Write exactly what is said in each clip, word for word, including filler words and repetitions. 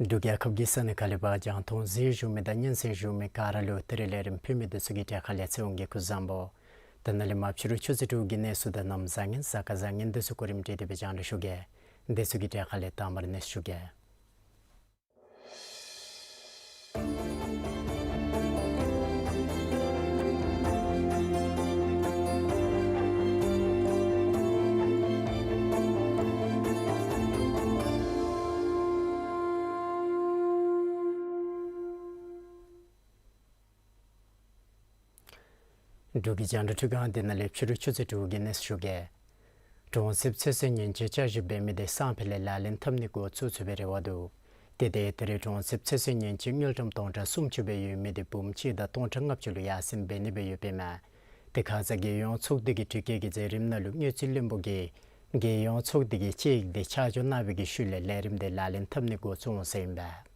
འབྲུག་རྒྱལ་ཁབ་ཀྱི་ས་གནས་ཁག་ལས་ཕར་རྒྱང་མཐོང་གཟིགས་བཞུགས་མི་དང་སྙན་གསན་བཞུགས་མི་ག་ར་ལུ་ད་རིས་ལས་རིམ་ཕུལ་མི་འདི་ཚུ་གི་གྲས་ཁ་ལས་ཚེ་དབང་གིས་སྐུ་གཟུགས་བཟང་པོ། ད་ནཱ་ལས་མར་ཕྱི་རུ་ཆུ་ཚོད་དྲུག་གི་གནས་ཚུལ་དང་གནམ་བཟང་ངན་གཟའ་སྐར་བཟང་ངན་འདི་ཚུ་གོ་རིམ་སྒྲིག་སྟེ་སྦེ་རྒྱང་བསྒྲགས་ཞུ་གེ། འདི་ཚུ་གི་གྲས་ཁ་ལས་དང་པ་ར་གནས་ཚུལ་ཞུ་གེ། འབྲུག་གི་རྒྱང་བསྒྲགས་ཁྲི་སྒང་འདི་ནང་ལས་ཕྱི་རུ་ཆུ་ཚོད་དྲུག་གི་གནས་ཚུལ་ཞུ་གེ། གྲོང་གསེབ་ཚེ་སྲོག་ཉེན་བཅོལ་བསྐྱར་ཞིབ་འབད་མི་དེ་སང་ཕོད་ལས་ལག་ལེན་འཐབ་ནི་འགོ་བཙུགས་ཚུགས་པའི་རེ་བ་འདུག། དེ་སྟེ་ད་རེས་གྲོང་གསེབ་ཚེ་སྲོག་ཉེན་བཅོལ་དངུལ་ཀྲམ་སྟོང་ཕྲག་སུམ་ཅུ་སྦེ་ཡོད་མི་དེ་འབུམ་གཅིག་དང་སྟོང་ཕྲག་ལྔ་བཅུ་ལུ་ཡར་སེང་འབད་ནི་སྦེ་ཡོདཔ་ཨིན་མས། དེ་ཁ་ཙ་རྒྱལ་ཡོངས་ཚོགས་སྡེ་གི་དྲི་བཀོད་ཀྱི་མཛད་རིམ་ནང་ལུ་དངུལ་རྩིས་བློན་པོ་གིས་རྒྱལ་ཡོངས་ཚོགས་སྡེ་གི་དཔྱད་ཡིག་དེ་ཆ་འཇོག་གནང་བའི་གི་ཤུལ་ལས་ལས་རིམ་དེ་ལག་ལེན་འཐབ་ནི་འགོ་བཙུགས་འོང་ཟེར་ཨིན་པས།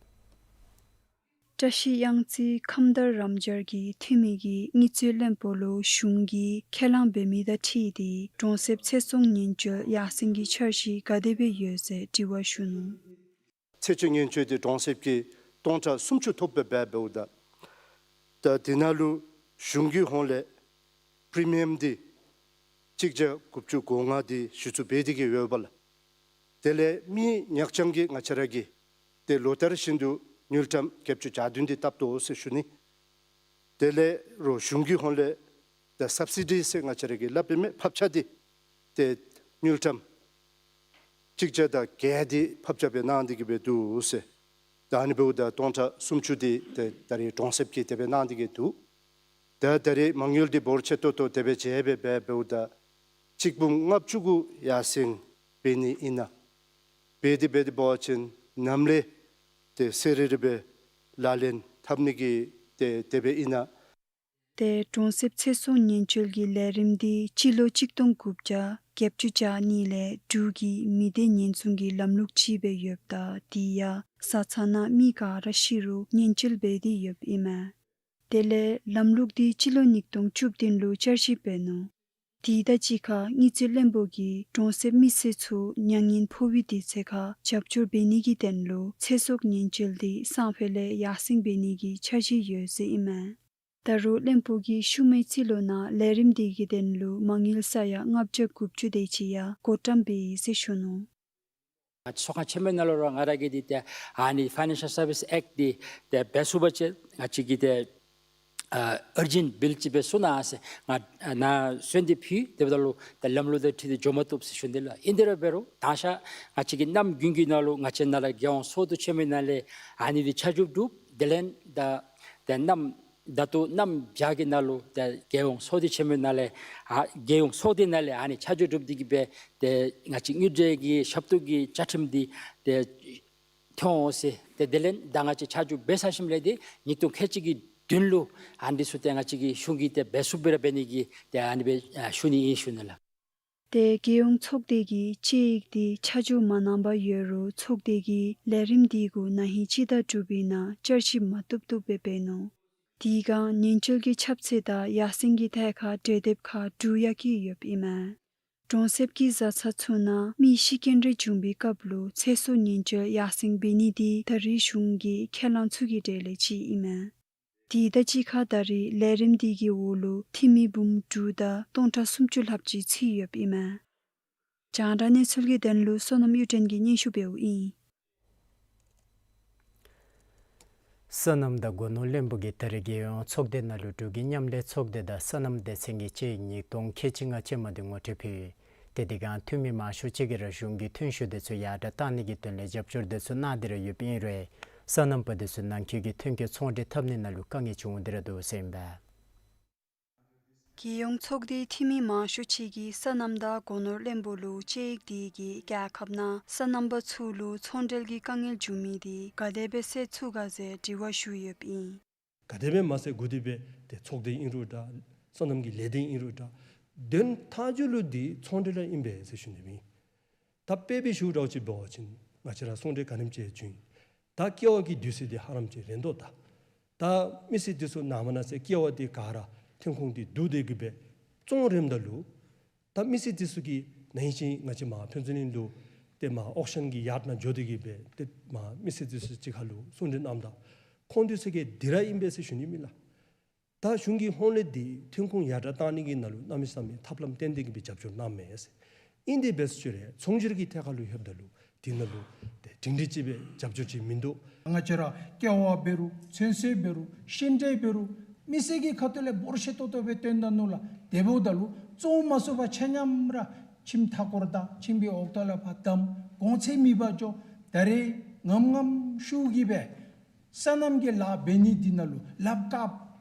བཀྲ་ཤིས་གཡང་རྩེ་ཁམས་དྭངས་རམ་སྦྱར་གྱི་འཐུས་མི་གིས་དངུལ་རྩིས་བློན་པོ་ལུ་གཞུང་གིས་ཁས་བླངས་འབད་མི་དང་འཁྲིལ་ཏེ་གྲོང་གསེབ་ཚེ་སྲོག་ཉེན་བཅོལ་ཡར་སེང་གི་འཆར་གཞི་ག་དེ་སྦེ་ཡོད་ཟེར་དྲི་བ་ཞུ་ནུག། ཚེ་སྲོག་ཉེན་བཅོལ་འདི་གྲོང་གསེབ་ཀྱི་སྟོང་ཕྲག་སུམ་ཅུ་ཐོབ་སྦེ་འབདཝ་ད། ད་དེ་ནང་ལུ་གཞུང་གི་ཧོངས་ལས་པི་རི་མི་ཡམ་འདི་གཅིག་བརྒྱ་དགུ་བཅུ་གོ་ལྔ་འདི་གཞི་བཙུགས་འབད་དེ་གི་ཡོདཔ་ལས། དེ་ལས་མི་ཉག་རྐྱང་གི་ང་བཅས་ར་གིས་ཏེ་ལོ་ལྟར་བཞིན་དུ་དངུལ་ཀྲམ་བརྒྱད་ཅུ་གྱ་བདུན་འདི་བཏབ་དོ་ཟེར་ཞུ་ནི། དེ་ལས་རོགས་གཞུང་གི་ཧོངས་ལས་ད་སབ་སི་ཌི་ཟེར་ང་བཅས་ར་གིས་སླབ་ཨིན་མས། ཕབ་ཆག་འདི་ཏེ་དངུལ་ཀྲམ་གཅིག་བརྒྱ་དང་བརྒྱད་འདི་ཕབ་ཆག་སྦེ་གནང་སྟེ་གི་སྦེ་འདུག་ཟེར། ད་ཨ་ནི་འབདཝ་ད་སྟོང་ཕྲག་སུམ་ཅུ་འདི་ཏེ་ད་རེས་གྲོང་གསེབ་ཀྱིས་དེ་སྦེ་གནང་སྟེ་གི་འདུག། ད་ད་རེས་མ་དངུལ་འདི་འབོར་ཆེ་ཏོག་ཏོ་དེ་སྦེ་བྱས་སྦེ་འབད་འབདཝ་ད་གཅིག་འབུམ་ལྔ་བཅུ་དགུ་ཡར་སེང་འབད་ནི་ཨིན་ན། འབད་དེ་འབད་དེ་འབད་བ་ཅིན་ནམ་ལས་ཏེ་གསལ་རི་རི་སྦེ་ལག་ལེན་འཐབ་ནི་གི་ཏེ་དེ་སྦེ་ཨིན་ན། ཏེ་གྲོང་གསེབ་ཚེ་སྲོག་ཉེན་བཅོལ་གྱི་ལས་རིམ་འདི་སྤྱི་ལོ་གཅིག་སྟོང་དགུ་བརྒྱ་བརྒྱད་ཅུ་གྱ་གཉིས་ལས་འབྲུག་གི་མི་སྡེ་ཉེན་སྲུང་གི་ལམ་ལུགས་ཅིག་སྦེ་ཡོདཔ་ད་དེ་ཡང་བཟའ་ཚང་ནང་མི་ག་ར་ཤི་རུང་ཉེན་བཅོལ་འབད་དེ་ཡོདཔ་ཨིན་མས། དེ་ལས་ལམ་ལུགས་འདི་སྤྱི་ལོ་ཉིས་སྟོང་བཅུ་བདུན་ལུ་བསྐྱར་ཞིབ་འབད་ནུག། དེ་དང་གཅིག་ཁར་དངུལ་རྩིས་བློན་པོ་གིས་གྲོང་གསེབ་མི་སེར་ཚུ་མྱ་ངན་ཕོག་པའི་དུས་ཚོད་ཁར་རྒྱབ་སྐྱོར་འབད་ནི་གི་དོན་ལུ་ཚེ་སྲོག་ཉེན་བཅོལ་འདི་སང་ཕོད་ལས་ཡར་སེང་འབད་ནི་གི་འཆར་གཞི་ཡོད་ཟེར་ཨིན་མས། ད་རུང་བློན་པོ་གིས་ཤུལ་མའི་རྩིས་ལོ་ནང་ལས་རིམ་འདི་གི་དོན་ལུ་མ་དངུལ་ས་ཡ་ལྔ་བརྒྱ་དགུ་བཅུ་དེ་ཅིག་ཡང་བགོ་བཀྲམ་འབད་ཡི་ཟེར་ཞུ་ནུག། ང་བཅས་ཚོགས་ཁང་ཆེན་མོའི་ནང་ལུ་ར་ང་ར་གིས་འདི་ཏེ་ཨ་ནི་ཕའི་ནེན་ཤཱལ་སར་བིསི་ཨེཀཊ་འདི་ཏེ་འབད་ཚུགས་པ་ཅིན་ང་བཅས་ཀྱིས་ཏེ་ཨ་ཨར་ཇེནཊ་བིལ་ཅིག་འབད་ཚུགས་ན་ཟེར་ང་ནཱ་གསོལ་འདེབས་ཕུལ། དེ་འབདཝ་ད་ལུ་ཏེ་ལམ་ལུགས་དང་འཁྲིལ་ཏེ་འགྱོ་མ་བཏུབ་ཟེར་ཞུ་ནི་ལགས། ཨིན་དེ་ར་འབད་རུང་ད་ཤ་ང་བཅས་ཀྱི་གནམ་དགུན་གྱི་ནང་ལུ་ང་བཅས་ནཱ་ལས་རྒྱལ་ཡོངས་ཚོགས་འདུ་ཆེན་མོའི་ནང་ལས་ཨ་ནི་འདི་ཆ་འཇོག་གྲུབ། དེ་ལས་ད་ཏེ་གནམ་ད་ལྟོ་གནམ་བྱཱར་གྱི་ནང་ལུ་ཏེ་རྒྱལ་ཡོངས་ཚོགས་སྡེ་ཆེན་མོའི་ནང་ལས་ཨ་རྒྱལ་ཡོངས་ཚོགས་སྡེ་ནང་ལས་ཨ་ནི་ཆ་འཇོག་གྲུབ་སྟེ་གི་སྦེ་ཏེ་ང་བཅས་དངུལ་འབྲེལ་གྱི་ཞབས་ཏོག་གི་བཅའ་ཁྲིམས་འདི་ཏེ་ཐོན་འོང་ཟེར། ཏེ་དེ་ལས་ད་ང་བཅས་ཆ་འཇོག་འབད་ཚར་ཞིནམ་ལས་ཏེ་ཉིས་སྟོང་ཁལ་གཅིག་གི་བདུན་ལུ་ཨ་ནི་ཚུ་ཏེ་ང་བཅས་ཀྱི་གཞུང་གིས་ཏེ་འབད་ཚུགསཔ་སྦེ་ར་འབད་ནི་གི་ཏེ་ཨ་ནི་སྦེ་ཨ་ཞུ་ནི་ཨིན་ཞུ་ནི་ལགས། ཏེ་རྒྱལ་ཡོངས་ཚོགས་སྡེ་གིས་དཔྱད་ཡིག་འདི་ཆ་འཇོག་མ་གནང་པར་ཡོད་རུང་ཚོགས་སྡེ་གིས་ལས་རིམ་འདི་གུ་ན་ཧིང་སྤྱི་ཟླ་དྲུག་པའི་ནང་བསྐྱར་ཞིབ་མ་བཏུབ་བཏུབ་སྦེ་འབད་ནུག། དེ་སྒང་ཉེན་བཅོལ་གྱི་ཁྱབ་ཚད་དང་ཡར་སེང་གི་ཐད་ཁར་གྲོས་འདེབས་ཁག་དྲུག་ཡང་བཀོད་ཡོདཔ་ཨིན་མས། གྲོང་གསེབ་ཀྱི་བཟའ་ཚང་ཚུ་ནང་མི་ཤི་རྐྱེན་རེ་བྱུང་པའི་སྐབས་ལུ་ཚེ་སྲོག་ཉེན་བཅོལ་ཡར་སེང་འབད་ནི་འདི་ད་རེས་གཞུང་གི་ཁས་བླངས་ཚུ་གི་གྲས་ལས་ཅིག་ཨིན་མས། དེ་དང་གཅིག་ཁར་ད་རེས་ལས་རིམ་འདི་གི་འོག་ལུ་འཐུས་མི་འབུམ་དྲུག་དང་སྟོང་ཕྲག་སུམ་ཅུ་ལྷགཔ་ཅིག་ཚུད་ཡོདཔ་ཨིན་མས། རྒྱང་བསྒྲགས་གནས་ཚུལ་གྱི་དོན་ལུ་བསོད་ནམས་གཡུ་སྒྲོན་གྱིས་སྙན་ཞུ་འབདཝ་ཨིན། སོ་ནམ་དང་སྒོ་ནོར་བློན་པོ་གིས་ད་རེས་རྒྱལ་ཡོངས་ཚོགས་སྡེ་ནང་ལུ་འབྲུག་གི་མཉམ་ལས་ཚོགས་སྡེ་དང་སོ་ནམ་སྡེ་ཚན་གྱི་དཔྱད་ཡིག་ཉིས་སྟོང་ཁལ་གཅིག་ལྔ་ཅན་མ་འདི་ངོ་སྤྲོད་ཕུལ། ཏེ་དེ་སྒང་འཐུས་མི་མང་ཤོས་ཅིག་གིས་ར་གཞུང་གིས་ཐོན་ཤུགས་དེ་ཚུ་ཡར་དྲག་བཏང་ནི་གི་དོན་ལས་རྒྱབ་སྐྱོར་དེ་ཚུ་གནང་སྟེ་ར་ཡོདཔ་ཨིན་རུང་སོ་ནམ་པ་དེ་ཚུ་ནང་འཁོད་ཀྱི་ཐོན་སྐྱེད་ཚོང་འབྲེལ་འཐབ་ནི་ནང་ལུ་དཀའ་ངལ་བྱུང་སྟེ་ར་འདུག་ཟེར་ཨིན་པས། རྒྱལ་ཡོངས་ཚོགས་སྡེའི་འཐུས་མི་མང་ཤོས་ཅིག་གིས་སོ་ནམ་དང་སྒོ་ནོར་བློན་པོ་ལུ་དཔྱད་ཡིག་དེ་གིས་རྒྱལ་ཁབ་ནང་སོ་ནམ་པ་ཚུ་ལུ་ཚོང་འབྲེལ་གྱི་དཀའ་ངལ་བྱུང་མི་དེ་ག་དེ་སྦེ་སེལ་ཚུགས་ག་ཟེར་དྲི་བ་ཞུ་ཡོདཔ་ཨིན། ག་དེ་སྦེ་མ་སེལ་དགོ་དེ་སྦེ་ཏེ་ཚོགས་སྡེ་ཨིན་རུང་འདྲ་སོ་ནམ་གྱི་ལས་སྡེ་ཨིན་རུང་འདྲ་དོན་མཐའ་མཇུག་ལུ་འདི་ཚོང་འབྲེལ་ར་ཨིན་པས་ཟེར་ཞུ་ནི་ཨིན། ད་དཔེ་སྦེ་ཞུ་འདྲཝ་ཅིག་འབད་བ་ཅིན་ང་བཅས་ར་ཚོང་འབྲེལ་ག་ནེམ་ཅིག་བྱུང་ཡི། ད་ཀེ་བ་གི་དུས་ཚོད་འདི་ཧ་ལམ་ཅིག་རན་དོ། ད་ད་མི་སེར་འདི་ཚུ་ནངས་པ་གནངས་ཚེ་ཀེ་བ་འདི་ག་ར་ཐོན་ཁུངས་འདི་བསྡུ་སྟེ་གི་སྦེ་བཙོང་རནམ་ད་ལུ་ད་མི་སེར་འདི་ཚུ་གིས་ན་ཧིང་ཅིག་ང་བཅས་མར་ཕུན་ཚོགས་གླིང་ལུ་ཏེ་མར་ཨོག་ཤཱན་གྱི་ཡརཌ་ནང་འགྱོ་སྟེ་གི་སྦེ་ཏེ་མར་མི་སེར་འདི་ཚུ་གཅིག་ཁར་ལུ་གསུང་གྲོས་གནངམ་ད་ཁོང་འདི་ཚུ་གིས་འདི་ར་ཨིན་པས་ཟེར་ཞུ་ནི་མེན་ལགས། ད་གཞུང་གིས་ཧོང་ལས་འདི་ཐོན་ཁུངས་ཡར་དྲག་བཏང་ནི་གི་ནང་ལུ་གནམ་མེད་ས་མེད་ཐབས་ལམ་བཏོན་ཏེ་གི་སྦེ་རྒྱབ་སྐྱོར་གནངམ་མས་ཟེར། ཨིན་དེ་འབད་ཟེར་ཞུ་རུང་ཚོང་སྒྱུར་གྱི་ཐད་ཁར་ལུ་ལྷོདཔ་ད་ལུ་འདི་ནང་ལུ་ཏེ་སྒྲིང་སྒྲི་ཅིག་སྦེ་རྒྱབ་སྐྱོར་ཅིག་མིན་འདུག། ང་བཅས་ར་ཀེ་བ་འབད་རུང་ཚོད་བསྲེ་འབད་རུང་ཤིང་འབྲས་འབད་རུང་མི་སེར་གྱི་ཁ་ཐུག་ལས་འབོར་ཆེ་ཏོག་ཏོ་སྦེ་བཏོན་ད་ནུག་ལགས། དེ་འབདཝ་ད་ལུ་བཙོང་མ་ཚུགས་པར་ཆ་མཉམ་ར་ཁྱིམ་མཐའ་སྐོར་དང་ཁྱིམ་གྱི་འོག་ཐོག་ལས་ཕར་བསྡམས་གོང་ཚད་མེད་པར་འགྱོ། ད་རེས་ངམ་ངམ་ཤུགས་ཀྱིས་སྦེ་སོ་ནམ་གྱི་ལཱ་འབད་ནི་འདི་ནང་ལུ་ལགཔ་བཀབ་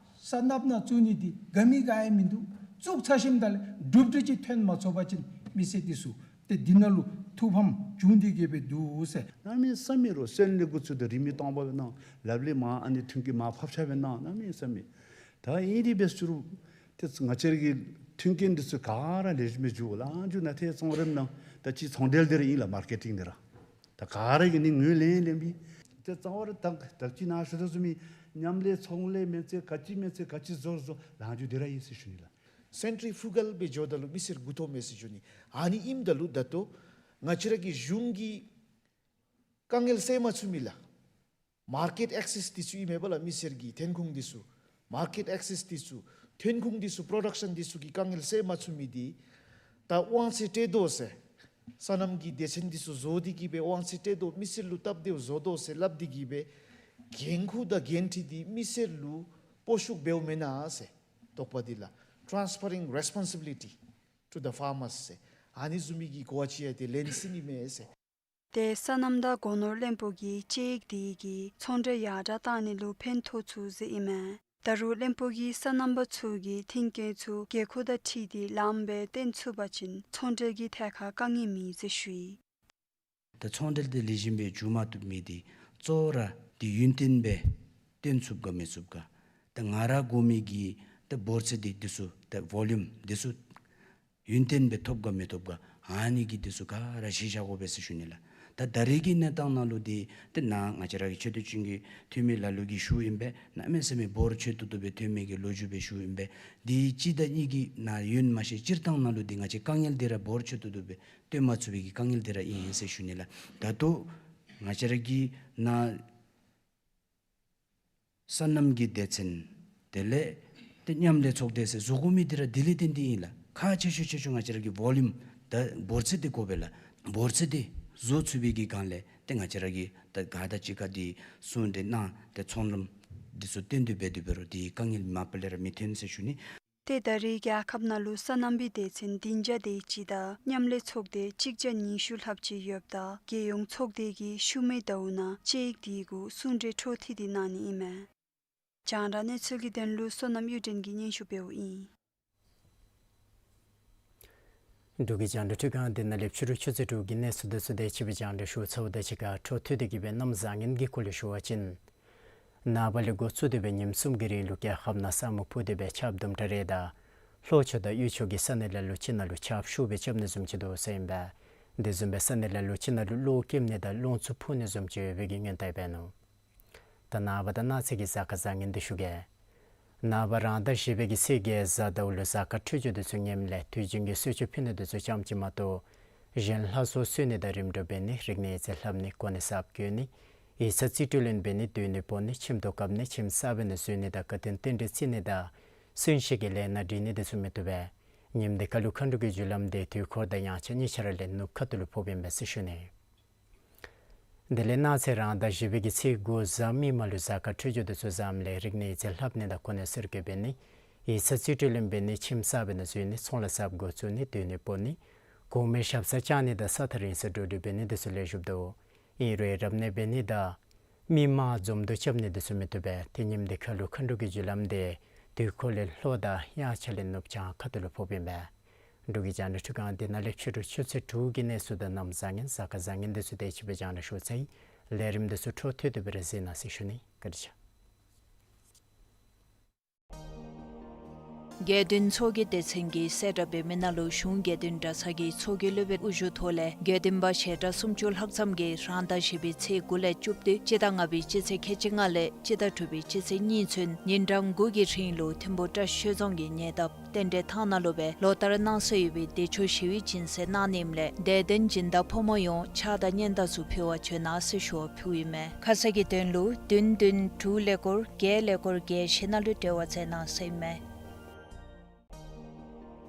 སོ་ནམ་ནང་བཙུགས་ནི་འདི་ག་མི་ག་ཡང་མིན་འདུག། བཙུགས་ཚར་ཞིནམ་ད་ལས་གྲུབ་འབྲས་ཅིག་ཐོན་མ་ཚུགས་པ་ཅིན་མི་སེར་འདི་ཚུ་ཏེ་འདི་ནང་ལུ་ཐུགས་ཕམ་བྱུང་སྟེ་གི་སྦེ་འདུག་ཟེར། གནམ་མེད་ས་མེད་རོགས་སོན་ལས་འགོ་བཙུགས་ཏེ་རིན་མེད་སྟོང་པ་སྦེ་གནང་། ལགཔ་ལས་མར་ཨ་ནི་ཐོན་སྐྱེད་མར་ཕབ་ཆག་སྦེ་གནང་། གནམ་མེད་ས་མེད། ད་ཨིན་དེ་འབད་ཟེར་ཞུ་རུང་ཏེ་ང་བཅས་ར་གི་མཐུན་རྐྱེན་འདི་ཚུ་ག་ར་ལེགས་ཤོམ་སྦེ་འགྱོ་ལགས། འགྱོ་ན་ཏེ་ཚོང་རནམ་ད་ད་ཅི་ཚོང་འབྲེལ་འདི་ར་ཨིན་ལགས། མར་ཀེ་ཊིང་འདི་ར་ད་ག་ར་གིས་ནི་ངོས་ལེན་ལེན་པའི་ཏེ་རྩ་བ་ར་ད་ད་ཅི་ནཱ་ཞུ་དོ་བཟུམ་མའི་མཉམ་ལས་ཚོང་ལས་མེན་ཚེ་ག་ཅི་མེན་ཚེ་ག་ཅི་བཟོ་བཟོ་ལཱ་འགྱོ་འདི་ར་ཨིན་ཟེར་ཞུ་ནི་ལགས། སེན་ཊི་རི་ཕུ་གཱལ་སྦེ་འགྱོཝ་ད་ལུ་མི་སེར་མགུ་འཐོམ་མས་ཟེར་ཞུ་ནི། ཨ་ནི་ཨིནམ་ད་ལུ་ད་ལྟོ་ང་བཅས་ར་གི་གཞུང་གིས་དཀའ་ངལ་སེལ་མ་ཚུགས་མི་ལགས། མར་ཀེཊ་ཨེག་སེས་འདི་ཚུ་ཨིན་མས་པ་ལགས། མི་སེར་གྱི་ཐོན་ཁུངས་འདི་ཚུ་མར་ཀེཊ་ཨེག་སེས་འདི་ཚུ་ཐོན་ཁུངས་འདི་ཚུ་པྲོ་ཌག་ཤཱན་འདི་ཚུ་གི་དཀའ་ངལ་སེལ་མ་ཚུགས་མི་འདི་ད་དབང་ཚད་སྤྲོད་དོ་ཟེར། སོ་ནམ་གྱི་སྡེ་ཚན་འདི་ཚུ་བཟོ་སྟེ་གི་སྦེ་དབང་ཚད་སྤྲོད་དོ། མི་སེར་ལུ་སྟབས་བདེཝ་བཟོ་དོ་ཟེར་སླབ་སྟེ་གི་སྦེ་འགན་ཁུར་དང་འགན་འཁྲི་འདི་མི་སེར་ལུ་སྤོ་བཤུད་འབདཝ་མེན་ན་ཟེར། དོགས་པ་འདི་ལགས། Transferring responsibility to the farmers ཟེར། ཨ་ནི་བཟུམ་མའི་གི་གོ་བ་ཅིག་ཡང་ཏེ་ལེན་སྲིད་ནི་མས་ཟེར། ཏེ་སོ་ནམ་དང་སྒོ་ནོར་བློན་པོ་གིས་དཔྱད་ཡིག་དེ་གིས་ཚོང་འབྲེལ་ཡར་དྲག་བཏང་ནི་ལུ་ཕན་ཐོགས་ཚུགས་ཟེར་ཨིན་མས། ད་རུང་བློན་པོ་གིས་སོ་ནམ་པ་ཚུ་གི་མཐུན་རྐྱེན་ཚུ་དགོས་མཁོ་དང་འཁྲིལ་ཏེ་ལངམ་སྦེ་བཏོན་ཚུགས་པ་ཅིན་ཚོང་འབྲེལ་གྱི་ཐད་ཁར་དཀའ་ངལ་མེད་ཟེར་ཞུ་ཡི། ད་ཚོང་འབྲེལ་འདི་ལེགས་ཤོམ་སྦེ་འགྱོ་མ་བཏུབ་མི་འདི་གཙོ་བོ་ར་འདི་ཡུན་བརྟན་སྦེ་བཏོན་ཚུགས་ག་མི་ཚུགས་ག། ད་ང་ར་དགོ་མི་གི་ད་འབོར་ཚད་འདི་འདི་ཚུ་ད་ཝོ་ལུམ་འདི་ཚུ་ཡུན་བརྟན་སྦེ་ཐོབ་ག་མི་ཐོབ་ག། ཨ་ནི་གི་འདི་ཚུ་ག་ར་གཞི་བཞག་དགོ་པས་ཟེར་ཞུ་ནི་ལགས། ད་ད་རེས་ཀྱི་གནས་སྟངས་ནང་ལུ་འདི་ཏེ་ནཱ་ང་བཅས་ར་གི་ཆེ་བསྟོད་ཅན་གྱི་འཐུས་མི་ལ་ལུ་གིས་ཞུཝ་ཨིན་པས། གནམ་མེད་ས་མེད་འབོར་ཆེ་ཏོག་ཏོ་སྦེ་ཐོན་མི་གི་ལོ་རྒྱུས་སྦེ་ཞུཝ་ཨིན་པས། འདི་གཅིག་དང་གཉིས་ཀྱི་ནང་ཡོད་མ་ཤེས། སྤྱིར་བཏང་ནང་ལུ་འདི་ང་བཅས་དཀའ་ངལ་འདི་ར་འབོར་ཆེ་ཏོག་ཏོ་སྦེ་བཏོན་མ་ཚུགས་པའི་གི་དཀའ་ངལ་འདི་ར་ཨིན་ཟེར་ཞུ་ནི་ལགས། ད་ལྟོ་ང་བཅས་ར་གི་ནཱ་སོ་ནམ་གྱི་སྡེ་ཚན་དེ་ལས་ཏེ་མཉམ་ལས་ཚོགས་སྡེ་ཟེར་བཟོ་དགོ་མི་འདི་ར་འདི་ལས་བརྟེན་ཏེ་ཨིན་ལགས། ཁག་ཆེ་ཤོས་ཆེ་ཤོས་ང་བཅས་ར་གི་ཝོ་ལུམ་ད་འབོར་ཚད་འདི་དགོ་པས་ལགས། འབོར་ཚད་འདི་བཟོ་ཚུགས་པའི་གི་སྒང་ལས་ཏེ་ང་བཅས་ར་གིས་ད་ག་དང་གཅིག་ཁར་འདི་གསུང་གྲོས་གནང་སྟེ་ཚོང་ལམ་འདི་ཚུ་བཏོན་ཏེ་འབད་དེ་འབད་རུང་འདི་དཀའ་ངལ་མ་པ་ལས་ར་མི་ཐོན་ཟེར་ཞུ་ནི། ཏེ་ད་རེས་རྒྱལ་ཁབ་ནང་ལུ་སོ་ནམ་པའི་སྡེ་ཚན་བདུན་བརྒྱ་དེ་ཅིག་དང་མཉམ་ལས་ཚོགས་སྡེ་གཅིག་བརྒྱ་ཉི་ཤུ་ལྷགཔ་ཅིག་ཡོདཔ་ད་རྒྱལ་ཡོངས་ཚོགས་སྡེ་གིས་ཤུལ་མའི་ཟླཝ་ནང་དཔྱད་ཡིག་དེ་གུ་གསུང་གྲོས་འཕྲོ་མཐུད་དེ་གནང་ནི་ཨིན་མས། རྒྱང་བསྒྲགས་གནས་ཚུལ་གྱི་དོན་ལུ་བསོད་ནམས་གཡུ་སྒྲོན་གྱིས་སྙན་ཞུ་འབདཝ་ཨིན། འབྲུག་གི་རྒྱང་བསྒྲགས་སྒྲིག་ཁང་འདི་ནང་ལས་ཕྱི་རུ་ཆུ་ཚོད་དྲུག་གི་གནས་ཚུལ་དེ་ཚུ་དེ་ཅིག་སྦེ་རྒྱང་བསྒྲགས་ཞུ་ཚརཝ་དང་གཅིག་ཁར་འཕྲོ་མཐུད་དེ་གི་སྦེ་གནམ་བཟང་ངན་གྱི་སྐོར་ལས་ཞུ་བ་ཅིན། ནངས་པ་ལས་འགོ་བཙུགས་ཏེ་སྦེ་ཉིནམ་གསུམ་གྱི་རིང་ལུ་རྒྱལ་ཁབ་ནང་ས་སྨུག་ཕུབ་སྟེ་སྦེ་ཆརཔ་དུམ་གྲ་རེ་དང་ལྷོ་ཕྱོགས་དང་དབུས་ཕྱོགས་ཀྱི་ས་གནས་ལ་ལུ་ཅིག་ནང་ལུ་ཆརཔ་ཤུགས་སྦེ་རྐྱབ་ནི་བཟུམ་ཅིག་འདུག་ཟེར་ཨིན་པས། དེ་བཟུམ་སྦེ་ས་གནས་ལ་ལུ་ཅིག་ནང་ལུ་གློག་འཁྱུག་ནི་དང་རླུང་འཚུབ་འཕུ་ནི་བཟུམ་ཅིག་ཡོད་པའི་གི་སྔོན་བརྡ་འབད་ནུག། ད་ནངས་པ་དང་གནངས་ཚེ་གི་གཟའ་སྐར་བཟང་ངན་འདི་ཞུ་གེ། ནངས་པ་རང་ཟླ་བཞི་པའི་གི་ཚེས་བརྒྱད་གཟའ་ཟླཝ་ལུ་གཟའ་སྐར་འཕྲོད་སྦྱོར་འདི་ཚུ་ངནམ་ལས་དུས་རྒྱུན་གྱི་གསོལ་མཆོད་ཕུལ་ནི་འདི་ཚུ་ཙམ་ཅིག་མ་གཏོགས་གཞན་ལྷ་བཟོ་གསོལ་ནི་དང་རིམ་གྲོ་འབད་ནི་རིག་གནས་ཡིག་རྩིས་ལྷབ་ནི་གོ་གནས་གསརཔ་བསྐོ་ནི་ཡིག་ཚང་རྩིས་སྤྲོད་ལེན་འབད་ནི་སྡོད་གནས་སྤོ་ནི་ཁྱིམ་ཐོག་བཀབ་ནི་ཁྱིམ་གསར་པའི་ནང་འཛུལ་ནི་དང་དགའ་སྟོན་རྟེན་འབྲེལ་བརྩི་ནི་དང་གསོན་གཤིན་གྱི་ལས་སྣ་སྒྲིག་ནི་འདི་ཚུ་མི་བཏུབ་པས། ཉིནམ་འདི་ཁར་ལུ་མཁའ་འགྲོ་གི་རྒྱུ་ལམ་འདི་དུས་འཁོར་དང་ཡང་ཆ་གཉིས་ཆ་ར་ལས་ནུབ་ཁ་ཐུག་ལུ་ཕོགཔ་ཨིན་པས་ཟེར་ཞུ་ནི། དེ་ལས་གནངས་ཚེ་རང་ཟླ་བཞི་པའི་གི་ཚེས་དགུ་གཟའ་མིག་དམར་ལུ་གཟའ་སྐར་འཕྲོད་སྦྱོར་འདི་ཚུ་བཟངམ་ལས་རིག་གནས་ཡིག་རྩིས་ལྷབ་ནི་དང་གོ་གནས་གསར་བསྐོ་འབད་ནི་ཡིག་ཚང་རྩིས་སྤྲོད་ལེན་འབད་ནི་ཁྱིམ་གསར་པའི་ནང་འཛུལ་ནི་ཚོང་ལཱ་གསརཔ་འགོ་བཙུགས་ནི་སྡོད་གནས་སྤོ་ནི་ གོང་མའི་ཞབས་སར་བཅར་ནི་དང་ས་ཐག་རིང་སར་འགྲོ་འགྲུལ་འབད་ནི་འདི་ཚུ་ལེགས་ཤོམ་འདུག། ཨིན་རུང་རབ་གནས་འབད་ནི་དང་མི་མང་འཛོམས་འདུ་རྐྱབ་ནི་འདི་ཚུ་མི་བཏུབ་པས། དེ་ཉིནམ་འདི་ཁ་ལུ་མཁའ་འགྲོ་གི་རྒྱུ་ལམ་འདི་དུས་འཁོར་ལས་ལྷོ་དང་དབྱར་ཆ་ལས་ནུབ་བྱང་ཁ་ཐུག་ལུ་ཕོགཔ་ཨིན་པས། འབྲུག་གི་རྒྱང་བསྒྲགས་ཁྲི་ཁང་འདི་ནང་ལས་ཕྱི་རུ་ཆུ་ཚོད་དྲུག་གི་གནས་ཚུལ་དང་གནམ་བཟང་ངན་གཟའ་སྐར་བཟང་ངན་འདི་ཚུ་དེ་ཅིག་སྦེ་རྒྱང་བསྒྲགས་ཞུ་ཚར་ཡི། ལས་རིམ་འདི་ཚུ་འཕྲོ་མཐུད་དེ་སྦེ་ར་གཟིགས་གནང་ཟེར་ཞུ་ནི། བཀའ་དྲིན་ཆེ། དགེ་འདུན་ཚོགས་ཀྱི་སྡེ་ཚན་གྱིས་གསལ་བསྒྲགས་འབད་མི་ནང་ལུ་གཞུང་དགེ་འདུན་གྲྭ་ཚང་གི་ཚོགས་ཀྱི་སློབ་དཔོན་དབུ་བཞུགས་ཐོག་ལས་དགེ་འདུན་པ་ཞལ་གྲངས་སུམ་ཅུ་ལྷག་ཙམ་གྱིས་རང་ཟླ་བཞི་པའི་ཚེས་དགུ་ལས་བཅུ་བདུན་སྤྱི་ཟླ་ལྔ་པའི་སྤྱི་ཚེས་ཁལ་གཅིག་ལྔ་ལས་སྤྱི་ཟླ་དྲུག་པའི་སྤྱི་ཚེས་གཉིས་ཚུན་ཉིན་གྲངས་དགུ་གི་རིང་ལུ་ཐིམ་ཕུ་བཀྲ་ཤིས་ཆོས་རྫོང་གི་ཉེ་འདབས་རྟེན་འབྲེལ་ཐང་ནང་ལུ་སྦེ་ལོ་ལྟར་གནང་སྲོལ་ཡོད་པའི་བདེ་མཆོག་ཞི་བའི་སྦྱིན་སྲེག་གནང་ནི་ཨིནམ་ལས་དད་ལྡན་སྦྱིན་བདག་ཕོ་མོ་ཡོངས་ཕྱག་དང་སྙན་དར་ཚུ་ཕུལ་བར་བྱོན་གནང་ཟེར་ཞུ་བ་ཕུལཝ་ཨིན་མས། ཁ་གསལ་གྱི་དོན་ལུ་བདུན་བདུན་དྲུག་ཀླད་ཀོར་བརྒྱད་ཀླད་ཀོར་བརྒྱད་བཞི་ནང་ལུ་འབྲེལ་བ་མཛད་གནང་ཟེར་ཨིན་མས།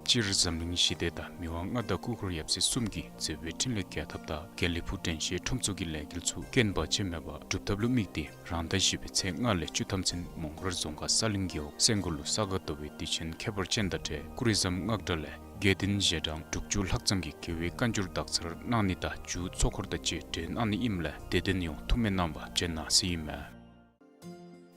སྤྱིར་འཛམ་གླིང་ཞི་བདེ་དང་མི་དབང་མངའ་བདག་སྐུ་འཁོར་ཡབ་སྲས་གསུམ་གྱི་མཛད་པའི་འཕྲིན་ལས་རྒྱས་ཐབས་དང་དགེ་ལེགས་ཕུག་དྲན་ཤེས་ཁྲོམ་ཚོགས་ཀྱི་ལས་འགུལ་ཚུ་རྐྱེན་བར་ཆད་མེད་པར་འགྲུབ་ཐབས་ལུ་དམིགས་ཏེ་རང་ཟླ་བཞི་པའི་ཚེས་ལྔ་ལས་བཅུ་ཐམ་ཚུན་མོང་སྒར་རྫོང་ཁག་ས་གླིང་རྒེད་འོག་སེང་སྒོར་ལུ་ས་ག་ཟླ་བའི་དུས་ཆེན་ཁྱད་པར་ཅན་དང་འབྲེལ་ཀུ་རི་ཟམ་སྔགས་གྲྭ་ལས་དགེ་འདུན་ཞལ་གྲངས་དྲུག་ཅུ་ལྷག་ཙམ་གྱིས་དགེ་བའི་བཀའ་འགྱུར་དག་ཚར་གནང་ནི་དང་མཇུག་ཚོགས་འཁོར་དང་བཅས་གྲོལ་གནང་ནི་ཨིནམ་ལས་དད་ལྡན་ཡོངས་ཐུགས་སྨོན་གནང་བར་བྱོན་གནང་ཟེར་ཨིན་མས།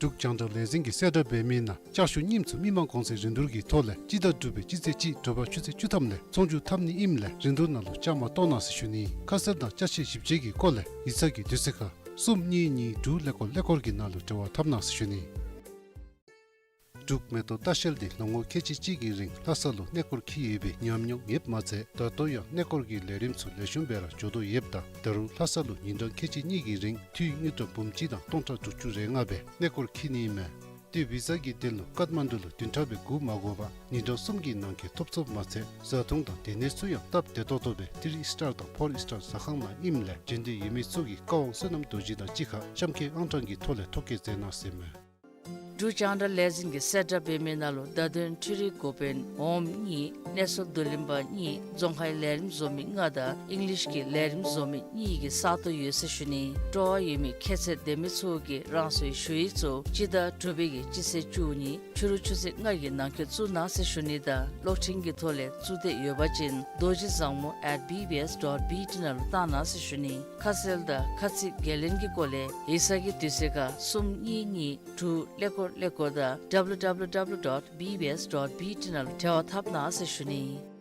འབྲུག་རྒྱང་བསྒྲགས་ལས་འཛིན་གྱིས་གསལ་བསྒྲགས་འབད་མི་ནང་ལྕགས་ཞུ་རྙིངམ་ཚུ་མི་མང་གོང་ཚད་རིན་བསྡུར་གྱི་ཐོག་ལས་སྤྱི་ཟླ་དྲུག་པའི་སྤྱི་ཚེས་གཅིག་དྲོ་པ་ཆུ་ཚོད་བཅུ་ཐམ་ལས་ཚོང་བསྒྱུར་འཐབ་ནི་ཨིནམ་ལས་རིན་བསྡུར་ནང་ལུ་བཅའ་མར་གཏོགས་གནང་ཟེར་ཞུ་ནི། ཁ་གསལ་དང་ཅ་ཆས་ཞིབ་དཔྱད་ཀྱི་སྐོར་ལས་ཡིག་ཚང་གི་དུས་ཚོད་ཁར་གསུམ་གཉིས་གཉིས་དྲུག་ཀླད་ཀོར་ཀླད་ཀོར་གྱི་ནང་ལུ་འབྲེལ་བ་འཐབ་གནང་ཟེར་ཞུ་ནི། འབྲུག་མེ་ཏོག་ལྟ་བཤལ་འདི་ལོ་ངོ་ཁལ་གཅིག་གཅིག་གི་རིང་ལྷ་ས་ལུ་གནས་སྐོར་འཁྱིད་ཡོད་པའི་ཉམས་མྱོང་ཡོདཔ་མ་ཚད་ད་ལྟོ་ཡང་གནས་སྐོར་གྱི་ལས་རིམ་ཚུ་ལེགས་ཤོམ་སྦེ་ར་འགྱོ་དོ་ཡོདཔ་ད་ད་རུང་ལྷ་ས་ལུ་ཉིན་གྲངས་ཁལ་གཅིག་གཉིས་ཀྱི་རིང་འཐུས་དངུལ་ཀྲམ་འབུམ་གཅིག་དང་སྟོང་ཕྲག་དྲུག་ཅུ་རེ་ལྔ་སྦེ་གནས་སྐོར་འཁྱིད་ནི་ཨིན་མས། ཏེ་བི་ཟ་གི་དོན་ལུ་ཀཏ་མན་ཌུ་ལུ་བདུན་ཕྲག་སྦེ་སྒུག་མ་དགོ་པར་ཉིན་གྲངས་གསུམ་གྱི་ནང་འཁོད་ཐོབ་ཚུགསཔ་མ་ཚད་བཟའ་འཐུང་དང་སྡོད་གནས་ཚུ་ཡང་སྟབས་བདེ་ཏོག་ཏོ་སྦེ་ཐི་རི་ཨིསི་ཊར་དང་ཕོར་ཨིསི་ཊར་ཟ་ཁང་ནང་ཨིནམ་ལས་འབྱོན་འདོད་ཡོད་མི་ཚུ་གིས་བཀའ་དབང་བསོད་ནམས་རྡོ་རྗེ་དང་གཅིག་ཁར་གཤམ་འཁོད་ཨང་གྲངས་ཀྱི་ཐོག་ལས་ཐོ་བཀོད་མཛད་གནང་ཟེར་མས། འབྲུག་རྒྱང་བསྒྲགས་ལས་འཛིན་གྱིས་གསལ་བསྒྲགས་འབད་མི་ནང་ལུ་བརྡ་དོན་འཕྲུལ་རིག་འགོ་དཔོན་འོགམ་གཉིས་གནས་ཚུལ་བསྡུ་ལེན་པ་གཉིས་རྫོང་ཁའི་ལས་རིམ་བཟོ་མི་ལྔ་དང་ཨིང་ལིཤ་གི་ལས་རིམ་བཟོ་མི་གཉིས་ཀྱི་ས་སྟོང་ཡོད་ཟེར་ཞུ་ནི། སྤྲོ་བ་ཡོད་མི་ཁྱད་ཚད་ལྡན་མི་ཚུ་གིས་རང་སོའི་ཞུ་ཡིག་ཚུ་སྤྱི་ཟླ་དྲུག་པའི་གི་སྤྱི་ཚེས་བཅུ་གཉིས་ཕྱི་རུ་ཆུ་ཚོད་ལྔ་གི་ནང་འཁོད་བཙུགས་གནང་ཟེར་ཞུ་ནི་དང་གློག་འཕྲིན་གྱི་ཐོག་ལས་བཙུགས་འདོད་ཡོད་པ་ཅིན་རྡོ་རྗེ་བཟང་མོ་at B B S dot B T ནང་ལུ་བཏང་གནང་ཟེར་ཞུ་ནི། ཁ་གསལ་དང་ཁ་ཚིག་འགན་ལེན་གྱི་སྐོར་ལས་ཡིག་ཚང་གི་དུས་ཚོད་ཁར་གསུམ་གཉིས་གཉིས་དྲུག་ཀླད་ཀོར་ཀླད་ཀོར་དང་W W W dot B B S dot B T ནང་ལུ་འབྲེལ་བ་འཐབ་གནང་ཟེར་ཞུ་ནི།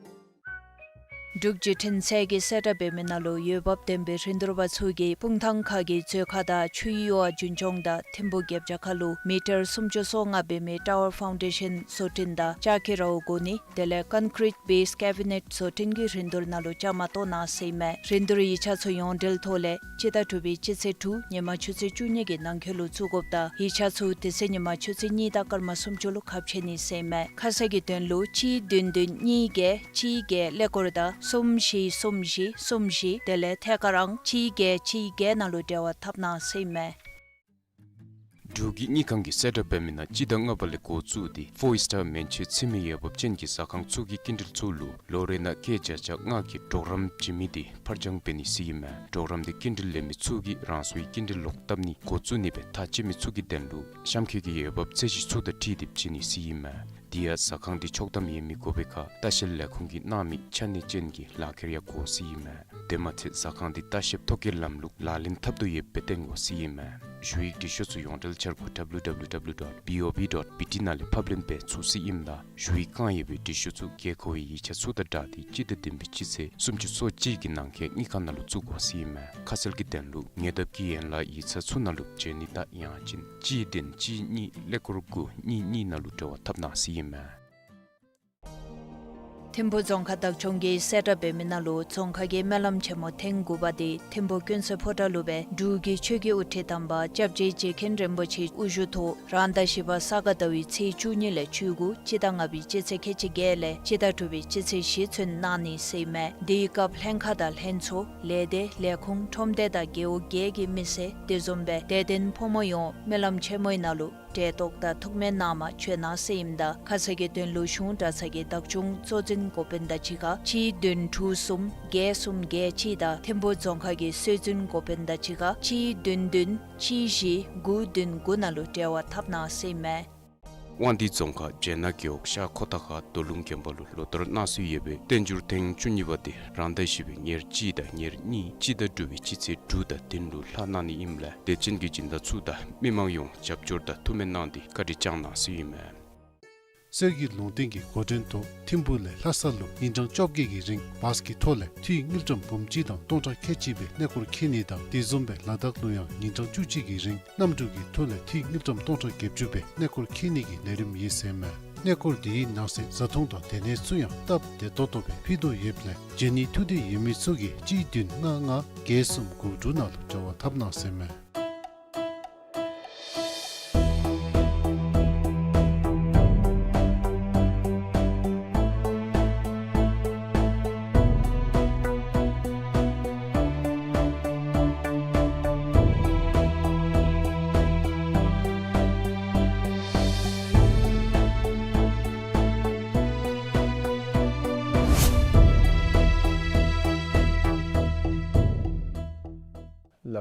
འབྲུག་བརྒྱུད་འཕྲིན་ཚད་ཀྱིས་གསལ་བསྒྲགས་འབད་མི་ནང་ལུ་འོས་འབབ་ལྡན་པའི་རིན་བསྡུར་པ་ཚུ་གིས་སྤུངས་ཐང་ཁ་གི་མཛོད་ཁང་དང་ཆུའི་གཡུར་བ་རྒྱུན་སྐྱོང་དང་ཐིམ་ཕུ་རྒྱབ་བྱ་ཁ་ལུ་མི་ཊར་སུམ་ཅུ་སོ་ལྔ་འབད་མི་ཊ་ཝར་ཕའུན་ཌེ་ཤཱན་བཟོ་སྐྲུན་དང་ལྕགས་ཀྱི་རཝ་བསྒོར་ནི་དེ་ལས་ཀོན་ཀྲིཊ་བེསི་ཀེ་བི་ནེཊ་བཟོ་སྐྲུན་གྱི་རིན་བསྡུར་ནང་ལུ་བཅའ་མར་གཏོགས་གནང་ཟེར་ཨིན་མས། རིན་བསྡུར་ཡིག་ཆ་ཚུ་ཡོངས་འབྲེལ་ཐོག་ལས་སྤྱི་ཟླ་དྲུག་པའི་སྤྱི་ཚེས་དྲུག་ཉིན་མ་ཆུ་ཚོད་བཅུ་གཉིས་ཀྱི་ནང་འཁོད་ལུ་བཙུགས་དགོཔ་ད་ཡིག་ཆ་ཚུ་དེ་ཚེ་ཉིན་མ་ཆུ་ཚོད་གཉིས་དང་སྐར་མ་སུམ་ཅུ་ལུ་ཁ་ཕྱེ་ནི་ཟེར་ཨིན་མས། ཁ་གསལ་གྱི་དོན་ལུ་གཅིག་བདུན་བདུན་གཉིས་བརྒྱད་གཅིག་བརྒྱད་ཀླད་ཀོར་དང་གསུམ་བཞི་གསུམ་བཞི་གསུམ་བཞི་དེ་ལས་ཐད་ཀར་ཨང་གཅིག་བརྒྱད་གཅིག་བརྒྱད་ནང་ལུ་འབྲེལ་བ་འཐབ་གནང་ཟེར་ཨིན་མས། འབྲུག་གི་དངུལ་ཁང་གིས་གསལ་བསྒྲགས་འབད་མི་ནང་སྤྱི་ཟླ་ལྔ་པ་ལས་འགོ་བཙུགས་ཏེ་ཕོར་ཨིསི་ཊར་མན་ཆད་ཚུད་མི་འོས་འབབ་ཅན་གྱི་ཟ་ཁང་ཚུ་གི་སྐྱིན་འགྲུལ་ཚུ་ལུ་ལོ་རེ་ནང་སྐྱེད་བརྒྱ་ཆ་ལྔ་གི་གྲོགས་རམ་བྱིན་མི་དེ་ཕར་འགྱངས་འབད་ནི་ཟེར་ཨིན་མས། གྲོགས་རམ་དེ་སྐྱིན་འགྲུལ་ལེན་མི་ཚུ་གིས་རང་སོའི་སྐྱིན་འགྲུལ་ལོག་བཏབ་ནི་འགོ་བཙུགས་ནི་སྦེ་ཐག་བཅད་མི་ཚུ་གི་དོན་ལུ་གཤམ་འཁོད་ཀྱི་འོས་འབབ་ཚད་གཞི་ཚུ་དང་འཁྲིལ་ཏེ་བྱིན་ནི་ཟེར་ཨིན་མས། དེ་ཡང་ཟ་ཁང་དེ་ཆོག་ཐམ་ཡོད་མི་དགོ་པའི་ཁར་ལྟ་བཤལ་ལས་ཁུངས་ཀྱིས་གནང་མི་ཆ་གནས་ཅན་གྱི་ལག་ཁྱེར་ཡང་དགོ་ཟེར་ཨིན་མས། དེ་མ་ཚད་ཟ་ཁང་དེ་ལྟ་བཤལ་ཐོ་བཀོད་ལམ་ལུགས་ལག་ལེན་འཐབ་དོ་ཡོདཔ་སྦེ་སྟོན་དགོ་ཟེར་ཨིན་མས། ཞུ་ཡིག་འབྲི་ཤོག་ཚུ་ཡོངས་འབྲེལ་འཆར་སྒོ་W W W dot B O B dot B T ནང་ལས་ཕབ་ལེན་འབད་ཚུགས་ཟེར་ཨིནམ་ད་ཞུ་ཡིག་བཀང་ཡོད་པའི་འབྲི་ཤོག་ཚུ་དགོས་མཁོ་བའི་ཡིག་ཆ་ཚུ་དང་སྦྲགས་ཏེ་སྤྱི་ཟླ་བདུན་པའི་སྤྱི་ཚེས་སུམ་ཅུ་སོ་གཅིག་གི་ནང་འཁོད་དངུལ་ཁང་ནང་ལུ་བཙུགས་དགོ་ཟེར་ཨིན་མས། ཁ་གསལ་གྱི་དོན་ལུ་ཉེ་འདབས་ཀྱི་ཡན་ལག་ཡིག་ཚང་ཚུ་ནང་ལུ་བྱོན་ནི་དང་ཡང་ཅིན་གཅིག་བདུན་གཅིག་གཉིས་ཀླད་ཀོར་དགུ་གཉིས་གཉིས་ནང་ལུ་འབྲེལ་བ་འཐབ་གནང་ཟེར་ཨིན་མས། ཐིམ་ཕུ་རྫོང་ཁག་བདག་སྐྱོང་གིས་གསལ་བསྒྲགས་འབད་མི་ནང་ལུ་རྫོང་ཁག་གི་སྨོན་ལམ་ཆེན་མོ་ཐེངས་དགུ་པ་དེ་ཐིམ་ཕུ་ཀུན་གསལ་ཕོ་བྲང་ལུ་སྦེ་འབྲུག་གི་ཆོས་ཀྱི་དབུ་ཁྲིད་དམ་པ་སྐྱབས་རྗེ་རྗེ་མཁན་རིན་པོ་ཆེ་དབུ་བཞུགས་ཐོག་རང་ཟླ་བཞི་པ་ས་ག་ཟླ་བའི་ཚེས་བཅུ་གཉིས་ལས་བཅུ་དགུ་སྤྱི་ཟླ་ལྔ་པའི་སྤྱི་ཚེས་ཁལ་གཅིག་བརྒྱད་ལས་སྤྱི་ཟླ་དྲུག་པའི་སྤྱི་ཚེས་བཞི་ཚུན་གནང་ནི་ཟེར་ཨིན་མས། དེའི་སྐབས་ལྷན་ཁག་དང་ལྷན་ཚོགས་ལས་སྡེ་ལས་ཁུངས་ཁྲོམ་སྡེ་དང་རྒེད་འོག་བརྒྱད་ཀྱི་མི་སེར་དེ་བཟུམ་སྦེ་དད་ལྡན་ཕོ་མོ་ཡོངས་སྨོན་ལམ་ཆེན་མོའི་ནང་ལུ་གྲལ་གཏོགས་དང་ཐུགས་སྨོན་གནང་མར་བྱོན་གནང་ཟེར་ཨིནམ་ད་ཁ་གསལ་གྱི་དོན་ལུ་གཞུང་གྲྭ་ཚང་གི་བདག་སྐྱོང་གཙོ་འཛིན་འགོ་དཔོན་དང་གཅིག་ཁར་གཅིག་བདུན་དྲུག་གསུམ་བརྒྱད་གསུམ་བརྒྱད་གཅིག་དང་ཐིམ་ཕུ་རྫོང་ཁག་གི་སྲོལ་འཛིན་འགོ་དཔོན་དང་གཅིག་ཁར་གཅིག་བདུན་བདུན་གཅིག་བཞི་དགུ་བདུན་དགུ་ནང་ལུ་འབྲེལ་བ་འཐབ་གནང་ཟེར་ཨིན་མས། དབང་འདུས་རྫོང་ཁག་བྱེ་ནག་རྒེད་འོག་ཤར་ཁོ་ཐང་ཁ་རྡོ་ལུང་དགོན་པ་ལུ་ལོ་ལྟར་གནང་སྲོལ་ཡོད་པའི་བསྟན་འགྱུར་ཐེངས་བཅུ་གཉིས་པ་དེ་རང་ཟླ་བཞི་པའི་ཉེར་གཅིག་དང་ཉེར་གཉིས་སྤྱི་ཟླ་དྲུག་པའི་སྤྱི་ཚེས་དྲུག་དང་བདུན་ལུ་ལྷག་གནང་ནི་ཨིནམ་ལས་དད་ཅན་གྱི་སྦྱིན་བདག་ཚུ་དང་མི་མང་ཡོངས་རྒྱབ་སྐྱོར་དང་ཐུགས་སྨོན་གནང་སྟེ་བཀའ་དྲིན་བསྐྱང་གནང་ཟེར་ཨིན་མས། གསེར་གྱི་ལུང་བསྟན་གྱི་འགོ་འདྲེན་ཐོག་ཐིམ་ཕུག་ལས་ལྷ་ས་ལུ་ཉིན་གྲངས་བཅོ་བརྒྱད་ཀྱི་རིང་བཱས་ཀྱི་ཐོག་ལས་འཐུས་དངུལ་ཀྲམ་འབུམ་གཅིག་དང་སྟོང་ཕྲག་ཁལ་གཅིག་སྦེ་གནས་སྐོར་འཁྱིད་ནི་དང་དེ་བཟུམ་སྦེ་ལ་དྭགས་ལུ་ཡང་ཉིན་གྲངས་བཅུ་གཅིག་གི་རིང་གནམ་གྲུ་གི་ཐོག་ལས་འཐུས་དངུལ་ཀྲམ་སྟོང་ཕྲག་བརྒྱད་ཅུ་སྦེ་གནས་སྐོར་འཁྱིད་ནི་གི་ལས་རིམ་ཡོད་ཟེར་མས། གནས་སྐོར་དེའི་ནང་གསེས་བཟའ་འཐུང་དང་སྡོད་གནས་ཚུ་ཡང་སྟབས་བདེ་ཏོག་ཏོ་སྦེ་ཕུལ་དོ་ཡོདཔ་ལས་བྱོན་ནི་ཐུགས་འདོད་ཡོད་མི་ཚུ་གིས་གཅིག་བདུན་ལྔ་ལྔ་བརྒྱད་གསུམ་དགུ་དྲུག་ནང་ལུ་འབྲེལ་བ་འཐབ་གནང་ཟེར་མས།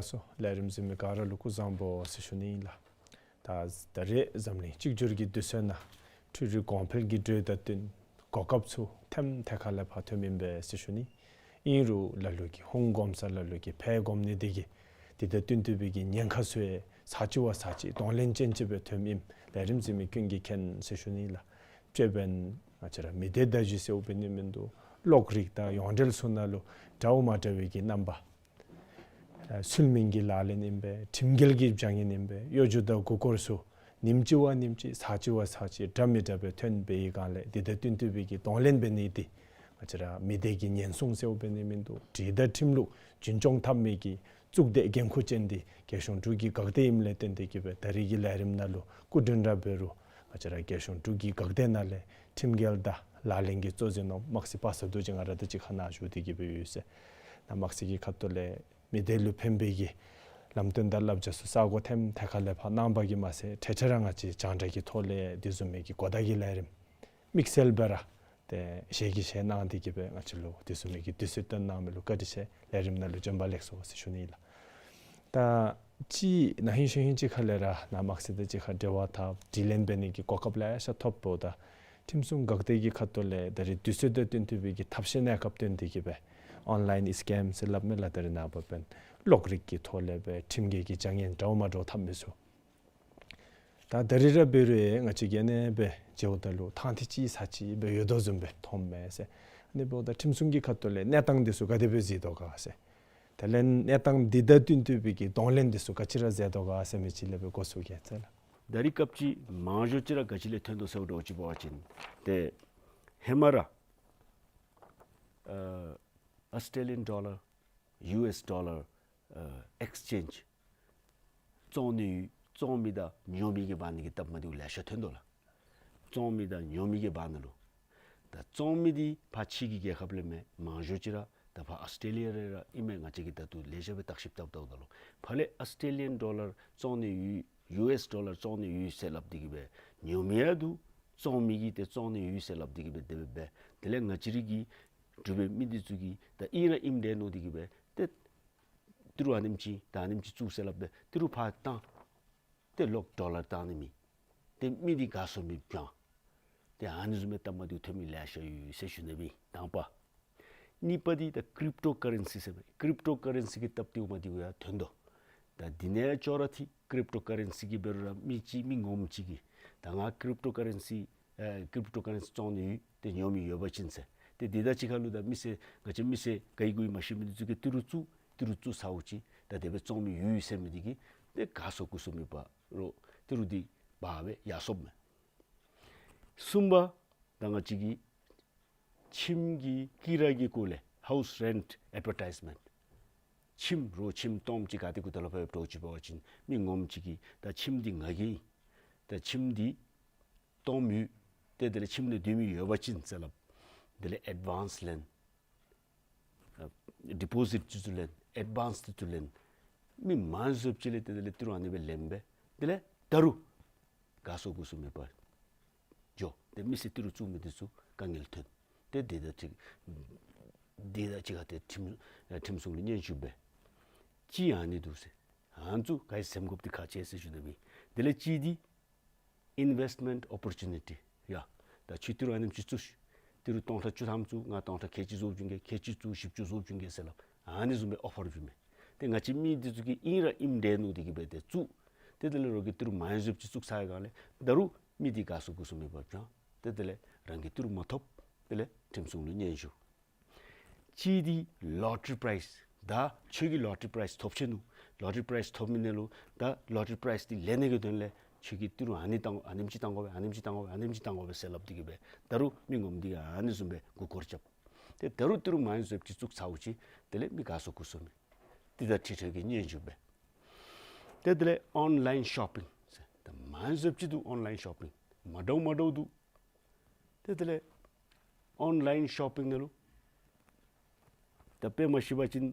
ལགས་སོ། ལས་རིམ་གཟིགས་མི་ག་ར་ལུ་སྐུ་གཟུགས་བཟང་པོ་ཟེར་ཞུ་ནི་ཨིན་ལགས། ད་ད་རེས་འཛམ་གླིང་གཅིག་གྱུར་གྱི་དུས་ཚོད་ནང་འཕྲུལ་རིག་གོང་འཕེལ་གྱི་འགྲོས་དང་བསྟུན་གོ་སྐབས་ཚུ་ཐེམ་ཐེ་ཁ་ལས་ཕར་ཐོནམ་ཨིན་པས་ཟེར་ཞུ་ནི། ཨིན་རུང་ལ་ལུ་གིས་ཧུང་གོམ་ས་ལ་ལུ་གིས་ཕར་གོམ་ནི་དེ་གིས་དེ་དང་བསྟུན་ཏེ་སྦེ་གི་ཉེན་ཁ་ཚུ་ཡང་ཚར་གཅིག་བ་ཚར་གཅིག་གདོང་ལེན་ཅན་ཅིག་སྦེ་ཐོནམ་ཨིནམ་ལས་རིམ་གཟིགས་མི་ཀུན་གྱིས་མཁྱེན་ཟེར་ཞུ་ནི་ལགས། དཔྱེ་འབདན་ང་བཅས་ར་མི་སྡེ་བརྡ་བརྒྱུད་ཟེརཝ་འབད་ནི་མིན་འདུག། གློག་རིག་དང་ཡོངས་འབྲེལ་ཚུ་ནང་ལུ་འདྲཝ་མ་འདྲ་བའི་གི་རྣམ་པ་ཨ་ཚུལ་མིན་གྱི་ལག་ལེན་ཨིན་པས། ཁྲིམས་འགལ་གྱི་བྱ་ངན་ཨིན་པས། གཡོ་སྒྱུ་དང་མགུ་སྐོར་ཚུ་ཉིནམ་གཅིག་བ་ཉིནམ་གཅིག་ཚར་གཅིག་བ་ཚར་གཅིག་འདྲ་མི་འདྲ་སྦེ་ཐོན་པའི་སྒང་ལས་དེ་དང་བསྟུན་ཏེ་སྦེ་གི་གདོང་ལེན་འབད་ནི་དེ་ང་བཅས་ར་མི་སྡེ་གི་ཉེན་སྲུང་ཟེརཝ་འབད་ནི་མིན་འདུག། སྒྲིག་དང་ཁྲིམས་ལུགས་རྒྱུན་སྐྱོང་འཐབ་མི་གི་གཙུག་སྡེ་འགན་ཁུར་ཅན་འདི་རྒྱལ་གཞུང་འབྲུག་གི་འགག་སྡེ་ཨིནམ་ལས་བརྟེན་ཏེ་གི་སྦེ་ད་རེས་ཀྱི་ལས་རིམ་ནང་ལུ་སྐུ་མགྲོན་ར་འབད་རུང་ང་བཅས་ར་རྒྱལ་གཞུང་འབྲུག་གི་འགག་སྡེ་ནང་ལས་ཁྲིམས་འགལ་དང་ལག་ལེན་གྱི་གཙོ་འཛིན་ནོར་དམག་སྲིད་པ་སངས་རྡོ་རྗེ་ང་ར་དང་གཅིག་ཁར་ནཱ་བཞུགས་ཏེ་གི་སྦེ་ཡོད་ཟེར། ནཱ་དམག་སྲིད་ཀྱི་ཁ་ཐུག་ལས་མི་སྡེ་ལུ་ཕན་པའི་གི་ལམ་སྟོན་དང་བསླབ་བྱ་ཚུ་ས་གོ་ཐེམ་ཐེ་ཁ་ལས་ཕར་གནང་བ་གིས་མ་ཚད་ཐེངས་ཐེངས་ར་ང་བཅས་རྒྱང་བསྒྲགས་ཀྱི་ཐོག་ལས་དེ་བཟུམ་མའི་གི་གོ་བརྡ་གི་ལས་རིམ་དམིགས་བསལ་སྦེ་ར་ཏེ་ཞལ་གྱིས་བཞེས་གནང་སྟེ་གི་སྦེ་ང་བཅས་ལུ་དེ་བཟུམ་མའི་གི་དུས་ཚོད་བཏོན་གནང་མི་ལུ་བཀའ་དྲིན་ཆེ། ལས་རིམ་ནང་ལུ་བྱོན་པ་ལེགས་སོ་ཟེར་ཞུ་ནི་ལགས། ད་ཅི་ན་ཧིང་ཤུལ་ཧིང་ཅིག་ཁ་ལས་ར་ནཱ་དམག་སྲིད་དང་གཅིག་ཁར་འབྲེལ་བ་འཐབ་དྲི་ལན་འབད་ནི་གི་གོ་སྐབས་ལེ་ཤ་ཐོབ་འོང་། ད་ཁྲིམས་སྲུང་འགག་སྡེ་གི་ཁ་ཐུག་ལས་ད་རེས་དུས་ཚོད་དང་བསྟུན་ཏེ་སྦེ་གི་ཐབས་ཤེས་གནས་སྐབས་བཏོན་ཏེ་གི་སྦེ་ཨོན་ལཱའིན་སི་ཀེམ་ཟེར་སླབ་མི་ལགས། ད་རེས་ནངས་པ་འབདན་གློག་རིག་གི་ཐོག་ལས་སྦེ་ཁྲིམས་འགལ་གྱི་བྱ་ངན་འདྲཝ་མ་འདྲཝ་འཐབ་མི་ཚུ་ད་ད་རེས་ར་འབད་རུང་ང་བཅས་ཀྱིས་ཨ་ནི་སྦེ་འགྱོཝ་ད་ལུ་ཐང་ཐིག་ཅིག་ས་ཅིག་སྦེ་ཡོད་དོ་བཟུམ་སྦེ་མཐོངམ་མས་ཟེར། ཨ་ནི་འབདཝ་ད་ཁྲིམས་སྲུང་གི་ཁ་ཐུག་ལས་གནས་སྟངས་འདི་ཚུ་ག་དེ་སྦེ་གཟིགས་དོ་ག་ཟེར། དེ་ལས་གནས་སྟངས་འདི་དང་བསྟུན་ཏེ་སྦེ་གི་གདོང་ལེན་འདི་ཚུ་ག་ཅི་ར་མཛད་དོ་ག་ཟེར་མི་ཅིག་ལས་སྦེ་གོ་ཚུགས་གེ་ཟེར་ལགས། ད་རེས་སྐབས་ཅིག་མང་ཤོས་ཅིག་ར་ག་ཅི་ལས་ཐོན་དོ་ཟེརཝ་འདྲཝ་ཅིག་འབད་བ་ཅིན་ཏེ་ཧེ་མ་ར་ཨ་ཨོསི་ཊེ་ལི་ཡཱན་ཌོ་ལར་ཡུ་ཨེསི་ཌོ་ལར་ཨ་ཨེགསི་ཅེནཇ་བཙོང་ནི་ཡོད། བཙོང་མི་དང་ཉོ་མི་གི་བར་ན་གི་སྟབས་མ་བདེཝ་ལེ་ཤ་ཐོན་དོ་ལགས། བཙོང་མི་དང་ཉོ་མི་གི་བར་ན་ལུ། ད་བཙོང་མི་འདི་ཕར་ཕྱི་གི་རྒྱལ་ཁབ་ལས་མེན། མང་ཤོས་ཅིག་ར་ད་ཕར་ཨོསི་ཊེ་ལི་ཡ་ར་ཨིན་མས། ང་བཅས་ཀྱིས་ད་ལྟོ་ལེགས་ཤོམ་སྦེ་བརྟག་ཞིབ་བཏང་བལྟཝ་ད་ལུ་ཕར་ལས་ཨོསི་ཊེ་ལི་ཡཱན་ཌོ་ལར་བཙོང་ནི་ཡོད་ཡུ་ཨེསི་ཌོ་ལར་བཙོང་ནི་ཡོད་ཟེར་སླབ་སྟེ་གི་སྦེ་ཉོ་མི་ཡང་འདུག། བཙོང་མི་གིས་ཏེ་བཙོང་ནི་ཡོད་ཟེར་སླབ་སྟེ་གི་སྦེ་དེ་སྦེ་འབད། དེ་ལས་ང་བཅས་ར་གི་འབྲུག་པའི་མི་འདི་ཚུ་གིས་ད་ཨིན་ར་ཨིནམ་འདྲས་མནོ་སྟེ་གི་སྦེ་ཏེ་ཏི་རུ་ཨ་ནེམ་ཅིག་ད་ཨ་ནེམ་ཅིག་བཙུགས་ཟེར་སླབ་སྦེ་ཏི་རུ་ཕར་བཏང་། ཏེ་ལོག་ཌོ་ལར་བཏང་ནི་མེད། ཏེ་མི་འདི་དགའ་སོང་མི་བྱང་། ཏེ་ཨ་ནི་བཟུམ་མའི་སྟབས་མ་བདེཝ་ཐོན་མི་ལེ་ཤ་ཡོད་ཟེར་ཞུ་ནི་སྦེ་དང་པ། གཉིས་པ་འདི་ད་ཀྲིབ་ཊོ་ཀ་རེན་སི་ཟེར་མི་ཀྲིབ་ཊོ་ཀ་རེན་སི་གི་སྟབས་བདེཝ་མ་བདེཝ་ཡང་ཐོན་དོ། ད་འདི་ནང་ཡང་ཅོག་ར་འཐད། ཀྲིབ་ཊོ་ཀ་རེན་སི་གི་འབད་རུང་ར་མི་ཅིག་མི་ངོམ་ཅིག་གིས་ད་ང་ཀྲིབ་ཊོ་ཀ་རེན་སི་ཨེ་ཀྲིབ་ཊོ་ཀ་རེན་སི་བཙོང་ནི་ཡོད། ཏེ་ཉོ་མི་ཡོད་པ་ཅིན་ཟེར། ཏེ་འདི་དང་གཅིག་ཁར་ལུ་ད་མི་སེར་ང་བཅས་མི་སེར་ག་ཡི་གུ་ཡི་མ་ཤེས་མི་འདི་ཚུ་གིས་ཏི་རུ་བཙུགས་ཏི་རུ་བཙུགས་ཚརཝ་ཅིག་ད་དེ་སྦེ་བཙོང་མི་ཡོད་ཟེར་མི་འདི་གིས་ཏེ་ག་སོང་གུ་སོང་མེད་པར་ཏི་རུ་འདི་འབག་སྦེ་ཡར་སོངམ་མས། གསུམ་པ་ད་ང་བཅས་ཀྱི་ཁྱིམ་གྱི་ཀི་ར་གི་སྐོར་ལས་ཧའུསི་རེནཊ་ཨེཌ་བར་ཊའིཛ་མེནཊ། ཁྱིམ་རོགས་ཁྱིམ་སྟོངམ་ཅིག་ག་ཏེ་གུ་ད་ལུ་ཕར་འགྱོཝ་ཅིག་འབད་བ་ཅིན་མི་ངོམ་ཅིག་གིས་ད་ཁྱིམ་འདི་ང་གི་ཨིན། ད་ཁྱིམ་འདི་སྟོངམ་ཡོད། ཏེ་དེ་ལས་ཁྱིམ་ནང་སྡོད་མི་ཡོད་པ་ཅིན་ཟེར་སླབ། དེ་ལས་ཨེཌ་ཝཱནསི་ལེན། ཨ་ཌི་པོ་ཟིཊ་ཅིག་ཚུ་ལེན། ཨེཌ་ཝཱནསི་ཅིག་ཚུ་ལེན། མི་མང་སུ་ཅིག་ལས་ཏེ་དེ་ལས་ཏི་རུ་ཨ་ནི་སྦེ་ལེན་སྦེ་དེ་ལས་ད་རུང་ག་སོང་གུ་སོང་མེད་པར་འགྱོ། ཏེ་མི་སེར་ཏི་རུ་བཙུགས་མི་འདི་ཚུ་དཀའ་ངལ་ཐོན། ཏེ་འདི་དང་གཅིག་འདི་དང་གཅིག་ཁར་ཏེ་ཁྲིམས་ཨ་ཁྲིམས་སྲུང་ལུ་སྙན་ཞུ་འབད། གཅིག་ཨ་ནི་འདུག་ཟེར། ཨ་ནི་ཚུ་ག་ཡི་སེམས་དགོཔ་འདི་ཁག་ཆེ་ཟེར་ཞུ་ནི་སྦེ། དེ་ལས་གཅིག་འདི་ ཨིན་ཝེསཊ་མེནཊ་ཨོ་པོར་ཅུ་ནི་ཊི། ཡ། ད་ཁྱོད་ཏི་རུ་ཨ་ནེམ་ཅིག་བཙུགས་ཤིག། ཏི་རུ་སྟོང་ཕྲག་བཅུ་ཐམ་བཙུགས། ང་སྟོང་ཕྲག་ཁལ་གཅིག་བཟོ་བཅུག་གེ། ཁལ་གཅིག་བཙུགས། བཞི་བཅུ་བཟོ་བཅུག་གེ་ཟེར་སླབ། ཨ་ནི་བཟུམ་སྦེ་ཨོ་ཕར་བྱིན་མས། ཏེ་ང་བཅས་མི་འདི་ཚུ་གིས་ཨིན་ར་ཨིནམ་འདྲས་མནོ་སྟེ་གི་སྦེ་ཏེ་བཙུགས། ཏེ་དེ་ལས་རོགས་ཀྱིས་ཏི་རུ་མང་ཤོས་ཅིག་བཙུགས་ཚར་བའི་སྒང་ལས་ད་རུང་མི་འདི་དགའ་ཚོར་སྐུ་གཟུགས་མེད་པར་བྱུང་། ཏེ་དེ་ལས་རང་གིས་ཏི་རུ་མ་ཐོབ། དེ་ལས་ཁྲིམས་སྲུང་ལུ་སྙན་ཞུ། གཅིག་འདི་ལོ་ཊ་རི་པ་རའིཛ། ད་ཁྱོད་ཀྱིས་ལོ་ཊ་རི་པ་རའིཛ་ཐོབ་ཆི་ནུག། ལོ་ཊ་རི་པ་རའིཛ་ཐོབ་མི་ནང་ལུ་ད་ལོ་ཊ་རི་པ་རའིཛ་འདི་ལེན་ནི་གི་དོན་ལས་ཁྱོད་ཀྱིས་ཏི་རུ་ཨ་ནི་བཏང་ཨ་ནེམ་ཅིག་བཏང་དགོ་པས། ཨ་ནེམ་ཅིག་བཏང་དགོ་པས། ཨ་ནེམ་ཅིག་བཏང་དགོ་པས་ཟེར་སླབ་སྟེ་གི་སྦེ་ད་རུང་མི་ངོམ་འདི་གིས་ཨ་ནི་བཟུམ་སྦེ་མགུ་སྐོར་རྐྱབ། ཏེ་ད་རུང་ཏི་རུ་མང་ཤོས་ཅིག་བཙུགས་ཚརཝ་ཅིག་དེ་ལས་མི་དགའ་ཚོར་སྐུ་གཟུགས་མེད། འདི་ད་ཁྲི་ཁྲོད་ཀྱིས་སྙན་ཞུ་འབད། ཏེ་དེ་ལས་ཨོན་ལའིན་ཤོ་པིང་ཟེར། ད་མང་ཤོས་ཅིག་འདུག། ཨོན་ལའིན་ཤོ་པིང་མ་འདྲཝ་མ་འདྲཝ་འདུག། ཏེ་དེ་ལས་ཨོན་ལའིན་ཤོ་པིང་ནང་ལུ་ད་དཔེ་མ་ཤེས་པ་ཅིན་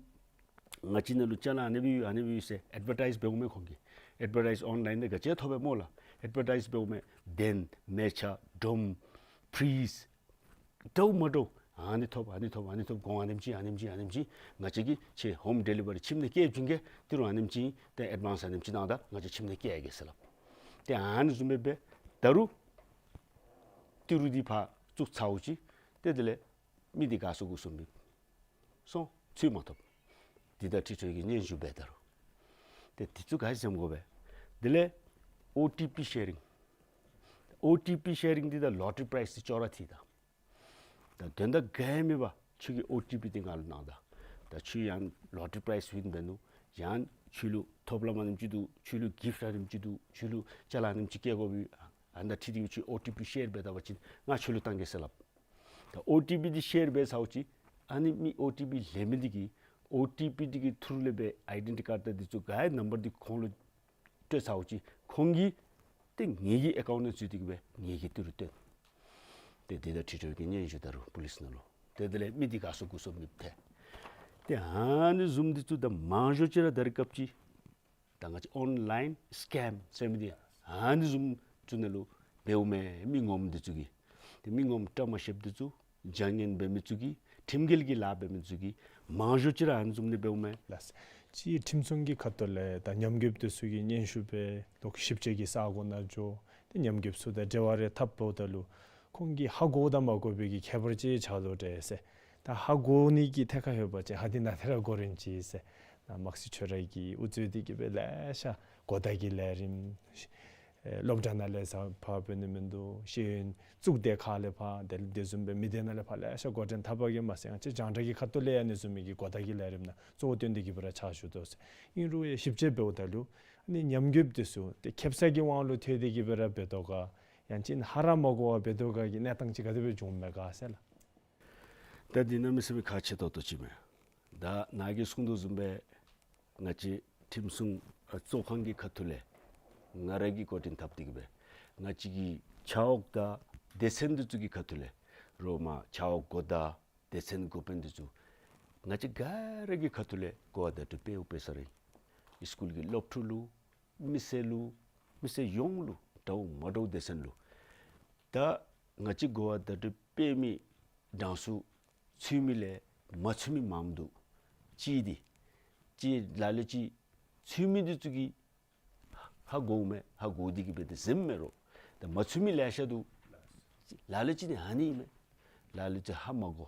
ང་བཅས་ནང་ལུ་ཅ་ལ་ཨ་ནི་སྦེ་ཡོད་ཨ་ནི་སྦེ་ཡོད་ཟེར་ཨེཌ་ཝར་ཊའིཛ་འབདཝ་མས། ཁོང་གིས་ཨེཌ་ཝར་ཊའིཛ་ཨོན་ལའིན་ནང་ག་ཅི་ཐོབ་པས་སྨོ་ལགས། ཨེཌ་ཝར་ཊའིཛ་འབདཝ་མས། གདན་མལ་ཆ་སྒྲོམ་ཕི་རིཇ་འདྲཝ་མ་འདྲཝ་ཨ་ནི་ཐོབ། ཨ་ནི་ཐོབ། ཨ་ནི་ཐོབ། གོང་ཨ་ནེམ་ཅིག་ཨ་ནེམ་ཅིག་ཨ་ནེམ་ཅིག་ང་བཅས་ཀྱིས་ཁྱོད་ཧོམ་ཌེ་ལི་ཝ་རི་ཁྱིམ་ནང་བསྐྱལ་བྱིན་གེ། ཏི་རུ་ཨ་ནེམ་ཅིག་ཏེ་ཨེཌ་ཝཱནསི་ཨ་ནེམ་ཅིག་གནང་ད་ང་བཅས་ཁྱིམ་ནང་བསྐྱལ་གེ་ཟེར་སླབ། ཏེ་ཨ་ནི་བཟུམ་སྦེ་འབད། ད་རུང་ཏི་རུ་འདི་ཕར་བཙུགས་ཚརཝ་ཅིག་ཏེ་དེ་ལས་མི་འདི་དགའ་ཚོར་སྐུ་གཟུགས་མེད་སོང་། ཚུར་མ་ཐོབ། འདི་ད་ཁྲི་ཁྲོད་ཀྱིས་སྙན་ཞུ་འབད། ད་རུང་ཏེ་འདི་ཚུ་ག་ཅི་འཛེམ་དགོ་པས། དེ་ལས་ཨོ་ཊི་པི་ཤེ་རིང་། ཨོ་ཊི་པི་ཤེ་རིང་འདི་ད་ལོ་ཊ་རི་པ་རའིཛ་ཅོག་ར་འཐད་ད། ད་དོན་དག་ག་ཡང་མེད་པར་ཁྱོད་ཀྱིས་ཨོ་ཊི་པི་འདི་ང་ལུ་གནང་ད། ད་ཁྱོད་ཡང་ལོ་ཊ་རི་པ་རའིཛ་ཝིན་འབད་ནུག། ཡང་ཁྱོད་ལུ་ཐོབ་ལམ་ཨ་ནེམ་ཅིག་འདུག། ཁྱོད་ལུ་གིཕཊ་ཨ་ནེམ་ཅིག་འདུག། ཁྱོད་ལུ་ཅ་ལ་ཨ་ནེམ་ཅིག་བསྐྱལ་དགོ་པས། ཨ་ནི་ད་ཁྲིད་དེ་གིས་ཁྱོད་ཨོ་ཊི་པི་ཤེར་འབད་ད་པ་ཅིན་ང་ཁྱོད་ལུ་བཏང་གེ་ཟེར་སླབ། ད་ཨོ་ཊི་པི་འདི་ཤེར་འབད་ཚརཝ་ཅིག་ཨ་ནི་མི་ཨོ་ཊི་པི་ལེན་མི་འདི་གིས་ཨོ་ཊི་པི་འདི་གི་ཐུར་ལས་སྦེ་ཨའི་ཌེན་ཊི་ཊི་ཀཱཌ་དང་འདི་ཚུ་ག་ཡང་ནམ་བར་འདི་ཁོང་ལུ་སྤྲོད་ཚརཝ་ཅིག་ཁོང་གིས་ཏེ་ངེ་གི་ཨེ་ཀའུནཊ་ནང་བཙུགས་ཏེ་གི་སྦེ་ངེ་གི་ཏི་རུ་སྟོན། ཏེ་འདི་ད་ཁྲི་ཁྲོད་ཀྱིས་སྙན་ཞུ་ད་རུང་པོ་ལིསི་ནང་ལུ། ཏེ་དེ་ལས་མི་འདི་དགའ་ཚོར་སྐུ་གཟུགས་མེདཔ་ཐལ། ཏེ་ཨ་ནི་བཟུམ་འདི་ཚུ་ད་མང་ཤོས་ཅིག་ར་ད་རེས་སྐབས་ཅིག་ད་ང་བཅས་ཨོན་ལའིན་སི་ཀེམ་ཟེར་མི་འདི་ཨ་ནི་བཟུམ་ཚུ་ནང་ལུ་འབདཝ་མས། མི་ངོམ་འདི་ཚུ་གིས་ཏེ་མི་ངོམ་བཀྲ་མ་ཤིསཔ་འདི་ཚུ་བྱ་ངན་འབད་མི་ཚུ་གིས་ཁྲིམས་འགལ་གྱི་ལཱ་འབད་མི་ཚུ་གིས་མང་ཤོས་ཅིག་ར་ཨ་ནི་བཟུམ་ནི་འབདཝ་མས་ལགས། ཅིག་ཁྲིམས་སྲུང་གི་ཁ་ཐུག་ལས་ད་ཉམས་རྒུདཔ་འདི་ཚུ་གིས་སྙན་ཞུ་འབད་ལོག་ཞིབ་དཔྱད་ཀྱི་ས་གོ་ནང་འགྱོ། ཏེ་ཉམས་རྒུདཔ་ཚུ་དང་འབྲེལ་བ་རེ་འཐབ་འབདཝ་ད་ལུ་ཁོང་གིས་ཧ་གོ་དང་མ་གོ་བའི་གི་ཁྱད་པར་ཅིག་ཆགས་དོ་འདྲས་ཟེར། ད་ཧ་གོ་ནི་གི་ཐད་ཁར་ཡོད་པ་ཅིན་ཧ་འདི་ནང་ཐད་ར་གོ་རན་ཅི་ཟེར། ད་དམག་སྲིད་ཆོས་ར་གི་དབུ་གཙོས་ཏེ་གི་སྦེ་ལེ་ཤ་གོ་བརྡ་གི་ལས་རིམ་ཨེ་སློབ་གྲྭ་ནང་ལས་ས་ཕར་འབད་ནི་མིན་འདུག། ཤེས་ཡོན་གཙུག་སྡེ་ཁག་ལས་ཕར་དེ་དེ་བཟུམ་སྦེ་མི་སྡེ་ནང་ལས་ཕར་ལེ་ཤ་འགོ་འདྲེན་འཐབ་པ་གིས་མ་ཚད་ང་བཅས་རྒྱང་བསྒྲགས་ཀྱི་ཁ་ཐུག་ལས་ཡང་ཨ་ནི་བཟུམ་མའི་གི་གོ་བརྡ་གི་ལས་རིམ་ནང་གཙོ་བོ་བཏོན་ཏེ་གི་སྦེ་ར་ཕྱག་ཞུ་དོ་ཟེར། ཨིན་རུང་ཡང་ཞིབ་དཔྱད་འབདཝ་ད་ལུ་ཨ་ནི་ཉམས་རྒུདཔ་འདི་ཚུ་ཏེ་ཁེབ་ས་གི་དབང་ལུ་ཐལ་ཏེ་གི་སྦེ་ར་འབད་དོ་ག། ཡང་ཅིན་ཧ་ར་མ་གོ་བར་འབད་དོ་ག་གི་གནས་སྟངས་ཅིག་ག་དེ་སྦེ་བྱུངམ་མས་ག་ཟེར་ལགས། ད་འདི་གནམ་མེད་ས་མེད་ཁག་ཆེ་ཏོག་ཏོ་ཅིག་མས། ད་ནཱ་གིས་གསུངས་དོ་བཟུམ་སྦེ་ང་བཅས་ཁྲིམས་སྲུང་ཨ་གཙོ་ཁང་གི་ཁ་ཐུག་ལས་ང་ར་གིས་འགོ་འདྲེན་འཐབ་སྟེ་གི་སྦེ་ང་བཅས་ཀྱི་ཆ་འོག་དང་སྡེ་ཚན་འདི་ཚུ་གི་ཁ་ཐུག་ལས་རོགས་མ་ཆ་འོག་གོ་བརྡ་སྡེ་ཚན་འགོ་དཔོན་འདི་ཚུ་ང་བཅས་ག་ར་གི་ཁ་ཐུག་ལས་གོ་བ་བརྡ་སྤྲོད་འབདཝ་འབད་ས་ར་ཨིན། སི་ཀུལ་གྱི་སློབ་ཕྲུག་ལུ་མི་སེར་ལུ་མི་སེར་ཡོངས་ལུ་འདྲཝ་མ་འདྲཝ་སྡེ་ཚན་ལུ་ད་ང་བཅས་གོ་བ་བརྡ་སྤྲོད་འབད་མི་གྲངས་སུ་ཚུད་མི་ལས་མ་ཚུད་མི་མངམ་འདུག། ཅིག་འདི་ཅིག་ལ་ལུ་ཅིག་ཚུད་མི་འདི་ཚུ་གིས་ཧ་གོཝ་མས། ཧ་གོ་སྟེ་གི་སྦེ་ཏེ་གཟིམ་མས་རོགས། ད་མ་ཚུད་མི་ལེ་ཤ་འདུག། ལ་ལུ་ཅིག་ནི་ཨ་ནི་ཨིན་མས། ལ་ལུ་ཅིག་ཧ་མ་གོ་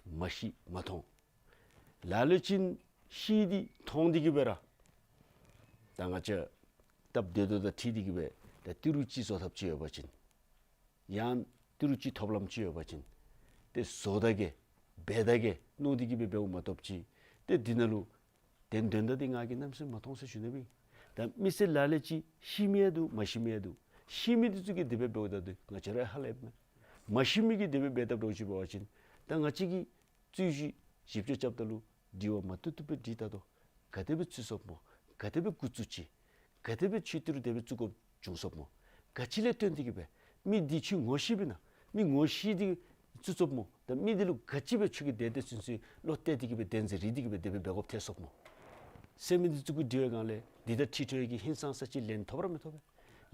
མ་ཤེས་མ་མཐོང་། ལ་ལུ་ཅིག་ཤེས་ཏེ་མཐོང་སྟེ་གི་སྦེ་ར་ད་ང་བཅས་སྟབས་བདེ་ཏོག་ཏོ་དང་འཁྲིལ་ཏེ་གི་སྦེ་ད་ཏི་རུ་ཅིག་བཟོ་ཐབས་ཅིག་ཡོད་པ་ཅིན་ཡང་ཏི་རུ་ཅིག་ཐོབ་ལམ་ཅིག་ཡོད་པ་ཅིན་ཏེ་བཟོ་ད་གེ་འབད་ད་གེ་མནོ་སྟེ་གི་སྦེ་འབདཝ་མ་གཏོགས་ཅིག་ཏེ་འདི་ནང་ལུ་དོན་དོན་དག་འདི་ང་གིས་གནམ་མེད་ས་མེད་མ་མཐོང་ཟེར་ཞུ་ནི་སྦེ། ད་མི་སེར་ལ་ལུ་ཅིག་ཤེས་མི་ཡང་འདུག། མ་ཤེས་མི་ཡང་འདུག། ཤེས་མི་འདི་ཚུ་གིས་དེ་སྦེ་འབདཝ་ད་འདི་ང་བཅས་ར་ཧ་ལས་མས། མ་ཤེས་མི་གིས་དེ་སྦེ་འབད་དཔ་འདྲཝ་ཅིག་འབད་བ་ཅིན་ད་ང་བཅས་ཀྱིས་རྩོད་གཞི་ཞིབ་དཔྱད་རྐྱབ་ད་ལུ་དྲི་བ་མ་བཏུབ་བཏུབ་སྦེ་དྲིས་ད་དོ། ག་དེ་སྦེ་ཚུད་སོཔ་སྨོ། ག་དེ་སྦེ་འགོ་བཙུགས་ཅི། ག་དེ་སྦེ་ཁྱོད་ཏི་རུ་དེ་སྦེ་བཙུགས་དགོཔ་བྱུང་སོཔ་སྨོ། ག་ཅི་ལས་བརྟེན་ཏེ་གི་སྦེ་མི་འདི་ཁྱོད་ངོ་ཤེས་པས་ན། མི་ངོ་ཤེས་ཏེ་བཙུགས་སོཔ་སྨོ། ད་མི་འདི་ལུ་ག་ཅི་སྦེ་ཁྱོད་ཀྱིས་དེ་དེ་ཚུན་ཚོད་བློ་གཏད་དེ་གི་སྦེ་བདེན་འཛིན་རེ་དེ་གི་སྦེ་དེ་སྦེ་འབད་དགོཔ་ཐལ་སོཔ་སྨོ། ཟེར་མི་འདི་ཚུ་གུ་དྲི་བའི་སྒང་ལས་འདི་ད་ཁྲི་ཁྲོད་ཀྱི་ཧིང་སངས་ས་ཅིག་ལན་ཐོབ་ར་མི་ཐོབ་པས།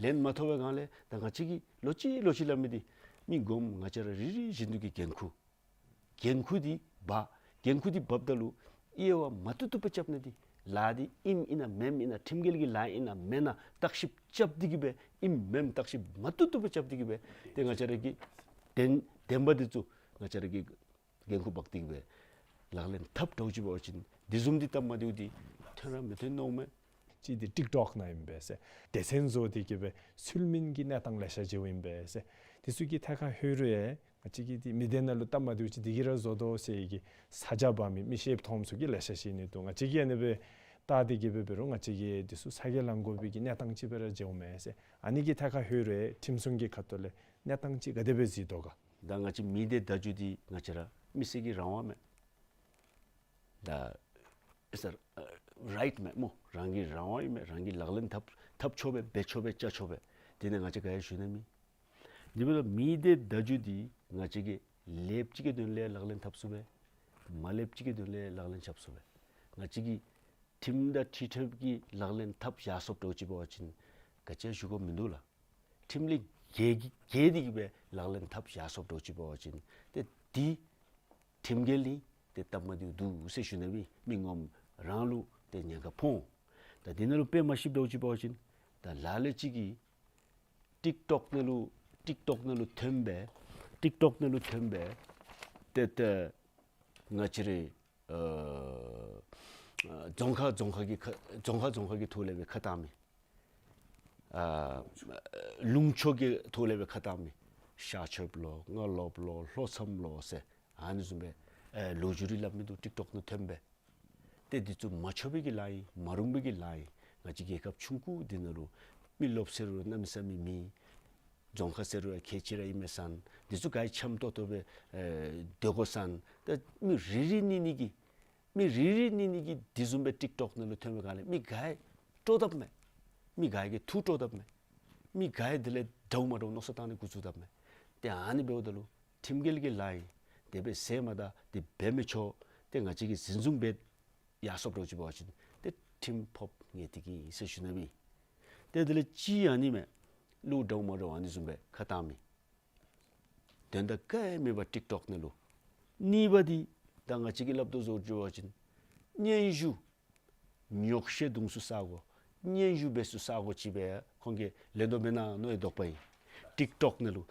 ལན་མ་ཐོབ་པའི་སྒང་ལས་ད་ང་བཅས་ཀྱིས་ལོག་ཅི་ལོག་ཅི་སླབ་མི་འདི་མི་ངོམ་ང་བཅས་ར་རེ་རེ་བཞིན་དུ་གི་འགན་ཁུར། འགན་ཁུར་འདི་འབག། འགན་ཁུར་འདི་འབགཔ་ད་ལུ་དབྱེ་བ་མ་བཏུབ་བཏུབ་སྦེ་རྐྱབ་ནི་འདི་ ལཱ་འདི་ཨིནམ་ཨིན་ན་མེནམ་ཨིན་ན་ཁྲིམས་འགལ་གྱི་ལཱ་ཨིན་ན་མེན་ན་བརྟག་ཞིབ་རྐྱབ་སྟེ་གི་སྦེ་ཨིནམ་མེནམ་བརྟག་ཞིབ་མ་བཏུབ་བཏུབ་སྦེ་རྐྱབ་སྟེ་གི་སྦེ་ཏེ་ང་བཅས་ར་གི་བདེན་བདེན་པ་འདི་ཚུ་ང་བཅས་ར་གིས་འགན་ཁུར་འབག་སྟེ་གི་སྦེ་ལག་ལེན་འཐབ་འདྲཝ་ཅིག་འབད་བ་ཅིན་དེ་བཟུམ་འདི་སྟབས་མ་བདེཝ་འདི་ཐོན་ར་མི་ཐོན་མནོཝ་མས། གཅིག་འདི་ཊིཀ་ཊོཀ་ནང་ཨིན་པས་ཟེར། སྡེ་ཚན་བཟོ་སྟེ་གི་སྦེ་ཚུལ་མིན་གྱི་གནས་སྟངས་ལེ་ཤ་ཅིག་ཨིན་པས་ཟེར། དེ་ཚུ་གི་ཐད་ཁར་ལྷོད་རུང་ཡང་ང་བཅས་ཀྱི་འདི་མི་སྡེ་ནང་ལུ་སྟབས་མ་བདེཝ་ཅིག་འདི་གིས་ར་བཟོ་དོ་ཟེར་གྱི་ས་ཆ་འབག་མི་མི་ཤེསཔ་མཐོངམ་ཚུ་གིས་ལེ་ཤ་ཅིག་ཨིན་ནི་འདུག། ང་བཅས་ཀྱིས་ཨ་ནི་སྦེ་བལྟ་སྟེ་གི་སྦེ་འབད་རུང་ང་བཅས་ཀྱིས་འདི་ཚུ་ཚ་གྱང་ལང་དགོ་པའི་གི་གནས་སྟངས་ཅིག་སྦེ་ར་མཇལཝ་མས་ཟེར། ཨ་ནི་གི་ཐད་ཁར་ལྷོད་རུང་ཡང་ཁྲིམས་སྲུང་གི་ཁ་ཐུག་ལས་གནས་སྟངས་ཅིག་ག་དེ་སྦེ་གཟིགས་དོ་ག། ད་ང་བཅས་མི་སྡེ་བརྡ་བརྒྱུད་འདི་ང་བཅས་ར་མི་སེར་གྱི་རང་དབང་མས། ད་ཨེ་སར་རའིཊ་མས་སྨོ། རང་གི་རང་དབང་ཨིན་མས། རང་གིས་ལག་ལེན་འཐབ་འཐབ་ཆོག་པས། འབད་ཆོག་པས། བཅའ་ཆོག་པས། དེ་ནང་ང་བཅས་ག་ཡང་ཞུ་ནི་མེད། དེ་འབདཝ་ད་མི་སྡེ་བརྡ་བརྒྱུད་འདི་ང་བཅས་ཀྱིས་ལེགསཔ་ཅིག་གི་དོན་ལས་ལག་ལེན་འཐབ་ཚུགས་པས། མ་ལེགསཔ་ཅིག་གི་དོན་ལས་ལག་ལེན་རྐྱབ་ཚུགས་པས། ང་བཅས་ཀྱིས་ཁྲིམས་དང་འཁྲིལ་ཏེ་གི་ལག་ལེན་འཐབ་ཡར་སོཔ་འདྲཝ་ཅིག་འབད་བ་ཅིན་ག་ཅི་ཡང་ཞུ་དགོཔ་མིན་འདུག་ལགས། ཁྲིམས་ལས་འགལ་འགལ་ཏེ་གི་སྦེ་ལག་ལེན་འཐབ་ཡར་སོཔ་འདྲཝ་ཅིག་འབད་བ་ཅིན་ཏེ་འདི་ཁྲིམས་འགལ་ཨིན། ཏེ་སྟབས་མ་བདེཝ་འདུག་ཟེར་ཞུ་ནི་སྦེ་མི་ངོམ་རང་ལུ་ཏེ་ཉེན་ཁ་ཕོག། ད་འདི་ནང་ལུ་དཔེ་མ་ཤེསཔ་འདྲཝ་ཅིག་འབད་བ་ཅིན་ད་ལ་ལུ་ཅིག་གིས་ཊིཀ་ཊོཀ་ནང་ལུ་ཊིཀ་ཊོཀ་ནང་ལུ་ཐོན་སྦེ་ཊིཀ་ཊོཀ་ནང་ལུ་ཐོན་སྦེ་ཏེ་ཏེ་ང་བཅས་རའི་ཨ་ཨ་རྫོང་ཁག་རྫོང་ཁག་གི་ཁ་རྫོང་ཁག་རྫོང་ཁག་གི་ཐོག་ལས་སྦེ་ཁ་བཏང་མི། ཨ་ལུང་ཕྱོགས་ཀྱི་ཐོག་ལས་སྦེ་ཁ་བཏང་མི། ཤར་ཕྱོགསཔ་ལོ་རྔ་ལོགཔ་ལོ་ལྷོ་མཚམས་ལོ་ཟེར་ཨ་ནི་བཟུམ་སྦེ་ཨེ་ལོ་རྒྱུས་རེ་སླབ་མི་འདུག། ཊིཀ་ཊོཀ་ནང་ཐོན་སྦེ། ཏེ་འདི་ཚུ་མ་ཆོག་པའི་གི་ལཱ་ཨིན། མ་རུང་པའི་གི་ལཱ་ཨིན། ང་བཅས་རྒྱལ་ཁབ་ཆུང་ཀུ་འདི་ནང་ལུ་མི་རློབས་ཟེར་རུང་གནམ་མེད་ས་མེད་མེད། རྫོང་ཁག་ཟེར་རུང་ཡང་ཁལ་གཅིག་ར་ཨིན་མས་ཟེར། འདི་ཚུ་ག་ར་འཆམ་ཏོག་ཏོ་སྦེ་ཨེ་སྡོད་དགོ་ཟེར། ད་མི་རེ་རེ་གཉིས་གཉིས་ཀྱིས་མི་རེ་རེ་གཉིས་གཉིས་ཀྱིས་འདི་བཟུམ་སྦེ་ཊིཀ་ཊོཀ་ནང་ལུ་ཐོན་པའི་སྒང་ལས་མི་ག་ར་སྤྲོ་དཔ་མས། མི་ག་ར་གིས་ཐུགས་སྤྲོ་དཔ་མས། མི་ག་ར་དེ་ལས་འདྲཝ་མ་འདྲཝ་མནོ་བསམ་བཏང་ནི་འགོ་བཙུགས་དཔ་མས། ཏེ་ཨ་ནི་འབདཝ་ད་ལུ་ཁྲིམས་འགལ་གྱི་ལཱ་ཨིན། དེ་སྦེ་ཟེར་མ་ད་དེ་འབད་མི་ཆོག། ཏེ་ང་བཅས་ཀྱིས་འཛིན་བཟུང་འབད་ཡར་སོཔ་འདྲཝ་ཅིག་འབད་བ་ཅིན་ཏེ་ཁྲིམས་ཕོགཔ་ངེས་ཏིག་ཨིན་ཟེར་ཞུ་ནི་སྦེ། ཏེ་དེ་ལས་གཅིག་ཨ་ནི་མས། ལུ་འདྲཝ་མ་འདྲཝ་ཨ་ནི་བཟུམ་སྦེ་ཁ་བཏང་མི། དོན་དག་ག་ཡང་མེད་པར་ཊིཀ་ཊོཀ་ནང་ལུ། གཉིས་པ་འདི་ད་ང་བཅས་ཀྱིས་སླབ་དོ་བཟུམ་ཅིག་འབད་བ་ཅིན་སྙན་ཞུ་ཉོགས་བཤད་འདོན་ས་ས་གོ་སྙན་ཞུ་འབད་ས་ས་གོ་ཅིག་སྦེ་ཁོང་གིས་ལེན་དོ་མེན་ན་མནོ་བའི་དོགས་པ་ཨིན། ཊིཀ་ཊོཀ་ནང་ལུ་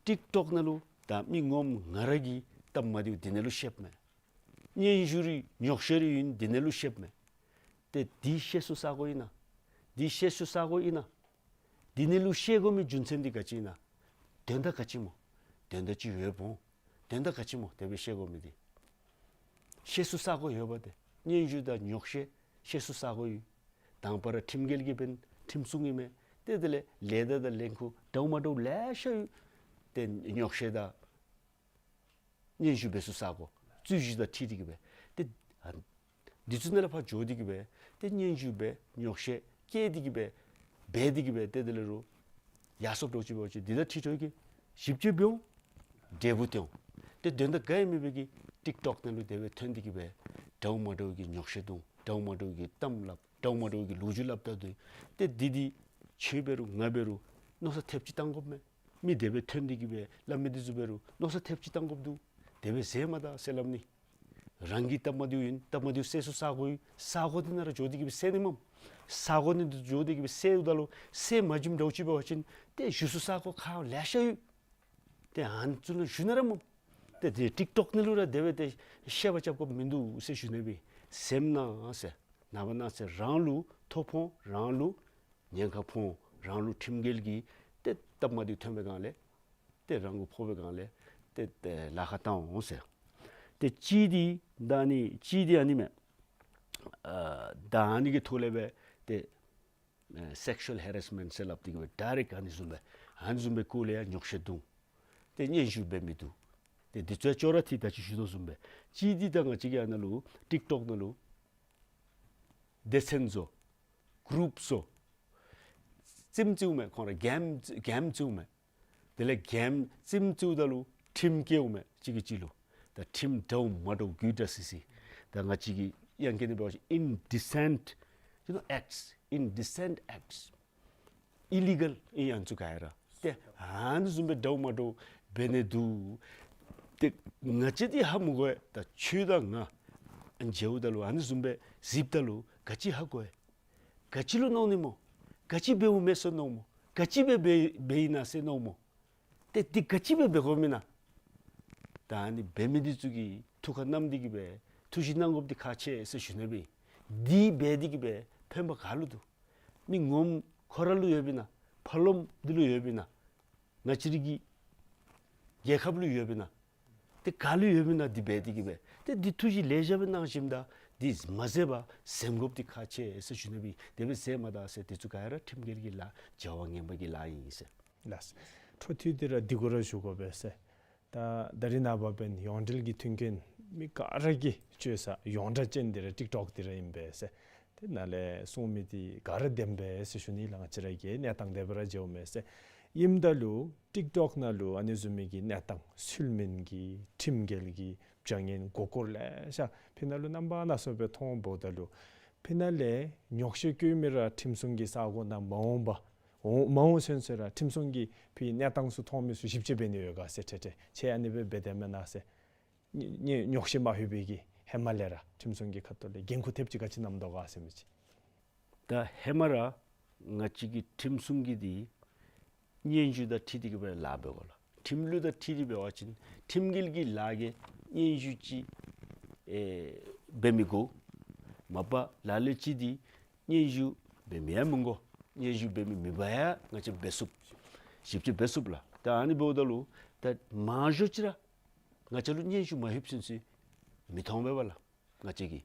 ཊིཀ་ཊོཀ་ནང་ལུ་ད་མི་ངོམ་ང་ར་གིས་སྟབས་མ་བདེཝ་འདི་ནང་ལུ་བཤདཔ་མས། སྙན་ཞུ་རེ་ཉོགས་བཤད་རེ་ཨིན་འདི་ནང་ལུ་བཤདཔ་མས། ཏེ་འདི་བཤད་ས་ས་གོ་ཨིན་ན། འདི་བཤད་ས་ས་གོ་ཨིན་ན། འདི་ནང་ལུ་བཤད་དགོ་མི་རྒྱུ་མཚན་འདི་ག་ཅི་ཨིན་ན། དོན་དག་ག་ཅི་སྨོ། དོན་དག་ཅིག་ཡོདཔ་འོང་། དོན་དག་ག་ཅི་སྨོ་དེ་སྦེ་བཤད་དགོ་མི་འདི། བཤད་ས་ས་གོ་ཡོདཔ་ཏེ། སྙན་ཞུ་དང་ཉོགས་བཤད་བཤད་ས་ས་གོ་ཡོད། དང་པ་ར་ཁྲིམས་འགལ་གྱི་འབདན་ཁྲིམས་སྲུང་ཨིན་མས། ཏེ་དེ་ལས་ལས་ད་དང་ལས་འགུལ་འདྲཝ་མ་འདྲཝ་ལེ་ཤ་ཡོད། ཏེ་ཉོགས་བཤད་དང་སྙན་ཞུ་འབད་ས་ས་གོ་རྩོད་གཞི་དང་འཁྲིལ་ཏེ་གི་སྦེ་ཏེ་ཨ་འདི་ཚུ་ནང་ལས་ཕར་འགྱོ་སྟེ་གི་སྦེ་ཏེ་སྙན་ཞུ་འབད་ཉོགས་བཤད་བཀལ་ཏེ་གི་སྦེ་འབད་དེ་གི་སྦེ་ཏེ་དེ་ལས་རུང་ཡར་སོཔ་འདྲཝ་ཅིག་འབད་བ་ཅིན་འདི་དང་འཁྲིལ་ཏེ་གི་ཞིབ་དཔྱད་འབད་འོང་། འབྲས་བུ་ཐོན་འོང་། ཏེ་དོན་དག་ག་ཡང་མེད་པའི་གི་ཊིཀ་ཊོཀ་ནང་ལུ་དེ་སྦེ་ཐོན་ཏེ་གི་སྦེ་འདྲཝ་མ་འདྲཝ་གི་ཉོགས་བཤད་འདོན། འདྲཝ་མ་འདྲཝ་གི་གཏམ་སླབ། འདྲཝ་མ་འདྲཝ་གི་ལོ་རྒྱུས་སླབ་ད་འདུག། ཏེ་འདི་འདི་ཁྱོད་འབད་རུང་ང་འབད་རུང་མནོ་བསམ་ཐེབས་ཅིག་བཏང་དགོཔ་མས། མི་དེ་སྦེ་ཐོན་ཏེ་གི་སྦེ་སླབ་མི་འདི་ཚུ་འབད་རུང་མནོ་བསམ་ཐེབས་ཅིག་བཏང་དགོཔ་འདུག། དེ་སྦེ་ཟེར་མ་ད་ཟེར་སླབ་ནི། རང་གི་སྟབས་མ་བདེཝ་ཨིན། སྟབས་མ་བདེཝ་སེལ་ས་ས་གོ་ཡོད། ས་གོ་འདི་ནང་ར་འགྱོ་སྟེ་གི་སྦེ་སེལ་ནི་མས། ས་གོ་འདི་འགྱོ་སྟེ་གི་སྦེ་སེལཝ་ད་ལུ་སེལ་མ་བྱིནམ་འདྲཝ་ཅིག་འབད་བ་ཅིན་ཏེ་ཞུ་ས་ས་གོ་ཁག་ལེ་ཤ་ཡོད། ཏེ་ཨ་ནི་ཚུ་ནང་ཞུ་ནི་ར་མས། ཏེ་དེ་ཊིཀ་ཊོཀ་ནང་ལུ་ར་དེ་སྦེ་ཏེ་བཤད་པ་རྐྱབ་དགོཔ་མིན་འདུག་ཟེར་ཞུ་ནི་སྦེ། སེམས་ནང་ཟེར་ནངས་པ་གནངས་ཚེ་རང་ལུ་ཐོ་ཕོག། རང་ལུ་ཉེན་ཁ་ཕོག། རང་ལུ་ཁྲིམས་འགལ་གྱི་ཏེ་སྟབས་མ་བདེཝ་ཐོན་པའི་སྒང་ལས་ཏེ་རང་གུ་ཕོག་པའི་སྒང་ལས་ཏེ་ཏེ་ལཱ་ཁག་བཏང་འོང་ཟེར། ཏེ་གཅིག་འདི་ད་ཨ་ནི་གཅིག་འདི་ཨ་ནི་མས། ཨ་ད་ཨ་ནི་གི་ཐོག་ལས་སྦེ་ཏེ་ཨ་སེཀ་ཤུ་ཨལ་ཧེ་རེསི་མེནཊ་ཟེར་སླབ་སྟེ་གི་སྦེ་ཌའི་རེཀཊ་ཨ་ནི་བཟུམ་སྦེ་ཨ་ནི་བཟུམ་སྦེ་སྐོར་ལས་ཡང་ཉོགས་བཤད་འདོན། ཏེ་སྙན་ཞུ་འབད་མི་འདུག། ཏེ་འདི་ཚུ་ཡང་ཅོག་ར་འཐད་ད་ཅི་ཞུ་དོ་བཟུམ་སྦེ། གཅིག་འདི་ད་ང་བཅས་ཀྱི་ཨ་ནཱ་ལུ་ཊིཀ་ཊོཀ་ནང་ལུ་སྡེ་ཚན་བཟོ། གུ་རུབ་བཟོ། རྩེདམོ་རྩེཝ་མས། ཁོང་ར་གེམ་གེམ་རྩེཝ་མས། དེ་ལས་གེམ་རྩེདམོ་རྩེཝ་ད་ལུ་ཁྲིམས་བཀལཝ་མས། གཅིག་གིས་གཅིག་ལུ། ད་ཁྲིམས་འདྲཝ་མ་འདྲཝ་དགོད་བྲ་སི་སི། ད་ང་བཅས་ཀྱི་དབྱངས་སྐད་ནང་འབད་བ་ཅིན་ཨིན་ཌི་སེནཊ་ཡུ་ནོ་ཨེཀཊས། ཨིན་ཌི་སེནཊ་ཨེཀཊས། ཨི་ལི་གཱལ་ཨིན་ཨ་ནི་ཚུ་ག་ར། ཏེ་ཨ་ནི་བཟུམ་སྦེ་འདྲཝ་མ་འདྲཝ་འབད་ནི་འདུག། ཏེ་ང་བཅས་འདི་ཧ་མི་གོ་བས། ད་ཁྱོད་དང་ང་ མཇལཝ་ད་ལུ་ཨ་ནི་བཟུམ་སྦེ་གཟིགསཔ་ད་ལུ་ག་ཅི་ཧ་གོ་ཡི། ག་ཅི་ལུ་མནོ་ནི་སྨོ། ག་ཅི་འབདཝ་མས་ཟེར་མནོཝ་སྨོ། ག་ཅི་སྦེ་འབད་འབད་ཡི་ན་ཟེར་མནོཝ་སྨོ། ཏེ་འདི་ག་ཅི་སྦེ་འབད་དགོཔ་ཨིན་ན། ད་ཨ་ནི་འབད་མི་འདི་ཚུ་གིས་ཐུགས་ཁར་བསྣམས་ཏེ་གི་སྦེ་ཐུགས་བཞེད་གནང་དགོཔ་འདི་ཁག་ཆེ་ཟེར་ཞུ་ནི་སྦེ། འདི་འབད་དེ་གི་སྦེ་ཕན་པ་ག་ལུ་འདུག། མི་ངོམ་ཁོ་ར་ལུ་ཡོདཔ་ཨིན་ན། ཕར་ལོགམ་འདི་ལུ་ཡོདཔ་ཨིན་ན། ང་བཅས་རའི་གི་རྒྱལ་ཁབ་ལུ་ཡོདཔ་ཨིན་ན། ཏེ་ག་ལུ་ཡོདཔ་ཨིན་ན། འདི་འབད་དེ་གི་སྦེ་ཏེ་འདི་ཐུགས་བཞེད་ལེ་ཤ་སྦེ་གནང་ཞིནམ་ད་འདི་མ་ཟད་པར་གཟིམ་དགོཔ་འདི་ཁག་ཆེ་ཟེར་ཞུ་ནི་སྦེ། དེ་སྦེ་ཟེརཝ་མ་ད་ཟེར་དེ་ཚུ་ག་ར་ཁྲིམས་འགལ་གྱི་ལཱ་བྱ་བ་ངན་པ་གི་ལཱ་ཨིན་ཟེར། ལགས། འཕྲོ་མཐུད་དེ་ར་འདི་གུ་ར་ཞུ་དགོ་པས་ཟེར། ད་ད་རིས་ནངས་པ་འབདན་ཡོངས་འབྲེལ་གྱི་མཐུན་རྐྱེན་མི་ག་ར་གིས་སྤྱོད་ས་ཡོངས་གྲགས་ཅན་འདི་ར་ཊིཀ་ཊོཀ་འདི་ར་ཨིན་པས་ཟེར། དེ་ནང་ལས་གསུང་མི་འདི་ག་ར་བདེན་པས་ཟེར་ཞུ་ནི་ལགས། ང་བཅས་ར་གི་གནས་སྟངས་དེ་སྦེ་ར་མཇལཝ་མས་ཟེར། ཨིནམ་ད་ལུ་ཊིཀ་ཊོཀ་ནང་ལུ་ཨ་ནི་བཟུམ་མའི་གི་གནས་སྟངས་ཚུལ་མིན་གྱི་ཁྲིམས་འགལ་གྱི་བྱ་ངན་མགུ་སྐོར་ལེ་ཤ་ཕི་ནང་ལུ་རྣམ་པ་སྣ་ཚོགས་སྦེ་མཐོངམ་ད་ལུ་ཕི་ནང་ལས་ཉོགས་བཤད་བཀོད་མི་ར་ཁྲིམས་སྲུང་གི་ས་སྒོ་ནང་མ་འོངམ་པ་འོང་མ་འོང་ཚུན་ཚོད་ར་ཁྲིམས་སྲུང་གིས་ཕི་གནས་སྟངས་ཚུ་མཐོང་མི་ཚུ་ཞིབ་དཔྱད་འབད་ནི་ཡོད་ག་ཟེར། ཁྱེད་ཁྱེད་ཁྱེད་ཨ་ནི་སྦེ་འབད་དེས་མེན་ན་ཟེར། ཉེ་ཉེ་ཉོགས་བཤད་མ་ལྷོད་པའི་གི་ཧེ་མ་ལས་ར་ཁྲིམས་སྲུང་གི་ཁ་ཐུག་ལས་འགན་ཁུར་ཐེབས་ཅིག་ག་ཅི་བསྣམས་དོ་ག་ཟེར་མི་ཅིག། ད་ཧེ་མ་ར་ང་བཅས་ཀྱི་ཁྲིམས་སྲུང་གི་འདི་སྙན་ཞུ་དང་འཁྲིལ་ཏེ་གི་སྦེ་ལཱ་འབད་དགོ་ལགས། ཁྲིམས་ལུགས་དང་འཁྲིལ་ཏེ་འབད་བ་ཅིན་ཁྲིམས་འགལ་གྱི་ལཱ་གི་སྙན་ཞུ་ཅིག་ཨེ་འབད་མི་དགོ། མ་པ་ལ་ལུ་ཅིག་འདི་སྙན་ཞུ་འབད་མི་ཡང་མི་དགོ། སྙན་ཞུ་འབད་མི་མེད་པར་ཡང་ང་བཅས་འབད་ཚུགས། ཞིབ་དཔྱད་འབད་ཚུགས་ལགས། ད་ཨ་ནི་འབདཝ་ད་ལུ་ད་མང་ཤོས་ཅིག་ར་ང་བཅས་ལུ་སྙན་ཞུ་མ་ལྷོདཔ་ཚུན་ཚོད་མི་མཐོང་པས་པ་ལགས། ང་བཅས་ཀྱིས་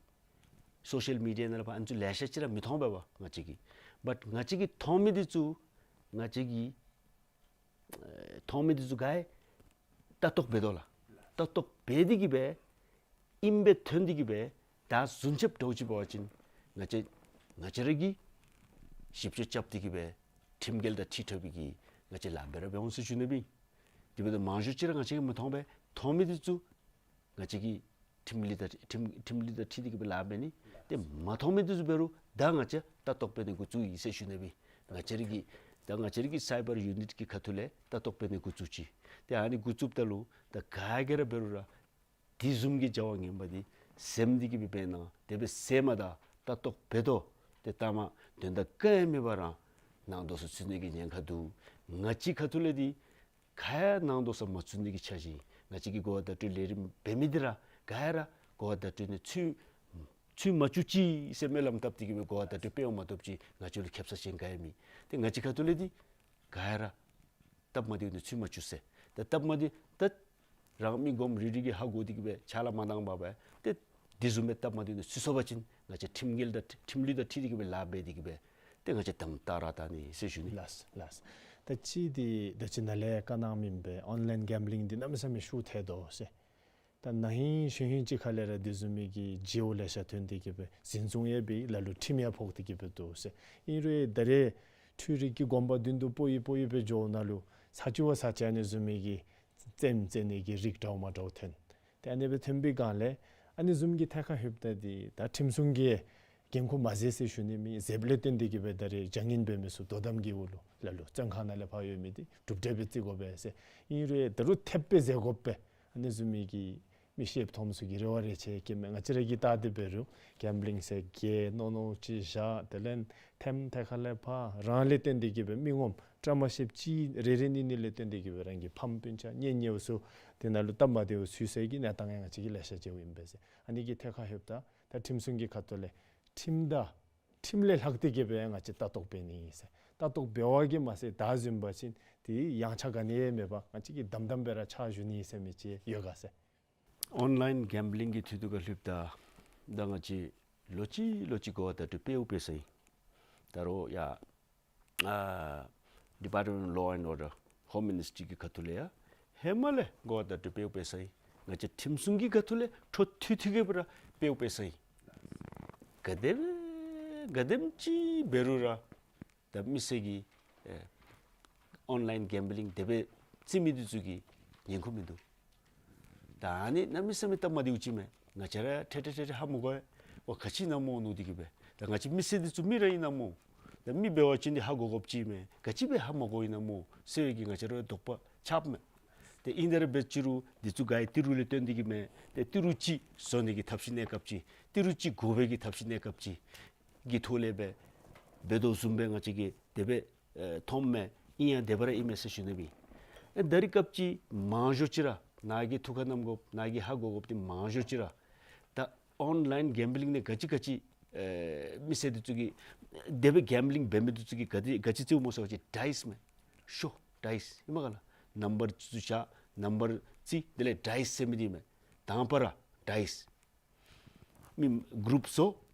སོ་ཤལ་མི་ཌི་ཡ་ནང་ལས་ཕར་ཨ་ནི་ཚུ་ལེ་ཤ་ཅིག་ར་མི་མཐོང་པས་པ་ང་བཅས་ཀྱིས། བཊ་ང་བཅས་ཀྱིས་མཐོང་མི་འདི་ཚུ་ང་བཅས་ཀྱིས་ཨེ་མཐོང་མི་འདི་ཚུ་ག་ར་ལྟ་རྟོག་འབད་དོ་ལགས། ལྟ་རྟོག་འབད་དེ་གི་སྦེ་ཨིནམ་སྦེ་ཐོན་ཏེ་གི་སྦེ་ད་རྫུན་རྐྱབ་འདྲཝ་ཅིག་འབད་བ་ཅིན་ང་བཅས་ང་བཅས་ར་གིས་ཞིབ་དཔྱད་རྐྱབ་སྟེ་གི་སྦེ་ཁྲིམས་འགལ་དང་འཁྲིལ་འཁྲིལ་བའི་གི་ང་བཅས་ལཱ་འབད་ར་འབད་འོང་ཟེར་ཞུ་ནི་སྦེ། དེ་འབདཝ་ད་མང་ཤོས་ཅིག་ར་ང་བཅས་ཀྱིས་མི་མཐོང་པས། མཐོང་མི་འདི་ཚུ་ང་བཅས་ཀྱིས་ཁྲིམས་ལུགས་དང་ཁྲིམས་ཁྲིམས་ལུགས་དང་འཁྲིལ་ཏེ་གི་སྦེ་ལཱ་འབད་ནི། ཏེ་མ་མཐོང་མི་འདི་ཚུ་འབད་རུང་ད་ང་བཅས་ལྟ་རྟོག་འབད་ནི་འགོ་བཙུགས་ཡི་ཟེར་ཞུ་ནི་སྦེ། ང་བཅས་ར་གི་ད་ང་བཅས་ར་གི་སའི་བར་ཡུ་ནིཊ་གི་ཁ་ཐུག་ལས་ལྟ་རྟོག་འབད་ནི་འགོ་བཙུགས་ཅི། ཏེ་ཨ་ནི་འགོ་བཙུགསཔ་ད་ལུ་ད་ག་གིས་ར་འབད་རུང་ར་དེ་བཟུམ་གྱི་བྱ་བ་ངན་པ་འདི་གཟིམས་ཏེ་གི་སྦེ་འབད་ན་དེ་སྦེ་ཟེར་མ་ད་ལྟ་རྟོག་འབད་དོ། ཏེ་ལྟ་མ་དོན་དག་ག་ཡང་མེད་པར་ར་ནང་དོག་ས་ཚུད་ནི་གི་ཉེན་ཁ་འདུག། ང་བཅས་ཁ་ཐུག་ལས་འདི་ག་ཡང་ནང་དོག་ས་མ་ཚུད་ནི་གི་འཆར་གཞི། ང་བཅས་ཀྱིས་གོ་བ་བརྡ་སྤྲོད་ལས་རིམ་འབད་མི་འདི་ར་ག་ཡང་ར་གོ་བ་བརྡ་སྤྲོད་ནི་ཚུད་ཚུད་མ་བཅུག་ཅིག་ཟེར་སྨོན་ལམ་བཏབ་སྟེ་གི་སྦེ་གོ་བ་བརྡ་སྤྲོད་འབད་འོང་མ་གཏོགས་ཅིག་ང་བཅས་ལུ་ཁེབ་ས་ཅིག་ག་ཡང་མེད། ཏེ་ང་བཅས་ཁ་ཐུག་ལས་འདི་ག་ཡང་ར་སྟབས་མ་བདེཝ་ནི་ཚུད་མ་བཅུག་ཟེར། ཏེ་སྟབས་མ་བདེ་ད་རང་མི་སྒོམ་རིལ་རི་གིས་ཧ་གོ་སྟེ་གི་སྦེ་ཕྱག་ལཱ་མ་གནང་བར་སྦེ་ཏེ་དེ་བཟུམ་སྦེ་སྟབས་མ་བདེཝ་ནི་ཚུད་སོང་པ་ཅིན་ང་བཅས་ཁྲིམས་འགལ་དང་ཁྲིམས་ལུགས་དང་འཁྲིལ་ཏེ་གི་སྦེ་ལཱ་འབད་དེ་གི་སྦེ་ཏེ་ང་བཅས་དམ་དྲག་ར་བཏང་ནི་ཟེར་ཞུ་ནི། ལགས་ལགས། ད་ཅི་འདི་ད་ཅི་ནཱ་ལས་བཀའ་གནང་མི་སྦེ་ཨོན་ལའིན་གེམ་བི་ལིང་འདི་གནམ་མེད་ས་མེད་ཤུགས་ཐལ་དོ་ཟེར། ད་ན་ཧིང་གཞེས་ཧིང་ཅིག་ཁ་ལས་ར་དེ་བཟུམ་མའི་གི་བརྗེ་པོ་ལེ་ཤ་ཐོན་ཏེ་གི་སྦེ་འཛིན་བཟུང་ཡང་འབད་ལ་ལུ་ཁྲིམས་ཡང་ཕོག་སྟེ་གི་སྦེ་འདུག་ཟེར། ཨིན་རུང་ད་རེས་འཕྲུལ་རིག་གི་གོམ་པ་མདུན་དུ་སྤོ་ཡི་སྤོ་ཡི་སྦེ་འགྱོཝ་ད་ལུ་ས་ཅིག་བ་ས་ཅིག་ཨ་ནི་བཟུམ་མའི་གི་རྩེདམོ་རྩེ་ནི་གི་རིགས་འདྲཝ་མ་འདྲཝ་ཐོན། ཏེ་ཨ་ནི་སྦེ་ཐོན་པའི་སྒང་ལས་ཨ་ནི་བཟུམ་གྱི་ཐད་ཁར་ལྷོདཔ་ད་འདི་ད་ཁྲིམས་སྲུང་གིས་འགན་ཁུར་མ་བཞེས་ཟེར་ཞུ་ནི་མེད། བཞེསཔ་ལས་བརྟེན་ཏེ་གི་སྦེ་ད་རེས་བྱ་ངན་འབད་མི་ཚུ་དོ་དམ་གྱི་འོག་ལུ་ལ་ལུ་བཙོན་ཁང་ནང་ལས་ཕར་ཡོད་མི་འདི་གྲུབ་འབྲས་སྦེ་བརྩི་དགོ་པས་ཟེར། ཨིན་རུང་ད་རུང་ཐེབས་སྦེ་བཞེས་དགོ་པས། ཨ་ནི་བཟུམ་མའི་གི་མི་ཤེསཔ་མཐོངམ་ཚུ་གིས་རེ་བ་རེ་ཆེ་བསྐྱེདཔ་མས། ང་བཅས་ར་གིས་བལྟ་སྟེ་འབད་རུང་གེམ་བི་ལིང་ཟེར་གི་མནོ་མནོཝ་ཅིག་བཞག། དེ་ལས་ཐེམ་ཐད་ཁ་ལས་ཕར་རང་ལས་བརྟེན་ཏེ་གི་སྦེ་མི་ངོམ་བཀྲ་མ་ཤིསཔ་ཅིག་རེ་རེ་གཉིས་གཉིས་ལས་བརྟེན་ཏེ་གི་སྦེ་རང་གི་ཕམ་སྤུན་ཆ་གཉེན་ཉེཝ་ཚུ་དེ་ནང་ལུ་སྟབས་མ་བདེཝ་ཚུད་སའི་གི་གནས་སྟངས་ཡང་ང་བཅས་ཀྱིས་ལེ་ཤ་མཇལཝ་ཨིན་པས་ཟེར། ཨ་ནི་གི་ཐད་ཁར་ལྷོདཔ་ད་ད་ཁྲིམས་སྲུང་གི་ཁ་ཐུག་ལས་ཁྲིམས་དང་ཁྲིམས་ལས་ལྷག་སྟེ་གི་སྦེ་ང་བཅས་ལྟ་རྟོག་འབད་ནི་ཨིན་ཟེར། ལྟ་རྟོག་འབད་བ་གིས་མ་ཚད་ད་བཟུམ་འབད་བ་ཅིན་དེ་ཡངས་ཆག་ག་ནི་ཡང་མེད་པར་ང་བཅས་ཀྱིས་དམ་དམ་སྦེ་ར་ཕྱག་ཞུ་ནི་ཟེར་མི་ཅིག་ཡོད་ག་ཟེར། ཨོན་ལའིན་གེམ་བི་ལིང་གི་འཐུས་ཐུག་ཁར་ལྷོདཔ་ད་ད་ང་བཅས་ལོ་གཅིག་ལོ་གཅིག་གོ་བ་བརྡ་སྤྲོད་འབདཝ་འབད་ས་ཨིན། ད་རུང་ཡ་ཨ་Department of Law and Order, Home Ministry གི་ཁ་ཐུག་ལས་ཡང་ཧེ་མ་ལས་གོ་བ་བརྡ་སྤྲོད་འབདཝ་འབད་ས་ཨིན། ང་བཅས་ཁྲིམས་སྲུང་གི་ཁ་ཐུག་ལས་འཕྲོ་མཐུད་མཐུད་དེ་གི་སྦེ་ར་འབདཝ་འབད་ས་ཨིན། ག་དེམ་ག་དེམ་ཅིག་འབད་རུང་ར་ད་མི་སེར་གྱིས་ཨེ་ཨོན་ལའིན་གེམ་བི་ལིང་དེ་སྦེ་རྩེ་མི་འདི་ཚུ་གི་ཉན་ཁུངས་མིན་འདུག། ད་ཨ་ནི་གནམ་མེད་ས་མེད་སྟབས་མ་བདེཝ་ཅིག་མས། ང་བཅས་ར་ཐད་ཐད་ཐད་ཐད་ཧ་མ་གོ་ཡི། འོ་ག་ཅི་ཨིན་ན་སྨོ་མནོ་སྟེ་གི་སྦེ། ད་ང་བཅས་མི་སེར་འདི་ཚུ་མི་ར་ཨིན་ན་སྨོ། ད་མི་འབད་བ་ཅིན་འདི་ཧ་གོ་དགོཔ་ཅིག་མས། ག་ཅི་སྦེ་ཧ་མ་གོ་ཡི་ན་སྨོ་ཟེར་བའི་གི་ང་བཅས་ར་དོགས་པ་ཆགསཔ་མས། ཏེ་ཨིན་དེ་ར་འབད་ཅི་རུང་འདི་ཚུ་ག་ཡི་ཏི་རུ་ལས་བཏོན་ཏེ་གི་མས། ཏེ་ཏི་རུ་ཅིག་བཟོ་ནི་གི་ཐབས་ཤེས་གནས་སྐབས་ཅིག་ཏི་རུ་ཅིག་དགོ་པའི་གི་ཐབས་ཤེས་གནས་སྐབས་ཅིག་གི་ཐོག་ལས་འབད་འབད་དོ་བཟུམ་སྦེ་ང་བཅས་ཀྱིས་དེ་སྦེ་ཨེ་མཐོངམ་མས། ཨིན་ཡང་དེ་སྦེ་ར་ཨིན་མས་ཟེར་ཞུ་ནི་སྦེ། ཨེ་ད་རིས་སྐབས་ཅིག་མང་ཤོས་ཅིག་ར་ནཱ་གིས་ཐུགས་ཁར་བསྣམ་དགོཔ་ནཱ་གིས་ཧ་གོ་དགོཔ་འདི་མང་ཤོས་ཅིག་ར་ད་ཨོན་ལཱའིན་གེམ་བི་ལིང་ནང་ག་ཅི་ག་ཅི་ཨེ་མི་སེར་འདི་ཚུ་གིས་དེ་སྦེ་གེམ་བི་ལིང་འབད་མི་འདི་ཚུ་གིས་ག་དེ་ག་ཅི་རྩེཝ་སྨོ་ཟེར་བ་ཅིན་ཌའིསི་མས། ཤོ་ཌའིསི་ཨིན་མས་ག་ལགས། ནམ་བར་ཚུ་བཞག་ནམ་བར་རྩེ་དེ་ལས་ཌའིསི་ཟེར་མི་འདི་མས། དང་པ་ར་ཌའིསི། མི་གུ་རུབ་བཟོ།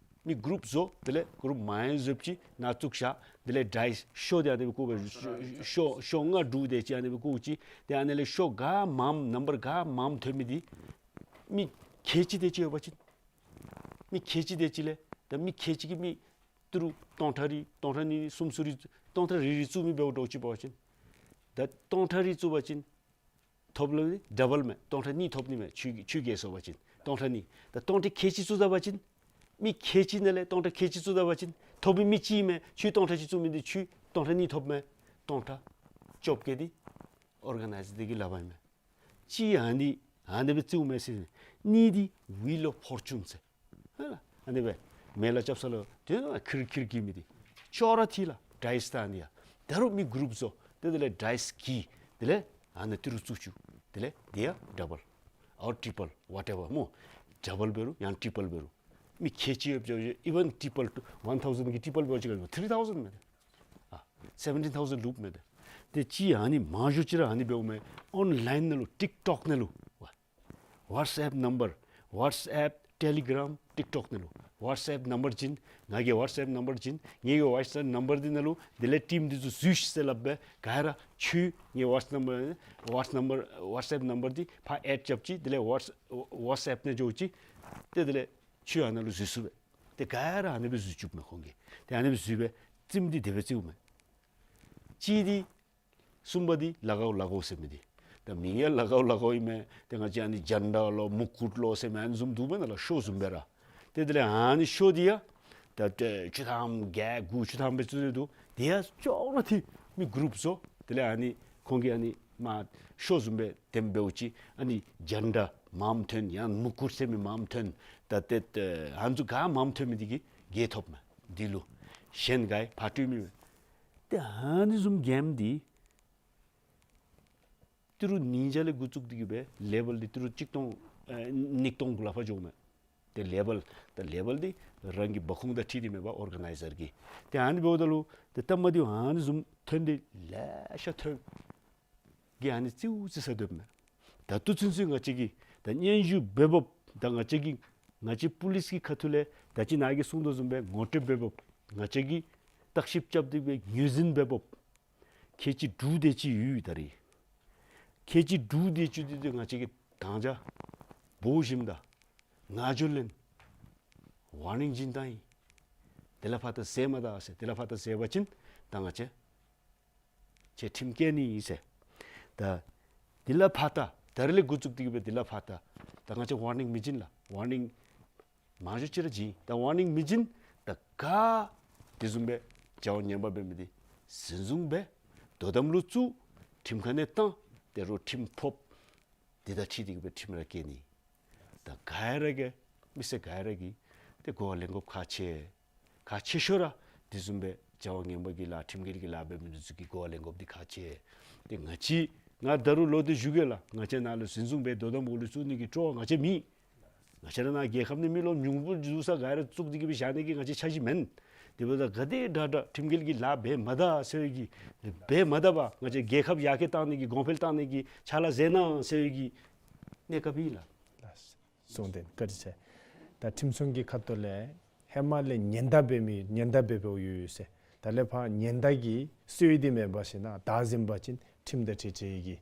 མི་གུ་རུབ་བཟོ། དེ་ལས་གུ་རུབ་མང་ཡང་བཟོཝ་ཅིག་ནཱ་བཙུགས་བཞག། དེ་ལས་ཌའིསི་ཤོ་འདི་ཨ་ནི་སྦེ་བཀོ་སྦེ་ཤོ་ཤོ་ལྔ་དྲུག་དེ་ཅིག་ཨ་ནི་སྦེ་བཀོ་ཅི། ཏེ་ཨ་ནི་ལས་ཤོ་ག་མངམ་ནམ་བར་ག་མངམ་ཐོན་མི་འདི་མི་ཁལ་གཅིག་དེ་ཅིག་ཡོད་པ་ཅིན་མི་ཁལ་གཅིག་དེ་ཅིག་ལས་ད་མི་ཁལ་གཅིག་གིས་མི་ཏི་རུ་སྟོང་ཕྲག་རེ་སྟོང་ཕྲག་གཉིས་གསུམ་ཚུ་རེ་སྟོང་ཕྲག་རེ་རེ་བཙུགས་མི་འབདཝ་འདྲཝ་ཅིག་འབད་བ་ཅིན་ད་སྟོང་ཕྲག་རེ་བཙུགས་པ་ཅིན་ཐོབ་ལུ་ཌ་བཱལ་མས། སྟོང་ཕྲག་གཉིས་ཐོབ་ནི་མས། ཁྱོད་ཁྱོད་རྒྱལ་སོང་པ་ཅིན་སྟོང་ཕྲག་གཉིས། ད་སྟོང་ཕྲག་ཁལ་གཅིག་བཙུགས་ད་པ་ཅིན་མི་ཁལ་གཅིག་ནང་ལས་སྟོང་ཕྲག་ཁལ་གཅིག་བཙུགས་ད་པ་ཅིན་ཐོབ་མི་མི་གཅིག་མས། ཁྱོད་སྟོང་ཕྲག་གཅིག་བཙུགས་མི་འདི་ཁྱོད་སྟོང་ཕྲག་གཉིས་ཐོབ་མས། སྟོང་ཕྲག་བཅོ་བརྒྱད་འདི་ཨོར་ག་ནའིཛ་འདི་གི་ལག་པར་ཨིན་མས། གཅིག་ཨ་ནི་ཨ་ནི་སྦེ་རྩེཝ་མས་ཟེར། གཉིས་འདི་ཝིལ་ཨོཕ་ཕོར་ཅུན་ཟེར། ཧ་ལ་ཨ་ནི་སྦེ་མེ་ལ་རྐྱབ་ས་ལུ་དེ་ནང་ཁིར་ཁིར་གྱིས་མི་འདི་ཅོག་ར་འཐད་ལགས། ཌའིསི་ད་ཨ་ནི་ཡ། ད་རུང་མི་གུ་རུབ་བཟོ། ཏེ་དེ་ལས་ཌའིསི་གྱིས་དེ་ལས་ཨ་ནི་ཏི་རུ་བཙུགས་བཅུག། དེ་ལས་དེ་ཡང་ཌ་བཱལ་ཨོར་ཊི་པཱལ་ཝ་ཊེ་བར་སྨོ། ཌ་བཱལ་འབད་རུང་ཡང་ཊི་པཱལ་འབད་རུང་མི་ཁལ་གཅིག་ཡོདཔ་ཅིག་ཨི་ཝན་ཊི་པཱལ་ཊུ་ཝན་ཐའུ་ཟེན་གྱི་ཊི་པཱལ་འབད་བ་ཅིན་ཐི་རི་ཐའུ་ཟེན་མས། ཨ་སེ་བེན་ཊིན་ཐའུ་ཟེན་ལུསཔ་མས། ཏེ་གཅིག་ཨ་ནི་མང་ཤོས་ཅིག་ར་ཨ་ནི་འབདཝ་མས། ཨོན་ལཱའིན་ནང་ལུ་ཊིཀ་ཊོཀ་ནང་ལུ་ཝ་ཝཊསི་ཨེཔ་ནམ་བར་ཝཊསི་ཨེཔ་ཊེ་ལི་གྲམ་ཊིཀ་ཊོཀ་ནང་ལུ་ཝཊསི་ཨེཔ་ནམ་བར་བྱིན། ང་གི་ཝཊསི་ཨེཔ་ནམ་བར་བྱིན། ངེ་གི་ཝཊསི་ཨེཔ་ནམ་བར་འདི་ནང་ལུ་དེ་ལས་ཊིམ་འདི་ཚུ་འཛུལ་ཤིག་ཟེར་སླབ་སྦེ་ག་ར་ཁྱོད་ངེ་ཝཊསི་ནམ་བར་ཝཊསི་ནམ་བར་ཝཊསི་ཨེཔ་ནམ་བར་འདི་ཕར་ཨེཌ་རྐྱབ་ཅི། དེ་ལས་ཝཊསི་ཝཊསི་ཨེཔ་ནང་འགྱོ་ཅི། ཏེ་དེ་ལས་ཁྱོད་ཨ་ནཱ་ལུ་འཛུལ་ཚུགས་པས། ཏེ་ག་ར་ཨ་ནི་སྦེ་འཛུལ་བཅུགཔ་མས་ཁོང་གིས། ཏེ་ཨ་ནི་སྦེ་འཛུལ་སྦེ་རྩེདམོ་འདི་དེ་སྦེ་རྩེཝ་མས། གཅིག་འདི་གསུམ་པ་འདི་ལ་གའུ་ལ་གའུ་ཟེར་མི་འདི། ད་མིང་ཡང་ལ་གའུ་ལ་གའུ་ཨིན་མས། ཏེ་ང་བཅས་ཨ་ནི་ཇན་ཌ་ལོ་མུ་ཀུཊ་ལོ་ཟེར་མི་ཨ་ནི་བཟུམ་འདུག་པས་ན་ལགས། ཤོ་བཟུམ་སྦེ་ར། ཏེ་དེ་ལས་ཨ་ནི་ཤོ་འདི་ཡང་ད་ཏེ་བཅུ་ཐམ་བརྒྱད་དགུ་བཅུ་ཐམ་སྦེ་བཙུགས་ནི་འདུག། དེ་ཡང་ཅོག་ར་འཐད། མི་གུ་རུབ་བཟོ། དེ་ལས་ཨ་ནི་ཁོང་གིས་ཨ་ནི་མ་ཤོ་བཟུམ་སྦེ་དེམ་འབདཝ་ཅིག་ཨ་ནི་ཇན་ཌ་མངམ་ཐོན་ཡང་མུ་ཀུཊ་ཟེར་མི་མངམ་ཐོན། ད་ཏེ་ཨ་ནི་ཚུ་ག་མངམ་ཐོན་མི་འདི་གིས་རྒྱལ་ཐོབ་མས། འདི་ལུ་གཞན་ག་ཡང་ཕར་སྤྲོད་མི་མེད། ཏེ་ཨ་ནི་བཟུམ་གེམ་འདི་ཏི་རུ་ཉིས་བརྒྱ་ལས་འགོ་བཙུགས་ཏེ་གི་སྦེ་ལེ་བཱལ་འདི་ཏི་རུ་གཅིག་སྟོང་ཨེ་ཉིས་སྟོང་གུ་ལས་ཕར་འགྱོཝ་མས། ཏེ་ལེ་བཱལ་ད་ལེ་བཱལ་འདི་རང་གི་འབབ་ཁུངས་དང་འཁྲིལ་ཏེ་མེད་པར་ཨོར་ག་ནའི་ཛར་གྱི། ཏེ་ཨ་ནི་འབདཝ་ད་ལུ་ཏེ་སྟབས་མ་བདེཝ་ཨ་ནི་བཟུམ་ཐོན་ཏེ་ལེ་ཤ་ཐོན། གིས་ཨ་ནི་རྩེདམོ་རྩེ་ས་སྡོདཔ་མས། ད་ལྟོ་ཚུན་ཚོད་ང་བཅས་ཀྱིས་ད་སྙན་ཞུ་འབད་འབདཝ་ད་ང་བཅས་ཀྱིས་ང་བཅས་པུ་ལིསི་གི་ཁ་ཐུག་ལས་ད་ཅི་ནཱ་གིས་གསུངས་དོ་བཟུམ་སྦེ་ངོ་སྤྲོད་འབད་འབདཝ་ང་བཅས་ཀྱིས་བརྟག་ཞིབ་རྐྱབ་སྟེ་སྦེ་ངོས་འཛིན་འབད་འབདཝ་ཁལ་གཅིག་དྲུག་དེ་ཅིག་ཡོད། ད་རེས་ཁལ་གཅིག་དྲུག་དེ་ཅིག་འདི་ཏེ་ང་བཅས་ཀྱིས་དང་ཅ་འབོ་ཞིནམ་ད་ང་འགྱོ་ལེན་ཝར་ནིང་བྱིན་བཏང་ཡི། དེ་ལས་ཕར་ད་བཟོ་མ་ད་ཟེར། དེ་ལས་ཕར་ད་བཟོ་བ་ཅིན་ད་ང་བཅས་ཁྱོད་ཁྲིམས་བཀལ་ནི་ཨིན་ཟེར། ད་དེ་ལས་ཕར་ད་ད་རེས་ལས་འགོ་བཙུགས་ཏེ་གི་སྦེ་དེ་ལས་ཕར་ད་ད་ང་བཅས་ཝར་ནིང་མི་བྱིན་ལགས། ཝར་ནིང་མང་ཤོས་ཅིག་ར་བྱིན། ད་ཝར་ནིང་མི་བྱིན། ད་ག་དེ་བཟུམ་སྦེ་བྱ་བ་ངན་པ་འབད་མི་འདི་འཛིན་བཟུང་འབད། དོ་དམ་ལུ་བཙུགས། ཁྲིམས་ཁང་ནང་བཏང་། ཏེ་རོགས་ཁྲིམས་ཕོགཔ་འདི་དང་འཁྲིལ་ཏེ་གི་སྦེ་ཁྲིམས་ར་བཀལ་ནི། ད་ག་ར་གིས་མི་སེར་ག་ར་གིས་ཏེ་གོ་བ་ལེན་དགོཔ་ཁག་ཆེ། ཁག་ཆེ་ཤོས་ར་དེ་བཟུམ་སྦེ་བྱ་བ་ངན་པ་གི་ལཱ་ཁྲིམས་འགལ་གྱི་ལཱ་འབད་མི་འདི་ཚུ་གིས་གོ་བ་ལེན་དགོཔ་འདི་ཁག་ཆེ། ཏེ་ང་བཅས་ང་ད་རུང་ལོག་སྟེ་ཞུ་གེ་ལགས། ང་བཅས་ནཱ་ལུ་འཛིན་བཟུང་འབད་དོ་དམ་འོག་ལུ་བཙུགས་ནི་གི་སྤྲོ་བ་ང་བཅས་མེད། ང་བཅས་ར་ནཱ་རྒྱལ་ཁབ་ནང་མི་ལོ་ཉུང་སུ་ས་ག་ར་བཙུགས་ཏེ་གི་སྦེ་བཞག་ནི་གི་ང་བཅས་འཆར་གཞི་མེན། དེ་འབདཝ་ད་ག་དེ་དྲག་དྲག་ཁྲིམས་འགལ་གྱི་ལཱ་འབད་མ་ད་ཟེར་བའི་གི་འབད་མ་ད་པར་ང་བཅས་རྒྱལ་ཁབ་ཡར་རྒྱས་བཏང་ནི་གི་གོང་འཕེལ་བཏང་ནི་གི་ཕྱག་ལཱ་མཛད་གནང་ཟེར་བའི་གི་གནས་སྐབས་ཨིན་ལགས། གསུང་དེ་བཀའ་དྲིན་ཆེ། ད་ཁྲིམས་སྲུང་གི་ཁ་ཐུག་ལས་ཧེ་མ་ལས་ཉེན་བརྡ་འབད་མི་ཉེན་བརྡ་འབད་འབདཝ་ཡོད་ཡོད་ཟེར། ད་ལས་ཕར་ཉེན་བརྡ་གི་སྲོལ་འདི་མེད་པ་ཅིན་ན་བདའ་ཟུན་པ་ཅིན་ཁྲིམས་དང་འཁྲིལ་འཁྲིལ་གྱི་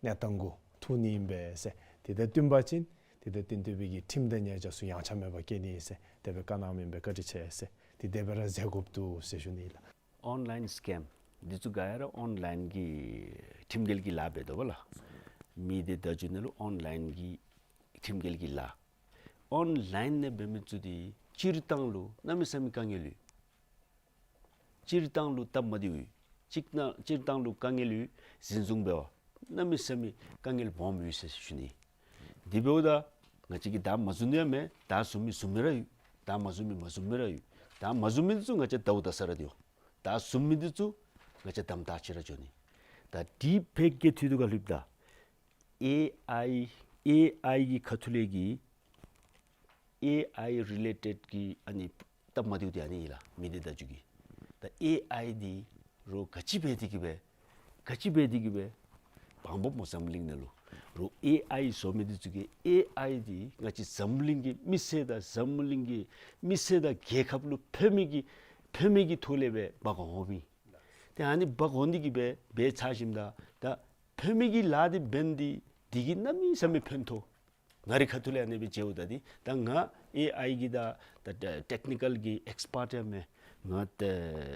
གནས་སྟངས་གུ་ཐུག་ནི་ཨིན་པས་ཟེར། དེ་དང་བསྟུན་པ་ཅིན་དེ་དང་བསྟུན་ཏེ་སྦེ་གི་ཁྲིམས་དང་ཉེས་བྱ་ཚུ་ཡངས་ཆག་མེད་པར་བཀལ་ནི་ཨིན་ཟེར་དེ་སྦེ་བཀའ་གནང་མི་ཨིན་པས། བཀའ་དྲིན་ཆེ་ཟེར། དེ་དེ་སྦེ་ར་མཛད་དགོཔ་འདུག་ཟེར་ཞུ་ནི་ལགས། ཨོན་ལཱའིན་སི་ཀེམ་འདི་ཚུ་ག་ར་ཨོན་ལཱའིན་གྱི་ཁྲིམས་འགལ་གྱི་ལཱ་འབད་དོ་བ་ལགས། མི་སྡེ་བརྡ་བརྒྱུད་ནང་ལུ་ཨོན་ལཱའིན་གྱི་ཁྲིམས་འགལ་གྱི་ལཱ། ཨོན་ལཱའིན་ནང་འབད་མི་ཚུ་འདི་སྤྱིར་བཏང་ལུ་གནམ་མེད་ས་མེད་དཀའ་ངལ་ཡོད། སྤྱིར་བཏང་ལུ་སྟབས་མ་བདེཝ་ཡོད། སྤྱིར་བཏང་སྤྱིར་བཏང་ལུ་དཀའ་ངལ་ཡོད། འཛིན་བཟུང་འབད་བར་ གནམ་མེད་ས་མེད་དཀའ་ངལ་སྦོམ་ཡོད་ཟེར་ཞུ་ནི། དེ་འབདཝ་ད་ང་བཅས་ཀྱིས་ད་མ་བཟུང་ནི་ཡང་མེད། ད་བཟུང་མི་བཟུང་མི་ར་ཡོད། ད་མ་བཟུང་མི་མ་བཟུང་མི་ར་ཡོད། ད་མ་བཟུང་མི་འདི་ཚུ་ང་བཅས་ཟླཝ་ད་ས་ར་སྡོད། ད་བཟུང་མི་འདི་ཚུ་ང་བཅས་དམ་དྲག་ཅིག་ར་འགྱོ་ནི། ད་དེ་ཕལ་སྐད་ཐོག་ཏུ་ག་ལུ་ད་ཨེ་ཨའི་ཨེ་ཨའི་གི་ཁ་ཐུག་ལས་ཀྱི་ཨེ་ཨའི་རི་ལེ་ཊེཌ་གི་ཨ་ནི་སྟབས་མ་བདེཝ་འདི་ཨ་ནི་ཨིན་ལགས། མི་སྡེ་བརྡ་བརྒྱུད་ཀྱི། ད་ཨེ་ཨའི་འདི་རོགས་ག་ཅི་འབད་དེ་གི་སྦེ་ག་ཅི་འབད་དེ་གི་སྦེ་འབག་འོངམ་སྨོ་འཛམ་གླིང་ནང་ལུ། རོགས་ཨེ་ཨའི་བཟོ་མི་འདི་ཚུ་གིས་ཨེ་ཨའི་འདི་ང་བཅས་འཛམ་གླིང་གི་མི་སེར་དང་འཛམ་གླིང་གི་མི་སེར་དང་རྒྱལ་ཁབ་ལུ་ཕན་མི་གི་ཕན་མི་གི་ཐོག་ལས་སྦེ་འབག་འོངམ་ཨིན། ཏེ་ཨ་ནི་འབག་འོང་སྟེ་གི་སྦེ་འབད་ཚར་ཞིནམ་ད་ད་ཕན་མི་གི་ལཱ་འདི་འབད་ནི་འདི་འདི་གིས་གནམ་མེད་ས་མེད་ཕན་ཐོགས། ང་རའི་ཁ་ཐུག་ལས་ཨ་ནི་སྦེ་མཇལཝ་ད་འདི་ད་ང་ཨེ་ཨའི་གི་ད་ད་ད་ཊེཀ་ནི་ཀཱལ་གྱི་ཨེགསི་པརཊ་ཡང་མེན། ང་ད་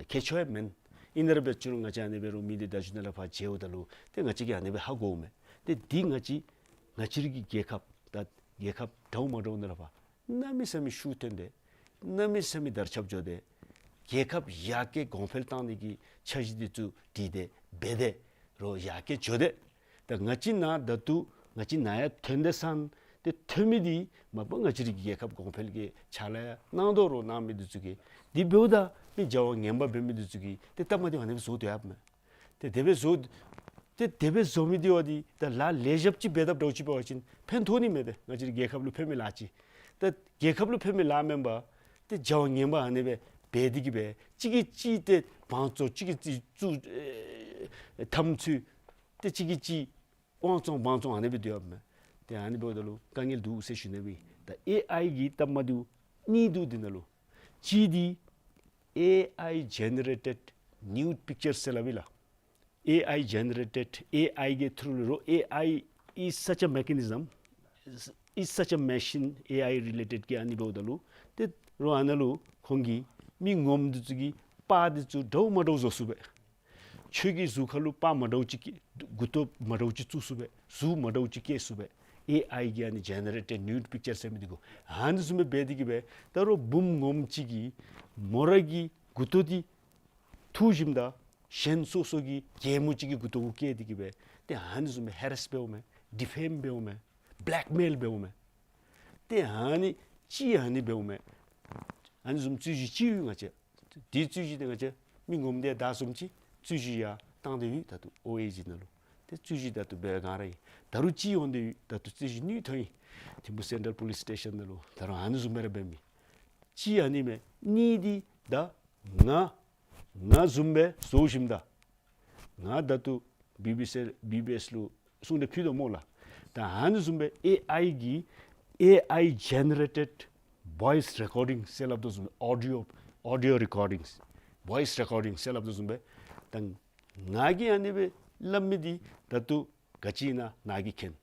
མཁས་མཆོག་ཡང་མེན། ཨིན་རུང་འབད་རུང་ང་བཅས་ཨ་ནི་སྦེ་རོགས་མི་སྡེ་བརྡ་བརྒྱུད་ནང་ལས་ཕར་མཇལཝ་ད་ལུ་ཏེ་ང་བཅས་ཀྱིས་ཨ་ནི་སྦེ་ཧ་གོཝ་མས། ཏེ་འདི་ང་བཅས་ང་བཅས་རའི་གི་རྒྱལ་ཁབ་ད་རྒྱལ་ཁབ་འདྲཝ་མ་འདྲཝ་ནང་ལས་ཕར་གནམ་མེད་ས་མེད་ཤུགས་ཐོན་ཏེ་གནམ་མེད་ས་མེད་དར་ཁྱབ་འགྱོ་སྟེ་རྒྱལ་ཁབ་ཡར་རྒྱས་གོང་འཕེལ་བཏང་ནི་གི་འཆར་གཞི་འདི་ཚུ་བྲིས་ཏེ་འབད་དེ་རོགས་ཡར་རྒྱས་འགྱོ་སྟེ། ད་ང་བཅས་ནཱ་ད་ལྟོ་ང་བཅས་ནཱ་ཡར་ཐོན་ཏེ་སོང་སྟེ་ཐོན་མི་འདི་མ་པ་ང་བཅས་རའི་རྒྱལ་ཁབ་གོང་འཕེལ་གྱི་ཕྱག་ལཱ་ཡང་གནང་དོ་རོགས་གནང་མི་འདི་ཚུ་གིས། དེ་འབདཝ་ད་མི་བྱ་བ་ངན་པ་འབད་མི་འདི་ཚུ་གིས་ཏེ་སྟབས་མ་བདེཝ་ཨ་ནི་སྦེ་བཟོ་སྡོད་ཡོདཔ་མས། ཏེ་དེ་སྦེ་བཟོ་ཏེ་དེ་སྦེ་བཟོ་མི་འདི་བ་འདི་ད་ལཱ་ལེགས་ཤོམ་ཅིག་འབད་དཔ་འདྲཝ་ཅིག་འབད་བ་ཅིན་ཕན་ཐོགས་ནི་མས། ཏེ་ང་བཅས་རའི་རྒྱལ་ཁབ་ལུ་ཕན་མི་ལཱ་ཅིག། ཏེ་རྒྱལ་ཁབ་ལུ་ཕན་མི་ལཱ་མེན་པར་ཏེ་བྱ་བ་ངན་པ་ཨ་ནི་སྦེ་འབད་དེ་གི་སྦེ་གཅིག་གིས་གཅིག་ཏེ་བང་བཙོང་གཅིག་གིས་གཅིག་བཙུགས་ཨེ་འཐབ་རྩོད་ཏེ་གཅིག་གིས་གཅིག་དབང་བཙོང་དབང་བཙོང་ཨ་ནི་སྦེ་སྡོད་ཡོདཔ་མས། ཏེ་ཨ་ནི་འབདཝ་ད་ལུ་དཀའ་ངལ་འདུག་ཟེར་ཞུ་ནི་སྦེ། ད་ཨེ་ཨའི་གི་སྟབས་མ་བདེཝ་གཉིས་འདུག་འདི་ནང་ལུ། གཅིག་འདི་ཨེ་ཨའི་ཇེ་ནེ་རེ་ཊེཌ་ནིའུཌ་པིཀ་ཅར་ཟེར་སླབ་ཨིན་ལགས། ཨེ་ཨའི་ཇེ་ནེ་རེ་ཊེཌ་ཨེ་ཨའི་གི་ཐུརུ་ལུ་རོགས་ཨེ་ཨའི་is such a mechanism, is such a machine, ཨེ་ཨའི་རི་ལེ་ཊེཌ་གི་ཨ་ནི་འབདཝ་ད་ལུ་ཏེ་རོགས་ཨ་ནཱ་ལུ་ཁོང་གིས་མི་ངོམ་འདི་ཚུ་གི་པར་འདི་ཚུ་འདྲཝ་མ་འདྲཝ་བཟོ་ཚུགས་པས། ཁྱོད་ཀྱི་གཟུགས་ཁར་ལུ་པར་མ་འདྲཝ་ཅིག་མགུ་ཏོ་མ་འདྲཝ་ཅིག་བཙུགས་ཚུགས་པས། གཟུགས་མ་འདྲཝ་ཅིག་བཀལ་ཚུགས་པས། ཨེ་ཨའི་གི་ཨ་ནི་ཇེ་ནེ་རེ་ཊེཌ་ནིའུཌ་པིཀ་ཅར་ཟེར་མི་འདི་གུ་ཨ་ནི་བཟུམ་སྦེ་འབད་དེ་གི་སྦེ་ད་རོགས་བུམོ་ངོམ་ཅིག་གིས་མོ་ར་གི་མགུ་ཏོ་འདི་འཐུ་ཞིནམ་ད་གཞན་སོ་སོ་གི་རྒྱལ་མོ་ཅིག་གི་མགུ་ཏོ་གུ་བཀལ་ཏེ་གི་སྦེ་ཏེ་ཨ་ནི་བཟུམ་སྦེ་ཧེ་རེསི་འབདཝ་མས། ཌི་ཕེམ་འབདཝ་མས། བེ་ལེཀ་མེལ་འབདཝ་མས། ཏེ་ཨ་ནི་ཅིག་ཨ་ནི་འབདཝ་མས། ཨ་ནི་བཟུམ་རྩོད་གཞི་ཅིག་ཡོད། ང་བཅས་དེ་རྩོད་གཞི་འདི་ང་བཅས་མི་ངོམ་དེ་དང་བཟུམ་ཅིག་རྩོད་གཞི་ཡར་བཏང་སྟེ་ཡོད། ད་ལྟོ་ཨོ་ཨེ་ཇི་ནང་ལུ་ཏེ་རྩོད་གཞི་ད་ལྟོ་འབད་བའི་སྒང་ར་ཨིན། ད་རུང་ཅིག་འོང་སྟེ་ཡོད། ད་ལྟོ་རྩོད་གཞི་ནུས་ཐོན་ཡི། ཐིམ་ཕུ་སེན་ཊྲལ་པོ་ལིསི་སི་ཊེ་ཤཱན་ནང་ལུ་ད་རུང་ཨ་ནི་བཟུམ་སྦེ་ར་འབད་མི་ཅིག་ཨ་ནི་མས། གཉིས་འདི་ད་ང་ང་བཟུམ་སྦེ་བཟོ་ཞིནམ་ད་ང་ད་ལྟོ་བི་བི་སི་བི་བི་ཨེསི་ལུ་གསུང་གྲོས་ཕུལ་དོ་སྨོ་ལགས། ད་ཨ་ནི་བཟུམ་སྦེ་ཨེ་ཨའི་གི་ཨེ་ཨའི་ཇེ་ནེ་རེ་ཊེཌ་བོའིསི་རེ་ཀོར་ཌིང་ཟེར་སླབ་དོ་བཟུམ་ཨོ་ཌི་ཡོ་ཨོ་ཌི་ཡོ་རེ་ཀོར་ཌིང་བོའིསི་རེ་ཀོར་ཌིང་ཟེར་སླབ་དོ་བཟུམ་སྦེ་ད་ང་གིས་ཨ་ནི་སྦེ་སླབ་མི་འདི་ད་ལྟོ་ག་ཅི་ཨིན་ན་ང་གིས་མཁྱེན།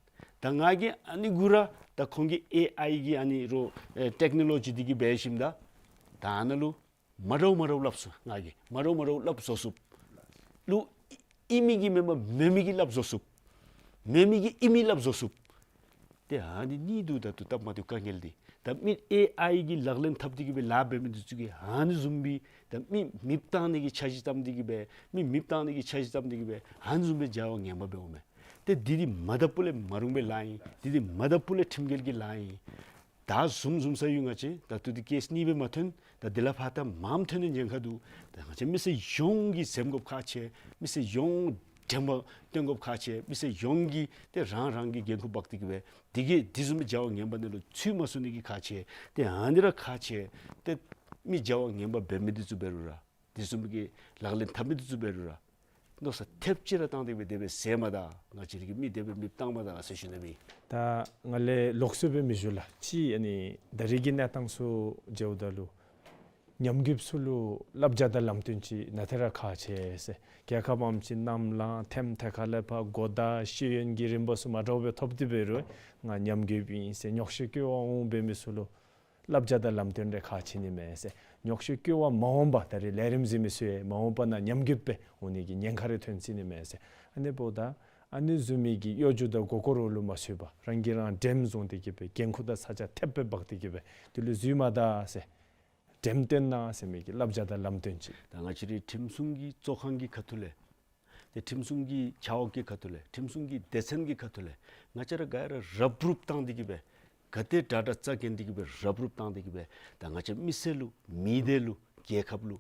ད་ང་གིས་ཨ་ནི་གུ་ར་ད་ཁོང་གིས་ཨེ་ཨའི་གི་ཨ་ནི་རོགས་ཨེ་ཊེཀ་ནོ་ལོ་ཇི་འདི་གིས་འབད་ཞིནམ་ད་ད་ཨ་ནཱ་ལུ་མ་འདྲཝ་མ་འདྲཝ་སླབ་ཚུགས། ང་གིས་མ་འདྲཝ་མ་འདྲཝ་སླབ་བཟོ་ཚུགསཔ་ལུ་ཨིན་མི་གི་མེན་པར་མེན་མི་གི་སླབ་བཟོ་ཚུགསཔ། མེན་མི་གི་ཨིན་མི་སླབ་བཟོ་ཚུགསཔ། ཏེ་ཨ་ནི་གཉིས་འདུག། ད་ལྟོ་སྟབས་མ་བདེཝ་དཀའ་ངལ་འདི་ད་མི་ཨེ་ཨའི་གི་ལག་ལེན་འཐབ་སྟེ་གི་སྦེ་ལཱ་འབད་མི་འདི་ཚུ་གིས་ཨ་ནི་བཟུམ་སྦེ་ད་མི་མེདཔ་བཏང་ནི་གི་འཆར་གཞི་བརྩམས་ཏེ་གི་སྦེ་མི་མེདཔ་བཏང་ནི་གི་འཆར་གཞི་བརྩམས་ཏེ་གི་སྦེ་ཨ་ནི་བཟུམ་སྦེ་བྱ་བ་ངན་པ་འབདཝ་མས། ཏེ་འདི་འདི་མ་དག་པ་ལས་མ་རུང་བའི་ལཱ་ཨིན། འདི་འདི་མ་དག་པ་ལས་ཁྲིམས་འགལ་གྱི་ལཱ་ཨིན། ད་བཟུང་བཟུང་ས་ཡོད། ང་བཅས་ད་ལྟོ་འདི་ཀེསི་གཉིས་སྦེ་མ་ཐོན། ད་འདི་ལས་ཕར་ད་མངམ་ཐོན་ནི་ཉེན་ཁ་འདུག། ད་ང་བཅས་མི་སེར་ཡོངས་ཀྱིས་འཛེམ་དགོཔ་ཁག་ཆེ། མི་སེར་ཡོངས་དྲན་པ་བཏོན་དགོཔ་ཁག་ཆེ། མི་སེར་ཡོངས་ཀྱིས་ཏེ་རང་རང་གི་འགན་ཁུར་འབག་སྟེ་གི་སྦེ་འདི་གི་འདི་བཟུམ་མའི་བྱ་བ་ངན་པ་ནང་ལུ་ཚུད་མ་ཚུད་ནི་གི་ཁག་ཆེ། ཏེ་ཨ་ནི་ར་ཁག་ཆེ། ཏེ་མི་བྱ་བ་ངན་པ་འབད་མི་འདི་ཚུ་འབད་རུང་ར་འདི་བཟུམ་གྱི་ལག་ལེན་འཐབ་མི་འདི་ཚུ་འབད་རུང་ར་མནོ་བསམ་ཐེབས་ཅིག་ར་བཏང་སྟེ་སྦེ་དེ་སྦེ་ཟེར་མ་ད། ང་བཅས་ར་གིས་མི་དེ་སྦེ་མེདཔ་བཏང་མ་ད་ཟེར་ཞུ་ནི་སྦེ། ད་ང་ལས་ལོགས་སུ་སྦེ་མི་ཞུ་ལགས། ཅིག་ཨ་ནི་ད་རེས་ཀྱི་གནས་སྟངས་ཚུ་མཇལཝ་ད་ལུ་ཉམས་རྒུདཔ་ཚུ་ལུ་བསླབ་བྱ་དང་ལམ་སྟོན་ཅིག་གནང་སྟེ་ར་ཁག་ཆེ་ཟེར། རྒྱལ་ཁབ་ཨམ་ཅིག་གནམ་ལངས་ཐེམ་ཐེ་ཁ་ལས་ཕར་གོ་བརྡ་ཤེས་ཡོན་གྱི་རིམ་པ་ཚུ་མ་འདྲཝ་སྦེ་ཐོབ་སྟེ་འབད་རུང་ང་ཉམས་རྒུདཔ་ཨིན་ཟེར་རྙོག་གཞི་བཀོད་པར་འོང་འབད་མི་ཚུ་ལུ་བསླབ་བྱ་དང་ལམ་སྟོན་རེ་ཁག་ཆེ་ནི་མས་ཟེར། རྙོག་གཞི་བཀོད་པར་མ་འོང་པར་ད་རེས་ལས་རིམ་གཟིགས་མི་ཚུ་ཡང་མ་འོངས་པ་ནང་ཉམས་རྒུདཔ་སྦེ་འོང་ནི་གི་ཉེན་ཁ་རེ་ཐོན་སྲིད་ནི་མས་ཟེར། ཨ་ནི་འབདཝ་ད་ཨ་ནི་བཟུམ་མའི་གི་གཡོ་སྒྱུ་དང་མགུ་སྐོར་ལུ་མ་ཚུད་པར་རང་གིས་རང་འགྲེམས་བཟུང་སྟེ་གི་སྦེ་འགན་ཁུར་དང་ཚ་གྱང་ཐེབས་སྦེ་འབག་སྟེ་གི་སྦེ་དེ་ལུ་འཛུལ་མ་ད་ཟེར། འགྲེམས་སྟོན་གནང་ཟེར་མི་གི་བསླབ་བྱ་དང་ལམ་སྟོན་ཅིག། ད་ང་བཅས་རའི་ཁྲིམས་སྲུང་གི་གཙོ་ཁང་གི་ཁ་ཐུག་ལས་ ཏེ་ཁྲིམས་སྲུང་གི་བྱ་བ་གི་ཁ་ཐུག་ལས་ཁྲིམས་སྲུང་གི་སྡེ་ཚན་གྱི་ཁ་ཐུག་ལས་ང་བཅས་ར་ག་ར་རབ་རུབ་བཏང་སྟེ་གི་སྦེ་ག་དེ་དྲག་དྲག་རྩ་འགེངས་ཏེ་གི་སྦེ་རབ་རུབ་བཏང་སྟེ་གི་སྦེ་ད་ང་བཅས་མི་སེར་ལུ་མི་སྡེ་ལུ་རྒྱལ་ཁབ་ལུ་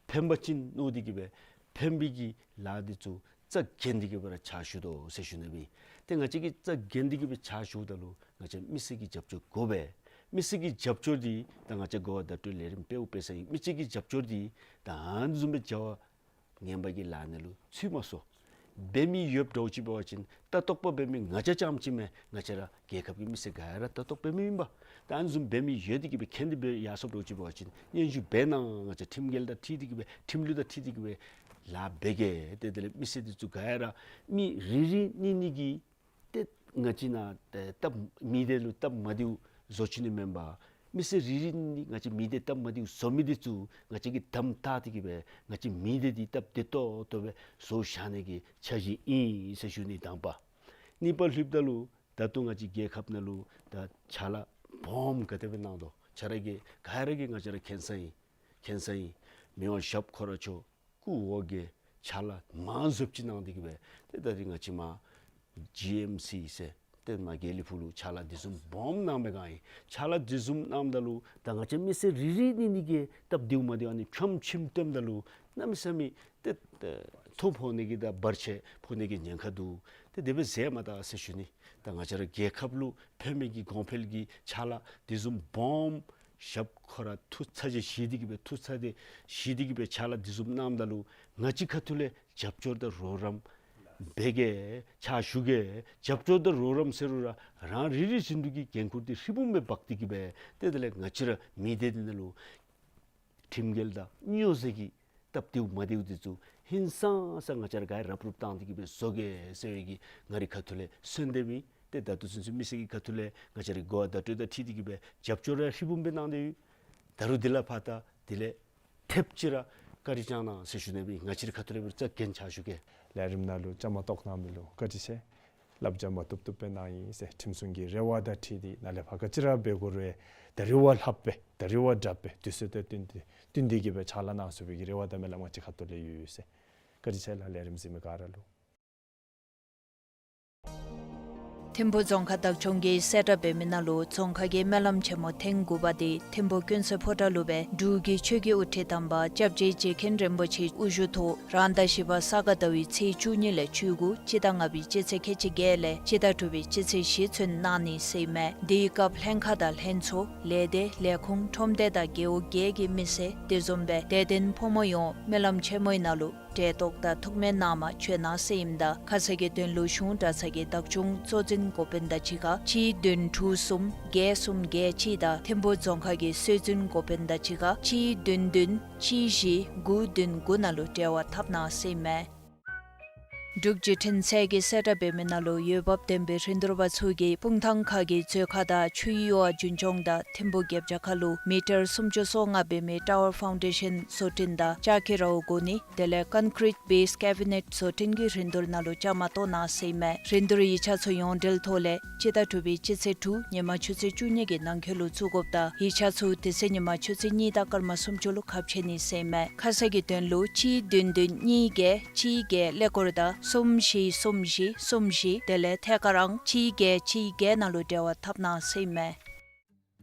ཕན་པ་ཅིན་མནོ་སྟེ་གི་སྦེ་ཕན་པའི་གི་ལཱ་འདི་ཚུ་རྩ་འགེངས་ཏེ་གི་སྦེ་ར་ཕྱག་ཞུ་དོ་ཟེར་ཞུ་ནི་སྦེ། ཏེ་ང་བཅས་ཀྱིས་རྩ་འགེངས་ཏེ་གི་སྦེ་ཕྱག་ཞུཝ་ད་ལུ་ང་བཅས་མི་སེར་གྱི་རྒྱབ་སྐྱོར་དགོ་པས། མི་སེར་གྱི་རྒྱབ་སྐྱོར་འདི་ད་ང་བཅས་གོ་བ་བརྡ་སྤྲོད་ལས་རིམ་འབདཝ་འབད་ས་ཨིན། མི་སེར་གྱི་རྒྱབ་སྐྱོར་འདི་ད་ཨ་ནི་བཟུམ་སྦེ་བྱ་བ་ངན་པ་གི་ལཱ་ནང་ལུ་ཚུད་མ་སོང་། འབད་མི་ཡོདཔ་འདྲཝ་ཅིག་འབད་བ་ཅིན་ལྟ་རྟོག་པ་འབད་མི་ང་བཅས་རྐྱངམ་ཅིག་མེན། ང་བཅས་ར་རྒྱལ་ཁབ་ཀྱི་མི་སེར་ག་ར་ལྟ་རྟོག་འབད་མི་ཨིན་པས། ད་ཨ་ནི་བཟུམ་འབད་མི་ཡོད་དེ་གི་སྦེ་མཁྱེན་ཏེ་སྦེ་ཡར་སོངམ་འདྲཝ་ཅིག་འབད་བ་ཅིན་སྙན་ཞུ་འབད་གནང་། ང་བཅས་ཁྲིམས་འགལ་དང་འཁྲིལ་ཏེ་གི་སྦེ་ཁྲིམས་ལུགས་དང་འཁྲིལ་ཏེ་གི་སྦེ་ལཱ་འབད་གེ། ཏེ་དེ་ལས་མི་སེར་འདི་ཚུ་ག་ར་མི་རེ་རེ་གཉིས་གཉིས་ཀྱིས་ཏེ་ང་བཅས་ནང་ཏེ་སྟབས་མི་སྡེ་ལུ་སྟབས་མ་བདེཝ་བཟོ་བཅུག་ནི་མེན་པར་མི་སེར་རེ་རེ་གཉིས་ང་བཅས་མི་སྡེ་སྟབས་མ་བདེཝ་བཟོ་མི་འདི་ཚུ་ང་བཅས་ཀྱིས་དམ་བཏགས་ཏེ་གི་སྦེ་ང་བཅས་མི་སྡེ་འདི་སྟབས་བདེ་ཏོག་ཏོ་སྦེ་བཟོ་བཞག་ནི་གི་འཆར་གཞི་ཨིན་ཟེར་ཞུ་ནི་དང་པ། གཉིས་པ་ལྷོདཔ་ད་ལུ་ད་ལྟོ་ང་བཅས་རྒྱལ་ཁབ་ནང་ལུ་ད་ཕྱག་ལཱ་སྦོམ་ག་དེ་སྦེ་གནང་དོ་ཆ་ར་གིས་ག་ར་གིས་ང་བཅས་ར་མཁྱེན་ས་ཨིན། མཁྱེན་ས་ཨིན། མི་དབང་ཞབས་ཁོ་ར་མཆོག་སྐུ་འོ་བརྒྱལ་ཕྱག་ལཱ་མང་རབས་ཅིག་གནང་སྟེ་གི་སྦེ་ཏེ་ད་རིས་ང་བཅས་མར་ཇི་ཨེམ་སི་ཟེར་ཏེ་མར་དགེ་ལེགས་ཕུག་ལུ་ཕྱག་ལཱ་འདི་བཟུམ་སྦོམ་གནང་མི་ག་ཨིན། ཕྱག་ལཱ་འདི་བཟུམ་གནངམ་ད་ལུ་ད་ང་བཅས་མི་སེར་རེ་རེ་གཉིས་གཉིས་ཀྱིས་སྟབས་བདེཝ་མ་བདེཝ་ཨ་ནི་ཁྱོམ་ཆིམ་སྟོནམ་ད་ལུ་གནམ་མེད་ས་མེད་ཏེ་ཏེ་ཐོ་ཕོག་ནི་གི་དང་བར་ཆད་ཕོག་ནི་གི་ཉེན་ཁ་འདུག། ཏེ་དེ་སྦེ་ཟེར་མ་ད་ཟེར་ཞུ་ནི། ད་ང་བཅས་ར་རྒྱལ་ཁབ་ལུ་ཕན་མི་གི་གོང་འཕེལ་གྱི་ཕྱག་ལཱ་འདི་བཟུམ་སྦོམ་ཞབས་ཁོ་ར་ཐུགས་ཚ་གྱང་བཞེས་ཏེ་གི་སྦེ་ཐུགས་ཚ་གྱང་བཞེས་ཏེ་གི་སྦེ་ཕྱག་ལཱ་འདི་བཟུམ་གནངམ་ད་ལུ་ང་བཅས་ཁ་ཐུག་ལས་རྒྱབ་སྐྱོར་དང་རོགས་རམ་འབད་གེ། ཕྱག་ཞུ་གེ། རྒྱབ་སྐྱོར་དང་རོགས་རམ་ཟེར་རུང་ར་རང་རེ་རེ་བཞིན་དུ་གི་འགན་ཁུར་འདི་ཧྲིལ་བུམ་སྦེ་འབག་སྟེ་གི་སྦེ་ཏེ་དེ་ལས་ང་བཅས་ར་མི་སྡེ་འདི་ནང་ལུ་ཁྲིམས་འགལ་དང་སྨྱོ་རྫས་ཀྱི་སྟབས་བདེཝ་མ་བདེཝ་འདི་ཚུ་ཧིང་སངས་ས་ང་བཅས་ར་ག་ར་རབ་རུབ་བཏང་སྟེ་གི་སྦེ་བཟོ་གེ་ཟེར་བའི་གི་ང་རའི་ཁ་ཐུག་ལས་གསོལ་འདེབས་ཨིན། ཏེ་ད་ལྟོ་ཚུན་ཚོད་མི་སེར་གྱི་ཁ་ཐུག་ལས་ང་བཅས་རའི་གོ་བ་བརྡ་སྤྲོད་དང་འཁྲིལ་ཏེ་གི་སྦེ་རྒྱབ་སྐྱོར་ར་ཧྲིལ་བུམ་སྦེ་གནང་སྟེ་ཡོད། ད་རུང་འདི་ལས་ཕར་ད་འདི་ལས་ཐེབས་ཅིག་ར་བཀའ་དྲིན་བསྐྱང་གནང་ཟེར་ཞུ་ནི་སྦེ་ང་བཅས་རའི་ཁ་ཐུག་ལས་སྦེ་རྩ་འགེངས་ཕྱག་ཞུ་གེ། ལས་རིམ་ནང་ལུ་བཅའ་མར་གཏོགས་གནང་མི་ལུ་བཀའ་དྲིན་ཆེ། བསླབ་བྱ་མ་བཏུབ་བཏུབ་སྦེ་གནང་ཡི་ཟེར་ཁྲིམས་སྲུང་གི་རེ་བ་དང་འཁྲིལ་ཏེ་ནཱ་ལས་ཕར་ག་ཅི་ར་འབད་དགོ་རུང་ད་རེས་བ་ལྷགཔ་སྦེ་ད་རེས་བ་དྲགཔ་སྦེ་དུས་ཚོད་དང་བསྟུན་ཏེ་བསྟུན་ཏེ་གི་སྦེ་ཕྱག་ལཱ་གནང་ཚུགས་པའི་གི་རེ་བ་དང་སྨོན་ལམ་ང་བཅས་ཁ་ཐུག་ལས་ཡོད་ཟེར། བཀའ་དྲིན་ཆེ་ལགས། ལས་རིམ་གཟིགས་མི་ག་ར་ལུ། ཐིམ་ཕུ་རྫོང་ཁག་བདག་སྐྱོང་གིས་གསལ་བསྒྲགས་འབད་མི་ནང་ལུ་རྫོང་ཁག་གི་སྨོན་ལམ་ཆེན་མོ་ཐེངས་དགུ་པ་འདི་ཐིམ་ཕུ་ཀུན་གསལ་ཕོ་བྲང་ལུ་སྦེ་འབྲུག་གི་ཆོས་ཀྱི་དབུ་ཁྲིད་དམ་པ་སྐྱབས་རྗེ་རྗེ་མཁན་རིན་པོ་ཆེ་དབུ་བཞུགས་ཐོག་རང་ཟླ་བཞི་པ་ས་ག་ཟླ་བའི་ཚེས་བཅུ་གཉིས་ལས་བཅུ་དགུ་སྤྱི་ཟླ་ལྔ་པའི་སྤྱི་ཚེས་ཁལ་གཅིག་བརྒྱད་ལས་སྤྱི་ཟླ་དྲུག་པའི་སྤྱི་ཚེས་བཞི་ཚུན་གནང་ནི་ཟེར་ཨིན་མས། དེའི་སྐབས་ལྷན་ཁག་དང་ལྷན་ཚོགས་ལས་སྡེ་ལས་ཁུངས་ཁྲོམ་སྡེ་དང་རྒེད་འོག་བརྒྱད་ཀྱི་མི་སེར་དེ་བཟུམ་སྦེ་དད་ལྡན་ཕོ་མོ་ཡོངས་སྨོན་ལམ་ཆེན་མོའི་ནང་ལུ་གྲལ་གཏོགས་དང་ཐུགས་སྨོན་གནང་མར་བྱོན་གནང་ཟེར་ཨིནམ་ད་ཁ་གསལ་གྱི་དོན་ལུ་གཞུང་གྲྭ་ཚང་གི་བདག་སྐྱོང་གཙོ་འཛིན་འགོ་དཔོན་དང་གཅིག་ཁར་གཅིག་བདུན་དྲུག་གསུམ་བརྒྱད་གསུམ་བརྒྱད་གཅིག་དང་ཐིམ་ཕུ་རྫོང་ཁག་གི་སྲོལ་འཛིན་འགོ་དཔོན་དང་གཅིག་ཁར་གཅིག་བདུན་བདུན་གཅིག་བཞི་དགུ་བདུན་དགུ་ནང་ལུ་འབྲེལ་བ་འཐབ་གནང་ཟེར་ཨིན་མས། འབྲུག་བརྒྱུད་འཕྲིན་ཚད་ཀྱིས་གསལ་བསྒྲགས་འབད་མི་ནང་ལུ་འོས་འབབ་ལྡན་པའི་རིན་བསྡུར་པ་ཚུ་གིས་སྤུངས་ཐང་ཁ་གི་མཛོད་ཁང་དང་ཆུའི་གཡུར་བ་རྒྱུན་སྐྱོང་དང་ཐིམ་ཕུ་རྒྱབ་བྱ་ཁ་ལུ་མི་ཊར་སུམ་ཅུ་སོ་ལྔ་འབད་མི་ཊ་ཝར་ཕའུན་ཌེ་ཤཱན་བཟོ་སྐྲུན་དང་ལྕགས་ཀྱི་རཝ་བསྒོར་ནི་དེ་ལས་ཀོན་ཀྲིཊ་བེསི་ཀེ་བི་ནེཊ་བཟོ་སྐྲུན་གྱི་རིན་བསྡུར་ནང་ལུ་བཅའ་མར་གཏོགས་གནང་ཟེར་ཨིན་མས། རིན་བསྡུར་ཡིག་ཆ་ཚུ་ཡོངས་འབྲེལ་ཐོག་ལས་སྤྱི་ཟླ་དྲུག་པའི་སྤྱི་ཚེས་དྲུག་ཉིན་མ་ཆུ་ཚོད་བཅུ་གཉིས་ཀྱི་ནང་འཁོད་ལུ་བཙུགས་དགོཔ་དང་ཡིག་ཆ་ཚུ་དེ་ཚེ་ཉིན་མ་ཆུ་ཚོད་གཉིས་དང་སྐར་མ་སུམ་ཅུ་ལུ་ཁ་ཕྱེ་ནི་ཟེར་ཨིན་མས། ཁ་གསལ་གྱི་དོན་ལུ་གཅིག་བདུན་བདུན་གཉིས་བརྒྱད་གཅིག་བརྒྱད་ཀླད་ཀོར་དང་གསུམ་བཞི་གསུམ་བཞི་གསུམ་བཞི་དེ་ལས་ཐད་ཀར་ཨང་གཅིག་བརྒྱད་གཅིག་བརྒྱད་ནང་ལུ་འབྲེལ་བ་འཐབ་གནང་ཟེར་ཨིན་མས།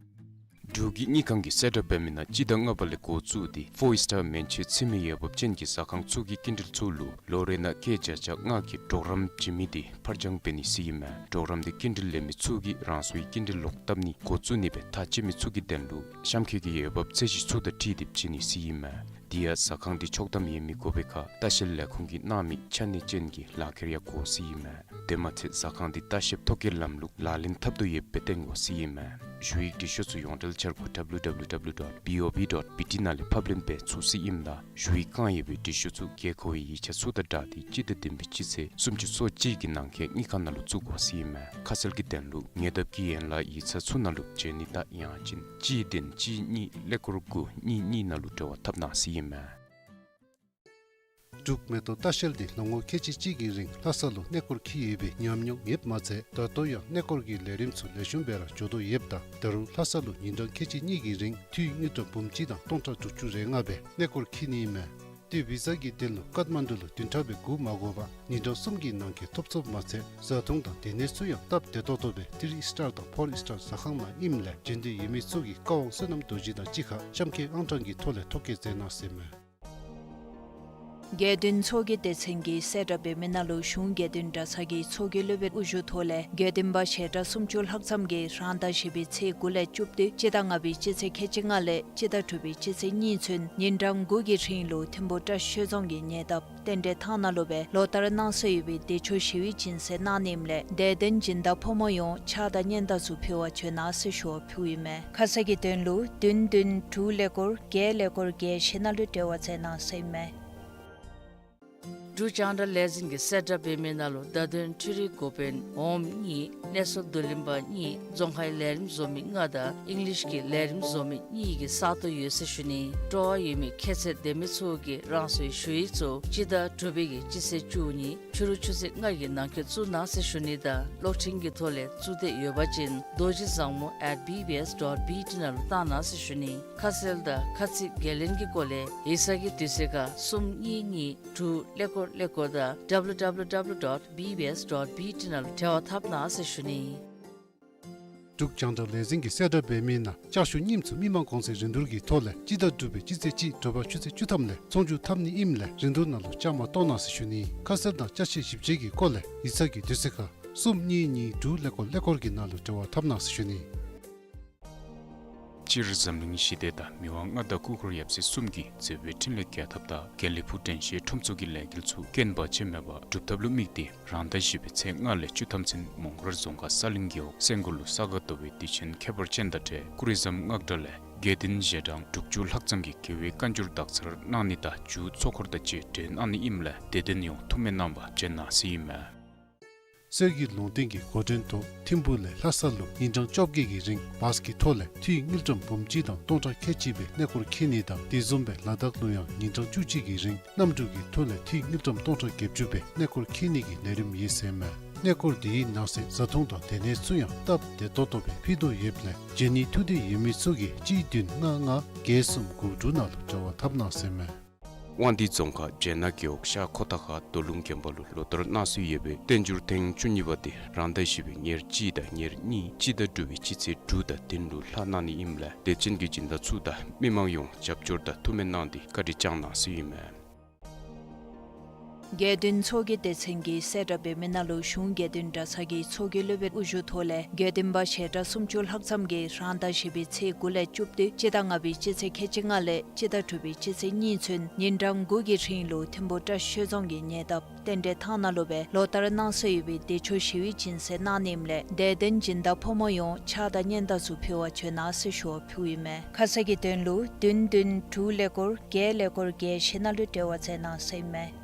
འབྲུག་གི་དངུལ་ཁང་གིས་གསལ་བསྒྲགས་འབད་མི་ནང་སྤྱི་ཟླ་ལྔ་པ་ལས་འགོ་བཙུགས་ཏེ་ཕོར་སི་ཊར་མན་ཆད་ཚུད་མི་འོས་འབབ་ཅན་གྱི་ཟ་ཁང་ཚུ་གི་སྐྱིན་འགྲུལ་ཚུ་ལུ་ལོ་རེ་ནང་སྐྱེད་བརྒྱ་ཆ་ལྔ་གི་གྲོགས་རམ་བྱིན་མི་འདི་ཕར་འགྱངས་འབད་ནི་ཟེར་ཨིན་མས། གྲོགས་རམ་འདི་སྐྱིན་འགྲུལ་ལེན་མི་ཚུ་གིས་རང་སོའི་སྐྱིན་འགྲུལ་ལོག་བཏབ་ནི་འགོ་བཙུགས་ནི་སྦེ་ཐག་བཅད་མི་ཚུ་གི་དོན་ལུ་གཤམ་འཁོད་ཀྱི་འོས་འབབ་ཚད་གཞི་ཚུ་དང་འཁྲིལ་ཏེ་བྱིན་ནི་ཟེར་ཨིན་མས། དེ་ཡང་ཟ་ཁང་འདི་ཆོག་ཐམ་ཡོད་མི་དགོ་པའི་ཁར་ལྟ་བཤལ་ལས་ཁུངས་ཀྱིས་གནང་མི་ཆ་གནས་ཅན་གྱི་ལག་ཁྱེར་ཡང་དགོ་ཟེར་ཨིན་མས། དེ་མ་ཚད་ཟ་ཁང་འདི་ལྟ་བཤལ་ཐོ་བཀོད་ལམ་ལུགས་ལག་ལེན་འཐབ་དོ་ཡོདཔ་སྦེ་སྟོན་དགོ་ཟེར་ཨིན་མས། ཞུ་ཡིག་འབྲི་ཤོག་ཚུ་ཡོངས་འབྲེལ་འཆར་སྒོ་W W W dot B O B dot B T ནང་ལས་ཕབ་ལེན་འབད་ཚུགས་ཟེར་ཨིནམ་ད་ཞུ་ཡིག་རྐང་ཡོད་པའི་འབྲི་ཤོག་ཚུ་དགོས་མཁོ་བའི་ཡིག་ཆ་ཚུ་དང་སྦྲགས་ཏེ་སྤྱི་ཟླ་བདུན་པའི་སྤྱི་ཚེས་སུམ་ཅུ་སོ་གཅིག་གི་ནང་འཁོད་དངུལ་ཁང་ནང་ལུ་བཙུགས་དགོ་ཟེར་ཨིན་མས། ཁ་གསལ་གྱི་དོན་ལུ་ཉེ་འདབས་ཀྱི་ཡན་ལག་ཡིག་ཚང་ཚུ་ནང་ལུ་བྱོན་ནི་དང་ཡང་ཅིན་གཅིག་བདུན་གཅིག་གཉིས་ཀླད་ཀོར་དགུ་གཉིས་གཉིས་ནང་ལུ་འབྲེལ་བ་འཐབ་གནང་ཟེར་ཨིན་མས། འབྲུག་མེ་ཏོག་ལྟ་བཤལ་འདི་ལོ་ངོ་ཁལ་གཅིག་གཅིག་གི་རིང་ལྷ་ས་ལུ་གནས་སྐོར་འཁྱིད་ཡོད་པའི་ཉམས་མྱོང་ཡོདཔ་མ་ཚད་ད་ལྟོ་ཡང་གནས་སྐོར་གྱི་ལས་རིམ་ཚུ་ལེགས་ཤོམ་སྦེ་ར་འགྱོ་དོ་ཡོདཔ་ད་ད་རུང་ལྷ་ས་ལུ་ཉིན་གྲངས་ཁལ་གཅིག་གཉིས་ཀྱི་རིང་འཐུས་དངུལ་ཀྲམ་འབུམ་གཅིག་དང་སྟོང་ཕྲག་དྲུག་ཅུ་རེ་ལྔ་སྦེ་གནས་སྐོར་འཁྱིད་ནི་ཨིན་མས། ཏེ་བི་ཟ་གི་དོན་ལུ་ཀཏ་མན་ཌུ་ལུ་བདུན་ཕྲག་སྦེ་སྒུག་མ་དགོ་པར་ཉིན་གྲངས་གསུམ་གྱི་ནང་འཁོད་ཐོབ་ཚུགསཔ་མ་ཚད་བཟའ་འཐུང་དང་སྡོད་གནས་ཚུ་ཡང་སྟབས་བདེ་ཏོག་ཏོ་སྦེ་ཐི་རི་ཨིསི་ཊར་དང་ཕོར་ཨིསི་ཊར་ཟ་ཁང་ནང་ཨིནམ་ལས་འབྱོན་འདོད་ཡོད་མི་ཚུ་གིས་བཀའ་དབང་བསོད་ནམས་རྡོ་རྗེ་དང་གཅིག་ཁར་གཤམ་འཁོད་ཨང་གྲངས་ཀྱི་ཐོག་ལས་ཐོ་བཀོད་མཛད་གནང་ཟེར་མས། དགེ་འདུན་ཚོགས་ཀྱི་སྡེ་ཚན་གྱིས་གསལ་བསྒྲགས་འབད་མི་ནང་ལུ་གཞུང་དགེ་འདུན་གྲྭ་ཚང་གི་ཚོགས་ཀྱི་སློབ་དཔོན་དབུ་བཞུགས་ཐོག་ལས་དགེ་འདུན་པ་ཞལ་གྲངས་སུམ་ཅུ་ལྷག་ཙམ་གྱིས་རང་ཟླ་བཞི་པའི་ཚེས་དགུ་ལས་བཅུ་བདུན་སྤྱི་ཟླ་ལྔ་པའི་སྤྱི་ཚེས་ཁལ་གཅིག་ལྔ་ལས་སྤྱི་ཟླ་དྲུག་པའི་སྤྱི་ཚེས་གཉིས་ཚུན་ཉིན་གྲངས་དགུ་གི་རིང་ལུ་ཐིམ་ཕུ་བཀྲ་ཤིས་ཆོས་རྫོང་གི་ཉེ་འདབས་རྟེན་འབྲེལ་ཐང་ནང་ལུ་སྦེ་ལོ་ལྟར་གནང་སྲོལ་ཡོད་པའི་བདེ་མཆོག་ཞི་བའི་སྦྱིན་སྲེག་གནང་ནི་ཨིནམ་ལས་དད་ལྡན་སྦྱིན་བདག་ཕོ་མོ་ཡོངས་ཕྱག་དང་སྙན་དར་ཚུ་ཕུལ་བར་བྱོན་གནང་ཟེར་ཞུ་བ་ཕུལཝ་ཨིན་མས། ཁ་གསལ་གྱི་དོན་ལུ་བདུན་བདུན་དྲུག་ཀླད་ཀོར་བརྒྱད་ཀླད་ཀོར་བརྒྱད་བཞི་ནང་ལུ་འབྲེལ་བ་མཛད་གནང་ཟེར་ཨིན་མས། འབྲུག་རྒྱང་བསྒྲགས་ལས་འཛིན་གྱིས་གསལ་བསྒྲགས་འབད་མི་ནང་ལུ་བརྡ་དོན་འཕྲུལ་རིག་འགོ་དཔོན་འོགམ་གཉིས་གནས་ཚུལ་བསྡུ་ལེན་པ་གཉིས་རྫོང་ཁའི་ལས་རིམ་བཟོ་མི་ལྔ་དང་ཨིང་ལིཤ་གི་ལས་རིམ་བཟོ་མི་གཉིས་ཀྱི་ས་སྟོང་ཡོད་ཟེར་ཞུ་ནི། སྤྲོ་བ་ཡོད་མི་ཁྱད་ཚད་ལྡན་མི་ཚུ་གིས་རང་སོའི་ཞུ་ཡིག་ཚུ་སྤྱི་ཟླ་དྲུག་པའི་གི་སྤྱི་ཚེས་བཅུ་གཉིས་ཕྱི་རུ་ཆུ་ཚོད་ལྔ་གི་ནང་འཁོད་བཙུགས་གནང་ཟེར་ཞུ་ནི་དང་གློག་འཕྲིན་གྱི་ཐོག་ལས་བཙུགས་འདོད་ཡོད་པ་ཅིན་རྡོ་རྗེ་བཟང་མོ་at B B S dot B T ནང་ལུ་བཏང་གནང་ཟེར་ཞུ་ནི། ཁ་གསལ་དང་ཁ་ཚིག་འགན་ལེན་གྱི་སྐོར་ལས་ཡིག་ཚང་གི་དུས་ཚོད་ཁར་གསུམ་གཉིས་གཉིས་དྲུག་ཀླད་ཀོར་ཀླད་ཀོར་དང་W W W dot B B S dot B T ནང་ལུ་འབྲེལ་བ་འཐབ་གནང་ཟེར་ཞུ་ནི། འབྲུག་རྒྱང་བསྒྲགས་ལས་འཛིན་གྱིས་གསལ་བསྒྲགས་འབད་མི་ནང་ལྕགས་ཞུ་རྙིངམ་ཚུ་མི་མང་གོང་ཚད་རིན་བསྡུར་གྱི་ཐོག་ལས་སྤྱི་ཟླ་དྲུག་པའི་སྤྱི་ཚེས་གཅིག་དྲོ་པ་ཆུ་ཚོད་བཅུ་ཐམ་ལས་ཚོང་བསྒྱུར་འཐབ་ནི་ཨིནམ་ལས་རིན་བསྡུར་ནང་ལུ་བཅའ་མར་གཏོགས་གནང་ཟེར་ཞུ་ནི། ཁ་གསལ་དང་ཅ་ཆས་ཞིབ་དཔྱད་ཀྱི་སྐོར་ལས་ཡིག་ཚང་གི་དུས་ཚོད་ཁར་གསུམ་གཉིས་གཉིས་དྲུག་ཀླད་ཀོར་ཀླད་ཀོར་གྱི་ནང་ལུ་འབྲེལ་བ་འཐབ་གནང་ཟེར་ཞུ་ནི། སྤྱིར་འཛམ་གླིང་ཞི་བདེ་དང་མི་དབང་མངའ་བདག་སྐུ་འཁོར་ཡབ་སྲས་གསུམ་གྱི་མཛད་པའི་འཕྲིན་ལས་རྒྱས་ཐབས་དང་དགེ་ལེགས་ཕུག་དྲན་ཤེས་ཁྲོམ་ཚོགས་ཀྱི་ལས་འགུལ་ཚུ་རྐྱེན་བར་ཆད་མེད་པར་འགྲུབ་ཐབས་ལུ་དམིགས་ཏེ་རང་ཟླ་བཞི་པའི་ཚེས་ལྔ་ལས་བཅུ་ཐམ་ཚུན་མོང་སྒར་རྫོང་ཁག་ས་གླིང་རྒེད་འོག་སེང་སྒོར་ལུ་ས་ག་ཟླ་བའི་དུས་ཆེན་ཁྱད་པར་ཅན་དང་འབྲེལ་ཀུ་རི་ཟམ་སྔགས་གྲྭ་ལས་དགེ་འདུན་ཞལ་གྲངས་དྲུག་ཅུ་ལྷག་ཙམ་གྱིས་རྒྱལ་བའི་བཀའ་འགྱུར་དག་ཚར་གནང་ནི་དང་མཇུག་ཚོགས་འཁོར་དང་བཅས་སྒྲོན་གནང་ནི་ཨིནམ་ལས་དད་ལྡན་ཡོངས་ཐུགས་སྨོན་གནང་བར་བྱོན་གནང་ཟེར་ཨིན་མས། གསེར་གྱི་ལུང་བསྟན་གྱི་འགོ་འདྲེན་ཐོག་ཐིམ་ཕུ་ལས་ལྷ་ས་ལུ་ཉིན་གྲངས་བཅོ་བརྒྱད་ཀྱི་རིང་བཱས་ཀྱི་ཐོག་ལས་འཐུས་དངུལ་ཀྲམ་འབུམ་གཅིག་དང་སྟོང་ཕྲག་ཁལ་གཅིག་སྦེ་གནས་སྐོར་འཁྱིད་ནི་དང་དེ་བཟུམ་སྦེ་ལ་དྭགས་ལུ་ཡང་ཉིན་གྲངས་བཅུ་གཅིག་གི་རིང་གནམ་གྲུ་གི་ཐོག་ལས་འཐུས་དངུལ་ཀྲམ་སྟོང་ཕྲག་བརྒྱད་ཅུ་སྦེ་གནས་སྐོར་འཁྱིད་ནི་གི་ལས་རིམ་ཡོད་ཟེར་མས། གནས་སྐོར་དེའི་ནང་གསེས་བཟའ་འཐུང་དང་སྡོད་གནས་ཚུ་ཡང་སྟབས་བདེ་ཏོག་ཏོ་སྦེ་ཕུལ་དོ་ཡོདཔ་ལས་བྱོན་ནི་ཐུགས་འདོད་ཡོད་མི་ཚུ་གིས་གཅིག་བདུན་ལྔ་ལྔ་བརྒྱད་གསུམ་དགུ་དྲུག་ནང་ལུ་འབྲེལ་བ་འཐབ་གནང་ཟེར་མས། དབང་འདུས་རྫོང་ཁག་སྦྱེད་ནག་རྒེད་འོག་ཤར་ཁོ་ཐང་ཁ་རྡོ་ལུང་དགོན་པ་ལུ་ལོ་ལྟར་གནང་སྲོལ་ཡོད་པའི་བསྟན་འགྱུར་ཐེངས་བཅུ་གཉིས་པ་དེ་རང་ཟླ་བཞི་པའི་ཉེར་གཅིག་དང་ཉེར་གཉིས་སྤྱི་ཟླ་དྲུག་པའི་སྤྱི་ཚེས་དྲུག་དང་བདུན་ལུ་ལྷག་གནང་ནི་ཨིནམ་ལས་དད་ཅན་གྱི་སྦྱིན་བདག་ཚུ་དང་མི་མང་ཡོངས་རྒྱབ་སྐྱོར་དང་ཐུགས་སྨོན་གནང་སྟེ་བཀའ་དྲིན་བསྐྱང་གནང་ཟེར་ཨིན་མས། དགེ་འདུན་ཚོགས་ཀྱི་སྡེ་ཚན་གྱིས་གསལ་བསྒྲགས་འབད་མི་ནང་ལུ་གཞུང་དགེ་འདུན་གྲྭ་ཚང་གི་ཚོགས་ཀྱི་སློབ་དཔོན་དབུ་བཞུགས་ཐོག་ལས་དགེ་འདུན་པ་ཞལ་གྲངས་སུམ་ཅུ་ལྷག་ཙམ་གྱིས་རང་ཟླ་བཞི་པའི་ཚེས་དགུ་ལས་བཅུ་བདུན་སྤྱི་ཟླ་ལྔ་པའི་སྤྱི་ཚེས་ཁལ་གཅིག་ལྔ་ལས་སྤྱི་ཟླ་དྲུག་པའི་སྤྱི་ཚེས་གཉིས་ཚུན་ཉིན་གྲངས་དགུ་གི་རིང་ལུ་ཐིམ་ཕུ་བཀྲ་ཤིས་ཆོས་རྫོང་གི་ཉེ་འདབས་རྟེན་འབྲེལ་ཐང་ནང་ལུ་སྦེ་ལོ་ལྟར་གནང་སྲོལ་ཡོད་པའི་བདེ་མཆོག་ཞི་བའི་སྦྱིན་སྲེག་གནང་ནི་ཨིནམ་ལས་དད་ལྡན་སྦྱིན་བདག་ཕོ་མོ་ཡོངས་ཕྱག་དང་སྙན་དར་ཚུ་ཕུལ་བར་བྱོན་གནང་ཟེར་ཞུ་བ་ཕུལཝ་ཨིན་མས། ཁ་གསལ་གྱི་དོན་ལུ་བདུན་བདུན་དྲུག་ཀླད་ཀོར་བརྒྱད་ཀླད་ཀོར་བརྒྱད་བཞི་ནང་ལུ་འབྲེལ་བ་མཛད་གནང་ཟེར་ཨིན་མས།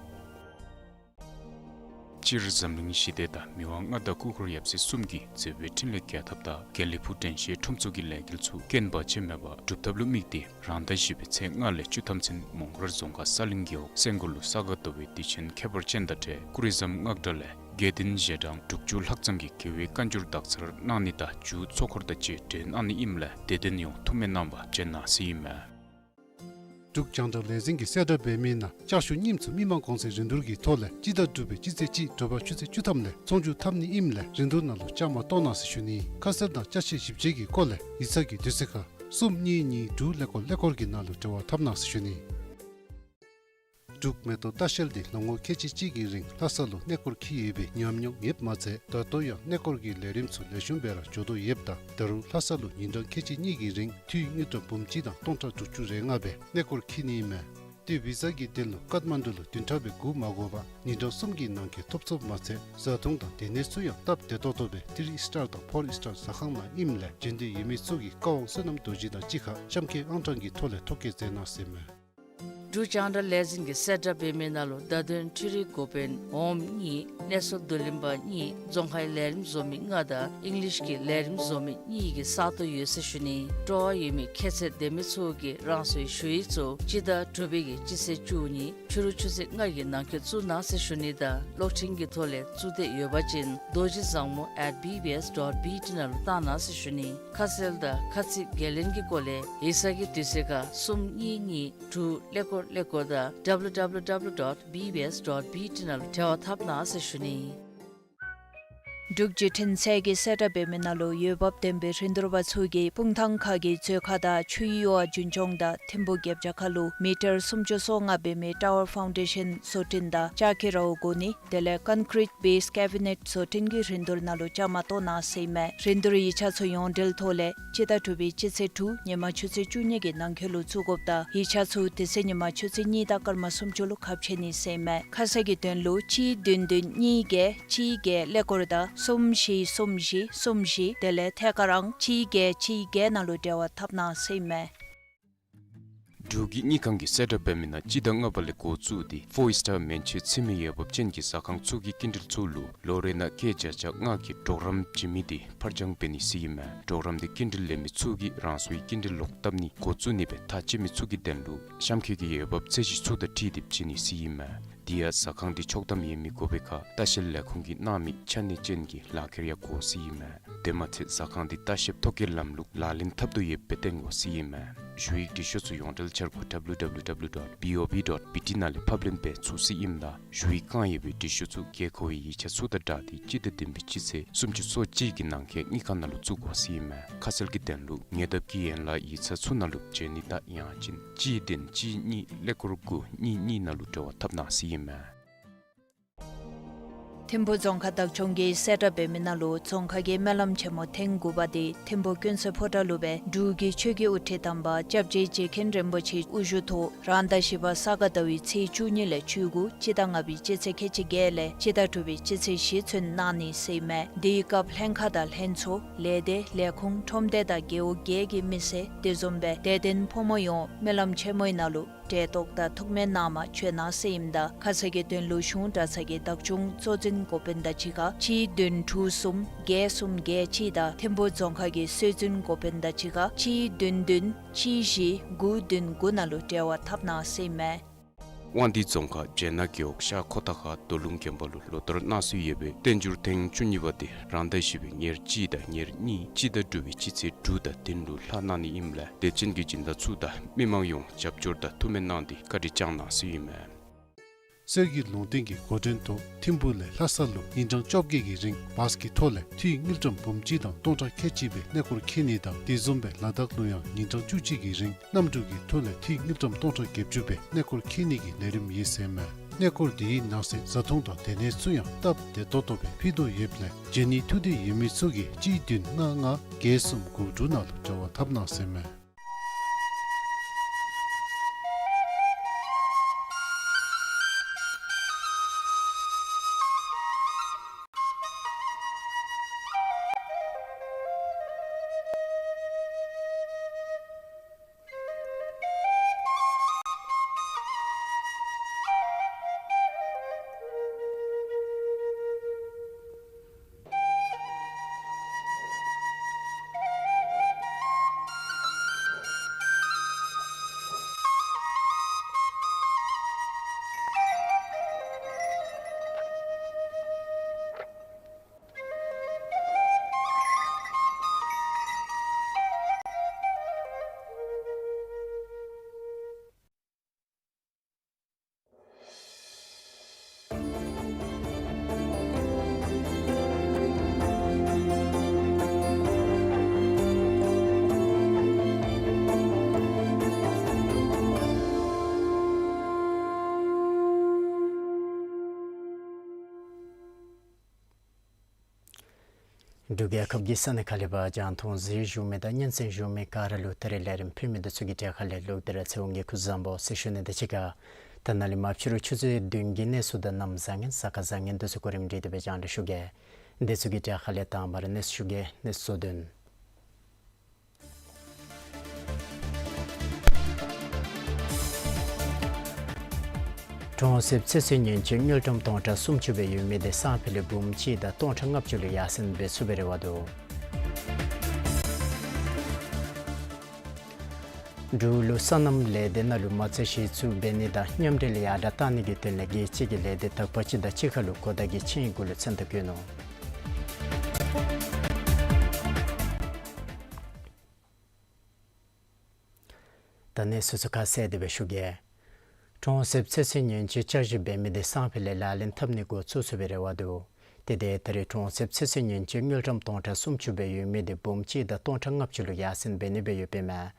སྤྱིར་འཛམ་གླིང་ཞི་བདེ་དང་མི་དབང་མངའ་བདག་སྐུ་འཁོར་ཡབ་སྲས་གསུམ་གྱི་མཛད་པའི་འཕྲིན་ལས་རྒྱས་ཐབས་དང་དགེ་ལེགས་ཕུག་དྲན་ཤེས་ཁྲོམ་ཚོགས་ཀྱི་ལས་འགུལ་ཚུ་རྐྱེན་བར་ཆད་མེད་པར་འགྲུབ་ཐབས་ལུ་དམིགས་ཏེ་རང་ཟླ་བཞི་པའི་ཚེས་ལྔ་ལས་བཅུ་ཐམ་ཚུན་མོང་སྒར་རྫོང་ཁག་ས་གླིང་རྒེད་འོག་སེང་སྒོར་ལུ་ས་ག་ཟླ་བའི་དུས་ཆེན་ཁྱད་པར་ཅན་དང་འབྲེལ་ཀུ་རི་ཟམ་སྔགས་གྲྭ་ལས་དགེ་འདུན་ཞལ་གྲངས་དྲུག་ཅུ་ལྷག་ཙམ་གྱིས་རྒྱལ་བའི་བཀའ་འགྱུར་དག་ཚར་གནང་ནི་དང་མཇུག་ཚོགས་འཁོར་དང་བཅས་སྒྲོན་གནང་ནི་ཨིནམ་ལས་དད་ལྡན་ཡོངས་ཐུགས་སྨོན་གནང་བར་བྱོན་གནང་ཟེར་ཨིན་མས། འབྲུག་རྒྱང་བསྒྲགས་ལས་འཛིན་གྱིས་གསལ་བསྒྲགས་འབད་མི་ནང་ལྕགས་ཞུ་རྙིངམ་ཚུ་མི་མང་གོང་ཚད་རིན་བསྡུར་གྱི་ཐོག་ལས་སྤྱི་ཟླ་དྲུག་པའི་སྤྱི་ཚེས་གཅིག་དྲོ་པ་ཆུ་ཚོད་བཅུ་ཐམ་ལས་ཚོང་བསྒྱུར་འཐབ་ནི་ཨིནམ་ལས་རིན་བསྡུར་ནང་ལུ་བཅའ་མར་གཏོགས་གནང་ཟེར་ཞུ་ནི། ཁ་གསལ་དང་ཅ་ཆས་ཞིབ་དཔྱད་ཀྱི་སྐོར་ལས་ཡིག་ཚང་གི་དུས་ཚོད་ཁར་གསུམ་གཉིས་གཉིས་དྲུག་ཀླད་ཀོར་ཀླད་ཀོར་གྱི་ནང་ལུ་འབྲེལ་བ་འཐབ་གནང་ཟེར་ཞུ་ནི། འབྲུག་མེ་ཏོག་ལྟ་བཤལ་འདི་ལོ་ངོ་ཁལ་གཅིག་གཅིག་གི་རིང་ལྷ་ས་ལུ་གནས་སྐོར་འཁྱིད་ཡོད་པའི་ཉམས་མྱོང་ཡོདཔ་མ་ཚད་ད་ལྟོ་ཡང་གནས་སྐོར་གྱི་ལས་རིམ་ཚུ་ལེགས་ཤོམ་སྦེ་ར་འགྱོ་དོ་ཡོདཔ་ད་ད་རུང་ལྷ་ས་ལུ་ཉིན་གྲངས་ཁལ་གཅིག་གཉིས་ཀྱི་རིང་འཐུས་དངུལ་ཀྲམ་འབུམ་གཅིག་དང་སྟོང་ཕྲག་དྲུག་ཅུ་རེ་ལྔ་སྦེ་གནས་སྐོར་འཁྱིད་ནི་ཨིན་མས། ཏེ་བི་ཟ་གི་དོན་ལུ་ཀཏ་མན་ཌུ་ལུ་བདུན་ཕྲག་སྦེ་སྒུག་མ་དགོ་པར་ཉིན་གྲངས་གསུམ་གྱི་ནང་འཁོད་ཐོབ་ཚུགསཔ་མ་ཚད་བཟའ་འཐུང་དང་སྡོད་གནས་ཚུ་ཡང་སྟབས་བདེ་ཏོག་ཏོ་སྦེ་ཐི་རི་ཨིསི་ཊར་དང་ཕོར་ཨིསི་ཊར་ཟ་ཁང་ནང་ཨིནམ་ལས་འབྱོན་འདོད་ཡོད་མི་ཚུ་གིས་བཀའ་དབང་བསོད་ནམས་རྡོ་རྗེ་དང་གཅིག་ཁར་གཤམ་འཁོད་ཨང་གྲངས་ཀྱི་ཐོག་ལས་ཐོ་བཀོད་མཛད་གནང་ཟེར་མས། འབྲུག་རྒྱང་བསྒྲགས་ལས་འཛིན་གྱིས་གསལ་བསྒྲགས་འབད་མི་ནང་ལུ་བརྡ་དོན་འཕྲུལ་རིག་འགོ་དཔོན་འོགམ་གཉིས་གནས་ཚུལ་བསྡུ་ལེན་པ་གཉིས་རྫོང་ཁའི་ལས་རིམ་བཟོ་མི་ལྔ་དང་ཨིང་ལིཤ་གི་ལས་རིམ་བཟོ་མི་གཉིས་ཀྱི་ས་སྟོང་ཡོད་ཟེར་ཞུ་ནི། སྤྲོ་བ་ཡོད་མི་ཁྱད་ཚད་ལྡན་མི་ཚུ་གིས་རང་སོའི་ཞུ་ཡིག་ཚུ་སྤྱི་ཟླ་དྲུག་པའི་གི་སྤྱི་ཚེས་བཅུ་གཉིས་ཕྱི་རུ་ཆུ་ཚོད་ལྔ་གི་ནང་འཁོད་བཙུགས་གནང་ཟེར་ཞུ་ནི་དང་གློག་འཕྲིན་གྱི་ཐོག་ལས་བཙུགས་འདོད་ཡོད་པ་ཅིན་རྡོ་རྗེ་བཟང་མོ་at B B S dot B T ནང་ལུ་བཏང་གནང་ཟེར་ཞུ་ནི། ཁ་གསལ་དང་ཁ་ཚིག་འགན་ལེན་གྱི་སྐོར་ལས་ཡིག་ཚང་གི་དུས་ཚོད་ཁར་གསུམ་གཉིས་གཉིས་དྲུག་ཀླད་ཀོར་ ཀླད་ཀོར་དང་W W W dot B B S dot B T ནང་ལུ་འབྲེལ་བ་འཐབ་གནང་ཟེར་ཞུ་ནི། འབྲུག་བརྒྱུད་འཕྲིན་ཚད་ཀྱིས་གསལ་བསྒྲགས་འབད་མི་ནང་ལུ་འོས་འབབ་ལྡན་པའི་རིན་བསྡུར་པ་ཚུ་གིས་སྤུངས་ཐང་ཁ་གི་མཛོད་ཁ་དང་ཆུའི་གཡུར་བ་རྒྱུན་སྐྱོང་དང་ཐིམ་ཕུ་རྒྱབ་བྱ་ཁ་ལུ་མི་ཊར་སུམ་ཅུ་སོ་ལྔ་འབད་མི་ཊ་ཝར་ཕའུན་ཌེ་ཤཱན་བཟོ་སྐྲུན་དང་ལྕགས་ཀྱི་རཝ་བསྒོར་ནི་དེ་ལས་ཀོན་ཀྲིཊ་བེསི་ཀེ་བི་ནེཊ་བཟོ་སྐྲུན་གྱི་རིན་བསྡུར་ནང་ལུ་བཅའ་མར་གཏོགས་གནང་ཟེར་ཨིན་མས། རིན་བསྡུར་ཡིག་ཆ་ཚུ་ཡོངས་འབྲེལ་ཐོག་ལས་སྤྱི་ཟླ་དྲུག་པའི་སྤྱི་ཚེས་དྲུག་ཉིན་མ་ཆུ་ཚོད་བཅུ་གཉིས་ཀྱི་ནང་འཁོད་ལུ་བཙུགས་དགོཔ་དང་ཡིག་ཆ་ཚུ་དེ་ཚེ་ཉིན་མ་ཆུ་ཚོད་གཉིས་དང་སྐར་མ་སུམ་ཅུ་ལུ་ཁ་ཕྱེ་ནི་ཟེར་ཨིན་མས། ཁ་གསལ་གྱི་དོན་ལུ་གཅིག་བདུན་བདུན་གཉིས་བརྒྱད་གཅིག་བརྒྱད་ཀླད་ཀོར་དང་གསུམ་བཞི་གསུམ་བཞི་གསུམ་བཞི་དེ་ལས་ཐད་ཀར་ཨང་གཅིག་བརྒྱད་གཅིག་བརྒྱད་ནང་ལུ་འབྲེལ་བ་འཐབ་གནང་ཟེར་ཨིན་མས། འབྲུག་གི་དངུལ་ཁང་གིས་གསལ་བསྒྲགས་འབད་མི་ནང་སྤྱི་ཟླ་ལྔ་པ་ལས་འགོ་བཙུགས་ཏེ་ཕོར་སི་ཊར་མན་ཆད་ཚུད་མི་འོས་འབབ་ཅན་གྱི་ཟ་ཁང་ཚུ་གི་སྐྱིན་འགྲུལ་ཚུ་ལུ་ལོ་རེ་ནང་སྐྱེད་བརྒྱ་ཆ་ལྔ་གི་གྲོགས་རམ་བྱིན་མི་དེ་ཕར་འགྱངས་འབད་ནི་ཟེར་ཨིན་མས། གྲོགས་རམ་དེ་སྐྱིན་འགྲུལ་ལེན་མི་ཚུ་གིས་རང་སོའི་སྐྱིན་འགྲུལ་ལོག་བཏབ་ནི་འགོ་བཙུགས་ནི་སྦེ་ཐག་བཅད་མི་ཚུ་གི་དོན་ལུ་གཤམ་འཁོད་ཀྱི་འོས་འབབ་ཚད་གཞི་ཚུ་དང་འཁྲིལ་ཏེ་བྱིན་ནི་ཟེར་ཨིན་མས། དེ་ཡང་ཟ་ཁང་དེ་ཆོག་ཐམ་ཡོད་མི་དགོ་པའི་ཁར་ལྟ་བཤལ་ལས་ཁུངས་ཀྱིས་གནང་མི་ཆ་གནས་ཅན་གྱི་ལག་ཁྱེར་ཡང་དགོ་ཟེར་ཨིན་མས། དེ་མ་ཚད་ཟ་ཁང་དེ་ལྟ་བཤལཔ་ཐོ་བཀོད་ལམ་ལུགས་ལག་ལེན་འཐབ་དོ་ཡོདཔ་སྦེ་སྟོན་དགོ་ཟེར་ཨིན་མས། ཞུ་ཡིག་འབྲི་ཤོག་ཚུ་ཡོངས་འབྲེལ་འཆར་སྒོ་W W W dot B O B dot B T ནང་ལས་ཕབ་ལེན་འབད་ཚུགས་ཟེར་ཨིནམ་ད་ཞུ་ཡིག་བཀང་ཡོད་པའི་འབྲི་ཤོག་ཚུ་དགོས་མཁོ་བའི་ཡིག་ཆ་ཚུ་དང་སྦྲགས་ཏེ་སྤྱི་ཟླ་བདུན་པའི་སྤྱི་ཚེས་སུམ་ཅུ་སོ་གཅིག་གི་ནང་འཁོད་དངུལ་ཁང་ནང་ལུ་བཙུགས་དགོ་ཟེར་ཨིན་མས། ཁ་གསལ་གྱི་དོན་ལུ་ཉེ་འདབས་ཀྱི་ཡན་ལག་ཡིག་ཚང་ཚུ་ནང་ལུ་བྱོན་ནི་དང་ཡང་ཅིན་གཅིག་བདུན་གཅིག་གཉིས་ཀླད་ཀོར་དགུ་གཉིས་གཉིས་ནང་ལུ་འབྲེལ་བ་འཐབ་གནང་ཟེར་ཨིན་མས། ཐིམ་ཕུ་རྫོང་ཁག་བདག་སྐྱོང་གིས་གསལ་བསྒྲགས་འབད་མི་ནང་ལུ་རྫོང་ཁག་གི་སྨོན་ལམ་ཆེན་མོ་ཐེངས་དགུ་པ་དེ་ཐིམ་ཕུ་ཀུན་གསལ་ཕོ་བྲང་ལུ་སྦེ་འབྲུག་གི་ཆོས་ཀྱི་དབུ་ཁྲིད་དམ་པ་སྐྱབས་རྗེ་རྗེ་མཁན་རིན་པོ་ཆེ་དབུ་བཞུགས་ཐོག་རང་ཟླ་བཞི་པ་ས་ག་ཟླ་བའི་ཚེས་བཅུ་གཉིས་ལས་བཅུ་དགུ་སྤྱི་ཟླ་ལྔ་པའི་སྤྱི་ཚེས་ཁལ་གཅིག་བརྒྱད་ལས་སྤྱི་ཟླ་དྲུག་པའི་སྤྱི་ཚེས་བཞི་ཚུན་གནང་ནི་ཟེར་ཨིན་མས། དེའི་སྐབས་ལྷན་ཁག་དང་ལྷན་ཚོགས་ལས་སྡེ་ལས་ཁུངས་ཁྲོམ་སྡེ་དང་རྒེད་འོག་བརྒྱད་ཀྱི་མི་སེར་དེ་བཟུམ་སྦེ་དད་ལྡན་ཕོ་མོ་ཡོངས་སྨོན་ལམ་ཆེན་མོའི་ནང་ལུ་གྲལ་གཏོགས་དང་ཐུགས་སྨོན་གནང་མ་བྱོན་གནང་ཟེར་ཨིནམ་ད་ཁ་གསལ་གྱི་དོན་ལུ་གཞུང་གྲྭ་ཚང་གི་བདག་སྐྱོང་གཙོ་འཛིན་འགོ་དཔོན་དང་གཅིག་ཁར་གཅིག་བདུན་དྲུག་གསུམ་བརྒྱད་གསུམ་བརྒྱད་གཅིག་དང་ཐིམ་ཕུ་རྫོང་ཁག་གི་སྲོལ་འཛིན་འགོ་དཔོན་དང་གཅིག་ཁར་གཅིག་བདུན་བདུན་གཅིག་བཞི་དགུ་བདུན་དགུ་ནང་ལུ་འབྲེལ་བ་འཐབ་གནང་ཟེར་ཨིན་མས། དབང་འདུས་རྫོང་ཁག་སྦྱེད་ནག་རྒེད་འོག་ཤར་ཁོ་ཐང་ཁ་རྡོ་ལུང་དགོན་པ་ལུ་ལོ་ལྟར་གནང་སྲོལ་ཡོད་པའི་བསྟན་འགྱུར་ཐེངས་བཅུ་གཉིས་པ་དེ་རང་ཟླ་བཞི་པའི་ཉེར་གཅིག་དང་ཉེར་གཉིས་སྤྱི་ཟླ་དྲུག་པའི་སྤྱི་ཚེས་དྲུག་དང་བདུན་ལུ་ལྷག་གནང་ནི་ཨིནམ་ལས་དད་ཅན་གྱི་སྦྱིན་བདག་ཚུ་དང་མི་མང་ཡོངས་རྒྱབ་སྐྱོར་དང་ཐུགས་སྨོན་གནང་སྟེ་བཀའ་དྲིན་བསྐྱང་གནང་ཟེར་ཨིན་མས། གསེར་གྱི་ལུང་བསྟན་གྱི་འགོ་འདྲེན་ཐོག་ཐིམ་ཕུ་ལས་ལྷ་ས་ལུ་ཉིན་གྲངས་བཅོ་བརྒྱད་ཀྱི་རིང་བཱས་ཀྱི་ཐོག་ལས་འཐུས་དངུལ་ཀྲམ་འབུམ་གཅིག་དང་སྟོང་ཕྲག་ཁལ་གཅིག་སྦེ་གནས་སྐོར་འཁྱིད་ནི་དང་དེ་བཟུམ་སྦེ་ལ་དྭགས་ལུ་ཡང་ཉིན་གྲངས་བཅུ་གཅིག་གི་རིང་གནམ་གྲུ་གི་ཐོག་ལས་འཐུས་དངུལ་ཀྲམ་སྟོང་ཕྲག་བརྒྱད་ཅུ་སྦེ་གནས་སྐོར་འཁྱིད་ནི་གི་ལས་རིམ་ཡོད་ཟེར་མས། གནས་སྐོར་དེའི་ནང་གསེས་བཟའ་འཐུང་དང་སྡོད་གནས་ཚུ་ཡང་སྟབས་བདེ་ཏོག་ཏོ་སྦེ་ཕུལ་དོ་ཡོདཔ་ལས་འབྱོན་ནི་ཐུགས་འདོད་ཡོད་མི་ཚུ་གིས་གཅིག་བདུན་ལྔ་ལྔ་བརྒྱད་གསུམ་དགུ་དྲུག་ནང་ལུ་འབྲེལ་བ་འཐབ་གནང་ཟེར་མས། འབྲུག་རྒྱལ་ཁབ་ཀྱི་ས་གནས་ཁག་ལས་ཕར་རྒྱང་མཐོང་གཟིགས་བཞུགས་མི་དང་སྙན་གསན་བཞུགས་མི་ག་ར་ལུ་ད་རིས་ལས་རིམ་ཕུལ་མི་འདི་ཚུ་གི་གྲས་ཁ་ལས་ལོག་སྟེ་ར་ཚེ་དབང་གིས་སྐུ་གཟུགས་བཟང་པོ་ཟེར་ཞུ་ནི་དང་གཅིག་ཁར་ད་ནཱ་ལས་མར་ཕྱི་རུ་ཆུ་ཚོད་བདུན་གྱི་གནས་ཚུལ་དང་གནམ་བཟང་ངན་གཟའ་སྐར་བཟང་ངན་འདི་ཚུ་གོ་རིམ་སྒྲིག་སྟེ་སྦེ་སྤྱན་འདྲེན་ཞུ་གེ། འདི་ཚུ་གི་གྲས་ཁ་ལས་དང་པ་ར་གནས་ཚུལ་ཞུ་གེ། གནས་ཚུལ་བསྡུ་ལེན། གྲོང་གསེབ་ཚོད་བསྲེ་ཉེན་བཅོལ་དངུལ་ཀྲམ་སྟོང་ཕྲག་སུམ་ཅུ་སྦེ་ཡོད་མི་དེ་སང་ཕོད་ལས་འབུམ་གཅིག་དང་སྟོང་ཕྲག་ལྔ་བཅུ་ལུ་ཡར་སེང་འབད་ཚུགས་པའི་རེ་བ་འདུག། འབྲུག་ལུ་སོ་ནམ་ལས་སྡེ་ནང་ལུ་མ་རྩ་གཞི་བཙུགས་འབད་ནི་དང་མཉམ་འབྲེལ་ཡར་དྲག་གཏང་ནི་གི་དོན་ལས་རྒྱལ་སྤྱི་གི་ལས་སྡེ་དག་པ་ཅིག་དང་གཅིག་ཁར་ལུ་གོ་བརྡ་གི་ཆིངས་ཡིག་གུ་ལུ་མཚན་རྟགས་བཀོད་ནུག། ད་གནས་ཚུལ་ཚུ་ཁ་གསལ་ཏེ་སྦེ་ཞུ་གེ། གྲོང་གསེབ་ཚེ་སྲོག་ཉེན་བཅོལ་བསྐྱར་ཞིབ་འབད་མི་དེ་སང་ཕོད་ལས་ལག་ལེན་འཐབ་ནི་འགོ་བཙུགས་ཚུགས་པའི་རེ་བ་འདུག། དེ་དེ་ད་རེས་གྲོང་གསེབ་ཚེ་སྲོག་ཉེན་བཅོལ་དངུལ་ཀྲམ་སྟོང་ཕྲག་སུམ་ཅུ་སྦེ་ཡོད་མི་དེ་འབུམ་གཅིག་དང་སྟོང་ཕྲག་ལྔ་བཅུ་ལུ་ཡར་སེང་འབད་ནི་སྦེ་ཡོདཔ་ཨིན་མས།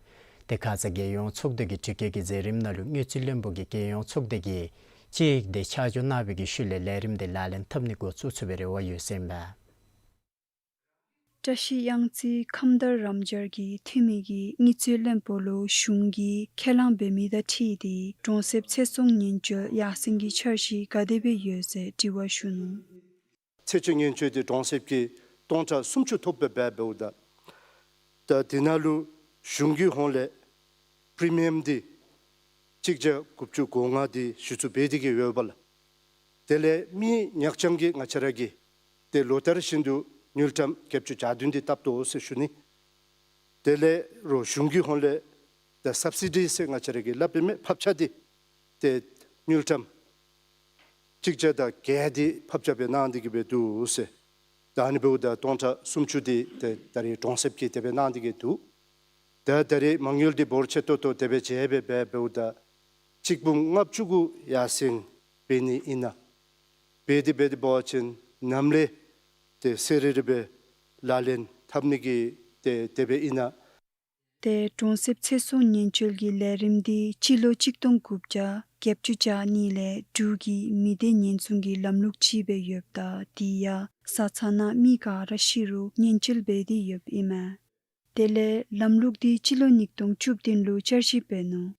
དེ་ཁ་ཙ་རྒྱལ་ཡོངས་ཚོགས་སྡེ་གི་དྲི་བཀོད་ཀྱི་མཛད་རིམ་ནང་ལུ་དངུལ་རྩིས་བློན་པོ་གིས་རྒྱལ་ཡོངས་ཚོགས་སྡེ་གིས་དཔྱད་ཡིག་དེ་ཆ་འཇོག་གནང་བའི་གི་ཤུལ་ལས་ལས་རིམ་དེ་ལག་ལེན་འཐབ་ནི་འགོ་བཙུགས་ཚུགས་པའི་རེ་བ་ཡོད་ཟེར་ཨིན་པས། བཀྲ་ཤིས་གཡང་རྩེ་ཁམས་དྭངས་རམ་སྦྱར་གྱི་འཐུས་མི་གིས་དངུལ་རྩིས་བློན་པོ་ལུ་གཞུང་གིས་ཁས་བླངས་འབད་མི་དང་འཁྲིལ་ཏེ་གྲོང་གསེབ་ཚེ་སྲོག་ཉེན་བཅོལ་ཡར་སེང་གི་འཆར་གཞི་ག་དེ་སྦེ་ཡོད་ཟེར་དྲི་བ་ཞུ་ནུག། ཚེ་སྲོག་ཉེན་བཅོལ་དེ་གྲོང་གསེབ་ཀྱི་སྟོང་ཕྲག་སུམ་ཅུ་ཐོབ་སྦེ་འབདཝ་ད། ད་དེ་ནང་ལུ་གཞུང་གི་ཧོངས་ལས་པྲི་མི་ཡམ་དེ་གཅིག་བརྒྱ་དགུ་བཅུ་གོ་ལྔ་དེ་གཞི་བཙུགས་འབད་དེ་གི་ཡོདཔ་ལགས། དེ་ལས་མི་ཉག་རྐྱང་གིས་ང་བཅས་ར་གིས་ཏེ་ལོ་ལྟར་བཞིན་དུ་དངུལ་ཀྲམ་བརྒྱད་ཅུ་གྱ་བདུན་དེ་བཏབ་དོ་ཟེར་ཞུ་ནི། དེ་ལས་རོགས་གཞུང་གི་ཧོངས་ལས་ད་སབ་སི་ཌི་ཟེར་ང་བཅས་ར་གིས་སླབ་ཨིན་མས། ཕབ་ཆག་དེ་ཏེ་དངུལ་ཀྲམ་གཅིག་བརྒྱ་དང་བརྒྱད་དེ་ཕབ་ཆག་སྦེ་གནང་སྟེ་གི་སྦེ་འདུག་ཟེར། ད་ཨ་ནི་འབདཝ་ད་སྟོང་ཕྲག་སུམ་ཅུ་དེ་ཏེ་ད་རེས་གྲོང་གསེབ་ཀྱིས་དེ་སྦེ་གནང་སྟེ་གི་འདུག། ད་ད་རེས་མ་དངུལ་འདི་འབོར་ཆེ་ཏོག་ཏོ་དེ་སྦེ་བྱས་སྦེ་འབད་འབདཝ་ད་གཅིག་འབུམ་ལྔ་བཅུ་གུ་ཡར་སེང་འབད་ནི་ཨིན་ན། འབད་དེ་འབད་དེ་འབད་བ་ཅིན་ནམ་ལས་ཏེ་ཟེར་རེ་རེ་སྦེ་ལག་ལེན་འཐབ་ནི་གི་ཏེ་དེ་སྦེ་ཨིན་ན། ཏེ་གྲོང་གསེབ་ཚེ་སྲོག་ཉེན་བཅོལ་གྱི་ལས་རིམ་འདི་སྤྱི་ལོ་གཅིག་སྟོང་དགུ་བརྒྱ་བརྒྱད་ཅུ་གྱ་གཉིས་ལས་འབྲུག་གི་མི་སྡེ་ཉེན་སྲུང་གི་ལམ་ལུགས་ཅིག་སྦེ་ཡོདཔ་ད་དེ་ཡང་བཟའ་ཚང་ནང་མི་ག་ར་ཤི་རུང་ཉེན་བཅོལ་འབད་དེ་ཡོདཔ་ཨིན་མས། དེ་ལས་ལམ་ལུགས་འདི་སྤྱི་ལོ་ཉིས་སྟོང་བཅུ་བདུན་ལུ་བསྐྱར་ཞིབ་འབད་ནུག།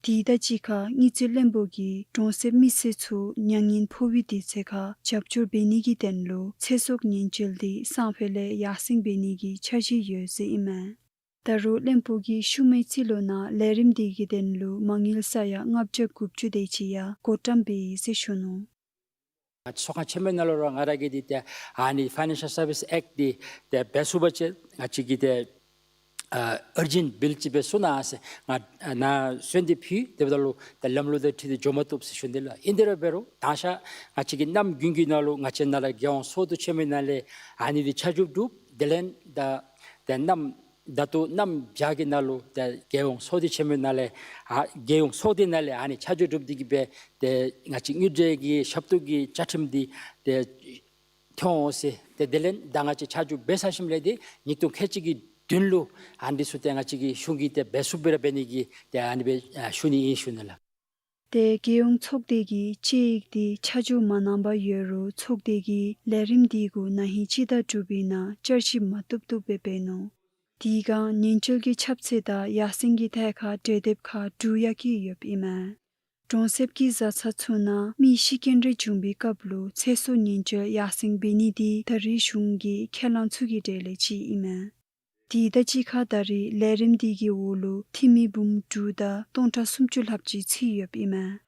དེ་དང་གཅིག་ཁར་དངུལ་རྩིས་བློན་པོ་གིས་གྲོང་གསེབ་མི་སེར་ཚུ་མྱ་ངན་ཕོག་པའི་དུས་ཚོད་ཁར་རྒྱབ་སྐྱོར་འབད་ནི་གི་དོན་ལུ་ཚེ་སྲོག་ཉེན་བཅོལ་འདི་སང་ཕོད་ལས་ཡར་སེང་འབད་ནི་གི་འཆར་གཞི་ཡོད་ཟེར་ཨིན་མས། ད་རུང་བློན་པོ་གིས་ཤུལ་མའི་རྩིས་ལོ་ནང་ལས་རིམ་འདི་གི་དོན་ལུ་མ་དངུལ་ས་ཡ་ལྔ་བརྒྱ་དགུ་བཅུ་དེ་ཅིག་ཡང་བགོ་བཀྲམ་འབད་ཡི་ཟེར་ཞུ་ནུག། ཚོགས་ཁང་ཆེན་མོའི་ནང་ལུ་ར་ང་ར་གིས་འདི་ཏེ་ཨ་ནི་Financial Service Act འདི་ཏེ་འབད་ཚུགས་པ་ཅིན་ང་བཅས་ཀྱིས་ཏེ་ཨ་urgent bill ཅིག་སྦེ་བཟོ་གནང་ཟེར་ང་ནཱ་གསོལ་འདེབས་ཕུལ། དེ་འབདཝ་ད་ལུ་ཏེ་ལམ་ལུགས་དང་འཁྲིལ་ཏེ་འགྱོ་མ་བཏུབ་ཟེར་ཞུ་ནི་ལགས། ཨིན་དེ་ར་འབད་རུང་ད་ང་བཅས་ང་བཅས་ཀྱི་གནམ་དགུན་གྱི་ནང་ལུ་ང་བཅས་ནཱ་ལས་རྒྱལ་ཡོངས་ཚོགས་འདུ་ཆེན་མོའི་ནང་ལས་ཨ་ནི་འདི་ཆ་འཇོག་གྲུབ། དེ་ལས་ད་ཏེ་གནམ་ད་ལྟོ་གནམ་བྱཱར་གྱི་ནང་ལུ་ཏེ་རྒྱལ་ཡོངས་ཚོགས་སྡེ་ཆེན་མོའི་ནང་ལས་ཨ་རྒྱལ་ཡོངས་ཚོགས་སྡེ་ནང་ལས་ཨ་ནི་ཆ་འཇོག་གྲུབ་སྟེ་གི་སྦེ་ཏེ་ང་བཅས་དངུལ་འབྲེལ་གྱི་ཞབས་ཏོག་གི་བཅའ་ཁྲིམས་འདི་ཏེ་ཐོན་འོང་ཟེར། ཏེ་དེ་ལས་ད་ང་བཅས་ཆ་འཇོག་འབད་ཚར་ཞིནམ་ལས་ཏེ་ཉིས་སྟོང་ཁལ་གཅིག་གི་བདུན་ལུ་ཨ་ནི་ཚུ་ཏེ་ང་བཅས་ཀྱི་གཞུང་གིས་ཏེ་འབད་ཚུགསཔ་སྦེ་ར་འབད་ནི་གི་ཏེ་ཨ་ནི་སྦེ་ཨ་ཞུ་ནི་ཨིན་ཞུ་ནི་ལགས། ཏེ་རྒྱལ་ཡོངས་ཚོགས་སྡེ་གིས་དཔྱད་ཡིག་འདི་ཆ་འཇོག་མ་གནང་པར་ཡོད་རུང་ཚོགས་སྡེ་གིས་ལས་རིམ་འདི་གུ་ན་ཧིང་སྤྱི་ཟླ་དྲུག་པའི་ནང་བསྐྱར་ཞིབ་མ་བཏུབ་བཏུབ་སྦེ་འབད་ནུག། དེ་སྒང་ཉེན་བཅོལ་གྱི་ཁྱབ་ཚད་དང་ཡར་སེང་གི་ཐད་ཁར་གྲོས་འདེབས་ཁག་དྲུག་ཡང་བཀོད་ཡོདཔ་ཨིན་མས། གྲོང་གསེབ་ཀྱི་བཟའ་ཚང་ཚུ་ནང་མི་ཤི་རྐྱེན་རེ་བྱུང་པའི་སྐབས་ལུ་ཚེ་སྲོག་ཉེན་བཅོལ་ཡར་སེང་འབད་ནི་འདི་ད་རེས་གཞུང་གི་ཁས་བླངས་ཚུ་གི་གྲས་ལས་གཅིག་ཨིན་མས། དེ་དང་གཅིག་ཁར་ད་རེས་ལས་རིམ་འདི་གི་འོག་ལུ་འཐུས་མི་འབུམ་དྲུག་དང་སྟོང་ཕྲག་སུམ་ཅུ་ལྷགཔ་ཅིག་ཚུད་ཡོདཔ་ཨིན་མས།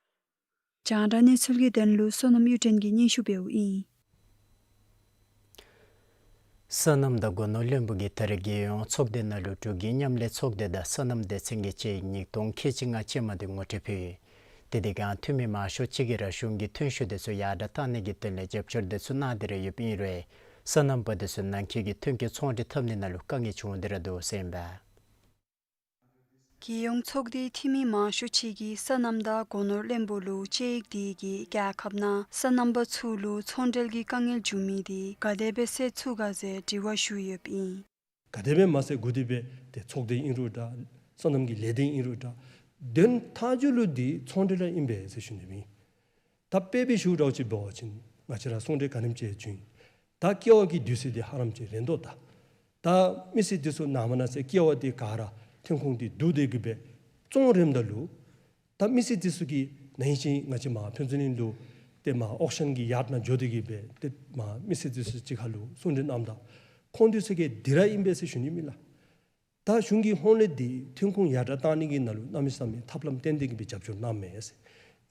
རྒྱང་བསྒྲགས་གནས་ཚུལ་གྱི་དོན་ལུ་བསོད་ནམས་གཡུ་སྒྲོན་གྱིས་སྙན་ཞུ་འབདཝ་ཨིན། སོ་ནམ་དང་སྒོ་ནོར་བློན་པོ་གིས་ད་རེས་རྒྱལ་ཡོངས་ཚོགས་སྡེ་ནང་ལུ་འབྲུག་གི་མཉམ་ལས་ཚོགས་སྡེ་དང་སོ་ནམ་སྡེ་ཚན་གྱི་དཔྱད་ཡིག་ཉིས་སྟོང་ཁལ་གཅིག་ལྔ་ཅན་མ་དེ་ངོ་སྤྲོད་ཕུལ། དེ་དེ་སྒང་འཐུས་མི་མང་ཤོས་ཅིག་གིས་ར་གཞུང་གིས་ཐོན་ཤུགས་དེ་ཚུ་ཡར་དྲགས་གཏང་ནི་གི་དོན་ལས་རྒྱབ་སྐྱོར་དེ་ཚུ་གནང་སྟེ་ར་ཡོདཔ་ཨིན་རུང་སོ་ནམ་པ་དེ་ཚུ་ནང་འཁོད་ཀྱི་ཐོན་སྐྱེད་ཚོང་འབྲེལ་འཐབ་ནི་ནང་ལུ་དཀའ་ངལ་བྱུང་སྟེ་ར་འདུག་ཟེར་ཨིན་པས། རྒྱལ་ཡོངས་ཚོགས་སྡེའི་འཐུས་མི་མང་ཤོས་ཅིག་གིས་སོ་ནམ་དང་སྒོ་ནོར་བློན་པོ་ལུ་དཔྱད་ཡིག་དེ་གིས་རྒྱལ་ཁབ་ནང་སོ་ནམ་པ་ཚུ་ལུ་ཚོང་འབྲེལ་གྱི་དཀའ་ངལ་བྱུང་མི་དེ་ག་དེ་སྦེ་སེལ་ཚུགས་ག་ཟེར་དྲི་བ་ཞུ་ཡོདཔ་ཨིན། ག་དེ་སྦེ་མ་ཚད་འགོ་དེ་སྦེ་ཏེ་ཚོགས་སྡེ་ཨིན་རུང་འདྲ། སོ་ནམ་གྱི་ལས་སྡེ་ཨིན་རུང་འདྲ། དོན་མཐའ་མཇུག་ལུ་འདི་ཚོང་འབྲེལ་ར་ཨིན་པས་ཟེར་ཞུ་ནི་ཨིན། ད་དཔེ་སྦེ་ཞུ་རོགས་ཅིག་འབད་བ་ཅིན་ང་བཅས་ར་ཚོང་འབྲེལ་ག་ནེམ་ཅིག་བྱུང་ཡི། ད་ཀེ་བ་གི་དུས་ཚོད་འདི་ཧ་ལམ་ཅིག་རན་དོ་ད། ད་མི་སེར་འདི་ཚུ་ནངས་པ་གནངས་ཚེ་ཀེ་བ་འདི་ག་ར་ཐོན་ཁུངས་འདི་བསྡུ་སྟེ་གི་སྦེ་བཙོང་རནམ་ད་ལུ་ད་མི་སེར་འདི་ཚུ་གིས་ན་ཧིང་ཅིག་ང་བཅས་མར་ཕུན་ཚོགས་གླིང་ལུ་ཏེ་མར་ཨོག་ཤན་གྱི་ཡརཌ་ནང་འགྱོ་སྟེ་གི་སྦེ་ཏེ་མར་མི་སེར་འདི་ཚུ་གཅིག་ཁར་ལུ་གསུང་གྲོས་གནངམ་ད་ཁོང་འདི་ཚུ་གིས་འདི་ར་ཨིན་པས་ཟེར་ཞུ་ནི་མེན་ལགས། ད་གཞུང་གི་ཧོངས་ལས་འདི་ཐོན་ཁུངས་ཡར་དྲགས་གཏང་ནི་གི་ནང་ལུ་གནམ་མེད་ས་མེད་ཐབས་ལམ་བཏོན་ཏེ་གི་སྦེ་རྒྱབ་སྐྱོར་གནངམ་མས་ཟེར།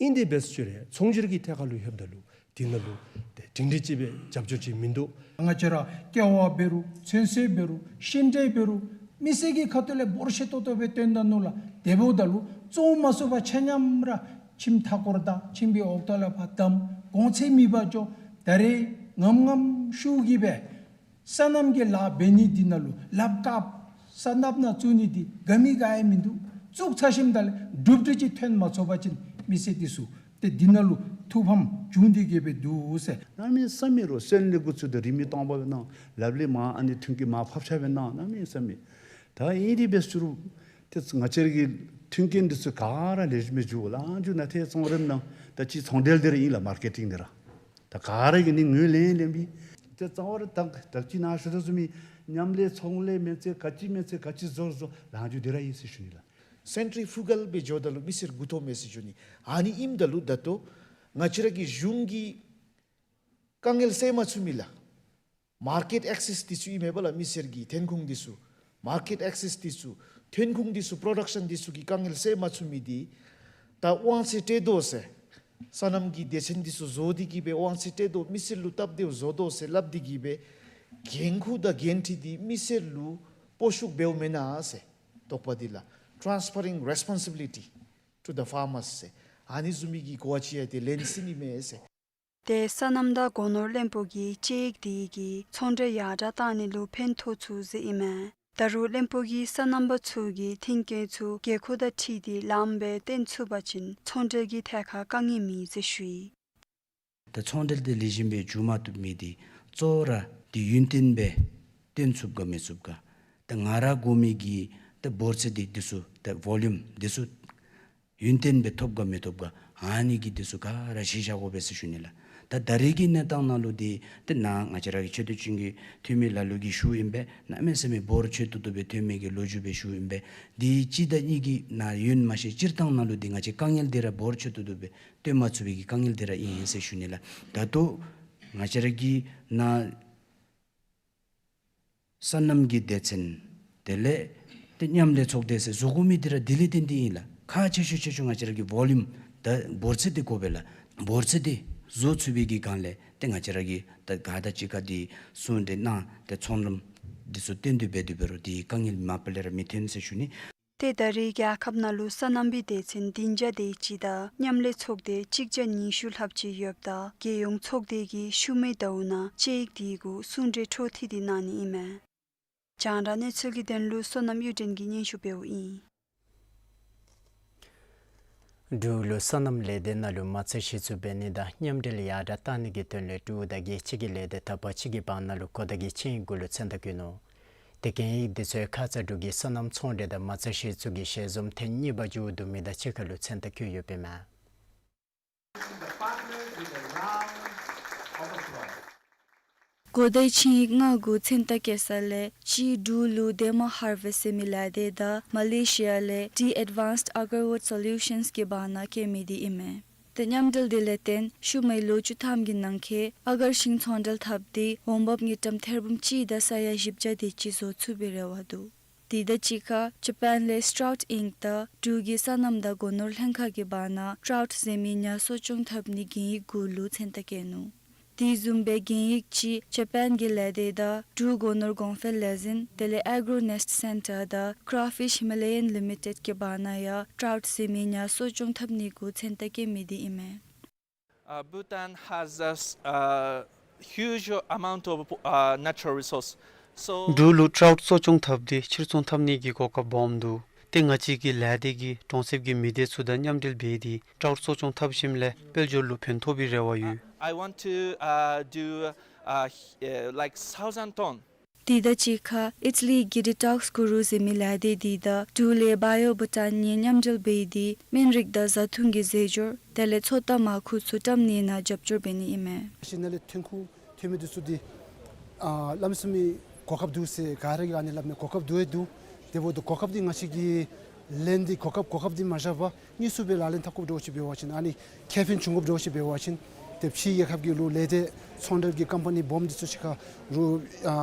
ཨིན་དེ་འབད་ས་ཅིག་རུང་ཚོང་སྒྱུར་གྱི་ཐད་ཁར་ལུ་ལྷོདཔ་ད་ལུ་འདི་ནང་ལུ་ཏེ་སྒྲིང་སྒྲི་ཅིག་སྦེ་རྒྱབ་སྐྱོར་ཅིག་མིན་འདུག། ང་བཅས་ར་ཀེ་བ་འབད་རུང་ཚོད་བསྲེ་འབད་རུང་ཤིང་འབྲས་འབད་རུང་མི་སེར་གྱི་ཁ་ཐུག་ལས་འབོར་ཆེ་ཏོག་ཏོ་སྦེ་བཏོན་ད་ནུག་ལགས། དེ་འབདཝ་ད་ལུ་བཙོང་མ་ཚུགས་པར་ཆ་མཉམ་ར་ཁྱིམ་མཐའ་སྐོར་དང་ཁྱིམ་གྱི་འོག་ཐོག་ལས་ཕར་བསྡམས་གོང་ཚད་མེད་པར་འགྱོ། ད་རེས་ངམ་ངམ་ཤུགས་ཀྱིས་སྦེ་སོ་ནམ་གྱི་ལཱ་འབད་ནི་འདི་ནང་ལུ་ལགཔ་དཀརཔོ་སོ་ནམ་ནང་བཙུགས་ནི་འདི་ག་མི་ག་ཡང་མིན་འདུག། བཙུགས་ཚར་ཞིནམ་ད་ལས་གྲུབ་འབྲས་ཅིག་ཐོན་མ་ཚུགས་པ་ཅིན་ མི་སེར་འདི་ཚུ་ཏེ་འདི་ནང་ལུ་ཐུགས་ཕམ་བྱུང་སྟེ་གི་སྦེ་འདུག་ཟེར། གནམ་མེད་ས་མེད་རོགས་སོན་ལས་འགོ་བཙུགས་ཏེ་རིན་མེད་སྟོང་པ་སྦེ་གནང་། ལབ་ལེ་མར་ཨ་ནི་མཐུན་རྐྱེན་མར་ཕབ་ཆག་སྦེ་གནང་། གནམ་མེད་ས་མེད། ད་ཨིན་རི་འབད་ཟེར་རུང་ཏེ་ང་བཅས་ར་གི་མཐུན་རྐྱེན་འདི་ཚུ་ག་ར་ལེགས་ཤོམ་སྦེ་འགྱོ་ལགས། འགྱོ་ན་ཏེ་ཚོང་རིམ་ནང་ད་ཅི་ཚོང་འབྲེལ་འདི་ར་ཨིན་ལགས། མར་ཀེ་ཊིང་འདི་ར་ད་ག་ར་གིས་ནི་ངོས་ལེན་ལེན་པའི་ཏེ་རྩ་བ་ར་ད་ད་ཅི་ནཱ་ཞུ་དོ་བཟུམ་མའི་མཉམ་ལས་ཚོང་ལས་མེན་ཚེ་ག་ཅི་མེན་ཚེ་ག་ཅི་བཟོ་བཟོ་ལགས། འགྱོ་འདི་ར་ཨིན་ཟེར་ཞུ་ནི་ལགས། སེན་ཊི་རི་ཕུ་གཱལ་སྦེ་འགྱོཝ་ད་ལུ་མི་སེར་མགུ་འཐོམ་མས་ཟེར་ཞུ་ནི། ཨ་ནི་ཨིནམ་ད་ལུ་ད་ལྟོ་ང་བཅས་ར་གི་གཞུང་གིས་དཀའ་ངལ་སེལ་མ་ཚུགས་མི་ལགས། མར་ཀེཊ་ཨེག་སེས་འདི་ཚུ་ཨིན་མས་པ་ལགས། མི་སེར་གྱི་ཐོན་ཁུངས་འདི་ཚུ་མར་ཀེཊ་ཨེག་སེས་འདི་ཚུ་ཐོན་ཁུངས་འདི་ཚུ་པྲོ་ཌག་ཤཱན་འདི་ཚུ་གི་དཀའ་ངལ་སེལ་མ་ཚུགས་མི་འདི་ད་དབང་ཚད་སྤྲོད་དོ་ཟེར། སོ་ནམ་གྱི་སྡེ་ཚན་འདི་ཚུ་བཟོ་སྟེ་གི་སྦེ་དབང་ཚད་སྤྲོད་དོ་མི་སེར་ལུ་སྟབས་བདེཝ་བཟོ་དོ་ཟེར་སླབ་སྟེ་གི་སྦེ་འགན་ཁུར་དང་འགན་འཁྲི་འདི་མི་སེར་ལུ་སྤོ་བཤུད་འབདཝ་མེན་ན་ཟེར། དོགས་པ་འདི་ལགས། Transferring responsibility to the farmers ཟེར། ཨ་ནི་བཟུམ་མའི་གི་གོ་བ་ཅིག་ཡང་ཏེ་ལེན་སྲིད་ནི་མས་ཟེར། ཏེ་སོ་ནམ་དང་སྒོ་ནོར་བློན་པོ་གིས་དཔྱད་ཡིག་དེ་གིས་ཚོང་འབྲེལ་ཡར་དྲག་གཏང་ནི་ལུ་ཕན་ཐོགས་ཚུགས་ཟེར་ཨིན་མས། ད་རུང་བློན་པོ་གིས་སོ་ནམ་པ་ཚུ་གིས་མཐུན་རྐྱེན་ཚུ་དགོས་མཁོ་དང་འཁྲིལ་ཏེ་ལངམ་སྦེ་བཏོན་ཚུགས་པ་ཅིན་ཚོང་འབྲེལ་གྱི་ཐད་ཁར་དཀའ་ངལ་མེད་ཟེར་ཞུ་ཡི། ད་ཚོང་འབྲེལ་འདི་ལེགས་ཤོམ་སྦེ་འགྱོ་མ་བཏུབ་མི་འདི་གཙོ་བོ་ར་འདི་ཡུན་བརྟན་སྦེ་བཏོན་ཚུགས་ག་མི་ཚུགས་ག། ད་ང་ར་དགོ་མི་གི་ད་འབོར་ཚད་འདི་འདི་ཚུ་ད་ཝོ་ལུམ་འདི་ཚུ་ཡུན་བརྟན་སྦེ་ཐོབ་ག་མི་ཐོབ་ག། ཨ་ནི་གི་འདི་ཚུ་ག་ར་གཞི་བཞག་དགོ་པས་ཟེར་ཞུ་ནི་ལགས། ད་ད་རེས་ཀྱི་གནས་སྟངས་ནང་ལུ་འདི་ཏེ་ནཱ་ང་བཅས་ར་གི་ཆེ་བསྟོད་ཅན་གྱི་འཐུས་མི་ལ་ལུ་གིས་ཞུཝ་ཨིན་པས། གནམ་མེད་ས་མེད་འབོར་ཆེ་ཏོག་ཏོ་སྦེ་བཏོན་མི་གི་ལོ་རྒྱུས་སྦེ་ཞུཝ་ཨིན་པས། འདི་གཅིག་དང་གཉིས་ཀྱི་ནང་ཡོད་མ་ཤེས། སྤྱིར་བཏང་ནང་ལུ་འདི་ང་བཅས་དཀའ་ངལ་འདི་ར་འབོར་ཆེ་ཏོག་ཏོ་སྦེ་བཏོན་མ་ཚུགས་པའི་གི་དཀའ་ངལ་འདི་ར་ཨིན་ཟེར་ཞུ་ནི་ལགས། ད་ལྟོ་ང་བཅས་ར་གི་ནཱ་སོ་ནམ་གྱི་སྡེ་ཚན་དེ་ལས་ཏེ་མཉམ་ལས་ཚོགས་སྡེ་ཟེར་བཟོ་དགོ་མི་འདི་ར་འདི་ལས་བརྟེན་ཏེ་ཨིན་ལགས། ཁག་ཆེ་ཤོས་ཆེ་ཤོས་ང་བཅས་ར་གི་ཝོ་ལུམ་ད་འབོར་ཚད་འདི་དགོ་པས་ལགས། འབོར་ཚད་འདི་བཟོ་ཚུགས་པའི་གི་སྒང་ལས་ཏེ་ང་བཅས་ར་གིས་ད་ག་དང་གཅིག་ཁར་འདི་གསུང་འདི་གནང་སྟེ་ཚོང་ལམ་འདི་ཚུ་བཏོན་ཏེ་འབད་དེ་འབད་རུང་འདི་དཀའ་ངལ་མ་པ་ལས་ར་མི་ཐོན་ཟེར་ཞུ་ནི། ཏེ་ད་རེས་རྒྱལ་ཁབ་ནང་ལུ་སོ་ནམ་པའི་སྡེ་ཚན་བདུན་བརྒྱ་དེ་ཅིག་དང་མཉམ་ལས་ཚོགས་སྡེ་གཅིག་བརྒྱ་ཉི་ཤུ་ལྷགཔ་ཅིག་ཡོདཔ་ད་རྒྱལ་ཡོངས་ཚོགས་སྡེ་གིས་ཤུལ་མའི་ཟླཝ་ནང་དཔྱད་ཡིག་དེ་གུ་གསུང་གྲོས་འཕྲོ་མཐུད་དེ་གནང་ནི་ཨིན་མས། རྒྱང་བསྒྲགས་གནས་ཚུལ་གྱི་དོན་ལུ་བསོད་ནམས་གཡུ་སྒྲོན་གྱིས་སྙན་ཞུ་འབདཝ་ཨིན། འབྲུག་ལུ་སོ་ནམ་ལས་སྡེ་ནང་ལུ་མ་རྩ་གཞི་བཙུགས་འབད་ནི་དང་མཉམ་འབྲེལ་ཡར་དྲག་གཏང་ནི་གི་དོན་ལས་འབྲུག་དང་རྒྱལ་སྤྱི་གི་ལས་སྡེ་དག་པ་ཅིག་གི་བར་ན་ལུ་གོ་བརྡ་གི་ཆིངས་ཡིག་གུ་ལུ་མཚན་རྟགས་བཀོད་ནུག། དེ་གན་ཡིག་འདི་ཚུ་ཁ་ཙ་འབྲུག་གི་སོ་ནམ་ཚོང་འབྲེལ་དང་མ་རྩ་གཞི་བཙུགས་ཀྱི་ཞལ་འཛོམས་ཐེངས་གཉིས་པ་མཇུག་བསྡུ་མི་དང་གཅིག་ཁར་ལུ་མཚན་རྟགས་བཀོད་ཡོདཔ་ཨིན་མས། གོ་བརྡའི་ཆིངས་ཡིག་ལྔ་གུ་མཚན་རྟགས་བཀོད་ས་ལས་གཅིག་འབྲུག་ལུ་Dema Harvest ཟེར་མི་ལས་སྡེ་དང་མ་ལེ་ཤི་ཡ་ལས་The Advanced Agarwood Solutions གི་བར་ན་བཀོད་མི་འདི་ཨིན་མས། ཏེ་མཉམ་འབྲེལ་འདི་ལས་བརྟེན་ཤུལ་མའི་ལོ་བཅུ་ཐམ་གྱི་ནང་འཁོད་ཨ་གར་ཤིང་ཚོང་འབྲེལ་འཐབ་སྟེ་འོང་འབབ་དངུལ་ཀྲམ་ཐེར་འབུམ་གཅིག་དང་ས་ཡ་བཞི་བརྒྱ་དེ་ཅིག་བཟོ་ཚུགས་པའི་རེ་བ་འདུག། དེ་དང་གཅིག་ཁར་ཇ་པཱན་ལས་Trout Inc དང་འབྲུག་གི་སོ་ནམ་དང་སྒོ་ནོར་ལྷན་ཁག་གི་བར་ན་ཊའུཊ་ཟེར་མི་ཉ་གསོ་སྐྱོང་འཐབ་ནི་གན་ཡིག་གུ་ལུ་མཚན་རྟགས་བཀོད་ནུག། དེ་བཟུམ་སྦེ་གན་ཡིག་གཅིག་ཇ་པཱན་གྱི་ལས་སྡེ་དང་འབྲུག་སྒོ་ནོར་གོང་འཕེལ་ལས་འཛིན་དེ་ལས་Agro Nest Center དང་Crawfish Himalayan Limited གི་བར་ན་ཡང་ཊའུཊ་ཟེར་མི་ཉ་གསོ་སྐྱོང་འཐབ་ནི་གུ་མཚན་རྟགས་བཀོད་མི་འདི་ཨིན་མས། Uh, Bhutan has a s- a huge amount of uh, natural resource. So འབྲུག་ལུ་ཊའུཊ་གསོ་སྐྱོང་འཐབ་སྟེ་ཕྱིར་ཚོང་འཐབ་ནི་གི་གོ་སྐབས་སྦོམ་འདུག། ཏེ་ང་བཅས་ཀྱི་ལས་སྡེ་གིས་གྲོང་གསེབ་ཀྱི་མི་སྡེ་ཚུ་དང་མཉམ་འབྲེལ་འབད་དེ་ཊའུཊ་གསོ་སྐྱོང་འཐབ་ཞིནམ་ལས་དཔལ་འབྱོར་ལུ་ཕན་ཐོགས་པའི་རེ་བ་ཡོད། I want to uh, do uh, uh, like thousand ton. དེ་དང་གཅིག་ཁར་ཨིཊ་ལི་གི་Detox Guru ཟེར་མི་ལས་སྡེ་འདི་དང་འབྲུག་ལས་Bio Bhutan གཉིས་མཉམ་འབྲེལ་འབད་དེ་སྨན་རིགས་དང་བཟའ་འཐུང་གི་རྫས་སྦྱོར་དེ་ལས་ཚོད་ལྟ་མར་ཁུ་ཚུ་བཀྲམ་ནི་ནང་རྒྱབ་སྐྱོར་འབད་ནི་ཨིན་མས། ཤིང་ནང་ལས་ཐོན་ཁུངས་ཐོན་མི་འདི་ཚུ་འདི་ཨ་གནམ་མེད་ས་མེད་གོ་སྐབས་འདུག་ཟེར་ག་ར་གིས་ཨ་ནི་སླབ་ནི་གོ་སྐབས་འདུག་ཨེ་འདུག། དེ་འབདཝ་ད་གོ་སྐབས་འདི་ང་བཅས་ཀྱིས་ལེན་ཏེ་གོ་སྐབས་གོ་སྐབས་འདི་མ་བཞག་པར་དངོས་སུ་སྦེ་ལག་ལེན་འཐབ་དགོཔ་འདྲཝ་ཅིག་འབད་བ་ཅིན་ཨ་ནི་ཁེ་ཕན་བྱུང་དགོཔ་འདྲཝ་ཅིག་འབད་བ་ཅིན་ཏེ་ཕྱིའི་རྒྱལ་ཁབ་ཀྱི་ལུ་ལས་སྡེ་ཚོང་འབྲེལ་གྱི་ཀམ་པ་ནི་སྦོམ་འདི་ཚུ་ཅིག་ཁར་ལུ་ཨ་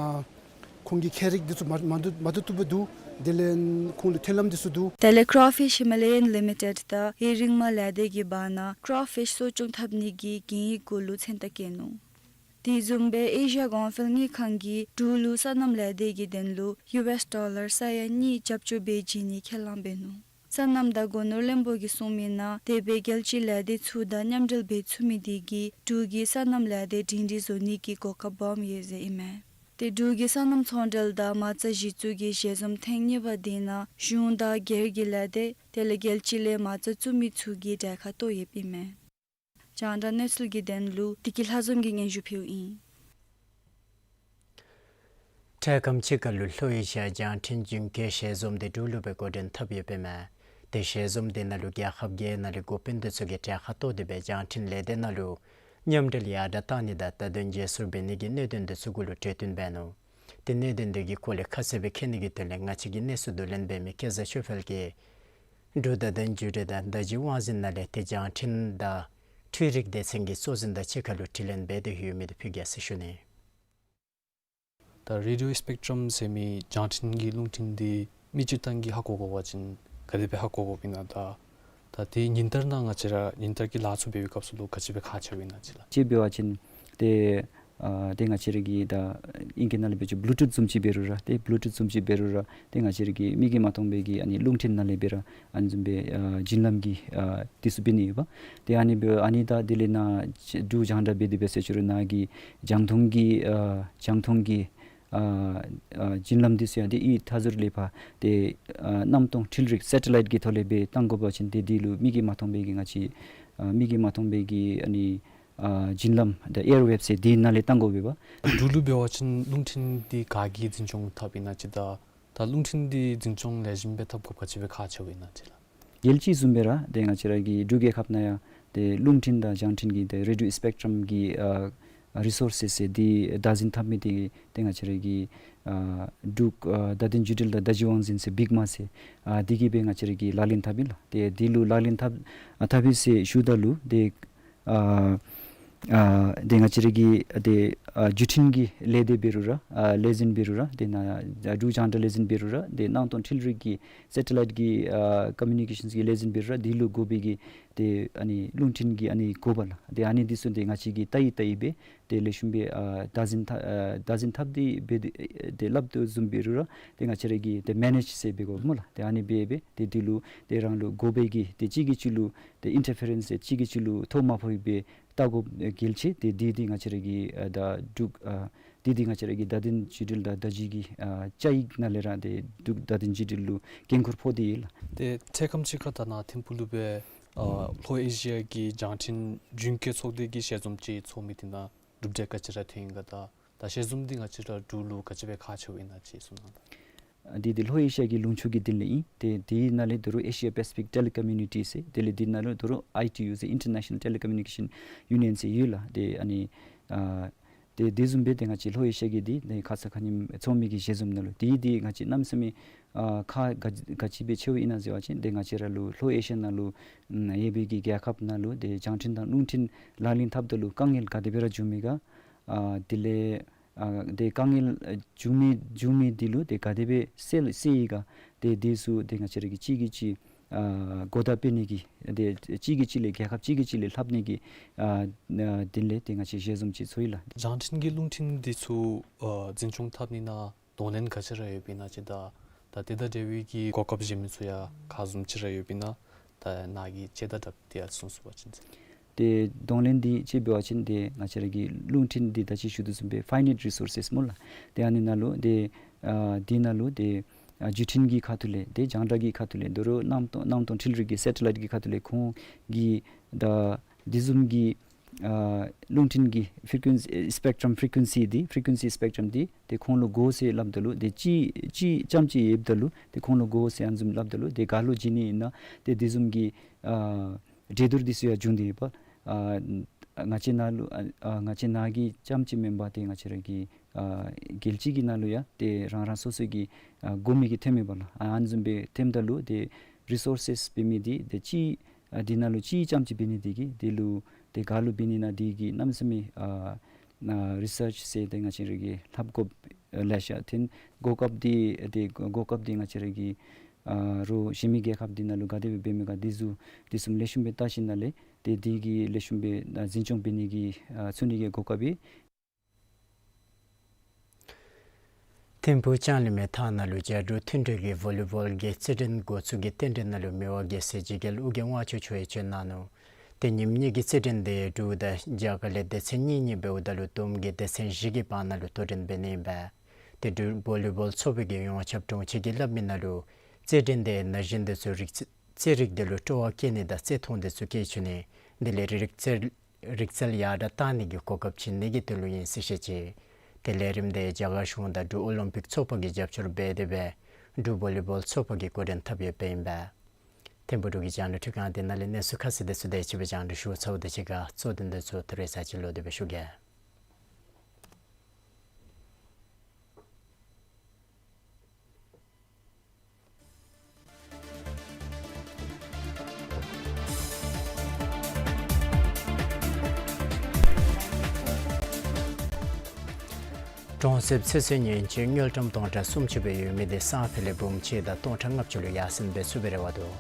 ཁོང་གི་ཁྱད་རིག་འདི་ཚུ་མ་མ་བསྡུ་མ་བསྡུ་བཏུབ་སྦེ་འདུག། དེ་ལས་ཁོང་ལུ་ཐོན་ལམ་འདི་ཚུ་འདུག། དེ་ལས་Crawfish Himalayan Limited དང་ཨེ་རིང་མ་ལས་སྡེ་གི་བར་ན་Crawfish གསོ་སྐྱོང་འཐབ་ནི་གི་གན་ཡིག་གུ་ལུ་མཚན་རྟགས་བཀོད་ནུག། དེ་བཟུམ་སྦེ་ཨེ་ཤི་ཡ་གོང་འཕེལ་དངུལ་ཁང་གིས་འབྲུག་ལུ་སོ་ནམ་ལས་སྡེ་གི་དོན་ལུ་ཡུ་ཨེསི་ཌོ་ལར་ས་ཡ་གཉིས་རྒྱབ་སྐྱོར་འབད་བྱིན་ནི་ཁས་བླངས་འབད་ནུག། སོ་ནམ་དང་སྒོ་ནོར་བློན་པོ་གིས་གསུངས་མིའི་ནང་དེ་སྦེ་རྒྱལ་སྤྱིའི་ལས་སྡེ་ཚུ་དང་མཉམ་འབྲེལ་འབད་ཚུགས་མི་དེ་གིས་འབྲུག་གི་སོ་ནམ་ལས་སྡེ་སྒྲིང་སྒྲི་བཟོ་ནི་གི་གོ་སྐབས་སྦོམ་ཡོད་ཟེར་ཨིན་མས། ཏེ་འབྲུག་གི་སོ་ནམ་ཚོང་འབྲེལ་དང་མ་རྩ་གཞི་བཙུགས་ཀྱི་ཞལ་འཛོམས་ཐེངས་གཉིས་པ་འདི་ནང་གཞུང་དང་སྒེར་གྱི་ལས་སྡེ་དེ་ལས་རྒྱལ་སྤྱི་ལས་མ་རྩ་བཙུགས་མི་ཚུ་གིས་གྲལ་ཁར་གཏོགས་ཡོདཔ་ཨིན་མས། རྒྱང་བསྒྲགས་གནས་ཚུལ་གྱི་དོན་ལུ་བདེ་སྐྱིད་ལྷ་འཛོམས་ཀྱིས་སྙན་ཞུ་ཕུལཝ་ཨིན། འཕྲལ་ཁམས་ཅིག་ཁར་ལུ་ལྷོ་ཨེ་ཤི་ཡ་རྒྱང་འཕྲིན་རྒྱུན་སྐྱོད་ཞལ་འཛོམས་འདི་འབྲུག་ལུ་སྦེ་འགོ་འདྲེན་འཐབ་ཡོདཔ་ཨིན་མས། ཏེ་ཞལ་འཛོམས་འདི་ནང་ལུ་རྒྱལ་ཁབ་བརྒྱད་ནང་ལས་འགོ་དཔོན་འདི་ཚུ་གིས་གྲལ་ཁར་གཏོགས་ཏེ་སྦེ་རྒྱང་འཕྲིན་ལས་སྡེ་ནང་ལུ་མཉམ་འབྲེལ་ཡར་དྲག་གཏང་ནི་དང་རྩ་དོན་བརྗེ་སོར་འབད་ནི་གི་གནད་དོན་འདི་ཚུ་གུ་ལུ་གྲོས་བསྟུན་འབད་ནུག། ཏེ་གནད་དོན་འདི་གི་སྐོར་ལས་ཁ་གསལ་སྦེ་མཁྱེན་ནི་གི་དོན་ལས་ང་བཅས་ཀྱི་གནས་ཚུལ་བསྡུ་ལེན་འབད་མི་སྐལ་བཟང་ཆོས་འཕེལ་གྱིས་འབྲུག་བརྡ་དོན་བརྒྱུད་འབྲེལ་དང་བརྡ་བརྒྱུད་དབང་འཛིན་ནང་ལས་ཏེ་རྒྱང་འཕྲིན་དང་འཕྲུལ་རིག་སྡེ་ཚན་གྱི་གཙོ་འཛིན་དང་གཅིག་ཁར་ལུ་དྲི་ལན་འབད་དེ་ཡོད་མི་འདི་ཕུལ་གེ་ཟེར་ཞུ་ནི། ད་རེ་ཌི་ཡོ་སི་པེཀ་ཊམ་ཟེར་མི་རྒྱང་འཕྲིན་གྱི་རླུང་འཕྲིན་འདི་མི་སྤྱིར་བཏང་གིས་ཧ་གོ་དགོ་པ་ཅིན་ག་དེ་སྦེ་ཧ་གོ་དགོཔ་ཨིན་ན། ད་ད་དེ་ཉིན་ལྟར་ནང་ང་བཅས་ར་ཉིན་ལྟར་གྱི་ལཱ་ཚུ་འབད་བའི་སྐབས་སུ་ལུ་ག་ཅི་སྦེ་ཁག་ཆེཝ་ཨིན་ན་ཅིག་ལགས། ཅིག་འབད་བ་ཅིན་ཏེ་ཨ་ཏེ་ང་བཅས་ར་གི་ད་ཨིང་སྐད་ནང་ལས་འབད་བ་ཅིན་བུ་ལུ་ཊུཐ་བཟུམ་ཅིག་འབད་རུང་ར་ཏེ་བུ་ལུ་ཊུཐ་བཟུམ་ཅིག་འབད་རུང་ར་ཏེ་ང་བཅས་ར་གི་མིག་གིས་མ་མཐོང་བའི་གི་ཨ་ནི་རླུང་འཕྲིན་ནང་ལས་འབད་རུང་ཨ་ནི་བཟུམ་སྦེ་ཨ་བརྒྱུད་ལམ་གྱི་ཨ་དེ་ཚུ་འབད་ནི་ཡོདཔ། ཏེ་ཨ་ནི་འབད་ཨ་ནི་ད་དེ་ལས་ནཱ་འབྲུག་རྒྱང་བསྒྲགས་འབད་དེ་འབད་ཟེར་ཞུ་རུང་ནཱ་གི་རྒྱང་མཐོང་གི་ཨ་རྒྱང་མཐོང་གི་ཨ་ཨ་བརྒྱུད་ལམ་འདི་ཚུ་ཡང་ཏེ་ཨི་མཐའ་ཟུར་ལས་ཕར་ཏེ་ཨ་གནམ་སྟོང་འཕྲུལ་རིག་སེ་ཊི་ལའིཊ་གི་ཐོག་ལས་སྦེ་བཏང་དགོ་པ་ཅིན་ཏེ་འདི་ལུ་མིག་གིས་མ་མཐོང་བའི་གི་ང་བཅས་ཨ་མིག་གིས་མ་མཐོང་བའི་གི་ཨ་ནི་ཨ་བརྒྱུད་ལམ་ད་ཨེར་ཝེབ་ཟེར་འདི་ནང་ལས་བཏང་དགོ་པས་པ། འབྲུག་ལུ་འབད་བ་ཅིན་རླུང་འཕྲིན་འདི་ག་གིས་འཛིན་སྐྱོང་འཐབ་ཨིན་ན་ཅིག་ད་ད་རླུང་འཕྲིན་འདི་འཛིན་སྐྱོང་ལེགས་ཤོམ་སྦེ་འཐབ་དགོཔ་ག་ཅི་སྦེ་ཁག་ཆེཝ་ཨིན་ན་ཅིག་ལགས། རྒྱལ་སྤྱི་བཟུམ་སྦེ་ར་ཏེ་ང་བཅས་ར་གི་འབྲུག་རྒྱལ་ཁབ་ནང་ཡང་ཏེ་རླུང་འཕྲིན་དང་རྒྱང་འཕྲིན་གྱི་ཏེ་རེ་ཌི་ཡོ་སི་པེཀ་ཊམ་གྱི་ཨ་རི་སོར་སེས་ཟེར་འདི་བདག་འཛིན་འཐབ་མི་འདི་ཏེ་ང་བཅས་ར་གི་ཨ་འབྲུག་ཨ་བརྡ་དོན་བརྒྱུད་འབྲེལ་དང་བརྡ་བརྒྱུད་དབང་འཛིན་ཟེར་བིག་མ་ཟེར་ཨ་འདི་གིས་སྦེ་ང་བཅས་ར་གི་ལག་ལེན་འཐབ་ཨིན་ལགས། ཏེ་འདི་ལུ་ལག་ལེན་འཐབ་ཨ་འཐབ་ཨིན་ཟེར་ཞུཝ་ད་ལུ་ཏེ་ཨ་ཨ་ཏེ་ང་བཅས་ར་གི་ཏེ་ཨ་བརྒྱུད་འཕྲིན་གྱི་ལས་སྡེ་འབད་རུང་ར་ཨ་ལས་འཛིན་འབད་རུང་ར་ཏེ་ནཱ་འབྲུག་རྒྱང་བསྒྲགས་ལས་འཛིན་འབད་རུང་ར་ཏེ་གནམ་སྟོང་འཕྲུལ་རིག་གི་སེ་ཊི་ལའིཊ་གི་ཨ་ཀོ་མུ་ནི་ཀེ་ཤཱནས་ཀྱི་ལས་འཛིན་འབད་རུང་ར་འདི་ལུ་དགོ་པའི་གི་ཏེ་ཨ་ནི་རླུང་འཕྲིན་གྱི་ཨ་ནི་དགོ་པས་ལགས། ཏེ་ཨ་ནི་འདི་ཚུ་ཏེ་ང་བཅས་ཀྱིས་ལྟ་ཡི་ལྟ་ཡི་སྦེ་ཏེ་ལེགས་ཤོམ་སྦེ་ཨ་བདག་འཛིན་འཐབ་ཨ་བདག་འཛིན་འཐབ་སྟེ་སྦེ་ཏེ་སླབ་དོ་བཟུམ་འབད་རུང་ར་ཏེ་ང་བཅས་ར་གིས་ཏེ་མེ་ནེཇ་ཟེར་འབད་དགོ་སྨོ་ལགས། ཏེ་ཨ་ནི་སྦེ་སྦེ་ཏེ་འདི་ལུ་ཏེ་རང་ལུ་དགོ་པའི་གི་ཏེ་གཅིག་གིས་གཅིག་ལུ་ཏེ་ཨིན་ཊར་ཕེ་རེནསི་ཟེར་གཅིག་གིས་གཅིག་ལུ་ཐོ་མ་ཕོག་པའི་སྦེ་བལྟ་དགོཔ་གལ་ཆེ། ཏེ་འདི་འདི་ང་བཅས་ར་གི་ཨ་ད་འབྲུག་ཨ་འདི་འདི་ང་བཅས་ར་གི་བརྡ་དོན་བརྒྱུད་འབྲེལ་དང་བརྡ་བརྒྱུད་ཀྱི་ཨ་བཅའ་ཡིག་ནང་ལས་ར་ཏེ་འབྲུག་བརྡ་དོན་བརྒྱུད་འབྲེལ་ལུ་འགན་ཁུར་ཕོག་སྟེ་ཡོད་ལགས། ཏེ་འཕྲལ་ཁམས་ཅིག་ཁར་ད་ནཱ་ཐིམ་ཕུག་ལུ་སྦེ་ཨ་ལྷོ་ཨེ་ཤི་ཡ་གི་རྒྱང་འཕྲིན་རྒྱུན་སྐྱོང་ཚོགས་སྡེ་གི་ཞལ་འཛོམས་ཅིག་ཚོགས་མི་འདི་ནང་གྲུབ་འབྲས་ག་ཅི་ར་ཐོན་ཡི་ག། ད་ད་ཞལ་འཛོམས་འདི་ང་བཅས་ར་འབྲུག་ལུ་ག་ཅི་སྦེ་ཁག་ཆེཝ་ཨིན་ན་ཅིག་གསུང་གནང་དང་། ཨ་འདི་འདི་ལྷོ་ཨེ་ཤི་ཡ་གི་ལུང་ཕྱོགས་ཀྱི་དོན་ལས་ཨིན། ཏེ་དེའི་ནང་ལས་ད་རུང་ཨེ་ཤི་ཡ་པེ་སི་ཕིག་ཊེ་ལི་ཀོ་མུ་ནི་ཊི་ཟེར་དེ་ལས་འདི་ནང་ལུ་ད་རུང་ཨའི་ཊི་ཡུ་ཟེར་ཨིན་ཊར་ནེ་ཤ་ནཱལ་ཊེ་ལི་ཀོ་མུ་ནི་ཀེ་ཤཱན་ཡུ་ནི་ཡཱན་ཟེར་ཡོད་ལགས། ཏེ་ཨ་ནི་ཨ་ཏེ་དེ་བཟུམ་སྦེ་ཏེ་ང་བཅས་ལྷོ་ཨེ་ཤི་ཡ་གི་འདི་ཏེ་ཁ་ཙ་ཁ་ཉིནམ་ཚོགས་མི་གི་ཞལ་འཛོམས་ནང་ལུ་དེ་འདི་ང་བཅས་གནམ་མེད་ས་མེད་ཨ་ཁག་ག་ག་ཅི་སྦེ་ཆེཝ་ཨིན་ན་ཟེར་བ་ཅིན་ཏེ་ང་བཅས་ར་ལུ་ལྷོ་ཨེ་ཤི་ཡ་ནང་ལུ་ཨམ་ཡོད་པའི་གི་རྒྱལ་ཁབ་ནང་ལུ་ཏེ་རྒྱང་འཕྲིན་དང་རླུང་འཕྲིན་ལག་ལེན་འཐབ་ད་ལུ་དཀའ་ངལ་ག་དེ་སྦེ་ར་འབྱུང་མི་ག། ཨ་དེ་ལས་ཨ་ཏེ་དཀའ་ངལ་ཨ་འབྱུང་མི་འབྱུང་མི་འདི་ལུ་ཏེ་ག་དེ་སྦེ་སེལ་སེལ་ཡི་ག། ཏེ་དེ་ཚུ་ཏེ་ང་བཅས་ར་གིས་གཅིག་གིས་གཅིག་ཨ་གོ་བརྡ་སྤེལ་ནི་གི་ཏེ་གཅིག་གིས་གཅིག་ལས་རྒྱལ་ཁབ་གཅིག་གིས་གཅིག་ལས་ལྷབ་ནི་གི་ཨ་ཨ་དེ་ལས་ཏེ་ང་བཅས་ཞལ་འཛོམས་ཅིག་ཚོགས་ཡི་ལགས། རྒྱང་འཕྲིན་གྱི་རླུང་འཕྲིན་འདི་ཚུ་ཨ་འཛིན་སྐྱོང་འཐབ་ནི་ནང་གདོང་ལེན་ག་ཅི་ར་ཡོདཔ་ཨིན་ན་ཅིག་དང་ད་དེ་དང་འབྲེལ་བའི་གི་གོ་སྐབས་གཞན་མི་ཚུ་ཡང་ག་བཟུམ་ཅིག་ར་ཡོདཔ་ཨིན་ན་ད་ནཱ་གིས་དཔྱེ་དང་སྦྲགས་ཏེ་ཡང་གསུང་ཚུགས་པ་ཅིན་ཟེར། ཏེ་གདོང་ལེན་འདི་ཅིག་འབད་བ་ཅིན་ཏེ་ང་བཅས་ར་གི་རླུང་འཕྲིན་འདི་ད་ཅི་ཞུ་དོ་བཟུམ་སྦེ་ཕའི་ནའིཊ་རི་སོར་སེས་སྨོ་ལགས། ཏེ་ཨ་ནི་ནང་ལུ་ཏེ་ཨ་འདི་ནང་ལུ་ཏེ་ཨ་བརྒྱུད་འཕྲིན་གྱི་ཁ་ཐུག་ལས་ཏེ་རྒྱང་བསྒྲགས་ཀྱི་ཁ་ཐུག་ལས་ད་རུང་གནམ་སྟོང་གནམ་སྟོང་འཕྲུལ་རིག་གི་སེ་ཊི་ལའིཊ་གི་ཁ་ཐུག་ལས་ཁོང་གིས་ད་འདི་བཟུམ་གྱི་ཨ་རླུང་འཕྲིན་གྱི་ཕི་རི་ཀུན་སི་སི་པེཀ་ཊམ་ཕི་རི་ཀུན་སི་འདི་ཕི་རི་ཀུན་སི་སི་པེཀ་ཊམ་འདི་ཏེ་ཁོང་ལུ་དགོ་ཟེར་སླབ་ད་ལུ་ཏེ་གཅིག་གཅིག་རྐྱངམ་ཅིག་ཡོདཔ་ད་ལུ་ཏེ་ཁོང་ལུ་དགོ་ཟེར་ཨ་ནི་བཟུམ་སླབ་ད་ལུ་ཏེ་ག་ལུ་བྱིན་ནི་ཨིན་ན་ཏེ་འདི་བཟུམ་གྱི་ཨ་འགྲན་བསྡུར་འདི་ཚུ་ཡང་འབྱུང་སྟེ་ཡོདཔ། ཨ་ང་བཅས་ནཱ་ལུ་ཨ་ཨ་ང་བཅས་ནཱ་གི་རྐྱངམ་ཅིག་མེན་པར་ཏེ་ང་བཅས་ར་གི་ཨ་རྒྱལ་སྤྱི་གི་ནང་ལུ་ཡང་ཏེ་རང་རང་སོ་སོ་གི་ཨ་དགོ་མི་གི་ཐོནམ་ཨིན་པས་ལགས། ཨ་ཨ་ནི་བཟུམ་སྦེ་ཐོནམ་ད་ལུ་ཏེ་རི་སོར་སེས་འབད་མི་འདི་ཏེ་གཅིག་ཨ་འདི་ནང་ལུ་གཅིག་རྐྱངམ་ཅིག་འབད་ནི་འདི་གིས་འདི་ལུ་ཏེ་ག་ལུ་འབད་ནི་ཨིན་ན་འདི་གི་གནམ་མེད་ས་མེད་ཨ་ཨ་རི་སརཆ་ཟེར་ཏེ་ང་བཅས་ར་གིས་ལྷབ་དགོཔ་ལེ་ཤ་ཐོན། གོ་སྐབས་འདི་ཏེ་གོ་སྐབས་འདི་ང་བཅས་ར་གིས་ཨ་རོགས་གཞན་མི་རྒྱལ་ཁབ་འདི་ནང་ལུ་ག་དེ་སྦེ་འབད་མི་ག་འདི་ཚུ་འདི་ཚུ་ལེགས་ཤོམ་སྦེ་བལྟ་ཞིནམ་ལས་ཏེ་འདི་གིས་ལེགས་ཤོམ་སྦེ་ཨ་འཛིན་སྐྱོང་འབད་ནི་གི་ཨ་ཚུགས་ནི་གི་གོ་སྐབས་ཨིན། ཐིམ་ཕུག་ལྕང་གླིང་མའི་ཐང་ནང་ལུ་རྒྱ་འབྲུག་མཐུན་གྲོས་ཀྱི་ཝོ་ལི་བོལ་གྱི་རྩེད་འགྲན་འགོ་བཙུགས་ཀྱི་རྟེན་འབྲེལ་ནང་ལུ་མི་དབང་རྒྱལ་སྲས་འཇིགས་རྒྱལ་ཨོ་རྒྱན་དབང་ཕྱུག་མཆོག་ཡང་བྱོན་གནང་ནུག། ཏེ་ཉིནམ་གཉིས་ཀྱི་རྩེད་འགྲན་དེ་འབྲུག་དང་རྒྱ་གར་ལས་སྡེ་ཚན་གཉིས་གཉིས་འབདཝ་ད་ལུ་བསྡོམས་ཀྱིས་སྡེ་ཚན་བཞི་གི་བར་ན་ལུ་དོ་འགྲན་འབད་ནི་ཨིན་པས། ཏེ་འབྲུག་བོ་ལི་བོལ་ཚོགས་པ་གི་ཡོངས་ཁྱབ་དྲུང་ཆེན་གྱིས་སླབ་མི་ནང་ལུ་རྩེད་འགྲན་དེ་ན་གཞོན་དེ་ཚུ་རིག་རྩེད་རིགས་དེ་ལུ་སྤྲོ་བ་བསྐྱེད་ནི་དང་རྩེད་མཐོང་དེ་ཚུ་བསྐྱེད་བཅུག་ནི་དེ་ལས་རིག་རྩལ་རིག་རྩལ་ཡར་དྲགས་གཏང་ནི་གི་གོ་སྐབས་བྱིན་ནི་གི་དོན་ལུ་ཨིན་ཟེར་བཤད་ཅི། ཏེ་ལས་རིམ་དེ་རྒྱ་གར་གཞུང་དང་འབྲུག་ཨོ་ལིམ་པིག་ཚོགས་པ་གིས་རྒྱབ་སྐྱོར་འབད་དེ་སྦེ་འབྲུག་བོ་ལི་བོལ་ཚོགས་པ་གིས་འགོ་འདྲེན་འཐབ་ཡོདཔ་ཨིན་པས། ཐིམ་ཕུག་འབྲུག་གི་རྒྱང་བསྒྲགས་ཁྲི་ཁང་དེ་ནང་ལས་གནས་ཚུལ་ཁ་གསལ་དེ་ཚུ་དེ་ཅིག་སྦེ་རྒྱང་བསྒྲགས་ཞུ་ཚརཝ་དང་གཅིག་ཁར་གཙོ་དོན་དེ་ཚུ་ད་རེས་ཚར་གཅིག་ལོག་སྟེ་སྦེ་ཞུ་གེ། གྲོང་གསེབ་ཚེ་སྲོག་ཉེན་བཅོལ་དངུལ་ཀྲམ་སྟོང་ཕྲག་སུམ་ཅུ་སྦེ་ཡོད་མི་དེ་སང་ཕོད་ལས་འབུམ་གཅིག་དང་སྟོང་ཕྲག་ལྔ་བཅུ་ལུ་ཡར་སེང་འབད་ཚུགས་པའི་རེ་བ་འདུག།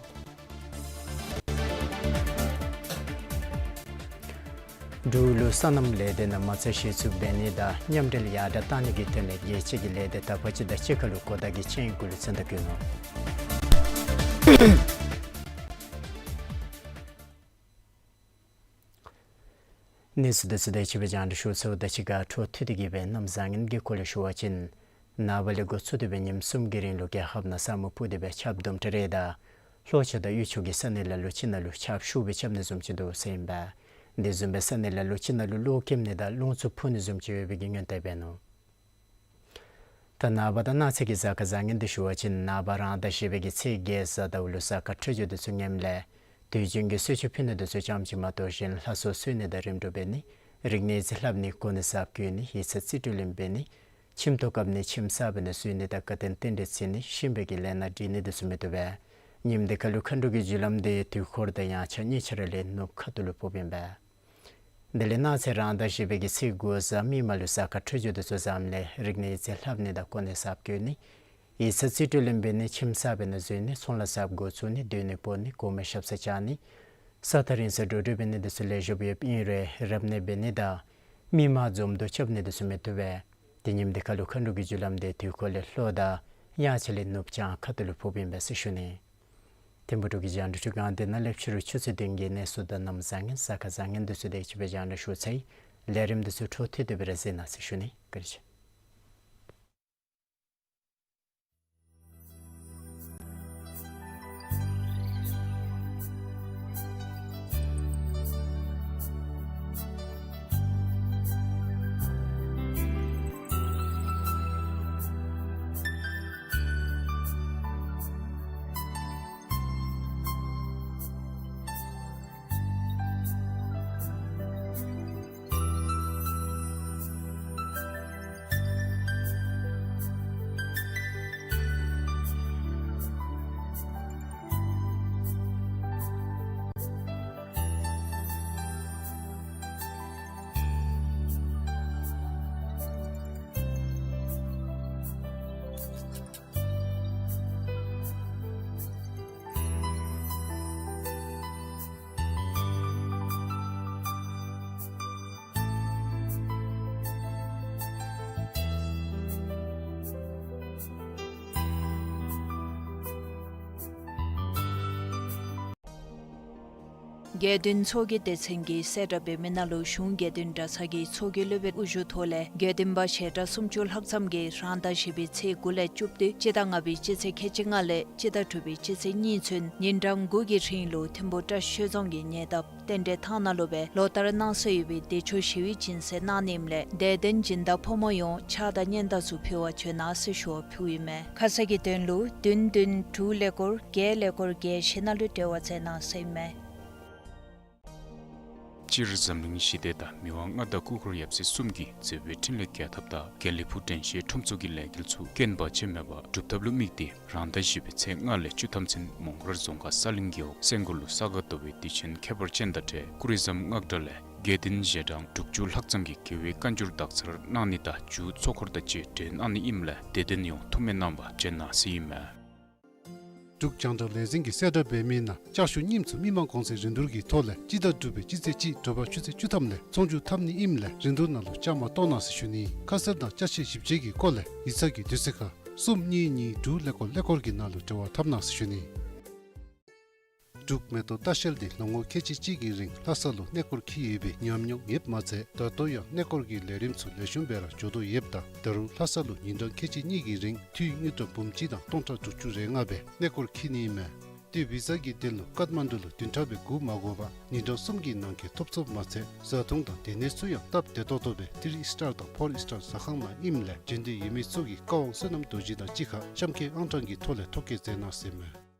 འབྲུག་ལུ་སོ་ནམ་ལས་སྡེ་ནང་མ་རྩ་གཞི་བཙུགས་འབད་ནི་དང་མཉམ་འབྲེལ་ཡར་དྲགས་གཏང་ནི་གི་དོན་ལས་རྒྱལ་སྤྱི་གི་ལས་སྡེ་དག་པ་ཅིག་དང་གཅིག་ཁར་ལུ་གོ་བརྡ་གི་ཅན་གུ་ལུ་མཚན་རྟགས་བཀོད་ནུག། གནས་ཚུལ་དེ་ཚུ་དེ་ཅིག་སྦེ་རྒྱང་བསྒྲགས་ཞུ་ཚརཝ་དང་གཅིག་ཁར་འཕྲོ་མཐུད་དེ་གིས་སྦེ་གནམ་བཟང་ངན་གྱི་སྐོར་ལས་ཞུ་བ་ཅིན་ནངས་པ་ལས་འགོ་བཙུགས་ཏེ་སྦེ་ཉིནམ་གསུམ་གྱི་རིང་ལུ་རྒྱལ་ཁབ་ནང་ས་སྨུག་ཕུབ་སྟེ་སྦེ་ཆརཔ་དུམ་གྲ་རེ་དང་ལྷོ་ཕྱོགས་དང་དབུས་ཕྱོགས་ཀྱི་ས་གནས་ལ་ལུ་ཅིག་ནང་ལུ་ཆརཔ་ཤུགས་སྦེ་རྐྱབ་ནི་བཟུམ་ཅིག་འདུག་ཟེར་ཨིན་པས། དེ་བཟུམ་སྦེ་ས་གནས་ལ་ལུ་ཅིག་ནང་ལུ་གློག་ཁེབས་ནི་དང་རླུང་འཚུབ་འཕུ་ནི་བཟུམ་ཅིག་ཡོད་པའི་གི་སྔོན་བརྡ་འབད་ནུག། ད་ནངས་པ་དང་གནངས་ཚེ་གི་གཟའ་སྐར་བཟང་ངན་འདི་ཞུ་བ་ཅིན་ནངས་པ་རང་ཟླ་བཞི་པའི་གི་ཚེས་བརྒྱད་གཟའ་ཟླཝ་ལུ་གཟའ་སྐར་འཕྲོད་སྦྱོར་དེ་ཚུ་ངནམ་ལས་དུས་རྒྱུན་གྱི་གསོལ་མཆོད་ཕུལ་ནི་དེ་ཚུ་ཙམ་ཅིག་མ་གཏོགས་གཞན་ལྷ་གསོལ་གསོལ་ནི་དང་རིམ་གྲོ་འབད་ནི་རིག་གནས་རྩིས་ལྷབ་ནི་གོ་གནས་གསརཔ་བསྐོ་ནི་ཡིག་ཚང་རྩིས་སྤྲོད་ལེན་འབད་ནི་ཁྱིམ་ཐོག་བཀབ་ནི་ཁྱིམ་གསར་འབད་ནི་བཟོ་ནི་དང་དགའ་སྟོན་རྟེན་འབྲེལ་བརྩི་ནི་ཤིང་བལ་གྱི་ལས་སྣ་སྒྲིག་ནི་དེ་ཚུ་མི་བཏུབ་པས། ཉིནམ་དེ་ཁར་ལུ་མཁའ་འགྲོ་གི་རྒྱུ་ལམ་དེ་དུས་འཁོར་དང་ཡང་ཆ་གཉིས་ཆ་ར་ལས་ནུབ་ཁ་ཐུག་ལུ་ཕོགཔ་ཨིན་པས། དེ་ལས་གནངས་ཚེ་རང་ཟླ་བཞི་པའི་གི་ཚེས་དགུ་གཟའ་མིག་དམར་ལུ་གཟའ་སྐར་འཕྲོད་སྦྱོར་དེ་ཚུ་བཟངམ་ལས་རིག་གནས་རྩིས་ལྷབ་ནི་དང་གོ་གནས་གསརཔ་བསྐོ་ནི་ཡིག་ཚང་རྩིས་སྤྲོད་ལེན་འབད་ནི་ཁྱིམ་གསར་འབད་ནི་བཟོ་ནི་ཚོང་ལཱ་གསརཔ་འགོ་བཙུགས་ནི་སྡོད་གནས་སྤོ་ནི་གོང་མའི་ཞབས་སར་བཅར་ནི་ས་ཐག་རིང་སར་འགྲོ་འགྲུལ་འབད་ནི་དེ་ཚུ་ལེགས་ཤོམ་ཡོདཔ་ཨིན་རུང་རབ་གནས་འབད་ནི་དང་མི་མང་འཛོམས་འདུ་རྐྱབ་ནི་དེ་ཚུ་མི་བཏུབ་པས། ཏེ་ཉིནམ་དེ་ཁར་ལུ་མཁའ་འགྲོ་གི་རྒྱུ་ལམ་དེ་དུས་འཁོར་ལས་ལྷོ་དང་ཡང་ཆ་ལས་ནུབ་བྱང་ཁ་ཐུག་ལུ་ཕོགཔ་ཨིན་པས་ཟེར་ཞུ་ནི། ཐིམ་ཕུག་འབྲུག་གི་རྒྱང་བསྒྲགས་ཁྲི་ཁང་དེ་ནང་ལས་ཕྱི་རུ་ཆུ་ཚོད་བདུན་གྱི་གནས་ཚུལ་དང་གནམ་བཟང་ངན་གཟའ་སྐར་བཟང་ངན་དེ་ཚུ་དེ་ཅིག་སྦེ་རྒྱང་བསྒྲགས་ཞུ་ཚར་ཡི། ལས་རིམ་དེ་ཚུ་འཕྲོ་མཐུད་དེ་སྦེ་ར་གཟིགས་གནང་ཟེར་ཞུ་ནི། བཀའ་དྲིན་ཆེ། དགེ་འདུན་ཚོགས་ཀྱི་སྡེ་ཚན་གྱིས་གསལ་བསྒྲགས་འབད་མི་ནང་ལུ་གཞུང་དགེ་འདུན་གྲྭ་ཚང་གི་ཚོགས་ཀྱི་སློབ་དཔོན་དབུ་བཞུགས་ཐོག་ལས་དགེ་འདུན་པ་ཞལ་གྲངས་སུམ་ཅུ་ལྷག་ཙམ་གྱིས་རང་ཟླ་བཞི་པའི་ཚེས་དགུ་ལས་བཅུ་བདུན་སྤྱི་ཟླ་ལྔ་པའི་སྤྱི་ཚེས་ཁལ་གཅིག་ལྔ་ལས་སྤྱི་ཟླ་དྲུག་པའི་སྤྱི་ཚེས་གཉིས་ཚུན་ཉིན་གྲངས་དགུ་གི་རིང་ལུ་ཐིམ་ཕུག་བཀྲ་ཤིས་ཆོས་རྫོང་གི་ཉེ་འདབས་རྟེན་འབྲེལ་ཐང་ནང་ལུ་སྦེ་ལོ་ལྟར་གནང་སྲོལ་ཡོད་པའི་བདེ་མཆོག་ཞི་བའི་སྦྱིན་སྲེག་གནང་ནི་ཨིནམ་ལས་དད་ལྡན་སྦྱིན་བདག་ཕོ་མོ་ཡོངས་ཕྱག་དང་སྙན་དར་ཚུ་ཕུལ་བར་བྱོན་གནང་ཟེར་ཞུ་བ་ཕུལཝ་ཨིན་མས། ཁ་གསལ་གྱི་དོན་ལུ་བདུན་བདུན་དྲུག་ཀླད་ཀོར་བརྒྱད་ཀླད་ཀོར་བརྒྱད་བཞི་ནང་ལུ་འབྲེལ་བ་མཛད་གནང་ཟེར་ཨིན་མས། སྤྱིར་འཛམ་གླིང་ཞི་བདེ་དང་མི་དབང་མངའ་བདག་སྐུ་འཁོར་ཡབ་སྲས་གསུམ་གྱི་མཛད་པའི་འཕྲིན་ལས་རྒྱས་ཐབས་དང་དགེ་ལེགས་ཕུག་དྲན་ཤེས་ཁྲོམ་ཚོགས་ཀྱི་ལས་འགུལ་ཚུ་རྐྱེན་བར་ཆད་མེད་པར་སྒྲུབ་ཐབས་ལུ་དམིགས་ཏེ་རང་ཟླ་བཞི་པའི་ཚེས་ལྔ་ལས་བཅུ་ཐམ་ཚུན་མོང་སྒར་རྫོང་ཁག་ས་གླིང་རྒེད་འོག་སེང་སྒོར་ལུ་ས་ག་ཟླ་བའི་དུས་ཆེན་ཁྱད་པར་ཅན་དང་འབྲེལ་ཀུ་རི་ཟམ་སྔགས་གྲྭ་ལས་དགེ་འདུན་ཞལ་གྲངས་དྲུག་ཅུ་ལྷག་ཙམ་གྱིས་རྒྱལ་བའི་བཀའ་འགྱུར་དག་ཚར་གནང་ནི་དང་མཇུག་ཚོགས་འཁོར་དང་བཅས་གྲོལ་གནང་ནི་ཨིནམ་ལས་དད་ལྡན་ཡོངས་ཐུགས་སྨོན་གནང་བར་བྱོན་གནང་ཟེར་ཨིན་མས། འབྲུག་རྒྱང་བསྒྲགས་ལས་འཛིན་གྱིས་གསལ་བསྒྲགས་འབད་མི་ནང་ལྕགས་ཞོ་རྙིངམ་ཚུ་མི་མང་གོང་ཚད་རིན་བསྡུར་གྱི་ཐོག་ལས་སྤྱི་ཟླ་དྲུག་པའི་སྤྱི་ཚེས་གཅིག་དྲོ་པ་ཆུ་ཚོད་བཅུ་ཐམ་ལས་ཚོང་བསྒྱུར་འཐབ་ནི་ཨིནམ་ལས་རིན་བསྡུར་ནང་ལུ་བཅའ་མར་གཏོགས་གནང་ཟེར་ཞུ་ནི། ཁ་གསལ་དང་ཅ་ཆས་ཞིབ་དཔྱད་ཀྱི་སྐོར་ལས་ཡིག་ཚང་གི་དུས་ཚོད་ཁར་གསུམ་གཉིས་གཉིས་དྲུག་ཀླད་ཀོར་ཀླད་ཀོར་གྱི་ནང་ལུ་འབྲེལ་བ་འཐབ་གནང་ཟེར་ཞུ་ནི། འབྲུག་མེ་ཏོག་ལྟ་བཤལ་འདི་ལོ་ངོ་ཁལ་གཅིག་གཅིག་གི་རིང་ལྷ་ས་ལུ་གནས་སྐོར་འཁྱིད་ཡོད་པའི་ཉམས་མྱོང་ཡོདཔ་མ་ཚད་ད་ལྟོ་ཡང་གནས་སྐོར་གྱི་ལས་རིམ་ཚུ་ལེགས་ཤོམ་སྦེ་ར་འགྱོ་དོ་ཡོདཔ་ད་ད་རུང་ལྷ་ས་ལུ་ཉིན་གྲངས་ཁལ་གཅིག་གཉིས་ཀྱི་རིང་འཐུས་དངུལ་ཀྲམ་འབུམ་གཅིག་དང་སྟོང་ཕྲག་དྲུག་ཅུ་རེ་ལྔ་སྦེ་གནས་སྐོར་འཁྱིད་ནི་ཨིན་མས། ཏེ་བི་ས་གི་དོན་ལུ་ཀཏ་མན་ཌུ་ལུ་བདུན་ཕྲག་སྦེ་སྒུག་མ་དགོ་པར་ཉིན་གྲངས་གསུམ་གྱི་ནང་འཁོད་ཐོབ་ཚུགསཔ་མ་ཚད་བཟའ་འཐུང་དང་སྡོད་གནས་ཚུ་ཡང་སྟབས་བདེ་ཏོག་ཏོ་སྦེ་ཐི་རི་སི་ཊར་དང་ཕོར་སི་ཊར་ཟ་ཁང་ནང་ཨིནམ་ལས་འབྱོན་འདོད་ཡོད་མི་ཚུ་གིས་བཀའ་དབང་བསོད་ནམས་རྡོ་རྗེ་དང་གཅིག་ཁར་གཤམ་འཁོད་ཨང་གྲངས་ཀྱི་ཐོག་ལས་ཐོ་བཀོད་མཛད་གནང་ཟེར་ཨིན་མས།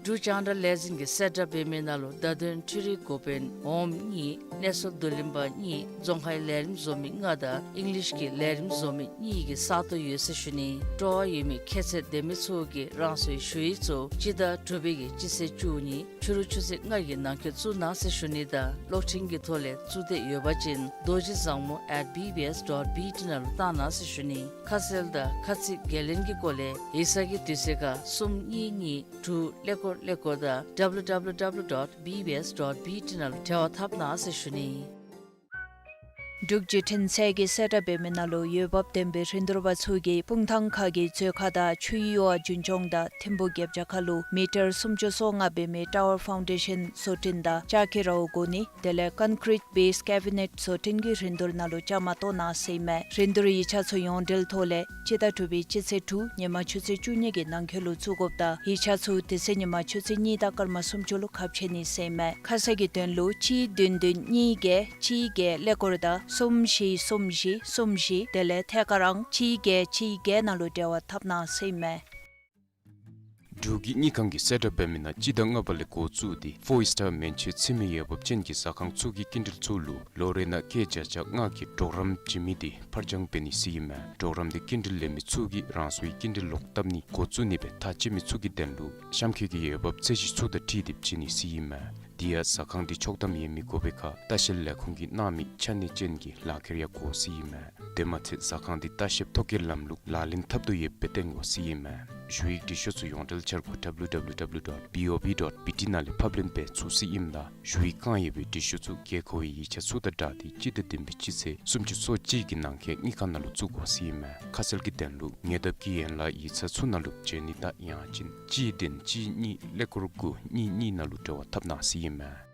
འབྲུག་རྒྱང་བསྒྲགས་ལས་འཛིན་གྱིས་གསལ་བསྒྲགས་འབད་མི་ནང་ལུ་བརྡ་དོན་འཕྲུལ་རིག་འགོ་དཔོན་འོགམ་གཉིས་གནས་ཚུལ་བསྡུ་ལེན་པ་གཉིས་རྫོང་ཁའི་ལས་རིམ་བཟོ་མི་ལྔ་དང་ཨིང་ལིཤ་གི་ལས་རིམ་བཟོ་མི་གཉིས་ཀྱི་ས་སྟོང་ཡོད་ཟེར་ཞུ་ནི། སྤྲོ་བ་ཡོད་མི་ཁྱད་ཚད་ལྡན་མི་ཚུ་གིས་རང་སོའི་ཞུ་ཡིག་ཚུ་སྤྱི་ཟླ་དྲུག་པའི་གི་སྤྱི་ཚེས་བཅུ་གཉིས་ཕྱི་རུ་ཆུ་ཚོད་ལྔ་གི་ནང་འཁོད་བཙུགས་གནང་ཟེར་ཞུ་ནི་དང་གློག་འཕྲིན་གྱི་ཐོག་ལས་བཙུགས་འདོད་ཡོད་པ་ཅིན་རྡོ་རྗེ་བཟང་མོ་at B B S dot B T ནང་ལུ་བཏང་གནང་ཟེར་ཞུ་ནི། ཁ་གསལ་དང་ཁ་ཚིག་འགན་ལེན་གྱི་སྐོར་ལས་ཡིག་ཚང་གི་དུས་ཚོད་ཁར་གསུམ་གཉིས་གཉིས་དྲུག་ཀླད་ཀོར་ཀླད་ཀོར་དང་W W W dot B B S dot B T ནང་ལུ་འབྲེལ་བ་འཐབ་གནང་ཟེར་ཞུ་ནི། འབྲུག་བརྒྱུད་འཕྲིན་ཚད་ཀྱིས་གསལ་བསྒྲགས་འབད་མི་ནང་ལུ་འོས་འབབ་ལྡན་པའི་རིན་བསྡུར་པ་ཚུ་གིས་སྤུངས་ཐང་ཁ་གི་མཛོད་ཁང་དང་ཆུའི་གཡུར་བ་རྒྱུན་སྐྱོང་དང་ཐིམ་ཕུ་རྒྱབ་བྱ་ཁ་ལུ་མི་ཊར་སུམ་ཅུ་སོ་ལྔ་འབད་མི་ཊ་ཝར་ཕའུན་ཌེ་ཤཱན་བཟོ་སྐྲུན་དང་ལྕགས་ཀྱི་རཝ་བསྒོར་ནི་དེ་ལས་ཀོན་ཀྲིཊ་བེསི་ཀེ་བི་ནེཊ་བཟོ་སྐྲུན་གྱི་རིན་བསྡུར་ནང་ལུ་བཅའ་མར་གཏོགས་གནང་ཟེར་ཨིན་མས། རིན་བསྡུར་ཡིག་ཆ་ཚུ་ཡོངས་འབྲེལ་ཐོག་ལས་སྤྱི་ཟླ་དྲུག་པའི་སྤྱི་ཚེས་དྲུག་ཉིན་མ་ཆུ་ཚོད་བཅུ་གཉིས་ཀྱི་ནང་འཁོད་ལུ་བཙུགས་དགོཔ་ད་ཡིག་ཆ་ཚུ་དེ་ཚེ་ཉིན་མ་ཆུ་ཚོད་གཉིས་དང་སྐར་མ་སུམ་ཅུ་ལུ་ཁ་ཕྱེ་ནི་ཟེར་ཨིན་མས། ཁ་གསལ་གྱི་དོན་ལུ་གཅིག་བདུན་བདུན་གཉིས་བརྒྱད་གཅིག་བརྒྱད་ཀླད་ཀོར་དང་གསུམ་བཞི་གསུམ་བཞི་གསུམ་བཞི་དེ་ལས་ཐད་ཀར་ཨང་གཅིག་བརྒྱད་གཅིག་བརྒྱད་ནང་ལུ་འབྲེལ་བ་འཐབ་གནང་ཟེར་ཨིན་མས། འབྲུག་གི་དངུལ་ཁང་གིས་གསལ་བསྒྲགས་འབད་མི་ནང་སྤྱི་ཟླ་ལྔ་པ་ལས་འགོ་བཙུགས་ཏེ་ཕོར་སི་ཊར་མན་ཆད་ཚུད་མི་འོས་འབབ་ཅན་གྱི་ཟ་ཁང་ཚུ་གི་སྐྱིན་འགྲུལ་ཚུ་ལུ་ལོ་རེ་ནང་སྐྱེད་བརྒྱ་ཆ་ལྔ་གི་གྲོགས་རམ་བྱིན་མི་དེ་ཕར་འགྱངས་འབད་ནི་ཟེར་ཨིན་མས། གྲོགས་རམ་དེ་སྐྱིན་འགྲུལ་ལེན་མི་ཚུ་གིས་རང་སོའི་སྐྱིན་འགྲུལ་ལོག་བཏབ་ནི་འགོ་བཙུགས་ནི་སྦེ་ཐག་བཅད་མི་ཚུ་གི་དོན་ལུ་གཤམ་འཁོད་ཀྱི་འོས་འབབ་ཚད་གཞི་ཚུ་དང་འཁྲིལ་ཏེ་བྱིན་ནི་ཟེར་ཨིན་མས། དེ་ཡང་ཟ་ཁང་དེ་ཆོག་ཐམ་ཡོད་མི་དགོ་པའི་ཁར་ལྟ་བཤལ་ལས་ཁུངས་ཀྱིས་གནང་མི་ཆ་གནས་ཅན་གྱི་ལག་ཁྱེར་ཡང་དགོ་ཟེར་ཨིན་མས། དེ་མ་ཚད་ཟ་ཁང་དེ་ལྟ་བཤལ་ཐོ་བཀོད་ལམ་ལུགས་ལག་ལེན་འཐབ་དོ་ཡོདཔ་སྦེ་སྟོན་དགོ་ཟེར་ཨིན་མས། ཞུ་ཡིག་འབྲི་ཤོག་ཚུ་ཡོངས་འབྲེལ་འཆར་སྒོ་W W W dot B O B dot B T ནང་ལས་ཕབ་ལེན་འབད་ཚུགས་ཟེར་ཨིནམ་ད་ཞུ་ཡིག་བཀང་ཡོད་པའི་འབྲི་ཤོག་ཚུ་དགོས་མཁོ་བའི་ཡིག་ཆ་ཚུ་དང་སྦྲགས་ཏེ་སྤྱི་ཟླ་བདུན་པའི་སྤྱི་ཚེས་སུམ་ཅུ་སོ་གཅིག་གི་ནང་འཁོད་དངུལ་ཁང་ནང་ལུ་བཙུགས་དགོ་ཟེར་ཨིན་མས། ཁ་གསལ་གྱི་དོན་ལུ་ཉེ་འདབས་ཀྱི་ཡན་ལག་ཡིག་ཚང་ཚུ་ནང་ལུ་འབྱོན་ནི་དང་ཡང་ཅིན་གཅིག་བདུན་གཅིག་གཉིས་ཀླད་ཀོར་དགུ་གཉིས་གཉིས་ནང་ལུ་འབྲེལ་བ་འཐབ་གནང་ཟེར་ཨིན་མས།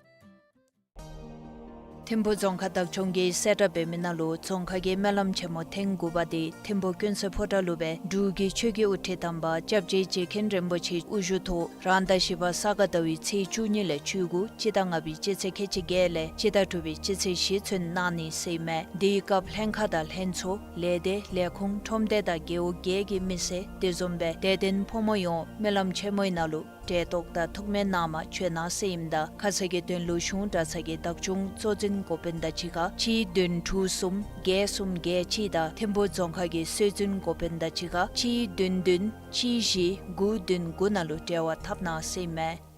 ཐིམ་ཕུ་རྫོང་ཁག་བདག་སྐྱོང་གིས་གསལ་བསྒྲགས་འབད་མི་ནང་ལུ་རྫོང་ཁག་གི་སྨོན་ལམ་ཆེན་མོ་ཐེངས་དགུ་པ་དེ་ཐིམ་ཕུ་ཀུན་གསལ་ཕོ་བྲང་ལུ་སྦེ་འབྲུག་གི་ཆོས་ཀྱི་དབུ་ཁྲིད་དམ་པ་སྐྱབས་རྗེ་རྗེ་མཁན་རིན་པོ་ཆེ་དབུ་བཞུགས་ཐོག་རང་ཟླ་བཞི་པ་ས་ག་ཟླ་བའི་ཚེས་བཅུ་གཉིས་ལས་བཅུ་དགུ་སྤྱི་ཟླ་ལྔ་པའི་སྤྱི་ཚེས་ཁལ་གཅིག་བརྒྱད་ལས་སྤྱི་ཟླ་དྲུག་པའི་སྤྱི་ཚེས་བཞི་ཚུན་གནང་ནི་ཟེར་ཨིན་མས། དེའི་སྐབས་ལྷན་ཁག་དང་ལྷན་ཚོགས་ལས་སྡེ་ལས་ཁུངས་ཁྲོམ་སྡེ་དང་རྒེད་འོག་བརྒྱད་ཀྱི་མི་སེར་དེ་བཟུམ་སྦེ་དད་ལྡན་ཕོ་མོ་ཡོངས་སྨོན་ལམ་ཆེན་མོའི་ནང་ལུ་གྲལ་གཏོགས་དང་ཐུགས་སྨོན་གནང་མར་བྱོན་གནང་ཟེར་ཨིནམ་ད་ཁ་གསལ་གྱི་དོན་ལུ་གཞུང་གྲྭ་ཚང་གི་བདག་སྐྱོང་གཙོ་འཛིན་འགོ་དཔོན་དང་གཅིག་ཁར་གཅིག་བདུན་དྲུག་གསུམ་བརྒྱད་གསུམ་བརྒྱད་གཅིག་དང་ཐིམ་ཕུ་རྫོང་ཁག་གི་སྲོལ་འཛིན་འགོ་དཔོན་དང་གཅིག་ཁར་གཅིག་བདུན་བདུན་གཅིག་བཞི་དགུ་བདུན་དགུ་ནང་ལུ་འབྲེལ་བ་འཐབ་གནང་ཟེར་ཨིན་མས།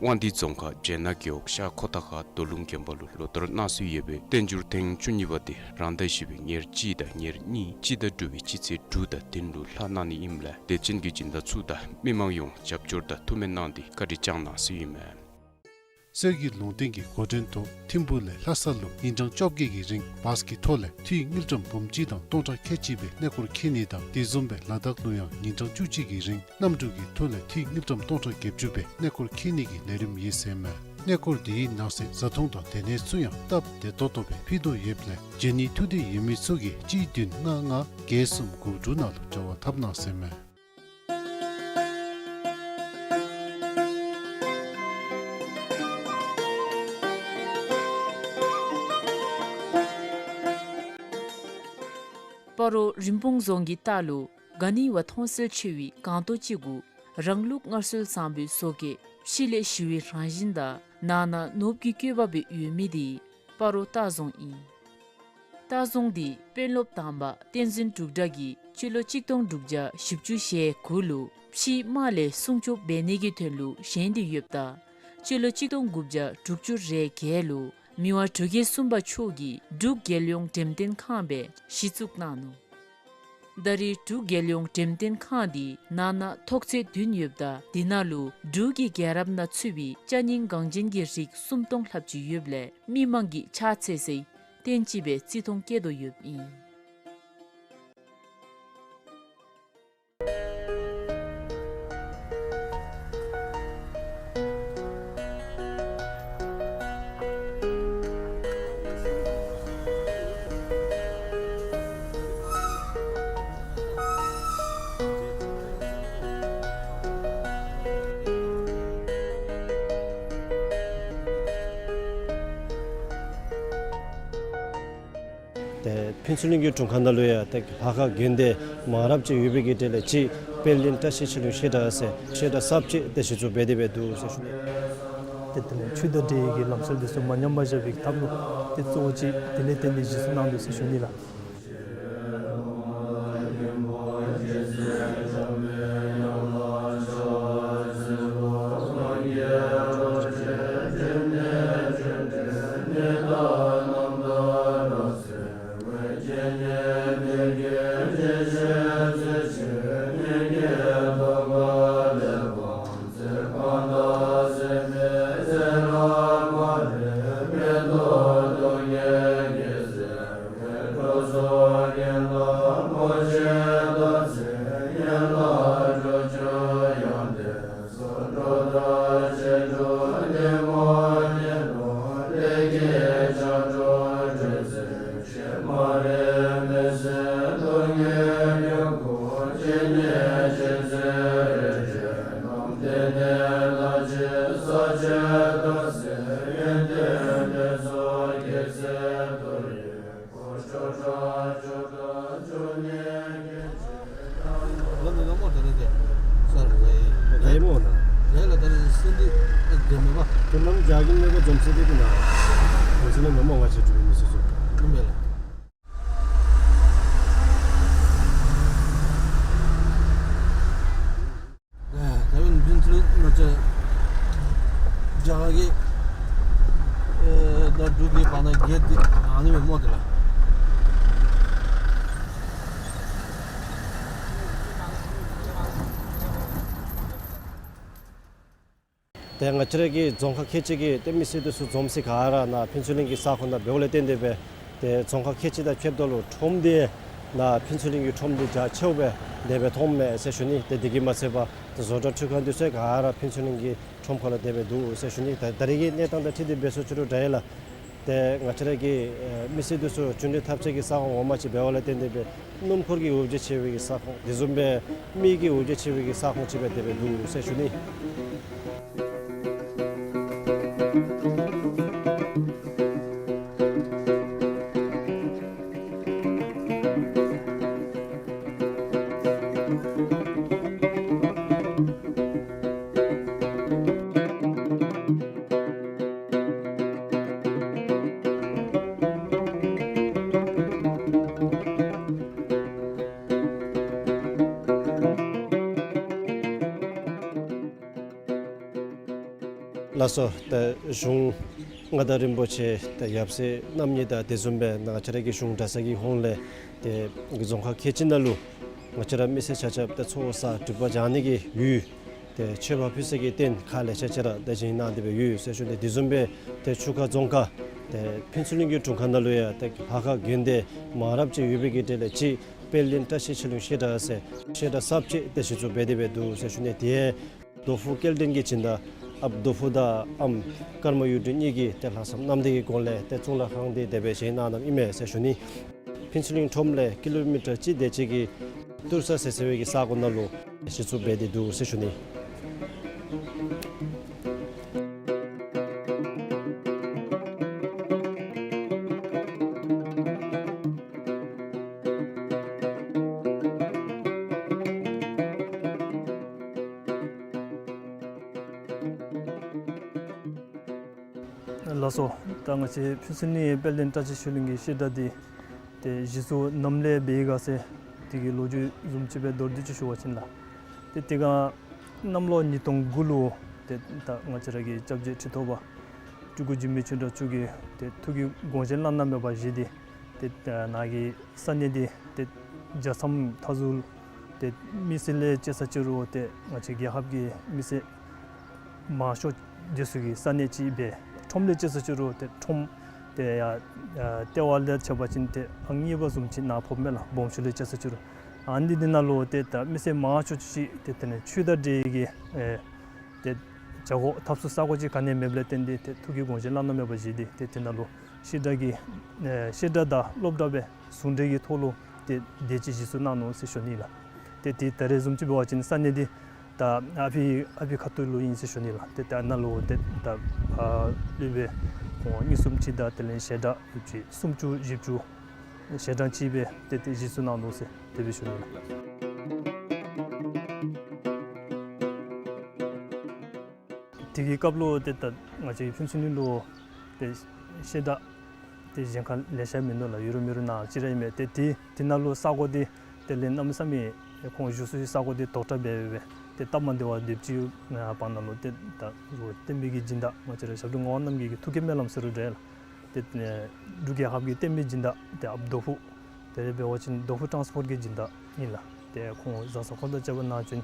དབང་འདུས་རྫོང་ཁག་སྦྱེད་ནག་རྒེད་འོག་ཤར་ཁོ་ཐང་ཁ་རྡོ་ལུང་དགོན་པ་ལུ་ལོ་ལྟར་གནང་སྲོལ་ཡོད་པའི་བསྟན་འགྱུར་ཐེངས་བཅུ་གཉིས་པ་དེ་རང་ཟླ་བཞི་པའི་ཉེར་གཅིག་དང་ཉེར་གཉིས་སྤྱི་ཟླ་དྲུག་པའི་སྤྱི་ཚེས་དྲུག་དང་བདུན་ལུ་ལྷག་གནང་ནི་ཨིནམ་ལས་དད་ཅན་གྱི་སྦྱིན་བདག་ཚུ་དང་མི་མང་ཡོངས་རྒྱབ་སྐྱོར་དང་ཐུགས་སྨོན་གནང་སྟེ་བཀའ་དྲིན་བསྐྱང་གནང་ཟེར་ཨིན་མས། གསེར་གྱི་ལུང་བསྟན་གྱི་འགོ་འདྲེན་ཐོག་ཐིམ་ཕུ་ལས་ལྷ་ས་ལུ་ཉིན་གྲངས་བཅོ་བརྒྱད་ཀྱི་རིང་བཱས་ཀྱི་ཐོག་ལས་འཐུས་དངུལ་ཀྲམ་འབུམ་གཅིག་དང་སྟོང་ཕྲག་ཁལ་གཅིག་སྦེ་གནས་སྐོར་འཁྱིད་ནི་དང་དེ་བཟུམ་སྦེ་ལ་དྭགས་ལུ་ཡང་ཉིན་གྲངས་བཅུ་གཅིག་གི་རིང་གནམ་གྲུ་གི་ཐོག་ལས་འཐུས་དངུལ་ཀྲམ་སྟོང་ཕྲག་བརྒྱད་ཅུ་སྦེ་གནས་སྐོར་འཁྱིད་ནི་གི་ལས་རིམ་ཡོད་ཟེར་མས། གནས་སྐོར་དེའི་ནང་གསེས་བཟའ་འཐུང་དང་སྡོད་གནས་ཚུ་ཡང་སྟབས་བདེ་ཏོག་ཏོ་སྦེ་ཕུལ་དོ་ཡོདཔ་ལས་འབྱོན་ནི་ཐུགས་འདོད་ཡོད་མི་ཚུ་གིས་གཅིག་བདུན་ལྔ་ལྔ་བརྒྱད་གསུམ་དགུ་དྲུག་ནང་ལུ་འབྲེལ་བ་འཐབ་གནང་ཟེར་མས། སྤ་རོ་རིན་སྤུངས་རྫོང་གི་ལྟག་ལུ་ག་ནི་བ་མཐོང་གསལ་ཆེ་བའི་སྒང་ཏོག་ཅིག་གུ་རང་ལུགས་སྔར་སྲོལ་བཟང་པོའི་བཟོ་བཀོད་ཕྱི་ལས་ཞི་བའི་རང་བཞིན་དང་ནང་ན་ནོར་བུ་གི་བཀོད་པ་སྦེ་ཡོད་མི་དེ་སྤ་རོ་ལྟ་རྫོང་ཨིན། ལྟ་རྫོང་འདི་དཔོན་སློབ་དམ་པ་བསྟན་འཛིན་འབྲུག་གྲགས་ཀྱིས་སྤྱི་ལོ་གཅིག་སྟོང་དྲུག་བརྒྱ་བཞི་བཅུ་ཞེ་དགུ་ལུ་ཕྱིའི་དམག་ལས་སྲུང་སྐྱོབ་འབད་ནི་གི་དོན་ལུ་བཞེངས་ཏེ་ཡོདཔ་ད་སྤྱི་ལོ་གཅིག་སྟོང་དགུ་བརྒྱ་དྲུག་ཅུ་རེ་བརྒྱད་ལུ་མི་དབང་འབྲུག་རྒྱལ་གསུམ་པ་མཆོག་གིས་འབྲུག་རྒྱལ་ཡོངས་འགྲེམས་སྟོན་ཁང་སྦེ་གཞི་བཙུགས་གནང་ནུག། ད་རེས་འབྲུག་རྒྱལ་ཡོངས་འགྲེམས་སྟོན་ཁང་འདི་ནང་ན་ཐོག་ཚད་བདུན་ཡོདཔ་ད་དེ་ནང་ལུ་འབྲུག་གི་རྒྱལ་རབས་ནང་ཚུད་པའི་ཅ་རྙིང་འགངས་ཅན་གྱི་རིགས་སུམ་སྟོང་ལྷགཔ་ཅིག་ཡོདཔ་ལས་མི་མང་གིས་ཕྱག་འཚལ་སའི་རྟེན་ཅིག་སྦེ་བརྩི་མཐོང་བསྐྱེད་དོ་ཡོདཔ་ཨིན། ཏེ་ཕུན་ཚོགས་གླིང་གི་དྲུང་ཁག་ནང་ལུ་ཡང་ཏེ་ལྷ་ཁང་དགོན་སྡེ་མང་རབས་ཅིག་ཡོད་པའི་གི་གྲས་ལས་གཅིག་དཔལ་ལྡན་བཀྲ་ཤིས་ཆོས་གླིང་བཤད་གྲྭ་ཟེར་བཤད་གྲྭ་གསརཔ་ཅིག་ཏེ་གཞི་བཙུགས་འབད་དེ་སྦེ་འདུག་ཟེར་ཞུ་ནི། ཏེ་དེ་ལས་ཆོས་དང་འབྲེལ་བའི་གི་ལམ་སྲོལ་འདི་ཚུ་མ་ཉམས་པར་བཞག་པའི་ཐབས་ལུ་ཏེ་གཙོ་བོ་ཅིག་དེ་ལས་བརྟེན་ཏེ་གཞི་བཙུགས་གནང་འདུག་ཟེར་ཞུ་ནི་ལགས། ཨེ་ད་འབད་ཕུན་ཚོགས་གླིང་ང་བཅས་རྒྱ་གར་གྱི་ཨེ་ད་འབྲུག་གི་བར་ན་གེཊ་འདི་ཨ་ནི་སྦེ་སྨོ་དེ་ལགས། ཏེ་ང་བཅས་ར་གི་རྫོང་ཁག་ཁལ་གཅིག་གི་ཏེ་མི་སེར་འདི་ཚུ་འཛོམས་ས་ག་ར་ནཱ་ཕུན་ཚོགས་གླིང་གི་ས་ཁོངས་ནང་འབདཝ་ལས་བརྟེན་ཏེ་སྦེ་ཏེ་རྫོང་ཁག་ཁལ་གཅིག་དང་ཕྱདཔ་ད་ལུ་ཁྲོམ་འདི་ནཱ་ཕུན་ཚོགས་གླིང་གི་ཁྲོམ་འདི་རྒྱ་ཆེཝ་སྦེ་དེ་སྦེ་མཐོངམ་མས་ཟེར་ཞུ་ནི། ཏེ་དེ་གིས་མ་ཚད་པར་ཏེ་བཟོ་གྲྭ་འཕྲུལ་ཁང་འདི་ཚུ་ག་ར་ཕུན་ཚོགས་གླིང་གི་ཁྲོམ་ཁ་ལུ་དེ་སྦེ་འདུག་ཟེར་ཞུ་ནི། ད་ད་རེས་ཀྱི་གནས་སྟངས་དང་འཁྲིལ་ཏེ་འབད་སོང་ཅི་རུང་འདྲ་ཡི་ལགས། ཏེ་ང་བཅས་ར་གི་ཨེ་མི་སེར་འདི་ཚུ་འབྱོན་འགྲུལ་འཐབ་སའི་གི་ས་ཁོངས་ངོ་མ་ཅིག་འབདཝ་ལས་བརྟེན་ཏེ་སྦེ་སྣུམ་འཁོར་གྱི་འོ་བརྒྱལ་ཆེ་བའི་གི་ས་ཁོངས་དེ་བཟུམ་སྦེ་མི་གི་འོ་བརྒྱལ་ཆེ་བའི་གི་ས་ཁོངས་ཅིག་སྦེ་དེ་སྦེ་འདུག་ཟེར་ཞུ་ནི། ལགས་སོ། ད་གཞུང་མངའ་བདག་རིན་པོ་ཆེ་ད་ཡབ་སྲས་རྣམ་གཉིས་དང་དེ་བཟུམ་སྦེ་ང་བཅས་ར་གི་གཞུང་གྲྭ་ཚང་གི་ཧོངས་ལས་ཏེ་རྫོང་ཁག་ཁལ་གཅིག་ནང་ལུ་ང་བཅས་ར་མི་སེར་ཆ་ཁྱབ་ཏེ་ཚོགས་བསགས་སྒྲིབ་པ་སྦྱང་ནི་གི་ཡུལ་ཏེ་མཆོད་པ་ཕུལ་ས་གི་རྟེན་ཁག་ལེ་ཤ་ཅིག་ར་ཏེ་བཞེངས་གནང་སྟེ་སྦེ་ཡོད་ཟེར་ཞུ་ནི། དེ་བཟུམ་སྦེ་ཏེ་ཆུ་ཁ་རྫོང་ཁག་ཏེ་ཕུན་ཚོགས་གླིང་གི་དྲུང་ཁག་ནང་ལུ་ཡང་ཏེ་ལྷ་ཁང་དགོན་སྡེ་མང་རབས་ཅིག་ཡོད་པའི་གི་གྲས་ལས་གཅིག་དཔལ་ལྡན་བཀྲ་ཤིས་ཆོས་གླིང་བཤད་གྲྭ་ཟེར་བཤད་གྲྭ་གསརཔ་ཅིག་ཏེ་གཞི་བཙུགས་འབད་དེ་སྦེ་འདུག་ཟེར་ཞུ་ནི། དེ་རྡོ་ཕུག་སྐལ་ལྡན་གྱི་སྦྱིན་བདག་ཨཔ་རྡོ་ཕུག་དང་ཨམ་ཀརྨ་གཡུ་སྒྲོན་གཉིས་ཀྱིས་ཏེ་ལྷག་བསམ་རྣམ་དག་གི་སྒོ་ལས་ཏེ་གཙུག་ལག་ཁང་འདི་དེ་སྦེ་བཞེངས་གནང་གནངམ་ཨིན་མས་ཟེར་ཞུ་ནི། ཕུན་ཚོགས་གླིང་ཁྲོམ་ལས་ཀི་ལོ་མི་ཊར་གཅིག་དེ་ཅིག་གི་ཏུར་ས་ཟེར་ཟེར་བའི་གི་ས་གོ་ནང་ལུ་གཞི་བཙུགས་འབད་དེ་འདུག་ཟེར་ཞུ་ནི། ལགས་སོ། ད་ང་བཅས་ཕུན་ཚོགས་གླིང་དཔལ་ལྡན་བཀྲ་ཤིས་ཆོས་གླིང་གི་བཤད་གྲྭ་འདི་ཏེ་གཞི་བཙུགས་ནམ་ལས་འབད་ཡི་ག་ཟེར་དེ་གི་ལོ་རྒྱུས་བཟུམ་ཅིག་སྦེ་མདོར་བསྡུས་ཅིག་ཞུ་བ་ཅིན་ལགས། ཏེ་དེ་སྒང་གནམ་ལོ་ཉིས་སྟོང་དགུ་ལུ་ཏེ་ད་ང་བཅས་ར་གི་སྐྱབས་རྗེ་ཁྲི་ཐོག་པ་སྤྲུལ་སྐུ་འཇིགས་མེད་ཆོས་གྲགས་མཆོག་གིས་ཏེ་ཐུགས་ཀྱི་དགོངས་བཞེད་བླ་ན་མེད་པ་བཞེས་ཏེ་ཏེ་ནཱ་གི་ས་གནས་འདི་ཏེ་རྒྱལ་མཚམས་མཐའ་ཟུར་ཏེ་མི་སེར་ལས་དཔྱད་ས་ཅི་རུང་ཏེ་ང་བཅས་རྒྱལ་ཁབ་ཀྱི་མི་སེར་མང་ཤོས་འདི་ཚུ་གི་ས་གནས་ཅིག་སྦེ་ཁྲོམ་ལས་དཔྱད་ས་ཅི་རུང་ཏེ་ཁྲོམ་ཏེ་ཡ་ཨ་ལྟེ་བ་ལས་ཕྱེ་བ་ཅིན་ཏེ་ཨང་གཉིས་པ་བཟུམ་ཅིག་ནཱ་ཕོགཔ་མས་ལགས། སྦོམ་ཆུ་ལས་དཔྱད་ས་ཅི་རུང་ཨ་ནི་འདི་ནང་ལུ་ཏེ་ད་མི་སེར་མང་ཤོས་ཅིག་ཏེ་དེ་ལས་ཆོས་དང་འབྲེལ་གྱི་ཨེ་ཏེ་བྱ་སྒོ་འཐབ་ས་ས་གོ་ཅིག་ག་ནི་མེདཔ་ལས་བརྟེན་ཏེ་ཏེ་ཐུགས་ཀྱི་དགོངས་བཞེད་བླ་ན་མེད་པ་བཞེས་ཏེ་ཏེ་དེ་ནང་ལུ་བཤད་གྲྭ་གི་ཨེ་བཤད་གྲྭ་དང་སློབ་གྲྭ་སྦེ་ཟུང་འབྲེལ་གྱི་ཐོག་ལུ་ཏེ་དེ་ཅིག་གཞི་བཙུགས་གནང་ནུག་ཟེར་ཞུ་ནི་ལགས། ཏེ་དེ་ད་རེས་བཟུམ་ཅིག་འབད་བ་ཅིན་ས་གནས་འདི་ད་ཨ་ཕི་ཨ་ཕི་ཁ་ཐུག་ལུ་ཨིན་ཟེར་ཞུ་ནི་ལགས། ཏེ་ད་ནཱ་ལུ་ཏེ་ད་ཨ་སློབ་དཔོན་ཁོང་གཉིས་གསུམ་ཅིག་དང་དེ་ལས་ཞལ་གྲངས་ཡོད་ཅིག་སུམ་ཅུ་བཞི་བཅུ་ ཞལ་གྲངས་ཅིག་སྦེ་ཏེ་ཏེ་གཞི་བཙུགས་གནང་ནུག་ཟེར་དེ་སྦེ་ཞུ་ནི་ལགས། དེ་གི་སྐབས་ལུ་ཏེ་ད་ང་བཅས་ཕུན་ཚོགས་གླིང་ལུ་ཏེ་བཤད་གྲྭ་ཏེ་གཞན་ཁར་ལེ་ཤ་མིན་འདུག་ལགས། ཡོད་རུང་མེད་རུང་ནཱ་ཅིག་ར་ཨིན་མས། ཏེ་དེ་དེ་ནང་ལུ་ས་གོ་འདི་དེ་ལས་གནམ་མེད་ས་མེད་ཁོང་བཞུགས་ས་ས་གོ་འདི་དོག་དྲགས་སྦེ་སྦེ་ཏེ་སྟབས་མ་བདེཝ་སྡེབ་ཅིག་ཡོད། ཨ་བར་ན་ལུ་ཏེ་ད་རུང་བསྟན་པའི་གི་སྦྱིན་བདག་ང་བཅས་ར་ཞབས་དྲུང་ངག་དབང་རྣམ་རྒྱལ་གྱི་ཐུགས་བསྐྱེད་སྨོན་ལམ་ཟེར་རུང་འདྲ་ལགས། ཏེ་ཨེ་འབྲུག་རྒྱལ་ཁབ་ཀྱི་བསྟན་པའི་སྦྱིན་བདག་ཏེ་ཨཔ་རྡོ་ཕུ་དེ་འབད་བ་ཅིན་རྡོ་ཕུ་ཊཱནསི་པོརཊ་གི་སྦྱིན་བདག་ཨིན་ལགས། ཏེ་ཁོང་བཟའ་ཚང་ཁོང་དང་བཅས་པ་ནང་བྱོན།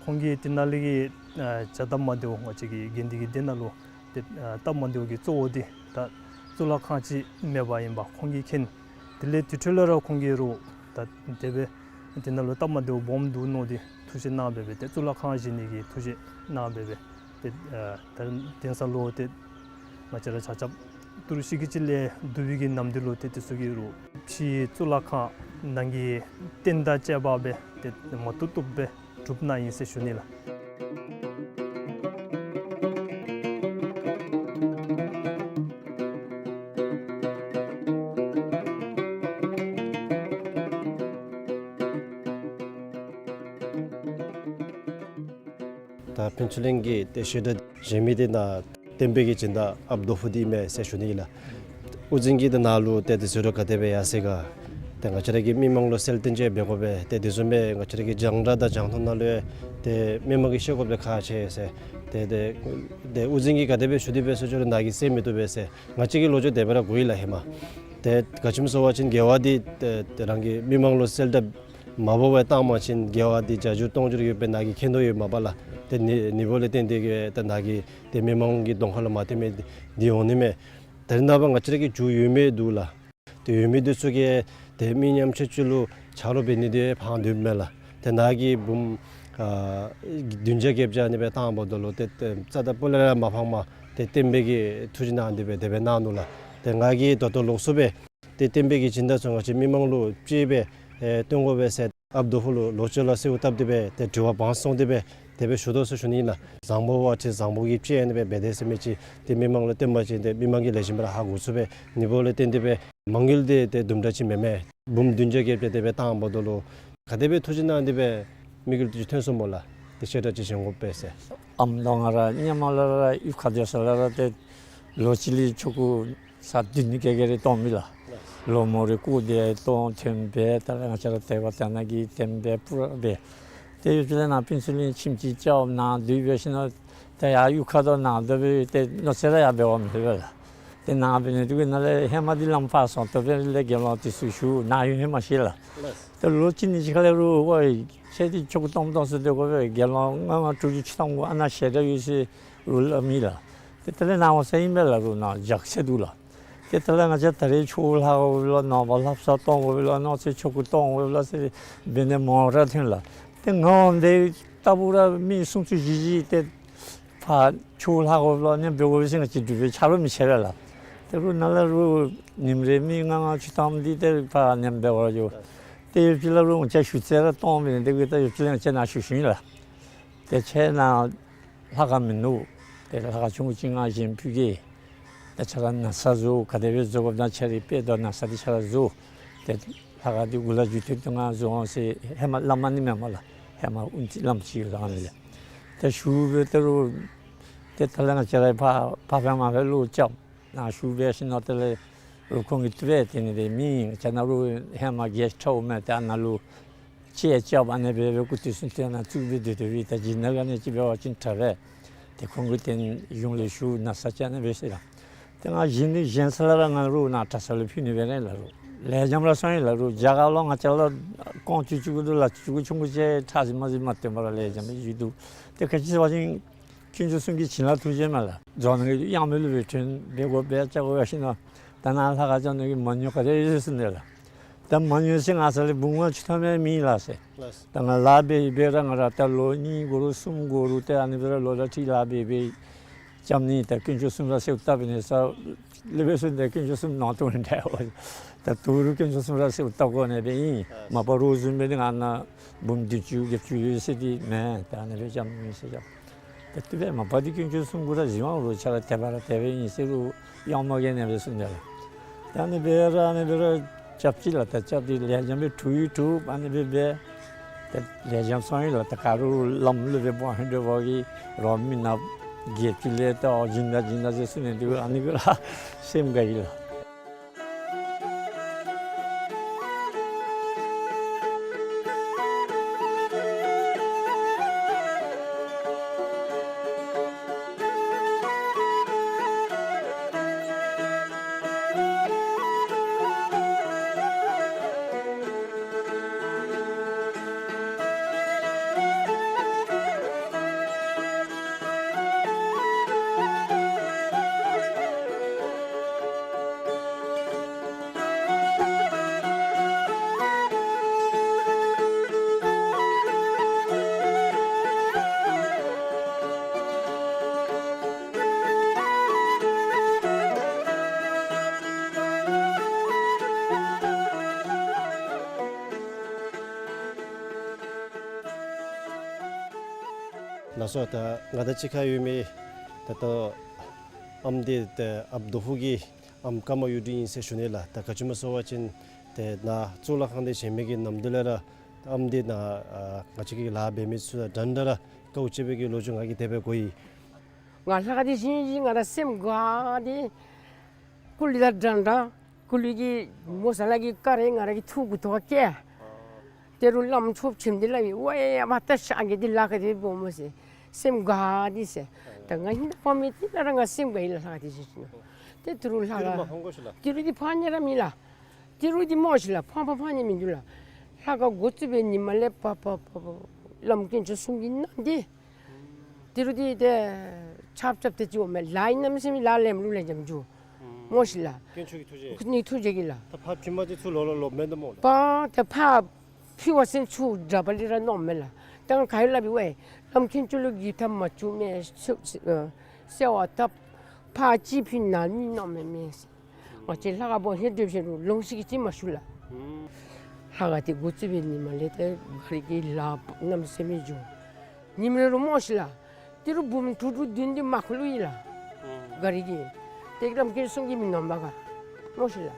ཁོང་གིས་དེ་ནང་ལས་ཀྱི་ཨ་བྱ་སྟབས་མ་བདེཝ་ང་བཅས་ཀྱི་དགེ་འདུན་གྱི་སྡེ་ནང་ལུ་ཏེ་ཨ་སྟབས་མ་བདེཝ་གི་གཙོ་བོ་འདི་ད་གཙུག་ལག་ཁང་ཅིག་མེདཔ་ཨིནམ་ཁོང་གིས་མཁྱེན། དེ་ལས་དེ་འཕྲོ་ལས་ར་ཁོང་གིས་རུང་ད་དེ་སྦེ་དེ་ནང་ལུ་སྟབས་མ་བདེཝ་སྦོམ་འདུག་མནོ་སྟེ་ཐུགས་བཞེད་གནང་སྦེ་སྦེ་ཏེ་གཙུག་ལག་ཁང་བཞེངས་ནི་གི་ཐུགས་བཞེད་གནང་སྦེ་སྦེ་ཏེ་ཨ་ད་དེང་སང་ལུ་ཏེ་ང་བཅས་ར་ཆ་ཁྱབ་ཏི་རུ་ཤི་ཀི་ཅི་ལས་བསྡུ་བའི་གི་ནམ་དུས་ལུ་ཏེ་དེ་ཚུ་གི་རུང་ཕྱི་གཙུག་ལག་ཁང་ནང་གི་རྟེན་དང་བཅས་པ་སྦེ་ཏེ་མ་བཏུབ་བཏུབ་སྦེ་གྲུབ་ནི་ཨིན་ཟེར་ཞུ་ནི་ལགས། ད་ཕུན་ཚོགས་གླིང་གི་ཏེ་བཤད་གྲྭ་བཞེངས་མི་འདི་ནཱ་བསྟན་པའི་གི་སྦྱིན་བདག་ཨཔ་རྡོ་ཕུ་འདི་མས་ཟེར་ཞུ་ནི་ཨིན་ལགས། དབུ་འཛིན་གྱིས་ཏེ་ནཱ་ལུ་ཏེ་དེ་ཟེར་རུང་ག་དེ་སྦེ་ཡར་སོང་ག། ཏེ་ང་བཅས་ར་གི་མི་མང་ལུ་གསལ་སྟོན་ཅིག་འབད་དགོ་པས། ཏེ་དེ་བཟུམ་སྦེ་ང་བཅས་ར་གི་རྒྱང་བསྒྲགས་དང་རྒྱང་མཐོང་ནང་ལུ་ཏེ་མི་མང་གིས་ཤེས་དགོཔ་ཁག་ཆེ་ཟེར། ཏེ་ཏེ་ཏེ་དབུ་འཛིན་གྱིས་ག་དེ་སྦེ་ཞུ་སྟེ་སྦེ་ཟེར་ཞུ་རུང་ནཱ་གིས་གསན་མི་བཏུབ་པས་ཟེར། ང་བཅས་ཀྱི་ལོ་རྒྱུས་དེ་སྦེ་ར་གོ་ཡི་ལགས་ཧེ་མ། ཏེ་ག་ཅི་སྨོ་ཟེར་བ་ཅིན་དགེ་བ་འདི་ཏེ་ཏེ་རང་གི་མི་མང་ལུ་གསལ་བསྒྲགས་མ་འབད་བར་བཏང་པ་ཅིན་དགེ་བ་འདི་བརྒྱ་འགྱུར་སྟོང་འགྱུར་ཡོདཔ་སྦེ་ནཱ་གིས་མཁྱེན་དོ་ཡོདཔ་མས་པ་ལགས། ཏེ་ནི་ནི་བོ་ལས་བརྟེན་ཏེ་གིས་ཏེ་ནཱ་གིས་ཏེ་མི་མང་གི་གདོང་ཁ་ལུ་མ་བསྟན་མི་འདི་འོང་ནི་མས། ད་རེས་ནངས་པ་ང་བཅས་ར་གི་རྒྱུ་ཡོད་མི་འདུག་ལགས། ཏེ་ཡོད་མི་འདི་ཚུ་གིས་ཏེ་མི་ཉམ་ཆུང་ཅིག་ལུ་ཆ་རོགས་འབད་ནི་འདི་ཕངས་འདུག་མས་ལགས། ཏེ་ནཱ་གིས་འབུམ་ཨ་བདུན་བརྒྱ་བརྒྱད་བརྒྱ་ཨ་ནི་སྦེ་བཏང་འབདཝ་ད་ལུ་ཏེ་ཏེ་རྩ་དང་སྤུ་ལས་ར་མ་ཕངས་པར་ཏེ་བསྟན་པའི་གི་ཐུགས་བཞེད་གནང་སྟེ་སྦེ་དེ་སྦེ་གནང་ནུག་ལགས། ཏེ་ང་གིས་ད་ལྟོ་ལོགས་སུ་སྦེ་ཏེ་བསྟན་པའི་གི་སྦྱིན་བདག་ཚུ་ང་བཅས་མི་མང་ལུ་ཅིག་སྦེ་ཨེ་སྟོན་དགོ་པས་ཟེར་ཨཔ་རྡོ་ཕུ་ལུ་ལོག་སྤྱོད་ལ་གསོལཝ་བཏབ་སྟེ་སྦེ་ཏེ་དྲི་བ་དབང་སོང་སྟེ་སྦེ་དེ་སྦེ་ཞུ་དོ་ཟེར་ཞུ་ནི་ཨིན་ལགས། བཟང་པོ་བ་ཅིན་བཟང་པོ་གིས་སྤྱད་ཨ་ནི་སྦེ་འབད་དེས་ཟེར་མི་ཅིག་ཏེ་མི་མང་ལུ་བསྟན་པ་ཅིན་ཏེ་མི་མང་གིས་ལེགས་ཤོམ་སྦེ་ར་ཧ་གོ་ཚུགས་པས། ནི་བོ་ལས་བརྟེན་ཏེ་སྦེ་མ་དངུལ་འདི་ཏེ་དུམ་གྲ་ཅིག་མེན་མས། འབུམ་བདུན་བརྒྱ་བརྒྱད་བརྒྱ་དེ་སྦེ་བཏང་འབདཝ་ད་ལུ་ག་དེ་སྦེ་ཐུགས་བཞེད་གནང་སྟེ་སྦེ་དམིགས་ཡུལ་འདི་ཐོན་སོང་སྨོ་ལགས། ཏེ་བཤད་གྲྭ་ཅིག་བཞེངས་དགོ་པས་ཟེར། ཨམ་ད་ང་ར་སྔོན་མ་ལས་ར་གཡུས་ཁ་སྡོད་ས་ལས་ར་ཏེ་ལོ་གཅིག་ལས་ཆོ་ག་ས་བདུན་ནི་ག་ག་ར་གཏང་མི་ལགས། ལོ་མོ་རེ་སྐུ་དེ་གཏང་ཐོན་སྦེ་ད་ར་ང་བཅས་ར་དད་པ་དད་ན་གི་བསྟན་པའི་སྤུ་ར་སྦེ། ཏེ་ཡུལ་ཕྱོགས་ལས་ནཱ་ཕུན་ཚོགས་གླིང་ཁྱིམ་ཅིག་རྐྱབ་ནཱ་སྡོད་འབད་ཞིནམ་ད་ཡར་གཡུས་ཁ་དང་ནཱ་སྡོད་སྦེ་ཏེ་མནོ་ཚད་ར་ཡར་འབད་བ་མེད་པས་ལགས། ཏེ་ནཱ་འབད་ནི་འདི་གིས་ནཱ་ལས་ཧེ་མ་འདི་ལམ་ཕར་སོང་། ད་འབདན་ལས་དགེ་སློང་འདི་ཚུ་ཞུ་ནཱ་ཡོད་ཧེ་མ་ཤེས་ལགས། ཏེ་ལོ་གཅིག་གཉིས་ཅིག་ཁ་ལས་རུང་ཨོ་ཁྱེད་འདི་ཆོ་ག་གཏང་གཏང་ས་སྡོད་དགོ་པས། དགེ་སློང་ལྔ་ལྔ་དྲུག་ཅུ་ཅིག་གཏང་དགོ། ཨ་ནཱ་ཞལ་གྲངས་ཡོད་ཟེར་རུང་སླབ་མི་ལགས། ཏེ་དེ་ལས་ནཱ་འོང་ས་ཨིན་པས་ལགས། རུང་ནཱ་རྒྱགས་ཚད་འདུག་ལགས། ཏེ་དེ་ལས་ང་བཅས་ད་རེས་ཆོས་ལྷབ་དགོ་པས་ལོ། ནངས་པ་ལྷ་བསངས་གཏང་དགོ་པས་ལོ། གནངས་ཚེ་ཆོ་ག་གཏང་དགོ་པས་ལོ་ཟེར་འབད་ནི་མང་ར་ཐོན་ལགས། ཏེ་ང་འོང་དེ་ལྟ་བུ་ར་མི་སུམ་ཅུ་བཞི་བཞི་ཏེ་ཕར་ཆོས་ལྷབ་དགོ་པས་ལོ། ཨ་ནི་འབད་དགོ་པས་ཟེར་ང་བཅས་འབྲུག་པའི་ཆ་རོགས་མི་ཆེ་བས་ལགས། ཏེ་རུང་ནཱ་ལས་རུང་ཉིནམ་རེ་མི་ལྔ་ལྔ་བཅུ་ཐམ་འདི་ཏེ་ཕར་ཉིནམ་འབད་བར་འགྱོ། ཏེ་ཡུལ་ཕྱོགས་ལས་རུང་ང་བཅས་ཞུ་ཚད་ར་གཏང་མི་འདི་གིས་ད་ཡུལ་ཕྱོགས་ལས་ང་བཅས་ནཱ་ཞུ་ཞུ་ཡི་ལགས། ཏེ་ཁྱེད་ནཱ་ལྷ་ཁང་མིན་འདུག། ཏེ་ལྷ་ཁང་ཆུང་ཀུ་ཅིག་ང་བཞེངས་ཕུལ་གེ། ཏེ་ཁྱེད་ར་ན་བཟའ་བཟོ། ག་དེ་སྦེ་བཟོ་དགོཔ་ད་ཁྱེད་རའི་དཔེ་དང་ན་བཟའ་འདི་ཁྱེད་ར་བཟོ། ཏེ་ལྷ་ཁང་འདི་འགོ་ལས་མཇུག་མཐུད་དུ་ང་བཟོ་འོང་ཟེར་ཧེ་མ་སླབ་མ་ནི་མེན་མས་ལགས། ཧེ་མ་དབུ་འཛིན་བླམ་ཅིག་ཡོད་ད་ཨ་ནི་ལས། ཏེ་ཞུ་སྦེ་ཏེ་རུང་ཏེ་དེ་ལས་ང་བཅས་ར་ཕར་ཕར་ཕར་མར་ཕར་ལོག་རྐྱབ། ནཱ་ཞུ་འབད་ཞིནམ་དེ་ལས་རུང་ཁོང་གིས་དེ་སྦེ་དེ་ནི་དེ་མི་ང་བཅས་ནཱ་རུང་ཧེ་མ་གེསཊ་ཧའུསི་མས། ཏེ་ཨ་ནཱ་ལུ་ཅིག་རྐྱབ་ཨ་ནི་སྦེ་སྦེ་སྐུ་དུས་སུ་ཏེ་ནཱ་བཙུགས་སྦེ་སྡོད་སྡོད་པའི་ད་ཇི་ནང་ག་ནི་ཅིག་འབད་བ་ཅིན་དྲག་པས། ཏེ་ཁོང་གིས་ཏེ་གཞུང་ལས་ཞུ་ན་བཟའ་ཅིག་ཨ་ནི་སྦེ་ཟེར་ལགས། ཏེ་ང་བཞེངས་ནི་བཞེངས་ས་ལས་ར་ང་རུང་ནཱ་གྲྭ་ས་ལུ་ཕུལ་ནི་སྦེ་ར་ལགས། རུང་ལེགས་འཇམ་ར་སོང་ཡི་ལགས། རུང་རྒྱ་གར་ལུ་ང་བཅས་ལུ་རྐང་བཅུ་བཅུ་གུ་དང་ལགཔ་བཅུ་གུ་ཆུང་ཀུ་ཅིག་ཁྲག་ཟིང་མ་ཟིང་མ་སྟོན་པར་ལེགས་འཇམ་སྦེ་བཞུགས་འདུག། ཏེ་ག་ཅི་ཟེར་བ་ཅིན་དཀོན་མཆོག་གསུམ་གྱི་བྱིན་རླབས་ཐུགས་རྗེ་མས་ལགས། རྫོང་ནང་གི་གཡང་མེ་ལུ་སྦེ་ཐོན་འབད་དགོ་འབད་བཅའ་དགོ་ཡར་སོང་ནུག། ད་ནཱ་ལྷ་ཁང་རྐྱབ་ནི་གི་མ་དངུལ་ག་དེ་ཡོད་ཟེར་ནི་ལགས། ད་མ་དངུལ་ཟེར་ང་ས་ལས་འབུམ་ལྔ་བཅུ་ཐམ་ཡང་མེད་ལགས་ཟེར། ལགས། ད་ང་ལཱ་འབད་འབད་ར་ང་ར་ད་ལོ་གཉིས་འགོར་རུང་གསུམ་འགོར་རུང་ཏེ་ཨ་ནི་སྦེ་ར་ལོ་ཟླ་ཁྲི་ལཱ་འབད་འབད་རྐྱབ་ནི། ད་དཀོན་མཆོག་གསུམ་ར་གསོལཝ་བཏབ་ནི་ས་ལས་འབད་ཟེར་ཏེ་དཀོན་མཆོག་གསུམ་ནང་དོག་ནི་འདྲ་བ། ད་དོ་རུང་དཀོན་མཆོག་གསུམ་ར་གསོལཝ་བཏབ་དགོ་ནི་སྦེ་ཨིན། མ་པ་རོགས་བཟུམ་སྦེ་ནི་ང་ནཱ་འབུམ་བདུན་ཅུ་བརྒྱད་ཅུ་ཡོད་ཟེར་འདི་མེན། ད་ཨ་ནི་སྦེ་རྐྱབ་མི་ཟེར་རྐྱབ། ད་དེ་སྦེ་མ་པ་འདི་དཀོན་མཆོག་གསུམ་གུ་ར་གཟིགས་དབང་རུང་ཁྱེད་ར་དད་པ་ར་དད་པ་ཨིན་ཟེར་རུང་གཡང་མ་གི་ནི་སྦེ་གསུངས་ནི་ལགས། ད་ཨ་ནི་སྦེ་ར་ཨ་ནི་སྦེ་ར་ རྐྱབ་ཅི་ལགས། ད་རྐྱབ་སྟེ་ལེགས་ཤོམ་སྦེ་འཐུ་ཡི་འཐུ་ཨ་ནི་སྦེ་འབད། ད་ལེགས་ཤོམ་སོང་ཡི་ལགས། ད་ག་རུང་ལམ་ལུ་སྦེ་འབད་ཧིང་འདོད་པ་གིས་རོགས་མི་ནག་བརྒྱད་ཅུ་ལས་ད་སྦྱིན་བདག་སྦྱིན་བདག་ཟེར་ཟེར་ནི་འདི་ཨ་ནི་གུ་ར་སེམས་དགའ་ཡི་ལགས། ལགས་སོ། ད་ང་དང་གཅིག་ཁར་ཡོད་མི་ད་ལྟོ་ཨམ་འདི་ད་ཨཔ་རྡོ་ཕུག་གི་ཨམ་ཀརྨ་གཡུ་སྒྲོན་ཨིན་ཟེར་ཞུ་ནི་ལགས། ད་ག་ཅི་སྨོ་ཟེར་བ་ཅིན་ཏེ་ནཱ་གཙུག་ལག་ཁང་འདི་བཞེངས་མི་གི་ནམ་དུས་ལས་ར་ཨམ་འདི་ནཱ་ཨ་ང་བཅས་ཀྱི་ལཱ་འབད་མི་ཚུ་དང་འདྲན་འདྲ་ར་དཀའཝ་སྤྱད་པའི་གི་ལོ་རྒྱུས་ང་གིས་དེ་སྦེ་གོ་ཡི། ང་ལྷ་ཁང་འདི་བཞེངས་ཞིནམ་ང་ར་སེམས་དགའ་སྟེ་ཀུ་ལི་དང་འདྲན་འདྲ་ཀུ་ལི་གི་མོ་ས་ལ་གི་ཀ་རེ་ང་ར་གི་ཐུགས་ཁར་ཐོགས་ཁར་བཀལ། ཏེ་རུང་བླམ་ཆོསཔ་ཁྱིམ་འདི་ལུ་ཡང་ཝའེ་ཨ་པ་ད་ཤ་གི་འདི་ལཱ་ཁག་འདི་སྦོམ་སྨོ་ཟེར་སེམས་དགའ་སྟེ་ཟེར། ད་ང་ཧིང་ད་ཕ་མ་འདི་ལས་ར་ང་སེམས་དགའ་ཡི་ལགས། ལྷ་ཁང་འདི་བཞེངས་ཞིནམ་ལས། ཏེ་ཏི་རུ་ལྷ་ཁང་ཏི་རུ་འདི་ཕར་ཉལ་ར་མེད་ལགས། ཏི་རུ་འདི་སྨོ་ཤིག་ལགས། ཕར་ཕར་ཕར་ཉལ་མིན་འདུག་ལགས། ལྷ་ཁང་འགོ་བཙུགས་པའི་ཉིནམ་ལས་ཕར་ཕར་ཕར་ཕར་བླམ་དཀོན་མཆོག་གསུང་གི་ནང་འདི་ཏི་རུ་འདི་ཏེ་ཆབ་ཆབ་ཏེ་ཅིག་འོང་མས། ལཱ་ཨིན་ན་མི་ཟེར་མི་ལཱ་ལེན་ལུ་ལེན་འཇམ་འགྱོ་སྨོ་ཤིག་ལགས། དཀོན་མཆོག་གི་ཐུགས་རྗེ། ནི་ཐུགས་རྗེ་གིས་ལགས། ད་ཕར་བྱོན་པ་ཅིན་ཚུར་ལོག་ལོག་ལོགཔ་མེན་ད་སྨོ་ལགས། པ་ཏེ་ཕར་ཕི་བ་ཟེར་ཚུར་དྲག་པ་ལས་ར་མནོཝ་མས་ལགས། ད་ང་ག་ཡོད་སླབ་ཡི་ཝའེ་བླམ་དཀོན་མཆོག་ལུ་གི་ཐབས་མ་བྱུང་མས། སེ་སེ་ཨ་སེར་བ་ཐབ་ཕར་ཅིག་ཕི་ནཱ་མི་མནོཝ་མས་མས། ང་བཅས་ལྷ་ཁང་སྦོམ་ཧེ་སྒྲུབ་ཞིནམ་ལུ་ལོང་ཤིག་གི་ཅིག་མ་ཞུ་ལགས། ལྷ་ཁང་འདི་འགོ་བཙུགས་པའི་ཉིནམ་ལས་ཏེ་ག་རི་གི་ལཱ་གནམ་མེད་ས་མེད་འགྱོ། ཉིནམ་རེ་རུ་སྨོ་ཤིག་ལགས། ཏི་རུ་འབུམ་དྲུག་དྲུག་བདུན་བདུན་མར་ཁུ་ལུ་ཡི་ལགས། ག་རི་གི་ཏེ་བླམ་དཀོན་མཆོག་གསུང་གི་མི་མནོ་བ་ག་སྨོ་ཤིག་ལགས།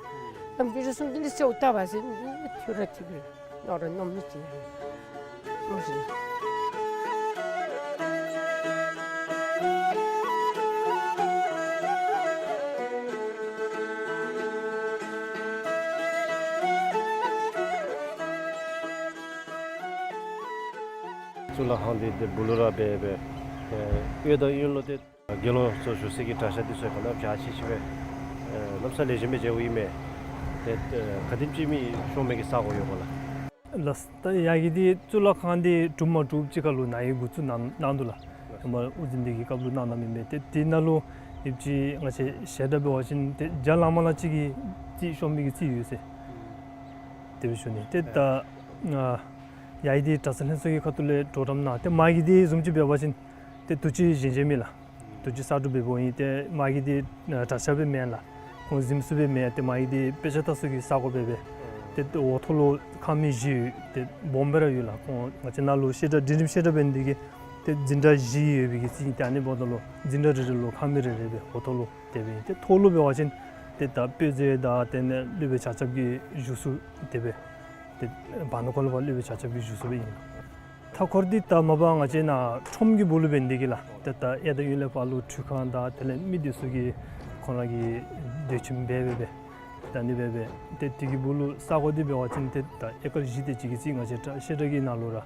བླམ་དཀོན་མཆོག་གསུང་གི་འདི་སེརཝ་ཐབ་ཟེར་འདི་ཐུ་ར་ཐུ་གི་མནོ་ར་མནོ་མི་ཅིག་ལགས། གཙུག་ལག་ཁང་འདི་ཏེ་སྦུག་ལུ་ར་སྦེ་སྦེ་ཨེ་གཡས་དང་གཡོན་ལུ་ཏེ་དགེ་སློང་ཚུ་བཞུགས་སའི་གི་གྲྭ་ཤག་འདི་ཚུ་ག་ནི་བ་ཅིག་ཅིག་སྦེ་ཨེ་གནམ་ས་ལེགས་ཤོམ་སྦེ་མཇལཝ་ཨིན་མས། ཏེ་ཨེ་ག་དེམ་ཅིག་མི་ཤོང་མི་གི་ས་གོ་ཡོད་ག་ལགས། ལགས། ད་ཡ་གི་འདི་གཙུག་ལག་ཁང་འདི་གྲུབ་མ་གྲུབ་ཅིག་ཁར་ལུ་ནཱ་གི་འགོ་བཙུགས་གནང་གནང་འདུག་ལགས། ཧེ་མ་དབུ་འཛིན་འདི་གི་སྐབས་ལུ་གནང་གནངམ་ཨིན་མས། ཏེ་དེ་ནང་ལུ་ཡོདཔ་ཅིག་ང་བཅས་ཞལ་གྲངས་འབད་བ་ཅིན་ཏེ་བརྒྱ་ལང་མ་ལང་ཅིག་གི་རྩིས་ཤོང་མི་གི་རྩིས་ཡོད་ཟེར། དེ་སྦེ་ཞུ་ནི། ཏེ་ད་ཨ་ཡ་གི་འདི་གྲྭ་ཚང་ལྷན་ཚོགས་ཀྱི་ཁ་ཐུག་ལས་གྲོགས་རམ་གནང་། ཏེ་མ་གི་འདི་བཟུམ་ཅིག་འབད་བ་ཅིན་ཏེ་དུས་ཅི་བཞེངས་བཞེངསམ་ཨིན་ལགས། དུས་ཅི་གསར་སྒྲུབ་འབདཝ་ཨིན། ཏེ་མ་གི་འདི་ཨ་གྲྭ་ཤག་སྦེ་མེན་ལགས། ཁོང་གཟིམ་ས་སྦེ་མེན། ཏེ་མ་གི་འདི་དཔེ་ཆ་ལྟ་ས་གི་ས་གོ་སྦེ་སྦེ། ཏེ་འོག་ཐོག་ལུ་ཁང་མིག་བཞི་ཡོད། ཏེ་སྦོམ་སྦེ་ར་ཡོད་ལགས། ཁོང་ང་བཅས་ནཱ་ལུ་བཤད་གྲྭ་འབྲིང་རིམ་བཤད་གྲྭ་འབད་ནི་འདི་གིས་ཏེ་འཛིན་གྲྭ་བཞི་ཡོད་པའི་གི་རྩིས་ཨིན། ཏེ་ཨ་ནི་འབདཝ་ད་ལུ་འཛིན་གྲྭ་རེ་རེ་ལུ་ཁང་མིག་རེ་རེ་སྦེ་འོག་ཐོག་ལུ་དེ་སྦེ་ཨིན། ཏེ་ཐོག་ལུ་འབད་བ་ཅིན་ཏེ་ད་དཔེ་མཛོད་དང་དེ་ལས་སློབ་དཔོན་ཆ་ཁྱབ་ཀྱི་བཞུགས་ས་དེ་སྦེ། ཏེ་བར་ན་ཁོ་ལུ་ཕར་སློབ་དཔོན་ཆ་ཁྱབ་ཀྱི་བཞུགས་ས་སྦེ་ཨིན། མཐའ་འཁོར་འདི་ད་མ་པ་ང་བཅས་ནཱ་ཁྲོམ་གྱི་སྦུག་ལུ་འབད་ནི་འདི་གིས་ལགས། ཏེ་ད་གཡས་དང་གཡོན་ལས་ཕར་ལུ་ཁྲུས་ཁང་དང་དེ་ལས་མི་སྡོད་ས་གི་ཁོང་ར་གི་སྡོད་ཁྱིམ་སྦེ་སྦེ་སྦེ་ད་ཨ་ནི་སྦེ་སྦེ། ཏེ་དེ་གི་སྦུག་ལུ་ས་གོ་འདི་འབད་བ་ཅིན་ཏེ་ད་ཨེ་ཀར་བཞི་དེ་ཅིག་གི་རྩིས་ང་བཅས་བཤད་གྲྭ་གི་ནང་ལུ་ར་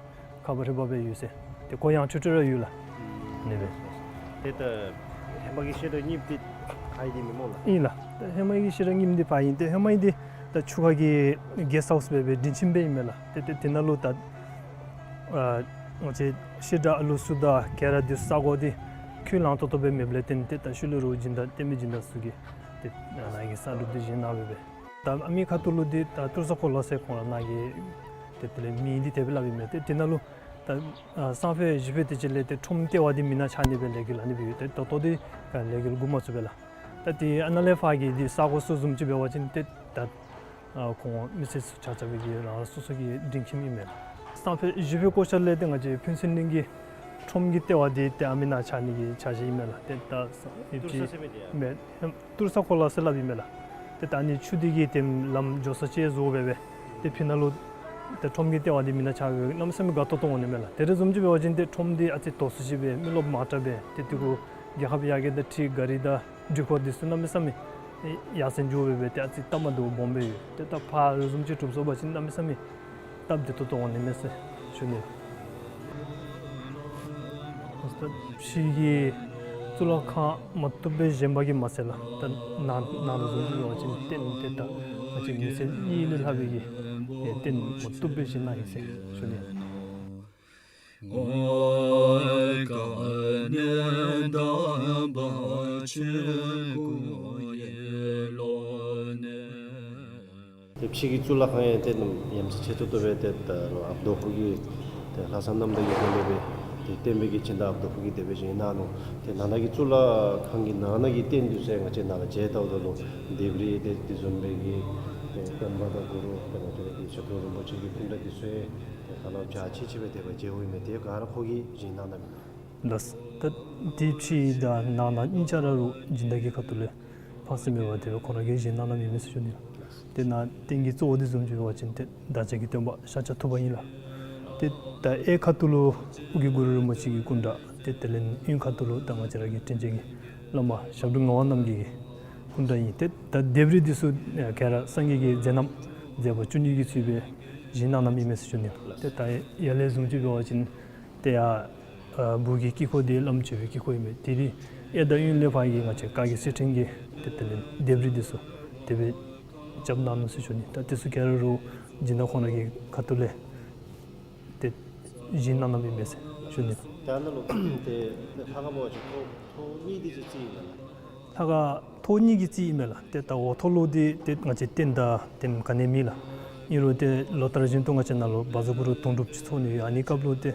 ཁ་པར་ཧེ་མ་སྦེ་ཡོད་ཟེར། ཏེ་གོ་ཡངས་ཁྲོལ་ཁྲོལ་ར་ཡོད་ལགས། ཨ་ནི་སྦེ། ཏེ་ད་ཧེ་མ་གི་བཤད་གྲྭ་རྙིངམ་འདི་ཕར་ཨིན་ཏེ་མེན་སྨོ་ལགས། ཨིན་ལགས། ད་ཧེ་མ་གི་བཤད་གྲྭ་རྙིངམ་འདི་ཕར་ཨིན། ཏེ་ཧེ་མ་ཨིན་འདི་ད་ཆུ་ཁ་གི་གེསཊ་ཧའུསི་སྦེ་སྦེ་སྡིངས་ཆ་སྦེ་ཨིན་མས་ལགས། ཏེ་ཏེ་དེ་ནང་ལུ་ད་ཨ་ང་བཅས་བཤད་གྲྭ་ཨ་ལུ་ཚུ་དང་ག་ར་འདི་ས་གོ་འདི་ཁུངས་ལུང་ཏོག་ཏོ་སྦེ་མེདཔ་ལས་བརྟེན་ཏེ་ད་ཤུལ་ལས་རོགས་སྦྱིན་བདག་བསྟན་པའི་སྦྱིན་བདག་ཚུ་གིས་ཏེ་ནཱ་གི་གསར་སྒྲུབ་འདི་བཞེངས་གནང་སྦེ་སྦེ། ད་ཨ་མི་ཁ་ཐུག་ལུ་འདི་ད་ཏུར་ས་གོ་ལ་ཟེར་ཁོང་ར་ནཱ་གི་ཏེ་དེ་ལས་མིང་འདི་དེ་སྦེ་སླབ་ཨིན་མས། ཏེ་དེ་ནང་ལུ་ད་ཨ་སང་ཕོད་གཞེས་ཕོད་དེ་ཅིག་ལས་ཏེ་ཁྲོམ་ལྟེ་བ་འདི་མེན་ན་ཆགས་ནི་སྦེ་ལས་འགུལ་ཨ་ནི་སྦེ་ཡོད། ཏེ་ད་ལྟོ་འདི་ལས་འགུལ་འགོ་མ་བཙུགས་པས་ལགས། ད་ཏེ་ཨ་ནཱ་ལས་ཕར་གྱི་འདི་ས་གོ་ཚུ་བཟུམ་ཅིག་འབད་བ་ཅིན་ཏེ་ད་ཨ་ཁོང་མི་སེར་ཚུ་ཆ་ཁྱབ་ཀྱི་རང་རང་སོ་སོ་གི་སྒྲིང་ཁྱིམ་ཨིན་མས་ལགས། སང་ཕོད་གཞེས་ཕོད་སྐོར་ཆ་ལས་ཏེ་ང་བཅས་ཕུན་ཚོགས་གླིང་གི་ཁྲོམ་གྱི་ལྟེ་བ་འདི་ཏེ་ཨ་མི་ནང་ཆགས་ནི་གི་འཆར་གཞི་ཨིན་མས་ལགས། ཏེ་ད་ཏུར་ས་ཟེར་མི་འདི་ཡང་མེན་ཏུར་ས་གོ་ལ་ཟེར་སླབ་ཨིན་མས་ལགས། ཏེ་ད་ནི་ཆུ་འདི་གིས་ཏེ་ལམ་འགྱོ་ས་ཅིག་བཟོ་སྦེ་སྦེ་ཏེ་ཕི་ནང་ལུ་ཏེ་ཁྲོམ་གྱི་ལྟེ་བ་འདི་མེན་ན་ཆགས་སྦེ་གནམ་མེད་ས་མེད་དགའ་ཏོག་ཏོ་འོང་ནི་མས་ལགས། དེ་རེ་བཟུམ་ཅིག་འབད་བ་ཅིན་ཏེ་ཁྲོམ་འདི་ཨ་ཙི་དོག་སུ་ཅིག་སྦེ་མི་རློབས་མང་དྲགས་སྦེ་ཏེ་དེ་གུ་རྒྱལ་ཁབ་ཡར་རྒྱས་དང་འཁྲིལ་གཱ་རི་དང་འགྲུལ་འཁོར་འདི་ཚུ་གནམ་མེད་ས་མེད་ཡར་སེང་འགྱོ་སྦེ་སྦེ་ཏེ་ཨ་ཙི་སྟབས་མ་བདེཝ་སྦོམ་སྦེ་ཡོད། ཏེ་ད་ཕར་རེ་བཟུམ་ཅིག་གྲུབ་སོང་པ་ཅིན་གནམ་མེད་ས་མེད་སྟབས་བདེ་ཏོག་ཏོ་འོང་ནི་མས་ཟེར་ཞུ་ནི། ད་ཕྱི་གི་གཙུག་ལག་ཁང་མ་བཏུབ་སྦེ་བཞེངས་པ་གིས་མ་ཚད་ལགས། ད་ནང་ནང་ལུ་བཟུམ་ཅིག་འབད་བ་ཅིན་རྟེན་འདི་ད་ང་བཅས་མི་སེར་གཉིས་ལས་ལྷག་པའི་གི་རྟེན་མ་བཏུབ་སྦེ་བཞེངས་གནང་ཡི་ཟེར་ཞུ་ནི། ཏེ་ཕྱི་གི་གཙུག་ལག་ཁང་ཡང་ཏེ་ནམ་ཡ་མཚན་ཆེ་ཏོག་ཏོ་སྦེ་ཏེ་ད་ལོག་ཨཔ་རྡོ་ཕུག་གི་ཏེ་ལྷ་བསངས་གནམ་ཐང་གི་སྒོ་ལས་སྦེ་ཏེ་བསྟན་པའི་གི་སྦྱིན་བདག་ཨཔ་རྡོ་ཕུག་གིས་དེ་སྦེ་བཞེངས་གནང་ནུག། ཏེ་ནང་ན་གི་གཙུག་ལག་ཁང་གི་ནང་ན་གི་རྟེན་འདི་ཚུ་ང་བཅས་ནཱ་ལས་མཇལ་ལྟཝ་ད་ལུ་ལྡེབས་རིས་ཏེ་དེ་བཟུམ་སྦེ་གི་ཏེ་སྟོན་པ་དང་གུ་རུ་ཏེ་ང་བཅས་ར་གི་ཞབས་དྲུང་རིན་པོ་ཆེ་གི་སྐུ་འདྲ་འདི་ཚུ་ཡང་ཏེ་ཧ་ལམ་འཇའ་ཆི་ཆི་སྦེ་དེ་སྦེ་མཇལཝ་ཨིན་མས། དེ་ག་ར་ཁོ་གིས་བཞེངས་གནང་གནངམ་ཨིན་ན། ལགས། ད་དེ་ཕྱི་དང་ནང་ན་གཉིས་ཆ་ར་རུ་སྦྱིན་བདག་གི་ཁ་ཐུག་ལས་ཕངས་སེམས་མེད་པར་དེ་སྦེ་ཁོ་ར་གིས་བཞེངས་གནང་གནངམ་ཨིན་མས་ཟེར་ཞུ་ནི་ལགས། ཏེ་ནཱ་རྟེན་གྱི་གཙོ་བོ་འདི་བཟུམ་ཅིག་འབད་བ་ཅིན་ཏེ་བདག་ཅག་གི་སྟོན་པ་ཤཱཀྱ་ཐུབ་པ་ཨིན་ལགས། ཏེ་ད་གཡས་ཁ་ཐུག་ལུ་ཨོ་རྒྱན་གུ་རུ་རིན་པོ་ཆེ་གི་སྐུ་འདྲ། ཏེ་དེ་ལས་གཡོན་ཁ་ཐུག་ལུ་ད་ང་བཅས་ར་གི་དྲིན་ཅན་གྱི་བླ་མ་ཞབས་དྲུང་ངག་དབང་རྣམ་རྒྱལ་གྱི་སྐུ་འདྲ་ཨིན། ཏེ་ད་ལྡེབས་རིས་འདི་ཚུ་ག་ར་སངས་རྒྱས་ཀྱི་མཛད་རྣམ་མཛད་པ་བཅུ་གཉིས་ཀྱི་ཚུལ་སྦེ་བཞེངས་གནང་གནངམ་ཨིན་མས་ཟེར་ཞུ་ནི་ལགས། ཏེ་ད་ཡར་ལས་བཟུམ་ཅིག་འབད་བ་ཅིན་ཏེ་ཡར་ཨ་སྦུག་གི་དཀྱིལ་འཁོར་འདི་བླམ་བཅོ་བའི་དཀྱིལ་འཁོར་ཨིན་མས། དེ་རིང་གཡས་དང་གཡོན་ལས་ཕར་གྱི་ང་བཅས་བཀའ་བརྒྱུད་གསེར་ཕྲེང་གི་ཏེ་དེ་ལས་ལྡེབས་རིས་འདི་ཚུ་དེ་སྦེ་རྐྱབ་གནང་ནུག་ཟེར་ཞུ་ནི། ད་འདི་ཚུ་ག་ར་རུ་སྦྱིན་བདག་ཁོང་ར་གི་ཁ་ཐུག་ལས་ཏེ་བཞེངས་གནང་གནངམ་ཨིན་མས་ཟེར་ཞུ་ནི། ད་ནཱ་ལུ་ཏེ་ལྷ་ཁང་འབད་བ་ཅིན་ཐོག་ཐོག་གཉིས་འདི་ཅིག་རྩིགཔ་ཨིན་ན། ལྷ་ཁང་ཐོག་གཉིས་ཀྱི་རྩིགཔ་ཨིན་མས་ལགས། ཏེ་ད་འོག་ཐོག་ལུ་འདི་ཏེ་ང་བཅས་རྟེན་དང་རྟེན་ག་ནི་མེད་ལགས། ཨིན་རུང་ཏེ་ལོ་ལྟར་བཞིན་དུ་ང་བཅས་ནཱ་ལུ་བཛྲ་གུ་རུ་དུང་སྒྲུབ་ཅིག་ཚོགས་ནི་ཡོད། ཨ་ནི་སྐབས་ལུ་ཏེ་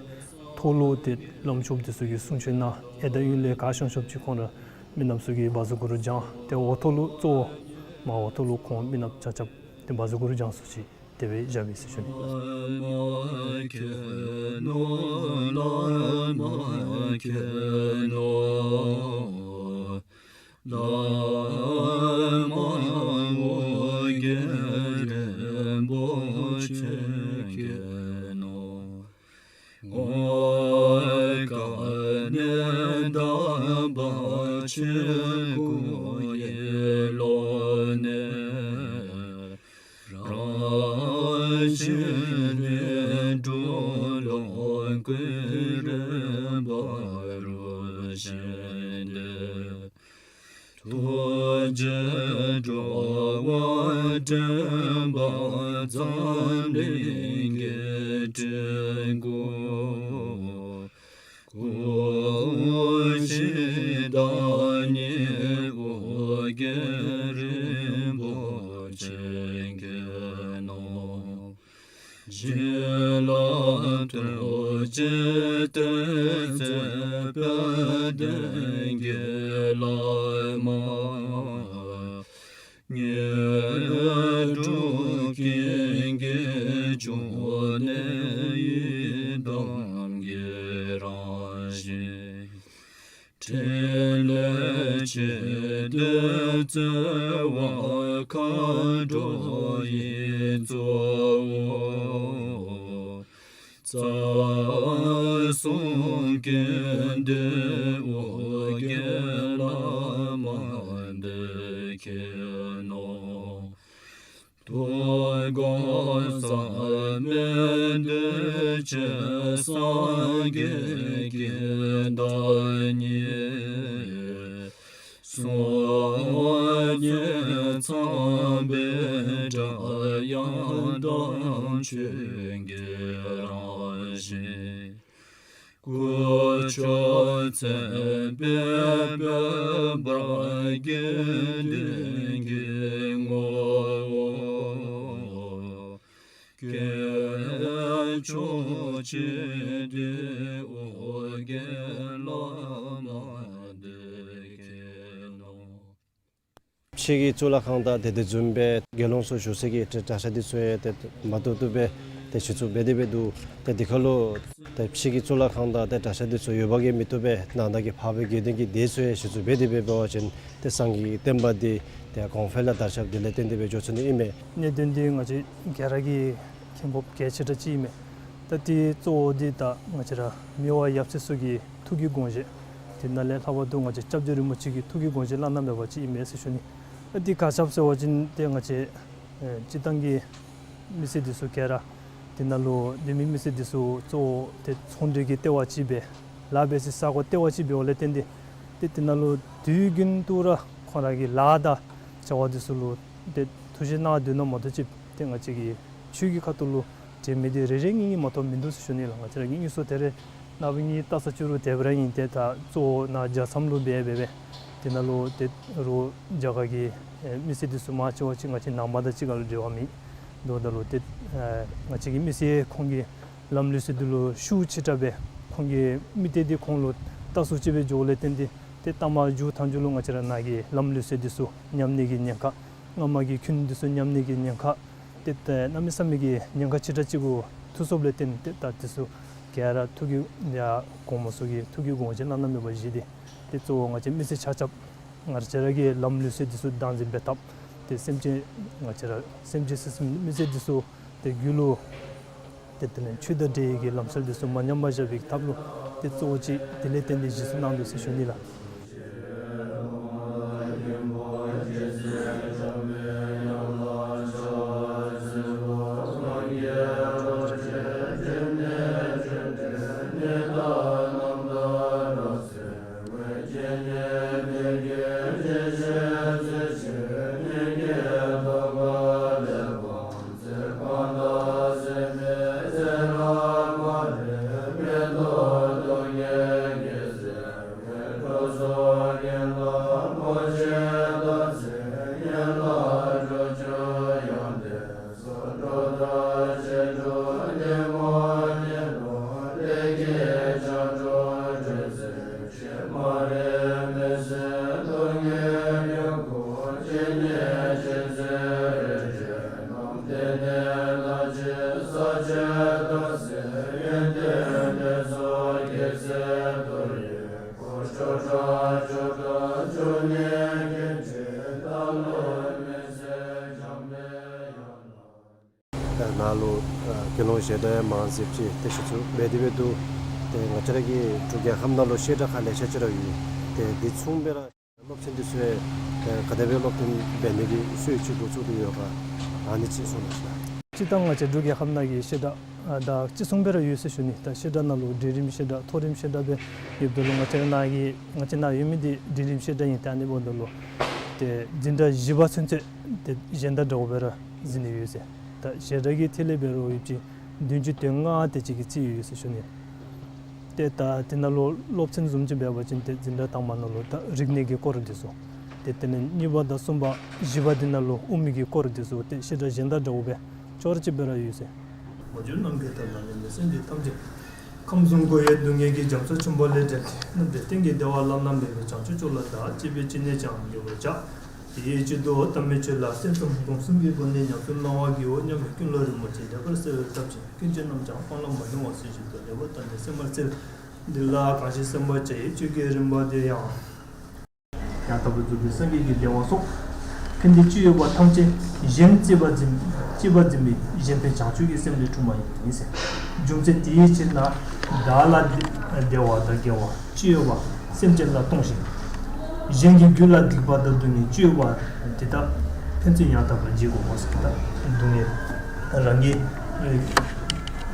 ཐོག་ལུ་ཏེ་བླམ་ཆོསཔ་འདི་ཚུ་གིས་གསུང་ཆོག་གནང་། གཡས་དང་གཡོན་ལས་ག་ཤོང་ཤོངམ་ཅིག་ཁོང་ར་མི་ནགཔ་ཚུ་གིས་བཛྲ་གུ་རུ་བགྱང་། ཏེ་འོག་ཐོག་ལུ་གཙོ་བོ་མར་འོག་ཐོག་ལུ་ཁོང་མི་ནགཔ་ཆ་ཁྱབ་ཏེ་བཛྲ་གུ་རུ་བགྱང་ས་ཅིག་དེ་སྦེ་བཞགཔ་ཨིན་ཟེར་ཞུ་ནི། ཐུགས་རྗེས་འགྲོ་བ་འདྲེན་པ་འཛམ་གླིང་གི་སྤྲུལ་སྐུ། སྐུ་བཞི་བདག་ཉིད་ཨོ་རྒྱན་རིན་པོ་ཆེ་མཁྱེན་ནོ། བྱིན་རླབས་ཐུགས་རྗེ་སྟོན་མཛད་དཔལ་ལྡན་གྱི་བླ་མ། དངོས་གྲུབ་ཀུན་གྱི་འབྱུང་གནས་ཡི་དམ་གྱི་རང་བཞིན། ཕྲིན་ལས་ཆེ་འདོད་བརྩེ་བ་མཁའ་འགྲོ་ཡི་གཙོ་བོ། རྩ་གསུམ་ཀུན་འདུས་ཨོ་རྒྱན་བླ་མ་འདི་མཁྱེན་ནོ། རྡོ་སྒང་བཟང་མོ་འདུས་བྱས་སངས་རྒྱས་ཀྱི་བདག་ཉིད། སངས་རྒྱས་ཚངས་པའི་སྒྲ་དབྱངས་དང་ཆོས་ཀྱི་རང་བཞིན། སྐུ་མཆོག་མཚན་དཔེའི་དཔལ་འབར་དགེ་འདུན་གྱི་ངོ་བོ། སྐྱེས་མཆོག་ཆེ་འདོད་ཨོ་རྒྱན་བླ་མ་འདི་མཁྱེན་ནོ། ཕྱི་གི་གཙུག་ལག་ཁང་དང་དེ་དེ་བཟུམ་སྦེ་དགེ་སློང་ཚུ་བཞུགས་ས་གི་གྲྭ་ས་འདི་ཚུ་ཡང་ཏེ་མ་བཏུབ་བཏུབ་སྦེ་ ཏེ་གཞི་བཙུགས་འབད་དེ་སྦེ་འདུག། ཏེ་འདི་ཁར་ལུ་ཏེ་ཕྱི་གི་གཙུག་ལག་ཁང་དང་ཏེ་གྲྭ་ཤག་འདི་ཚུ་ཡོད་པ་གིས་མི་བཏུབ་པས། ནང་ན་གི་འཕགས་པའི་དགེ་འདུན་གྱི་སྡེ་ཚུ་ཡང་གཞི་བཙུགས་འབད་དེ་སྦེ་འབད་བ་ཅིན་ཏེ་སངས་རྒྱས་ཀྱི་བསྟན་པ་འདི་ཏེ་གོང་འཕེལ་ལུ་དར་ཁྱབ་འདི་ལས་བརྟེན་ཏེ་སྦེ་འགྱོ་ཚུགས་ནི་ཨིན་མས། གནད་དོན་འདི་ང་བཅས་ག་ར་གིས་མཁྱེན་དགོཔ་གལ་ཆེ་དྲགས་ཅིག་ཨིན་མས། ད་འདི་གཙོ་བོ་འདི་ད་ང་བཅས་ར་མི་དབང་ཡབ་སྲས་ཚུ་གི་ཐུགས་ཀྱི་དགོངས་བཞེད། དེ་ནང་ལས་ལྷག་པར་དུ་ང་བཅས་སྐྱབས་རྗེ་རིན་པོ་ཆེ་གི་ཐུགས་ཀྱི་དགོངས་བཞེད་བླ་ན་མེད་པ་ཅིག་ཨིན་མས་ཟེར་ཞུ་ནི། ད་འདི་ག་ཅི་སྦེ་ཟེར་བ་ཅིན་ཏེ་ང་བཅས་ཨེ་སྤྱིར་བཏང་གི་མི་སེར་འདི་ཚུ་ག་ར་འདི་ནང་ལུ་འདི་མི་མི་སེར་འདི་ཚུ་གཙོ་བོ་ཏེ་ཚོང་འབྲེལ་གྱི་ལྟེ་བ་ཅིག་སྦེ་ལཱ་འབད་སའི་ས་གོ་ལྟེ་བ་ཅིག་འབདཝ་ལས་བརྟེན་ཏེ་ཏེ་འདི་ནང་ལུ་དུས་རྒྱུན་དུ་ར་ཁོང་ར་གི་ལཱ་དང་བྱ་བ་འདི་ཚུ་ལུ་ཏེ་ཐུགས་བཞེད་གནང་སྡོད་ནི་མ་གཏོགས་ཅིག་ཏེ་ང་བཅས་ཀྱི་ཆོས་ཀྱི་ཁ་ཐུག་ལུ་དྲན་མི་འདི་རེ་རེ་གཉིས་གཉིས་མ་གཏོགས་མིན་འདུག་ཟེར་ཞུ་ནི་ལགས། ང་བཅས་ར་གི་དངོས་སུ་ཏེ་རེ་ནངས་པ་གཉིས་བལྟ་ས་ཅིག་རུང་དེ་སྦེ་ར་ཨིན། ཏེ་ད་གཙོ་བོ་ནཱ་རྒྱལ་མཚམས་ལུ་འབད་འབད་འབད་དེ་ནང་ལུ་ཏེ་རུང་རྒྱ་གར་གྱི་ཨེ་མི་སེར་འདི་ཚུ་མང་ཆེ་བ་ཅིག་ང་བཅས་ནང་པ་དང་གཅིག་ཁར་ལུ་འབྲེལ་བ་མེད། འདུག་ད་ལུ་ཏེ་ཨེ་ང་བཅས་ཀྱི་མི་སེར་ཁོང་གི་ལམ་ལུགས་སྲོལ་འདི་ལུ་ཤུགས་ཆེ་དྲགས་སྦེ་ཁོང་གི་མི་སྡེ་འདི་ཁོང་ལུ་ལྟ་སུ་ཅིག་སྦེ་འགྱོཝ་ལས་བརྟེན་ཏེ་ཏེ་ལྟ་མ་འགྱོ་ཐངས་འགྱོ་ལུ་ང་བཅས་ར་ནཱ་གི་ལམ་ལུགས་སྲོལ་འདི་ཚུ་ཉམས་ནི་གི་ཉེན་ཁ། སྔ་མ་གི་ཁུངས་འདི་ཚུ་ཉམས་ནི་གི་ཉེན་ཁ། ཏེ་ད་གནམ་མེད་ས་མེད་ཀྱི་ཉེན་ཁ་ཆེ་དྲགས་ཅིག་གུ་ཐུག་སོཔ་ལས་བརྟེན་ཏེ་ད་འདི་ཚུ་ག་ར་ཐུགས་ཀྱི་ཡ་གོངམ་ཚུ་གིས་ཐུགས་ཀྱི་དགོངས་བཞེད་བླ་ན་མེད་པ་བཞེས་ཏེ་ཏེ་གཙོ་བོ་ང་བཅས་མི་སེར་ཆ་ཁྱབ་ང་བཅས་ར་གི་ལམ་ལུགས་སྲོལ་འདི་ཚུ་བདག་འཛིན་འབད་ཐབས་ཏེ་སེམས་ཅན་ང་བཅས་ར་སེམས་ཅན་སེམས་ཅན་མི་སེར་འདི་ཚུ་ཏེ་རྒྱུད་ལུ་ཏེ་དེ་ལས་ཆོས་དང་འབྲེལ་བའི་གི་ལམ་སྲོལ་འདི་ཚུ་མ་ཉམས་པར་བཞག་པའི་ཐབས་ལུ་ཏེ་གཙོ་བོ་ཅིག་དེ་ལས་བརྟེན་ཏེ་གཞི་བཙུགས་གནང་དོ་ཟེར་ཞུ་ནི་ལགས། ད་ནཱ་ལུ་ཨ་དགེ་སློང་བཤད་གྲྭ་ཡང་མང་སུ་ཅིག་ཏེ་གཞི་བཙུགས་འབད་དེ་འབད་འདུག། ཏེ་ང་བཅས་ར་གི་འབྲུག་རྒྱལ་ཁབ་ནང་ལུ་བཤད་གྲྭ་ཁག་ལེ་ཤ་ཅིག་ར་ཡོད། ཏེ་འདི་མཚུངས་སྦེ་ར་སློབ་ཚན་འདི་ཚུ་ཡང་ཨ་ག་དེ་སྦེ་སློབ་སྟོན་འབད་ནི་གི་སྲོལ་ཅིག་འགོ་བཙུགས་ཏེ་ཡོད་ག་ཨ་ནི་ཅིག་གསུང་གནང་ཤིག་ལགས། སྤྱིར་བཏང་ང་བཅས་འབྲུག་རྒྱལ་ཁབ་ནང་གི་བཤད་གྲྭ་ཨ་ད་ཅི་གསུངས་སྦེ་ར་ཡོད་ཟེར་ཞུ་ནི། ད་བཤད་གྲྭ་ནང་ལུ་འབྲིང་རིམ་བཤད་གྲྭ་མཐོ་རིམ་བཤད་གྲྭ་སྦེ་ཡོདཔ་ད་ལུ་ང་བཅས་ར་ནཱ་གི་ང་བཅས་ནཱ་ཡོད་མི་འདི་འབྲིང་རིམ་བཤད་གྲྭ་ཨིན། ད་ཨ་ནི་འབདཝ་ད་ལུ་ཏེ་འཛིན་གྲྭ་བཞི་པ་ཚུན་ཚོད་ཏེ་གཞན་དང་འདྲཝ་སྦེ་ར་འཛིན་ནི་ཡོད་ཟེར། ད་བཤད་གྲྭ་གི་ཐད་ལས་འབད་རུང་ཡོདཔ་ཅིག་བདུན་ཅུ་དོན་ལྔ་དེ་ཅིག་གི་རྩིས་ཡོད་ཟེར་ཞུ་ནི། ཏེ་ད་དེ་ནང་ལུ་སློབ་ཚན་བཟུམ་ཅིག་འབད་བ་ཅིན་ཏེ་འཛིན་གྲྭ་དང་པ་ནང་ལུ་ད་རིག་གནས་ཀྱི་སྐོར་འདི་ཚུ། ཏེ་དེ་ལས་གཉིས་པ་དང་གསུམ་པ་བཞི་པ་འདི་ནང་ལུ་དབུ་མའི་གི་སྐོར་འདི་ཚུ་ཏེ་བཤད་གྲྭ་གཞན་དང་འདྲཝ་སྦེ་ཅོག་ར་གཅིག་སྦེ་ར་ཡོད་ཟེར། མ་གྱུར་ནམ་མཁའི་མཐའ་ལ་གནས་པའི་སེམས་ཅན་ཐམས་ཅད། ཁམས་གསུམ་འཁོར་བའི་སྡུག་བསྔལ་གྱི་རྒྱ་མཚོ་ཆེན་པོ་ལས་བསྒྲལ་ཏེ། རྣམ་གྲོལ་གཏན་གྱི་བདེ་བ་བླ་ན་མེད་པའི་བྱང་ཆུབ་མཆོག་ལ་བདག་གཅིག་པུས་ཅི་ནས་ཀྱང་འགོད་པར་བྱ། དེ་ཡི་ཕྱིར་དུ་ལྟ་མིན་ཆོས་ལ་སེམས་གསུམ་སྒོམ་གསུམ་གྱི་སྒོ་ནས་ཉམས་སུ་བླང་བར་བགྱིའོ་སྙམ་པའི་ཀུན་སློང་རིན་པོ་ཆེ་ལེགས་པར་གསལ་བའི་སྟོབས་ཀྱིས་ཀུན་གཞི་རྣམས་ཀྱང་སྤང་བླང་མ་བྱུང་བ་སོར་ཆུད་དུ་ལེགས་པར་བརྟགས་ནས་སེམས་པར་གསལ། འདི་ལ་གང་ཞིག་སེམས་པར་བྱ་ཡི་ཆོས་ཀྱི་རིམ་པ་འདི་ཡང་། ཡང་དག་པར་རྫོགས་པའི་སངས་རྒྱས་ཀྱི་བདེ་བ་སོགས། ཕན་བདེ་ཅི་ཡོད་པ་ཐམས་ཅད་གཞན་གཅེས་པར་འཛིན་གཅེས་པར་འཛིན་པའི་གཞན་ཕན་བྱང་ཆུབ་ཀྱི་སེམས་ལས་འཁྲུངས་པ་ཡིན་ཟེར། རྒྱུ་མཚན་དེའི་ཕྱིར་ན་བདག་ལ་བདེ་བ་དང་དགེ་བ་ཅི་ཡོད་པ་སེམས་ཅན་ལ་གཏོང་ཞིང་། གཞན་གྱི་རྒྱུད་ལ་སྡིག་པ་དང་སྡུག་བསྔལ་ཅི་ཡོད་པ་དེ་དག་ཕན་ཚུན་ཡང་དག་པར་བརྗེ་དགོས་པ་ཟེར། ད་སྡུག་བསྔལ་རང་གི་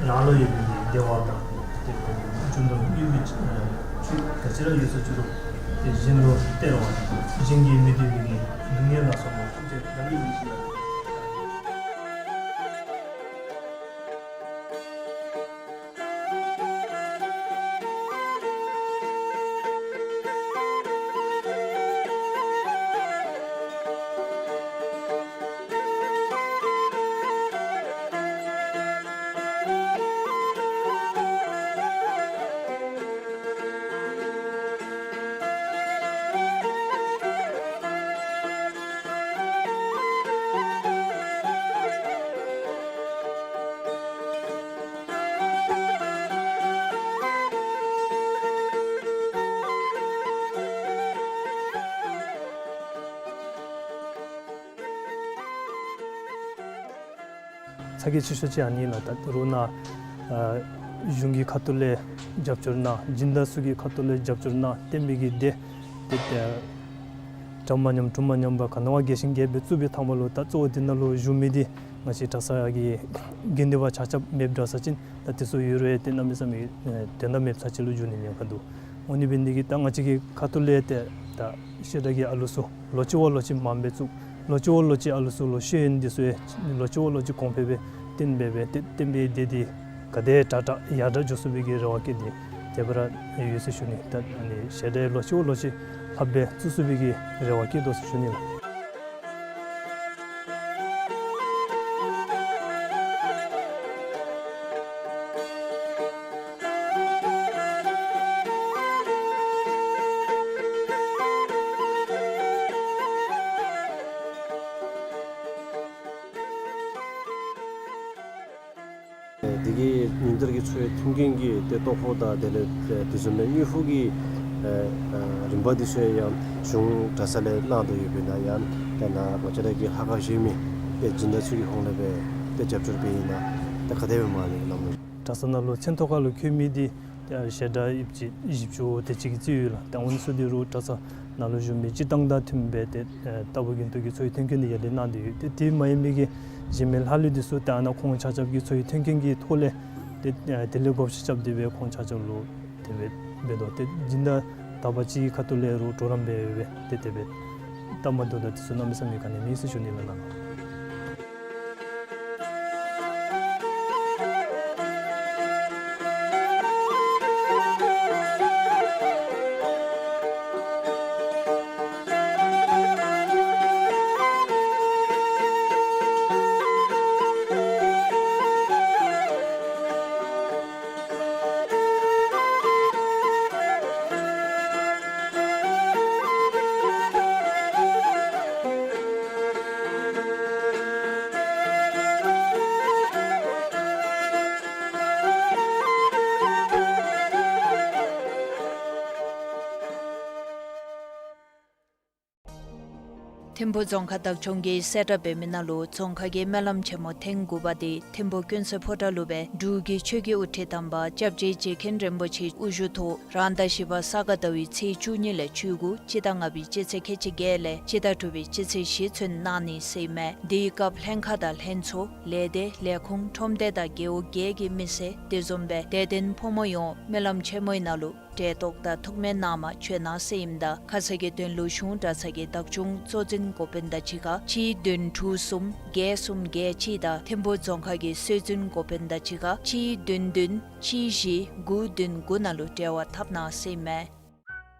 རང་ལུ་ཡོད་པའི་བདེ་བ་དང་དེ་རྒྱུ་དང་དབུས་པའི་ཆོས་ག་ཅི་ར་ཡོད་ས་ཅི་རུང་དེ་གཞན་ལུ་སྟེར་བ་དང་གཞན་གྱིས་མི་བདེ་བའི་སྡུག་བསྔལ་ལ་སོགས་པ་ཐམས་ཅད་རང་གིས་མི་བྱེད་པ། ཚ་གྱང་ཆེ་ཤོས་ཅིག་ཨ་ནི་ལགས། ད་རུང་ནཱ་ཨ་གཞུང་གི་ཁ་ཐུག་ལས་རྒྱབ་སྐྱོར་གནང་། སྦྱིན་བདག་ཚུ་གི་ཁ་ཐུག་ལས་རྒྱབ་སྐྱོར་གནང་། བསྟན་པའི་གི་སྡེ་ཏེ་ཏེ་གྲམ་མ་ཉམས་གྲུམ་མ་ཉམས་པར་ག་ནི་བ་རྒྱས་ཤིང་རྒྱས་པར་བཙུགས་པའི་ཐ་མ་ལུ་ད་གཙོ་བོ་འདི་ནང་ལུ་བཞུགས་མི་འདི་ང་བཅས་གྲྭ་ཚང་གི་དགེ་འདུན་པ་ཆ་ཁྱབ་མེདཔ་འདྲ་ས་ཅིན་ད་དེ་ཚུ་ཡོད་རུང་ཏེ་གནམ་མེད་ས་མེད་ཨེ་དོན་དག་མེདཔ་ཚར་ཅིག་ལུ་འགྱུར་ནི་ཉེན་ཁ་འདུག། འོ་ནི་འབད་ནི་འདི་གིས་ད་ང་བཅས་ཀྱི་ཁ་ཐུག་ལས་ཏེ་ད་བཤད་གྲྭ་གི་ཨ་ལུ་ཚུ་ལོ་གཅིག་བ་ལོ་གཅིག་མངམ་སྦེ་བཙུགས། ལོ་གཅིག་བ་ལོ་གཅིག་ཨ་ལུ་ཚུ་ལུ་ཤེས་ཡོན་འདི་ཚུ་ཡང་ལོ་གཅིག་བ་ལོ་གཅིག་གོང་འཕེལ་སྦེ་བརྟན་པའི་སྦེ་ཏེ་བསྟན་པའི་སྡེ་འདི་ག་དེ་དྲག་དྲག་ཡར་དྲག་འགྱོ་ཚུགས་པའི་གི་རེ་བ་བསྐྱེད་དེ་དེ་སྦེ་ར་ཡོད་ཟེར་ཞུ་ནི། ད་ཨ་ནི་བཤད་གྲྭ་ལོ་གཅིག་བ་ལོ་གཅིག་ལྷགཔ་སྦེ་བཙུགས་ཚུགས་པའི་གི་རེ་བ་བསྐྱེད་དོ་ཟེར་ཞུ་ནི་ལགས། འདི་གི་ཉིན་བསྟར་གྱི་འཚོ་བའི་མཐུན་རྐྱེན་གྱི་ཏེ་ལྟོ་ཕོགས་དང་དེ་ལས་ཏེ་དེ་བཟུམ་མའི་དངུལ་ཕོགས་ཀྱི་ཨེ་ཨེ་རིམ་པ་འདི་ཚུ་ཡང་གཞུང་གྲྭ་ཚང་ལས་གནང་དོ་ཡོདཔ་ཨིན་ན་ཡང་ཏེ་ནཱ་ང་བཅས་ར་གི་ལྷ་ཁང་བཞེངས་མི་ཏེ་སྦྱིན་བདག་ཚུ་གི་ཧོངས་ལས་སྦེ་ཏེ་རྒྱབ་སྐྱོར་འབད་ཨིན་ན་ཏེ་ག་དེ་སྦེ་མ་ལས་གནང་མི། གྲྭ་ཚང་ནང་ལུ་མཚན་ཐོ་ཁ་ལུ་འཁོད་མི་འདི་ཏེ་བཤད་གྲྭ་ཡིབ་ཅིག་བཞི་བཅུ་དེ་ཅིག་གི་རྩིས་ཡོད་ལགས། ཏེ་འོ་ནི་ཚུ་འདི་རུང་གྲྭ་ཚང་ནང་ལུ་བཞུགས་མི་སྤྱིར་བཏང་དང་མཐུནམ་སྦེ་ཏེ་ཨེ་ལྟ་བུ་དགེ་འདུན་གྱི་འཚོ་བའི་མཐུན་རྐྱེན་འདི་ཡར་ལས་གནང་སྟེ་ཡོད། ཏེ་དེ་མ་ཡིན་པའི་གི་གཞན་མི་ལྷག་ལུས་འདི་ཚུ་ཏེ་ཨ་ནཱ་ཁོང་ཆ་ཁྱབ་ཀྱི་འཚོ་བའི་མཐུན་རྐྱེན་གྱི་ཐོག་ལས་ཏེ་ཨེ་དེ་ལས་བགོ་བཤའ་རྐྱབ་སྟེ་སྦེ་ཁོང་ཆ་ཁྱབ་ལུ་དེ་སྦེ་འབད་དོ། ཏེ་སྦྱིན་བདག་དག་པ་ཅིག་གི་ཁ་ཐུག་ལས་རུང་གྲོགས་རམ་འབད་སྦེ་ཏེ་དེ་སྦེ་སྟབས་མ་བདེཝ་དང་དེ་ཚུ་གནམ་མེད་ས་མེད་ག་ནི་མེད་ཟེར་ཞུ་ནི་ལགས་ནཱ། ཐིམ་ཕུ་རྫོང་ཁག་བདག་སྐྱོང་གིས་གསལ་བསྒྲགས་འབད་མི་ནང་ལུ་རྫོང་ཁག་གི་སྨོན་ལམ་ཆེན་མོ་ཐེངས་དགུ་པ་འདི་ཐིམ་ཕུ་ཀུན་གསལ་ཕོ་བྲང་ལུ་སྦེ་འབྲུག་གི་ཆོས་ཀྱི་དབུ་ཁྲིད་དམ་པ་སྐྱབས་རྗེ་རྗེ་མཁན་རིན་པོ་ཆེ་དབུ་བཞུགས་ཐོག་རང་ཟླ་བཞི་པ་ས་ག་ཟླ་བའི་ཚེས་བཅུ་གཉིས་ལས་བཅུ་དགུ་སྤྱི་ཟླ་ལྔ་པའི་སྤྱི་ཚེས་ཁལ་གཅིག་བརྒྱད་ལས་སྤྱི་ཟླ་དྲུག་པའི་སྤྱི་ཚེས་བཞི་ཚུན་གནང་ནི་ཟེར་ཨིན་མས། དེའི་སྐབས་ལྷན་ཁག་དང་ལྷན་ཚོགས་ལས་སྡེ་ལས་ཁུངས་ཁྲོམ་སྡེ་དང་རྒེད་འོག་བརྒྱད་ཀྱི་མི་སེར་དེ་བཟུམ་སྦེ་དད་ལྡན་ཕོ་མོ་ཡོངས་སྨོན་ལམ་ཆེན་མོའི་ནང་ལུ་གྲལ་གཏོགས་དང་ཐུགས་སྨོན་གནང་མ་བྱོན་གནང་ཟེར་ཨིནམ་ད་ཁ་གསལ་གྱི་དོན་ལུ་གཞུང་གྲྭ་ཚང་གི་བདག་སྐྱོང་གཙོ་འཛིན་འགོ་དཔོན་དང་གཅིག་ཁར་གཅིག་བདུན་དྲུག་གསུམ་བརྒྱད་གསུམ་བརྒྱད་གཅིག་དང་ཐིམ་ཕུ་རྫོང་ཁག་གི་སྲོལ་འཛིན་འགོ་དཔོན་དང་གཅིག་ཁར་གཅིག་བདུན་བདུན་གཅིག་བཞི་དགུ་བདུན་དགུ་ནང་ལུ་འབྲེལ་བ་འཐབ་གནང་ཟེར་ཨིན་མས།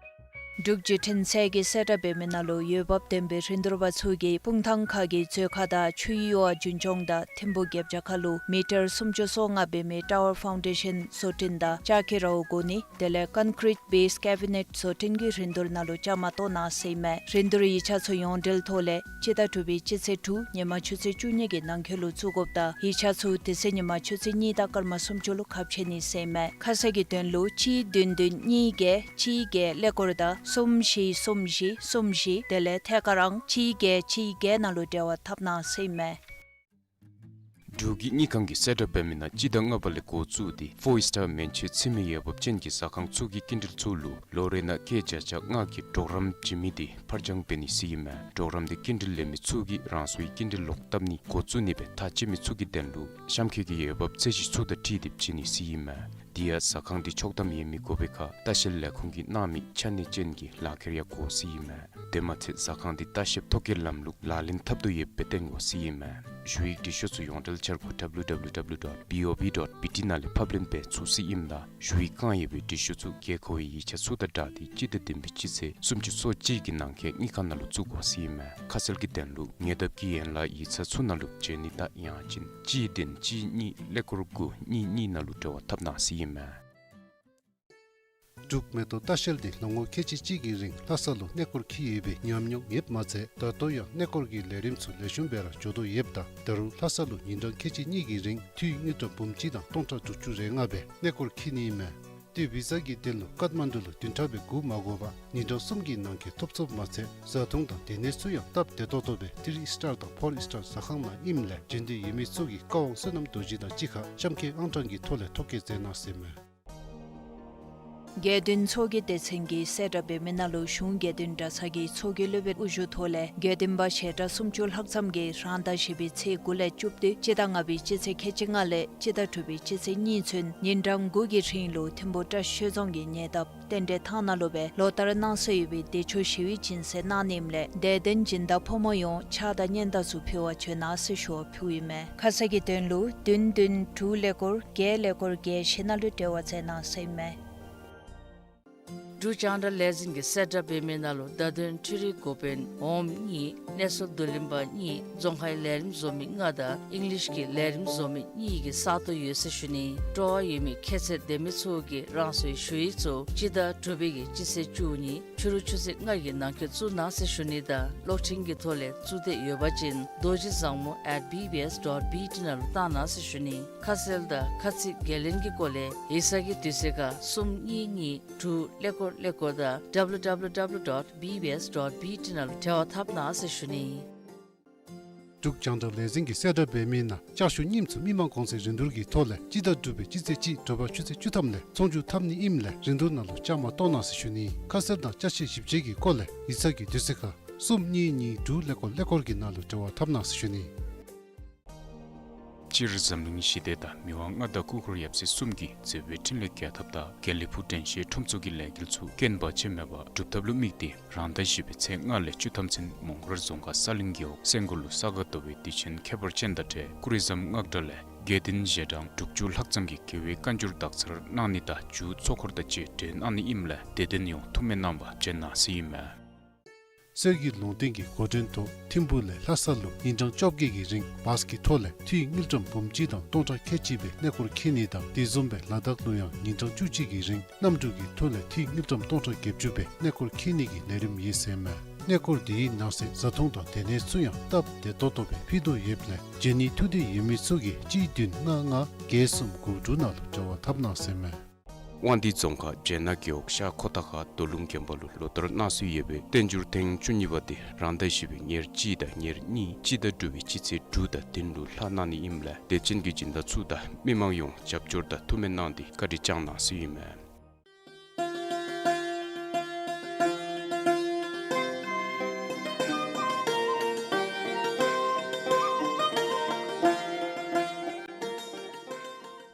འབྲུག་བརྒྱུད་འཕྲིན་ཚད་ཀྱིས་གསལ་བསྒྲགས་འབད་མི་ནང་ལུ་འོས་འབབ་ལྡན་པའི་རིན་བསྡུར་པ་ཚུ་གིས་སྤུངས་ཐང་ཁ་གི་མཛོད་ཁང་དང་ཆུའི་གཡུར་བ་རྒྱུན་སྐྱོང་དང་ཐིམ་ཕུ་རྒྱབ་བྱ་ཁ་ལུ་མི་ཊར་སུམ་ཅུ་སོ་ལྔ་འབད་མི་ཊ་ཝར་ཕའུན་ཌེ་ཤཱན་བཟོ་སྐྲུན་དང་ལྕགས་ཀྱི་རཝ་བསྒོར་ནི་དེ་ལས་ཀོན་ཀྲིཊ་བེསི་ཀེ་བི་ནེཊ་བཟོ་སྐྲུན་གྱི་རིན་བསྡུར་ནང་ལུ་བཅའ་མར་གཏོགས་གནང་ཟེར་ཨིན་མས། རིན་བསྡུར་ཡིག་ཆ་ཚུ་ཡོངས་འབྲེལ་ཐོག་ལས་སྤྱི་ཟླ་དྲུག་པའི་སྤྱི་ཚེས་དྲུག་ཉིན་མ་ཆུ་ཚོད་བཅུ་གཉིས་ཀྱི་ནང་འཁོད་ལུ་བཙུགས་དགོཔ་ད་ཡིག་ཆ་ཚུ་དེ་ཚེ་ཉིན་མ་ཆུ་ཚོད་གཉིས་དང་སྐར་མ་སུམ་ཅུ་ལུ་ཁ་ཕྱེ་ནི་ཟེར་ཨིན་མས། ཁ་གསལ་གྱི་དོན་ལུ་གཅིག་བདུན་བདུན་གཉིས་བརྒྱད་གཅིག་བརྒྱད་ཀླད་ཀོར་དང་གསུམ་བཞི་གསུམ་བཞི་གསུམ་བཞི་དེ་ལས་ཐད་ཀར་ཨང་གཅིག་བརྒྱད་གཅིག་བརྒྱད་ནང་ལུ་འབྲེལ་བ་འཐབ་གནང་ཟེར་ཨིན་མས། འབྲུག་གི་དངུལ་ཁང་གིས་གསལ་བསྒྲགས་འབད་མི་ནང་སྤྱི་ཟླ་ལྔ་པ་ལས་འགོ་བཙུགས་ཏེ་ཕོར་ཨིསི་ཊར་མན་ཆད་ཚུད་མི་འོས་འབབ་ཅན་གྱི་ཟ་ཁང་ཚུ་གི་སྐྱིན་འགྲུལ་ཚུ་ལུ་ལོ་རེ་ནང་སྐྱེད་བརྒྱ་ཆ་ལྔ་གི་གྲོགས་རམ་བྱིན་མི་དེ་ཕར་འགྱངས་འབད་ནི་ཟེར་ཨིན་མས། གྲོགས་རམ་དེ་སྐྱིན་འགྲུལ་ལེན་མི་ཚུ་གིས་རང་སོའི་སྐྱིན་འགྲུལ་ལོག་བཏབ་ནི་འགོ་བཙུགས་ནི་སྦེ་ཐག་བཅད་མི་ཚུ་གི་དོན་ལུ་གཤམ་འཁོད་ཀྱི་འོས་འབབ་ཚད་གཞི་ཚུ་དང་འཁྲིལ་ཏེ་བྱིན་ནི་ཟེར་ཨིན་མས། དེ་ཡང་ཟ་ཁང་དེ་ཆོག་ཐམ་ཡོད་མི་དགོ་པའི་ཁར་ལྟ་བཤལ་ལས་ཁུངས་ཀྱིས་གནང་མི་ཆ་གནས་ཅན་གྱི་ལག་ཁྱེར་ཡང་དགོ་ཟེར་ཨིན་མས། དེ་མ་ཚད་ཟ་ཁང་དེ་ལྟ་བཤལ་ཐོ་བཀོད་ལམ་ལུགས་ལག་ལེན་འཐབ་དོ་ཡོདཔ་སྦེ་སྟོན་དགོ་ཟེར་ཨིན་མས། ཞུ་ཡིག་འབྲི་ཤོག་ཚུ་ཡོངས་འབྲེལ་འཆར་སྒོ་W W W dot B O B dot B T ནང་ལས་ཕབ་ལེན་འབད་ཚུགས་ཟེར་ཨིནམ་ད་ཞུ་ཡིག་བཀང་ཡོད་པའི་འབྲི་ཤོག་ཚུ་དགོས་མཁོ་བའི་ཡིག་ཆ་ཚུ་དང་སྦྲགས་ཏེ་སྤྱི་ཟླ་བདུན་པའི་སྤྱི་ཚེས་སུམ་ཅུ་སོ་གཅིག་གི་ནང་འཁོད་དངུལ་ཁང་ནང་ལུ་བཙུགས་དགོ་ཟེར་ཨིན་མས། ཁ་གསལ་གྱི་དོན་ལུ་ཉེ་འདབས་ཀྱི་ཡན་ལག་ཡིག་ཚང་ཚུ་ནང་ལུ་བྱོན་ནི་དང་ཡང་ཅིན་གཅིག་བདུན་གཅིག་གཉིས་ཀླད་ཀོར་དགུ་གཉིས་གཉིས་ནང་ལུ་འབྲེལ་བ་འཐབ་གནང་ཟེར་ཨིན་མས། འབྲུག་མེ་ཏོག་ལྟ་བཤལ་འདི་ལོ་ངོ་ཁལ་གཅིག་གཅིག་གི་རིང་ལྷ་ས་ལུ་གནས་སྐོར་འཁྱིད་ཡོད་པའི་ཉམས་མྱོང་ཡོདཔ་མ་ཚད་ད་ལྟོ་ཡང་གནས་སྐོར་གྱི་ལས་རིམ་ཚུ་ལེགས་ཤོམ་སྦེ་ར་འགྱོ་དོ་ཡོདཔ་ད་ད་རུང་ལྷ་ས་ལུ་ཉིན་གྲངས་ཁལ་གཅིག་གཉིས་ཀྱི་རིང་འཐུས་དངུལ་ཀྲམ་འབུམ་གཅིག་དང་སྟོང་ཕྲག་དྲུག་ཅུ་རེ་ལྔ་སྦེ་གནས་སྐོར་འཁྱིད་ནི་ཨིན་མས། ཏེ་བི་ཟ་གི་དོན་ལུ་ཀཏ་མན་ཌུ་ལུ་བདུན་ཕྲག་སྦེ་སྒུག་མ་དགོ་པར་ཉིན་གྲངས་གསུམ་གྱི་ནང་འཁོད་ཐོབ་ཚུགསཔ་མ་ཚད་བཟའ་འཐུང་དང་སྡོད་གནས་ཚུ་ཡང་སྟབས་བདེ་ཏོག་ཏོ་སྦེ་ཐི་རི་ཨིསི་ཊར་དང་ཕོར་ཨིསི་ཊར་ཟ་ཁང་ནང་ཨིནམ་ལས་འབྱོན་འདོད་ཡོད་མི་ཚུ་གིས་བཀའ་དབང་བསོད་ནམས་རྡོ་རྗེ་དང་གཅིག་ཁར་གཤམ་འཁོད་ཨང་གྲངས་ཀྱི་ཐོག་ལས་ཐོ་བཀོད་མཛད་གནང་ཟེར་མས། དགེ་འདུན་ཚོགས་ཀྱི་སྡེ་ཚན་གྱིས་གསལ་བསྒྲགས་འབད་མི་ནང་ལུ་གཞུང་དགེ་འདུན་གྲྭ་ཚང་གི་ཚོགས་ཀྱི་སློབ་དཔོན་དབུ་བཞུགས་ཐོག་ལས་དགེ་འདུན་པ་ཞལ་གྲངས་སུམ་ཅུ་ལྷག་ཙམ་གྱིས་རང་ཟླ་བཞི་པའི་ཚེས་དགུ་ལས་བཅུ་བདུན་སྤྱི་ཟླ་ལྔ་པའི་སྤྱི་ཚེས་ཁལ་གཅིག་ལྔ་ལས་སྤྱི་ཟླ་དྲུག་པའི་སྤྱི་ཚེས་གཉིས་ཚུན་ཉིན་གྲངས་དགུ་གི་རིང་ལུ་ཐིམ་ཕུ་བཀྲ་ཤིས་ཆོས་རྫོང་གི་ཉེ་འདབས་རྟེན་འབྲེལ་ཐང་ནང་ལུ་སྦེ་ལོ་ལྟར་གནང་སྲོལ་ཡོད་པའི་བདེ་མཆོག་ཞི་བའི་སྦྱིན་སྲེག་གནང་ནི་ཨིནམ་ལས་དད་ལྡན་སྦྱིན་བདག་ཕོ་མོ་ཡོངས་ཕྱག་དང་སྙན་དར་ཚུ་ཕུལ་བར་བྱོན་གནང་ཟེར་ཞུ་བ་ཕུལཝ་ཨིན་མས། ཁ་གསལ་གྱི་དོན་ལུ་བདུན་བདུན་དྲུག་ཀླད་ཀོར་བརྒྱད་ཀླད་ཀོར་བརྒྱད་ཅེ་ནང་ལུ་འབྲེལ་བ་མཛད་གནང་ཟེར་ཨིན་མས། འབྲུག་རྒྱང་བསྒྲགས་ལས་འཛིན་གྱིས་གསལ་བསྒྲགས་འབད་མི་ནང་ལུ་བརྡ་དོན་འཕྲུལ་རིག་འགོ་དཔོན་འོགམ་གཉིས་གནས་ཚུལ་བསྡུ་ལེན་པ་གཉིས་རྫོང་ཁའི་ལས་རིམ་བཟོ་མི་ལྔ་དང་ཨིང་ལིཤ་གི་ལས་རིམ་བཟོ་མི་གཉིས་ཀྱི་ས་སྟོང་ཡོད་ཟེར་ཞུ་ནི། སྤྲོ་བ་ཡོད་མི་ཁྱད་ཚད་ལྡན་མི་ཚུ་གིས་རང་སོའི་ཞུ་ཡིག་ཚུ་སྤྱི་ཟླ་དྲུག་པའི་གི་སྤྱི་ཚེས་བཅུ་གཉིས་ཕྱི་རུ་ཆུ་ཚོད་ལྔ་གི་ནང་འཁོད་བཙུགས་གནང་ཟེར་ཞུ་ནི་དང་གློག་འཕྲིན་གྱི་ཐོག་ལས་བཙུགས་འདོད་ཡོད་པ་ཅིན་རྡོ་རྗེ་བཟང་མོ་at B B S dot B T ནང་ལུ་བཏང་གནང་ཟེར་ཞུ་ནི། ཁ་གསལ་དང་ཁ་ཚིག་འགན་ལེན་གྱི་སྐོར་ལས་ཡིག་ཚང་གི་དུས་ཚོད་ཁར་གསུམ་གཉིས་གཉིས་དྲུག་ཀླད་ཀོར་ཀླད་ཀོར་དང་W W W dot B B S dot B T ནང་ལུ་འབྲེལ་བ་འཐབ་གནང་ཟེར་ཞུ་ནི། འབྲུག་རྒྱང་བསྒྲགས་ལས་འཛིན་གྱིས་གསལ་བསྒྲགས་འབད་མི་ནང་ལྕགས་ཞུ་རྙིངམ་ཚུ་མི་མང་གོང་ཚད་རིན་བསྡུར་གྱི་ཐོག་ལས་སྤྱི་ཟླ་དྲུག་པའི་སྤྱི་ཚེས་གཅིག་དྲོ་པ་ཆུ་ཚོད་བཅུ་ཐམ་ལས་ཚོང་བསྒྱུར་འཐབ་ནི་ཨིནམ་ལས་རིན་བསྡུར་ནང་ལུ་བཅའ་མར་གཏོགས་གནང་ཟེར་ཞུ་ནི། ཁ་གསལ་དང་ཅ་ཆས་ཞིབ་དཔྱད་ཀྱི་སྐོར་ལས་ཡིག་ཚང་གི་དུས་ཚོད་ཁར་གསུམ་གཉིས་གཉིས་དྲུག་ཀླད་ཀོར་ཀླད་ཀོར་གྱི་ནང་ལུ་འབྲེལ་བ་འཐབ་གནང་ཟེར་ཞུ་ནི། སྤྱིར་འཛམ་གླིང་ཞི་བདེ་དང་མི་དབང་མངའ་བདག་སྐུ་འཁོར་ཡབ་སྲས་གསུམ་གྱི་མཛད་པའི་འཕྲིན་ལས་རྒྱས་ཐབས་དང་དགེ་ལེགས་ཕུག་དྲན་ཤེས་ཁྲོམ་ཚོགས་ཀྱི་ལས་འགུལ་ཚུ་རྐྱེན་བར་ཆད་མེད་པར་འགྲུབ་ཐབས་ལུ་དམིགས་ཏེ་རང་ཟླ་བཞི་པའི་ཚེས་ལྔ་ལས་བཅུ་ཐམ་ཚུན་མོང་སྒར་རྫོང་ཁག་ས་གླིང་རྒེད་འོག་སེང་སྒོར་ལུ་ས་ག་ཟླ་བའི་དུས་ཆེན་ཁྱད་པར་ཅན་དང་འབྲེལ་ཀུ་རི་ཟམ་སྔགས་གྲྭ་ལས་དགེ་འདུན་ཞལ་གྲངས་དྲུག་ཅུ་ལྷག་ཙམ་གྱིས་དགེ་བའི་བཀའ་འགྱུར་དག་ཚར་གནང་ནི་དང་མཇུག་ཚོགས་འཁོར་དང་བཅས་གྲོལ་གནང་ནི་ཨིནམ་ལས་དད་ལྡན་ཡོངས་ཐུགས་སྨོན་གནང་བར་བྱོན་གནང་ཟེར་ཨིན་མས། གསེར་གྱི་ལུང་བསྟན་གྱི་འགོ་འདྲེན་ཐོག་ཐིམ་ཕུ་ལས་ལྷ་ས་ལུ་ཉིན་གྲངས་བཅོ་བརྒྱད་ཀྱི་རིང་བཱས་ཀྱི་ཐོག་ལས་འཐུས་དངུལ་ཀྲམ་འབུམ་གཅིག་དང་སྟོང་ཕྲག་ཁལ་གཅིག་སྦེ་གནས་སྐོར་འཁྱིད་ནི་དང་དེ་བཟུམ་སྦེ་ལ་དྭགས་ལུ་ཡང་ཉིན་གྲངས་བཅུ་གཅིག་གི་རིང་གནམ་གྲུ་གི་ཐོག་ལས་འཐུས་དངུལ་ཀྲམ་སྟོང་ཕྲག་བརྒྱད་ཅུ་སྦེ་གནས་སྐོར་འཁྱིད་ནི་གི་ལས་རིམ་ཡོད་ཟེར་མས། གནས་སྐོར་དེའི་ནང་གསེས་བཟའ་འཐུང་དང་སྡོད་གནས་ཚུ་ཡང་སྟབས་བདེ་ཏོག་ཏོ་སྦེ་ཕུལ་དོ་ཡོདཔ་ལས་འབྱོན་ནི་ཐུགས་འདོད་ཡོད་མི་ཚུ་གིས་གཅིག་བདུན་ལྔ་ལྔ་བརྒྱད་གསུམ་དགུ་དྲུག་ནང་ལུ་འབྲེལ་བ་འཐབ་གནང་ཟེར་མས། དབང་འདུས་རྫོང་ཁག་སྦྱེད་ནག་རྒེད་འོག་ཤར་ཁོ་ཐང་ཁ་རྡོ་ལུང་དགོན་པ་ལུ་ལོ་ལྟར་གནང་སྲོལ་ཡོད་པའི་བསྟན་འགྱུར་ཐེངས་བཅུ་གཉིས་པ་དེ་རང་ཟླ་བཞི་པའི་ཉེར་གཅིག་དང་ཉེར་གཉིས་སྤྱི་ཟླ་དྲུག་པའི་སྤྱི་ཚེས་དྲུག་དང་བདུན་ལུ་ལྷག་གནང་ནི་ཨིནམ་ལས་དད་ཅན་གྱི་སྦྱིན་བདག་ཚུ་དང་མི་མང་ཡོངས་རྒྱབ་སྐྱོར་དང་ཐུགས་སྨོན་གནང་སྟེ་བཀའ་དྲིན་བསྐྱང་གནང་ཟེར་ཨིན་མས།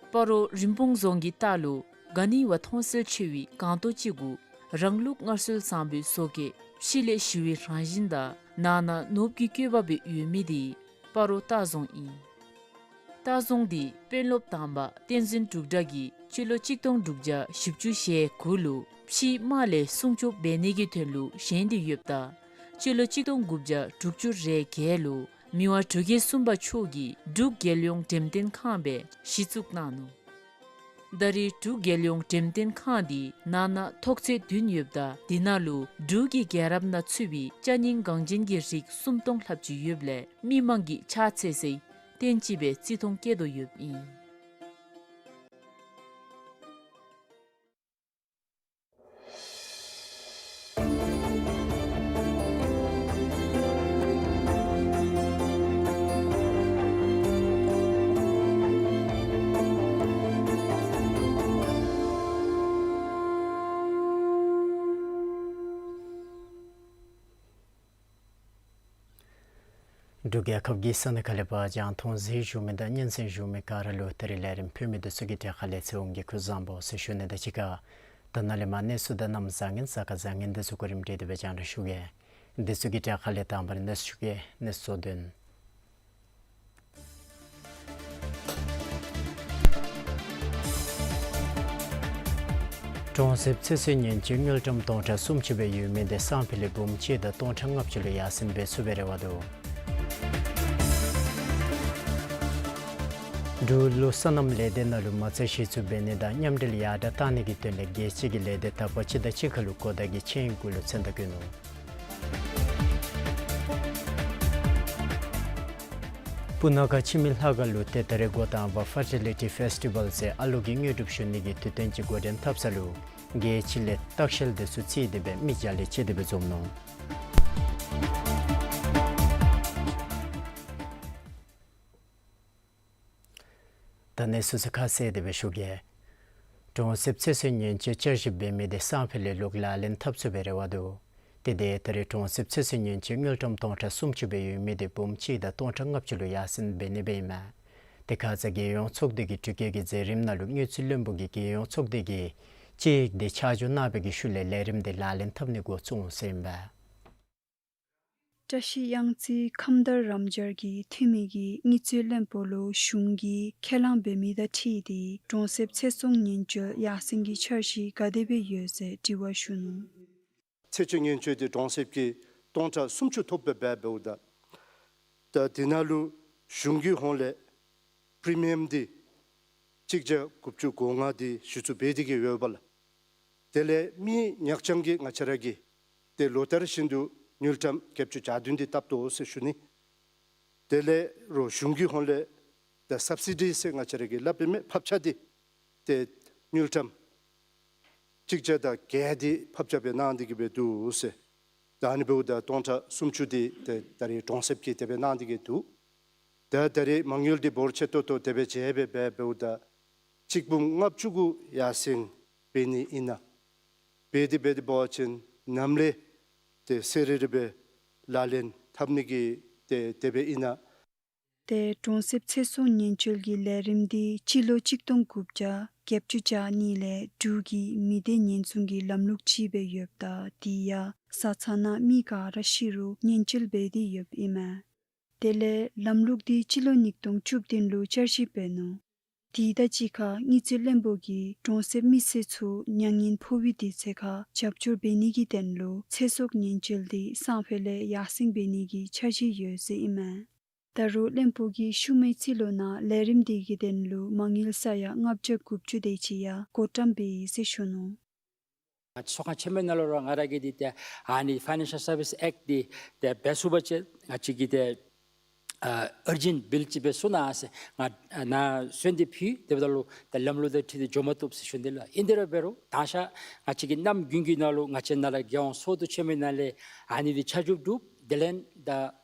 སྤ་རོ་རིན་སྤུངས་རྫོང་གི་ལྟག་ལུ་ག་ནི་བ་མཐོང་གསལ་ཆེ་བའི་སྒང་ཏོག་ཅིག་གུ་རང་ལུགས་སྔར་སྲོལ་བཟང་པོའི་བཟོ་བཀོད་ཕྱི་ལས་ཞི་བའི་རང་བཞིན་དང་ནང་ན་ནོར་བུ་གི་བཀོད་པ་སྦེ་ཡོད་མི་དེ་སྤ་རོ་ལྟ་རྫོང་ཨིན། ལྟ་རྫོང་དེ་དཔོན་སློབ་དང་པ་བསྟན་འཛིན་འབྲུག་གྲགས་ཀྱིས་སྤྱི་ལོ་གཅིག་སྟོང་དྲུག་བརྒྱ་བཞི་བཅུ་ཞེ་དགུ་ལུ་ཕྱིའི་དམག་ལས་སྲུང་སྐྱོབ་འབད་ནི་གི་དོན་ལུ་བཞེངས་ཏེ་ཡོདཔ་ད་སྤྱི་ལོ་གཅིག་སྟོང་དགུ་བརྒྱ་དྲུག་ཅུ་རེ་བརྒྱད་ལུ་མི་དབང་འབྲུག་རྒྱལ་གསུམ་པ་མཆོག་གིས་འབྲུག་རྒྱལ་ཡོངས་འགྲེམས་སྟོན་ཁང་སྦེ་གཞི་བཙུགས་གནང་ནུག། ད་རེས་འབྲུག་རྒྱལ་ཡོངས་འགྲེམས་སྟོན་ཁང་དེ་ནང་ན་ཐོག་ཚད་བདུན་ཡོདཔ་ད་དེ་ནང་ལུ་འབྲུག་གི་རྒྱལ་རབས་ནང་ཚུད་པའི་ཅ་རྙིང་འགངས་ཅན་གྱི་རིགས་སུམ་སྟོང་ལྷགཔ་ཅིག་ཡོདཔ་ལས་མི་མང་གིས་ཕྱག་འཚལ་སའི་རྟེན་ཅིག་སྦེ་བརྩི་མཐོང་བསྐྱེད་དོ་ཡོདཔ་ཨིན། འབྲུག་རྒྱལ་ཁབ་ཀྱི་ས་གནས་ཁག་ལས་ཕར་རྒྱང་མཐོང་གཟིགས་བཞུགས་མི་དང་སྙན་གསན་བཞུགས་མི་ག་ར་ལུ་ད་རིས་ལས་རིམ་ཕུལ་མི་འདི་ཚུ་གི་གྲས་ཁ་ལས་ཚེ་དབང་གིས་སྐུ་གཟུགས་བཟང་པོ་ཟེར་ཞུ་ནི་དང་གཅིག་ཁར་ད་ནཱ་ལས་མར་གནས་ཚུལ་དང་གནམ་བཟང་ངན་གཟའ་སྐར་བཟང་ངན་འདི་ཚུ་གོ་རིམ་སྒྲིག་སྟེ་སྦེ་རྒྱང་བསྒྲགས་ཞུ་གེ། འདི་ཚུ་གི་གྲས་ཁ་ལས་དང་པ་ར་གནས་ཚུལ་ཞུ་གེ། གནས་ཚུལ་དོན། གྲོང་གསེབ་ཚེ་སྲོག་ཉེན་བཅོལ་དངུལ་ཀྲམ་སྟོང་ཕྲག་སུམ་ཅུ་སྦེ་ཡོད་མི་དེ་སང་ཕོད་ལས་འབུམ་གཅིག་དང་སྟོང་ཕྲག་ལྔ་བཅུ་ལུ་ཡར་སེང་འབད་ཚུགས་པའི་རེ་བ་འདུག། འབྲུག་ལུ་སོ་ནམ་ལས་སྡེ་ནང་ལུ་མ་རྩ་གཞི་བཙུགས་འབད་ནི་དང་མཉམ་འབྲེལ་ཡར་དྲག་གཏང་ནི་གི་དོན་ལས་རྒྱལ་སྤྱི་གི་ལས་སྡེ་དག་པ་སྤྱི་ཟླ་གཅིག་ཁ་ལུ་གོ་བརྡ་གི་ཆིངས་ཡིག་གུ་ལུ་མཚན་རྟགས་བཀོད་ནུག། སྤུ་ན་ཁ་ཆུ་མིག་ལྷ་ཁང་ལུ་ཏེ་ད་རེས་འགོ་དང་པ་ཕར་ཊི་ལི་ཊི་ཕེསི་ཊི་བཱལ་ཟེར་ཨ་ལོ་གི་དངོས་གྲུབ་ཞུ་ནི་གི་དུས་སྟོན་ཅིག་འགོ་འདྲེན་འཐབ་ས་ལུ་རྒྱལ་སྤྱི་ལས་ལྟ་བཤལ་དེ་ཚུ་ཚུད་དེ་སྦེ་མི་བརྒྱ་ལས་བཅད་དེ་སྦེ་འཛོམས་ནུག། ད་གནས་ཚུལ་ཚུ་ཁ་གསལ་དེ་སྦེ་ཞུ་གེ། གྲོང་གསེབ་ཚེ་སྲོག་ཉེན་བཅོལ་བསྐྱར་ཞིབ་འབད་མི་དེ་སང་ཕོད་ལས་ལོག་ལག་ལེན་འཐབ་ཚུགས་པའི་རེ་བ་འདུག། དེ་དེ་ད་རེས་གྲོང་གསེབ་ཚེ་སྲོག་ཉེན་བཅོལ་དངུལ་ཀྲམ་སྟོང་ཕྲག་སུམ་ཅུ་སྦེ་ཡོད་མི་དེ་འབུམ་གཅིག་དང་སྟོང་ཕྲག་ལྔ་བཅུ་ལུ་ཡར་སེང་འབད་ནི་སྦེ་ཨིན་མས། དེ་ཁ་ཙ་རྒྱལ་ཡོངས་ཚོགས་སྡེ་གི་དྲུག་བརྒྱ་གི་མཛད་རིམ་ནང་ལུ་དངུལ་རྩིས་བློན་པོ་གིས་རྒྱལ་ཡོངས་ཚོགས་སྡེ་གི་དཔྱད་ཡིག་དེ་ཆ་འཇོག་གནང་བའི་གི་ཤུལ་ལས་ལས་རིམ་དེ་ལག་ལེན་འཐབ་ནི་འགོ་བཙུགས་ཟེར་ཨིན་པས། བཀྲ་ཤིས་གཡང་རྩེ་ཁམས་དྭངས་རམ་སྦྱར་གྱི་འཐུས་མི་གིས་དངུལ་རྩིས་བློན་པོ་ལུ་གཞུང་གིས་ཁས་བླངས་འབད་མི་དང་འཁྲིལ་ཏེ་གྲོང་གསེབ་ཚེ་སྲོག་ཉེན་བཅོལ་ཡར་སེང་གི་འཆར་གཞི་ག་དེ་སྦེ་ཡོད་ཟེར་དྲི་བ་ཞུ་ནུག། ཚེ་སྲོག་ཉེན་བཅོལ་དེ་གྲོང་གསེབ་ཀྱི་སྟོང་ཕྲག་སུམ་ཅུ་ཐོབ་སྦེ་འབདཝ་ད། ད་དེ་ནང་ལུ་གཞུང་གི་ཧོངས་ལས་པི་རི་མི་ཡམ་འདི་གཅིག་བརྒྱ་དགུ་བཅུ་གོ་ལྔ་འདི་གཞི་བཙུགས་འབད་དེ་གི་ཡོདཔ་ལས། དེ་ལས་མི་ཉག་རྐྱང་གི་ང་བཅས་ར་གི་ཏེ་ལོ་ལྟར་བཞིན་དུ་དངུལ་ཀྲམ་བརྒྱད་ཅུ་གྱ་བདུན་འདི་བཏབ་དོ་ཟེར་ཞུ་ནི། དེ་ལས་རོགས་གཞུང་གི་ཧོངས་ལས་ད་སབ་སི་ཌི་ཟེར་ང་བཅས་ར་གིས་སླབ་པའི་མི་ཕབ་ཆག་འདི་ཏེ་དངུལ་ཀྲམ་གཅིག་བརྒྱ་དང་བརྒྱད་འདི་ཕབ་ཆག་སྦེ་གནང་སྟེ་གི་སྦེ་འདུག་ཟེར། ད་ཨ་ནི་འབདཝ་ད་སྟོང་ཕྲག་སུམ་ཅུ་འདི་ཏེ་ད་རེས་གྲོང་གསེབ་ཀྱིས་དེ་སྦེ་གནང་སྟེ་གི་འདུག། ད་ད་རེས་མ་དངུལ་འདི་འབོར་ཆེ་ཏོག་ཏོ་དེ་སྦེ་བྱས་སྦེ་འབད་འབདཝ་ད་གཅིག་འབུམ་ལྔ་བཅུ་གུ་ཡར་སེང་འབད་ནི་ཨིན་ན། འབད་དེ་འབད་དེ་འབད་བ་ཅིན་ནམ་ལས་ཏེ་གསལ་རི་རི་སྦེ་ལག་ལེན་འཐབ་ནི་གི་ཏེ་དེ་སྦེ་ཨིན་ན། ཏེ་གྲོང་གསེབ་ཚེ་སྲོག་ཉེན་བཅོལ་གྱི་ལས་རིམ་འདི་སྤྱི་ལོ་གཅིག་སྟོང་དགུ་བརྒྱ་བརྒྱད་ཅུ་གྱ་གཉིས་ལས་འབྲུག་གི་མི་སྡེ་ཉེན་སྲུང་གི་ལམ་ལུགས་ཅིག་སྦེ་ཡོདཔ་ད་དེ་ཡང་བཟའ་ཚང་ནང་མི་ག་ར་ཤི་རུང་ཉེན་བཅོལ་འབད་དེ་ཡོདཔ་ཨིན་མས། དེ་ལས་ལམ་ལུགས་འདི་སྤྱི་ལོ་ཉིས་སྟོང་བཅུ་བདུན་ལུ་བསྐྱར་ཞིབ་འབད་ནུག། དེ་དང་གཅིག་ཁར་དངུལ་རྩིས་བློན་པོ་གིས་གྲོང་གསེབ་མི་སེར་ཚུ་མྱ་ངན་ཕོག་པའི་དུས་ཚོད་ཁར་རྒྱབ་སྐྱོར་འབད་ནི་གི་དོན་ལུ་ཚེ་སྲོག་ཉེན་བཅོལ་འདི་སང་ཕོད་ལས་ཡར་སེང་འབད་ནི་གི་འཆར་གཞི་ཡོད་ཟེར་ཨིན་མས། ད་རུང་བློན་པོ་གིས་ཤུལ་མའི་རྩིས་ལོ་ནང་ལས་རིམ་འདི་གི་དོན་ལུ་མ་དངུལ་ས་ཡ་ལྔ་བརྒྱ་དགུ་བཅུ་དེ་ཅིག་ཡང་བགོ་བཀྲམ་འབད་ཡི་ཟེར་ཞུ་ནུག། ང་ཚོགས་ཁང་ཆེན་མོའི་ནང་ལུ་ར་ང་ར་གིས་འདི་ཏེ་ཨ་ནི་ཕའི་ནན་ཤལ་སར་བིསི་ཨེཀཊ་འདི་ཏེ་འབད་ཚུགས་པ་ཅིན་ང་བཅས་ཀྱིས་ཏེ་ཨ་ཨར་ཇེནཊ་བིལ་ཅིག་འབད་ཚུགས་གནང་ཟེར་ང་ནཱ་གསོལ་འདེབས་ཕུལ། དེ་འབདཝ་ད་ལུ་ཏེ་ལམ་ལུགས་དང་འཁྲིལ་ཏེ་འགྱོ་མ་བཏུབ་ཟེར་ཞུ་ནི་ལགས། ཨིན་དེ་ར་འབད་རུང་ད་ཆ་ང་བཅས་ཀྱི་གནམ་དགུན་གྱི་ནང་ལུ་ང་བཅས་ནཱ་ལས་རྒྱལ་ཡོངས་ཚོགས་འདུ་ཆེན་མོའི་ནང་ལས་ཨ་ནི་འདི་ཆ་འཇོག་གྲུབ། དེ་ལས་ད་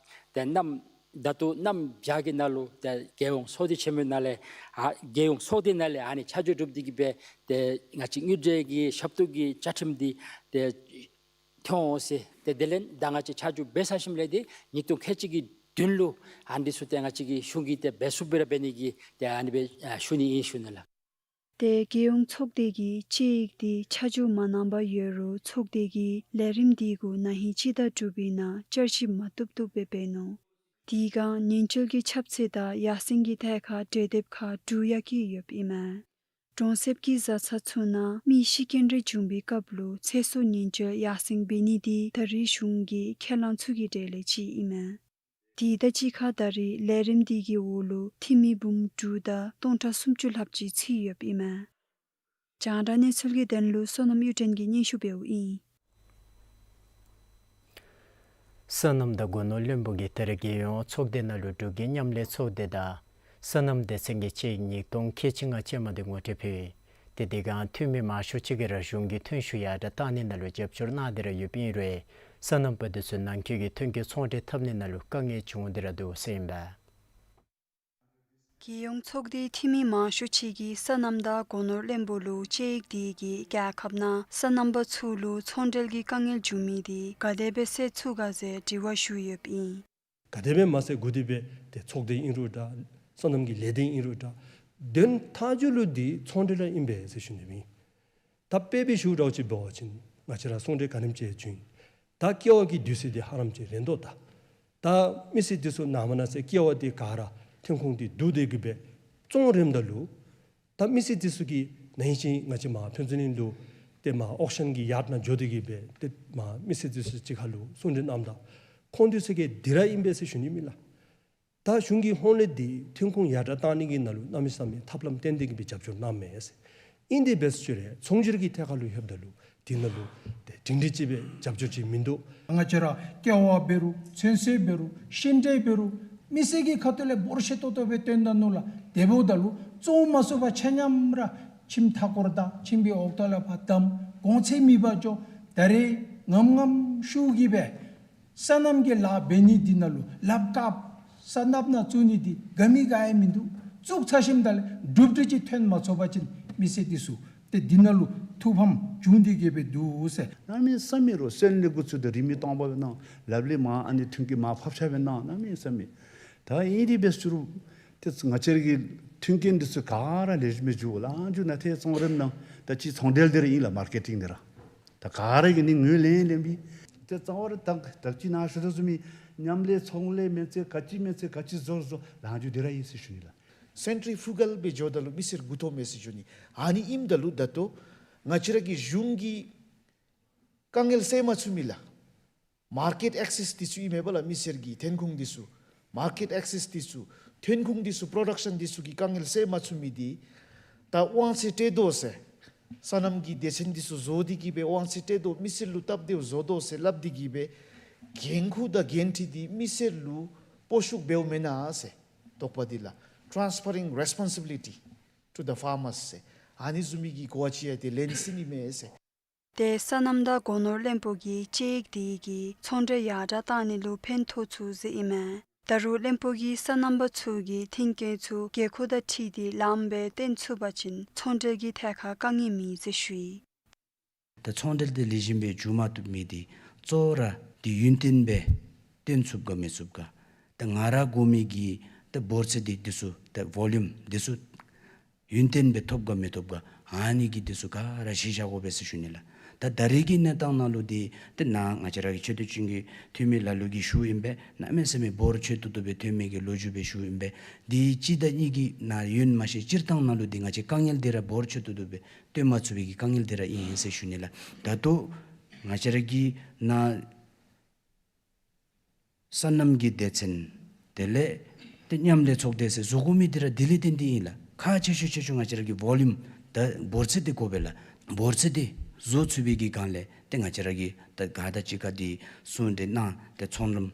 ཏེ་གནམ་ད་ལྟོ་གནམ་བྱཱར་གྱི་ནང་ལུ་ཏེ་རྒྱལ་ཡོངས་ཚོགས་སྡེ་ཆེན་མོའི་ནང་ལས་ཨ་རྒྱལ་ཡོངས་ཚོགས་སྡེ་ནང་ལས་ཨ་ནི་ཆ་འཇོག་གྲུབ་སྟེ་གི་སྦེ་ཏེ་ང་བཅས་དངུལ་འབྲེལ་གྱི་ཞབས་ཏོག་གི་བཅའ་ཁྲིམས་འདི་ཏེ་ཐོན་འོང་ཟེར། ཏེ་དེ་ལས་ད་ང་བཅས་ཆ་འཇོག་འབད་ཚར་ཞིནམ་ལས་ཏེ་ཉིས་སྟོང་ཁལ་གཅིག་གི་བདུན་ལུ་ཨ་ནི་ཚུ་ཏེ་ང་བཅས་ཀྱི་གཞུང་གིས་ཏེ་འབད་ཚུགསཔ་སྦེ་ར་འབད་ནི་གི་ཏེ་ཨ་ནི་སྦེ་ཨ་ཞུ་ནི་ཨིན་ཞུ་ནི་ལགས། ཏེ་རྒྱལ་ཡོངས་ཚོགས་སྡེ་གིས་དཔྱད་ཡིག་འདི་ཆ་འཇོག་མ་གནང་པར་ཡོད་རུང་ཚོགས་སྡེ་གིས་ལས་རིམ་འདི་གུ་ན་ཧིང་སྤྱི་ཟླ་དྲུག་པའི་ནང་བསྐྱར་ཞིབ་མ་བཏུབ་བཏུབ་སྦེ་འབད་ནུག། དེ་སྒང་ཉེན་བཅོལ་གྱི་ཁྱབ་ཚད་དང་ཡར་སེང་གི་ཐད་ཁར་གྲོས་འདེབས་ཁག་དྲུག་ཡང་བཀོད་ཡོདཔ་ཨིན་མས། གྲོང་གསེབ་ཀྱི་བཟའ་ཚང་ཚུ་ནང་མི་ཤི་རྐྱེན་རེ་བྱུང་པའི་སྐབས་ལུ་ཚེ་སྲོག་ཉེན་བཅོལ་ཡར་སེང་འབད་ནི་འདི་ད་རེས་གཞུང་གི་ཁས་བླངས་ཚུ་གི་གྲས་ལས་གཅིག་ཨིན་མས། དེ་དང་གཅིག་ཁར་ད་རེས་ལས་རིམ་འདི་གི་འོག་ལུ་འཐུས་མི་འབུམ་དྲུག་དང་སྟོང་ཕྲག་སུམ་ཅུ་ལྷགཔ་ཅིག་ཚུད་ཡོདཔ་ཨིན་མས། རྒྱང་བསྒྲགས་གནས་ཚུལ་གྱི་དོན་ལུ་བསོད་ནམས་གཡུ་སྒྲོན་གྱིས་སྙན་ཞུ་འབདཝ་ཨིན། སོ་ནམ་དང་སྒོ་ནོར་བློན་པོ་གིས་ད་རེས་རྒྱལ་ཡོངས་ཚོགས་སྡེ་ནང་ལུ་འབྲུག་གི་མཉམ་ལས་ཚོགས་སྡེ་དང་སོ་ནམ་སྡེ་ཚན་གྱི་དཔྱད་ཡིག་ཉིས་སྟོང་ཁལ་གཅིག་ལྔ་ཅན་མ་འདི་ངོ་སྤྲོད་ཕུལ། ཏེ་དེ་སྒང་འཐུས་མི་མང་ཤོས་ཅིག་གིས་ར་གཞུང་གིས་ཐོན་ཤུགས་ཡར་དྲག་གཏང་ནི་ནང་ལུ་རྒྱབ་སྐྱོར་གནང་སྟེ་ར་ཡོདཔ་ཨིན་རུང་སོ་ནམ་པ་འདི་ཚུ་ནང་འཁོད་ཀྱི་ཐོན་སྐྱེད་ཚོང་འབྲེལ་འཐབ་ནི་ནང་ལུ་དཀའ་ངལ་བྱུང་སྟེ་ར་འདུག་ཟེར་ཨིན་པས། རྒྱལ་ཡོངས་ཚོགས་སྡེའི་འཐུས་མི་མང་ཤོས་ཅིག་གིས་སོ་ནམ་དང་སྒོ་ནོར་བློན་པོ་ལུ་དཔྱད་ཡིག་དེ་གིས་རྒྱལ་ཁབ་ནང་སོ་ནམ་པ་ཚུ་ལུ་ཚོང་འབྲེལ་གྱི་དཀའ་ངལ་འབྱུང་མི་དེ་ག་དེ་སྦེ་སེལ་ཚུགས་ག་ཟེར་དྲི་བ་ཞུ་ཡོདཔ་ཨིན། ག་དེ་སྦེ་མ་ཚད་འགོ་དེ་སྦེ་ཏེ་ཚོགས་སྡེ་ཨིན་རུང་འདྲ། སོ་ནམ་གྱི་ལས་སྡེ་ཨིན་རུང་འདྲ། དོན་མཐའ་མཇུག་ལུ་འདི་ཚོང་འབྲེལ་ར་ཨིན་པས་ཟེར་ཞུ་ནི་ཨིན། ད་དཔེ་སྦེ་ཞུ་ར་ཅིག་འབད་བ་ཅིན་ང་བཅས་ར་ཚོང་འབྲེལ་ག་དེམ་ཅིག་བྱུང་། ད་ཀེ་བ་གི་དུས་ཚོད་འདི་ཧ་ལམ་ཅིག་རན་དོ་ད། ད་མི་སེར་འདི་ཚུ་ནངས་པ་གནངས་ཚེ་ཀེ་བ་འདི་ག་ར་ཐོན་ཁུངས་འདི་བསྡུ་སྟེ་གི་སྦེ་བཙོང་རནམ་ད་ལུ། ད་མི་སེར་འདི་ཚུ་གིས་ན་ཧིང་ཅིག་ང་བཅས་མར་ཕུན་ཚོགས་གླིང་ལུ་ཏེ་མར་ཨོག་ཤན་གྱི་ཡརཌ་ནང་འགྱོ་སྟེ་གི་སྦེ་ཏེ་མར་མི་སེར་འདི་ཚུ་གཅིག་ཁར་ལུ་གསུང་གྲོས་གནངམ་ད་ཁོང་འདི་ཚུ་གིས་འདི་ར་ཨིན་པས་ཟེར་ཞུ་ནི་མེན་ལགས། ད་གཞུང་གི་ཧོངས་ལས་འདི་ཐོན་ཁུངས་ཡར་དྲག་གཏང་ནི་གི་ནང་ལུ་གནམ་མེད་ས་མེད་ཐབས་ལམ་བཏོན་ཏེ་གི་སྦེ་རྒྱབ་སྐྱོར་གནངམ་མས་ཟེར། ཨིན་དེ་འབད་ཟེར་ཞུ་རུང་ཚོང་སྒྱུར་གྱི་ཐད་ཁར་ལུ་ལྷོདཔ་ད་ལུ་འདི་ནང་ལུ་ཏེ་སྒྲིང་སྒྲི་ཅིག་སྦེ་རྒྱབ་སྐྱོར་ཅིག་མིན་འདུག། ང་བཅས་ར་ཀེ་བ་འབད་རུང་ཚོད་བསྲེ་འབད་རུང་ཤིང་འབྲས་འབད་རུང་ མི་སེར་གྱི་ཁ་ཐུག་ལས་འབོར་ཆེ་ཏོག་ཏོ་སྦེ་བཏོན་ད་ནུག་ལགས། དེ་འབདཝ་ད་ལུ་བཙོང་མ་ཚུགས་པར་ཆ་མཉམ་ར་ཁྱིམ་མཐའ་སྐོར་དང་ཁྱིམ་གྱི་འོག་ཐོག་ལས་ཕར་བསྡམས། གོང་ཚད་མེད་པར་འགྱོ། ད་རེས་ངམ་ངམ་ཤུགས་ཀྱིས་སྦེ་སོ་ནམ་གྱི་ལཱ་འབད་ནི་འདི་ནང་ལུ་ལགཔ་བཀག་སོ་ནམ་ནང་བཙུགས་ནི་འདི་དགའ་མི་དགའ་ཡང་མིན་འདུག། བཙུགས་ཚར་ཞིནམ་ད་ལས་གྲུབ་འབྲས་ཅིག་ཐོན་མ་ཚུགས་པ་ཅིན་མི་སེར་འདི་ཚུ་ཏེ་འདི་ནང་ལུ་ཐུགས་ཕམ་བྱུང་སྟེ་གི་སྦེ་འདུག་ཟེར། གནམ་མེད་ས་མེད་རོགས་སོན་ལས་འགོ་བཙུགས་ཏེ་རིན་མེད་སྟོང་པ་སྦེ་གནང་། ལབ་ལེ་མ་ཨ་ནི་ཐོན་སྐྱེད་མར་ཕབ་ཆག་སྦེ་གནང་། གནམ་མེད་ས་མེད། ད་ཨིན་དེ་སྦེ་ཟེར་རུང་ཏེ་ང་བཅས་ར་གི་མཐུན་རྐྱེན་འདི་ཚུ་ག་ར་ལེགས་ཤོམ་སྦེ་འགྱོ་ལགས། འགྱོ་ན་ཏེ་ཚོང་ར་ནང་ད་ཅི་ཚོང་འབྲེལ་འདི་ར་ཨིན་ལགས། མར་ཀེ་ཊིང་འདི་ར་ད་ག་ར་གིས་ནི་ངོས་ལེན་ལེན་པས། ཏེ་རྩ་བ་ར་ད་ད་ཅི་ནཱ་ཞུ་དོ་བཟུམ་མའི་མཉམ་ལས་ཚོང་ལས་མེན་ཚེ་ག་ཅི་མེན་ཚེ་ག་ཅི་བཟོ་བཟོ་ལགས། འགྱོ་འདི་ར་ཨིན་ཟེར་ཞུ་ནི་ལགས། སེན་ཊི་རི་ཕུ་གཱལ་སྦེ་འགྱོཝ་ད་ལུ་མི་སེར་མགུ་འཐོམ་མས་ཟེར་ཞུ་ནི། ཨ་ནི་ཨིནམ་ད་ལུ་ད་ལྟོ་ང་བཅས་ར་གི་གཞུང་གིས་དཀའ་ངལ་སེལ་མ་ཚུགས་མི་ལགས། མར་ཀེཊ་ཨེག་སེས་འདི་ཚུ་ཨིན་མས་པ་ལགས། མི་སེར་གྱི་ཐོན་ཁུངས་འདི་ཚུ་མར་ཀེཊ་ཨེག་སེས་འདི་ཚུ་ཐོན་ཁུངས་འདི་ཚུ་པྲོ་ཌག་ཤཱན་འདི་ཚུ་གི་དཀའ་ངལ་སེལ་མ་ཚུགས་མི་འདི་ད་དབང་ཚད་སྤྲོད་དོ་ཟེར། སོ་ནམ་གྱི་སྡེ་ཚན་འདི་ཚུ་བཟོ་སྟེ་གི་སྦེ་དབང་ཚད་སྤྲོད་དོ། མི་སེར་ལུ་སྟབས་བདེཝ་བཟོ་དོ་ཟེར་སླབ་སྟེ་གི་སྦེ་འགན་ཁུར་དང་འགན་འཁྲི་འདི་མི་སེར་ལུ་སྤོ་བཤུད་འབདཝ་མེན་ན་ཟེར། དོགས་པ་འདི་ལགས། Transferring responsibility to the farmers ཟེར། ཨ་ནི་བཟུམ་མའི་གི་གོ་བ་ཅིག་ཡང་ཏེ་ལེན་སྲིད་ནི་མས་ཟེར། ཏེ་སོ་ནམ་དང་སྒོ་ནོར་བློན་པོ་གིས་དཔྱད་ཡིག་འདི་གིས་ཚོང་འབྲེལ་ཡར་དྲག་བཏང་ནི་ལུ་ཕན་ཐོགས་ཚུགས་ཟེར་ཨིན་མས། ད་རུང་བློན་པོ་གིས་སོ་ནམ་པ་ཚུ་གི་མཐུན་རྐྱེན་ཚུ་དགོས་མཁོ་དང་འཁྲིལ་ཏེ་ལངམ་སྦེ་བཏོན་ཚུགས་པ་ཅིན་ཚོང་འབྲེལ་གྱི་ཐད་ཁར་དཀའ་ངལ་མེད་ཟེར་ཞུ་ཡི། ད་ཚོང་འབྲེལ་འདི་ལེགས་ཤོམ་སྦེ་འགྱོ་མ་བཏུབ་མི་འདི་གཙོ་བོ་ར་འདི་ཡུན་བརྟན་སྦེ་བཏོན་ཚུགས་ག་མི་ཚུགས་ག། ད་ང་ར་དགོ་མི་གི་ད་འབོར་ཚད་འདི་འདི་ཚུ་ད་ཝོ་ལུམ་འདི་ཚུ་ཡུན་བརྟན་སྦེ་ཐོབ་ག་མི་ཐོབ་ག། ཨ་ནི་གི་འདི་ཚུ་ག་ར་གཞི་བཞག་དགོ་པས་ཟེར་ཞུ་ནི་ལགས། ད་ད་རེས་ཀྱི་གནས་སྟངས་ནང་ལུ་འདི་ཏེ་ནཱ་ང་བཅས་ར་གི་ཆེ་བསྟོད་ཅན་གྱི་འཐུས་མི་ལ་ལུ་གིས་ཞུཝ་ཨིན་པས། གནམ་མེད་ས་མེད་འབོར་ཆེ་ཏོག་ཏོ་སྦེ་ཐོན་མི་གི་ལོ་རྒྱུས་སྦེ་ཞུཝ་ཨིན་པས། འདི་གཅིག་དང་གཉིས་ཀྱི་ནང་ཡོད་མ་ཤེས། སྤྱིར་བཏང་ནང་ལུ་འདི་ང་བཅས་དཀའ་ངལ་འདི་ར་འབོར་ཆེ་ཏོག་ཏོ་སྦེ་བཏོན་མ་ཚུགས་པའི་གི་དཀའ་ངལ་འདི་ར་ཨིན་ཟེར་ཞུ་ནི་ལགས། ད་ལྟོ་ང་བཅས་ར་གི་ནཱ་སོ་ནམ་གྱི་སྡེ་ཚན་དེ་ལས་ཏེ་མཉམ་ལས་ཚོགས་སྡེ་ཟེར་བཟོ་དགོ་མི་འདི་ར་འདི་ལས་བརྟེན་ཏེ་ཨིན་ལགས། ཁག་ཆེ་ཤོས་ཆེ་ཤོས་ང་བཅས་ར་གི་ཝོ་ལུམ་ད་འབོར་ཚད་འདི་དགོ་པས་ལགས། འབོར་ཚད་འདི་བཟོ་ཚུགས་པའི་གི་སྒང་ལས་ཏེ་ང་བཅས་ར་གིས་ད་ག་དང་ཅི་ག་འདི་གསུང་འདི་གནང་སྟེ་ཚོང་ལམ་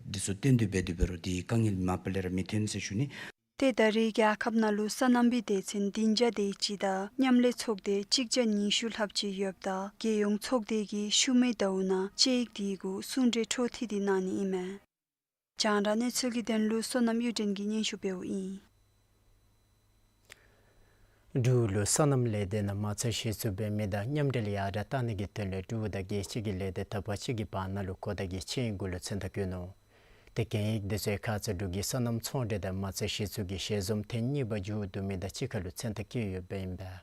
འདི་ཚུ་བཏོན་ཏེ་འབད་དེ་འབད་རུང་འདི་དཀའ་ངལ་མ་པ་ལས་ར་མི་ཐོན་ཟེར་ཞུ་ནི། ཏེ་ད་རེས་རྒྱལ་ཁབ་ནང་ལུ་སོ་ནམ་པའི་སྡེ་ཚན་བདུན་བརྒྱ་དེ་ཅིག་དང་མཉམ་ལས་ཚོགས་སྡེ་གཅིག་བརྒྱ་ཉི་ཤུ་ལྷགཔ་ཅིག་ཡོདཔ་ད་རྒྱལ་ཡོངས་ཚོགས་སྡེ་གི་ཤུལ་མའི་ཟླཝ་ནང་དཔྱད་ཡིག་དེ་གུ་གསུང་གྲོས་འཕྲོ་མཐུད་དེ་གནང་ནི་ཨིན་མས། རྒྱང་བསྒྲགས་གནས་ཚུལ་གྱི་དོན་ལུ་བསོད་ནམས་གཡུ་སྒྲོན་གྱིས་སྙན་ཞུ་འབདཝ་ཨིན། འབྲུག་ལུ་སོ་ནམ་ལས་སྡེ་ནང་མ་རྩ་གཞི་བཙུགས་འབད་མི་དང་མཉམ་འབྲེལ་ཡར་དྲག་གཏང་ནི་གི་དོན་ལས་འབྲུག་དང་རྒྱལ་སྤྱི་གི་ལས་སྡེ་དག་པ་ཅིག་གི་བར་ན་ལུ་གོ་བརྡ་གི་ཆིངས་ཡིག་གུ་ལུ་མཚན་རྟགས་བཀོད་ནུག། ཏེ་གན་ཡིག་འདི་ཚུ་ཡང་ཁ་ཙ་འབྲུག་གི་སོ་ནམ་ཚོང་འབྲེལ་དང་མ་རྩ་གཞི་བཙུགས་ཀྱི་ཞལ་འཛོམས་ཐེངས་གཉིས་པ་མཇུག་བསྡུ་མི་དང་གཅིག་ཁར་ལུ་མཚན་རྟགས་བཀོད་ཡོདཔ་ཨིན་པས།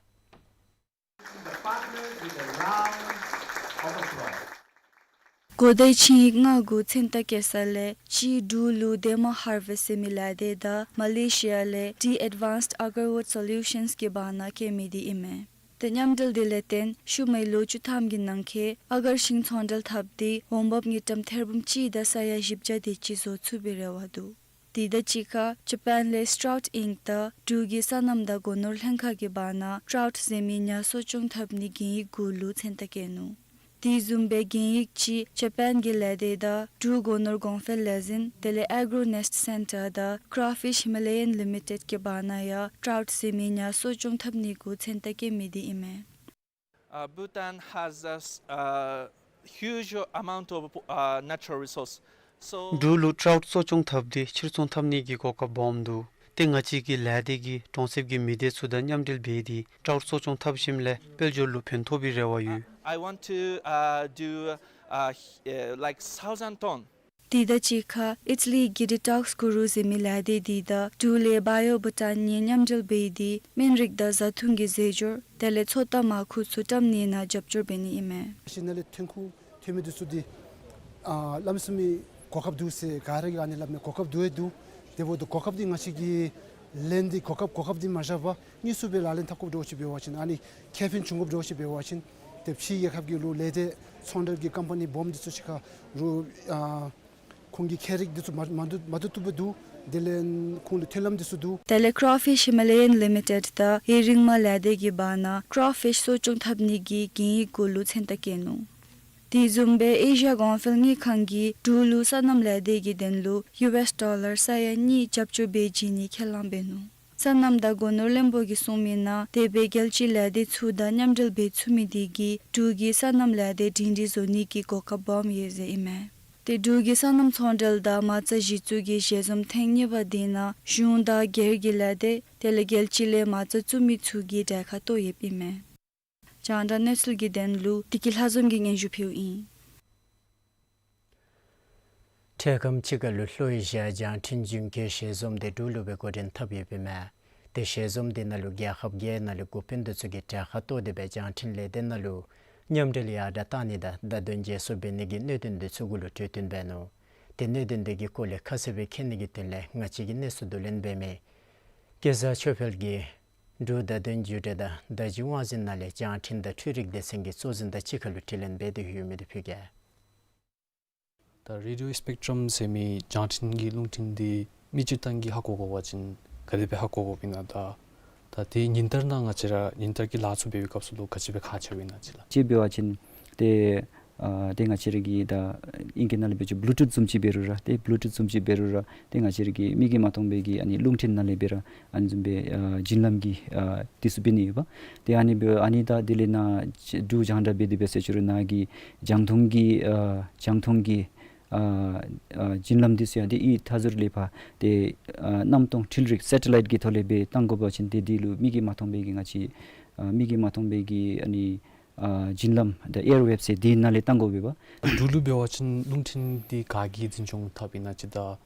གོ་བརྡའི་ཆིངས་ཡིག་ལྔ་གུ་མཚན་རྟགས་བཀོད་ས་ལས་གཅིག་འབྲུག་ལུ་Dema Harvest ཟེར་མི་ལས་སྡེ་དང་མ་ལེ་ཤི་ཡ་ལས་The Advanced Agarwood Solutions གི་བར་ན་བཀོད་མི་འདི་ཨིན་མས། ཏེ་མཉམ་འབྲེལ་འདི་ལས་བརྟེན་ཤུལ་མའི་ལོ་བཅུ་ཐམ་གྱི་ནང་འཁོད་ཨ་གར་ཤིང་ཚོང་འབྲེལ་འཐབ་སྟེ་འོང་འབབ་དངུལ་ཀྲམ་ཐེར་འབུམ་གཅིག་དང་ས་ཡ་བཞི་བརྒྱ་དེ་ཅིག་བཟོ་ཚུགས་པའི་རེ་བ་འདུག། དེ་དང་གཅིག་ཁར་ཇ་པཱན་ལས་Trout Inc དང་འབྲུག་གི་སོ་ནམ་དང་སྒོ་ནོར་ལྷན་ཁག་གི་བར་ན་Trout ཟེར་མི་ཉ་གསོ་སྐྱོང་འཐབ་ནི་གན་ཡིག་གུ་ལུ་མཚན་རྟགས་བཀོད་ནུག། དེ་བཟུམ་སྦེ་གན་ཡིག་ཅིག་ཇ་པཱན་གྱི་ལས་སྡེ་དང་འབྲུག་སྒོ་ནོར་གོང་འཕེལ་ལས་འཛིན་དེ་ལས་Agro Nest Center དང་Crawfish Himalayan Limited གི་བར་ན་ཡང་Trout ཟེར་མི་ཉ་གསོ་སྐྱོང་འཐབ་ནི་གུ་མཚན་རྟགས་བཀོད་མི་འདི་ཨིན་མས། Uh, Bhutan has a s- a huge amount of uh, natural resource. So འབྲུག་ལུ་Trout གསོ་སྐྱོང་འཐབ་སྟེ་ཕྱིར་ཚོང་འཐབ་ནི་གི་གོ་སྐབས་སྦོམ་འདུག། ཏེ་ང་བཅས་ཀྱི་ལས་སྡེ་གིས་གྲོང་གསེབ་ཀྱི་མི་སྡེ་ཚུ་དང་མཉམ་འབྲེལ་འབད་དེ་Trout གསོ་སྐྱོང་འཐབ་ཞིནམ་ལས་དཔལ་འབྱོར་ལུ་ཕན་ཐོགས་པའི་རེ་བ་ཡོད། I want to uh, do uh, uh, like thousand ton. དེ་དང་གཅིག་ཁར་ཨིཊ་ལི་གི་Detox Guru ཟེར་མི་ལས་སྡེ་འདི་དང་འབྲུག་ལས་Bio Bhutan གཉིས་མཉམ་འབྲེལ་འབད་དེ་སྨན་རིགས་དང་བཟའ་འཐུང་གི་རྫས་སྦྱོར་དེ་ལས་ཚོད་ལྟ་མར་ཁུ་ཚུ་བཀྲམ་ནི་ནང་རྒྱབ་སྐྱོར་འབད་ནི་ཨིན་མས། ཤིང་ནང་ལས་ཐོན་ཁུངས་ཐོན་མི་འདི་ཚུ་འདི་ཨ་གནམ་མེད་ས་མེད་གོ་སྐབས་འདུག་ཟེར་ག་ར་གིས་ཨ་ནི་སླབ་མས། གོ་སྐབས་འདུག་ཨེ་འདུག། དེ་འབདཝ་ད་གོ་སྐབས་འདི་ང་བཅས་ཀྱིས་ལེན་ཏེ་གོ་སྐབས་གོ་སྐབས་འདི་མ་བཞག་པར་དངོས་སུ་སྦེ་ལག་ལེན་འཐབ་དགོཔ་འདྲཝ་ཅིག་འབད་བ་ཅིན་ཨ་ནི་ཁེ་ཕན་བྱུང་དགོཔ་འདྲཝ་ཅིག་འབད་བ་ཅིན་ཏེ་ཕྱིའི་རྒྱལ་ཁབ་ཀྱི་ལུ་ལས་སྡེ་ཚོང་འབྲེལ་གྱི་ཀམ་པ་ནི་སྦོམ་འདི་ཚུ་ཅིག་ཁར་ལུ་ཨ་ཁོང་གི་ཁྱད་རིག་འདི་ཚུ་མ་མ་བསྡུ་མ་བསྡུ་བཏུབ་པ་འདུག། དེ་ལས་ཁོང་ལུ་མཐུན་ལམ་འདི་ཚུ་འདུག། དེ་ལས་Crawfish Himalayan Limited དང་ཡུན་རིང་མ་ལས་སྡེ་གི་བར་ན་Crawfish གསོ་སྐྱོང་འཐབ་ནི་གི་གན་ཡིག་གུ་ལུ་མཚན་རྟགས་བཀོད་ནུག། དེ་བཟུམ་སྦེ་ཨེ་ཤི་ཡ་གོང་འཕེལ་དངུལ་ཁང་གིས་འབྲུག་ལུ་སོ་ནམ་ལས་སྡེ་གི་དོན་ལུ་ཡུ་ཨེསི་ཌོ་ལར་ས་ཡ་གཉིས་རྒྱབ་སྐྱོར་འབད་བྱིན་ནི་ཁས་བླངས་འབད་ནུག། སོ་ནམ་དང་སྒོ་ནོར་བློན་པོ་གིས་གསུངས་མི་ནང་དེ་སྦེ་རྒྱལ་སྤྱིའི་ལས་སྡེ་ཚུ་དང་མཉམ་འབྲེལ་འབད་ཚུགས་མི་དེ་གིས་འབྲུག་གི་སོ་ནམ་ལས་སྡེ་སྒྲིང་སྒྲི་བཟོ་ནི་གི་གོ་སྐབས་སྦོམ་ཡོད་ཟེར་ཨིན་མས། ཏེ་འབྲུག་གི་སོ་ནམ་ཚོང་འབྲེལ་དང་མ་རྩ་གཞི་བཙུགས་ཀྱི་ཞལ་འཛོམས་ཐེངས་གཉིས་པ་དེ་ནང་གཞུང་དང་སྒེར་གྱི་ལས་སྡེ་དེ་ལས་རྒྱལ་སྤྱི་ལས་མ་རྩ་བཙུགས་མི་ཚུ་གིས་གྲལ་ཁར་གཏོགས་ཡོདཔ་ཨིན་མས། རྒྱང་བསྒྲགས་གནས་ཚུལ་གྱི་དོན་ལུ་བདེ་སྐྱིད་ལྷ་འཛོམས་ཀྱིས་སྙན་ཞུ་ཕུལཝ་ཨིན། འཕྲལ་ཁམས་ཅིག་ཁར་ལུ་ལྷོ་ཨེ་ཤི་ཡ་རྒྱང་འཕྲིན་རྒྱུན་སྐྱོང་ཞལ་འཛོམས་དེ་འབྲུག་ལུ་སྦེ་འགོ་འདྲེན་འཐབ་ཡོདཔ་ཨིན་མས། ཏེ་ཞལ་འཛོམས་དེ་ནང་ལུ་རྒྱལ་ཁབ་བརྒྱད་ནང་ལས་འགོ་དཔོན་དེ་ཚུ་གིས་གྲལ་ཁར་གཏོགས་ཏེ་སྦེ་རྒྱང་འཕྲིན་ལས་སྡེ་ནང་ལུ་མཉམ་འབྲེལ་ཡར་དྲག་གཏང་ནི་དང་བརྡ་དོན་བརྗེ་སོར་འབད་ནི་གི་གནད་དོན་དེ་ཚུ་གུ་ལུ་གྲོས་བསྟུན་འབད་ནུག། ཏེ་གནད་དོན་དེ་གི་སྐོར་ལས་ཁ་གསལ་སྦེ་མཁྱེན་ནི་གི་དོན་ལས་ང་བཅས་ཀྱིས་གནས་ཚུལ་བསྡུ་ལེན་འབད་མི་སྐལ་བཟང་ཆོས་འཕེལ་གྱིས་འབྲུག་བརྡ་དོན་བརྒྱུད་འབྲེལ་དང་བརྡ་བརྒྱུད་དབང་འཛིན་ནང་ལས་རྒྱང་འཕྲིན་དང་འཕྲུལ་རིག་སྡེ་ཚན་གྱི་གཙོ་འཛིན་དང་གཅིག་ཁར་ལུ་དྲི་ལན་འབད་དེ་ཡོད་མི་དེ་ཕུལ་གེ། ད་རེ་ཌི་ཡོ་སི་པེག་ཊམ་ཟེར་མི་རྒྱང་འཕྲིན་གྱི་རླུང་འཕྲིན་འདི་མི་སྤྱིར་བཏང་གིས་ཧ་གོ་དགོ་པ་ཅིན་ག་དེ་སྦེ་ཧ་གོ་དགོཔ་ཨིན་ན། ད་ད་དེ་ཉིན་ལྟར་ནང་ང་བཅས་ར་ཉིན་ལྟར་གྱི་ལཱ་ཚུ་འབད་བའི་སྐབས་སུ་ལུ་ག་ཅི་སྦེ་ཁག་ཆེཝ་ཨིན་ན་ཅིག་ལགས། ཅིག་འབད་བ་ཅིན་ཏེ་ཨ་ཏེ་ང་བཅས་ར་གི་ད་ཨིང་སྐད་ནང་ལས་འབད་བ་ཅིན་བླུ་ཊུཐ་བཟུམ་ཅིག་འབད་རུང་ར་ཏེ་བླུ་ཊུཐ་བཟུམ་ཅིག་འབད་རུང་ར་ཏེ་ང་བཅས་ར་གི་མིག་གིས་མ་མཐོང་བའི་གི་ཨ་ནི་རླུང་འཕྲིན་ནང་ལས་འབད་ར་ཨ་ནི་བཟུམ་སྦེ་ཨ་བརྒྱུད་ལམ་གྱི་ཨ་དེ་ཚུ་འབད་ནི་ཡོདཔ། ཏེ་ཨ་ནི་འབད་ཨ་ནི་ད་དེ་ལས་ནཱ་འབྲུག་རྒྱང་བསྒྲགས་འབད་དེ་འབད་ཟེར་ཞུ་རུང་ནཱ་གི་རྒྱང་མཐོང་གི་ཨ་རྒྱང་མཐོང་གི་ཨ་ཨ་བརྒྱུད་ལམ་དེ་ཚུ་ཡང་ཏེ་ཨི་མཐའ་ཟུར་ལས་ཕར་ཏེ་ཨ་གནམ་སྟོང་འཕྲུལ་རིག་སེ་ཊི་ལའིཊ་གི་ཐོག་ལས་སྦེ་བཏང་དགོ་པ་ཅིན་ཏེ་དེ་ལུ་མིག་གིས་མ་མཐོང་བའི་གི་ང་བཅས་ཨ་མིག་གིས་མ་མཐོང་བའི་གི་ཨ་ནི་ཨ་བརྒྱུད་ལམ་ད་ཨེར་ཝེབ་ཟེར་དེ་ནང་ལས་བཏང་དགོ་པས་པ། འབྲུག་ལུ་འབད་བ་ཅིན་རླུང་འཕྲིན་འདི་ག་གིས་འཛིན་སྐྱོང་འཐབ་ཨིན་ན་ཅིག་ད་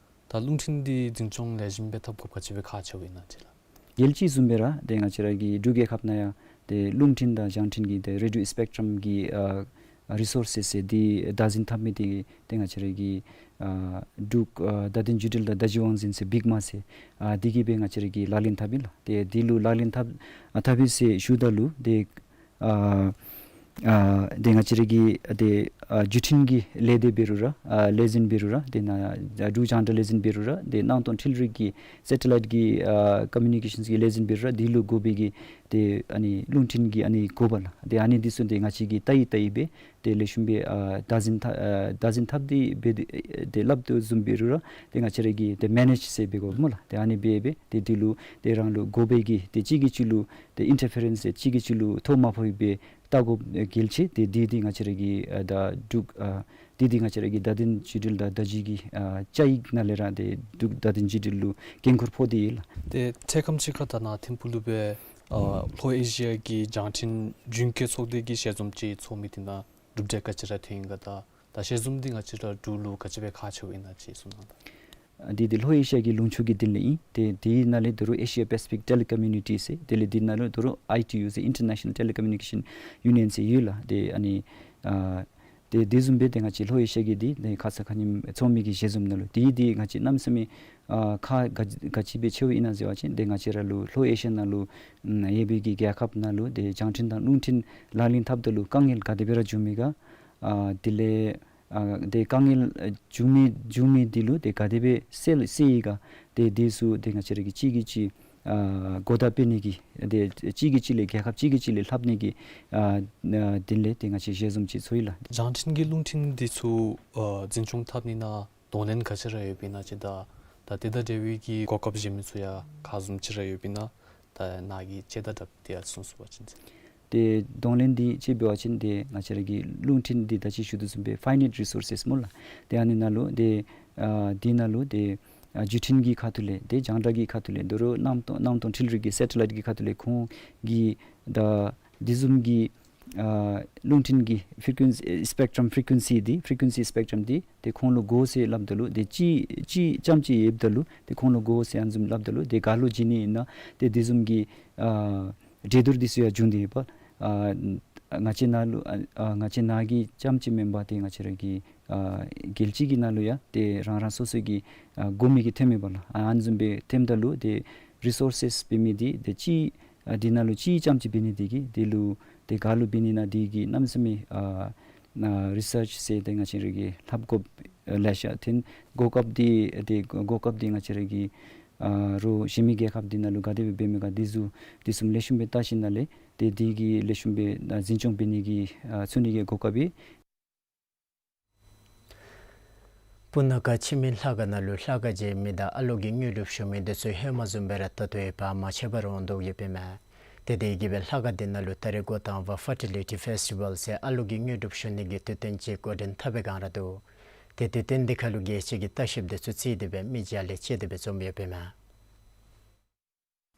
ད་རླུང་འཕྲིན་འདི་འཛིན་སྐྱོང་ལེགས་ཤོམ་སྦེ་འཐབ་དགོཔ་ག་ཅི་སྦེ་ཁག་ཆེཝ་ཨིན་ན་ཅིག་ལགས། རྒྱལ་སྤྱི་བཟུམ་སྦེ་ར་ཏེ་ང་བཅས་ར་གི་འབྲུག་རྒྱལ་ཁབ་ནང་ཡང་ཏེ་རླུང་འཕྲིན་དང་རྒྱང་འཕྲིན་གྱི་ཏེ་རེ་ཌི་ཡོ་སི་པེག་ཊམ་གྱི་ཨ་རི་སོར་སེས་ཟེར་འདི་བདག་འཛིན་འཐབ་མི་འདི་ཏེ་ང་བཅས་ར་གི་ཨ་འབྲུག་ཨ་བརྡ་དོན་བརྒྱུད་འབྲེལ་དང་བརྡ་བརྒྱུད་དབང་འཛིན་ཟེར་བིག་མ་ཟེར་ཨ་འདི་གིས་སྦེ་ང་བཅས་ར་གིས་ལག་ལེན་འཐབ་ཨིན་ལགས། ཏེ་འདི་ལུ་ལག་ལེན་འཐབ་ཨ་འཐབ་ཨིན་ཟེར་ཞུཝ་ད་ལུ་ཏེ་ཨ་ཨ་ཏེ་ང་བཅས་ར་གི་ཏེ་ཨ་བརྒྱུད་འཕྲིན་གྱི་ལས་སྡེ་འབད་རུང་ར་ཨ་ལས་འཛིན་འབད་རུང་ར་ཏེ་ནཱ་འབྲུག་རྒྱང་བསྒྲགས་ལས་འཛིན་འབད་རུང་ར་ཏེ་གནམ་སྟོང་འཕྲུལ་རིག་གི་སེ་ཊི་ལའིཊ་གི་ཨ་ཀོ་མུ་ནི་ཀེ་ཤཱནས་ཀྱི་ལས་འཛིན་འབད་རུང་ར་འདི་ལུ་དགོ་པའི་གི་ཏེ་ཨ་ནི་རླུང་འཕྲིན་གྱི་ཨ་ནི་དགོ་པ་ལགས། ཏེ་ཨ་ནི་འདི་ཚུ་ཏེ་ང་བཅས་ཀྱིས་བལྟ་ཡི་བལྟ་ཡི་སྦེ་ཏེ་ལེགས་ཤོམ་སྦེ་ཨ་བདག་འཛིན་འཐབ་ཨ་བདག་འཛིན་འཐབ་སྟེ་སྦེ་ཏེ་ཏེ་སླབ་དོ་བཟུམ་འབད་རུང་ར་ཏེ་ང་བཅས་ར་གིས་ཏེ་མེ་ནེཇ་ཟེར་འབད་དགོ་སྨོ་ལགས། ཏེ་ཨ་ནི་སྦེ་སྦེ་ཏེ་འདི་ལུ་ཏེ་རང་ལུ་དགོ་པའི་གི་ཏེ་གཅིག་གིས་གཅིག་ལུ་ཏེ་ཨིན་ཊར་ཕི་རེནསི་ཟེར་གཅིག་གིས་གཅིག་ལུ་ཐོ་མ་ཕོགཔ་སྦེ་བལྟ་དགོཔ་གལ་ཆེ། ཏེ་འདི་འདི་ང་བཅས་ར་གི་ཨ་ད་འབྲུག་ཨ་འདི་འདི་ང་བཅས་ར་གི་བརྡ་དོན་བརྒྱུད་འབྲེལ་དང་བརྡ་བརྒྱུད་ཀྱི་ཨ་བཅའ་ཡིག་ནང་ལས་ར་ཏེ་འབྲུག་བརྡ་དོན་བརྒྱུད་འབྲེལ་ལུ་འགན་ཁུར་ཕོག་སྟེ་ཡོད་ལགས། ཏེ་འཕྲལ་ཁམས་ཅིག་ཁར་ད་ནཱ་ཐིམ་ཕུག་ལུ་སྦེ་ཨ་ལྷོ་ཨེ་ཤི་ཡ་གི་རྒྱང་འཕྲིན་རྒྱུན་སྐྱོང་ཚོགས་སྡེ་གི་ཞལ་འཛོམས་ཅིག་ཚོགས་མི་དེ་ནང་གྲུབ་འབྲས་ག་ཅི་ར་ཐོན་ཡི་ག། ད་ད་ཞལ་འཛོམས་འདི་ང་བཅས་ར་འབྲུག་ལུ་ག་ཅི་སྦེ་ཁག་ཆེཝ་ཨིན་ན་ཅིག་གསུང་གནང་དང་། ཨ་འདི་འདི་ལྷོ་ཨེ་ཤི་ཡ་གི་ལུང་ཕྱོགས་ཀྱི་དོན་ལས་ཨིན། ཏེ་དེའི་ནང་ལས་ད་རུང་ཨེ་ཤི་ཡ་པེ་སི་ཕིག་ཊེ་ལི་ཀོ་མིའུ་ནི་ཊི་ཟེར་དེ་ལས་དེའི་ནང་ལུ་ད་རུང་ཨའི་ཊི་ཡུ་ཟེར་ཨིན་ཊར་ནེ་ཤ་ནཱལ་ཊེ་ལི་ཀོ་མིའུ་ནི་ཀེ་ཤཱན་ཡུ་ནི་ཡཱན་ཟེར་ཡོད་ལགས། ཏེ་ཨ་ནི་ཨ་ཏེ་དེ་བཟུམ་སྦེ་ཏེ་ང་བཅས་ལྷོ་ཨེ་ཤི་ཡ་གི་འདི་ཏེ་ཁ་ཙ་ཁ་ཉིནམ་ཚོགས་མི་གི་ཞལ་འཛོམས་ནང་ལུ་དེ་འདི་ང་བཅས་གནམ་མེད་ས་མེད་ཨ་ཁག་ག་ག་ཅི་སྦེ་ཆེཝ་ཨིན་ན་ཟེར་བ་ཅིན་ཏེ་ང་བཅས་ར་ལུ་ལྷོ་ཨེ་ཤི་ཡ་ནང་ལུ་ཨམ་ཡོད་པའི་གི་རྒྱལ་ཁབ་ནང་ལུ་ཏེ་རྒྱང་འཕྲིན་དང་རླུང་འཕྲིན་ལག་ལེན་འཐབ་ད་ལུ་དཀའ་ངལ་ག་དེ་སྦེ་ར་འབྱུང་མི་ག། ཨ་དེ་ལས་ཨ་ཏེ་དཀའ་ངལ་ཨ་འབྱུང་མི་འབྱུང་མི་འདི་ལུ་ཏེ་ག་དེ་སྦེ་སེལ་སེལ་ཡི་ག། ཏེ་དེ་ཚུ་ཏེ་ང་བཅས་ར་གིས་གཅིག་གིས་གཅིག་ཨ་གོ་བརྡ་སྤེལ་ནི་གི་ཏེ་གཅིག་གིས་གཅིག་ལས་རྒྱལ་ཁབ་གཅིག་གིས་གཅིག་ལས་ལྷབ་ནི་གི་ཨ་ཨ་དོན་ལས་ཏེ་ང་བཅས་ཞལ་འཛོམས་ཅིག་ཚོགས་ཡི་ལགས། རྒྱང་འཕྲིན་གྱི་རླུང་འཕྲིན་འདི་ཚུ་ཨ་འཛིན་སྐྱོང་འཐབ་ནི་ནང་གདོང་ལེན་ག་ཅི་ར་ཡོདཔ་ཨིན་ན་ཅིག། ད་ད་དེ་དང་འབྲེལ་བའི་གི་གོ་སྐབས་གཞན་མི་ཚུ་ཡང་ག་བཟུམ་ཅིག་ར་ཡོདཔ་ཨིན་ན། ད་ནཱ་གིས་དཔྱེ་དང་སྦྲགས་ཏེ་ཡང་གསུང་ཚུགས་པ་ཅིན་ཟེར། ཏེ་གདོང་ལེན་འདི་ཅིག་འབད་བ་ཅིན་ཏེ་ང་བཅས་ར་གི་རླུང་འཕྲིན་འདི་ད་ཅི་ཞུ་དོ་བཟུམ་སྦེ་ཕའི་ནེཊ་རི་སོར་སེས་སྨོ་ལགས། ཏེ་ཨ་ནི་ནང་ལུ་ཏེ་ཨ་འདི་ནང་ལུ་ཏེ་ཨ་བརྒྱུད་འཕྲིན་གྱི་ཁ་ཐུག་ལས་ཏེ་རྒྱང་བསྒྲགས་ཀྱི་ཁ་ཐུག་ལས་ད་རུང་གནམ་སྟོང་གནམ་སྟོང་འཕྲུལ་རིག་གི་སེ་ཊི་ལའིཊ་གི་ཁ་ཐུག་ལས་ཁོང་གིས་ད་དེ་བཟུམ་གྱི་ཨ་རླུང་འཕྲིན་གྱི་ཕི་རི་ཀུན་སི་སི་པེག་ཊམ་ཕི་རི་ཀུན་སི་འདི་ཕི་རི་ཀུན་སི་སི་པེག་ཊམ་འདི་ཏེ་ཁོང་ལུ་དགོ་ཟེར་སླབ་ད་ལུ་ཏེ་གཅིག་གཅིག་རྐྱངམ་ཅིག་ཡོདཔ་ད་ལུ་ཏེ་ཁོང་ལུ་དགོ་ཟེར་ཨ་ནི་བཟུམ་སླབ་ད་ལུ་ཏེ་ག་ལུ་བྱིན་ནི་ཨིན་ན་ཏེ་དེ་བཟུམ་གྱི་ཨ་འགྲན་བསྡུར་འདི་ཚུ་ཡང་འབྱུང་སྟེ་ཡོདཔ། ཨ་ང་བཅས་ནཱ་ལུ་ཨ་ཨ་ང་བཅས་ནཱ་གི་རྐྱངམ་ཅིག་མེན་པར་ཏེ་ང་བཅས་ར་གི་ཨ་རྒྱལ་སྤྱི་གི་ནང་ལུ་ཡང་ཏེ་རང་རང་སོ་སོ་གི་ཨ་དགོ་མི་གི་ཐོནམ་ཨིན་པས་ལགས། ཨ་ཨ་ནི་བཟུམ་སྦེ་ཐོནམ་ད་ལུ་ཏེ་རི་སོར་སེས་འབད་མི་འདི་ཏེ་གཅིག་ཨ་འདི་ནང་ལུ་གཅིག་རྐྱངམ་ཅིག་འབད་ནི་འདི་གིས་འདི་ལུ་ཏེ་ག་ལུ་འབད་ནི་ཨིན་ན་འདི་གི་གནམ་མེད་ས་མེད་ཨ་ཨ་རི་སརཆ་ཟེར་ཏེ་ང་བཅས་ར་གིས་ལྷབ་དགོཔ་ལེ་ཤ་ཐོན། གོ་སྐབས་འདི་ཏེ་གོ་སྐབས་འདི་ང་བཅས་ར་གིས་ཨ་རོགས་གཞན་མི་རྒྱལ་ཁབ་འདི་ནང་ལུ་ག་དེ་སྦེ་འབད་མི་ག་འདི་ཚུ་འདི་ཚུ་ལེགས་ཤོམ་སྦེ་བལྟ་ཞིནམ་ལས་ཏེ་འདི་གི་ལེགས་ཤོམ་སྦེ་ཨ་འཛིན་སྐྱོང་འབད་ནི་གི་ཨ་ཚུགས་ནི་གི་གོ་སྐབས་ཨིན། སྤུ་ན་ཁ་ཆི་མིན་ལྷ་ཁང་ནང་ལུ་ལྷ་ཁང་མཇལ་མི་དང་ཨ་ལོ་གི་དངོས་གྲུབ་ཞུ་མི་འདི་ཚུ་ཧེ་མ་བཟུམ་སྦེ་ར་ད་ལྟོ་ཡང་བར་མ་ཆད་པར་འོང་དོ་ཡོདཔ་ཨིན་མས། ཏེ་དེ་གིས་སྦེ་ལྷ་ཁང་འདི་ནང་ལུ་ད་རེས་འགོ་དང་པ་ཕར་ཊི་ལི་ཊི་ཕེསི་ཊི་བཱལ་ཟེར་ཨ་ལོ་གི་དངོས་གྲུབ་ཞུ་ནི་གི་དུས་སྟོན་ཅིག་འགོ་འདྲེན་འཐབ་པའི་བསྒང་ར་འདུག། ཏེ་དུས་སྟོན་འདི་ཁར་ལུ་རྒྱལ་སྤྱི་གི་ལྟ་བཤལཔ་འདི་ཚུ་བརྩིས་ཏེ་སྦེ་མི་བརྒྱ་ལས་བཅད་དེ་སྦེ་འཛོམས་ཡོདཔ་ཨིན་མས།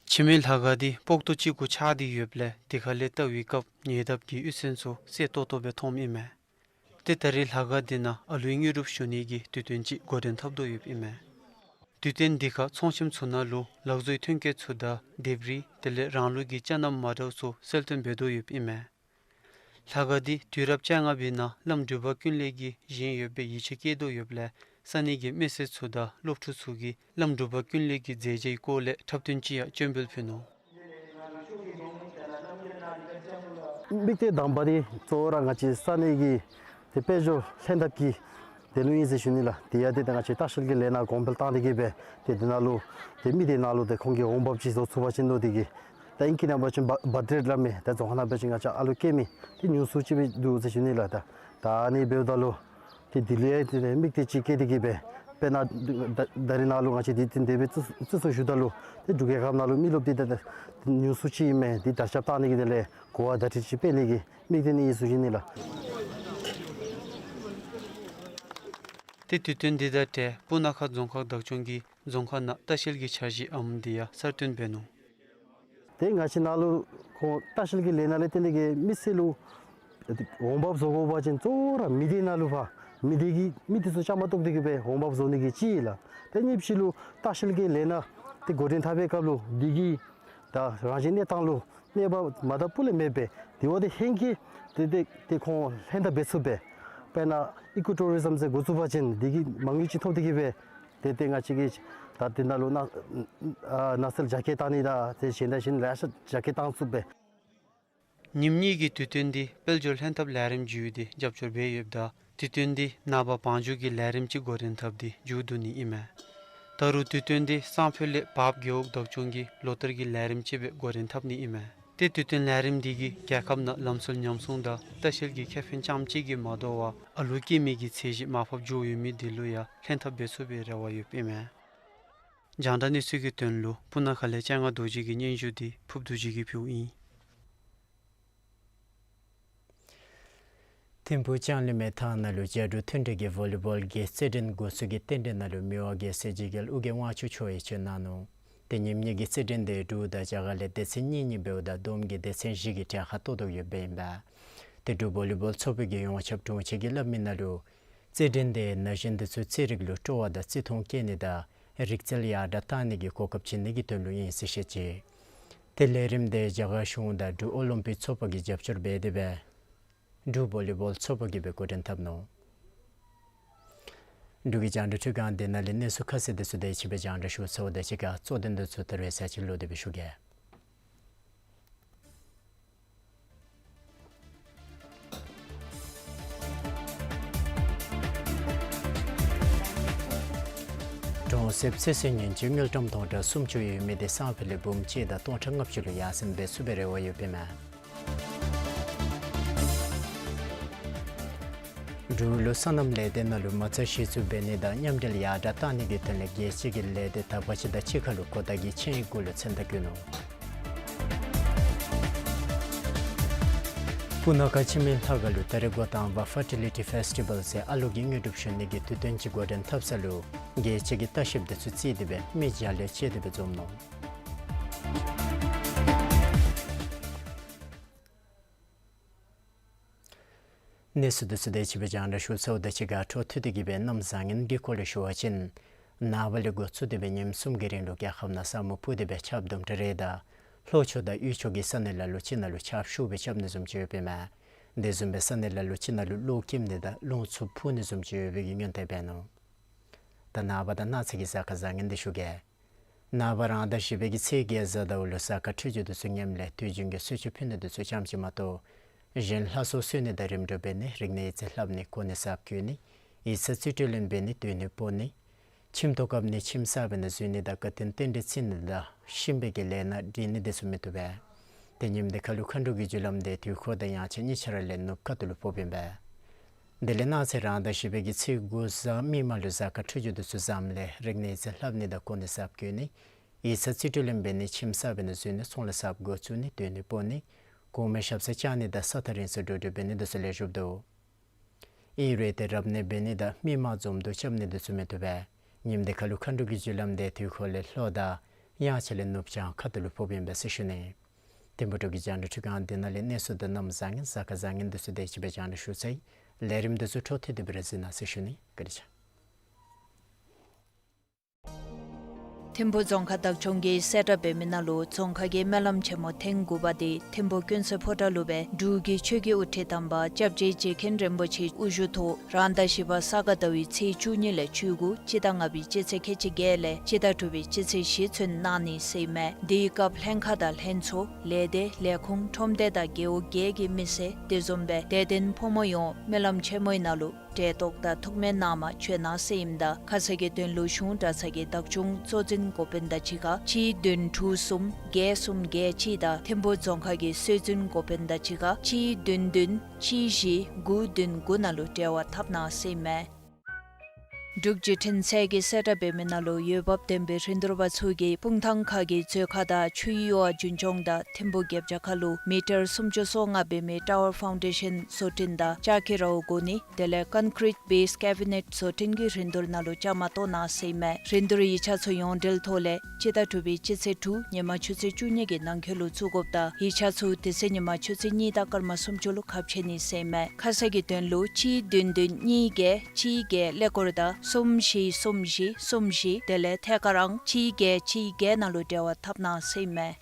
ཆི་མིན་ལྷ་ཁང་འདི་སྤོག་ཏོ་གཅིག་གུ་ཆགས་ཏེ་ཡོདཔ་ལས་དེ་ཁ་ལས་བལྟ་བའི་སྐབས་ཉེ་འདབས་ཀྱི་གཡུས་ཚན་ཚུ་གསལ་ཏོག་ཏོ་སྦེ་མཐོངམ་ཨིན་མས། ཏེ་ད་རེས་ལྷ་ཁང་འདི་ནང་ཨ་ལོའི་དངོས་གྲུབ་ཞུ་ནི་གི་དུས་སྟོན་ཅིག་འགོ་འདྲེན་འཐབ་དོ་ཡོདཔ་ཨིན་མས། དུས་སྟོན་འདི་ཁར་ཚོང་ཁྱིམ་ཚུ་ནང་ལུ་ལག་བཟོའི་ཐོན་སྐྱེད་ཚུ་དང་ལྡེབས་རིས་དེ་ལས་རང་ལུགས་ཀྱི་ཅ་རྣམ་མ་འདྲཝ་ཚུ་གསལ་སྟོན་འབད་དོ་ཡོདཔ་ཨིན་མས། ལྷ་ཁང་འདི་དུས་རབས་བཅོ་ལྔ་པའི་ནང་བླམ་འབྲུག་པ་ཀུན་ལེགས་ཀྱིས་བཞེངས་ཡོད་པའི་ཡིད་ཆེས་བསྐྱེད་དོ་ཡོདཔ་ལས་ས་གནས་ཀྱི་མི་སེར་ཚུ་དང་སློབ་ཕྲུག་ཚུ་གིས་བླམ་འབྲུག་པ་ཀུན་ལེགས་ཀྱི་མཛད་རྗེས་སྐོར་ལས་འཁྲབ་སྟོན་ཅིག་ཡང་སྤྱོད་འབུལ་ཕུལ་ནུག། དམིགས་གཏད་དང་པ་འདི་གཙོ་བོ་ར་ང་བཅས་ས་གནས་ཀྱི་ཏེ་དཔལ་འབྱོར་ལྷན་ཐབས་ཀྱི་དོན་ལུ་ཨིན་ཟེར་ཞུ་ནི་ལགས། དེ་ཡང་ཏེ་ད་ང་བཅས་ལྟ་བཤལ་གྱི་ལས་སྣ་གོང་འཕེལ་བཏང་སྟེ་གིས་སྦེ་ཏེ་དེ་ནང་ལུ་ཏེ་མི་སྡེ་ནང་ལུ་ཏེ་ཁོང་གིས་འོང་འབབ་ཅིག་བཟོ་ཚུགས་པ་ཅིན་དོ་དེ་གིས་ད་ཨིང་སྐད་ནང་འབད་བ་ཅིན་བ་བར་ཊི་རེཊ་སླབ་མི་ད་རྫོང་ཁ་ནང་འབད་བ་ཅིན་ང་བཅས་ཨ་ལུ་སྐྱེ་མི་ཏེ་ཉུང་སུ་ཅིག་སྦེ་འདུག་ཟེར་ཞུ་ནི་ལགས། ད་ད་ཨ་ནི་འབདཝ་ད་ལུ་ཏེ་དེ་ལུ་ཡང་ཏེ་དམིགས་གཏད་ཅིག་བསྐྱེད་དེ་གིས་སྦེ་དཔེར་ན་ད་ད་རེས་ནཱ་ལུ་ང་བཅས་འདི་ཏེ་དེ་སྦེ་བརྩི་བརྩི་སྲུང་ཞུཝ་ད་ལུ་ཏེ་འབྲུག་རྒྱལ་ཁབ་ནང་ལུ་མི་རློབས་འདི་ད་ད་ཉུང་སུ་ཅིག་ཨིན་མས། འདི་དར་ཁྱབ་བཏང་ནི་གི་དོན་ལས་གོ་བ་བརྡ་སྤྲོད་ཅིག་སྤེལ་ནི་གི་དམིགས་གཏད་ཨིན་ཟེར་ཞུ་ནི་ལགས། ཏེ་དུས་སྟོན་འདི་དང་འབྲེལ་སྤུ་ན་ཁ་རྫོང་ཁག་བདག་སྐྱོང་གིས་རྫོང་ཁག་ནང་ལྟ་བཤལ་གྱི་འཆར་གཞི་ཨམ་འདི་ཡང་གསར་བཏོན་འབད་ནུག། ཏེ་ང་བཅས་ནཱ་ལུ་ཁོང་ལྟ་བཤལ་གྱི་ལས་སྣ་ལས་བརྟེན་ཏེ་གིས་མི་སེར་ལུ་འོང་འབབ་བཟོ་དགོ་པ་ཅིན་གཙོ་བོ་ར་མི་སྡེ་ནང་ལུ་ཕར་མི་སྡེ་གི་མི་འདི་ཚུ་བཅའ་མར་གཏོགས་ཏེ་གིས་སྦེ་འོང་འབབ་བཟོ་ནི་གི་ཅིག་ལགས། ཏེ་གཉིས་པ་ཅིག་ལུ་ལྟ་བཤལ་གྱི་ལས་སྣ་འདི་འགོ་འདྲེན་འཐབ་པའི་སྐབས་ལུ་འདི་གི་ད་རང་བཞིན་གནས་སྟངས་ལུ་གནོད་པ་མ་དག་པོ་ལས་མེདཔ་སྦེ་དེ་འབདཝ་ད་ཧེང་སྐལ་ཏེ་ཏེ་ཏེ་ཁོང་ལྷན་ཐབས་འབད་ཚུགསཔ་སྦེ་དཔེར་ན་ཨི་ཀོ་ཊུ་རི་ཛམ་ཟེར་འགོ་བཙུགས་པ་ཅིན་འདི་གིས་མ་དངུལ་ཅིག་ཐོབ་སྟེ་གིས་སྦེ་ཏེ་ཏེ་ང་བཅས་ཀྱིས་ད་དེ་ནང་ལུ་ནགས་ཨ་ནགས་ཚལ་རྒྱ་སྐྱེད་བཏང་ནི་དང་ཏེ་གཞན་དང་གཞན་ལེ་ཤ་རྒྱ་སྐྱེད་བཏང་ཚུགསཔ་སྦེ། ཉིནམ་གཉིས་ཀྱི་དུས་སྟོན་འདི་དཔལ་འབྱོར་ལྷན་ཐབས་ལས་རིམ་བརྒྱུད་དེ་རྒྱབ་སྐྱོར་འབད་ཡོདཔ་ད་དུས་སྟོན་འདི་ནངས་པ་བང་རྒྱུག་གི་ལས་རིམ་ཅིག་འགོ་འདྲེན་འཐབ་སྟེ་མཇུག་བསྡུ་ནི་ཨིན་མས། ད་རུང་དུས་སྟོན་འདི་སང་ཕོད་ལས་བརཔ་རྒེད་འོག་བདག་སྐྱོང་གིས་ལོ་བསྟར་གྱི་ལས་རིམ་ཅིག་སྦེ་འགོ་འདྲེན་འཐབ་ནི་ཨིན་མས། ཏེ་དུས་སྟོན་ལས་རིམ་འདི་གིས་རྒྱལ་ཁབ་ནང་ལམ་སྲོལ་ཉམས་སྲུང་དང་ལྟ་བཤལ་གྱི་ཁེ་ཕན་རྐྱངམ་གཅིག་གིས་མ་དོ་བར་ཨ་ལུ་སྐྱེ་མི་གི་ཚད་གཞི་མར་ཕབ་འགྱོ་ཡོད་མི་འདི་ལུ་ཡང་ལྷན་ཐབས་འབད་ཚུགས་པའི་རེ་བ་ཡོདཔ་ཨིན་མས། རྒྱང་བསྒྲགས་གནས་ཚུལ་གྱི་དོན་ལུ་སྤུ་ན་ཁ་ལས་སྤྱན་སྔ་རྡོ་རྗེ་གི་སྙན་ཞུ་འདི་ཕུབ་རྡོ་རྗེ་གིས་ཕུལཝ་ཨིན། ཐིམ་ཕུག་ལྕང་གླིང་མའི་ཐང་ནང་ལུ་རྒྱ་འབྲུག་མཐུན་འབྲེལ་གྱི་ཝོ་ལི་བོལ་གྱི་རྩེད་འགྲན་འགོ་བཙུགས་ཀྱི་རྟེན་འབྲེལ་ནང་ལུ་མི་དབང་རྒྱལ་སྲས་རྗེ་རྒྱལ་ཨོ་རྒྱན་དབང་ཕྱུག་མཆོག་ཡང་བྱོན་གནང་ནུག། ཏེ་ཉིནམ་གཉིས་ཀྱི་རྩེད་འགྲན་འདི་འབྲུག་དང་རྒྱ་གར་ལས་སྡེ་ཚན་གཉིས་གཉིས་འབདཝ་ད་བསྡོམས་ཀྱིས་སྡེ་ཚན་བཞི་གི་གྲལ་ཁར་གཏོགས་དོ་ཡོདཔ་ཨིན་པས། ཏེ་འབྲུག་ཝོ་ལི་བོལ་ཚོགས་པའི་གི་ཡོངས་ཁྱབ་དྲུང་ཆེན་གྱིས་སླབ་མི་ནང་ལུ་རྩེད་འགྲན་འདི་ན་གཞོན་འདི་ཚུ་རྩེད་རིགས་ལུ་སྤྲོ་བ་དང་བརྩི་མཐོང་བསྐྱེད་ནི་དང་རིག་རྩལ་ཡར་དྲག་བཏང་ནི་གི་གོ་སྐབས་བྱིན་ནི་གི་དོན་ལུ་ཨིན་ཟེར་བཤད་ཅི། ཏེ་ལས་རིམ་འདི་རྒྱ་གར་གཞུང་དང་འབྲུག་ཨོ་ལིམ་པིག་ཚོགས་པ་གིས་རྒྱབ་སྐྱོར་འབད་དེ་སྦེ་འབྲུག་ཝོ་ལི་བོལ་ཚོགས་པ་གིས་སྦེ་འགོ་འདྲེན་འཐབ་ནུག། འབྲུག་གི་རྒྱང་བསྒྲགས་ཁྲི་ཁང་འདི་ནང་ལས་གནས་ཚུལ་ཁ་གསལ་འདི་ཚུ་དེ་ཅིག་སྦེ་རྒྱང་བསྒྲགས་ཞུ་ཚརཝ་དང་གཅིག་ཁར་གཙོ་དོན་འདི་ཚུ་དེ་རེ་ས་ཅིག་ལུ་དེ་སྦེ་ཞུ་གེ། གྲོང་གསེབ་ཚོད་བསྲེ་ཉེན་བཅོལ་དངུལ་ཀྲམ་སྟོང་ཕྲག་སུམ་ཅུ་ཡོད་མི་འདི་སང་ཕོད་ལས་འབུམ་གཅིག་དང་སྟོང་ཕྲག་ལྔ་བཅུ་ལུ་ཡར་སེང་འབད་ཚུགས་པའི་རེ་བ་ཡོདཔ་ཨིན་མས། འབྲུག་ལུ་སོ་ནམ་ལས་སྡེ་ནང་ལུ་མ་རྩ་གཞི་བཙུགས་འབད་ནི་དང་མཉམ་འབྲེལ་ཡར་དྲག་བཏང་ནི་གི་དོན་ལས་རྒྱལ་སྤྱི་གི་ལས་སྡེ་དག་པ་ཅིག་དང་གཅིག་ཁར་ལུ་གོ་བརྡ་གི་ཆིངས་ཡིག་གུ་ལུ་མཚན་རྟགས་བཀོད་ནུག། སྤུ་ན་ཁ་ཆི་མིན་ལྷ་ཁང་ལུ་ད་རེས་འགོ་དང་པ་ཕར་ཊི་ལི་ཊི་ཕེསི་ཊི་བཱལ་ཟེར་ཨ་ལོ་གི་དངོས་གྲུབ་ཞུ་ནི་གི་དུས་སྟོན་ཅིག་འགོ་འདྲེན་འཐབ་ས་ལུ་རྒྱལ་སྤྱི་གི་ལྟ་བཤལཔ་འདི་ཚུ་བརྩིས་ཏེ་སྦེ་མི་བརྒྱ་ལས་བཅད་དེ་སྦེ་འཛོམས་ནུག། གནས་ཚུལ་འདི་ཚུ་དེ་ཅིག་སྦེ་རྒྱང་བསྒྲགས་ཞུ་ཚརཝ་དང་གཅིག་ཁར་འཕྲོ་མཐུད་དེ་གིས་སྦེ་གནམ་བཟང་ངན་གྱི་སྐོར་ལས་ཞུ་བ་ཅིན་ནངས་པ་ལས་འགོ་བཙུགས་ཏེ་སྦེ་ཉིནམ་གསུམ་གྱི་རིང་ལུ་རྒྱལ་ཁབ་ནང་ས་སྨུག་ཕུབ་སྟེ་སྦེ་ཆརཔ་དུམ་གྲ་རེ་དང་ལྷོ་ཕྱོགས་དང་དབུས་ཕྱོགས་ཀྱི་ས་གནས་ལ་ལུ་ཅིག་ནང་ལུ་ཆརཔ་ཤུགས་སྦེ་རྐྱབ་ནི་བཟུམ་ཅིག་ཡོདཔ་ཨིན་མས། དེ་བཟུམ་སྦེ་ས་གནས་ལ་ལུ་ཅིག་ནང་ལུ་གློག་འཁྱིམ་ནི་དང་རླུང་འཚུབ་འཕུ་ནི་བཟུམ་ཅིག་ཡོད་པའི་གི་སྔོན་བརྡ་འབད་ནུག། ད་ནངས་པ་དང་གནངས་ཚེ་གི་གཟའ་སྐར་བཟང་ངན་འདི་ཞུ་གེ། ནངས་པ་རང་ཟླ་བཞི་པའི་གི་ཚེས་བརྒྱད་གཟའ་ཟླཝ་ལུ་གཟའ་སྐར་འཕྲོད་སྦྱོར་འདི་ཚུ་ངནམ་ལས་དུས་རྒྱུན་གྱི་གསོལ་མཆོད་ཕུལ་ནི་འདི་ཚུ་ཙམ་ཅིག་མ་གཏོགས་གཞན་ལྷ་ཚོགས་གསོལ་ནི་དང་རིམ་གྲོ་འབད་ནི་རིག་གནས་ཡིག་རྩིས་ལྷབ་ནི་གོ་གནས་གསརཔ་བསྐོ་ནི་ཡིག་ཚང་རྩིས་སྤྲོད་ལེན་འབད་ནི་སྡོད་གནས་སྤོ་ནི་ཁྱིམ་ཐོག་བཀབ་ནི་ཁྱིམ་གསར་པའི་ནང་འཛུལ་ནི་དང་དགའ་སྟོན་རྟེན་འབྲེལ་བརྩི་ནི་དང་གཤིན་པོའི་གི་ལས་སྣ་སྒྲིག་ནི་འདི་ཚུ་མི་བཏུབ་པས། ཏེ་ཉིནམ་འདི་ཁར་ལུ་མཁའ་འགྲོ་གི་རྒྱུ་ལམ་འདི་དུས་འཁོར་དང་དབྱངས་ཅན་གཉིས་ཆ་ར་ལས་ནུབ་ཁ་ཐུག་ལུ་ཕོགཔ་ཨིན་པས། དེ་ལས་གནངས་ཚེ་རང་ཟླ་བཞི་པའི་གི་ཚེས་དགུ་གཟའ་མིག་དམར་ལུ་གཟའ་སྐར་འཕྲོད་སྦྱོར་འདི་ཚུ་བཟངམ་ལས་རིག་གནས་ཡིག་ཚང་ལྷབ་ནི་དང་གོ་གནས་གསརཔ་བསྐོ་ནི། ཡིག་ཚང་རྩིས་སྤྲོད་ལེན་འབད་ནི། ཁྱིམ་གསར་འབད་ནི་བཟོ་ནི། ཚོང་ལཱ་གསརཔ་འགོ་བཙུགས་ནི། སྡོད་གནས་སྤོ་ནི། གོང་མའི་ཞབས་སར་བཅར་ནི་དང་ས་ཐག་རིང་སར་འགྲོ་འགྲུལ་འབད་ནི་འདི་ཚུ་ལེགས་ཤོམ་འདུག། ཨིན་རུང་ཏེ་རབ་གནས་འབད་ནི་དང་མི་མང་འཛོམས་འདུ་རྐྱབ་ནི་འདི་ཚུ་མི་བཏུབ་པས། ཉིནམ་འདི་ཁ་ལུ་མཁའ་འགྲོ་གི་རྒྱུ་ལམ་དེ་དུས་འཁོར་ལས་ལྷོ་དང་དབྱངས་འཆར་ལས་ནུབ་བྱང་ཁ་ཐུག་ལུ་ཕོགཔ་ཨིན་པས་ཟེར་ཞུ་ནི། ཐིམ་ཕུག་འབྲུག་གི་རྒྱང་བསྒྲགས་ཁྲི་ཁང་འདི་ནང་ལས་གནས་ཚུལ་དང་གནམ་བཟང་ངན་གཟའ་སྐར་བཟང་ངན་འདི་ཚུ་དེ་ཅིག་སྦེ་རྒྱང་བསྒྲགས་ཞུ་ཚར་ཡི། ལས་རིམ་འདི་ཚུ་འཕྲོ་མཐུད་དེ་སྦེ་ར་གཟིགས་གནང་ཟེར་ཞུ་ནི། བཀའ་དྲིན་ཆེ། ཐིམ་ཕུག་རྫོང་ཁག་བདག་སྐྱོང་གིས་གསལ་བསྒྲགས་འབད་མི་ནང་ལུ་རྫོང་ཁག་གི་སྨོན་ལམ་ཆེན་མོ་ཐེངས་དགུ་པ་འདི་ཐིམ་ཕུག་ཀུན་གསལ་ཕོ་བྲང་ལུ་སྦེ་འབྲུག་གི་ཆོས་ཀྱི་དབུ་ཁྲིད་དམ་པ་སྐྱབས་རྗེ་རྗེ་མཁན་རིན་པོ་ཆེ་དབུ་བཞུགས་ཐོག་རང་ཟླ་བཞི་པ་ས་ག་ཟླ་བའི་ཚེས་བཅུ་གཉིས་ལས་བཅུ་དགུ་སྤྱི་ཟླ་ལྔ་པའི་སྤྱི་ཚེས་ཁལ་གཅིག་བརྒྱད་ལས་སྤྱི་ཟླ་དྲུག་པའི་སྤྱི་ཚེས་བཞི་ཚུན་གནང་ནི་ཟེར་ཨིན་མས། དེའི་སྐབས་ལྷན་ཁག་དང་ལྷན་ཚོགས་ལས་སྡེ་ལས་ཁུངས་ཁྲོམ་སྡེ་དང་རྒེད་འོག་བརྒྱད་ཀྱི་མི་སེར་དེ་བཟུམ་སྦེ་དད་ལྡན་ཕོ་མོ་ཡོངས་སྨོན་ལམ་ཆེན་མོའི་ནང་ལུ་གྲལ་གཏོགས་དང་ཐུགས་སྨོན་གནང་མ་བྱོན་གནང་ཟེར་ཨིནམ་ད་ཁ་གསལ་གྱི་དོན་ལུ་གཞུང་གྲྭ་ཚང་གི་བདག་སྐྱོང་གཙོ་འཛིན་འགོ་དཔོན་དང་གཅིག་ཁར་གཅིག་བདུན་དྲུག་གསུམ་བརྒྱད་གསུམ་བརྒྱད་གཅིག་དང་ཐིམ་ཕུག་རྫོང་ཁག་གི་སྲོལ་འཛིན་འགོ་དཔོན་དང་གཅིག་ཁར་གཅིག་བདུན་བདུན་གཅིག་བཞི་དགུ་བདུན་དགུ་ནང་ལུ་འབྲེལ་བ་འཐབ་གནང་ཟེར་ཨིན་མས། འབྲུག་བརྒྱུད་འཕྲིན་ཚད་ཀྱིས་གསལ་བསྒྲགས་འབད་མི་ནང་ལུ་འོས་འབབ་ལྡན་པའི་རིན་བསྡུར་པ་ཚུ་གིས་སྤུངས་ཐང་ཁ་གི་མཛོད་ཁང་དང་ཆུའི་གཡུར་བ་རྒྱུན་སྐྱོང་དང་ཐིམ་ཕུག་རྒྱབ་བྱ་ཁ་ལུ་མི་ཊར་སུམ་ཅུ་སོ་ལྔ་འབད་མི་ཊ་ཝར་ཕའུན་ཌེ་ཤཱན་བཟོ་སྐྲུན་དང་ལྕགས་ཀྱི་ར་བ་བསྒོར་ནི་དེ་ལས་ཀོན་ཀྲིཊ་བེསི་ཀེ་བི་ནེཊ་བཟོ་སྐྲུན་གྱི་རིན་བསྡུར་ནང་ལུ་བཅའ་མར་གཏོགས་གནང་ཟེར་ཨིན་མས། རིན་བསྡུར་ཡིག་ཆ་ཚུ་ཡོངས་འབྲེལ་ཐོག་ལས་སྤྱི་ཟླ་དྲུག་པའི་སྤྱི་ཚེས་དྲུག་ཉིན་མ་ཆུ་ཚོད་བཅུ་གཉིས་ཀྱི་ནང་འཁོད་ལུ་བཙུགས་དགོཔ་དང་ཡིག་ཆ་ཚུ་དེ་ཚེ་ཉིན་མ་ཆུ་ཚོད་གཉིས་དང་སྐར་མ་སུམ་ཅུ་ལུ་ཁ་ཕྱེ་ནི་ཟེར་ཨིན་མས། ཁ་གསལ་གྱི་དོན་ལུ་གཅིག་བདུན་བདུན་གཉིས་བརྒྱད་གཅིག་བརྒྱད་ཀླད་ཀོར་དང་གསུམ་བཞི་གསུམ་བཞི་གསུམ་བཞི་དེ་ལས་ཐད་ཀར་ཨང་གཅིག་བརྒྱད་གཅིག་བརྒྱད་ནང་ལུ་འབྲེལ་བ་འཐབ་གནང་ཟེར་ཨིན་མས།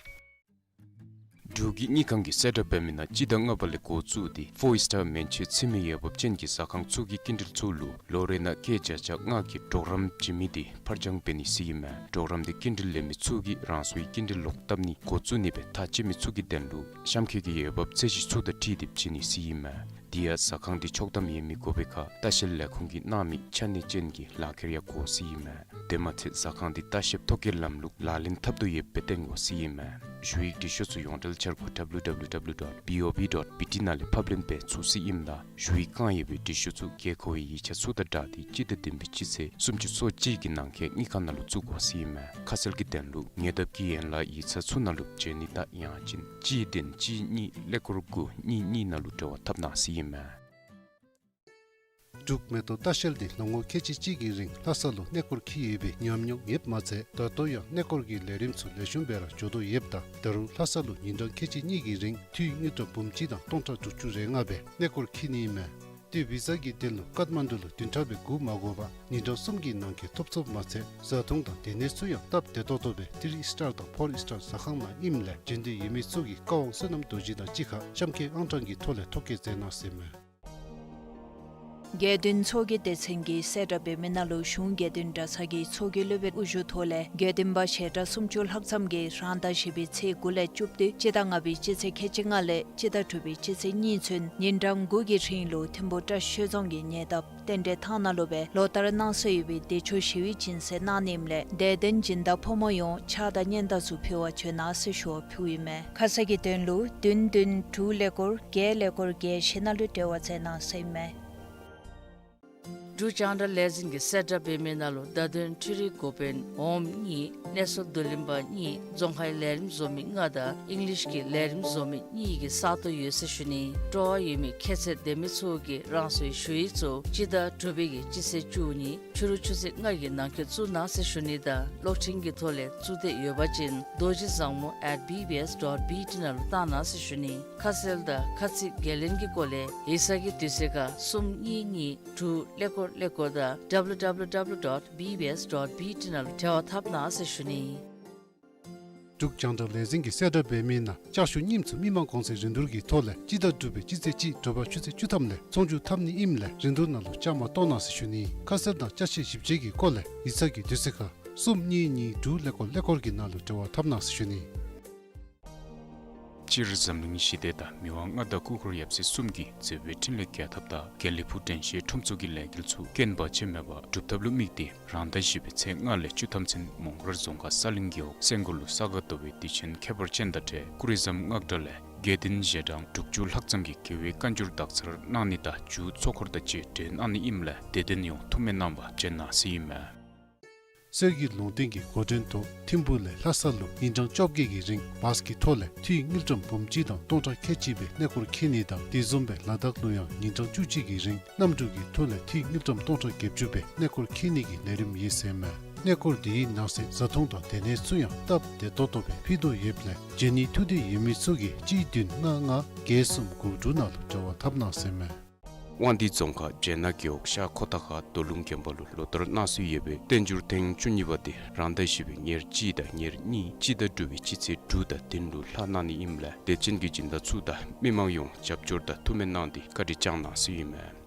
འབྲུག་གི་དངུལ་ཁང་གིས་གསལ་བསྒྲགས་འབད་མི་ནང་སྤྱི་ཟླ་ལྔ་པ་ལས་འགོ་བཙུགས་ཏེ་ཕོར་སི་ཊར་མན་ཆད་ཚུད་མི་འོས་འབབ་ཅན་གྱི་ཟ་ཁང་ཚུ་གི་སྐྱིན་འགྲུལ་ཚུ་ལུ་ལོ་རེ་ནང་སྐྱེད་བརྒྱ་ཆ་ལྔ་གི་གྲོགས་རམ་བྱིན་མི་དེ་ཕར་འགྱངས་འབད་ནི་ཟེར་ཨིན་མས། གྲོགས་རམ་དེ་སྐྱིན་འགྲུལ་ལེན་མི་ཚུ་གིས་རང་སོའི་སྐྱིན་འགྲུལ་ལོག་བཏབ་ནི་འགོ་བཙུགས་ནི་སྦེ་ཐག་བཅད་མི་ཚུ་གི་དོན་ལུ་གཤམ་འཁོད་ཀྱི་འོས་འབབ་ཚད་གཞི་ཚུ་དང་འཁྲིལ་ཏེ་བྱིན་ནི་ཟེར་ཨིན་མས། དེ་ཡང་ཟ་ཁང་དེ་ཆོག་ཐམ་ཡོད་མི་དགོ་པའི་ཁར་ལྟ་བཤལ་ལས་ཁུངས་ཀྱིས་གནང་མི་ཆ་གནས་ཅན་གྱི་ལག་ཁྱེར་ཡང་དགོ་ཟེར་ཨིན་མས། དེ་མ་ཚད་ཟ་ཁང་དེ་ལྟ་བཤལ་ཐོ་བཀོད་ལམ་ལུགས་ལག་ལེན་འཐབ་དོ་ཡོདཔ་སྦེ་སྟོན་དགོ་ཟེར་ཨིན་མས། ཞུ་ཡིག་འབྲི་ཤོག་ཚུ་ཡོངས་འབྲེལ་འཆར་སྒོ་ཌབ་ལུ་ཌབ་ལུ་ཌབ་ལུ་ཌོཊ་བི་ཨོ་བི་ཌོཊ་བི་ཊི་ནང་ལས་ཕབ་ལེན་འབད་ཚུགས་ཟེར་ཨིནམ་ད་ཞུ་ཡིག་བཀང་ཡོད་པའི་འབྲི་ཤོག་ཚུ་དགོས་མཁོ་བའི་ཡིག་ཆ་ཚུ་དང་སྦྲགས་ཏེ་སྤྱི་ཟླ་བདུན་པའི་སྤྱི་ཚེས་སུམ་ཅུ་སོ་གཅིག་གི་ནང་འཁོད་དངུལ་ཁང་ནང་ལུ་བཙུགས་དགོ་ཟེར་ཨིན་མས། ཁ་གསལ་གྱི་དོན་ལུ་ཉེ་འདབས་ཀྱི་ཡན་ལག་ཡིག་ཚང་ཚུ་ནང་ལུ་བྱོན་ནི་དང་ཡང་ཅིན་གཅིག་བདུན་གཅིག་གཉིས་ཀླད་ཀོར་དགུ་གཉིས་གཉིས་ནང་ལུ་འབྲེལ་བ་འཐབ་གནང་ཟེར་ཨིན་མས། འབྲུག་མེ་ཏོག་ལྟ་བཤལ་འདི་ལོ་ངོ་ཁལ་གཅིག་གཅིག་གི་རིང་ལྷ་ས་ལུ་གནས་སྐོར་འཁྱིད་ཡོད་པའི་ཉམས་མྱོང་ཡོདཔ་མ་ཚད་ད་ལྟོ་ཡང་གནས་སྐོར་གྱི་ལས་རིམ་ཚུ་ལེགས་ཤོམ་སྦེ་ར་འགྱོ་དོ་ཡོདཔ་ད་ད་རུང་ལྷ་ས་ལུ་ཉིན་གྲངས་ཁལ་གཅིག་གཉིས་ཀྱི་རིང་འཐུས་དངུལ་ཀྲམ་འབུམ་གཅིག་དང་སྟོང་ཕྲག་དྲུག་ཅུ་རེ་ལྔ་སྦེ་གནས་སྐོར་འཁྱིད་ནི་ཨིན་མས། ཏེ་བི་ཟ་གི་དོན་ལུ་ཀཏ་མན་ཌུ་ལུ་བདུན་ཕྲག་སྦེ་སྒུག་མ་དགོ་པར་ཉིན་གྲངས་གསུམ་གྱི་ནང་འཁོད་ཐོབ་ཚུགསཔ་མ་ཚད་བཟའ་འཐུང་དང་སྡོད་གནས་ཚུ་ཡང་སྟབས་བདེ་ཏོག་ཏོ་སྦེ་ཐིརི་ཨིསི་ཊར་དང་ཕོར་ཨིསི་ཊར་ཟ་ཁང་ནང་ཨིནམ་ལས་འབྱོན་འདོད་ཡོད་མི་ཚུ་གིས་ཀ་དབང་བསོད་ནམས་རྡོ་རྗེ་དང་གཅིག་ཁར་གཤམ་འཁོད་ཨང་གྲངས་ཀྱི་ཐོག་ལས་ཐོ་བཀོད་མཛད་གནང་ཟེར་ཨིན་མས། དགེ་འདུན་ཚོགས་ཀྱི་སྡེ་ཚན་གྱིས་གསལ་བསྒྲགས་འབད་མི་ནང་ལུ་གཞུང་དགེ་འདུན་གྲྭ་ཚང་གི་ཚོགས་ཀྱི་སློབ་དཔོན་དབུ་བཞུགས་ཐོག་ལས་དགེ་འདུན་པ་ཞལ་གྲངས་སུམ་ཅུ་ལྷག་ཙམ་གྱིས་རང་ཟླ་བཞི་པའི་ཚེས་དགུ་ལས་བཅུ་བདུན་སྤྱི་ཟླ་ལྔ་པའི་སྤྱི་ཚེས་ཁལ་གཅིག་ལྔ་ལས་སྤྱི་ཟླ་དྲུག་པའི་སྤྱི་ཚེས་གཉིས་ཚུན་ཉིན་གྲངས་དགུ་གི་རིང་ལུ་ཐིམ་ཕུག་བཀྲ་ཤིས་ཆོས་རྫོང་གི་ཉེ་འདབས་རྟེན་འབྲེལ་ཐང་ནང་ལུ་སྦེ་ལོ་ལྟར་གནང་སྲོལ་ཡོད་པའི་བདེ་མཆོག་ཞི་བའི་སྦྱིན་སྲེག་གནང་ནི་ཨིནམ་ལས་དད་ལྡན་སྦྱིན་བདག་ཕོ་མོ་ཡོངས་ཕྱག་དང་སྙན་དར་ཚུ་ཕུལ་བར་བྱོན་གནང་ཟེར་ཞུ་བ་ཕུལཝ་ཨིན་མས། ཁ་གསལ་གྱི་དོན་ལུ་བདུན་བདུན་དྲུག་ཀླད་ཀོར་བརྒྱད་ཀླད་ཀོར་བརྒྱད་བཞི་ནང་ལུ་འབྲེལ་བ་མཛད་གནང་ཟེར་ཨིན་མས། འབྲུག་རྒྱང་བསྒྲགས་ལས་འཛིན་གྱིས་གསལ་བསྒྲགས་འབད་མི་ནང་ལུ་བརྡ་དོན་འཕྲུལ་རིག་འགོ་དཔོན་འོགམ་གཉིས་གནས་ཚུལ་བསྡུ་ལེན་པ་གཉིས་རྫོང་ཁའི་ལས་རིམ་བཟོ་མི་ལྔ་དང་ཨིང་ལིཤ་གི་ལས་རིམ་བཟོ་མི་གཉིས་ཀྱི་ས་སྟོང་ཡོད་ཟེར་ཞུ་ནི། སྤྲོ་བ་ཡོད་མི་ཁྱད་ཚད་ལྡན་མི་ཚུ་གིས་རང་སོའི་ཞུ་ཡིག་ཚུ་སྤྱི་ཟླ་དྲུག་པའི་གི་སྤྱི་ཚེས་བཅུ་གཉིས་ཕྱི་རུ་ཆུ་ཚོད་ལྔ་གི་ནང་འཁོད་བཙུགས་གནང་ཟེར་ཞུ་ནི་དང་གློག་འཕྲིན་གྱི་ཐོག་ལས་བཙུགས་འདོད་ཡོད་པ་ཅིན་རྡོ་རྗེ་བཟང་མོ་at B B S dot B T ནང་ལུ་བཏང་གནང་ཟེར་ཞུ་ནི། ཁ་གསལ་དང་ཁ་ཚིག་འགན་ལེན་གྱི་སྐོར་ལས་ཡིག་ཚང་གི་དུས་ཚོད་ཁར་གསུམ་གཉིས་གཉིས་དྲུག་ཀླད་ཀོར་ཀླད་ཀོར་དང་W W W dot B B S dot B T ནང་ལུ་འབྲེལ་བ་འཐབ་གནང་ཟེར་ཞུ་ནི། འབྲུག་རྒྱང་བསྒྲགས་ལས་འཛིན་གྱིས་གསལ་བསྒྲགས་འབད་མི་ནང་ལྕགས་ཞུ་རྙིངམ་ཚུ་མི་མང་གོང་ཚད་རིན་བསྡུར་གྱི་ཐོག་ལས་སྤྱི་ཟླ་དྲུག་པའི་སྤྱི་ཚེས་གཅིག་དྲོ་པ་ཆུ་ཚོད་བཅུ་ཐམ་ལས་ཚོང་བསྒྱུར་འཐབ་ནི་ཨིནམ་ལས་རིན་བསྡུར་ནང་ལུ་བཅའ་མར་གཏོགས་གནང་ཟེར་ཞུ་ནི། ཁ་གསལ་དང་ཅ་ཆས་ཞིབ་དཔྱད་ཀྱི་སྐོར་ལས་ཡིག་ཚང་གི་དུས་ཚོད་ཁར་གསུམ་གཉིས་གཉིས་དྲུག་ཀླད་ཀོར་ཀླད་ཀོར་གྱི་ནང་ལུ་འབྲེལ་བ་འཐབ་གནང་ཟེར་ཞུ་ནི། སྤྱིར་འཛམ་གླིང་ཞི་བདེ་དང་མི་དབང་མངའ་བདག་སྐུ་འཁོར་ཡབ་སྲས་གསུམ་གྱི་མཛད་པའི་འཕྲིན་ལས་རྒྱས་ཐབས་དང་དགེ་ལེགས་ཕུག་དྲན་ཤེས་ཁྲོམ་ཚོགས་ཀྱི་ལས་འགུལ་ཚུ་རྐྱེན་བར་ཆད་མེད་པར་འགྲུབ་ཐབས་ལུ་དམིགས་ཏེ་རང་ཟླ་བཞི་པའི་ཚེས་ལྔ་ལས་བཅུ་ཐམ་ཚུན་མོང་སྒར་རྫོང་ཁག་ས་གླིང་རྒེད་འོག་སེང་སྒོར་ལུ་ས་ག་ཟླ་བའི་དུས་ཆེན་ཁྱད་པར་ཅན་དང་འབྲེལ་ཀུ་རི་ཟམ་སྔགས་གྲྭ་ལས་ སྐྱེ་ལྡན་ཞལ་གྲངས་དྲུག་ཅུ་ལྷག་ཙམ་གྱི་དགེ་བའི་བཀའ་འགྱུར་དག་ཚར་གནང་ནི་དང་མཇུག་ཚོགས་འཁོར་དང་བཅས་གྲོལ་གནང་ནི་ཨིནམ་ལས་དད་ལྡན་ཡོངས་ཐུགས་སྨོན་གནང་བར་བྱོན་གནང་ཟེར་ཨིན་མས། གསེར་གྱི་ལུང་བསྟན་གྱི་འགོ་འདྲེན་ཐོག་ཐིམ་ཕུག་ལས་ལྷ་ས་ལུ་ཉིན་གྲངས་བཅོ་བརྒྱད་ཀྱི་རིང་བཱས་ཀྱི་ཐོག་ལས་འཐུས་དངུལ་ཀྲམ་འབུམ་གཅིག་དང་སྟོང་ཕྲག་ཁལ་གཅིག་སྦེ་གནས་སྐོར་འཁྱིད་ནི་དང་དེ་བཟུམ་སྦེ་ལ་དྭགས་ལུ་ཡང་ཉིན་གྲངས་བཅུ་གཅིག་གི་རིང་གནམ་གྲུ་གི་ཐོག་ལས་འཐུས་དངུལ་ཀྲམ་སྟོང་ཕྲག་བརྒྱད་ཅུ་སྦེ་གནས་སྐོར་འཁྱིད་ནི་གི་ལས་རིམ་ཡོད་ཟེར་མས། གནས་སྐོར་དེའི་ནང་གསེས་བཟའ་འཐུང་དང་སྡོད་གནས་ཚུ་ཡང་སྟབས་བདེ་ཏོག་ཏོ་སྦེ་ཕུལ་དོ་ཡོདཔ་ལས་འབྱོན་ནི་ཐུགས་འདོད་ཡོད་མི་ཚུ་གིས་གཅིག་བདུན་ལྔ་ལྔ་བརྒྱད་གསུམ་དགུ་དྲུག་ནང་ལུ་འབྲེལ་བ་འཐབ་གནང་ཟེར་མས། དབང་འདུས་རྫོང་ཁག་སྦྱེད་ནག་རྒེད་འོག་ཤར་ཁོ་ཐང་ཁ་རྡོ་ལུང་དགོན་པ་ལུ་ལོ་ལྟར་གནང་སྲོལ་ཡོད་པའི་བསྟན་འགྱུར་ཐེངས་བཅུ་གཉིས་པ་དེ་རང་ཟླ་བཞི་པའི་ཉེར་གཅིག་དང་ཉེར་གཉིས་སྤྱི་ཟླ་དྲུག་པའི་སྤྱི་ཚེས་དྲུག་དང་བདུན་ལུ་ལྷག་གནང་ནི་ཨིནམ་ལས་དད་ཅན་གྱི་སྦྱིན་བདག་ཚུ་དང་མི་མང་ཡོངས་རྒྱབ་སྐྱོར་དང་ཐུགས་སྨོན་གནང་སྟེ་བཀའ་དྲིན་བསྐྱང་གནང་ཟེར་ཨིན་མས།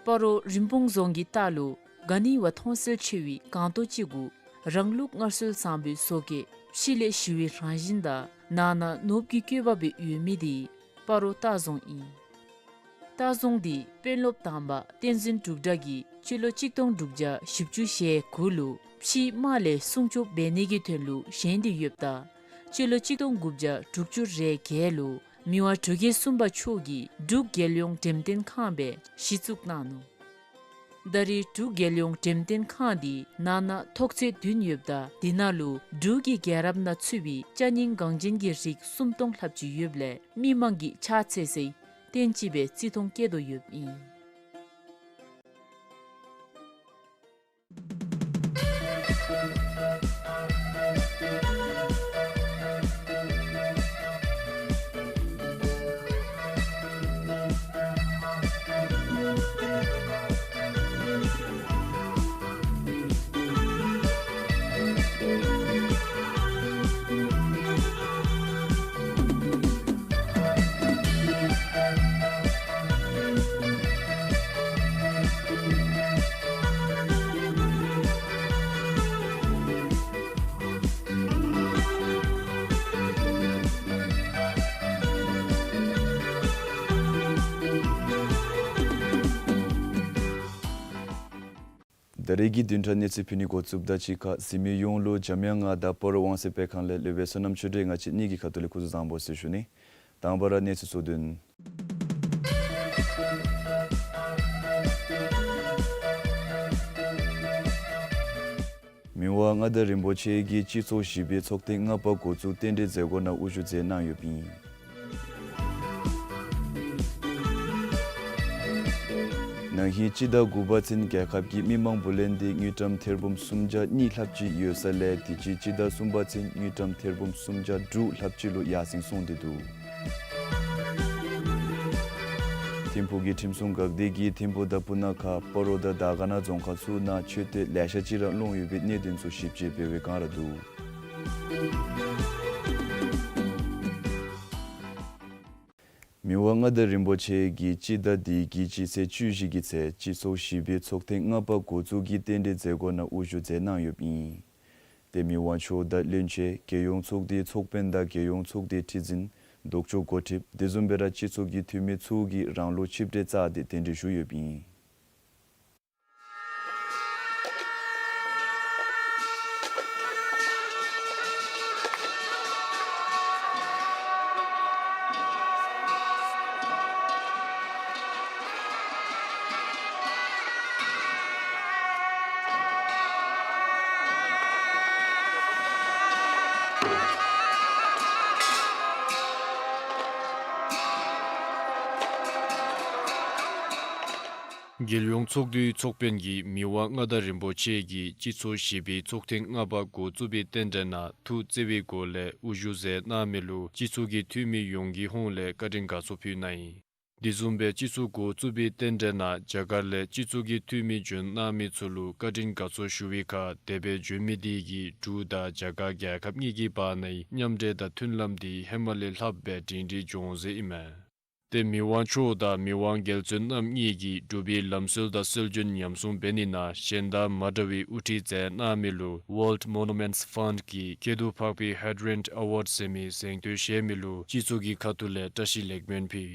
སྤ་རོ་རིན་སྤུངས་རྫོང་གི་ལྟག་ལུ་ག་ནི་བ་མཐོང་གསལ་ཆེ་བའི་སྒང་ཏོག་ཅིག་གུ་རང་ལུགས་སྔར་སྲོལ་བཟང་པོའི་བཟོ་བཀོད་ཕྱི་ལས་ཞི་བའི་རང་བཞིན་དང་ནང་ན་ནོར་བུ་གི་བཀོད་པ་སྦེ་ཡོད་མི་དེ་སྤ་རོ་ལྟ་རྫོང་ཨིན། ལྟ་རྫོང་འདི་དཔོན་སློབ་དང་པ་བསྟན་འཛིན་འབྲུག་གྲགས་ཀྱིས་སྤྱི་ལོ་གཅིག་སྟོང་དྲུག་བརྒྱ་བཞི་བཅུ་ཞེ་དགུ་ལུ་ཕྱིའི་དམག་ལས་སྲུང་སྐྱོབ་འབད་ནི་གི་དོན་ལུ་བཞེངས་ཏེ་ཡོདཔ་ད་སྤྱི་ལོ་གཅིག་སྟོང་དགུ་བརྒྱ་དྲུག་ཅུ་རེ་བརྒྱད་ལུ་མི་དབང་འབྲུག་རྒྱལ་གསུམ་པ་མཆོག་གིས་འབྲུག་རྒྱལ་ཡོངས་འགྲེམས་སྟོན་ཁང་སྦེ་གཞི་བཙུགས་གནང་ནུག། ད་རེས་འབྲུག་རྒྱལ་ཡོངས་འགྲེམས་སྟོན་ཁང་འདི་ནང་ན་ཐོག་ཚད་བདུན་ཡོདཔ་ད་དེ་ནང་ལུ་འབྲུག་གི་རྒྱལ་རབས་ནང་ཚུད་པའི་ཅ་རྙིང་འགངས་ཅན་གྱི་རིགས་སུམ་སྟོང་ལྷགཔ་ཅིག་ཡོདཔ་ལས་མི་མང་གིས་ཕྱག་འཚལ་སའི་རྟེན་ཅིག་སྦེ་བརྩི་མཐོང་བསྐྱེད་དོ་ཡོདཔ་ཨིན། ད་རེས་ཀྱི་བདུན་ཕྲག་གནས་ཚུལ་ཕུལ་ནི་འགོ་བཙུགསཔ་དང་གཅིག་ཁར་གཟིགས་མི་ཡོངས་ལུ་འཇམ་དབྱངས་ང་དང་སྤ་རོ་དབང་གསལ་སྤེལ་ཁང་ལས་སློབ་དཔོན་བསོད་ནམས་ཆོས་སྒྲོན་ང་བཅས་གཉིས་ཀྱི་ཁ་ཐུག་ལས་སྐུ་གཟུགས་བཟང་པོ་ཟེར་ཞུ་ནི། དང་པ་ར་གནས་ཚུལ་གཙོ་དོན། མི་དབང་མངའ་བདག་རིན་པོ་ཆེ་གིས་སྤྱི་ཚོགས་བཞི་པའི་ཚོགས་ཐེངས་ལྔ་པ་འགོ་བཙུགས་རྟེན་འབྲེལ་མཛད་སྒོ་ནང་དབུ་བཞུགས་མཛད་གནང་ཡོདཔ་ཨིན། ན་ཧིང་སྤྱི་ཟླ་དགུ་པ་ཚུན་རྒྱལ་ཁབ་ཀྱི་མི་མང་བུ་ལོན་འདི་དངུལ་ཀྲམ་ཐེར་འབུམ་སུམ་བརྒྱ་གཉིས་ལྷགཔ་ཅིག་ཡོད་ས་ལས་དེ་ཅིག་སྤྱི་ཟླ་གསུམ་པ་ཚུན་དངུལ་ཀྲམ་ཐེར་འབུམ་སུམ་བརྒྱ་དྲུག་ལྷགཔ་ཅིག་ལུ་ཡར་སེང་སོང་སྟེ་འདུག། ཐིམ་ཕུག་གི་ཁྲིམས་སྲུང་འགག་སྡེ་གིས་ཐིམ་ཕུག་དང་སྤུ་ན་ཁ་སྤ་རོ་དང་དར་དཀར་ན་རྫོང་ཁག་ཚུ་ནང་མཆོད་རྟེན་ལེ་ཤ་ཅིག་ར་སློང་ཡོད་པའི་གནད་དོན་ཚུ་ཞིབ་དཔྱད་འབད་བའི་བསྒང་ར་འདུག། མི་དབང་མངའ་བདག་རིན་པོ་ཆེ་གིས་སྤྱི་ཟླ་འདི་གི་སྤྱི་ཚེས་བཅུ་བཞི་གི་ཚེ་སྤྱི་ཚོགས་བཞི་པའི་ཚོགས་ཐེངས་ལྔ་པ་འགོ་བཙུགས་ཀྱི་རྟེན་འབྲེལ་མཛད་སྒོ་ནང་དབུ་བཞུགས་མཛད་གནང་ཡོདཔ་ཨིན། ཏེ་མི་དབང་མཆོག་དང་བློན་ཆེན་རྒྱལ་ཡོངས་ཚོགས་སྡེའི་ཚོགས་དཔོན་དང་རྒྱལ་ཡོངས་ཚོགས་སྡེའི་ཁྲི་འཛིན་ལྡོག་ཕྱོགས་འགོ་ཁྲིདཔ་དེ་བཟུམ་སྦེ་ར་སྤྱི་ཚོགས་ཀྱི་འཐུས་མི་ཚུ་གིས་རང་ལུགས་ཆིབས་གྲལ་བཅར་ཏེ་གདན་འདྲེན་ཞུ་ཡོདཔ་ཨིན། རྒྱལ་ཡོངས་ཚོགས་འདུའི་ཚོགས་དཔོན་གྱིས་མི་དབང་མངའ་བདག་རིན་པོ་ཆེ་གིས་སྤྱི་ཚོགས་བཞི་པའི་ཚོགས་ཐེངས་ལྔ་པ་འགོ་བཙུགས་པའི་རྟེན་འབྲེལ་ནང་ཐུགས་བརྩེ་བའི་སྒོ་ལས་དབུ་བཞུགས་མཛད་གནང་མི་ལུ་སྤྱི་ཚོགས་ཀྱི་འཐུས་མི་ཡོངས་ཀྱི་ཧོངས་ལས་བཀའ་དྲིན་དགའ་ཚོར་ཕུལ་གནང་ཡི། དེ་བཟུམ་སྦེ་སྤྱི་ཚོགས་འགོ་བཙུགས་པའི་རྟེན་འབྲེལ་ནང་རྒྱ་གར་ལས་སྤྱི་ཚོགས་ཀྱི་འཐུས་མི་བྱོན་གནང་མི་ཚུ་ལུ་བཀའ་དྲིན་དགའ་ཚོར་ཞུ་བའི་ཁར་དེ་སྦེ་བྱོན་མི་དེ་གིས་འབྲུག་དང་རྒྱ་གར་རྒྱལ་ཁབ་གཉིས་ཀྱི་བར་ནའི་མཉམ་འབྲེལ་དང་མཐུན་ལམ་དེ་ཧེ་མ་ལས་ལྷགཔ་སྦེ་སྒྲིང་སྒྲིང་འགྱོ་འོང་ཟེར་ཨིན་མས། ཏེ་མི་དབང་མཆོག་དང་མི་དབང་རྒྱལ་བཙུན་རྣམ་གཉིས་ཀྱིས་འབྲུག་པའི་ལམ་སྲོལ་དང་སྲོལ་རྒྱུན་ཉམས་སྲུང་འབད་ནི་ནང་གཞན་དང་མ་འདྲ་བའི་དབུ་ཁྲིད་མཛད་གནང་མི་ལུ་World Monuments Fund གིས་སྐྱིད་སྡུག་འཕགས་པའི་Hydrant Award ཟེར་མི་གཟེངས་བསྟོད་བཞེས་མི་ལུ་སྤྱི་ཚོགས་ཀྱི་ཁ་ཐུག་ལས་བཀྲ་ཤིས་ལེགས་སྨོན་ཕུལ།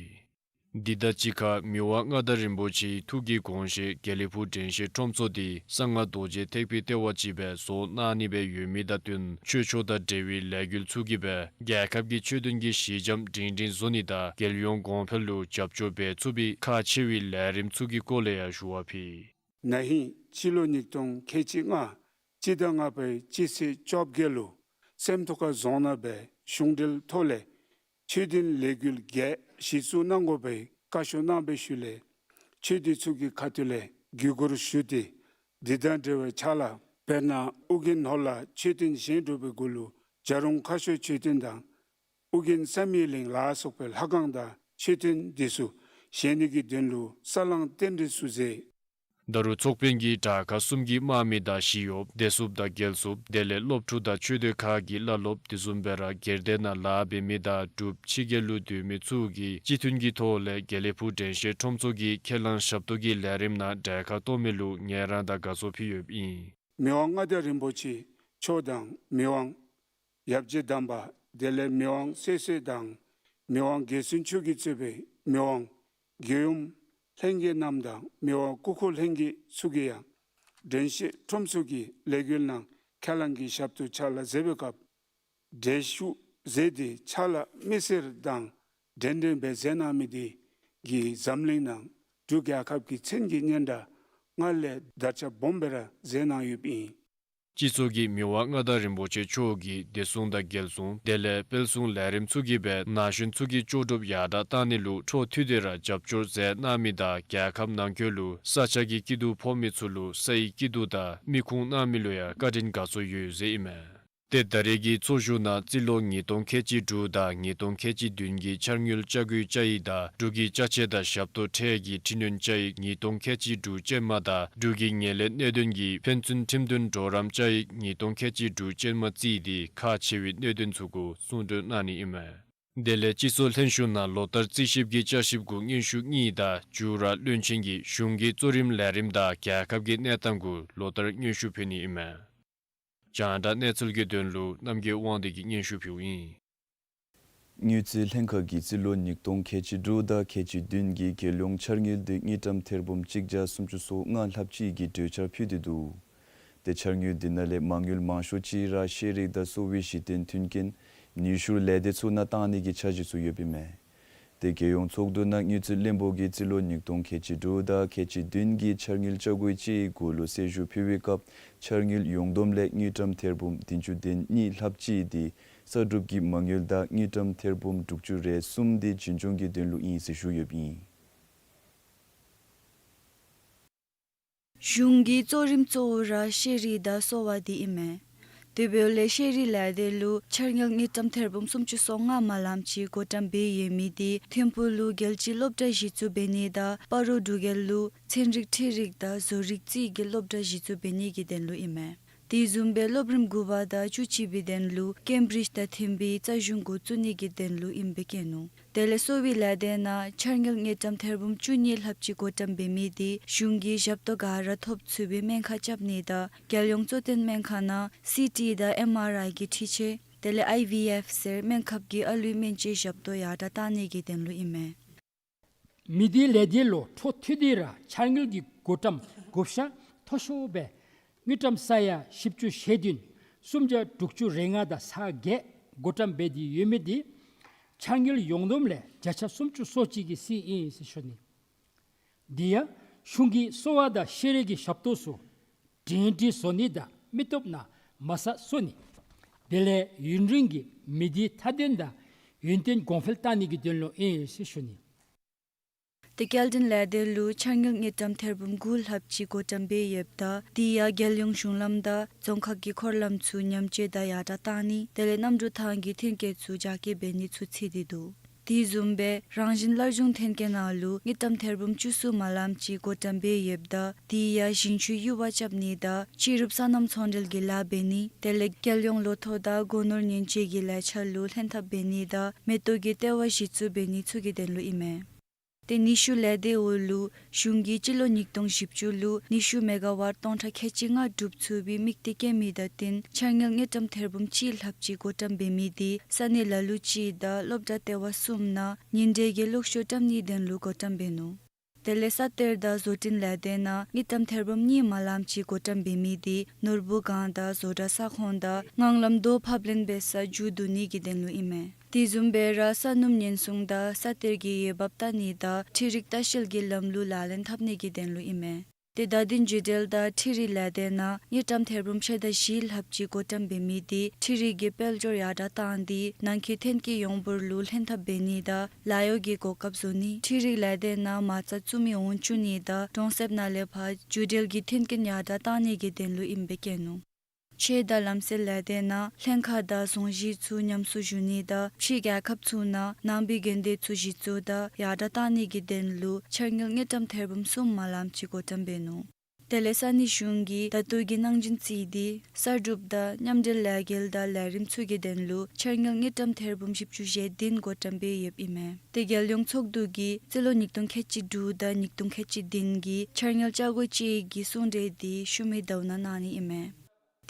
འདི་དང་གཅིག་ཁར་མི་དབང་མངའ་བདག་རིན་པོ་ཆེའི་ཐུགས་ཀྱི་དགོངས་བཞེད་དགེ་ལེགས་ཕུག་དྲན་ཤེས་ཁྲོམ་ཚོགས་འདི་གསང་སྔགས་རྡོ་རྗེ་ཐེག་པའི་ལྟེ་བ་ཅིག་སྦེ་བཟོ་གནང་ནི་སྦེ་ཡོད་མི་དང་བསྟུན་ཆོས་ཕྱོགས་དང་འབྲེལ་བའི་ལས་འགུལ་ཚུ་གིས་སྦེ་རྒྱལ་ཁབ་ཀྱི་ཆོས་དོན་གྱི་གཞི་འགྱམ་སྒྲིང་སྒྲིང་བཟོ་ནི་དང་རྒྱལ་ཡོངས་གོང་འཕེལ་ལུ་རྒྱབ་སྐྱོར་འབད་ཚུགས་པའི་ཁག་ཆེ་བའི་ལས་རིམ་ཚུ་གི་སྐོར་ལས་ཡང་ཞུ་བ་ཕུལ། ན་ཧིང་སྤྱི་ལོ་ཉིས་སྟོང་ཁལ་གཅིག་ལྔ་སྤྱི་ཟླ་ལྔ་པའི་སྤྱི་ཚེས་བཅོ་བརྒྱད་ལུ་སེམས་རྟོགས་ཁ་རྫོང་ནང་སྦེ་གཞུང་འབྲེལ་ཐོག་ལས་ཆོས་དོན་ལས་འགུལ་གྱི་གཞི་བཙུགས་གནང་དགོ་པའི་བཀའ་ཤོག་གནང་བའི་ཤུལ་ལས་ཆོས་སྡེ་ཚུ་གི་ཁ་ཐུག་ལས་བརྒྱུད་སྐུར་ཞུ་སྟེ་འདི་དང་འབྲེལ་བའི་ཕྱག་ལཱ་དཔེར་ན་ཨོ་རྒྱན་ནོར་ལྷ་མཆོད་རྟེན་བཞེངས་གྲུབ་པའི་གུ་ལུ་བྱ་རུང་ཁ་ཤོར་མཆོད་རྟེན་དང་ཨོ་རྒྱན་བསམ་ཡས་གླིང་ལ་སོགས་པའི་ལྷ་ཁང་དང་མཆོད་རྟེན་འདི་ཚུ་བཞེངས་ནི་གི་དོན་ལུ་ས་བསླང་རྟེན་འབྲེལ་ཚུ་མཛད། ད་རུང་ཚོགས་དཔོན་གྱིས་དྲག་ཁག་གསུམ་གྱི་དམག་མི་དང་ཞི་གཡོགཔ་བདེ་སྲུངཔ་དང་རྒྱལ་སྲུངཔ་དེ་ལས་སློབ་ཕྲུག་དང་ཆོས་སྡེ་ཁག་གི་བླ་སློབ་དེ་བཟུམ་སྦེ་ར་སྒེར་སྡེ་ནང་ལཱ་འབད་མི་དང་འབྲུགཔ་ཕྱི་རྒྱལ་ལུ་སྡོད་མི་ཚུ་གིས་སྤྱི་མཐུན་གྱི་ཐོག་ལས་དགེ་ལེགས་ཕུག་དྲན་ཤེས་ཁྲོམ་ཚོགས་ཀྱིས་ཁས་བླངས་ཞབས་ཏོག་གི་ལས་རིམ་ནང་གྲལ་ཁར་གཏོགས་མི་ལུ་ངལ་རངས་དང་དགའ་ཚོར་ཕུལ་ཡོདཔ་ཨིན། མི་དབང་མངའ་བདག་རིན་པོ་ཆེ་མཆོག་དང་མི་དབང་ཡབ་རྗེ་དམ་པ་དེ་ལས་མི་དབང་སྲས་སྲས་དང་མི་དབང་རྒྱལ་བཙུན་མཆོག་གིས་གཙོས་པའི་མི་དབང་རྒྱལ་ཡུམ་ལྷན་རྒྱས་རྣམས་དང་མི་དབང་སྐུ་འཁོར་ལྷན་རྒྱས་ཚུ་གིས་ཡང་དྲན་ཤེས་ཁྲོམ་ཚོགས་ཀྱི་ལས་འགུལ་ནང་ཁས་བླངས་ཀྱི་ཞབས་ཏོག་ཕྱག་ལཱ་མཛད་པའི་སྐབས་འགྲན་ཞུགས་མཛད་དེ་ཕྱག་ལཱ་མི་སེར་དང་འདྲན་འདྲ་སྦེ་མཛད་གནང་མི་དེ་གིས་འཛམ་གླིང་ནང་འབྲུག་རྒྱལ་ཁབ་ཀྱི་མཚན་གྱི་སྙན་གྲགས་སྔར་ལས་དར་ཁྱབ་སྦོམ་སྦེ་ར་མཛད་གནང་ཡོདཔ་ཨིན། སྤྱི་ཚོགས་ཀྱིས་མི་དབང་མངའ་བདག་རིན་པོ་ཆེ་མཆོག་གིས་བདེ་སྲུང་དང་རྒྱལ་སྲུང་དེ་ལས་དཔལ་སྲུང་ལས་རིམ་ཚུ་གིས་སྦེ་ན་གཞོན་ཚུ་གི་ལྕོགས་གྲུབ་ཡར་དྲག་བཏང་ནི་ལུ་འཕྲོ་མཐུད་དེ་ར་རྒྱབ་སྐྱོར་མཛད་གནང་མི་དང་རྒྱལ་ཁབ་ནང་འཁོད་ལུ་ས་ཆ་གི་སྐྱིད་སྡུག་ཕོག་མི་ཚུ་ལུ་སའི་སྐྱིད་སྡུག་དང་མིག་ཁུངས་གནང་མི་ལུ་ཡང་བཀའ་དྲིན་དགའ་ཚོར་ཡོད་ཟེར་ཨིན་མས། ཏེ་ད་རེས་ཀྱི་ཚོགས་བཞུགས་ནང་རྩིས་ལོ་ཉིས་སྟོང་ཁལ་གཅིག་དྲུག་དང་ཉིས་སྟོང་ཁལ་གཅིག་བདུན་གྱི་འཆར་དངུལ་བཅའ་བཀོད་བཅའ་ཡིག་དང་འབྲུག་གི་ཅ་ཆས་དང་ཞབས་ཏོག་ཁྲལ་གྱི་འཕྲི་སྣོན་བཅའ་ཡིག་ཉིས་སྟོང་ཁལ་གཅིག་དྲུག་ཅན་མ་དང་འབྲུག་གི་ངན་ལྷད་གནད་དོན་གྱི་ཕན་ཚུན་ཁྲིམས་དོན་གྲོགས་རམ་བཅའ་ཡིག་ཉིས་སྟོང་ཁལ་གཅིག་དྲུག་ཅན་མ་བརྩིས་ཏེ་ཁག་ཆེ་བའི་གནད་དོན་ཚུ་གུ་གསུང་གྲོས་གནང་ནི་ཨིན་མས། དེ་ལས་སྤྱི་ཚོགས་ལྷན་བཞུགས་ནང་ལོ་ལྟར་རྩིས་ཞིབ་ཀྱི་བསྐྱར་ཞིབ་གུ་སྙན་ཞུ་གཉིས་དང་མཇུག་ར་བློན་ཆེན་གྱིས་གཞུང་གི་གཙོ་རིམ་ལས་རིམ་དང་རྒྱལ་ཁབ་ཀྱི་གནས་སྟངས་གུ་ལོ་ལྟར་སྙན་ཞུ་ཕུལ་ནི་ཨིན་མས། རྒྱང་བསྒྲགས་གནས་ཚུལ་གྱི་དོན་ལུ་རྣམ་རྒྱལ་དབང་འདུས་ཀྱིས་སྙན་ཞུ་ཕུལཝ་ཨིན། དངུལ་རྩིས་ལྷན་ཁག་གིས་རྩིས་ལོ་ཉིས་སྟོང་ཁལ་གཅིག་དྲུག་དང་ཁལ་གཅིག་བདུན་གྱི་རྒྱལ་ཡོངས་འཆར་དངུལ་དེ་དངུལ་ཀྲམ་ཐེར་འབུམ་གཅིག་བརྒྱ་སུམ་ཅུ་སོ་ལྔ་ལྷགཔ་ཅིག་གི་གྲོས་འཆར་ཕུལ་ཏེ་འདུག། ཏེ་འཆར་དངུལ་དེ་ནང་ལས་མ་དངུལ་མང་ཤོས་ཅིག་ར་ཤེས་རིག་དང་གསོ་བའི་གཞི་རྟེན་མཐུན་རྐྱེན་ནུས་ཤུགས་ལས་སྡེ་ཚུ་ནང་བཏང་ནི་གི་འཆར་གཞི་ཚུ་ཡོདཔ་ཨིན་མས། ཏེ་རྒྱལ་ཡོངས་ཚོགས་འདུ་ནང་དངུལ་རྩིས་བློན་པོ་གིས་རྩིས་ལོ་ཉིས་སྟོང་ཁལ་གཅིག་དྲུག་དང་ཁལ་གཅིག་བདུན་གྱི་འཆར་དངུལ་བཅའ་བཀོད་ཅིག་གུ་ལུ་གསལ་ཞུ་ཕུལ་བའི་སྐབས་འཆར་དངུལ་ཡོངས་བསྡོམས་ལས་དངུལ་ཀྲམ་ཐེར་འབུམ་བདུན་ཅུ་དོན་གཉིས་ལྷགཔ་ཅིག་དེ་གསར་སྒྲུབ་ཀྱི་མ་དངུལ་དང་དངུལ་ཀྲམ་ཐེར་འབུམ་དྲུག་ཅུ་རེ་གསུམ་དེ་རྒྱུན་སྐྱོང་གི་དོན་ལུ་ཨིན་ཟེར་ཞུ་ཡོདཔ་ཨིན། གཞུང་གི་གཙོ་རིམ་གཙོ་བོ་ར་ཤེས་རིག་དང་གསོ་བ་དེ་ཨིན་མས། དེ་འབདཝ་ལས་ཤེས་རིག་ལས་སྡེ་ལུ་འཆར་དངུལ་དངུལ་ཀྲམ་ཐེར་འབུམ་སུམ་ཅུ་སོ་ལྔ་མ་ལམ་ཅིག་བགོ་བཀྲམ་འབད་ཡོད་མི་དེ་ཐིམ་ཕུག་ལུ་རྒྱལ་སྤྱིའི་སློབ་གྲྭ་གཞི་བཙུགས་འབད་ནི་དང་སྤ་རོ་འབྲུག་རྒྱལ་ལུ་ཚན་རིག་འཕྲུལ་རིག་དང་བཟོ་རིག་རྩིས་ཀྱི་སློབ་གྲྭ་གཞི་བཙུགས་འབད་ནི་གི་དོན་ལུ་ཨིན་མས། དེ་བཟུམ་སྦེ་སློབ་རིམ་དགུ་པ་དང་བཅུ་གཅིག་པའི་དོན་ལུ་ཀེམ་བི་རིཇ་དང་མཐུན་པའི་རྩ་གཞུང་འགོ་བཙུགས་ནི་གི་དོན་ལུ་ཨིནམ་སྦེ་བཀོད་ནུག། དེ་ལས་གསོ་བའི་ལས་སྡེ་ནང་འཆར་དངུལ་དངུལ་ཀྲམ་ཐེར་འབུམ་བཅུ་གཉིས་ལྷགཔ་ཅིག་བགོ་བཀྲམ་འབད་མི་དེ་གཞུང་གི་ཞབས་ཏོག་ག་ར་ཐོབ་ཚུགས་པའི་སྨན་ཁང་རྐྱབ་ནི་དང་རྒྱལ་ཡོངས་གཙོ་བསྟེན་སྨན་ཁང་ནང་སི་ཊི་དང་ཨེམ་ཨར་ཨའི་གི་འཕྲུལ་ཆས་དེ་ལས་ཨའི་ཝི་ཨེཕ་ཟེར་སྨན་ཁབ་ཀྱི་ཨ་ལུའི་སྨན་བཅོས་ཞབས་ཏོག་ཡར་དྲག་བཏང་ནི་གི་དོན་ལུ་ཨིན་མས། མི་སྡེ་ལས་སྡེ་ལུ་འཕྲོ་མཐུད་དེ་ར་འཆར་དངུལ་གྱི་བགོ་བཀྲམ་བགོ་བཤའ་མཐོ་ཤོས་སྦེ་དངུལ་ཀྲམ་ས་ཡ་བཞི་བཅུ་ཞེ་བདུན་སུམ་བརྒྱ་དྲུག་ཅུ་རེ་ལྔ་དང་ཚག་བརྒྱད་བགོ་བཀྲམ་འབད་དེ་ཡོད་མི་དེ་འཆར་དངུལ་ཡོངས་བསྡོམས་ལས་བརྒྱ་ཆ་སུམ་ཅུ་སོ་གཅིག་གི་ཚད་ཨིན་ཟེར་ཞུ་ནི། དེ་ཡང་གཞུང་གི་གསོ་བ་དང་ཤེས་རིག་གི་ཞབས་ཏོག་ཚུ་སྒྲིང་སྒྲི་བཟོ་ནི་དང་མི་སྟོབས་ནང་མ་རྩ་བཟོ་ནི། དེ་ལས་ཡུན་རིང་གི་མི་སྡེའི་མཐའ་དོན་དང་ཡུན་བརྟན་གོང་འཕེལ་བཏང་ནི་གི་དོན་ལུ་ཨིན་ཟེར་ཞུ་ནི། ཏེ་སྐྱེལ་འདྲེན་ལས་སྡེ་ལུ་འཆར་དངུལ་དངུལ་ཀྲམ་ཐེར་འབུམ་དགུ་ལྷགཔ་ཅིག་བགོ་བཀྲམ་འབད་ཡོདཔ་ད་དེ་ཡང་རྒྱལ་ཡོངས་གཞུང་ལམ་དང་རྫོང་ཁག་གི་འཁོར་ལམ་ཚུ་ཉམས་བཅོས་དང་ཡར་དྲག་བཏང་ནི་དེ་ལས་གནམ་གྲུ་ཐང་གི་ཐོན་སྐྱེད་ཚུ་རྒྱ་སྐྱེད་འབད་ནི་ཚུ་ཚུད་དེ་འདུག། དེ་བཟུམ་སྦེ་རང་བཞིན་སླར་འབྱུང་ཐོན་སྐྱེད་ནང་ལུ་དངུལ་ཀྲམ་ཐེར་འབུམ་བཅུ་གསུམ་མ་ལམ་ཅིག་བགོ་བཀྲམ་འབད་ཡོདཔ་ད་དེ་ཡང་ཞིང་ཆུའི་ཡུར་བ་རྐྱབ་ནི་དང་ཕྱི་རུབ་སོ་ནམ་ཚོང་འབྲེལ་གྱི་ལཱ་འབད་ནི་དེ་ལས་རྒྱལ་ཡོངས་ལོ་ཐོག་དང་སྒོ་ནོར་ཉེན་བཅོལ་གྱི་ལས་འཆར་ལུ་ལྷན་ཐབས་འབད་ནི་དང་མེ་ཏོག་གི་ལྟེ་བ་གཞི་བཙུགས་འབད་ནི་ཚུ་གི་དོན་ལུ་ཨིན་མས། ཏེ་ཉི་ཤུ་ལས་སྡེ་འོག་ལུ་གཞུང་གིས་སྤྱི་ལོ་ཉིས་སྟོང་བཞི་བཅུ་ལུ་ཉི་ཤུ་མེ་ག་ཝཊ་སྟོང་ཕྲག་ཁལ་གཅིག་ལྔ་སྒྲུབ་ཚུགས་པའི་དམིགས་གཏད་བསྐྱེད་མི་དང་བསྟུན་འཆར་དངུལ་དངུལ་ཀྲམ་ཐེར་འབུམ་གཅིག་ལྷགཔ་ཅིག་བགོ་བཀྲམ་འབད་མི་འདི་ས་གནས་ལ་ལུ་གཅིག་དང་སློབ་གྲྭ་ལྟེ་བ་གསུམ་ནང་ཉིན་དྲོད་ཀྱི་གློག་ཤུགས་བཀྲམ་ནིའི་དོན་ལུ་བགོ་བཀྲམ་འབད་ནུག། དེ་ལས་ས་གཏེར་དང་བཟོ་སྐྲུན་ལས་སྡེ་ནང་དངུལ་ཀྲམ་ཐེར་འབུམ་གཉིས་མ་ལངམ་ཅིག་བགོ་བཀྲམ་འབད་མི་འདི་ནོར་བུ་སྒང་དང་བཟོ་གྲྭ་ས་ཁོངས་དང་ངང་ལམ་རྡོ་ཕབ་ལེན་འབད་སར་མཇུག་བསྡུ་ནིའི་དོན་ལུ་ཨིན་མས། དེ་བཟུམ་སྦེ་ར་ས་སྣུམ་ཉེན་སྲུང་དང་ས་གཏེར་གྱི་འོས་འབབ་བལྟ་ནི་དང་འཕྲུལ་རིག་ལྟ་བཤལ་གྱི་ལམ་ལུགས་ལག་ལེན་འཐབ་ནིའི་དོན་ལུ་ཨིན་མས། ཏེ་བརྡ་དོན་བརྒྱུད་འབྲེལ་དང་འཕྲུལ་རིག་ལས་སྡེ་ནང་དངུལ་ཀྲམ་ཐེར་འབུམ་ཕྱེད་དང་བཞི་ལྷགཔ་ཅིག་བགོ་བཀྲམ་འབད་མི་འདི་འཕྲུལ་རིག་གི་དཔལ་འབྱོར་ཡར་དྲགས་བཏང་སྟེ་ནང་འཁོད་ཐོན་སྐྱེད་ཡོངས་འབོར་ལུ་ལྷན་ཐབས་འབད་ནི་དང་ལཱ་གཡོག་གི་གོ་སྐབས་བཟོ་ནི། འཕྲུལ་རིག་ལས་སྡེ་ནང་མ་རྩ་བཙུགས་མི་འོང་བཅུག་ནི་དང་གྲོང་གསེབ་ནང་ལས་ཕར་བརྒྱུད་འབྲེལ་གྱི་ཐོན་སྐྱེད་ཡར་དྲགས་བཏང་ནིའི་དོན་ལུ་ཨིནམ་སྦེ་བཀོད་ནུག། ཆོས་དང་ལམ་སྲོལ་ལས་སྡེ་ནང་ལྷན་ཁག་དང་རྫོང་གཞི་ཚུ་ཉམས་གསོ་ཞུ་ནི་དང་ཕྱིའི་རྒྱལ་ཁབ་ཚུ་ནང་ནང་པའི་དགོན་སྡེ་ཚུ་གཞི་བཙུགས་དང་ཡར་དྲགས་བཏང་ནིའི་དོན་ལུ་འཆར་དངུལ་དངུལ་ཀྲམ་ཐེར་འབུམ་གསུམ་མ་ལངམ་ཅིག་བགོ་བཀྲམ་འབད་ནུག། དེ་ལས་ས་གནས་གཞུང་གིས་ད་ལྟོ་གི་གནང་སྦྱིན་བརྩིས་ཏེ་གསར་སྒྲུབ་དང་མཉམ་འབྲེལ་ལས་འགུལ་དང་ལས་རིམ་ཚུ་གི་དོན་ལུ་འཆར་དངུལ་དངུལ་ཀྲམ་ཐེར་འབུམ་བཞི་བཅུ་ཞེ་བདུན་བགོ་བཀྲམ་འབད་ཡོདཔ་ཨིན་མས། ཏེ་རྒྱལ་ཡོངས་ཚོགས་འདུ་གིས་སྤྱི་ལོ་ཉིས་སྟོང་ཁལ་གཅིག་དྲུག་དང་ཉིས་སྟོང་ཁལ་གཅིག་བདུན་གྱི་འཆར་དངུལ་བཅའ་སྒོ་ཅིག་གི་གསུང་གྲོས་འདི་ཤུལ་མའི་ཟླཝ་ནང་གནང་ནི་ཨིན་མས།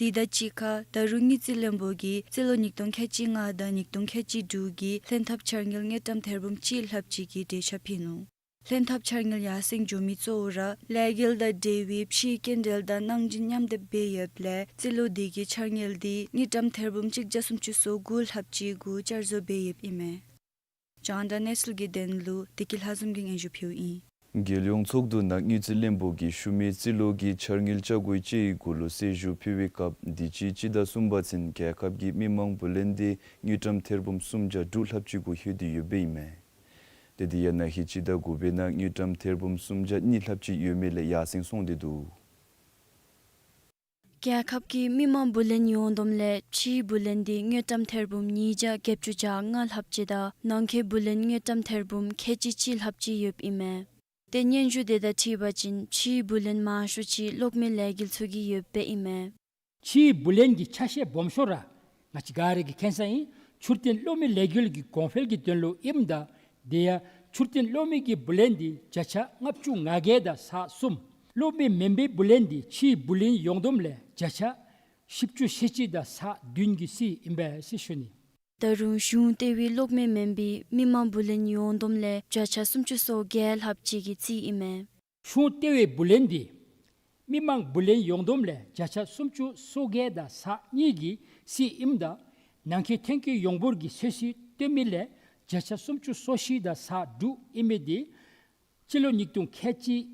དེ་དང་གཅིག་ཁར་ད་རུང་དངུལ་རྩིས་བློན་པོ་གིས་སྤྱི་ལོ་ཉིས་སྟོང་ཁལ་གཅིག་ལྔ་དང་ཉིས་སྟོང་ཁལ་གཅིག་དྲུག་གི་ལྷན་ཐབས་འཆར་དངུལ་དངུལ་ཀྲམ་ཐེར་འབུམ་གཅིག་ལྷགཔ་ཅིག་གི་གྲོས་འཆར་ཕུལ་ནུག། ལྷན་ཐབས་འཆར་དངུལ་ཡར་སེང་འགྱོ་མི་གཙོ་བོ་ར་ལས་འགུལ་དང་འབྲེལ་བའི་ཕྱིའི་སྐྱིན་འགྲུལ་དང་གནང་སྦྱིན་མཉམ་སྡེབ་འབད་ཡོདཔ་ལས་རྩིས་ལོ་འདི་གི་འཆར་དངུལ་འདི་དངུལ་ཀྲམ་ཐེར་འབུམ་གཅིག་བརྒྱ་སུམ་ཅུ་སོ་དགུ་ལྷགཔ་ཅིག་གུ་བསྐྱར་བཟོ་འབད་ཡོདཔ་ཨིན་མས། རྒྱང་བསྒྲགས་གནས་ཚུལ་གྱི་དོན་ལུ་བདེ་སྐྱིད་ལྷ་འཛོམས་ཀྱིས་སྙན་ཞུ་ཕུལཝ་ཨིན། རྒྱལ་ཡོངས་ཚོགས་འདུ་ནང་དངུལ་རྩིས་བློན་པོ་གིས་ཤུལ་མའི་རྩིས་ལོ་གི་འཆར་དངུལ་བཅའ་སྒོ་ཅིག་གི་གུ་ལུ་གསལ་ཞུ་ཕུལ་བའི་སྐབས་འདི་ཕྱི་སྤྱི་ཟླ་གསུམ་པ་ཚུན་རྒྱལ་ཁབ་ཀྱི་མི་མང་བུ་ལོན་འདི་དངུལ་ཀྲམ་ཐེར་འབུམ་སུམ་བརྒྱ་དྲུག་ལྷགཔ་ཅིག་གུ་ལྷོད་དེ་ཡོདཔ་ཨིན་མས། ཏེ་དེ་ཡང་ན་ཧིང་སྤྱི་ཟླ་དགུ་པའི་ནང་དངུལ་ཀྲམ་ཐེར་འབུམ་སུམ་བརྒྱ་གཉིས་ལྷགཔ་ཅིག་ཡོད་མི་ལས་ཡར་སེང་སོང་སྟེ་འདུག། རྒྱལ་ཁབ་ཀྱི་མི་མང་བུ་ལོན་ཡོངས་བསྡོམས་ལས་ཕྱིའི་བུ་ལོན་འདི་དངུལ་ཀྲམ་ཐེར་འབུམ་ཉིས་བརྒྱ་བརྒྱད་ཅུ་གྱ་ལྔ་ལྷགཔ་ཅིག་དང་ནང་འཁོད་བུ་ལོན་དངུལ་ཀྲམ་ཐེར་འབུམ་ཁལ་གཅིག་གཅིག་ལྷགཔ་ཅིག་ཡོདཔ་ཨིན་མས། ཏེ་སྙན་ཞུ་དེ་དང་འཁྲིལ་བ་ཅིན་ཕྱིའི་བུ་ལོན་མང་ཤོས་ཅིག་གློག་མེ་ལས་འགུལ་ཚུ་གི་ཡོདཔ་ཨིན་མས། ཕྱིའི་བུ་ལོན་གྱི་ཆ་ཤས་སྦོམ་ཤོས་ར་ང་བཅས་ག་ར་གིས་མཁྱེན་ས་ཨིན། འཕྲུལ་བསྟུན་གློག་མེ་ལས་འགུལ་གྱི་གོང་འཕེལ་གྱི་དོན་ལུ་ཨིནམ་ད་དེ་ཡང་འཕྲུལ་བསྟུན་གློག་མེ་གི་བུ་ལོན་འདི་བརྒྱ་ཆ་ལྔ་བཅུ་ང་བརྒྱད་དང་ཚག་གསུམ། གློག་མེ་མེན་པའི་བུ་ལོན་འདི་ཕྱིའི་བུ་ལོན་ཡོངས་བསྡོམས་ལས་བརྒྱ་ཆ་བཞི་བཅུ་ཞེ་གཅིག་དང་ཚག་བདུན་གྱི་རྩིས་ཨིན་པས་ཟེར་ཞུ་ནི། ད་རུང་གཞུང་ལྟེ་བའི་གློག་མེ་མེན་པའི་མི་མང་བུ་ལོན་ཡོངས་བསྡོམས་ལས་བརྒྱ་ཆ་སུམ་ཅུ་སོ་བརྒྱད་ལྷགཔ་ཅིག་གི་རྩིས་ཨིན་མས། གཞུང་ལྟེ་བའི་བུ་ལོན་འདི་མི་མང་བུ་ལོན་ཡོངས་བསྡོམས་ལས་བརྒྱ་ཆ་སུམ་ཅུ་སོ་བརྒྱད་དང་ཚག་གཉིས་ཀྱི་རྩིས་ཨིནམ་ད་ནང་འཁོད་ཐོན་སྐྱེད་ཡོངས་འབོར་གྱི་ཚོད་བསྲེ་བཏོན་མི་ལས་བརྒྱ་ཆ་སུམ་ཅུ་སོ་བཞི་དང་ཚག་དྲུག་ཨིན་མི་འདི་སྤྱི་ལོ་ཉིས་སྟོང་ཁལ་གཅིག་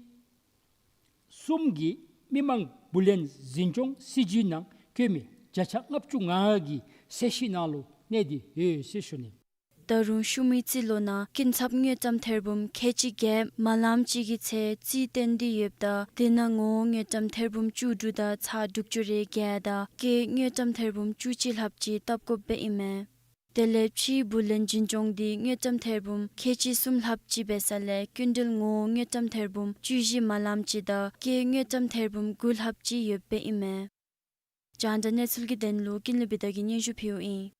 གསུམ་གྱི་མི་མང་བུ་ལོན་འཛིན་སྐྱོང་སྲིད་བྱུས་ནང་བཀོད་མི་བརྒྱ་ཆ་ལྔ་བཅུ་ང་ལྔ་གི་ཚད་གཞི་ནང་ལུ་གནས་ཏེ་ཡོད་ཟེར་ཞུ་ནི། ད་རུང་ཤུལ་མའི་རྩིས་ལོ་ནང་སྐྱིན་ཚབ་དངུལ་ཀྲམ་ཐེར་འབུམ་ཁལ་གཅིག་བརྒྱད་མ་ལངམ་ཅིག་གི་ཚད་རྩིས་བཏོན་ཏེ་ཡོདཔ་ད་དེ་ནང་ངོ་བོ་དངུལ་ཀྲམ་ཐེར་འབུམ་བཅུ་དྲུག་དང་ཚག་དྲུག་ཅུ་རེ་བརྒྱད་དང་སྐྱེད་དངུལ་ཀྲམ་ཐེར་འབུམ་བཅུ་གཅིག་ལྷགཔ་ཅིག་བཏབ་དགོཔ་ཨིན་མས། དེ་ལས་ཕྱིའི་བུ་ལོན་འཛིན་སྐྱོང་འདི་དངུལ་ཀྲམ་ཐེར་འབུམ་ཁལ་གཅིག་གསུམ་ལྷགཔ་ཅིག་འབད་ས་ལས་སྐྱིན་འགྲུལ་ངོ་བོ་དངུལ་ཀྲམ་ཐེར་འབུམ་བཅུ་བཞི་མ་ལངམ་ཅིག་དང་སྐྱེད་དངུལ་ཀྲམ་ཐེར་འབུམ་དགུ་ལྷགཔ་ཅིག་ཡོདཔ་ཨིན་མས། རྒྱང་བསྒྲགས་གནས་ཚུལ་གྱི་དོན་ལུ་ཀུན་ལེགས་བི་དྷ་གིས་སྙན་ཞུ་ཕུལཝ་ཨིན།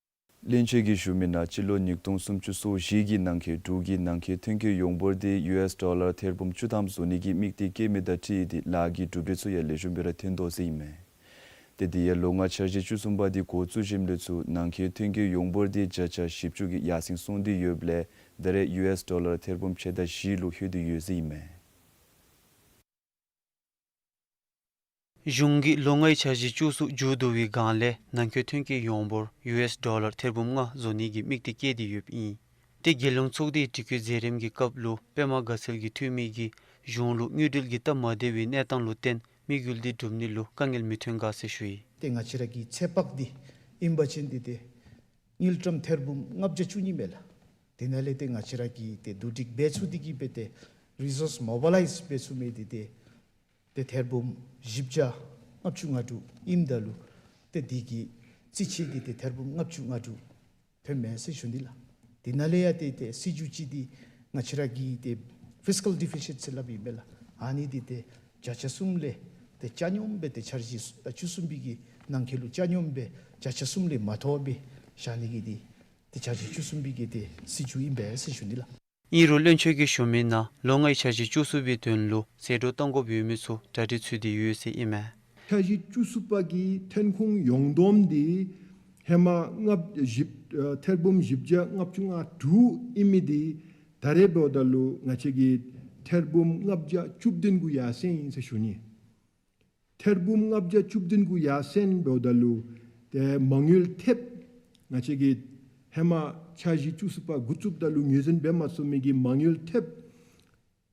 བློན་ཆེན་གྱིས་ཞུ་མི་ནང་སྤྱི་ལོ་ཉིས་སྟོང་སུམ་ཅུ་སོ་བཞི་གི་ནང་འཁོད་འབྲུག་གི་ནང་འཁོད་ཐོན་སྐྱེད་ཡོངས་འབོར་འདི་ཡུ་ཨེསི་ཌོ་ལར་ཐེར་འབུམ་བཅུ་ཐམ་བཟོ་ནི་གི་དམིགས་གཏད་བསྐྱེད་མི་དང་འཁྲིལ་ཏེ་ལཱ་གི་གྲུབ་འབྲས་ཚུ་ཡང་ལེགས་ཤོམ་སྦེ་ར་ཐོན་དོ་ཟེར་ཨིན་མས། ཏེ་དེ་ཡང་ལོ་ལྔའི་འཆར་གཞི་བཅུ་གསུམ་པ་འདི་འགོ་བཙུགས་ཞིནམ་ལས་ཚུར་ནང་འཁོད་ཐོན་སྐྱེད་ཡོངས་འབོར་འདི་བརྒྱ་ཆ་བཞི་བཅུ་གིས་ཡར་སེང་སོང་སྟེ་ཡོདཔ་ལས་ད་རེས་ཡུ་ཨེསི་ཌོ་ལར་ཐེར་འབུམ་ཕྱེད་དང་བཞི་ལུ་ལྷོད་དེ་ཡོད་ཟེར་ཨིན་མས། གཞུང་གིས་ལོ་ལྔའི་འཆར་གཞི་བཅུ་གསུམ་མཇུག་བསྡུ་བའི་སྒང་ལས་ནང་འཁོད་ཐོན་སྐྱེད་ཡོངས་འབོར་ཡུ་ཨེསི་ཌོ་ལར་ཐེར་འབུམ་ལྔ་བཟོ་ནི་གི་དམིགས་གཏད་བསྐྱེད་དེ་ཡོདཔ་ཨིན། ཏེ་རྒྱལ་ཡོངས་ཚོགས་སྡེའི་དྲི་བཀོད་མཛད་རིམ་གྱི་སྐབས་ལུ་པདྨ་དགའ་ཚལ་གྱི་འཐུས་མི་གིས་གཞུང་ལུ་དངུལ་འབྲེལ་གྱི་སྟབས་མ་བདེ་བའི་གནས་སྟངས་ལུ་བརྟེན་དམིགས་ཡུལ་འདི་འགྲུབ་ནི་ལུ་དཀའ་ངལ་མི་འཐོན་ག་ཟེར་ཞུ་ཡི། ཏེ་ང་བཅས་ར་གི་ཚོད་དཔག་འདི་ཨིན་པ་ཅིན་འདི་ཏེ་དངུལ་ཀྲམ་ཐེར་འབུམ་ལྔ་བརྒྱ་བཅུ་གཉིས་མས་ལགས། དེ་ནང་ལས་ཏེ་ང་བཅས་ར་གིས་ཏེ་བསྡུ་སྒྲིག་འབད་ཚུགས་ཏེ་གིས་སྦེ་ཏེ་རི་སོརསི་མོ་བི་ལའིཛ་འབད་ཚུགས་མི་འདི་ཏེ་ཏེ་ཐེར་འབུམ་བཞི་བརྒྱ་ལྔ་བཅུ་ང་དྲུག་ཨིནམ་ད་ལུ་ཏེ་འདི་གི་རྩིས་ཆད་འདི་ཏེ་ཐེར་འབུམ་ལྔ་བཅུ་ང་དྲུག་ཐོན་མས་ཟེར་ཞུ་ནི་ལགས། དེ་ནང་ལས་ཡང་ཏེ་ཏེ་སྲིད་བྱུས་ཅིག་འདི་ང་བཅས་ར་གི་ཏེ་ཕིསི་ཀཱལ་ཌི་ཕི་སིཊ་ཟེར་སླབ་ཨིན་པས་ལགས། ཨ་ནི་འདི་ཏེ་བརྒྱ་ཆ་གསུམ་ལས་ཏེ་ཆ་སྙོམས་སྦེ་ཏེ་འཆར་གཞི་བཅུ་གསུམ་པའི་གི་ནང་འཁོད་ལུ་ཆ་སྙོམས་སྦེ་བརྒྱ་ཆ་གསུམ་ལས་མ་མཐོ་བའི་བཞག་ནི་གི་འདི་ཏེ་འཆར་གཞི་བཅུ་གསུམ་པའི་གི་ཏེ་སྲིད་བྱུས་ཨིན་པས་ཟེར་ཞུ་ནི་ལགས། ཨིན་རུང་བློན་ཆེན་གྱིས་ཞུ་མི་ནང་ལོ་ལྔའི་འཆར་གཞི་བཅུ་གསུམ་པའི་དོན་ལུ་ཟད་འགྲོ་གཏང་དགོཔ་ཡོད་མི་ཚུ་གྲ་སྒྲིག་ཚུད་དེ་ཡོད་ཟེར་ཨིན་མས། འཆར་གཞི་བཅུ་གསུམ་པ་གི་ཐོན་ཁུངས་ཡོངས་བསྡོམས་འདི་ཧེ་མ་ལྔ་བཞི་ཨ་ཐེར་འབུམ་བཞི་བརྒྱ་ལྔ་བཅུ་ང་དྲུག་ཨིན་མི་འདི་ད་རེས་འབདཝ་ད་ལུ་ང་བཅས་ཀྱིས་ཐེར་འབུམ་ལྔ་བརྒྱ་བཅུ་བདུན་གུ་ཡར་སེང་ཨིན་ཟེར་ཞུ་ནི། ཐེར་འབུམ་ལྔ་བརྒྱ་བཅུ་བདུན་གུ་ཡར་སེང་འབདཝ་ད་ལུ་ཏེ་མ་དངུལ་ཐེབས་ང་བཅས་ཀྱིས་ཧེ་མ་འཆར་གཞི་བཅུ་གསུམ་པ་འགོ་བཙུགསཔ་ད་ལུ་ངོས་འཛིན་འབད་མ་ཚུགས་མི་གི་མ་དངུལ་ཐེབས་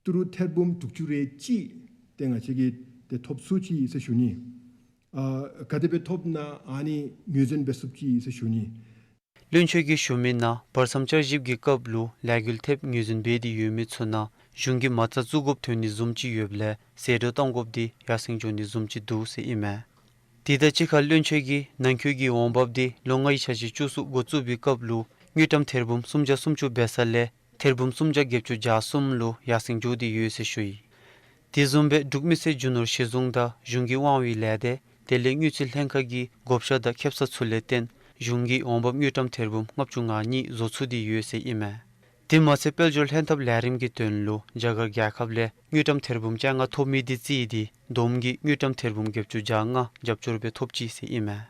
ཏི་རུ་ཐེར་འབུམ་དྲུག་ཅུ་རེ་གཅིག་ཏེ་ང་བཅས་ཀྱིས་ཏེ་ཐོབ་ཚུགས་ཅི་ཟེར་ཞུ་ནི། ཨ་ག་དེ་སྦེ་ཐོབ་ན་ཨ་ནི་ངོས་འཛིན་འབད་ཚུགས་ཅི་ཟེར་ཞུ་ནི། བློན་ཆེན་གྱིས་ཞུ་མི་ནང་བར་མཚམས་བསྐྱར་ཞིབ་ཀྱི་སྐབས་ལུ་ལས་འགུལ་ཐེབས་ངོས་འཛིན་འབད་དེ་ཡོད་མི་ཚུ་ནང་གཞུང་གིས་མ་རྩ་བཙུགས་དགོཔ་ཐོན་ནི་བཟུམ་ཅིག་ཡོདཔ་ལས་ཟད་འགྲོ་གཏང་དགོཔ་འདི་ཡར་སེང་འགྱོ་ནི་བཟུམ་ཅིག་འདུག་ཟེར་ཨིན་མས། དེ་དང་གཅིག་ཁར་བློན་ཆེན་གྱིས་ནང་འཁོད་ཀྱི་འོང་འབབ་འདི་ལོ་ལྔའི་འཆར་གཞི་བཅུ་གསུམ་འགོ་བཙུགས་པའི་སྐབས་ལུ་དངུལ་ཀྲམ་ཐེར་འབུམ་སུམ་བརྒྱ་སུམ་ཅུ་འབད་ས་ལས་ཐེར་འབུམ་སུམ་བརྒྱ་བརྒྱད་ཅུ་གྱ་གསུམ་ལུ་ཡར་སེང་འགྱོ་སྟེ་ཡོད་ཟེར་ཞུ་ཡི། དེ་བཟུམ་སྦེ་འབྲུག་མི་སེར་རྒྱུ་ནོར་གཞི་བཟུང་དང་གཞུང་གིས་དབང་བའི་ལས་སྡེ་དེ་ལས་དངུལ་རྩིས་ལྷན་ཁག་གི་བགོ་བཤའ་དང་ཁེབ་ས་ཚུ་ལས་བརྟེན་གཞུང་གི་འོང་འབབ་དངུལ་ཀྲམ་ཐེར་འབུམ་ལྔ་བཅུ་ང་གཉིས་བཟོ་ཚུགས་ཏེ་ཡོད་ཟེར་ཨིན་མས། དེ་མ་ཚད་དཔལ་འབྱོར་ལྷན་ཐབས་ལས་རིམ་གྱི་དོན་ལུ་རྒྱ་གར་རྒྱལ་ཁབ་ལས་དངུལ་ཀྲམ་ཐེར་འབུམ་བཅོ་ལྔ་ཐོབ་མི་དེ་རྩིས་ཏེ་བསྡོམས་ཀྱིས་དངུལ་ཀྲམ་ཐེར་འབུམ་བརྒྱད་ཅུ་གྱ་ལྔ་རྒྱབ་སྐྱོར་སྦེ་ཐོབ་ཅི་ཟེར་ཨིན་མས།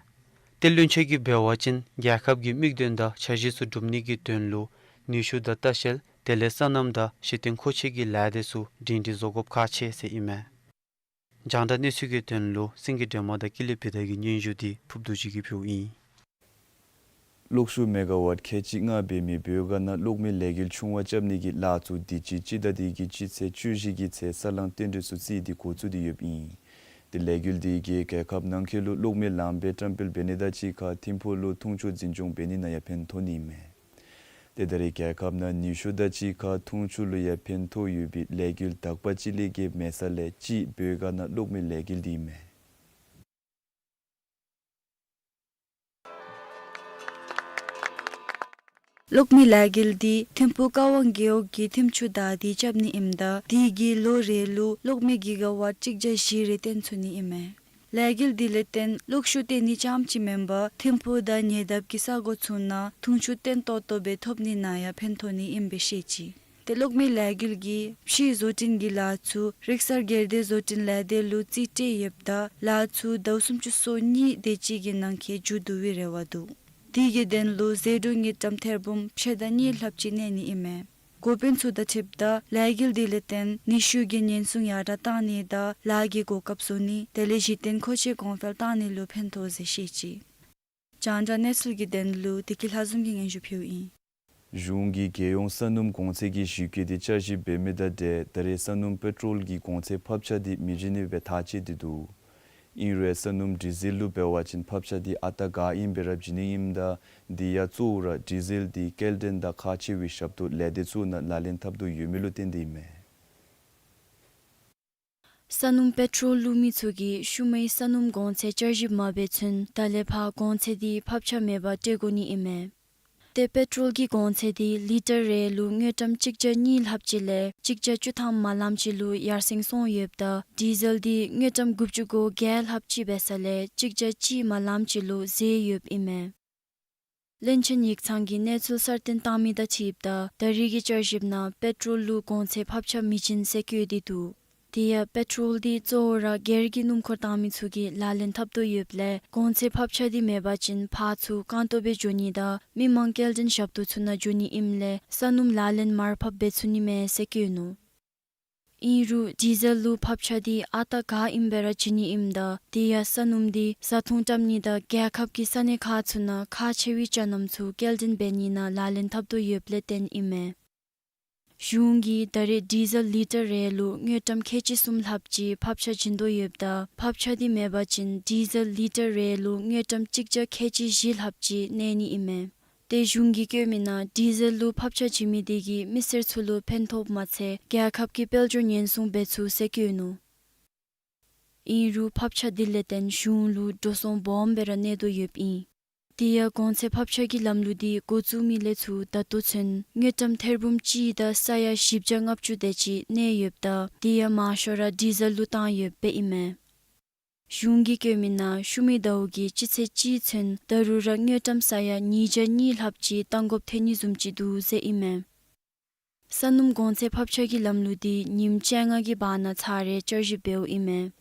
ཏེ་བློན་ཆེན་གྱིས་འབད་བ་ཅིན་རྒྱལ་ཁབ་ཀྱི་དམིགས་དོན་དང་འཆར་གཞི་ཚུ་སྒྲུབ་ནི་གི་དོན་ལུ་ནུས་ཤུགས་དང་ལྟ་བཤལ་དེ་ལས་སོ་ནམ་དང་གཞི་རྟེན་མཁོ་ཆས་ཀྱི་ལས་སྡེ་ཚུ་སྒྲིང་སྒྲི་བཟོ་དགོཔ་ཁག་ཆེ་ཟེར་ཨིན་མས། རྒྱང་བསྒྲགས་གནས་ཚུལ་གྱི་དོན་ལུ་སེང་གེ་སྒྲོལ་མ་དང་ཀུན་ལེགས་བི་དྷ་གི་སྙན་ཞུ་འདི་ཕུརཔ་རྡོ་རྗེ་གིས་ཕུལཝ་ཨིན། གློག་ཤུགས་མེ་ག་ཝཊ་ཁལ་གཅིག་ལྔ་འབད་མི་བོད་ག་ན་གློག་མེ་ལས་འགུལ་ཆུང་བ་རྐྱབ་ནི་གི་ལཱ་ཚུ་དུས་ཅི་སྤྱི་ཟླ་འདི་གི་སྤྱི་ཚེས་བཅུ་བཞི་གི་ཚེ་ས་བསླང་རྟེན་འབྲེལ་ཚུ་བརྩིས་ཏེ་འགོ་བཙུགས་ཏེ་ཡོདཔ་ཨིན། དེ་ལས་འགུལ་འདི་གིས་རྒྱལ་ཁབ་ནང་འཁོད་ལུ་གློག་མེ་ལམ་སྦེ་བཀྲམ་སྤེལ་འབད་ནི་དང་གཅིག་ཁར་ཐིམ་ཕུག་ལུ་འཐུང་ཆུ་འཛིན་སྐྱོང་འབད་ནི་ནང་ཡང་ཕན་ཐོགས་ནི་ཨིན་མས། ཏེ་ད་རེས་རྒྱལ་ཁབ་ནང་ནུས་ཤུགས་དང་གཅིག་ཁར་འཐུང་ཆུ་ལུ་ཡང་ཕན་ཐོགས་ཡོད་པའི་ལས་འགུལ་དག་པ་ཅིག་ལས་བརྒལ་མེད་ས་ལས་གཅིག་བོད་ག་ན་གློག་མེ་ལས་འགུལ་འདི་ཨིན་མས། གློག་མེ་ལས་འགུལ་འདི་ཐིམ་ཕུག་ཀ་ཝང་རྒེད་འོག་གི་ཐིམ་ཆུ་བདའ་སྟེ་རྐྱབ་ནི་ཨིནམ་ད་དེ་གིས་ལོ་རེ་ལུ་གློག་མེ་གི་ག་ཝཊ་གཅིག་བརྒྱ་བཞི་རེ་བཏོན་ཚུགས་ནི་ཨིན་མས། ལས་འགུལ་འདི་ལས་བརྟེན་གློག་ཤུགས་བཏོན་ནི་རྐྱངམ་ཅིག་མེན་པར་ཐིམ་ཕུག་དང་ཉེ་འདབས་ཀྱི་ས་གོ་ཚུ་ནང་འཐུང་ཆུ་བརྟན་ཏོག་ཏོ་སྦེ་ཐོབ་ནི་ནང་ཡང་ཕན་ཐོགས་ནི་ཨིནམ་སྦེ་ཤེས་ཅི། ཏེ་གློག་མེ་ལས་འགུལ་གྱིས་ཕྱིའི་བཟོ་སྐྲུན་གྱི་ལཱ་ཚུ་རིག་གསར་སྒེར་སྡེ་བཟོ་སྐྲུན་ལས་སྡེ་ལུ་རྩིས་སྤྲོད་ཡོདཔ་ད་ལཱ་ཚུ་ཟླཝ་སུམ་ཅུ་སོ་གཉིས་དེ་ཅིག་གི་ནང་འཁོད་མཇུག་བསྡུ་བའི་རེ་བ་འདུག། དེ་གི་དོན་ལུ་ཟད་འགྲོ་དངུལ་ཀྲམ་ཐེར་འབུམ་ཕྱེད་དང་གཉིས་ལྷགཔ་ཅིག་གནས་ནི་ཨིན་མས། འགོ་དཔོན་ཚུ་དང་འཁྲིལཝ་ད་ལས་འགུལ་འདི་ལས་བརྟེན་ནུས་ཤུགས་ཀྱི་ཉེན་སྲུང་ཡར་དྲགས་བཏང་ནི་དང་ལཱ་གི་གོ་སྐབས་བཟོ་ནི་དེ་ལས་གཞི་རྟེན་མཁོ་ཆས་གོང་འཕེལ་བཏང་ནི་ལུ་ཕན་ཐོགས་ཟེར་བཤད་ཅི། རྒྱང་བསྒྲགས་གནས་ཚུལ་གྱི་དོན་ལུ་བདེ་སྐྱིད་ལྷ་འཛོམས་ཀྱིས་སྙན་ཞུ་ཕུལཝ་ཨིན། གཞུང་གིས་རྒྱལ་ཡོངས་ས་སྣུམ་གོང་ཚད་ཀྱི་གཞི་བཀོད་འདི་བསྐྱར་ཞིབ་འབད་མི་དང་འབྲེལ་ད་རེས་ས་སྣུམ་པེ་ཊོལ་གྱི་གོང་ཚད་ཕབ་ཆག་འདི་མི་བྱིན་ནི་སྦེ་ཐག་བཅད་དེ་འདུག། ཨིན་རུང་ས་སྣུམ་ཌི་ཟེལ་ལུ་འབད་བ་ཅིན་ཕབ་ཆག་འདི་ཨ་རྟག་ག་ཨིནམ་སྦེ་ར་བྱིན་ནི་ཨིནམ་ད་དེ་ཡང་གཙོ་བོ་ར་ཌི་ཟེལ་འདི་སྐྱེལ་འདྲེན་དང་ཁག་ཆེ་བའི་ཞབས་ཏོག་ལས་སྡེ་ཚུ་ནང་ལག་ལེན་འཐབ་དོ་ཡོད་མི་ལུ་བརྟེན་ཏེ་ཨིན་མས། ས་སྣུམ་པེ་ཊོལ་བླུགས་མི་ཚུ་གིས་ཤུལ་མའི་ས་སྣུམ་གོང་ཚད་བསྐྱར་ཞིབ་མ་འབད་ཚུན་ད་ལས་ཕར་གོང་ཚད་འདི་ཕབ་ཆག་མེད་པར་སྤྲོད་དགོ་ནི་ཨིན་མས། ཏེ་པེ་ཊོལ་གྱི་གོང་ཚད་འདི་ལི་ཊར་རེ་ལུ་དངུལ་ཀྲམ་གཅིག་བརྒྱ་གཉིས་ལྷགཔ་ཅིག་ལས་གཅིག་བརྒྱ་བཅུ་ཐམ་མ་ལངམ་ཅིག་ལུ་ཡར་སེང་སོང་ཡོདཔ་ད་ཌི་ཟེལ་འདི་དངུལ་ཀྲམ་དགུ་བཅུ་གོ་བརྒྱད་ལྷགཔ་ཅིག་འབད་ས་ལས་གཅིག་བརྒྱ་གཅིག་མ་ལངམ་ཅིག་ལུ་ཟད་ཡོདཔ་ཨིན་མས། བློན་ཆེན་ཡིག་ཚང་གིས་གནས་ཚུལ་གསར་བཏོན་བཏང་མི་དང་འཁྲིལཝ་ད་ད་རེས་ཀྱི་བསྐྱར་ཞིབ་ནང་པེ་ཊོལ་ལུ་གོང་ཚད་ཕབ་ཆག་མི་བྱིན་ཟེར་བཀོད་དེ་འདུག། དེ་ཡང་པེ་ཊོལ་འདི་གཙོ་བོ་ར་སྒེར་གྱི་སྣུམ་འཁོར་བཏང་མི་ཚུ་གིས་ལག་ལེན་འཐབ་དོ་ཡོདཔ་ལས་གོང་ཚད་ཕབ་ཆག་འདི་མེད་པ་ཅིན་ཕར་ཚུར་རྐང་སྟོང་སྦེ་འགྱོ་ནི་དང་མི་མང་སྐྱེལ་འདྲེན་ཞབས་ཏོག་ཚུ་ནང་འགྱོ་ནི་ཨིནམ་ལས་ས་སྣུམ་ལག་ལེན་མར་ཕབ་འབད་ཚུགས་ནི་མས་ཟེར་བཀོད་ནུག། ཨིན་རུང་ཌི་ཟེལ་ལུ་ཕབ་ཆག་འདི་ཨ་རྟག་ག་ཨིནམ་སྦེ་ར་བྱིན་ནི་ཨིནམ་ད་དེ་ཡང་ས་སྣུམ་འདི་བཟའ་འཐུང་བཀྲམ་ནི་དང་རྒྱལ་ཁབ་ཀྱི་ས་གནས་ཁག་ཚུ་ནང་ཁག་ཆེ་བའི་ཅ་རྣམ་ཚུ་སྐྱེལ་འདྲེན་འབད་ནི་ནང་ལག་ལེན་འཐབ་དོ་ཡོདཔ་ལས་བརྟེན་ཨིན་མས། གཞུང་གིས་ད་རེས་ཌི་ཟེལ་ལི་ཊར་རེ་ལུ་དངུལ་ཀྲམ་ཁལ་གཅིག་གསུམ་ལྷགཔ་ཅིག་ཕབ་ཆག་བྱིན་དོ་ཡོདཔ་ད་ཕབ་ཆག་འདི་མེད་པ་ཅིན་ཌི་ཟེལ་ལི་ཊར་རེ་ལུ་དངུལ་ཀྲམ་གཅིག་བརྒྱ་ཁལ་གཅིག་བཞི་ལྷགཔ་ཅིག་གནས་ནི་ཨིན་མས། ཏེ་གཞུང་གིས་བཀོད་མི་ནང་ཌི་ཟེལ་ལུ་ཕབ་ཆག་བྱིན་མི་དེ་གིས་མི་སེར་ཚུ་ལུ་ཕན་ཐོགསཔ་མ་ཚད་རྒྱལ་ཁབ་ཀྱི་དཔལ་འབྱོར་ཉེན་སྲུང་འབད་ཚུགས་ཟེར་བཀོད་ནུག། ཨིན་རུང་ཕབ་ཆག་དེ་ལས་བརྟེན་གཞུང་ལུ་འགྲོ་སོང་སྦོམ་སྦེ་ར་གནས་དོ་ཡོདཔ་ཨིན། དེ་ཡང་གོང་ཚད་ཕབ་ཆག་གི་ལམ་ལུགས་དེ་འགོ་བཙུགས་མི་ལས་ཚུར་ད་ལྟོ་ཚུན་དངུལ་ཀྲམ་ཐེར་འབུམ་གཅིག་དང་ས་ཡ་བཞི་བརྒྱ་ལྔ་བཅུ་དེ་ཅིག་གནས་ཡོདཔ་ད་དེ་ཡང་མང་ཤོས་ར་ཌི་ཟེལ་ལུ་བཏང་ཡོདཔ་ཨིན་མས། གཞུང་གིས་བཀོད་མི་ནང་ཤུལ་མའི་ཟླཝ་གི་སྤྱི་ཚེས་གཅིག་ཚུན་ད་རུང་ར་དངུལ་ཀྲམ་ས་ཡ་ཉིས་བརྒྱ་གཉིས་ལྷགཔ་ཅིག་བཏང་དགོཔ་ཐོན་ནི་བཟུམ་ཅིག་འདུག་ཟེར་ཨིན་མས། ས་སྣུམ་གོང་ཚད་ཕབ་ཆག་གི་ལམ་ལུགས་འདི་ཉིནམ་བཅོ་ལྔ་གི་བར་ན་ཚར་རེ་བསྐྱར་ཞིབ་འབདཝ་ཨིན་མས།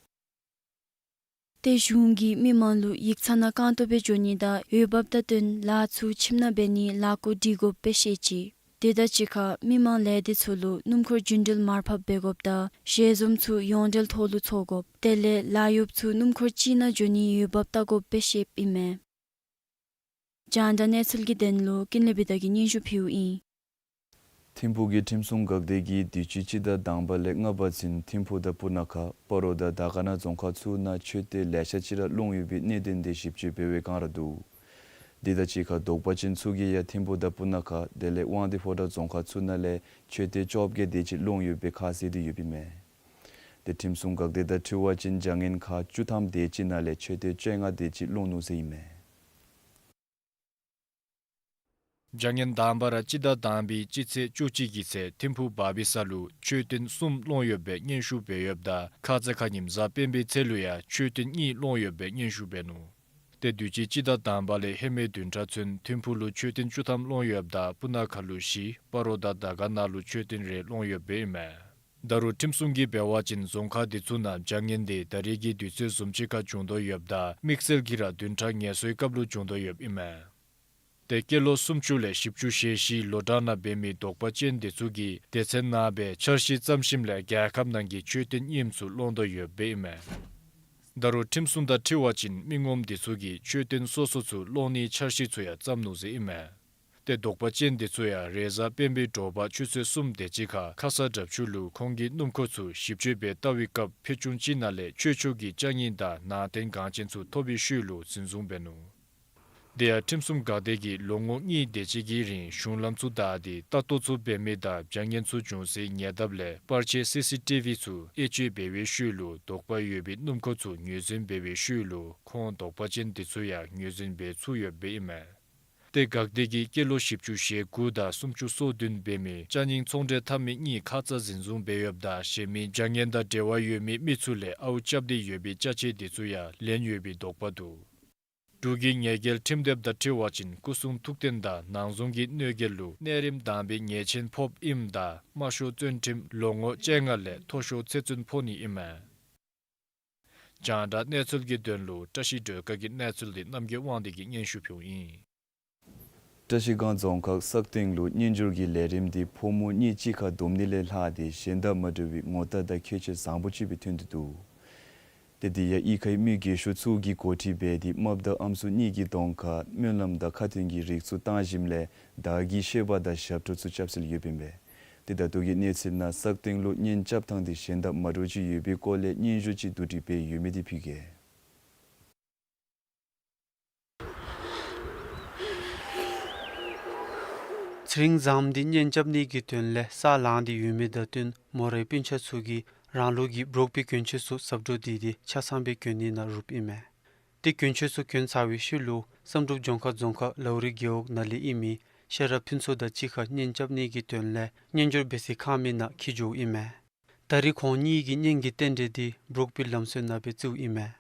ཏེ་གཞུང་གིས་མི་མང་ལུ་ཡིག་ཚང་ནང་རྐང་སྟོང་སྦེ་འགྱོ་ནི་དང་འོས་འབབ་དང་བསྟུན་ལཱ་ཚུ་ཁྱིམ་ནང་འབད་ནིའི་ལཱ་སྐོར་སྒྲིག་དགོཔ་སྦེ་བཤད་ཅི། དེ་དང་གཅིག་ཁར་མི་མང་ལས་སྡེ་ཚུ་ལུ་སྣུམ་འཁོར་རྒྱུན་འགྲུལ་མར་ཕབ་འབད་དགོཔ་དང་ཞལ་འཛོམས་ཚུ་ཡོངས་འབྲེལ་ཐོག་ལུ་འཚོགས་དགོཔ། དེ་ལས་ལཱ་གཡོགཔ་ཚུ་སྣུམ་འཁོར་གཅིག་ནང་འགྱོ་ནིའི་འོས་འབབ་བལྟ་དགོཔ་སྦེ་བཤདཔ་ཨིན་མས། རྒྱང་བསྒྲགས་གནས་ཚུལ་གྱི་དོན་ལུ་ཀུན་ལེགས་བི་དྷ་གིས་སྙན་ཞུ་ཕུལཝ་ཨིན། ཐིམ་ཕུག་གི་ཁྲིམས་སྲུང་འགག་སྡེ་གིས་དུས་ཅི་སྤྱི་ཟླ་དང་པ་ལས་ལྔ་པ་ཚུན་ཐིམ་ཕུག་དང་སྤུ་ན་ཁ་སྤ་རོ་དང་དར་དཀར་ན་རྫོང་ཁག་ཚུ་ནང་མཆོད་རྟེན་ལེ་ཤ་ཅིག་ར་སློང་ཡོད་པའི་གནད་དོན་དེ་ཞིབ་དཔྱད་འབད་བའི་བསྒང་ར་འདུག། དེ་དང་གཅིག་ཁར་དོགས་པ་ཅན་ཚུ་གིས་ཡང་ཐིམ་ཕུག་དང་སྤུ་ན་ཁ་དེ་ལས་དབང་འདུས་ཕོ་བྲང་རྫོང་ཁག་ཚུ་ནང་ལས་མཆོད་རྟེན་བཅོ་བརྒྱད་དེ་ཅིག་སློང་ཡོད་པའི་ཁ་གསལ་དེ་ཡོདཔ་ཨིན་མས། དེ་ཁྲིམས་སྲུང་འགག་སྡེ་དང་འཁྲིལ་བ་ཅིན་བྱ་ངན་ཁག་བཅུ་ཐམ་དེ་ཅིག་ནང་ལས་མཆོད་རྟེན་བཅོ་ལྔ་དེ་ཅིག་སློང་ནུག་ཟེར་ཨིན་མས། བྱ་ངན་དང་པ་ར་སྤྱི་ཟླ་དང་པའི་སྤྱི་ཚེས་བཅུ་གཅིག་གི་ཚེ་ཐིམ་ཕུག་བ་བི་ས་ལུ་མཆོད་རྟེན་གསུམ་སློང་ཡོད་པའི་སྙན་ཞུ་འབད་ཡོདཔ་ད་ཁ་ཙ་ཁ་ཉིནམ་གཟའ་སྤེན་པའི་ཚེ་ལུ་ཡང་མཆོད་རྟེན་གཉིས་སློང་ཡོད་པའི་སྙན་ཞུ་འབད་ནུག། ཏེ་དུས་ཅི་སྤྱི་ཟླ་དང་པ་ལས་ཧེ་མའི་བདུན་ཕྲག་ཚུན་ཐིམ་ཕུག་ལུ་མཆོད་རྟེན་བཅུ་ཐམ་སློང་ཡོདཔ་ད་སྤུ་ན་ཁ་ལུ་བཞི་སྤ་རོ་དང་དར་དཀར་ན་ལུ་མཆོད་རྟེན་རེ་སློང་ཡོདཔ་ཨིན་མས། ད་རུང་ཁྲིམས་སྲུང་གིས་འབད་བ་ཅིན་རྫོང་ཁག་དེ་ཚུ་ནང་བྱ་ངན་དེ་ད་རེས་ཀྱི་དུས་ཚོད་བཟུམ་ཅིག་ཁར་བྱུང་དོ་ཡོདཔ་ད་དམིགས་བསལ་གྱིས་ར་བདུན་ཕྲག་ངལ་གསོའི་སྐབས་ལུ་བྱུང་དོ་ཡོདཔ་ཨིན་མས། ཏེ་སྐྱེས་ལོ་སུམ་ཅུ་ལས་བཞི་བཅུ་ཞེ་བཞི་ལོ་གྲངས་ནང་འབད་མི་དོགས་པ་ཅན་དེ་ཚུ་གིས་སྡེ་ཚན་ནང་སྦེ་འཆར་གཞི་བརྩམ་ཞིནམ་ལས་རྒྱལ་ཁབ་ནང་གི་མཆོད་རྟེན་རྙིངམ་ཚུ་སློང་དོ་ཡོདཔ་ཨིན་མས། ད་རུང་ཁྲིམས་སྲུང་དང་འཁྲིལ་བ་ཅིན་མི་ངོམ་དེ་ཚུ་གིས་མཆོད་རྟེན་སོ་སོ་ཚུ་སློང་ནིའི་འཆར་གཞི་ཚུ་ཡང་བརྩམ་ནུག་ཟེར་ཨིན་མས། ཏེ་དོགས་པ་ཅན་དེ་ཚུ་ཡང་རེས་གཟའ་སྤེན་པའི་དྲོ་པ་ཆུ་ཚོད་གསུམ་དེ་ཅིག་ཁར་ཁ་ས་དྲག་ཆུ་ལུ་ཁོང་གི་སྣུམ་འཁོར་ཚུ་ཞིབ་དཔྱད་འབད་བལྟ་བའི་སྐབས་ཕད་ཅུང་ཅིག་ནང་ལས་ཆོས་ཕྱོགས་ཀྱི་ཅ་རྙིང་དང་ནང་རྟེན་འགངས་ཅན་ཚུ་ཐོབ་པའི་ཤུལ་ལུ་འཛིན་བཟུང་འབད་ནུག། དེ་ཡང་ཁྲིམས་སྲུང་འགག་སྡེ་གིས་ལོ་ངོ་གཉིས་དེ་ཅིག་གི་རིང་གཞུང་ལམ་ཚུ་བདའ་སྟེ་ལྟ་རྟོག་ཚུ་འབད་མི་དང་བྱ་ངན་ཚུ་འབྱུང་སའི་ཉེ་འདབས་ལས་པར་ཆས་སི་སི་ཊི་ཝི་ཚུ་དབྱེ་དཔྱད་འབད་བའི་ཤུལ་ལུ་དོགས་པ་ཡོད་པའི་སྣུམ་འཁོར་ཚུ་ངོས་འཛིན་འབད་བའི་ཤུལ་ལུ་ཁོང་དོགས་པ་ཅན་དེ་ཚུ་ཡང་ངོས་འཛིན་འབད་ཚུགས་ཡོདཔ་ཨིན་མས། ཏེ་འགག་སྡེ་གིས་སྐྱེས་ལོ་བཞི་བཅུ་ཞེ་དགུ་དང་སུམ་ཅུ་སོ་བདུན་འབད་མི་ཅ་རྙིང་ཚོང་འབྲེལ་འཐབ་མི་གཉིས་ཁ་ཙ་འཛིན་བཟུང་འབད་ཡོདཔ་ད་གཞན་མི་བྱ་ངན་དང་འབྲེལ་བ་ཡོད་མི་མི་ཚུ་ལས་ཨརཝ་རྐྱབ་སྟེ་ཡོད་པའི་ཅ་ཆས་དེ་ཚུ་ཡང་ལེན་ཡོད་པའི་དོགས་པ་འདུག། འབྲུག་གི་ཉེས་འགེལ་ཁྲིམས་དེབ་དང་འཁྲིལ་བ་ཅིན་སྐུ་སྲུང་ཐུགས་རྟེན་དང་ནང་གཟུངས་ཀྱི་གནོད་འགེལ་ལུ་གནས་རིམ་དང་པའི་ཉེས་ཆེན་ཕོགཔ་ཨིནམ་ད་དམའ་ཤོས་བཙོན་ཁྲིམས་ལོ་ངོ་བཅོ་ལྔ་ལས་མཐོ་ཤོས་ཚེ་བཙོན་ཕོག་ནི་ཨིན་མས། རྒྱང་བསྒྲགས་གནས་ཚུལ་གྱི་དོན་ལུ་བཀྲ་ཤིས་སྒྲོལ་དཀར་གྱི་གནས་ཚུལ་འདི་རྣམ་རྒྱལ་དབང་འདུས་ཀྱིས་སྙན་ཞུ་ཕུལཝ་ཨིན། བཀྲ་ཤིས་སྒང་རྫོང་ཁག་སག་སྟེང་ལུ་གཉེན་སྦྱོར་གྱི་ལས་རིམ་འདི་ཕོ་མོ་གཉིས་གཅིག་ཁར་བསྡོམས་ནི་ལས་ལྷག་སྟེ་གཞན་དང་མ་འདྲ་བའི་ངོ་རྟགས་དང་ཁྱད་ཆོས་བཟང་པོ་ཅིག་སྦེ་ཐོན་ཏེ་འདུག། ཏེ་དེ་ཡང་གཡུས་ཁའི་མི་རྒས་ཤོས་ཚུ་གིས་འགོ་ཁྲིད་འབད་དེ་རྨགཔ་དང་ཨམ་སྲུ་གཉིས་ཀྱི་གདོང་ཁར་སྨོན་ལམ་དང་ཁ་ཏོན་གྱི་རིགས་ཚུ་བཏང་ཞིནམ་ལས་བདག་གི་བཤད་པ་དང་ཞབས་བྲོ་ཚུ་རྐྱབ་སྲོལ་ཡོདཔ་ཨིན་པས། ཏེ་ད་ལྟོ་གི་གནས་ཚུལ་ནང་སག་སྟེང་ལུ་གཉེན་རྐྱབ་ཐངས་འདི་གཞན་དང་མ་འདྲཝ་ཅིག་ཡོད་པའི་སྐོར་ལས་སྙན་ཞུ་ཅིག་བསྡུ་སྒྲིག་འབད་ཡོད་མི་འདི་ཕུལ་གེ། ཚེ་རིང་བཟངམོ་འདི་གཉེན་རྐྱབ་ནི་གི་དོན་ལས་ས་ལངས་ཏེ་ཡོད་མི་དང་བསྟུན་མོ་རའི་སྤུན་ཆ་ཚུ་གིས་རང་ལུགས་ཀྱི་འབྲོག་པའི་གྱོན་ཆས་ཚུ་གཟབ་སྤྲོས་འདི་འདི་ཆ་ཚང་སྦེ་གྱོན་ནི་ནང་རུབ་ཨིན་མས། ཏེ་གྱོན་ཆས་ཚུ་གྱོན་ཚར་བའི་ཤུལ་ལུ་བསམ་གྲུབ་ལྗོངས་མཁར་རྫོང་ཁག་ལའུ་རི་རྒེད་འོག་ནང་ལས་ཨིན་མི་ཤེས་རབ་ཕུན་ཚོགས་དང་གཅིག་ཁར་གཉེན་རྐྱབ་ནི་གི་དོན་ལས་གཉེན་སྦྱོར་འབད་སའི་ཁང་མིག་ནང་འཁྱིད་འགྱོཝ་ཨིན་མས། ད་རེས་ཁོང་གཉིས་ཀྱི་གཉེན་གྱི་རྟེན་འབྲེལ་འདི་འབྲོག་པའི་ལམ་སྲོལ་ནང་སྦེ་བརྩིཝ་ཨིན་མས།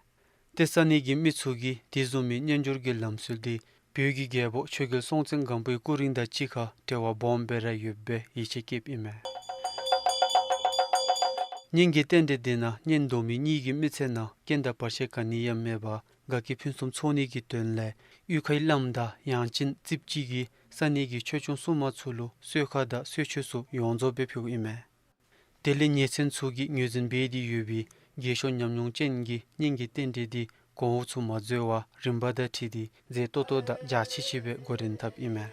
ཏེ་ས་གནས་ཀྱི་མི་ཚུ་གིས་དེ་བཟུམ་མའི་གཉེན་སྦྱོར་གྱི་ལམ་སྲོལ་འདི་བོད་ཀྱི་རྒྱལ་པོ་ཆོས་རྒྱལ་སྲོང་བཙན་སྒམ་པོའི་སྐུ་རིང་དང་གཅིག་ཁར་འབྲེལ་བ་སྦོམ་སྦེ་ར་ཡོདཔ་སྦེ་ཡིད་ཆེས་བསྐྱེདཔ་ཨིན་མས། གཉེན་གྱི་རྟེན་འབྲེལ་འདི་ནང་གཉེན་སྡོམ་མི་གཉིས་ཀྱི་མི་ཚེ་ནང་རྐྱེན་དང་བར་ཆད་ག་ནི་ཡང་མེད་པར་དགའ་སྐྱིད་ཕུན་སུམ་ཚོགས་ནི་གི་དོན་ལས་གཡུས་ཁའི་བླམ་དང་ཡང་ཅིན་རྩིསཔ་ཅིག་གིས་ས་གནས་ཀྱི་ཆོས་སྐྱོང་སྲུང་མ་ཚུ་ལུ་གསོལ་ཁ་དང་གསོལ་མཆོད་ཚུ་ཡོངས་རྫོགས་སྦེ་ཕུལཝ་ཨིན་མས། དེ་ལས་ཉེ་ཚན་ཚུ་གིས་ངོས་འཛིན་འབད་དེ་ཡོད་པའི་རྒས་ཤོས་ཉམས་མྱོང་ཅན་གྱི་གཉེན་གྱི་རྟེན་འབྲེལ་འདི་གོང་འོག་ཚུ་མ་འཛོལ་བར་རིམ་པ་དང་འཁྲིལ་ཏེ་མཛེས་ཏོག་ཏོ་དང་འཇའ་ཆི་ཆི་སྦེ་འགོ་འདྲེན་འཐབ་ཨིན་མས།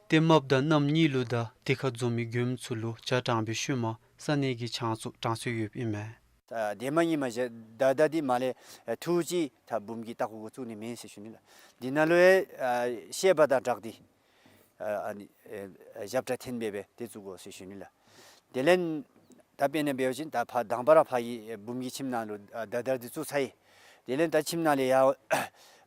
ཏེ་རྨགཔ་དང་མནའམ་གཉིས་ལུ་དང་དེ་ཁར་འཛོམས་མི་མགྱོནམ་ཚུ་ལུ་ཇ་དྲངས་པའི་ཤུལ་མ་ས་གནས་ཀྱི་ཆང་ཚུ་དྲང་སྲོལ་ཡོདཔ་ཨིན་མས། ཨ་དེ་མ་ཡིན་མ་གཞི་ད་ད་འདི་མ་ལས་ཨ་ཐུགས་རྗེ་ད་འབུམ་གྱི་ལྟག་ཁུག་གུ་བཙུགས་ནི་མེད་ཟེར་ཞུ་ནི་ལགས། འདི་ནང་ལུ་ཡང་ཨ་བཤད་པ་དང་སྦྲགས་ཏེ་ཨ་ཨ་ནི་ཨ་ཨ་ཞབས་ཁྲ་འཐེན་འབད་སྦེ་དེ་བཙུགས་དགོ་ཟེར་ཞུ་ནི་ལགས། དེ་ལས་ད་དཔེར་ན་འབད་བ་ཅིན་ད་ཕར་དང་པ་ར་ཕར་གྱི་ཨ་འབུམ་གྱི་ཁྱིམ་ནང་ལུ་ཨ་ད་དར་འདི་བཙུགས་ཚར་ཡི། དེ་ལས་ད་ཁྱིམ་ནང་ལས་ཡར་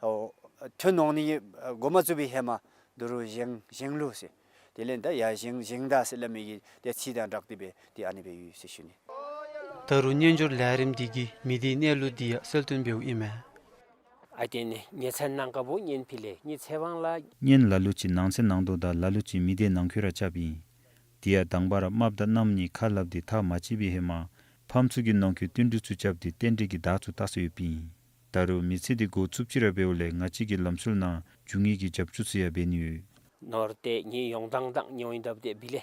ཨོ་ཐོན་འོང་ནི་གི་ཨ་འགོ་མ་བཙུགས་པའི་ཧེ་མ་ད་རུང་བཞེངས་བཞེངས་ལུགས་ཟེར། དེ་ལས་ད་ཡར་བཞེངས་བཞེངས་ད་ཟེར་སླབ་མི་གི་དེ་ཚིག་དང་སྦྲགས་ཏེ་སྦེ་དེ་ཨ་ནི་སྦེ་ཡོད་ཟེར་ཞུ་ནི། ད་རུང་གཉེན་སྦྱོར་ལས་རིམ་འདི་གིས་མི་སྡེའི་གནས་ལུགས་འདི་ཡང་གསལ་སྟོན་འབདཝ་ཨིན་མས། ཨ་དེ་ནི་ཉེ་ཚན་ནང་ཀ་བུ་གཉེན་ཕི་ལེ་གཉིས་ཚེ་དབང་ལ། གཉེན་ལ་ལུ་ཅིག་ནང་ཚེ་ནང་དོ་དང་ལ་ལུ་ཅིག་མི་སྡེ་ནང་འཁོད་ར་རྐྱབ་ཨིན། དེ་ཡང་དང་པ་ར་རྨགཔ་དང་མནའམ་གཉིས་ཁ་སླབ་སྟེ་ཐག་མ་བཅད་པའི་ཧེ་མ་ཕམ་ཚུ་གིས་ནང་འཁོད་བསྟུན་གྲོས་ཚུ་རྐྱབ་སྟེ་རྟེན་འབྲེལ་གྱི་བརྡ་ཚུ་བཏགས་སོ་ཡོདཔ་ཨིན། ད་རུང་མི་ཚེ་འདི་འགོ་བཙུགསཔ་ཅིག་ར་འབདཝ་ལས་ང་བཅས་ཀྱི་ལམ་སྲོལ་ནང་རྒྱུ་དངོས་ཀྱི་རྒྱབ་སྐྱོར་ཚུ་ཡང་འབད་ནི་ཡོད། ནོར་ཏེ་ངེའི་ཡོང་ཐངས་དང་ཉོ་ཡིན་དབ་ཏེ་བི་ལེ།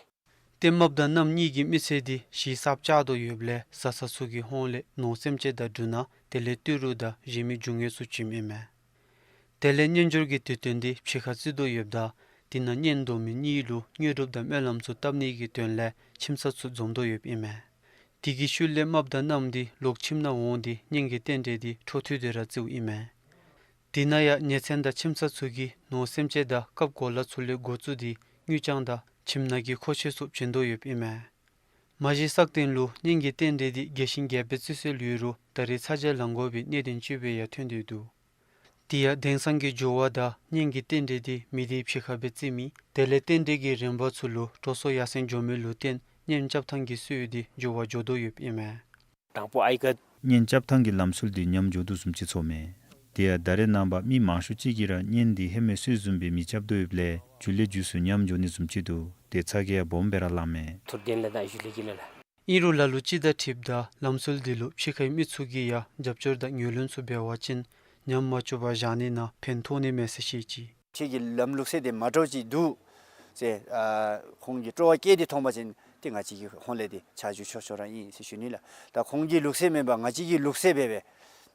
ཏེ་རྨགཔ་དང་མནའམ་གཉིས་ཀྱི་མི་ཚེ་འདི་ཞི་སརཔ་བཅའ་དོ་ཡོདཔ་ལས་བཟའ་ཚང་ཚུ་གི་ཧོངས་ལས་ནོར་སེམས་ཅན་དང་འབྲུ་སྣ་དེ་ལས་ཏི་རུ་དང་གཞན་མི་རྒྱུ་དངོས་ཚུ་བྱིནམ་ཨིན་མས། དེ་ལས་གཉེན་སྦྱོར་གྱི་དུས་སྟོན་འདི་ཕྱི་ཁར་བརྩི་དོ་ཡོདཔ་ད་དེ་ནང་གཉེན་སྡོམ་མི་གཉིས་ལུ་དངོས་གྲུབ་དང་སྨོན་ལམ་ཚུ་བཏབ་ནི་གི་དོན་ལས་ཁྱིམ་ཚང་ཚུ་འཛོམས་དོ་ཡོདཔ་ཨིན་མས། དེ་གི་ཤུལ་ལས་རྨགཔ་དང་མནའམ་འདི་ལོག་ཁྱིམ་ནང་འོང་སྟེ་གཉེན་གྱི་རྟེན་འབྲེལ་འདི་འཕྲོ་མཐུད་དེ་ར་བརྩིཝ་ཨིན་མས། དེ་ནང་ཡང་ཉེ་ཚན་དང་ཁྱིམ་ཚང་ཚུ་གིས་ནོར་སེམས་ཅན་དང་སྐབས་གོ་ལ་ཚུ་ལས་འགོ་བཙུགས་ཏེ་དངུལ་རྐྱང་དང་ཁྱིམ་ནང་གི་མཁོ་ཆས་ཚུ་བྱིན་དོ་ཡོདཔ་ཨིན་མས། མ་གཞི་སག་སྟེང་ལུ་གཉེན་གྱི་རྟེན་འབྲེལ་འདི་རྒྱས་ཤིང་རྒྱས་པའི་བརྩི་སྲོལ་ཡོད་རུང་ད་རེས་ཚ་གྱང་ལང་དགོ་པའི་གནད་དོན་ཅིག་སྦེ་ཡང་ཐོན་ཏེ་འདུག། དེ་ཡང་དེང་སང་གི་འགྱུར་བ་དང་གཉེན་གྱི་རྟེན་འབྲེལ་འདི་མི་སྡེའི་ཕྱི་ཁར་སྦེ་བརྩི་མི་དེ་ལས་རྟེན་འབྲེལ་གྱི་རིམ་པ་ཚུ་ལུ་འགྲོ་སོང་ཡར་སེང་འགྱོ་མི་ལུ་བརྟེན་གཉེན་རྐྱབ་ཐངས་ཀྱི་སྲོལ་འདི་འགྱུར་བ་འགྱོ་དོ་ཡོདཔ་ཨིན་མས། དང་པོ་ཨའི་ཀ། གཉེན་རྐྱབ་ཐངས་ཀྱི་ལམ་སྲོལ་འདི་ཉམས་འགྱོ་དོ་བཟུམ་ཅིག་ཚོརཝ་མས། དེ་ཡང་ད་རེས་ནངས་པ་མི་མང་ཤོས་ཅིག་གིས་ར་གཉེན་འདི་ཧེ་མའི་སྲོལ་བཟུམ་སྦེ་མི་རྐྱབ་དོ་ཡོདཔ་ལས་མཇུག་ལས་མཇུག་སུ་ཉམས་འགྱོ་ནི་བཟུམ་ཅིག་འདུག། དེ་ཚ་གྱང་ཡང་སྦོམ་སྦེ་ར་ལངམ་མས། ཐུར་དེན་ལས་དང་ཞུ་ལས་ཀྱི་ལས་ལ། ཨིན་རུང་ལ་ལུ་ཅིག་དང་འཁྲིལཝ་ད་ལམ་སྲོལ་འདི་ལུ་ཕྱི་ཁའི་མི་ཚུ་གིས་ཡང་རྒྱབ་སྐྱོར་དང་ངོས་ལེན་ཚུ་འབད་བ་ཅིན་ཉམས་མ་བཅུག་པར་བཞག་ནི་ནང་ཕན་ཐོགས་ནི་མས་ཟེར་བཤད་ཅི། ཁྱེད་ཀྱི་ལམ་ལུགས་སྲོལ་འདི་མ་འདྲཝ་ཅིག་འདུག་ཟེར་ཨ་ཁོང་གིས་སྤྲོ་བ་བསྐྱེད་དེ་མཐོང་པ་ཅིན་ཏེ་ང་བཅས་ཀྱིས་ཁོང་ལས་ཏེ་ཕྱག་ཞུ་ཆོག་ཆོག་ར་ཨིན་ཟེར་ཞུ་ནི་ལགས། ད་ཁོང་གི་ལུགས་སྲོལ་མེན་པར་ང་བཅས་ཀྱི་ལུགས་སྲོལ་སྦེ་སྦེ་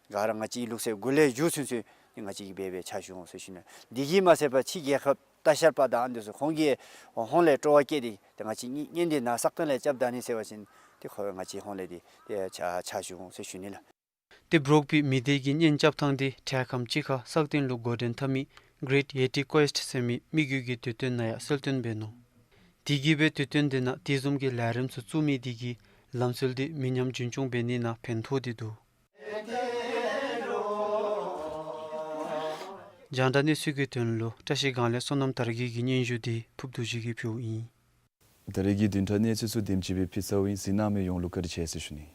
ག་ར་ང་བཅས་ཀྱི་ལུགས་སྲོལ་འགོ་ལས་མཇུག་ཚུན་ཚོད་ཏེ་ང་བཅས་ཀྱིས་སྦེ་སྦེ་ཕྱག་ཞུ་འོང་ཟེར་ཞུ་ནི། འདི་གིས་མ་ཚད་པར་ཕྱི་རྒྱལ་ཁབ་ལྟ་བཤལ་པ་དང་ཨ་ནི་ཚུ་ཁོང་གིས་ཧོངས་ལས་སྤྲོ་བ་བསྐྱེད་དེ་ཏེ་ང་བཅས་གཉེན་འདི་ནཱ་སག་སྟེང་ལས་རྐྱབ་ད་ནི་ཟེར་བ་ཅིན་ཏེ་ཁོ་ང་བཅས་ཧོངས་ལས་ཏེ་ཏེ་ཕྱག་ཕྱག་ཞུ་འོང་ཟེར་ཞུ་ནི་ལགས། ཏེ་འབྲོག་པའི་མི་སྡེ་གི་གཉེན་རྐྱབ་ཐངས་འདི་འཕྲལ་ཁམས་ཅིག་ཁར་སག་སྟེང་ལུ་འགོ་འདྲེན་འཐབ་མི་གེ་རེཊ་ཡེ་ཊི་ཀུའེསཊ་ཟེར་མི་མི་རྒྱུད་ཀྱི་དུས་སྟོན་ནང་ཡང་གསལ་སྟོན་འབད་ནུག། དེ་གིས་སྦེ་དུས་སྟོན་འདི་ནང་དེ་བཟུམ་གྱི་ལས་རིམ་ཚུ་བཙུགས་མི་དེ་གིས་ལམ་སྲོལ་འདི་མི་ཉམས་རྒྱུན་སྐྱོང་འབད་ནི་ནང་ཕན་ཐོགས་ཏེ་འདུག། རྒྱང་བསྒྲགས་གནས་ཚུལ་གྱི་དོན་ལུ་བཀྲ་ཤིས་སྒང་ལས་བསོད་ནམས་དར་རྒྱས་ཀྱི་སྙན་ཞུ་འདི་ཕུརབ་རྡོ་རྗེ་གིས་ཕུལཝ་ཨིན། ད་རེས་ཀྱི་བདུན་ཕྲག་གནས་ཚུལ་ཚུ་དེམ་ཅིག་སྦེ་ཕུལ་ཚརཝ་ཨིན། གཟིགས་གནང་མི་ཡོངས་ལུ་བཀའ་དྲིན་ཆེ་ཟེར་ཞུ་ནི།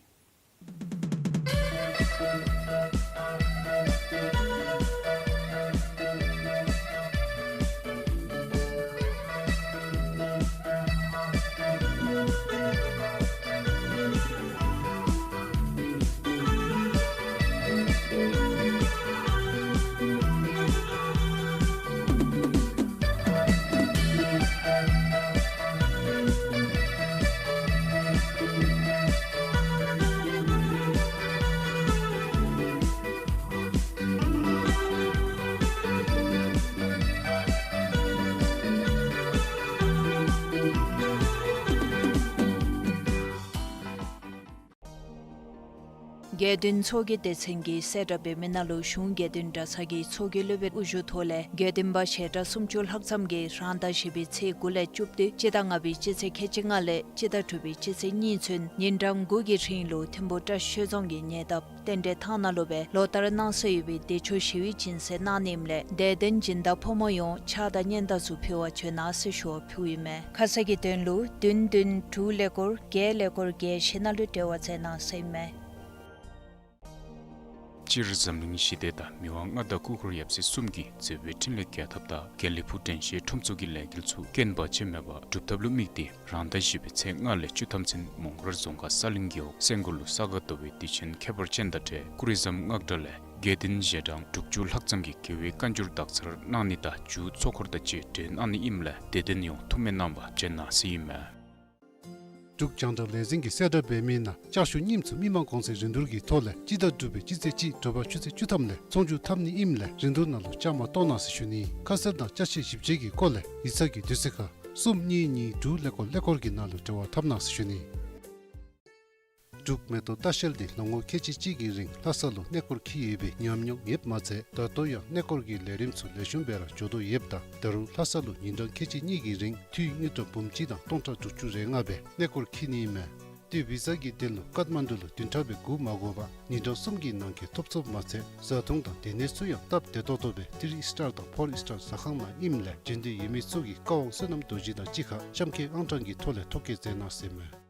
དགེ་འདུན་ཚོགས་ཀྱི་སྡེ་ཚན་གྱིས་གསལ་བསྒྲགས་འབད་མི་ནང་ལུ་གཞུང་དགེ་འདུན་གྲྭ་ཚང་གི་ཚོགས་ཀྱི་སློབ་དཔོན་དབུ་བཞུགས་ཐོག་ལས་དགེ་འདུན་པ་ཞལ་གྲངས་སུམ་ཅུ་ལྷག་ཙམ་གྱིས་རང་ཟླ་བཞི་པའི་ཚེས་དགུ་ལས་བཅུ་བདུན་སྤྱི་ཟླ་ལྔ་པའི་སྤྱི་ཚེས་ཁལ་གཅིག་ལྔ་ལས་སྤྱི་ཟླ་དྲུག་པའི་སྤྱི་ཚེས་གཉིས་ཚུན་ཉིན་གྲངས་དགུ་གི་རིང་ལུ་ཐིམ་ཕུ་བཀྲ་ཤིས་ཆོས་རྫོང་གི་ཉེ་འདབས་རྟེན་འབྲེལ་ཐང་ནང་ལུ་སྦེ་ལོ་ལྟར་གནང་སྲོལ་ཡོད་པའི་བདེ་མཆོག་ཞི་བའི་སྦྱིན་སྲེག་གནང་ནི་ཨིནམ་ལས་དད་ལྡན་སྦྱིན་བདག་ཕོ་མོ་ཡོངས་ཕྱག་དང་སྙན་དར་ཚུ་ཕུལ་བར་བྱོན་གནང་ཟེར་ཞུ་བ་ཕུལཝ་ཨིན་མས། ཁ་གསལ་གྱི་དོན་ལུ་བདུན་བདུན་དྲུག་ཀླད་ཀོར་བརྒྱད་ཀླད་ཀོར་བརྒྱད་བཞི་ནང་ལུ་འབྲེལ་བ་མཛད་གནང་ཟེར་ཨིན་མས། སྤྱིར་འཛམ་གླིང་ཞི་བདེ་དང་མི་དབང་མངའ་བདག་སྐུ་འཁོར་ཡབ་སྲས་གསུམ་གྱི་མཛད་པའི་འཕྲིན་ལས་རྒྱས་ཐབས་དང་དགེ་ལེགས་ཕུག་དྲན་ཤེས་ཁྲོམ་ཚོགས་ཀྱི་ལས་འགུལ་ཚུ་རྐྱེན་བར་ཆད་མེད་པར་འགྲུབ་ཐབས་ལུ་དམིགས་ཏེ་རང་ཟླ་བཞི་པའི་ཚེས་ལྔ་ལས་བཅུ་ཐམ་ཚུན་མོང་སྒར་རྫོང་ཁག་ས་གླིང་རྒེད་འོག་སེང་སྒོར་ལུ་ས་ག་ཟླ་བའི་དུས་ཆེན་ཁྱད་པར་ཅན་དང་འབྲེལ་ཀུ་རི་ཟམ་སྔགས་གྲྭ་ལས་དགེ་འདུན་ཞལ་གྲངས་དྲུག་ཅུ་ལྷག་ཙམ་གྱིས་རྒྱལ་བའི་བཀའ་འགྱུར་དག་ཚར་གནང་ནི་དང་མཇུག་ཚོགས་འཁོར་དང་བཅས་གྲོལ་གནང་ནི་ཨིནམ་ལས་དད་ལྡན་ཡོངས་ཐུགས་སྨོན་གནང་བར་བྱོན་གནང་ཟེར་ཨིན་མས། འབྲུག་རྒྱང་བསྒྲགས་ལས་འཛིན་གྱིས་གསལ་བསྒྲགས་འབད་མི་ནང་ལྕགས་ཞུ་རྙིངམ་ཚུ་མི་མང་གོང་ཚད་རིན་བསྡུར་གྱི་ཐོག་ལས་སྤྱི་ཟླ་དྲུག་པའི་སྤྱི་ཚེས་གཅིག་དྲོ་པ་ཆུ་ཚོད་བཅུ་ཐམ་ལས་ཚོང་བསྒྱུར་འཐབ་ནི་ཨིནམ་ལས་རིན་བསྡུར་ནང་ལུ་བཅའ་མར་གཏོགས་གནང་ཟེར་ཞུ་ནི། ཁ་གསལ་དང་ཅ་ཆས་ཞིབ་དཔྱད་ཀྱི་སྐོར་ལས་ཡིག་ཚང་གི་དུས་ཚོད་ཁར་གསུམ་གཉིས་གཉིས་དྲུག་ཀླད་ཀོར་ཀླད་ཀོར་གྱི་ནང་ལུ་འབྲེལ་བ་འཐབ་གནང་ཟེར་ཞུ་ནི། འབྲུག་མེ་ཏོག་ལྟ་བཤལ་འདི་ལོ་ངོ་ཁལ་གཅིག་གཅིག་གི་རིང་ལྷ་ས་ལུ་གནས་སྐོར་འཁྱིད་ཡོད་པའི་ཉམས་མྱོང་ཡོདཔ་མ་ཚད་ད་ལྟོ་ཡང་གནས་སྐོར་གྱི་ལས་རིམ་ཚུ་ལེགས་ཤོམ་སྦེ་ར་འགྱོ་དོ་ཡོདཔ་ད་ད་རུང་ལྷ་ས་ལུ་ཉིན་གྲངས་ཁལ་གཅིག་གཉིས་ཀྱི་རིང་འཐུས་དངུལ་ཀྲམ་འབུམ་གཅིག་དང་སྟོང་ཕྲག་དྲུག་ཅུ་རེ་ལྔ་སྦེ་གནས་སྐོར་འཁྱིད་ནི་ཨིན་མས། ཏེ་བི་ཛ་གི་དོན་ལུ་ཀཏ་མན་ཌུ་ལུ་བདུན་ཕྲག་སྦེ་སྒུག་མ་དགོ་པར་ཉིན་གྲངས་གསུམ་གྱི་ནང་འཁོད་ཐོབ་ཚུགསཔ་མ་ཚད་བཟའ་འཐུང་དང་སྡོད་གནས་ཚུ་ཡང་སྟབས་བདེ་ཏོག་ཏོ་སྦེ་ཐི་རི་ཨིསི་ཊར་དང་ཕོར་ཨིསི་ཊར་ཟ་ཁང་ནང་ཨིནམ་ལས་འབྱོན་འདོད་ཡོད་མི་ཚུ་གིས་ཀ་ཝང་བསོད་ནམས་རྡོ་རྗེ་དང་གཅིག་ཁར་གཤམ་འཁོད་ཨང་གྲངས་ཀྱི་ཐོག་ལས་ཐོ་བཀོད་མཛད་གནང་ཟེར་མས།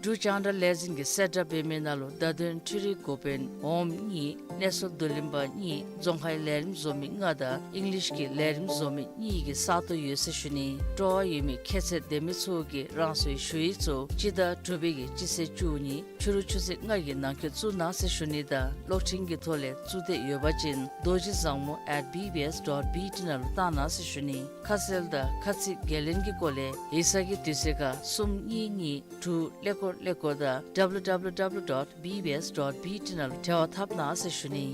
འབྲུག་རྒྱང་བསྒྲགས་ལས་འཛིན་གྱིས་གསལ་བསྒྲགས་འབད་མི་ནང་ལུ་བརྡ་དོན་འཕྲུལ་རིག་འགོ་དཔོན་འོགམ་གཉིས་གནས་ཚུལ་བསྡུ་ལེན་པ་གཉིས་རྫོང་ཁའི་ལས་རིམ་བཟོ་མི་ལྔ་དང་ཨིང་ལིཤ་གི་ལས་རིམ་བཟོ་མི་གཉིས་ཀྱི་ས་སྟོང་ཡོད་ཟེར་ཞུ་ནི། སྤྲོ་བ་ཡོད་མི་ཁྱད་ཚད་ལྡན་མི་ཚུ་གིས་རང་སོའི་ཞུ་ཡིག་ཚུ་སྤྱི་ཟླ་དྲུག་པའི་གི་སྤྱི་ཚེས་བཅུ་གཉིས་ཕྱི་རུ་ཆུ་ཚོད་ལྔ་གི་ནང་འཁོད་བཙུགས་གནང་ཟེར་ཞུ་ནི་དང་གློག་འཕྲིན་གྱི་ཐོག་ལས་བཙུགས་འདོད་ཡོད་པ་ཅིན་རྡོ་རྗེ་བཟང་མོ་at B B S dot B T ནང་ལུ་བཏང་གནང་ཟེར་ཞུ་ནི། ཁ་གསལ་དང་ཁ་ཚིག་འགན་ལེན་གྱི་སྐོར་ལས་ཡིག་ཚང་གི་དུས་ཚོད་ཁར་གསུམ་གཉིས་གཉིས་དྲུག་ཀླད་ཀོར་ཀླད་ཀོར་དང་W W W dot B B S dot B T ནང་ལུ་འབྲེལ་བ་འཐབ་གནང་ཟེར་ཞུ་ནི།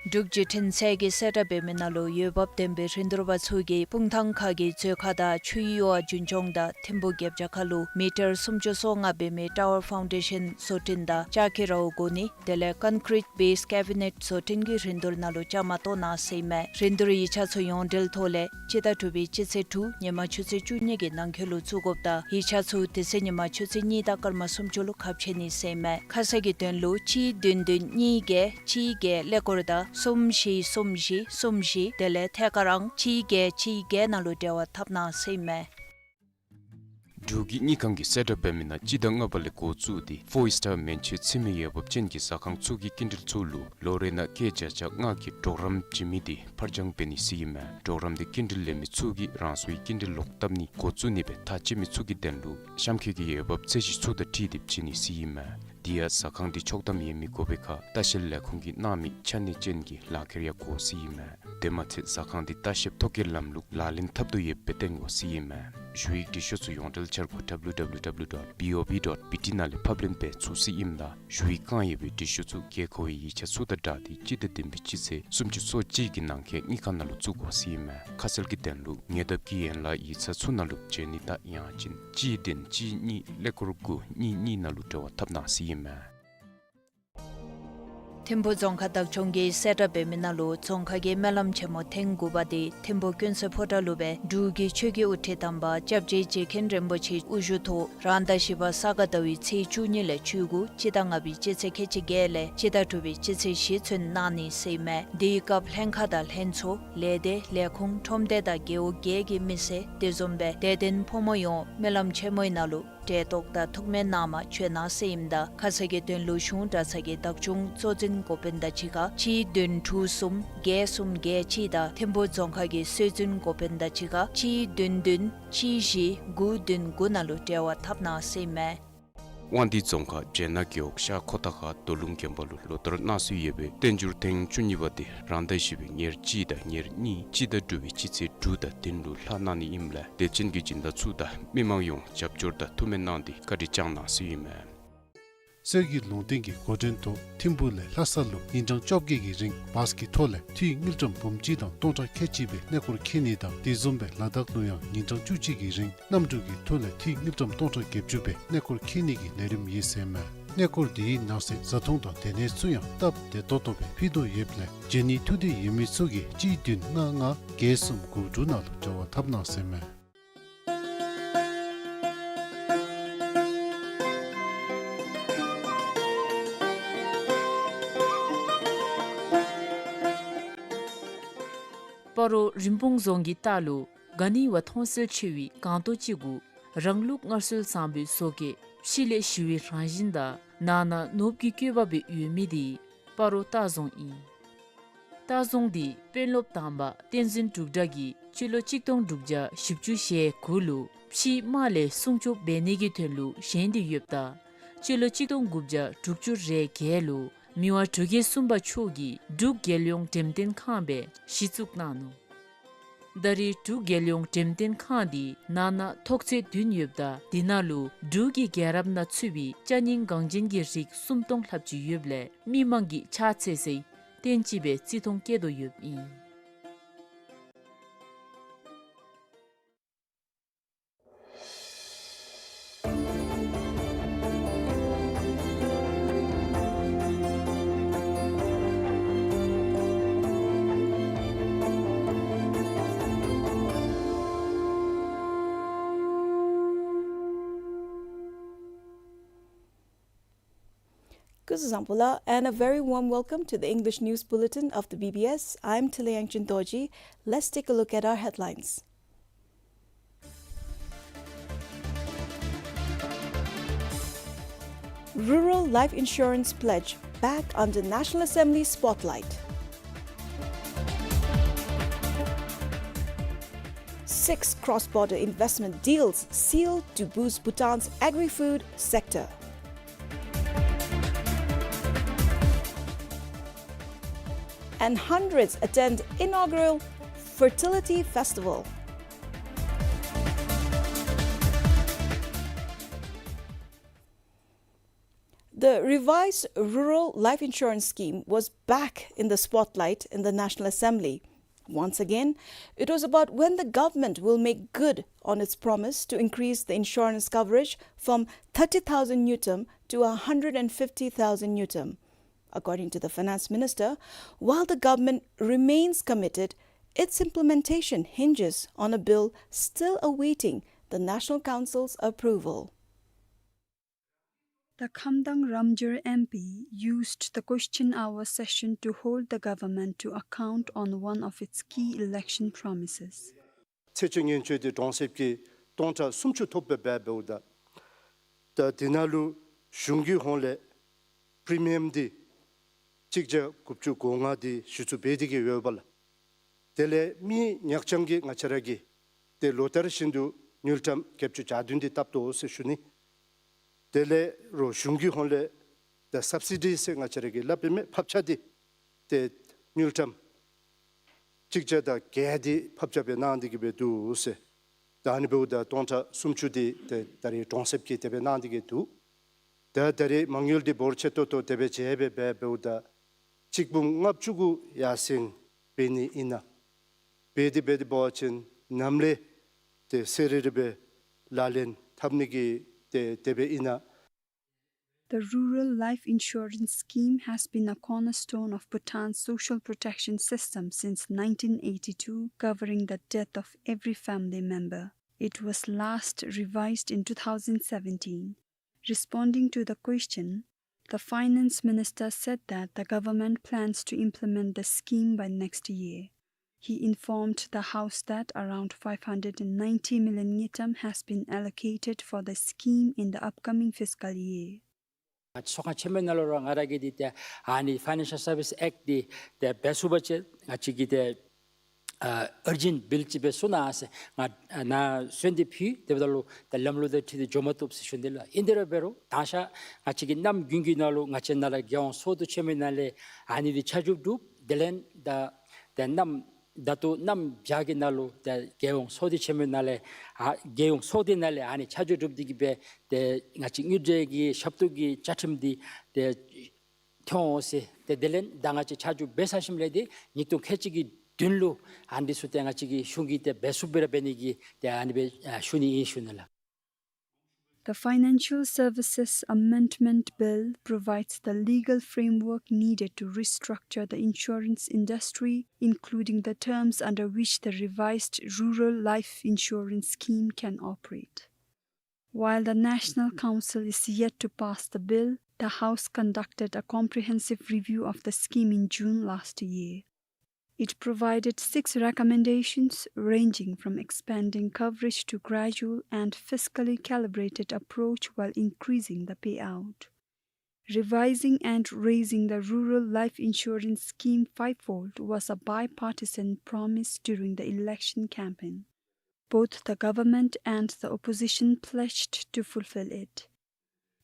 འབྲུག་བརྒྱུད་འཕྲིན་ཚད་ཀྱིས་གསལ་བསྒྲགས་འབད་མི་ནང་ལུ་འོས་འབབ་ལྡན་པའི་རིན་བསྡུར་པ་ཚུ་གིས་སྤུངས་ཐང་ཁ་གི་མཛོད་ཁང་དང་ཆུ་ཡི་ཝ་རྒྱུན་སྐྱོང་དང་ཐིམ་ཕུ་རྒྱབ་བྱ་ཁ་ལུ་མི་ཊར་སུམ་ཅུ་སོ་ལྔ་འབད་མི་ཊ་ཝར་ཕའུན་ཌེ་ཤཱན་བཟོ་སྐྲུན་དང་ལྕགས་ཀྱི་རཝ་བསྒོར་ནི་དེ་ལས་ཀོན་ཀྲིཊ་བེསི་ཀེ་བི་ནེཊ་བཟོ་སྐྲུན་གྱི་རིན་བསྡུར་ནང་ལུ་བཅའ་མར་གཏོགས་གནང་ཟེར་ཨིན་མས། རིན་བསྡུར་ཡིག་ཆ་ཚུ་ཡོངས་འབྲེལ་ཐོག་ལས་སྤྱི་ཟླ་དྲུག་པའི་སྤྱི་ཚེས་དྲུག་ཉིན་མ་ཆུ་ཚོད་བཅུ་གཉིས་ཀྱི་ནང་འཁོད་ལུ་བཙུགས་དགོཔ་ད་ཡིག་ཆ་ཚུ་དེ་ཚེ་ཉིན་མ་ཆུ་ཚོད་གཉིས་དང་སྐར་མ་སུམ་ཅུ་ལུ་ཁ་ཕྱེ་ནི་ཟེར་ཨིན་མས། ཁ་གསལ་གྱི་དོན་ལུ་གཅིག་བདུན་བདུན་གཉིས་བརྒྱད་གཅིག་བརྒྱད་ཀླད་ཀོར་དང་གསུམ་བཞི་གསུམ་བཞི་གསུམ་བཞི་དེ་ལས་ཐད་ཀར་ཨང་གཅིག་བརྒྱད་གཅིག་བརྒྱད་ནང་ལུ་འབྲེལ་བ་འཐབ་གནང་ཟེར་ཨིན་མས། འབྲུག་གི་དངུལ་ཁང་གིས་གསལ་བསྒྲགས་འབད་མི་ནང་སྤྱི་ཟླ་ལྔ་པ་ལས་འགོ་བཙུགས་ཏེ་ཕོར་ཨིསི་ཊར་མན་ཆད་ཚུད་མི་འོས་འབབ་ཅན་གྱི་ཟ་ཁང་ཚུ་གི་སྐྱིན་འགྲུལ་ཚུ་ལུ་ལོ་རེ་ནང་སྐྱེད་བརྒྱ་ཆ་ལྔ་གི་གྲོགས་རམ་བྱིན་མི་དེ་ཕར་འགྱངས་འབད་ནི་ཟེར་ཨིན་མས། གྲོགས་རམ་དེ་སྐྱིན་འགྲུལ་ལེན་མི་ཚུ་གིས་རང་སོའི་སྐྱིན་འགྲུལ་ལོག་བཏབ་ནི་འགོ་བཙུགས་ནི་སྦེ་ཐག་བཅད་མི་ཚུ་གི་དོན་ལུ་གཤམ་འཁོད་ཀྱི་འོས་འབབ་ཚད་གཞི་ཚུ་དང་འཁྲིལ་ཏེ་བྱིན་ནི་ཟེར་ཨིན་མས། དེ་ཡང་ཟ་ཁང་དེ་ཆོག་ཐམ་ཡོད་མི་དགོ་པའི་ཁར་ལྟ་བཤལ་ལས་ཁུངས་ཀྱིས་གནང་མི་ཆ་གནས་ཅན་གྱི་ལག་ཁྱེར་ཡང་དགོ་ཟེར་ཨིན་མས། དེ་མ་ཚད་ཟ་ཁང་དེ་ལྟ་བཤལཔ་ཐོ་བཀོད་ལམ་ལུགས་ལག་ལེན་འཐབ་དོ་ཡོདཔ་སྦེ་སྟོན་དགོ་ཟེར་ཨིན་མས། ཞུ་ཡིག་འབྲི་ཤོག་ཚུ་ཡོངས་འབྲེལ་འཆར་སྒོ་W W W dot B O B dot B T ནང་ལས་ཕབ་ལེན་འབད་ཚུགས་ཟེར་ཨིནམ་ད་ཞུ་ཡིག་བཀང་ཡོད་པའི་འབྲི་ཤོག་ཚུ་དགོས་མཁོ་བའི་ཡིག་ཆ་ཚུ་དང་སྦྲགས་ཏེ་སྤྱི་ཟླ་བདུན་པའི་སྤྱི་ཚེས་སུམ་ཅུ་སོ་གཅིག་གི་ནང་འཁོད་དངུལ་ཁང་ནང་ལུ་བཙུགས་དགོ་ཟེར་ཨིན་མས། ཁ་གསལ་གྱི་དོན་ལུ་ཉེ་འདབས་ཀྱི་ཡན་ལག་ཡིག་ཚང་ཚུ་ནང་ལུ་བྱོན་ནི་དང་ཡང་ཅིན་གཅིག་བདུན་གཅིག་གཉིས་ཀླད་ཀོར་དགུ་གཉིས་གཉིས་ནང་ལུ་འབྲེལ་བ་འཐབ་གནང་ཟེར་ཨིན་མས། ཐིམ་ཕུ་རྫོང་ཁག་བདག་སྐྱོང་གིས་གསལ་བསྒྲགས་འབད་མི་ནང་ལུ་རྫོང་ཁག་གི་སྨོན་ལམ་ཆེན་མོ་ཐེངས་དགུ་པ་དེ་ཐིམ་ཕུ་ཀུན་གསལ་ཕོ་བྲང་ལུ་སྦེ་འབྲུག་གི་ཆོས་ཀྱི་དབུ་ཁྲིད་དམ་པ་སྐྱབས་རྗེ་རྗེ་མཁན་རིན་པོ་ཆེ་དབུ་བཞུགས་ཐོག་རང་ཟླ་བཞི་པ་ས་ག་ཟླ་བའི་ཚེས་བཅུ་གཉིས་ལས་བཅུ་དགུ་སྤྱི་ཟླ་ལྔ་པའི་སྤྱི་ཚེས་ཁལ་གཅིག་བརྒྱད་ལས་སྤྱི་ཟླ་དྲུག་པའི་སྤྱི་ཚེས་བཞི་ཚུན་གནང་ནི་ཟེར་ཨིན་མས། དེའི་སྐབས་ལྷན་ཁག་དང་ལྷན་ཚོགས་ལས་སྡེ་ལས་ཁུངས་ཁྲོམ་སྡེ་དང་རྒེད་འོག་བརྒྱད་ཀྱི་མི་སེར་དེ་བཟུམ་སྦེ་དད་ལྡན་ཕོ་མོ་ཡོངས་སྨོན་ལམ་ཆེན་མོའི་ནང་ལུ་གྲལ་གཏོགས་དང་ཐུགས་སྨོན་གནང་མ་བྱོན་གནང་ཟེར་ཨིནམ་ད་ཁ་གསལ་གྱི་དོན་ལུ་གཞུང་གྲྭ་ཚང་གི་བདག་སྐྱོང་གཙོ་འཛིན་འགོ་དཔོན་དང་གཅིག་ཁར་གཅིག་བདུན་དྲུག་གསུམ་བརྒྱད་གསུམ་བརྒྱད་གཅིག་དང་ཐིམ་ཕུ་རྫོང་ཁག་གི་སྲོལ་འཛིན་འགོ་དཔོན་དང་གཅིག་ཁར་གཅིག་བདུན་བདུན་གཅིག་བཞི་དགུ་བདུན་དགུ་ནང་ལུ་འབྲེལ་བ་འཐབ་གནང་ཟེར་ཨིན་མས། དབང་འདུས་རྫོང་ཁག་སྦྱེད་ནག་རྒེད་འོག་ཤར་ཁོ་ཐང་ཁ་རྡོ་ལུང་དགོན་པ་ལུ་ལོ་ལྟར་གནང་སྲོལ་ཡོད་པའི་བསྟན་འགྱུར་ཐེངས་བཅུ་གཉིས་པ་དེ་རང་ཟླ་བཞི་པའི་ཉེར་གཅིག་དང་ཉེར་གཉིས་སྤྱི་ཟླ་དྲུག་པའི་སྤྱི་ཚེས་དྲུག་དང་བདུན་ལུ་ལྷག་གནང་ནི་ཨིནམ་ལས་དད་ཅན་གྱི་སྦྱིན་བདག་ཚུ་དང་མི་མང་ཡོངས་རྒྱབ་སྐྱོར་དང་ཐུགས་སྨོན་གནང་སྟེ་བཀའ་དྲིན་བསྐྱང་གནང་ཟེར་ཨིན་མས། གསེར་གྱི་ལུང་བསྟན་གྱི་འགོ་འདྲེན་ཐོག་ཐིམ་ཕུ་ལས་ལྷ་ས་ལུ་ཉིན་གྲངས་བཅོ་བརྒྱད་ཀྱི་རིང་བཱས་ཀྱི་ཐོག་ལས་འཐུས་དངུལ་ཀྲམ་འབུམ་གཅིག་དང་སྟོང་ཕྲག་ཁལ་གཅིག་སྦེ་གནས་སྐོར་འཁྱིད་ནི་དང་དེ་བཟུམ་སྦེ་ལ་དྭགས་ལུ་ཡང་ཉིན་གྲངས་བཅུ་གཅིག་གི་རིང་གནམ་གྲུ་གི་ཐོག་ལས་འཐུས་དངུལ་ཀྲམ་སྟོང་ཕྲག་བརྒྱད་ཅུ་སྦེ་གནས་སྐོར་འཁྱིད་ནི་གི་ལས་རིམ་ཨིན་ཟེར་མས། གནས་སྐོར་དེའི་ནང་གསེས་བཟའ་འཐུང་དང་སྡོད་གནས་ཚུ་ཡང་སྟབས་བདེ་ཏོག་ཏོ་སྦེ་ཕུལ་དོ་ཡོདཔ་ལས་མཇལ་ནིའི་ཐུགས་འདོད་ཡོད་མི་ཚུ་གིས་གཅིག་བདུན་ལྔ་ལྔ་བརྒྱད་གསུམ་དགུ་དྲུག་ནང་ལུ་འབྲེལ་བ་འཐབ་གནང་ཟེར་མས། སྤ་རོ་རིན་སྤུངས་རྫོང་གི་ལྟག་ལུ་ག་ནི་བ་མཐོང་གསལ་ཆེ་བའི་སྒང་ཏོག་ཅིག་གུ་རང་ལུགས་སྔར་སྲོལ་བཟང་པོའི་བཟོ་བཀོད་ཕྱི་ལས་ཞི་བའི་རང་བཞིན་དང་ནང་ན་ནོར་བུ་གི་བཀོད་པ་སྦེ་ཡོད་མི་དེ་སྤ་རོ་ལྟ་རྫོང་ཨིན། ལྟ་རྫོང་འདི་དཔོན་སློབ་དམ་པ་བསྟན་འཛིན་འབྲུག་གྲགས་ཀྱིས་སྤྱི་ལོ་གཅིག་སྟོང་དྲུག་བརྒྱ་བཞི་བཅུ་ཞེ་དགུ་ལུ་ཕྱིའི་དམག་ལས་སྲུང་སྐྱོབ་འབད་ནི་གི་དོན་ལུ་བཞེངས་ཏེ་ཡོདཔ་ད་སྤྱི་ལོ་གཅིག་སྟོང་དགུ་བརྒྱ་དྲུག་ཅུ་རེ་བརྒྱད་ལུ་མི་དབང་འབྲུག་རྒྱལ་གསུམ་པ་མཆོག་གིས་འབྲུག་རྒྱལ་ཡོངས་འགྲེམས་སྟོན་ཁང་སྦེ་གཞི་བཙུགས་གནང་ནུག། ད་རེས་འབྲུག་རྒྱལ་ཡོངས་འགྲེམས་སྟོན་ཁང་འདི་ནང་ན་ཐོག་ཚད་བདུན་ཡོདཔ་ད་དེ་ནང་ལུ་འབྲུག་གི་རྒྱལ་རབས་ནང་ཚུད་པའི་ཅ་རྙིང་འགངས་ཅན་གྱི་རིགས་སུམ་སྟོང་ལྷགཔ་ཅིག་ཡོདཔ་ལས་མི་མང་གིས་ཕྱག་འཚལ་སའི་རྟེན་ཅིག་སྦེ་བརྩི་མཐོང་བསྐྱེད་དོ་ཡོདཔ་ཨིན། སྐུ་གཟུགས་བཟང་པོ་ལགས, and a very warm welcome to the English News Bulletin of the B B S. I'm Tilayangchin Dorji. Let's take a look at our headlines. Rural Life Insurance Pledge back under National Assembly spotlight. Six cross-border investment deals sealed to boost Bhutan's agri-food sector. And hundreds attend inaugural fertility festival. The revised Rural Life Insurance Scheme was back in the spotlight in the National Assembly. Once again, it was about when the government will make good on its promise to increase the insurance coverage from thirty thousand ngultrum to a hundred and fifty thousand ngultrum. According to the finance minister, while the government remains committed, its implementation hinges on a bill still awaiting the National Council's approval. The Khamdang Ramjir M P used the question hour session to hold the government to account on one of its key election promises. ཚེས་བཅོ་ལྔ་ཚེས་འདི་གྲོང་གསེབ་ཀྱི་སྟོང་ཕྲག་སུམ་ཅུ་ཐོབ་པའི་སྦེ་འབདཝ་ད། ད་དེ་ནང་ལུ་གཞུང་གི་ཧོངས་ལས་པི་རི་མི་ཡམ་འདི་གཅིག་བརྒྱ་དགུ་བཅུ་གོ་ལྔ་འདི་གཞི་བཙུགས་འབད་དེ་གི་ཡོདཔ་ལགས། དེ་ལས་མི་ཉག་རྐྱང་གི་ང་བཅས་ར་གིས་ཏེ་ལོ་ལྟར་བཞིན་དུ་དངུལ་ཀྲམ་བརྒྱད་ཅུ་གྱ་བདུན་འདི་བཏབ་དོ་ཟེར་ཞུ་ནི། དེ་ལས་རོགས་གཞུང་གི་ཧོངས་ལས་ད་སབ་སི་ཌི་ཟེར་ང་བཅས་ར་གིས་སླབ་པའི་མི་ཕབ་ཆག་འདི་ཏེ་དངུལ་ཀྲམ་གཅིག་བརྒྱ་དང་བརྒྱད་འདི་ཕབ་ཆག་སྦེ་གནང་སྟེ་གི་སྦེ་འདུག་ཟེར། ད་ཨ་ནི་འབདཝ་ད་སྟོང་ཕྲག་སུམ་ཅུ་འདི་ཏེ་ད་རེས་གྲོང་གསེབ་ཀྱིས་དེ་སྦེ་གནང་སྟེ་གི་འདུག། ད་ད་རེས་མ་དངུལ་འདི་འབོར་ཆེ་ཏོག་ཏོ་དེ་སྦེ་བྱས་སྦེ་འབད་འབདཝ་ད་གཅིག་འབུམ་ལྔ་བཅུ་གུ་ཡར་སེང་འབད་ནི་ཨིན་ན། འབད་དེ་འབད་དེ་འབད་བ་ཅིན་ནམ་ལས་ཏེ་གསལ་རི་རི་སྦེ་ལག་ལེན་འཐབ་ནི་གི་ཏེ་དེ་སྦེ་ཨིན་ན། The Rural Life Insurance Scheme has been a cornerstone of Bhutan's social protection system since nineteen eighty-two, covering the death of every family member. It was last revised in two thousand seventeen. Responding to the question, the finance minister said that the government plans to implement the scheme by next year. He informed the House that around five hundred and ninety million ngultrum has been allocated for the scheme in the upcoming fiscal year. ཚོགས་ཁང་ཆེན་མོའི་ནང་ལུ་ར་ང་ར་གིས་འདི་ཏེ་ཨ་ནི་Financial Service Act འདི་ཏེ་འབད་ཚུགས་པ་ཅིན་ང་བཅས་ཀྱིས་ཏེ་ཨ་urgent bill ཅིག་འབད་ཚུགས་ན་ཟེར་ང་ནཱ་གསོལ་འདེབས་ཕུལ། དེ་འབདཝ་ད་ལུ་ད་ལམ་ལུགས་དང་འཁྲིལ་ཏེ་འགྱོ་མ་བཏུབ་ཟེར་ཞུ་ནི་ལགས། ཨིན་དེ་ར་འབད་རུང་ད་ང་བཅས་ང་བཅས་ཀྱི་གནམ་དགུན་གྱི་ནང་ལུ་ང་བཅས་ནཱ་ལས་རྒྱལ་ཡོངས་ཚོགས་འདུ་ཆེན་མོའི་ནང་ལས་ཨ་ནི་འདི་ཆ་འཇོག་གྲུབ། དེ་ལས་ད་ད་གནམ་ད་ལྟོ་གནམ་བྱཱར་གྱི་ནང་ལུ་ད་རྒྱལ་ཡོངས་ཚོགས་སྡེ་ཆེན་མོའི་ནང་ལས་ཨ་རྒྱལ་ཡོངས་ཚོགས་སྡེ་ནང་ལས་ཨ་ནི་ཆ་འཇོག་གྲུབ་སྟེ་གི་སྦེ་ཏེ་ང་བཅས་དངུལ་འབྲེལ་གྱི་ཞབས་ཏོག་གི་བཅའ་ཁྲིམས་འདི་ཏེ་ཐོན་འོང་ཟེར། ཏེ་དེ་ལས་ད་ང་བཅས་ཆ་འཇོག་འབད་ཚར་ཞིནམ་ལས་ཏེ་ཉིས་སྟོང་ཁལ་གཅིག་གི་བདུན་ལུ་ཨ་ནི་ཚུ་ཏེ་ང་བཅས་ཀྱི་གཞུང་གིས་ཏེ་འབད་ཚུགསཔ་སྦེ་ར་འབད་ནི་གི་ཏེ་ཨ་ནི་སྦེ་ཨ་ཞུ་ནི་ཨིན་ཞུ་ནི་ལགས། The Financial Services Amendment Bill provides the legal framework needed to restructure the insurance industry, including the terms under which the revised Rural Life Insurance Scheme can operate. While the National Council is yet to pass the bill, the House conducted a comprehensive review of the scheme in June last year. It provided six recommendations, ranging from expanding coverage to gradual and fiscally calibrated approach while increasing the payout. Revising and raising the Rural Life Insurance Scheme fivefold was a bipartisan promise during the election campaign. Both the government and the opposition pledged to fulfill it.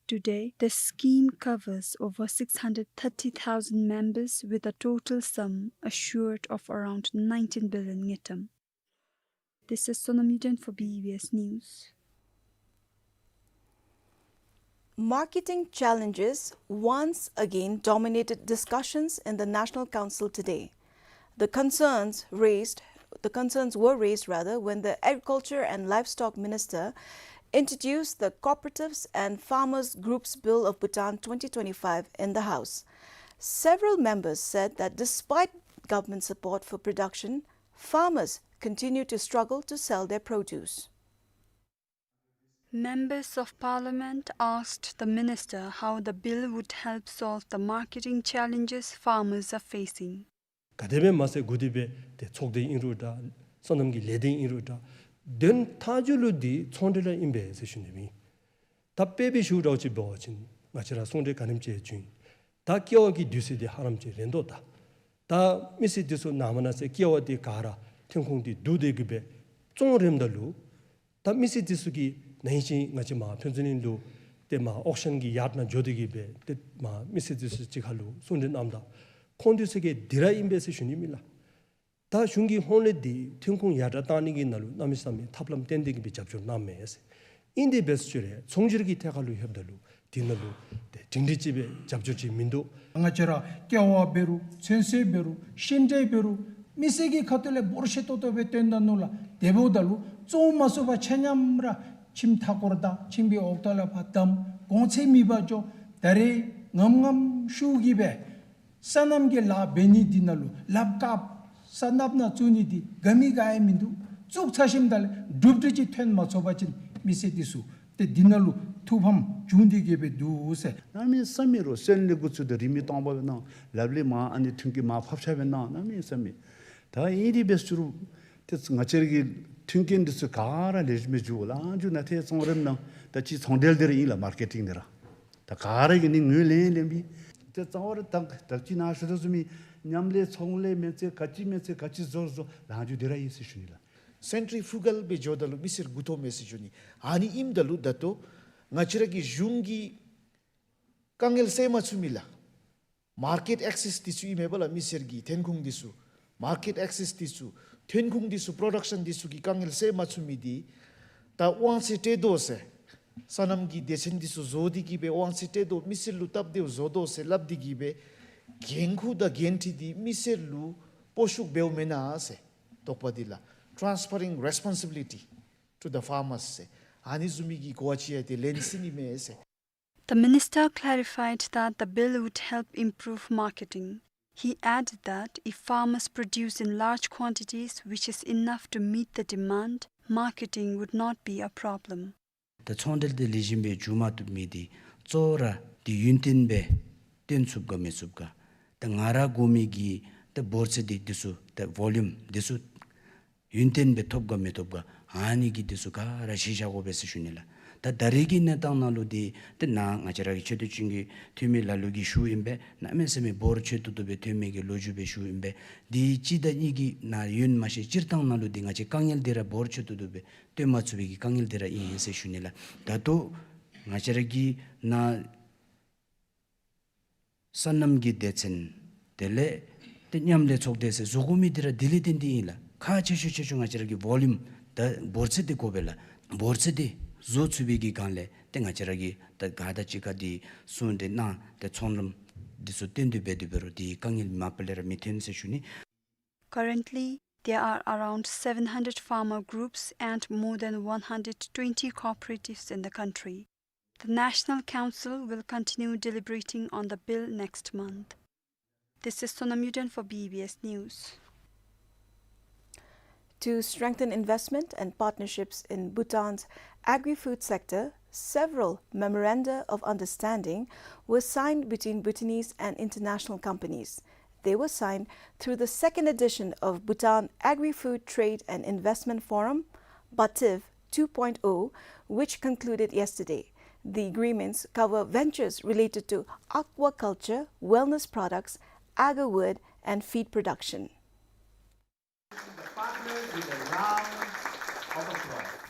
Today, the scheme covers over six hundred thirty thousand members with a total sum assured of around nineteen billion ngultrum. This is Sonam Yuden for B B S News. Marketing challenges once again dominated discussions in the National Council today. The concerns raised, the concerns were raised rather, when the Agriculture and Livestock Minister introduced the Cooperatives and Farmers Groups Bill of Bhutan twenty twenty-five in the House. Several members said that despite government support for production, farmers continue to struggle to sell their produce. Members of Parliament asked the minister how the bill would help solve the marketing challenges farmers are facing. ག་དེ་སྦེ་མ་ཚད་འགོ་དེ་སྦེ་ཏེ་ཚོགས་སྡེ་ཨིན་རུང་འདྲ་སོ་ནམ་གྱི་ལས་སྡེ་ཨིན་རུང་འདྲ་དོན་མཐའ་མཇུག་ལུ་འདི་ཚོང་འབྲེལ་ར་ཨིན་པས་ཟེར་ཞུ་ནི་མས། ད་དཔེ་སྦེ་ཞུ་འདྲཝ་ཅིག་འབད་བ་ཅིན་ ང་བཅས་ར་གསུང་གྲོས་ག་དེམ་ཅིག་བྱུང་ཡི། ད་ཀེ་བ་གི་དུས་ཚོད་འདི་ཧ་ལམ་ཅིག་རན་དོ། ད་ད་མི་སེར་འདི་ཚུ་ནངས་པ་གནངས་ཚེ་ཀེ་བ་འདི་ག་ར་ཐོན་ཁུངས་འདི་བསྡུ་སྟེ་གི་སྦེ་བཙོང་རནམ་ད་ལུ། ད་མི་སེར་འདི་ཚུ་གིས་ན་ཧིང་ང་བཅས་མར་ཕུན་ཚོགས་གླིང་ལུ་ཏེ་མར་ཨོག་ཤན་གྱི་ཡརཌ་ནང་འགྱོ་སྟེ་གི་སྦེ་ཏེ་མར་མི་སེར་འདི་ཚུ་གཅིག་ཁར་ལུ་གསུང་གྲོས་གནངམ་ད་ཁོང་འདི་ཚུ་གིས་འདི་ར་ཨིན་པས་ཟེར་ཞུ་ནི་མེན་ལགས། ད་གཞུང་གིས་ཧོང་ལས་འདི་ཐོན་ཁུངས་ཡར་དྲག་བཏང་ནི་གི་ནང་ལུ་གནམ་མེད་ས་མེད་ཐབས་ལམ་བཏོན་ཏེ་གི་སྦེ་རྒྱབ་སྐྱོར་གནངམ་མས་ཟེར། ཨིན་དེ་འབད་ས་ཅིག་ར་ཚོང་སྒྱུར་གྱི་ཐད་ཁར་ལུ་ལྷོདཔ་ད་ལུ་འདི་ནང་ལུ་ཏེ་སྒྲིང་སྒྲི་ཅིག་སྦེ་རྒྱབ་སྐྱོར་ཅིག་མིན་འདུག། ང་བཅས་ར་ཀེ་བ་འབད་རུང་ཚོད་བསྲེ་འབད་རུང་ཤིང་འབྲས་འབད་རུང་མི་སེར་གྱི་ཁ་ཐུག་ལས་འབོར་ཆེ་ཏོག་ཏོ་སྦེ་བཏོན་ད་ནུག་ལགས། དེ་འབདཝ་ད་ལུ་བཙོང་མ་ཚུགས་པར་ཆ་མཉམ་ར་ཁྱིམ་མཐའ་སྐོར་དང་ཁྱིམ་གྱི་འོག་ཐོག་ལས་ཕར་བསྡམས་གོང་ཚད་མེད་པར་འགྱོ། ད་རེས་ངམ་ངམ་ཤུགས་ཀྱིས་སྦེ་སོ་ནམ་གྱི་ལཱ་འབད་ནི་འདི་ནང་ལུ་ལགཔ་བཀབ་ས་གནགཔོ་ནང་བཙུགས་ནི་འདི་ག་མི་ག་ཡང་མིན་འདུག། བཙུགས་ཚར་ཞིནམ་ད་ལས་གྲུབ་འབྲས་ཅིག་ཐོན་མ་ཚུགས་པ་ཅིན་མི་སེར་འདི་ཚུ་ཏེ་འདི་ནང་ལུ་ཐུགས་ཕམ་བྱུང་སྟེ་གི་སྦེ་འདུག་ཟེར། གནམ་མེད་ས་མེད་རུང་སོན་ལས་འགོ་བཙུགས་ཏེ་རིན་མེད་སྟོང་པ་སྦེ་གནང་། ལགཔ་ལས་མར་ཨ་ནི་མཐུན་རྐྱེན་མར་ཕབ་ཆག་སྦེ་གནང་། གནམ་མེད་ས་མེད། ད་ཨིན་དེ་འབད་ས་ཅིག་རུང་ཏེ་ང་བཅས་ར་གི་མཐུན་རྐྱེན་འདི་ཚུ་ག་ར་ལེགས་ཤོམ་སྦེ་འགྱོ་ལགས། འགྱོ་ན་ཏེ་ཚོང་རནམ་ད་ཅི་ཚོང་འབྲེལ་འདི་ར་ཨིན་ལགས། མར་ཀེ་ཊིང་འདི་ར་ད་ག་ར་གིས་ནི་ངོས་ལེན་ལེན་པས། ཏེ་རྩ་བ་ར་ད་ད་ཅི་ནཱ་ཞུ་དོ་བཟུམ་སྦེ་མཉམ་ལས་ཚོང་ལས་མེན་ཚེ་ག་ཅི་མེན་ཚེ་ག་ཅི་བཟོ་བཟོ་ལཱ་འགྱོ་འདི་ར་ཨིན་ཟེར་ཞུ་ནི་ལགས། སེན་ཊི་རི་ཕུ་གཱལ་སྦེ་འགྱོཝ་ད་ལུ་མི་སེར་མགུ་འཐོམ་མས་ཟེར་ཞུ་ནི། ཨ་ནི་ཨིནམ་ད་ལུ་ད་ལྟོ་ང་བཅས་ར་གི་གཞུང་གིས་དཀའ་ངལ་སེལ་མ་ཚུགས་མི་ལགས། མར་ཀེཊ་ཨེག་སེས་འདི་ཚུ་ཨིན་མས་པ་ལགས། མི་སེར་གྱི་ཐོན་ཁུངས་འདི་ཚུ་མར་ཀེཊ་ཨེག་སེས་འདི་ཚུ་ཐོན་ཁུངས་འདི་ཚུ་པྲོ་ཌག་ཤཱན་འདི་ཚུ་གི་དཀའ་ངལ་སེལ་མ་ཚུགས་མི་འདི་ད་དབང་ཚད་སྤྲོད་དོ་ཟེར། སོ་ནམ་གྱི་སྡེ་ཚན་འདི་ཚུ་བཟོ་སྟེ་གི་སྦེ་དབང་ཚད་སྤྲོད་དོ་མི་སེར་ལུ་སྟབས་བདེཝ་བཟོ་དོ་ཟེར་སླབ་སྟེ་གི་སྦེ་འགན་ཁུར་དང་འགན་འཁྲི་འདི་མི་སེར་ལུ་སྤོ་བཤུད་འབདཝ་མེན་ན་ཟེར། དོགས་པ་འདི་ལགས། Transferring responsibility to the farmers ཟེར། ཨ་ནི་བཟུམ་མའི་གི་གོ་བ་ཅིག་ཡང་ཏེ་ལེན་སྲིད་ནི་མས་ཟེར། The minister clarified that the bill would help improve marketing. He added that if farmers produce in large quantities, which is enough to meet the demand, marketing would not be a problem. ད་ཚོང་འབྲེལ་འདི་ལེགས་ཤོམ་སྦེ་འགྱོ་མ་བཏུབ་མི་འདི་གཙོ་བོ་ར་འདི་ཡུན་བརྟན་སྦེ་བཏོན་ཚུགས་ག་མི་ཚུགས་ག། ད་ང་ར་དགོ་མི་གི་ད་འབོར་ཚད་འདི་འདི་ཚུ་ད་ཝོ་ལུམ་འདི་ཚུ་ཡུན་བརྟན་སྦེ་ཐོབ་ག་མི་ཐོབ་ག་ཨ་ནི་གི་འདི་ཚུ་ག་ར་གཞི་བཞག་དགོ་པས་ཟེར་ཞུ་ནི་ལགས། ད་ད་རེས་ཀྱི་གནས་སྟངས་ནང་ལུ་འདི་ཏེ་ནཱ་ང་བཅས་ར་གི་ཆེ་བསྟོད་ཅན་གྱི་འཐུས་མི་ལ་ལུ་གིས་ཞུཝ་ཨིན་པས། གནམ་མེད་ས་མེད་འབོར་ཆེ་ཏོག་ཏོ་སྦེ་ཐོན་མི་གི་ལོ་རྒྱུས་སྦེ་ཞུཝ་ཨིན་པས། འདི་གཅིག་དང་གཉིས་ཀྱི་ནང་ཡོད་མ་ཤེས། སྤྱིར་བཏང་ནང་ལུ་འདི་ང་བཅས་དཀའ་ངལ་འདི་ར་འབོར་ཆེ་ཏོག་ཏོ་སྦེ་བཏོན་མ་ཚུགས་པའི་གི་དཀའ་ངལ་འདི་ར་ཨིན་ཟེར་ཞུ་ནི་ལགས། ད་ལྟོ་ང་བཅས་ར་གི་ནཱ་སོ་ནམ་གྱི་སྡེ་ཚན་དེ་ལས་ཏེ་མཉམ་ལས་ཚོགས་སྡེ་ཟེར་བཟོ་དགོ་མི་འདི་ར་དེ་ལས་བརྟེན་ཏེ་ཨིན་ལགས། ཁག་ཆེ་ཤོས་ཆེ་ཤོས་ང་བཅས་ར་གི་ཝོ་ལུམ་ད་འབོར་ཚད་འདི་དགོ་པས་ལགས། འབོར་ཚད་འདི་བཟོ་ཚུགས་པའི་གི་སྒང་ལས་ཏེ་ང་བཅས་ར་གིས་ད་ག་དང་གཅིག་ཁར་འདི་གསུང་གྲོས་གནང་ཏེ་ཚོང་ལམ་འདི་ཚུ་བཏོན་ཏེ་འབད་དེ་འབད་རུང་འདི་དཀའ་ངལ་མ་པ་ལས་ར་མི་ཐོན་ཟེར་ཞུ་ནི། Currently, there are around seven hundred farmer groups and more than one hundred twenty cooperatives in the country. The National Council will continue deliberating on the bill next month. This is Sonam Yuden for B B S News. To strengthen investment and partnerships in Bhutan's agri-food sector, several memoranda of understanding were signed between Bhutanese and international companies. They were signed through the second edition of Bhutan Agri-Food Trade and Investment Forum, BATIV two point oh, which concluded yesterday. The agreements cover ventures related to aquaculture, wellness products, agarwood, and feed production.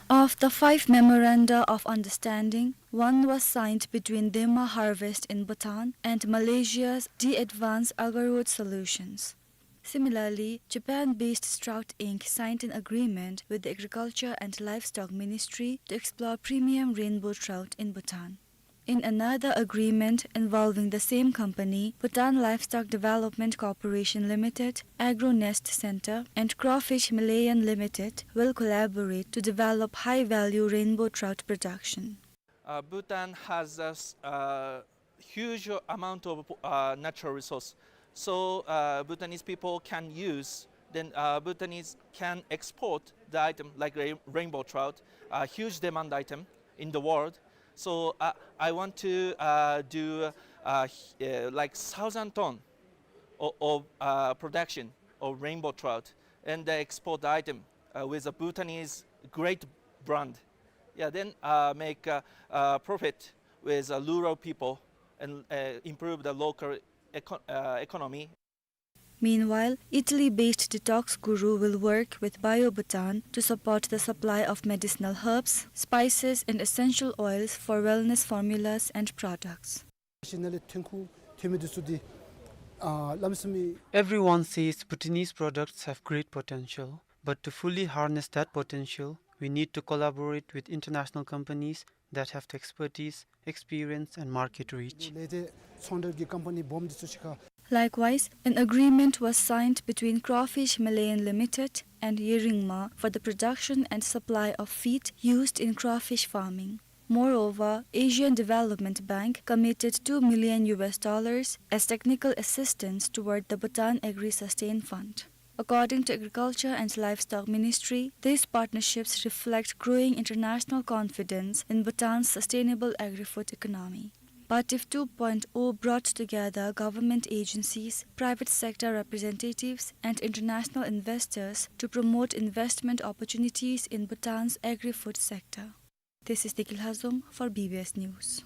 Of the five memoranda of understanding, one was signed between Dema Harvest in Bhutan and Malaysia's D Advance Agarwood Solutions. Similarly, Japan-based Strout Inc signed an agreement with the Agriculture and Livestock Ministry to explore premium rainbow trout in Bhutan. In another agreement involving the same company, Bhutan Livestock Development Corporation Limited, Agro Nest Center, and Crawfish Malayan Limited will collaborate to develop high-value rainbow trout production. Uh, Bhutan has a s-, uh, huge amount of, uh, natural resource. So, uh, Bhutanese people can use, then, uh, Bhutanese can export the item like ra-, rainbow trout, a huge demand item in the world. So, uh, I want to, uh, do, uh, h-, uh, like, thousand ton of, of, uh, production of rainbow trout and, uh, export the item, uh, with a Bhutanese great brand. Yeah, then, uh, make, uh, uh, profit with, uh, rural people and, uh, improve the local eco-, uh, economy. Meanwhile, Italy-based Detox Guru will work with Bio Bhutan to support the supply of medicinal herbs, spices, and essential oils for wellness formulas and products. Everyone says Bhutanese products have great potential, but to fully harness that potential, we need to collaborate with international companies that have the expertise, experience, and market reach. Likewise, an agreement was signed between Crawfish Malayan Limited and Yeringma for the production and supply of feed used in crawfish farming. Moreover, Asian Development Bank committed two million U S dollars as technical assistance toward the Bhutan Agri-Sustain Fund. According to Agriculture and Livestock Ministry, these partnerships reflect growing international confidence in Bhutan's sustainable agri-food economy. BATIF two point oh brought together government agencies, private sector representatives, and international investors to promote investment opportunities in Bhutan's agri-food sector. This is Nikhil Hazom for B B S News.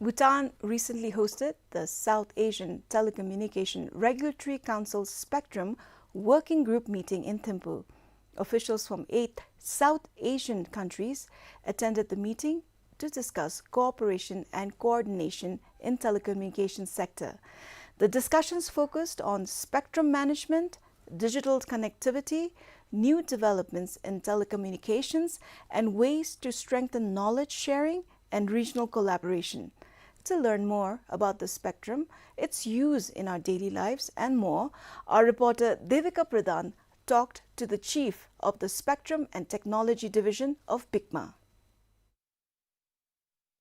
Bhutan recently hosted the South Asian Telecommunication Regulatory Council Spectrum Working Group meeting in Thimphu. Officials from eight South Asian countries attended the meeting to discuss cooperation and coordination in telecommunication sector. The discussions focused on spectrum management, digital connectivity, new developments in telecommunications, and ways to strengthen knowledge sharing and regional collaboration. To learn more about the spectrum, its use in our daily lives, and more, our reporter Devika Pradhan talked to the chief of the Spectrum and Technology Division of BICMA.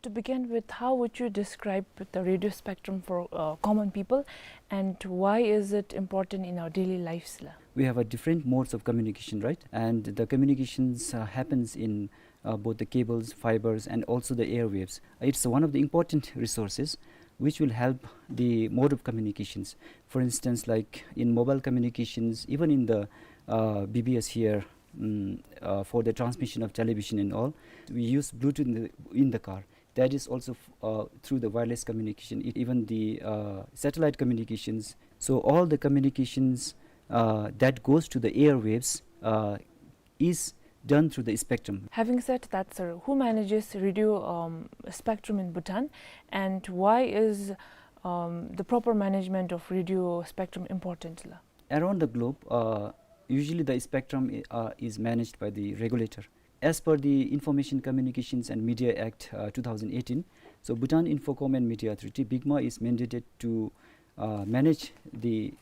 To begin with, how would you describe the radio spectrum for, uh, common people, and why is it important in our daily lives la? We have a different modes of communication, right? And the communications, uh, happens in, uh, both the cables, fibers, and also the airwaves. It's one of the important resources which will help the mode of communications. For instance, like in mobile communications, even in the, uh, B B S here, mm, uh, for the transmission of television and all, we use Bluetooth in the, in the car. That is also f-, uh, through the wireless communication, e-, even the, uh, satellite communications. So all the communications, uh, that goes to the airwaves, uh, is done through the spectrum. Having said that, sir, who manages radio, um, spectrum in Bhutan, and why is, um, the proper management of radio spectrum important la? Around the globe, uh, usually the spectrum i-, uh, is managed by the regulator. As per the Information Communications and Media Act, uh, two thousand eighteen, so Bhutan Infocom and Media Authority, BICMA, is mandated to, uh, manage the,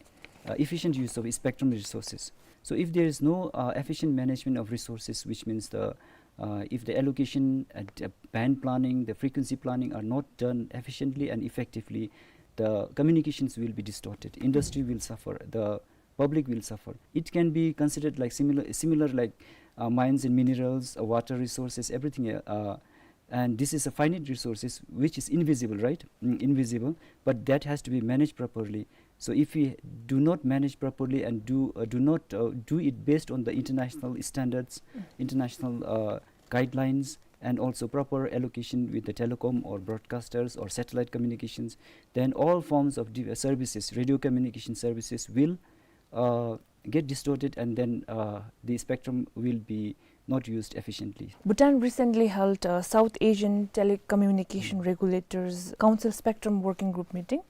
uh, efficient use of spectrum resources. So if there is no, uh, efficient management of resources, which means the, uh, if the allocation and, uh, band planning, the frequency planning are not done efficiently and effectively, the communications will be distorted. Industry will suffer. The public will suffer. It can be considered like similar, similar like, uh, mines and minerals, uh, water resources, everything, uh, uh, and this is a finite resources which is invisible, right? Mm, invisible, but that has to be managed properly. So if we do not manage properly and do, uh, do not, uh, do it based on the international standards, mm, international, uh, guidelines, and also proper allocation with the telecom or broadcasters or satellite communications, then all forms of di-, uh, services, radio communication services will, uh, get distorted, and then, uh, the spectrum will be not used efficiently. Bhutan recently held a South Asian Telecommunication Regulators Council Spectrum Working Group meeting.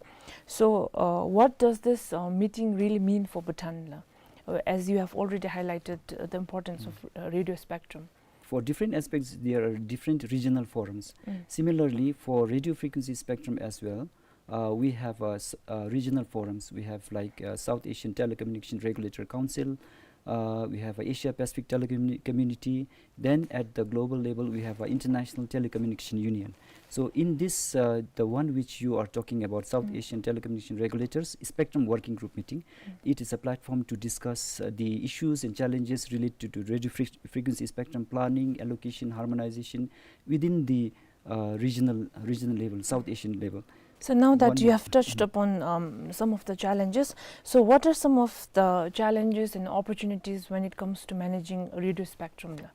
So, uh, what does this, uh, meeting really mean for Bhutan la? Uh, as you have already highlighted, uh, the importance of, uh, radio spectrum. For different aspects, there are different regional forums. Mm. Similarly, for radio frequency spectrum as well, uh, we have, uh, s-, uh, regional forums. We have, like, uh, South Asian Telecommunication Regulator Council. Uh, we have a Asia Pacific Telecommu-, Community. Then at the global level, we have a International Telecommunication Union. So in this, uh, the one which you are talking about, South, mm, Asian Telecommunication Regulators Spectrum Working Group meeting, mm, it is a platform to discuss, uh, the issues and challenges related to radio fre-, frequency spectrum planning, allocation, harmonization within the, uh, regional, regional level, South Asian level. So now that, one, you have touched, mm, upon, um, some of the challenges, so what are some of the challenges and opportunities when it comes to managing radio spectrum la?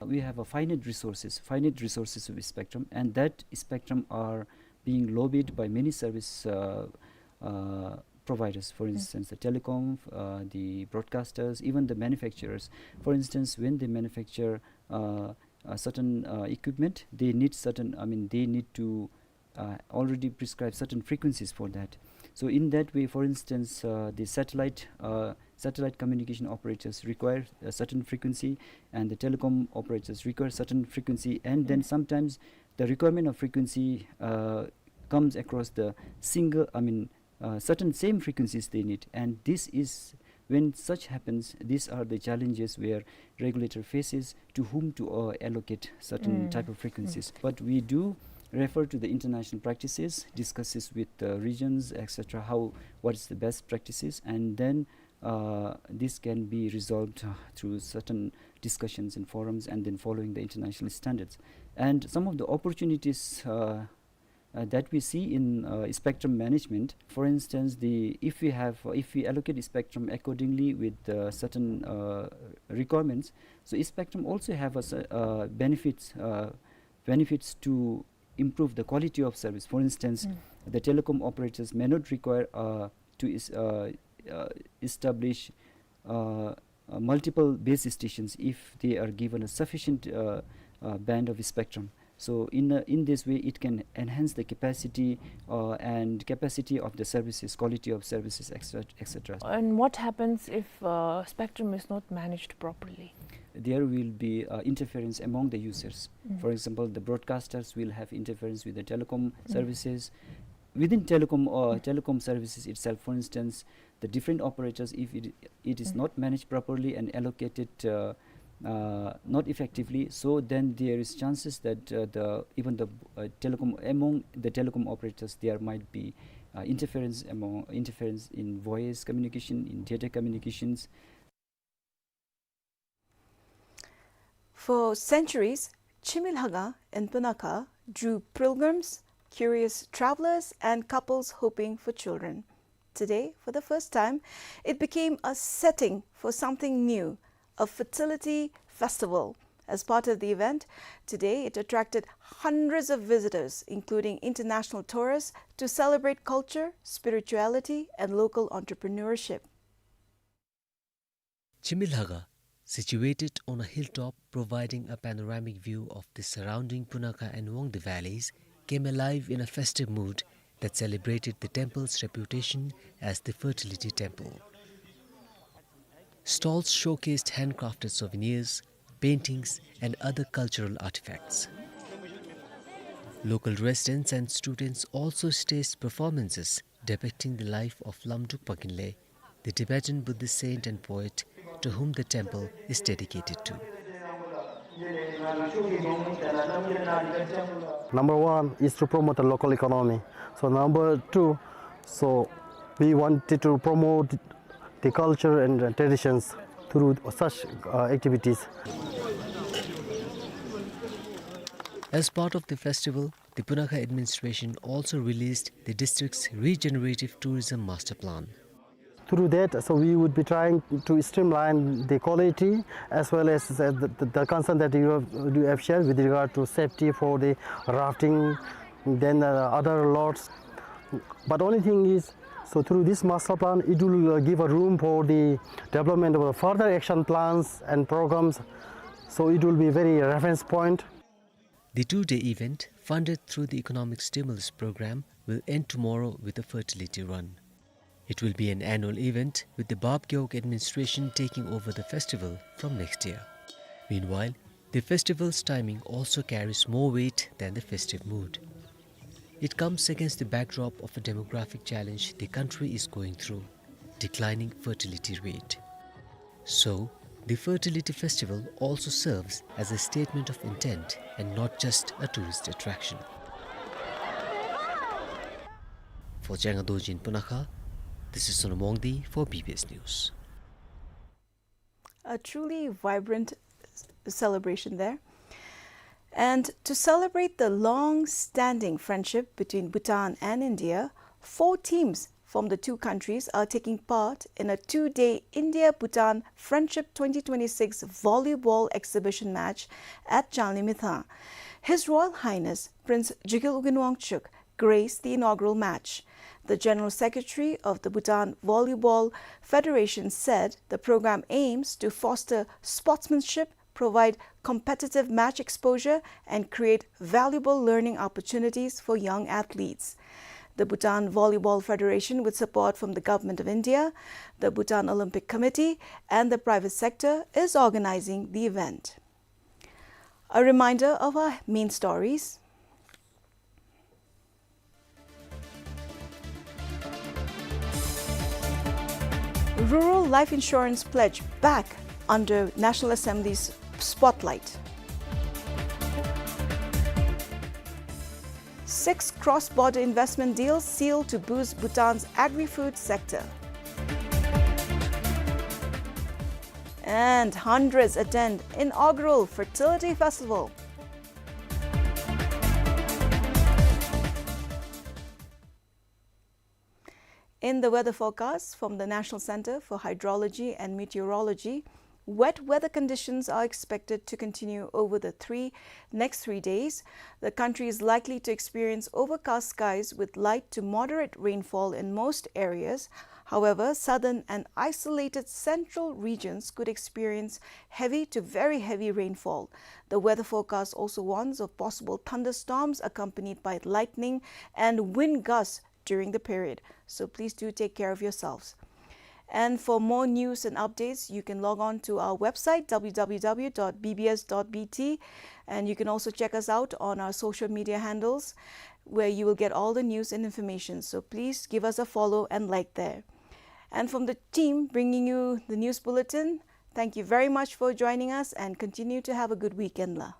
We have a finite resources, finite resources of spectrum, and that spectrum are being lobbied by many service, uh, uh, providers. For instance, the telecom, uh, the broadcasters, even the manufacturers. For instance, when they manufacture, uh, a certain, uh, equipment, they need certain, I mean, they need to, uh, already prescribe certain frequencies for that. So in that way, for instance, uh, the satellite, uh, satellite communication operators require a certain frequency, and the telecom operators require certain frequency, and then sometimes the requirement of frequency, uh, comes across the single, I mean, uh, certain same frequencies they need. And this is, when such happens, these are the challenges where regulator faces to whom to, uh, allocate certain type of frequencies. But we do refer to the international practices, discusses with the regions, et cetera, how, what is the best practices, and then, uh, this can be resolved, uh, through certain discussions and forums, and then following the international standards. And some of the opportunities, uh, uh, that we see in, uh, spectrum management. For instance, the, if we have, if we allocate spectrum accordingly with, uh, certain, uh, requirements, so spectrum also have a cer-, uh, benefits, uh, benefits to improve the quality of service. For instance, the telecom operators may not require, uh, to is-, uh, uh, establish, uh, uh, multiple base stations if they are given a sufficient, uh, uh, band of spectrum. So in, uh, in this way, it can enhance the capacity, uh, and capacity of the services, quality of services, et cetera, et cetera. And what happens if, uh, spectrum is not managed properly? There will be, uh, interference among the users. For example, the broadcasters will have interference with the telecom services. Within telecom, uh, telecom services itself, for instance, the different operators, if it, it is not managed properly and allocated, uh, uh, not effectively, so then there is chances that, uh, the, even the, uh, telecom, among the telecom operators, there might be, uh, interference among, interference in voice communication, in data communications. For centuries, Chimilhaga in Punakha drew pilgrims, curious travelers, and couples hoping for children. Today, for the first time, it became a setting for something new, a fertility festival. As part of the event, today it attracted hundreds of visitors, including international tourists, to celebrate culture, spirituality, and local entrepreneurship. Chimilhaga, situated on a hilltop providing a panoramic view of the surrounding Punakha and Wangdue valleys, came alive in a festive mood that celebrated the temple's reputation as the fertility temple. Stalls showcased handcrafted souvenirs, paintings, and other cultural artifacts. Local residents and students also staged performances depicting the life of Lam Drukpa Kinley, the Tibetan Buddhist saint and poet to whom the temple is dedicated to. Number one is to promote the local economy. So number two, so we wanted to promote the culture and traditions through such, uh, activities. As part of the festival, the Punakha administration also released the district's regenerative tourism master plan. Through that, so we would be trying to streamline the quality as well as, uh, the, the, the concern that you have, you have shared with regard to safety for the rafting, then, uh, other lots. But only thing is, so through this master plan, it will, uh, give a room for the development of further action plans and programs. So it will be very reference point. The two-day event, funded through the Economic Stimulus Program, will end tomorrow with a fertility run. It will be an annual event, with the Bab Gewog administration taking over the festival from next year. Meanwhile, the festival's timing also carries more weight than the festive mood. It comes against the backdrop of a demographic challenge the country is going through, declining fertility rate. So, the fertility festival also serves as a statement of intent and not just a tourist attraction. For Jangha Dorji in Punakha, this is Sonam Wangdi for B B S News. A truly vibrant s-, celebration there. And to celebrate the long-standing friendship between Bhutan and India, four teams from the two countries are taking part in a two-day India-Bhutan Friendship twenty twenty-six volleyball exhibition match at Changlimithang. His Royal Highness Prince Jigil Ugin Wangchuck graced the inaugural match. The General Secretary of the Bhutan Volleyball Federation said the program aims to foster sportsmanship, provide competitive match exposure, and create valuable learning opportunities for young athletes. The Bhutan Volleyball Federation, with support from the Government of India, the Bhutan Olympic Committee, and the private sector, is organizing the event. A reminder of our main stories. Rural life insurance pledge back under National Assembly's spotlight. Six cross-border investment deals sealed to boost Bhutan's agri-food sector. And hundreds attend inaugural fertility festival. In the weather forecast from the National Center for Hydrology and Meteorology, wet weather conditions are expected to continue over the three, next three days. The country is likely to experience overcast skies with light to moderate rainfall in most areas. However, southern and isolated central regions could experience heavy to very heavy rainfall. The weather forecast also warns of possible thunderstorms accompanied by lightning and wind gusts during the period. So please do take care of yourselves. And for more news and updates, you can log on to our website, w w w dot b b s dot b t, and you can also check us out on our social media handles, where you will get all the news and information. So please give us a follow and like there. And from the team bringing you the news bulletin, thank you very much for joining us and continue to have a good weekend la.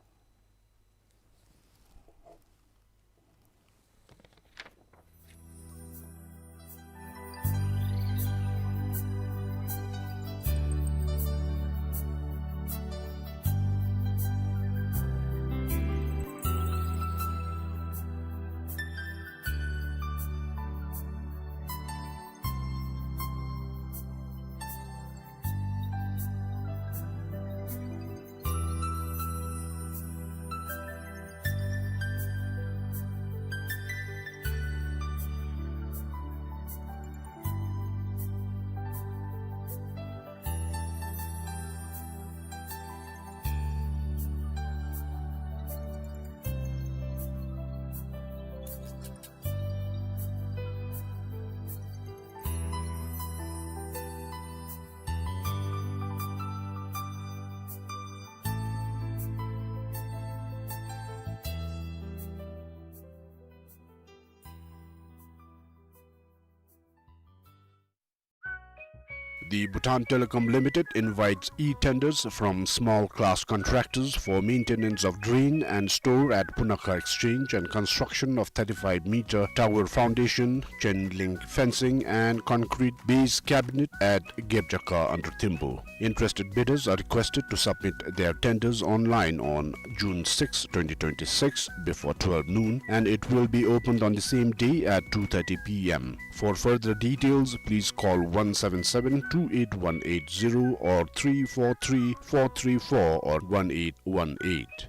The Bhutan Telecom Limited invites e-tenders from small class contractors for maintenance of drain and store at Punakha Exchange and construction of thirty-five meter tower foundation, chain link fencing and concrete base cabinet at Gebjakha under Thimphu. Interested bidders are requested to submit their tenders online on June sixth, twenty twenty-six, before twelve noon, and it will be opened on the same day at two thirty p m. For further details, please call one seven seven two eight one eight zero or three four three four three four or one eight one eight.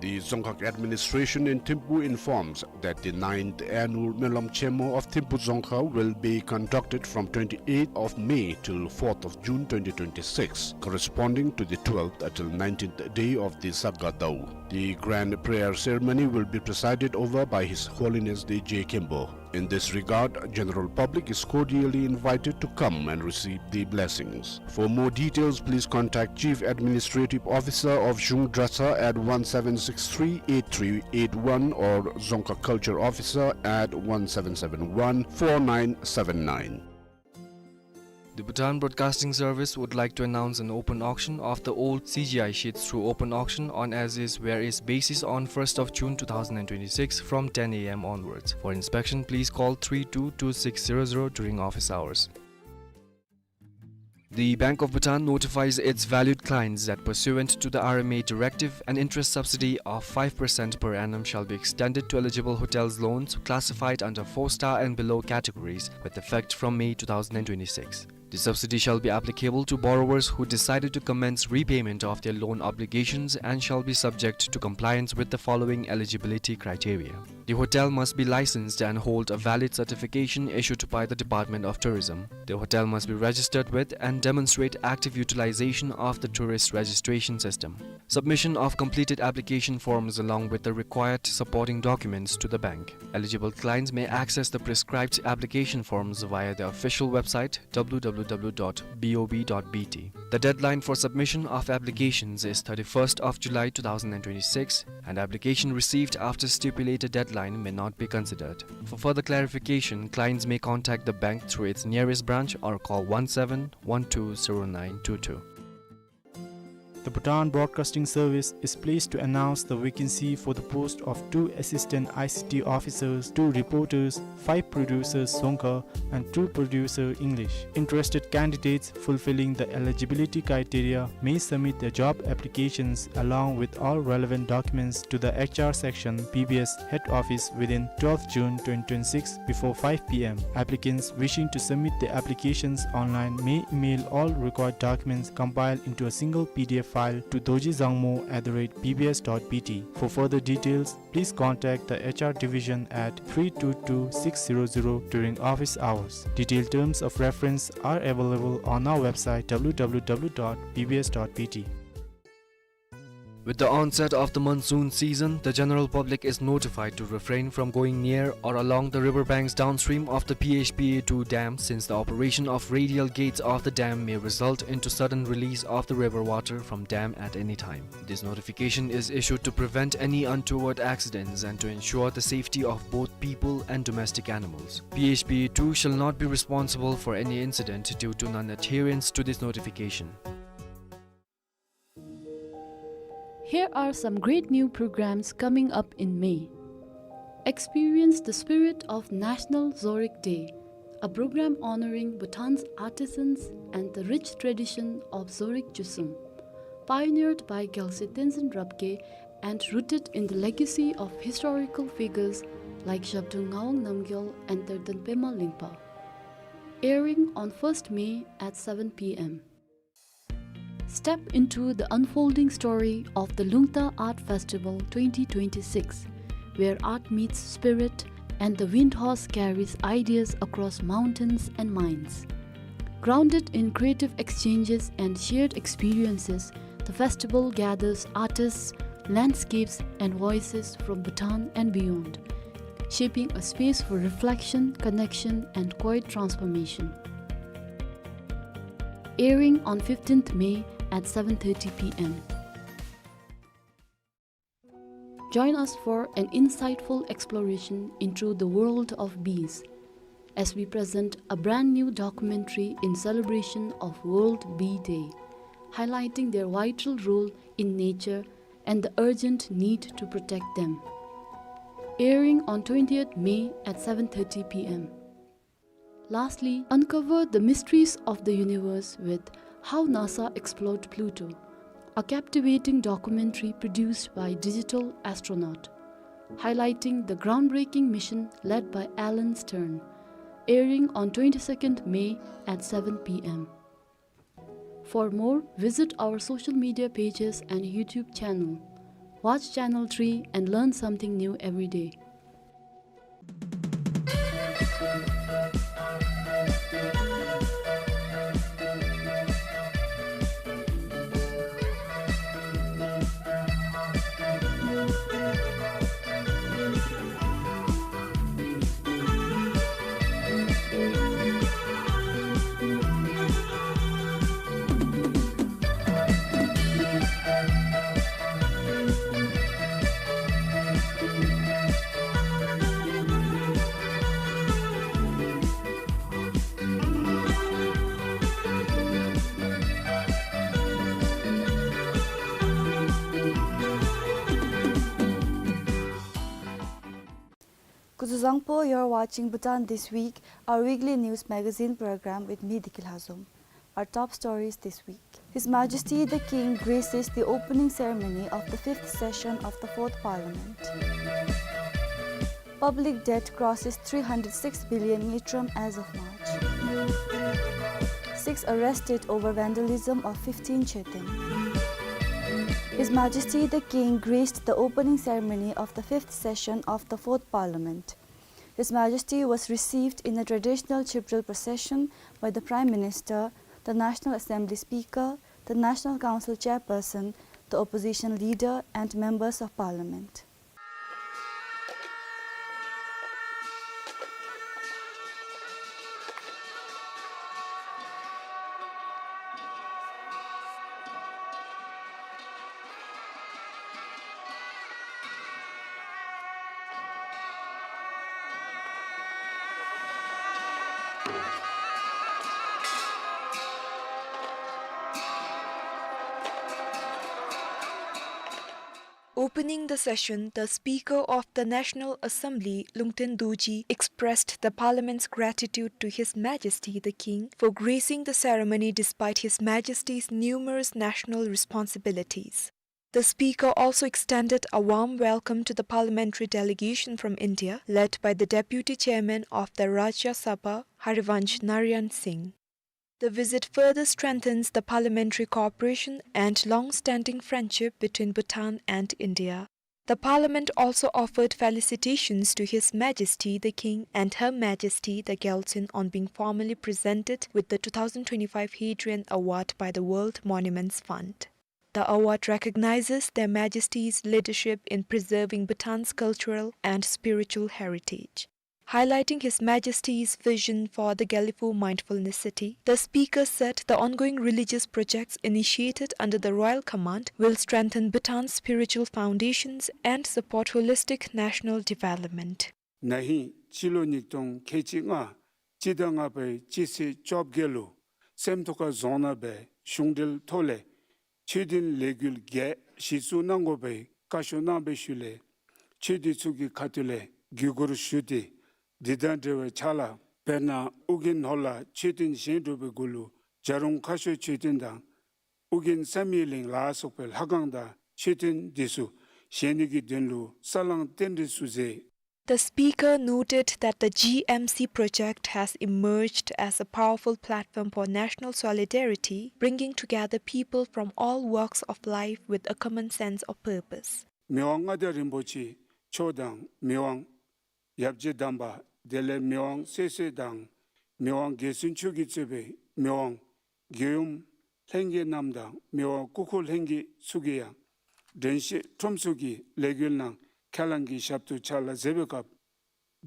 The Dzongkhag administration in Thimphu informs that the ninth annual Melam Chemo of Thimphu Dzongkhag will be conducted from twenty-eighth of May till fourth of June twenty twenty-six, corresponding to the twelfth till nineteenth day of the Saga Dau. The grand prayer ceremony will be presided over by His Holiness the Je Khenpo. In this regard, general public is cordially invited to come and receive the blessings. For more details, please contact Chief Administrative Officer of Zhung Dratshang at one seven six three eight three eight one or Dzongkhag Culture Officer at one seven seven one four nine seven nine. The Bhutan Broadcasting Service would like to announce an open auction of the old C G I sheets through open auction on as-is, where-is basis on first of June two thousand and twenty-six from ten a m onwards. For inspection, please call three two two six zero zero during office hours. The Bank of Bhutan notifies its valued clients that pursuant to the R M A directive, an interest subsidy of five percent per annum shall be extended to eligible hotels loans classified under four-star and below categories with effect from May two thousand twenty-six. The subsidy shall be applicable to borrowers who decided to commence repayment of their loan obligations and shall be subject to compliance with the following eligibility criteria. The hotel must be licensed and hold a valid certification issued by the Department of Tourism. The hotel must be registered with and demonstrate active utilization of the tourist registration system. Submission of completed application forms along with the required supporting documents to the bank. Eligible clients may access the prescribed application forms via the official website, W W W dot B O B dot B T. The deadline for submission of applications is thirty-first of July two thousand twenty-six, and application received after stipulated deadline may not be considered. For further clarification, clients may contact the bank through its nearest branch or call one seven one two zero nine two two. The Bhutan Broadcasting Service is pleased to announce the vacancy for the post of two assistant I C T officers, two reporters, five producers Dzongkha, and two producer English. Interested candidates fulfilling the eligibility criteria may submit their job applications along with all relevant documents to the H R section, B B S head office within twelfth June twenty twenty-six before five P M. Applicants wishing to submit their applications online may email all required documents compiled into a single P D F file to dorji dzangmo at the rate B B S dot B T. For further details, please contact the H R division at three two two six zero zero during office hours. Detailed terms of reference are available on our website, W W W dot B B S dot B T. With the onset of the monsoon season, the general public is notified to refrain from going near or along the river banks downstream of the P H P A two dam, since the operation of radial gates of the dam may result into sudden release of the river water from dam at any time. This notification is issued to prevent any untoward accidents and to ensure the safety of both people and domestic animals. P H P A two shall not be responsible for any incident due to non-adherence to this notification. Here are some great new programs coming up in May. Experience the spirit of National Zorig Day, a program honoring Bhutan's artisans and the rich tradition of Zorig Chusum, pioneered by Gyalse Tenzin Rabgye and rooted in the legacy of historical figures like Zhabdrung Ngawang Namgyal and Terden Pema Lingpa. Airing on first May at seven P M. Step into the unfolding story of the Lungta Art Festival twenty twenty-six, where art meets spirit and the wind horse carries ideas across mountains and minds. Grounded in creative exchanges and shared experiences, the festival gathers artists, landscapes, and voices from Bhutan and beyond, shaping a space for reflection, connection, and quiet transformation. Airing on fifteenth May at seven thirty P M. Join us for an insightful exploration into the world of bees as we present a brand new documentary in celebration of World Bee Day, highlighting their vital role in nature and the urgent need to protect them. Airing on twentieth May at seven thirty P M. Lastly, uncover the mysteries of the universe with How NASA Explored Pluto, a captivating documentary produced by Digital Astronaut, highlighting the groundbreaking mission led by Alan Stern, airing on twenty-second May at seven P M. For more, visit our social media pages and YouTube channel. Watch Channel three and learn something new every day. Kuzuzangpo, you're watching Bhutan This Week, our weekly news magazine program with me, Diki Lhazom. Our top stories this week. His Majesty the King graces the opening ceremony of the fifth session of the Fourth Parliament. Public debt crosses three hundred six billion ngultrum as of March. Six arrested over vandalism of fifteen Choeten. His Majesty the King graced the opening ceremony of the fifth session of the Fourth Parliament. His Majesty was received in a traditional Chibril procession by the Prime Minister, the National Assembly Speaker, the National Council Chairperson, the opposition leader, and members of Parliament. Opening the session, the Speaker of the National Assembly, Lungten Dorji, expressed the Parliament's gratitude to His Majesty the King for gracing the ceremony despite His Majesty's numerous national responsibilities. The Speaker also extended a warm welcome to the parliamentary delegation from India, led by the Deputy Chairman of the Rajya Sabha, Harivansh Narayan Singh. The visit further strengthens the parliamentary cooperation and long-standing friendship between Bhutan and India. The Parliament also offered felicitations to His Majesty the King and Her Majesty the Gyaltsuen on being formally presented with the two thousand twenty-five Hadrian Award by the World Monuments Fund. The award recognizes Their Majesties' leadership in preserving Bhutan's cultural and spiritual heritage. Highlighting His Majesty's vision for the Gelephu Mindfulness City, the Speaker said the ongoing religious projects initiated under the Royal Command will strengthen Bhutan's spiritual foundations and support holistic national development. ན་ཧིང་སྤྱི་ལོ་ཉིས་སྟོང་ཁལ་གཅིག་ལྔ་སྤྱི་ཟླ་ལྔ་པའི་སྤྱི་ཚེས་བཅོ་བརྒྱད་ལུ་སེམས་རྟོགས་ཁ་རྫོང་ནང་སྦེ་གཞུང་འབྲེལ་ཐོག་ལས་ཆོས་དོན་ལས་འགུལ་བརྒྱད་གཞི་བཙུགས་གནང་དགོ་པའི་བཀའ་ཤོག་གནང་བའི་ཤུལ་ལས་ཆོས་སྡེ་ཚུ་གི་ཁ་ཐུག་ལས་གུས་བཀུར་ཞུ་སྟེ་དེ་དང་འབྲེལ་བའི་ཕྱག་ལཱ་དཔེར་ན་ཨོ་རྒྱན་ནང་ལུ་མཆོད་རྟེན་བཞེངས་གྲུབ་པའི་གུ་ལུ་བྱ་རུང་ཁ་ཤོར་མཆོད་རྟེན་དང་ཨོ་རྒྱན་བསམ་ཡས་གླིང་ལ་སོགས་པའི་ལྷ་ཁང་དང་མཆོད་རྟེན་འདི་ཚུ་བཞེངས་ནི་གི་དོན་ལུ་ས་བསླང་རྟེན་འབྲེལ་ཚུ་མཛད། The Speaker noted that the G M C project has emerged as a powerful platform for national solidarity, bringing together people from all walks of life with a common sense of purpose. མི་དབང་མངའ་བདག་རིན་པོ་ཆེ་མཆོག་དང་མི་དབང་ཡབ་རྗེ་དམ་པ་དེ་ལས་མི་དབང་སྲས་སྲས་དང་མི་དབང་རྒྱལ་བཙུན་མཆོག་གིས་གཙོས་པའི་མི་དབང་རྒྱལ་ཡུམ་ལྷན་རྒྱས་རྣམས་དང་མི་དབང་སྐུ་འཁོར་ལྷན་རྒྱས་ཚུ་གིས་ཡང་དྲན་ཤེས་ཁྲོམ་ཚོགས་ཀྱི་ལས་འགུལ་ནང་ཁས་བླངས་ཀྱི་ཞབས་ཏོག་ཕྱག་ལཱ་མཛད་པའི་སྐབས་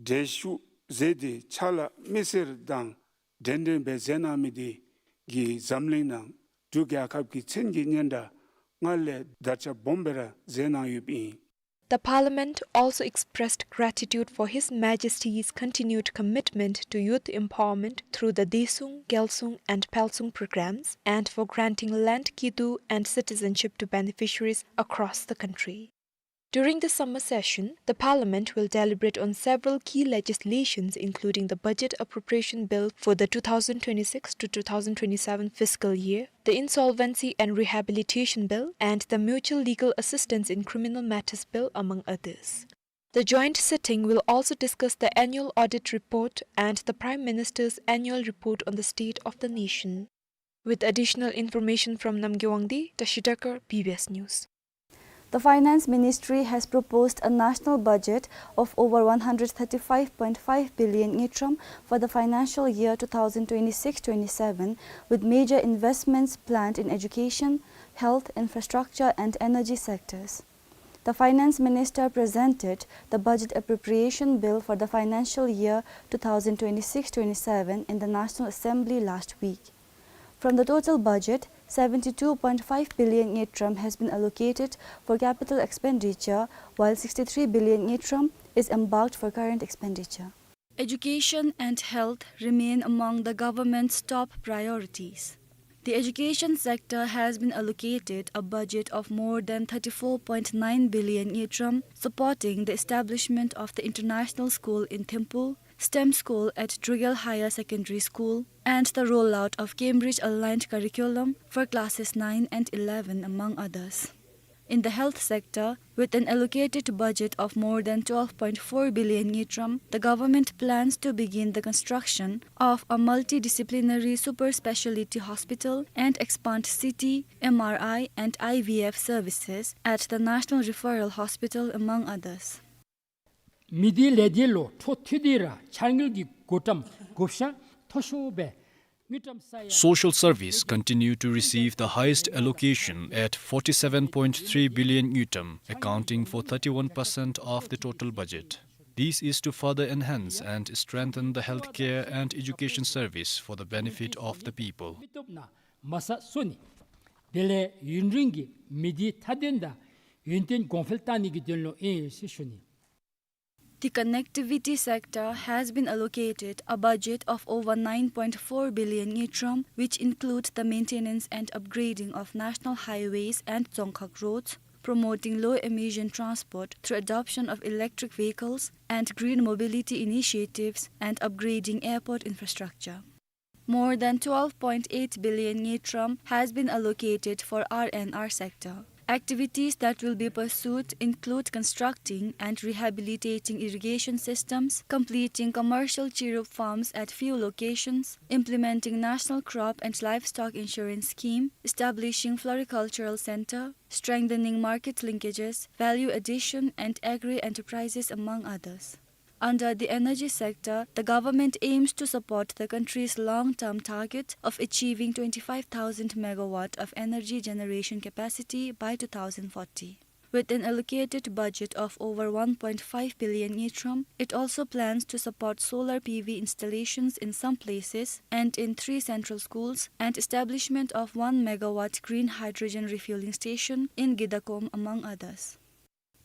གྲལ་བཞུགས་མཛད་དེ་ཕྱག་ལཱ་མི་སེར་དང་འབྲེལ་འབྲེལ་སྦེ་མཛད་གནང་མི་དེ་གིས་འཛམ་གླིང་ནང་འབྲུག་རྒྱལ་ཁབ་ཀྱི་མཚན་གྱི་སྙན་གྲགས་སྔར་ལས་དར་ཁྱབ་སྦོམ་སྦེ་ར་མཛད་གནང་ཡོདཔ་ཨིན། The Parliament also expressed gratitude for His Majesty's continued commitment to youth empowerment through the Daesung, Gyalsung and Phalsung programs and for granting land kidu and citizenship to beneficiaries across the country. During the summer session, the Parliament will deliberate on several key legislations, including the Budget Appropriation Bill for the two thousand twenty-six to two thousand twenty-seven fiscal year, the Insolvency and Rehabilitation Bill, and the Mutual Legal Assistance in Criminal Matters Bill, among others. The joint sitting will also discuss the annual audit report and the Prime Minister's annual report on the state of the nation. With additional information from Namgay Wangdi, Tashi Dakar, B B S News. The Finance Ministry has proposed a national budget of over one hundred thirty-five point five billion ngultrum for the financial year two thousand twenty-six twenty-seven, with major investments planned in education, health, infrastructure and energy sectors. The Finance Minister presented the Budget Appropriation Bill for the financial year two thousand twenty-six twenty-seven in the National Assembly last week. From the total budget, seventy-two point five billion ngultrum has been allocated for capital expenditure, while sixty-three billion ngultrum is earmarked for current expenditure. Education and health remain among the government's top priorities. The education sector has been allocated a budget of more than thirty-four point nine billion ngultrum, supporting the establishment of the international school in Thimphu, STEM school at Drugel Higher Secondary School, and the rollout of Cambridge-aligned curriculum for classes nine and eleven, among others. In the health sector, with an allocated budget of more than twelve point four billion ngultrum, the government plans to begin the construction of a multidisciplinary super speciality hospital and expand C T, M R I, and I V F services at the National Referral Hospital, among others. མི་སྡེ་ལས་སྡེ་ལུ་འཕྲོ་མཐུད་དེ་ར་འཆར་དངུལ་གྱི་བགོ་བཀྲམ་བགོ་བཤའ་མཐོ་ཤོས་སྦེ་དངུལ་ཀྲམ་ས་ཡ། Social service continue to receive the highest allocation at forty-seven point three billion ngultrum, accounting for thirty-one percent of the total budget. This is to further enhance and strengthen the healthcare and education service for the benefit of the people. མ་ས་སོ་ནི། དེ་ལས་ཡུན་རིང་གི་མི་སྡེ་མཐའ་དོན་དང་ཡུན་བརྟན་གོང་འཕེལ་བཏང་ནི་གི་དོན་ལུ་ཨིན་ཟེར་ཞུ་ནི། The connectivity sector has been allocated a budget of over nine point four billion ngultrum, which include the maintenance and upgrading of national highways and dzongkhag roads, promoting low-emission transport through adoption of electric vehicles and green mobility initiatives, and upgrading airport infrastructure. More than twelve point eight billion ngultrum has been allocated for R and R sector. Activities that will be pursued include constructing and rehabilitating irrigation systems, completing commercial chirup farms at few locations, implementing National Crop and Livestock Insurance Scheme, establishing floricultural center, strengthening market linkages, value addition, and agri-enterprises, among others. Under the energy sector, the government aims to support the country's long-term target of achieving twenty-five thousand megawatt of energy generation capacity by two thousand forty. With an allocated budget of over one point five billion ngultrum, it also plans to support solar P V installations in some places and in three central schools, and establishment of one megawatt green hydrogen refueling station in Gidakom, among others.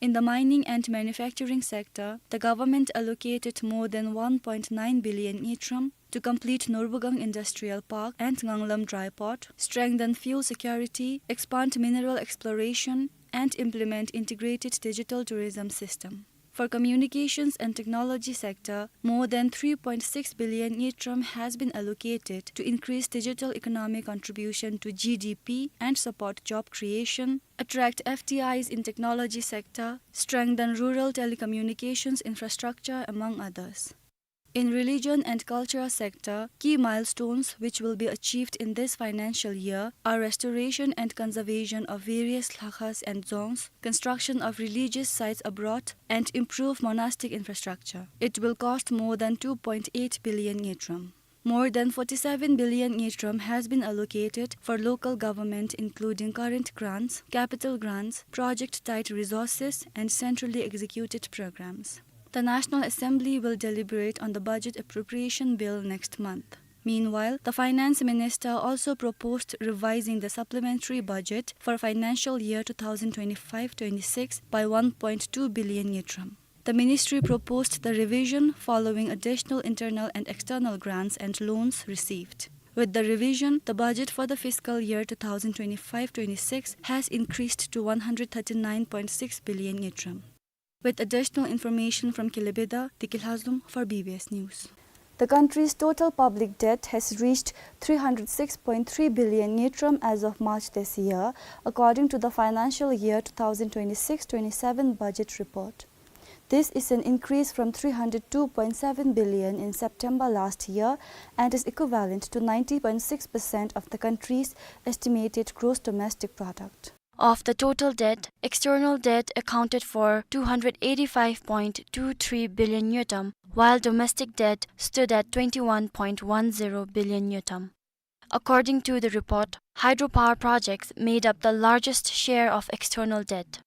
In the mining and manufacturing sector, the government allocated more than one point nine billion ngultrum to complete Norbugang Industrial Park and Nganglam Dry Port, strengthen fuel security, expand mineral exploration, and implement integrated digital tourism system. For communications and technology sector, more than three point six billion ngultrum has been allocated to increase digital economic contribution to G D P and support job creation, attract F D Is in technology sector, strengthen rural telecommunications infrastructure, among others. In religion and culture sector, key milestones which will be achieved in this financial year are restoration and conservation of various lhakhas and dzongs, construction of religious sites abroad, and improve monastic infrastructure. It will cost more than two point eight billion ngultrum. More than forty-seven billion ngultrum has been allocated for local government, including current grants, capital grants, project-tied resources, and centrally executed programs. The National Assembly will deliberate on the budget appropriation bill next month. Meanwhile, the finance minister also proposed revising the supplementary budget for financial year two thousand twenty-five twenty-six by one point two billion ngultrum. The ministry proposed the revision following additional internal and external grants and loans received. With the revision, the budget for the fiscal year two thousand twenty-five twenty-six has increased to one hundred thirty-nine point six billion ngultrum. With additional information from Kelebeda, Deki Lhazom for B B S News. The country's total public debt has reached three hundred six point three billion ngultrum as of March this year, according to the financial year two thousand twenty-six twenty-seven budget report. This is an increase from three hundred two point seven billion in September last year and is equivalent to ninety point six percent of the country's estimated gross domestic product. Of the total debt, external debt accounted for two hundred eighty-five point two three billion ngultrum, while domestic debt stood at twenty-one point one zero billion ngultrum. According to the report, hydropower projects made up the largest share of external debt.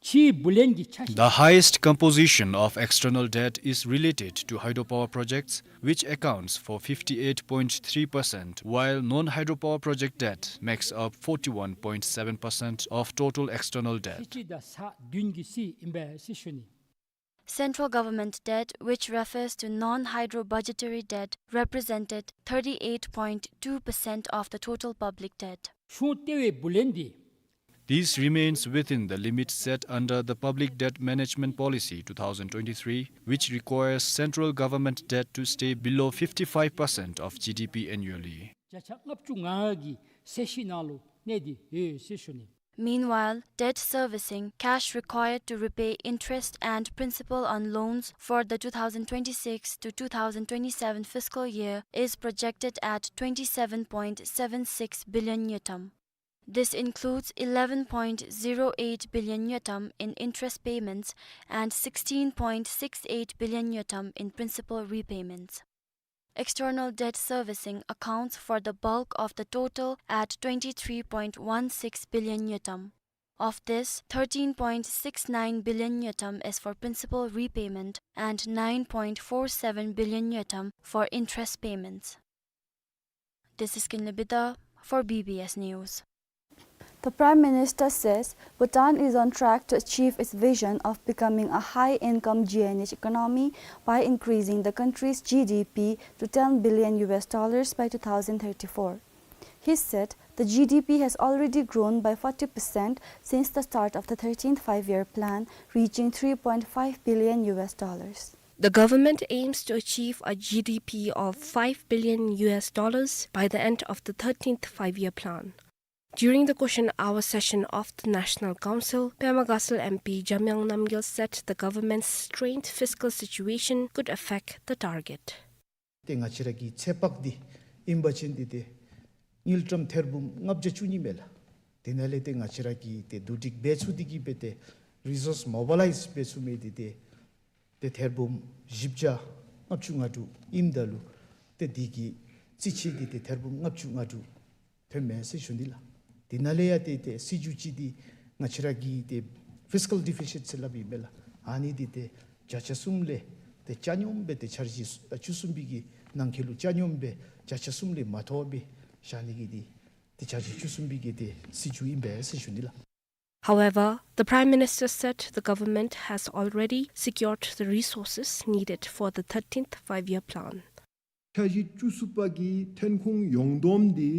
ཕྱིའི་བུ་ལོན་གྱི་ཆ་ཤས། The highest composition of external debt is related to hydropower projects, which accounts for fifty-eight point three percent, while non-hydropower project debt makes up forty-one point seven percent of total external debt. ཤེས་བྱ་དང་ས་བདུན་གྱི་སྲིད་ཨིན་པས་ཟེར་ཞུ་ནི། Central government debt, which refers to non-hydro budgetary debt, represented thirty-eight point two percent of the total public debt. གཞུང་ལྟེ་བའི་བུ་ལོན་འདི། This remains within the limit set under the Public Debt Management Policy two thousand twenty-three, which requires central government debt to stay below fifty-five percent of G D P annually. བརྒྱ་ཆ་ལྔ་བཅུ་ང་གི་ཚད་གཞི་ནང་ལུ་གནས་ཏེ་ཡོད་ཟེར་ཞུ་ནི། Meanwhile, debt servicing, cash required to repay interest and principal on loans for the two thousand twenty-six to two thousand twenty-seven fiscal year, is projected at twenty-seven point seven six billion ngultrum. This includes eleven point zero eight billion ngultrum in interest payments and sixteen point six eight billion ngultrum in principal repayments. External debt servicing accounts for the bulk of the total at twenty-three point one six billion ngultrum. Of this, thirteen point six nine billion ngultrum is for principal repayment and nine point four seven billion ngultrum for interest payments. This is Kinley Bida for B B S News. The Prime Minister says Bhutan is on track to achieve its vision of becoming a high-income G N H economy by increasing the country's G D P to ten billion U S dollars by two thousand thirty-four. He said the G D P has already grown by forty percent since the start of the thirteenth Five-Year Plan, reaching three point five billion U S dollars. The government aims to achieve a G D P of five billion U S dollars by the end of the thirteenth Five-Year Plan. During the question hour session of the National Council, Pema Gatshel M P Jamyang Namgyel said the government's strained fiscal situation could affect the target. ཏེ་ང་བཅས་ར་གི་ཚོད་དཔག་འདི་ཨིན་པ་ཅིན་འདི་ཏེ་དངུལ་ཀྲམ་ཐེར་འབུམ་ལྔ་བརྒྱ་བཅུ་གཉིས་མས་ལགས། དེ་ནང་ལས་ཏེ་ང་བཅས་ར་གིས་ཏེ་བསྡུ་སྒྲིག་འབད་ཚུགས་འདི་གིས་འབད་ཏེ་རི་སོརསི་མོ་བི་ལའིཛ་འབད་ཚུགས་མི་འདི་ཏེ་ཏེ་ཐེར་འབུམ་བཞི་བརྒྱ་ལྔ་བཅུ་ང་དྲུག་ཨིནམ་ད་ལུ་ཏེ་འདི་གི་རྩིས་ཆད་འདི་ཏེ་ཐེར་འབུམ་ལྔ་བཅུ་ང་དྲུག་ཐོནམ་མས་ཟེར་ཞུ་ནི་ལགས། དེ་ནང་ལས་ཡང་ཏེ་ཏེ་སྲིད་བྱུས་ཅིག་འདི་ང་བཅས་ར་གི་ཏེ་ཕིས་ཀཱལ་ཌི་ཕི་སིཊ་ཟེར་སླབ་ཨིན་མས་ལགས། ཨ་ནི་འདི་ཏེ་བརྒྱ་ཆ་གསུམ་ལས་ཏེ་ཆ་སྙོམས་སྦེ་ཏེ་འཆར་གཞི་བཅུ་གསུམ་པའི་གི་ནང་འཁོད་ལུ་ཆ་སྙོམས་སྦེ་བརྒྱ་ཆ་གསུམ་ལས་མ་མཐོ་བར་བཞག་ནི་གི་འདི་ཏེ་འཆར་གཞི་བཅུ་གསུམ་པའི་གི་ཏེ་སྲིད་བྱུས་ཨིན་པས་ཟེར་ཞུ་ནི་ལགས། However, the Prime Minister said the government has already secured the resources needed for the thirteenth Five-Year Plan. འཆར་གཞི་བཅུ་གསུམ་པ་གི་ཐོན་ཁུངས་ཡོངས་བསྡོམས་འདི་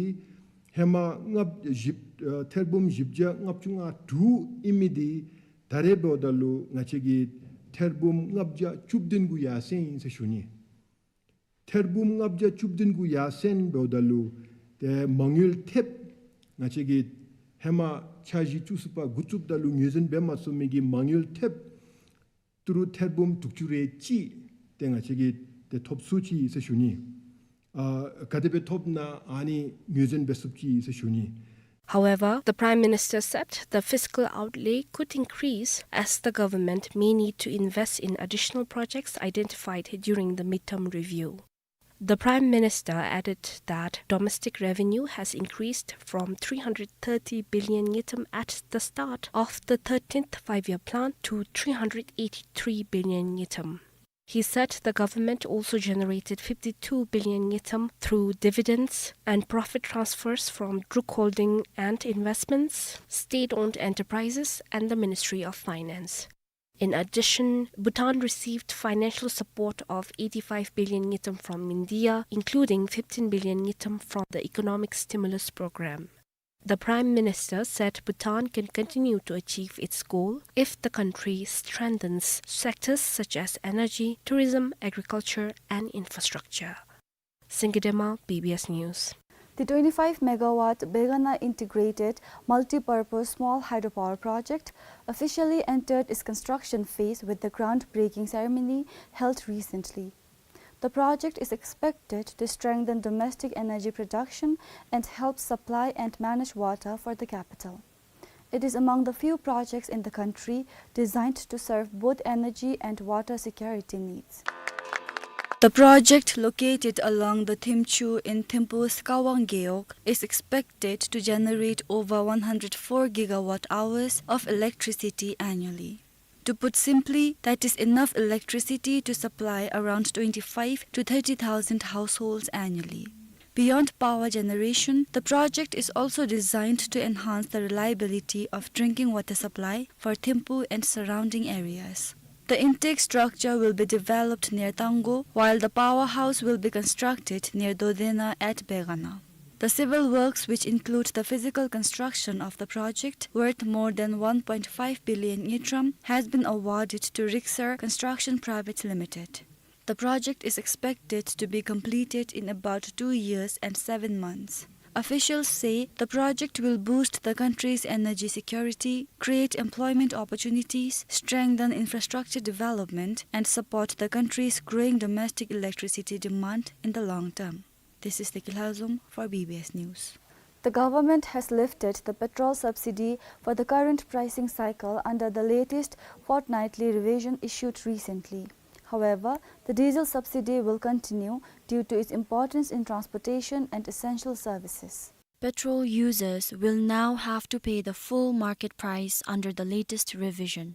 ཧེ་མ་ལྔ་བཞི་ཨ་ཐེར་འབུམ་བཞི་བརྒྱ་ལྔ་བཅུ་ང་དྲུག་ཨིན་མི་འདི་ད་རེས་འབདཝ་ད་ལུ་ང་བཅས་ཀྱིས་ཐེར་འབུམ་ལྔ་བརྒྱ་བཅུ་བདུན་གུ་ཡར་སེང་ཡི་ཟེར་ཞུ་ནི། ཐེར་འབུམ་ལྔ་བརྒྱ་བཅུ་བདུན་གུ་ཡར་སེང་འབདཝ་ད་ལུ་ཏེ་མ་དངུལ་ཐེབས་ང་བཅས་ཀྱིས་ཧེ་མ་འཆར་གཞི་བཅུ་གསུམ་པ་འགོ་བཙུགསཔ་ད་ལུ་ངོས་འཛིན་འབད་མ་ཚུགས་མི་གི་མ་དངུལ་ཐེབས་ཏི་རུ་ཐེར་འབུམ་དྲུག་ཅུ་རེ་གཅིག་ཏེ་ང་བཅས་ཀྱིས་ཏེ་ཐོབ་ཚུགས་ཅི་ཟེར་ཞུ་ནི། ཨ་ག་དེ་སྦེ་ཐོབ་ན་ཨ་ནི་ངོས་འཛིན་འབད་ཚུགས་ཅི་ཟེར་ཞུ་ནི། However, the Prime Minister said the fiscal outlay could increase as the government may need to invest in additional projects identified during the midterm review. The Prime Minister added that domestic revenue has increased from three hundred thirty billion ngultrum at the start of the thirteenth Five-Year Plan to three hundred eighty-three billion ngultrum. He said the government also generated fifty-two billion ngultrum through dividends and profit transfers from Druk Holding and investments, state-owned enterprises, and the Ministry of Finance. In addition, Bhutan received financial support of eighty-five billion ngultrum from India, including fifteen billion ngultrum from the Economic Stimulus Program. The Prime Minister said Bhutan can continue to achieve its goal if the country strengthens sectors such as energy, tourism, agriculture, and infrastructure. Singye Dema, B B S News. The twenty-five megawatt Begana Integrated Multi-Purpose Small Hydropower Project officially entered its construction phase with the groundbreaking ceremony held recently. The project is expected to strengthen domestic energy production and help supply and manage water for the capital. It is among the few projects in the country designed to serve both energy and water security needs. The project, located along the Thimchhu in Thimphu's Kawang Gewog, is expected to generate over one hundred four gigawatt hours of electricity annually. To put simply, that is enough electricity to supply around twenty-five to thirty thousand households annually. Beyond power generation, the project is also designed to enhance the reliability of drinking water supply for Thimphu and surrounding areas. The intake structure will be developed near Tanggo, while the powerhouse will be constructed near Dodena at Begana. The civil works, which include the physical construction of the project, worth more than one point five billion ngultrum, has been awarded to Rixar Construction Private Limited. The project is expected to be completed in about two years and seven months. Officials say the project will boost the country's energy security, create employment opportunities, strengthen infrastructure development, and support the country's growing domestic electricity demand in the long term. This is Teki Lhazom for B B S News. The government has lifted the petrol subsidy for the current pricing cycle under the latest fortnightly revision issued recently. However, the diesel subsidy will continue due to its importance in transportation and essential services. Petrol users will now have to pay the full market price under the latest revision.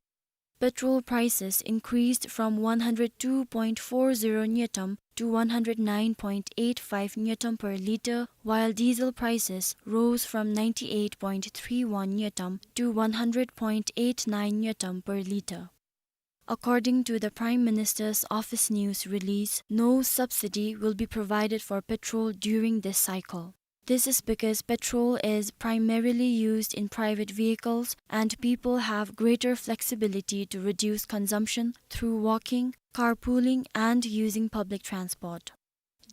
Petrol prices increased from one hundred two point four zero ngultrum to one hundred nine point eight five ngultrum per litre, while diesel prices rose from ninety-eight point three one ngultrum to one hundred point eight nine ngultrum per litre. According to the Prime Minister's office news release, no subsidy will be provided for petrol during this cycle. This is because petrol is primarily used in private vehicles and people have greater flexibility to reduce consumption through walking, carpooling, and using public transport.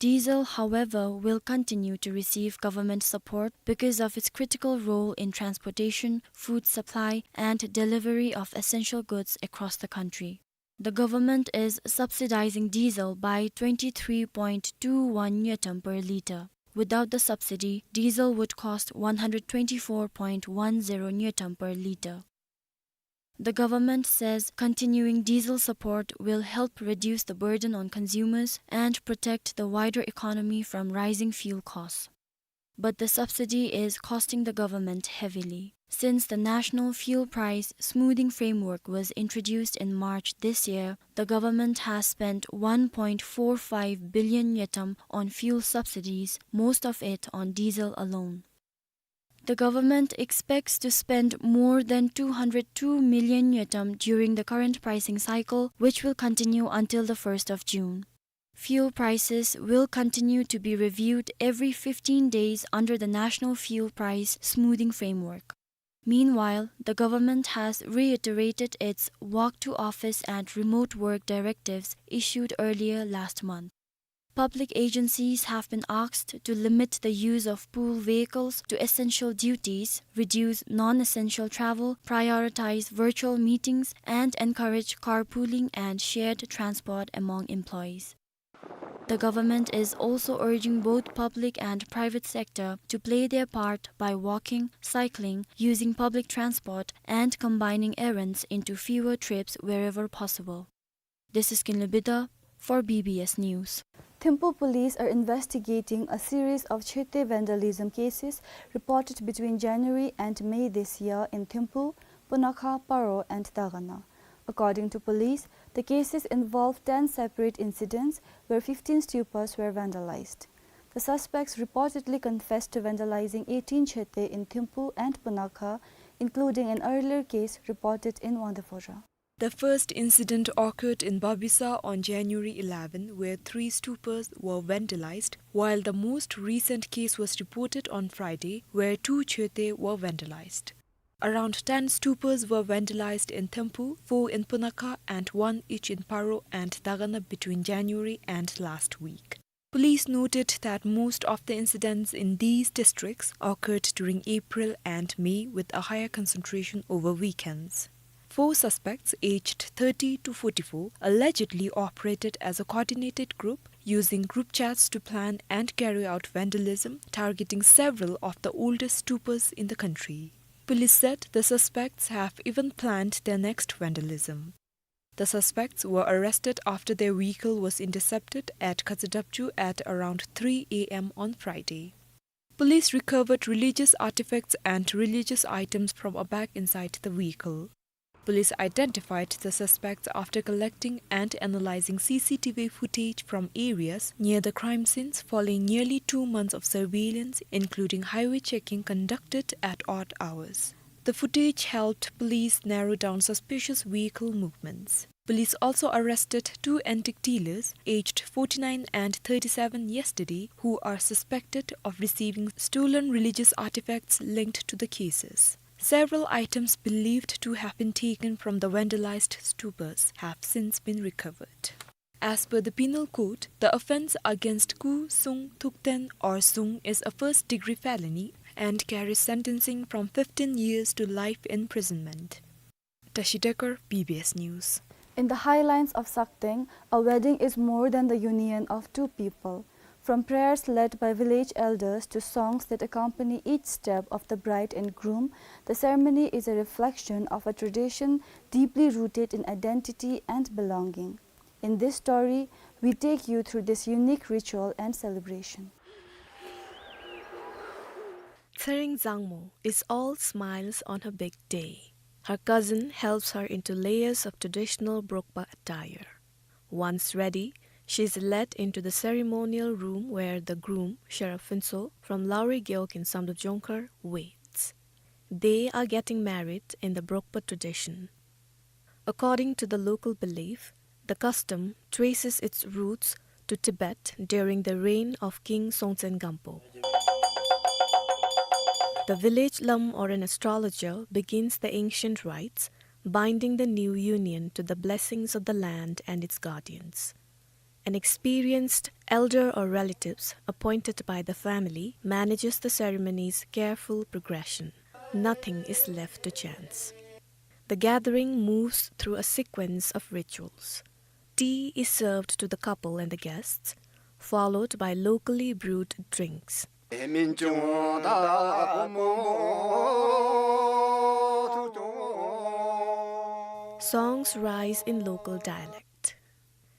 Diesel, however, will continue to receive government support because of its critical role in transportation, food supply, and delivery of essential goods across the country. The government is subsidizing diesel by twenty-three point two one ngultrum per litre. Without the subsidy, diesel would cost one hundred twenty-four point one zero ngultrum per litre. The government says continuing diesel support will help reduce the burden on consumers and protect the wider economy from rising fuel costs. But the subsidy is costing the government heavily. Since the National Fuel Price Smoothing Framework was introduced in March this year, the government has spent one point four five billion ngultrum on fuel subsidies, most of it on diesel alone. The government expects to spend more than two hundred two million ngultrum during the current pricing cycle, which will continue until the first of June. Fuel prices will continue to be reviewed every fifteen days under the National Fuel Price Smoothing Framework. Meanwhile, the government has reiterated its walk to office and remote work directives issued earlier last month. Public agencies have been asked to limit the use of pool vehicles to essential duties, reduce non-essential travel, prioritize virtual meetings, and encourage carpooling and shared transport among employees. The government is also urging both public and private sector to play their part by walking, cycling, using public transport, and combining errands into fewer trips wherever possible. This is Kinley Bida for B B S News. Thimphu police are investigating a series of chhete vandalism cases reported between January and May this year in Thimphu, Punakha, Paro and Dagana. According to police, the cases involve ten separate incidents where fifteen stupas were vandalized. The suspects reportedly confessed to vandalizing eighteen chhete in Thimphu and Punakha, including an earlier case reported in Wangdue Phodrang. The first incident occurred in Babisa on January eleven, where three stupas were vandalized, while the most recent case was reported on Friday, where two chhete were vandalized. Around ten stupas were vandalized in Thimphu, four in Punakha, and one each in Paro and Dagana between January and last week. Police noted that most of the incidents in these districts occurred during April and May, with a higher concentration over weekends. Four suspects, aged thirty to forty-four, allegedly operated as a coordinated group, using group chats to plan and carry out vandalism, targeting several of the oldest stupas in the country. Police said the suspects have even planned their next vandalism. The suspects were arrested after their vehicle was intercepted at Khazadapchu at around three A M on Friday. Police recovered religious artifacts and religious items from a bag inside the vehicle. Police identified the suspects after collecting and analyzing C C T V footage from areas near the crime scenes following nearly two months of surveillance, including highway checking conducted at odd hours. The footage helped police narrow down suspicious vehicle movements. Police also arrested two antique dealers, aged forty-nine and thirty-seven yesterday, who are suspected of receiving stolen religious artifacts linked to the cases. Several items believed to have been taken from the vandalized stupas have since been recovered. As per the penal code, the offence against Ku Sung Thukten or Sung is a first-degree felony and carries sentencing from fifteen years to life imprisonment. Tashi Dekar, B B S News. In the highlands of Sakteng, a wedding is more than the union of two people. From prayers led by village elders to songs that accompany each step of the bride and groom, the ceremony is a reflection of a tradition deeply rooted in identity and belonging. In this story, we take you through this unique ritual and celebration. Tsering Zangmo is all smiles on her big day. Her cousin helps her into layers of traditional Brokpa attire. Once ready, she is led into the ceremonial room where the groom, Sherab Phuntsho, from Lauri Gewog in Samdrup Jongkhar, waits. They are getting married in the Brokpa tradition. According to the local belief, the custom traces its roots to Tibet during the reign of King Songtsen Gampo. The village lam or an astrologer begins the ancient rites, binding the new union to the blessings of the land and its guardians. An experienced elder or relatives appointed by the family manages the ceremony's careful progression. Nothing is left to chance. The gathering moves through a sequence of rituals. Tea is served to the couple and the guests, followed by locally brewed drinks. Songs rise in local dialect,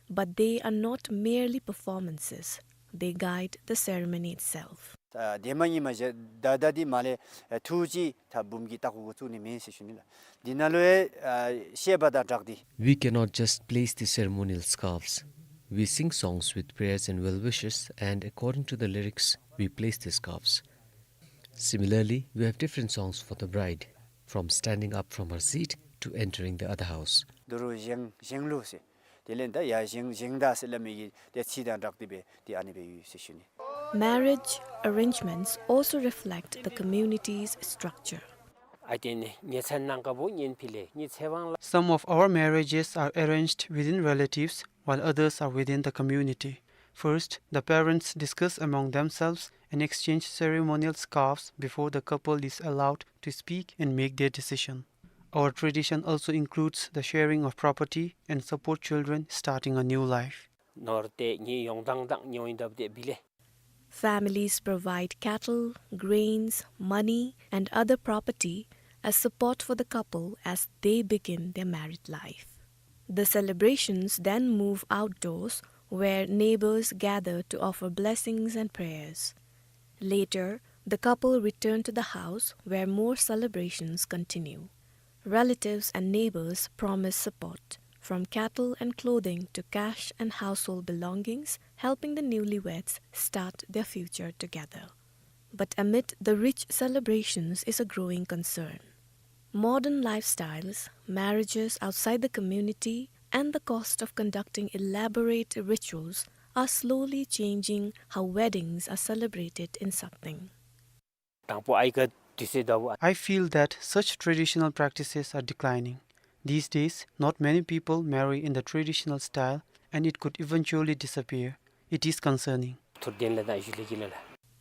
but they are not merely performances, they guide the ceremony itself. ད་དེ་མ་ཡིན་མ་གཞི་ད་ད་འདི་མ་ལས་ཐུགས་རྗེ་ད་འབུམ་གྱི་ལྟག་ཁུག་གུ་བཙུགས་ནི་མེན་ཟེར་ཞུ་ནི་ལགས། འདི་ནང་ལུ་ཨེ་བཤད་པ་དང་སྦྲགས་ཏེ། We cannot just place the ceremonial scarves. We sing songs with prayers and well wishes, and according to the lyrics, we place the scarves. Similarly, we have different songs for the bride, from standing up from her seat to entering the other house. འདི་རུ་བཞེངས་བཞེངས་ལུགས་ཟེར། དེ་ལས་ད་ཡར་བཞེངས་བཞེངས་ད་ཟེར་སླབ་མི་གི་དེ་ཚིག་དང་སྦྲགས་ཏེ་སྦེ་དེ་ཨ་ནི་སྦེ་ཡོད་ཟེར་ཞུ་ནི། Marriage arrangements also reflect the community's structure. ཨ་དེ་ནི་ཉེ་ཚན་ནང་ཀ་བུ་གཉེན་ཕི་ལེ་ཉེ་ཚེ་དབང་ལ། Some of our marriages are arranged within relatives, while others are within the community. First, the parents discuss among themselves and exchange ceremonial scarves before the couple is allowed to speak and make their decision. Our tradition also includes the sharing of property and support children starting a new life. ནོར་དེ་ཉེ་ཡོང་དང་དང་ཉོ་ཡིན་དབ་དེ་བི་ལེ། Families provide cattle, grains, money, and other property as support for the couple as they begin their married life. The celebrations then move outdoors, where neighbors gather to offer blessings and prayers. Later, the couple return to the house, where more celebrations continue. Relatives and neighbors promise support, from cattle and clothing to cash and household belongings, helping the newlyweds start their future together. But amid the rich celebrations is a growing concern. Modern lifestyles, marriages outside the community, and the cost of conducting elaborate rituals are slowly changing how weddings are celebrated in Sakteng. དང་པོ་ཨའི་ཀ་དུས་ཚོད་ད་བུ། I feel that such traditional practices are declining. These days, not many people marry in the traditional style, and it could eventually disappear. It is concerning. ཐུར་དེན་ལ་དང་ཞུ་ལེ་གི་ལ་ལ།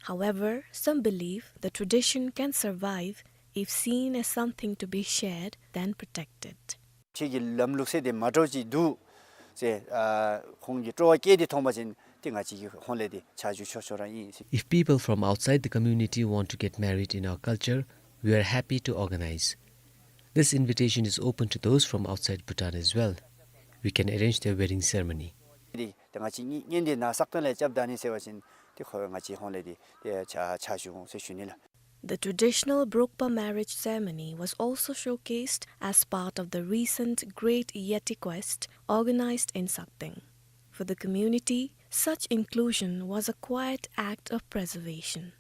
However, some believe the tradition can survive if seen as something to be shared than protected. ཁྱེད་ཀྱི་ལམ་ལུགས་སྲོལ་དེ་མ་འདྲཝ་ཅིག་འདུག་ཟེར་ཨ་ཁོང་གིས་སྤྲོ་བ་སྐྱེས་ཏེ་མཐོང་པ་ཅིན་ཏེ་ང་བཅས་ཀྱིས་ཁོང་ལས་དེ་ཆ་འཇོག་ཆོག་ཆོག་ར་ཨིན་ཟེར། If people from outside the community want to get married in our culture, we are happy to organize. This invitation is open to those from outside Bhutan as well. We can arrange their wedding ceremony. དེ་ང་བཅས་གཉེན་དེ་ནཱ་སག་སྟེང་ལས་རྐྱབ་ད་ནི་ཟེར་བ་ཅིན་ཏེ་ཁོ་ང་བཅས་ཁོང་ལས་དེ་ཏེ་ཆ་ཆ་འཇོག་འོང་ཟེར་ཞུ་ནི་ལགས། The traditional Brokpa marriage ceremony was also showcased as part of the recent Great Yeti Quest organized in Sakteng. For the community, such inclusion was a quiet act of preservation.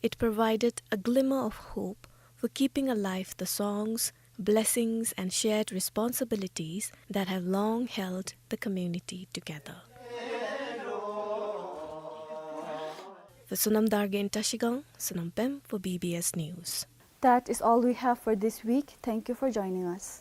It provided a glimmer of hope for keeping alive the songs, blessings, and shared responsibilities that have long held the community together. For Sonam Dargay in Trashigang, Sonam Pem for B B S News. That is all we have for this week. Thank you for joining us.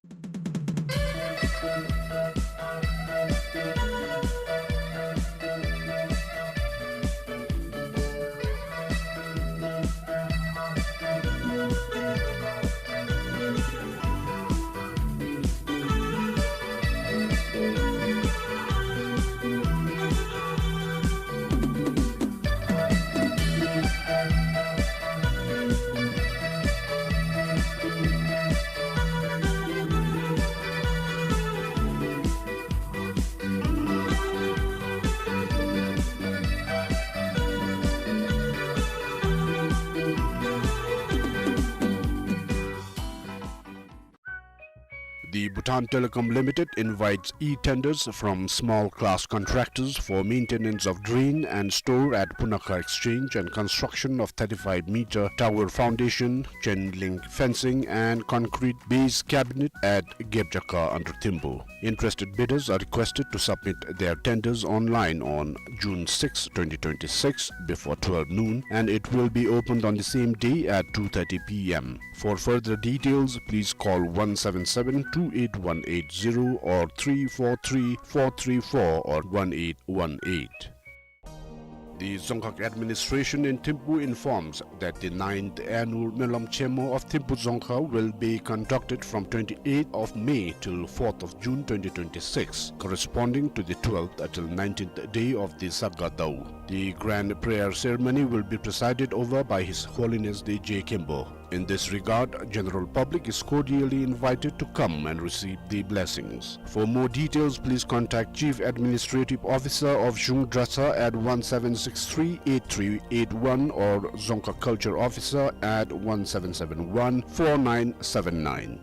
The Bhutan Telecom Limited invites e-tenders from small class contractors for maintenance of drain and store at Punakha Exchange and construction of thirty-five meter tower foundation, chain link fencing and concrete base cabinet at Gebjaka under Thimphu. Interested bidders are requested to submit their tenders online on June sixth, twenty twenty-six, before twelve noon, and it will be opened on the same day at two thirty P M. For further details, please call one seven seven two eight one eight zero or three four three four three four or one eight one eight. The Dzongkhag administration in Thimphu informs that the ninth annual Melam Chemo of Thimphu Dzongkhag will be conducted from twenty-eighth of May till fourth of June twenty twenty-six, corresponding to the twelfth till nineteenth day of the Saga Dau. The grand prayer ceremony will be presided over by His Holiness the Je Khenpo. In this regard, general public is cordially invited to come and receive the blessings. For more details, please contact Chief Administrative Officer of Zhung Dratshang at one seven six three eight three eight one or Dzongkhag Culture Officer at one seven seven one four nine seven nine.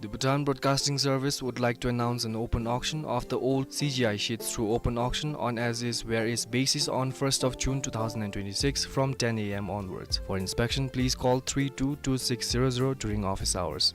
The Bhutan Broadcasting Service would like to announce an open auction of the old C G I sheets through open auction on as-is, where-is basis on first of June two thousand and twenty-six from ten A M onwards. For inspection, please call three two two six zero zero during office hours.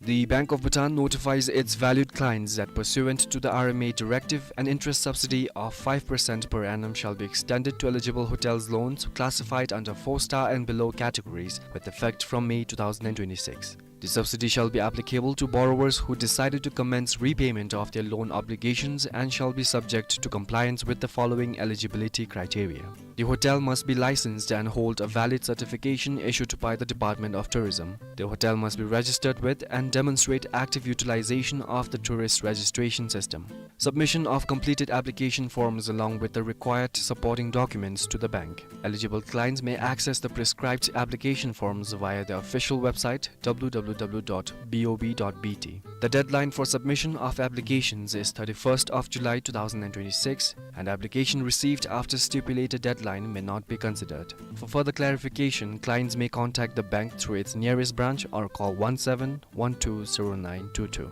The Bank of Bhutan notifies its valued clients that pursuant to the R M A directive, an interest subsidy of five percent per annum shall be extended to eligible hotels loans classified under four star and below categories with effect from May two thousand and twenty-six. The subsidy shall be applicable to borrowers who decided to commence repayment of their loan obligations and shall be subject to compliance with the following eligibility criteria. The hotel must be licensed and hold a valid certification issued by the Department of Tourism. The hotel must be registered with and demonstrate active utilization of the tourist registration system. Submission of completed application forms along with the required supporting documents to the bank. Eligible clients may access the prescribed application forms via the official website, W W W dot B O B dot B T. The deadline for submission of applications is thirty-first of July two thousand and twenty-six, and application received after stipulated deadline may not be considered. For further clarification, clients may contact the bank through its nearest branch or call one seven one two zero nine two two.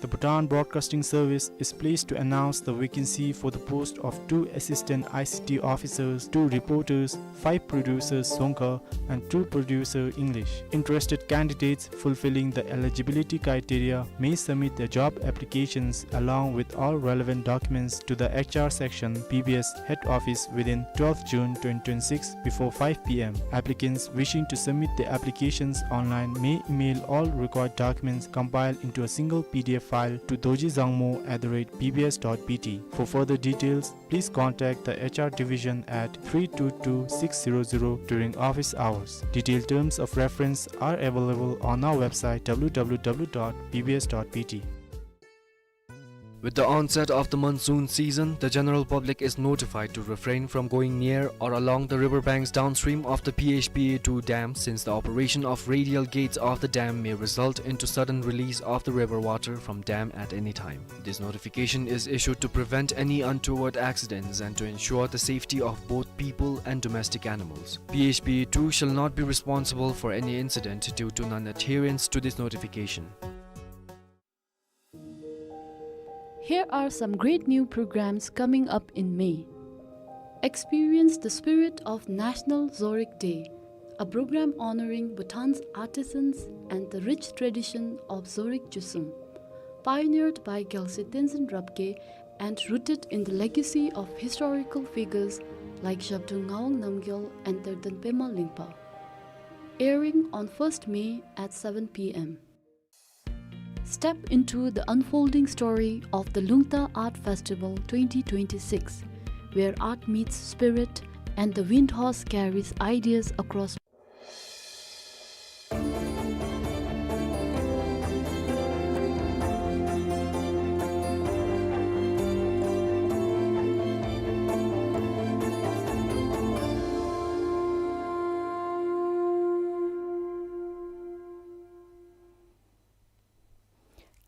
The Bhutan Broadcasting Service is pleased to announce the vacancy for the post of two assistant I C T officers, two reporters, five producers Dzongkha, and two producer English. Interested candidates fulfilling the eligibility criteria may submit their job applications along with all relevant documents to the H R section, B B S head office within twelfth June twenty twenty-six before five P M. Applicants wishing to submit their applications online may email all required documents compiled into a single P D F file to dorji dzangmo at the rate B B S dot B T. For further details, please contact the H R division at three two two six zero zero during office hours. Detailed terms of reference are available on our website, W W W dot B B S dot B T. With the onset of the monsoon season, the general public is notified to refrain from going near or along the river banks downstream of the P H P A two dam, since the operation of radial gates of the dam may result into sudden release of the river water from dam at any time. This notification is issued to prevent any untoward accidents and to ensure the safety of both people and domestic animals. P H P A two shall not be responsible for any incident due to non-adherence to this notification. Here are some great new programs coming up in May. Experience the spirit of National Zorig Day, a program honoring Bhutan's artisans and the rich tradition of Zorig Chusum. Pioneered by Gyalse Tenzin Rabgye and rooted in the legacy of historical figures like Zhabdrung Ngawang Namgyal and Terden Pema Lingpa. Airing on first May at seven p m. Step into the unfolding story of the Lungta Art Festival twenty twenty-six, where art meets spirit and the wind horse carries ideas across.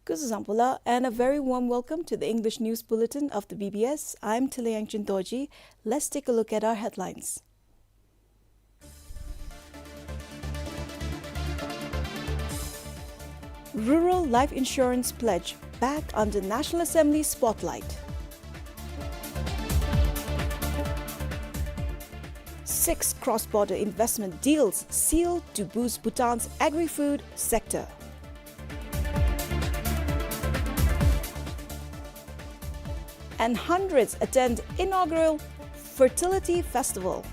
Kuzuzangpo la, and a very warm welcome to the English News Bulletin of the B B S. I'm Tila Yangchen Dorji. Let's take a look at our headlines. Rural life insurance pledge back under National Assembly spotlight. Six cross-border investment deals sealed to boost Bhutan's agri-food sector. And hundreds attend inaugural fertility festival.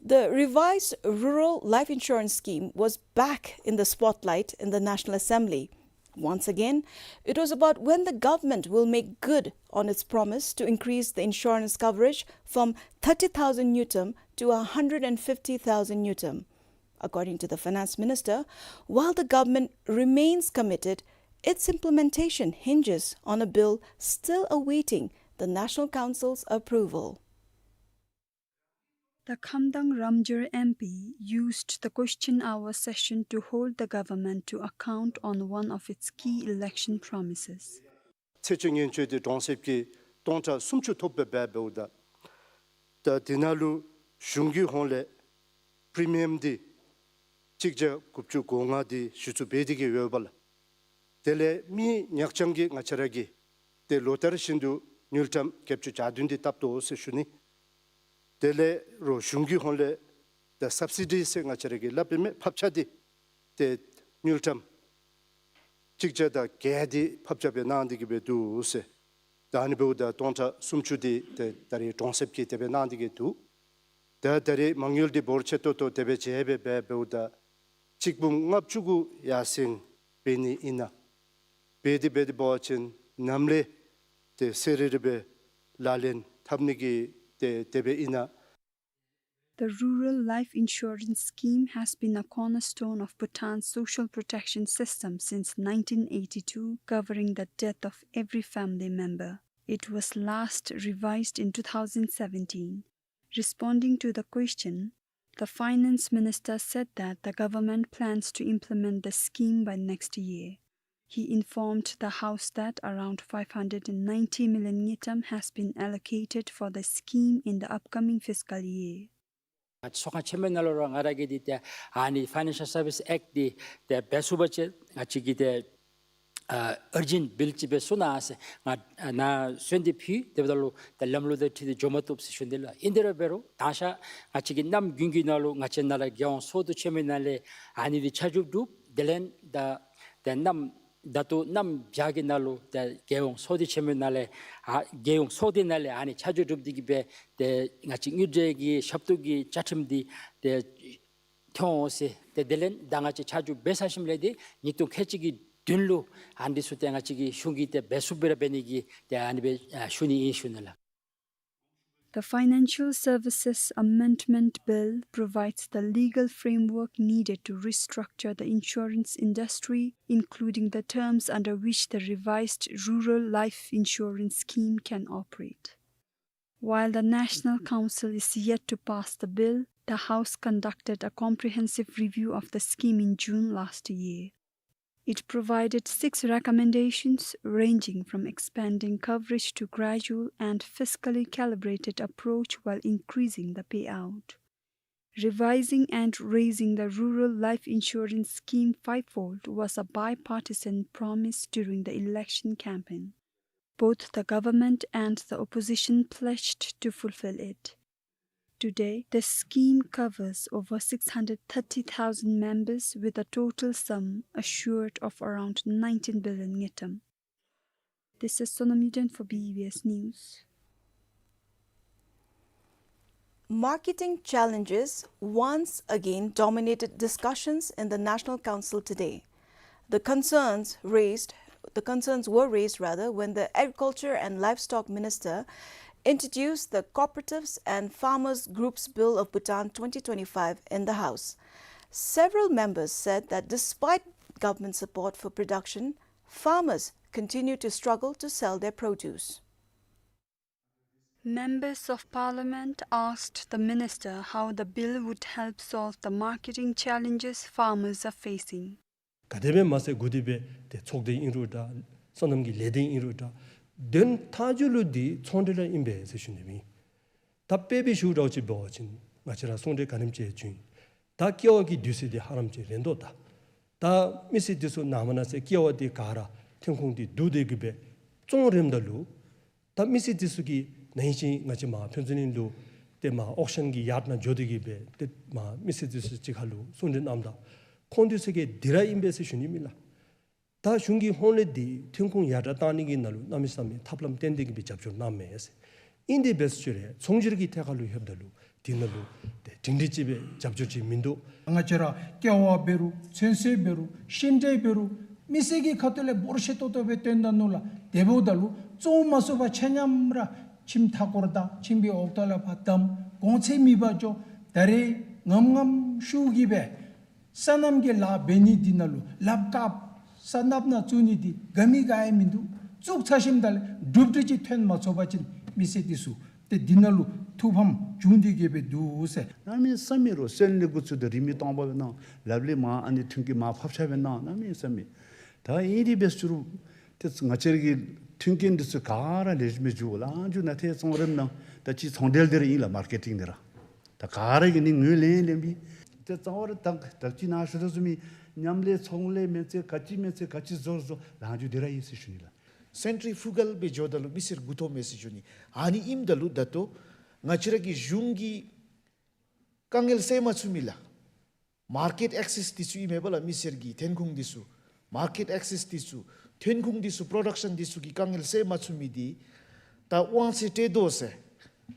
The revised Rural Life Insurance Scheme was back in the spotlight in the National Assembly. Once again, it was about when the government will make good on its promise to increase the insurance coverage from thirty thousand ngultrum to a hundred and fifty thousand ngultrum. According to the finance minister, while the government remains committed, its implementation hinges on a bill still awaiting the National Council's approval. The Khamdang Ramjir M P used the question hour session to hold the government to account on one of its key election promises. ཚེ་སྤྱོད་ཉེན་བཅོལ་འདི་གྲོང་གསེབ་ཀྱི་སྟོང་ཕྲག་སུམ་ཅུ་ཐོབ་པའི་འབདཝ་ད། ད་འདི་ནང་ལུ་གཞུང་གི་ཧོངས་ལས་པི་རི་མི་ཡམ་འདི་གཅིག་བརྒྱ་དགུ་བཅུ་གོ་ལྔ་འདི་གཞི་བཙུགས་འབད་དེ་གི་ཡོདཔ་ལགས། དེ་ལས་མི་ཉག་རྐྱང་གི་ང་བཅས་ར་གིས་ཏེ་ལོ་ལྟར་བཞིན་དུ་དངུལ་ཀྲམ་བརྒྱད་ཅུ་གྱ་བདུན་འདི་བཏབ་དོ་ཟེར་ཞུ་ནི། དེ་ལས་རོགས་གཞུང་གི་ཧོངས་ལས་ད་སབ་སི་ཌི་ཟེར་ང་བཅས་ར་གིས་སླབ་པའི་མི་ཕབ་ཆག་འདི་ཏེ་དངུལ་ཀྲམ་གཅིག་བརྒྱ་དང་བརྒྱད་འདི་ཕབ་ཆག་སྦེ་གནང་སྟེ་གི་སྦེ་འདུག་ཟེར། ད་ཨ་ནི་འབདཝ་ད་སྟོང་ཕྲག་སུམ་ཅུ་འདི་ཏེ་ད་རེས་གྲོང་གསེབ་ཀྱིས་དེ་སྦེ་གནང་སྟེ་གི་འདུག། ད་ད་རེས་མ་དངུལ་འདི་འབོར་ཆེ་ཏོག་ཏོ་དེ་སྦེ་བྱས་སྦེ་འབད་འབདཝ་ད་གཅིག་འབུམ་ལྔ་བཅུ་གུ་ཡར་སེང་འབད་ནི་ཨིན་ན། འབད་དེ་འབད་དེ་འབད་བ་ཅིན་ནམ་ལས་ཏེ་གསལ་རི་རི་སྦེ་ལག་ལེན་འཐབ་ནི་གི་ཏེ་དེ་སྦེ་ཨིན་ན། The Rural Life Insurance Scheme has been a cornerstone of Bhutan's social protection system since nineteen eighty-two, covering the death of every family member. It was last revised in two thousand seventeen. Responding to the question, the finance minister said that the government plans to implement the scheme by next year. He informed the House that around five hundred and ninety million ngultrum has been allocated for the scheme in the upcoming fiscal year. ཚོགས་ཁང་ཆེན་མོའི་ནང་ལུ་ར་ང་ར་གིས་འདི་ཏེ་ཨ་ནི་Financial Service Act འདི་ཏེ་འབད་ཚུགས་པ་ཅིན་ང་བཅས་ཀྱིས་ཏེ་ཨ་urgent bill ཅིག་སྦེ་བཟོ་གནང་ཟེར་ང་ནཱ་གསོལ་འདེབས་ཕུལ། དེ་འབདཝ་ད་ལུ་ཏེ་ལམ་ལུགས་དང་འཁྲིལ་ཏེ་འགྱོ་མ་བཏུབ་ཟེར་ཞུ་ནི་ལགས། ཨིན་དེ་ར་འབད་རུང་ད་ང་བཅས་ཀྱི་གནམ་དགུན་གྱི་ནང་ལུ་ང་བཅས་ནཱ་ལས་རྒྱལ་ཡོངས་ཚོགས་འདུ་ཆེན་མོའི་ནང་ལས་ཨ་ནི་འདི་ཆ་འཇོག་གྲུབ། དེ་ལས་ད་ཏེ་གནམ་ད་ལྟོ་གནམ་བྱཱར་གྱི་ནང་ལུ་ཏེ་རྒྱལ་ཡོངས་ཚོགས་སྡེ་ཆེན་མོའི་ནང་ལས་ཨ་རྒྱལ་ཡོངས་ཚོགས་སྡེ་ནང་ལས་ཨ་ནི་ཆ་འཇོག་གྲུབ་སྟེ་གི་སྦེ་ཏེ་ང་བཅས་དངུལ་འབྲེལ་གྱི་ཞབས་ཏོག་གི་བཅའ་ཁྲིམས་འདི་ཏེ་ཐོན་འོང་ཟེར། ཏེ་དེ་ལས་ད་ང་བཅས་ཆ་འཇོག་འབད་ཚར་ཞིནམ་ལས་ཏེ་ཉིས་སྟོང་ཁལ་གཅིག་གི་བདུན་ལུ་ཨ་ནི་འདི་ཚུ་ཏེ་ང་བཅས་ཀྱི་གཞུང་གིས་ཏེ་འབད་ཚུགསཔ་སྦེ་ར་འབད་ནི་གི་ཏེ་ཨ་ནི་སྦེ་ཨ་ཞུ་ནི་ཨིན་ཞུ་ནི་ལགས། The Financial Services Amendment Bill provides the legal framework needed to restructure the insurance industry, including the terms under which the revised Rural Life Insurance Scheme can operate. While the National Council is yet to pass the bill, the House conducted a comprehensive review of the scheme in June last year. It provided six recommendations, ranging from expanding coverage to gradual and fiscally calibrated approach while increasing the payout. Revising and raising the Rural Life Insurance Scheme fivefold was a bipartisan promise during the election campaign. Both the government and the opposition pledged to fulfill it. Today, the scheme covers over six hundred thirty thousand members with a total sum assured of around nineteen billion ngultrum. This is Sonam Yuden for B B S News. Marketing challenges once again dominated discussions in the National Council today. The concerns raised, the concerns were raised rather, when the Agriculture and Livestock Minister introduced the Cooperatives and Farmers Groups Bill of Bhutan twenty twenty-five in the House. Several members said that despite government support for production, farmers continue to struggle to sell their produce. Members of Parliament asked the minister how the bill would help solve the marketing challenges farmers are facing. ག་དེ་སྦེ་མ་ཚད་འགོ་དེ་སྦེ་ཏེ་ཚོགས་སྡེ་ཨིན་རུང་འདྲ། སོ་ནམ་གྱི་ལས་སྡེ་ཨིན་རུང་འདྲ། དོན་མཐའ་མཇུག་ལུ་འདི་ཚོང་འབྲེལ་ར་ཨིན་པས་ཟེར་ཞུ་ནི་ཨིན། ད་དཔེ་སྦེ་ཞུ་འདྲཝ་ཅིག་འབད་བ་ཅིན་ང་བཅས་ར་ཚོང་འབྲེལ་ག་ནེམ་ཅིག་བྱུང་ཡི། ད་ཀེ་བ་གི་དུས་ཚོད་འདི་ཧ་ལམ་ཅིག་རན་དོ། ད་ད་མི་སེར་འདི་ཚུ་ནངས་པ་གནངས་ཚེ་ཀེ་བ་འདི་ག་ར་ཐོན་ཁུངས་འདི་བསྡུ་སྟེ་གི་སྦེ་བཙོང་རནམ་ད་ལུ། ད་མི་སེར་འདི་ཚུ་གིས་ན་ཧིང་ཅིག་ང་བཅས་མར་ཕུན་ཚོགས་གླིང་ལུ་ཏེ་མར་ཨོག་ཤན་གྱི་ཡརཌ་ནང་འགྱོ་སྟེ་གི་སྦེ་ཏེ་མར་མི་སེར་འདི་ཚུ་གཅིག་ཁར་ལུ་གསུང་གྲོས་གནངམ་ད་ཁོང་འདི་ཚུ་གིས་འདི་ར་ཨིན་པས་ཟེར་ཞུ་ནི་མེན་ལགས། ད་གཞུང་གི་ཧོངས་ལས་འདི་ཐོན་ཁུངས་ཡར་དྲག་བཏང་ནི་གི་ནང་ལུ་གནམ་མེད་ས་མེད་ཐབས་ལམ་བཏོན་ཏེ་གི་སྦེ་རྒྱབ་སྐྱོར་གནངམ་མས་ཟེར། ཨིན་དེ་འབད་ཟེར་ཞུ་རུང་ཚོང་སྒྱུར་གྱི་ཐད་ཁར་ལུ་ལྷོདཔ་ད་ལུ་འདི་ནང་ལུ་ཏེ་སྒྲིང་སྒྲི་ཅིག་སྦེ་རྒྱབ་སྐྱོར་ཅིག་མིན་འདུག། ང་བཅས་ར་ཀེ་བ་འབད་རུང་ཚོད་བསྲེ་འབད་རུང་ཤིང་འབྲས་འབད་རུང་མི་སེར་གྱི་ཁ་ཐུག་ལས་འབོར་ཆེ་ཏོག་ཏོ་སྦེ་བཏོན་ད་ནུག་ལགས། དེ་འབདཝ་ད་ལུ་བཙོང་མ་ཚུགས་པར་ཆ་མཉམ་ར་ཁྱིམ་མཐའ་སྐོར་དང་ཁྱིམ་གྱི་འོག་ཐོག་ལས་ཕར་བསྡམས། གོང་ཚད་མེད་པར་འགྱོ། ད་རེས་ངམ་ངམ་ཤུགས་ཀྱིས་སྦེ་སོ་ནམ་གྱི་ལཱ་འབད་ནི་འདི་ནང་ལུ་ལགཔ་ཀརཔ་ས་གནགཔོ་ནང་བཙུགས་ནི་འདི་ག་མི་ག་ཡང་མིན་འདུག། བཙུགས་ཚར་ཞིནམ་ད་ལས་གྲུབ་འབྲས་ཅིག་ཐོན་མ་ཚུགས་པ་ཅིན་མི་སེར་འདི་ཚུ་ཏེ་འདི་ནང་ལུ་ཐུགས་ཕམ་བྱུང་སྟེ་གི་སྦེ་འདུག་ཟེར། གནམ་མེད་ས་མེད་རུང་སོན་ལས་འགོ་བཙུགས་ཏེ་རིན་མེད་སྟོང་པ་སྦེ་གནང་། ལགཔ་ལས་མར་ཨ་ནི་ཐོན་སྐྱེད་མར་ཕབ་ཆག་སྦེ་གནང་། གནམ་མེད་ས་མེད། ད་ཨིན་དེ་འབད་ཟེར་ཞུ་རུང་ཏེ་ང་བཅས་ར་གི་མཐུན་རྐྱེན་འདི་ཚུ་ག་ར་ལེགས་ཤོམ་སྦེ་འགྱོ་ལགས། འགྱོ་ནཱ་ཏེ་བཙོང་རནམ་ད་ད་ཅི་ཚོང་འབྲེལ་འདི་ར་ཨིན་ལགས། མར་ཀེ་ཊིང་འདི་ར་ད་ག་ར་གིས་ནི་ངོས་ལེན་ལེན་པས། ཏེ་གཙང་བ་ར་ད་ད་ཅི་ནཱ་ཞུ་དོ་བཟུམ་མའི་མཉམ་ལས་ཚོང་ལས་མེན་ཚེ་ག་ཅི་མེན་ཚེ་ག་ཅི་བཟོ་བཟོ་ལཱ་འགྱོ་འདི་ར་ཨིན་ཟེར་ཞུ་ནི་ལགས། སེན་ཊི་རི་ཕུ་གཱལ་སྦེ་འགྱོཝ་ད་ལུ་མི་སེར་མགུ་འཐོམ་མས་ཟེར་ཞུ་ནི། ཨ་ནི་ཨིནམ་ད་ལུ་ད་ལྟོ་ང་བཅས་ར་གི་གཞུང་གིས་དཀའ་ངལ་སེལ་མ་ཚུགས་མི་ལགས། མར་ཀེཊ་ཨེག་སེསི་འདི་ཚུ་ཨིན་མས་པ་ལགས། མི་སེར་གྱི་ཐོན་ཁུངས་འདི་ཚུ་མར་ཀེཊ་ཨེག་སེསི་འདི་ཚུ་ཐོན་ཁུངས་འདི་ཚུ་པྲོ་ཌག་ཤཱན་འདི་ཚུ་གི་དཀའ་ངལ་སེལ་མ་ཚུགས་མི་འདི་ད་དབང་ཚད་སྤྲོད་དོ་ཟེར།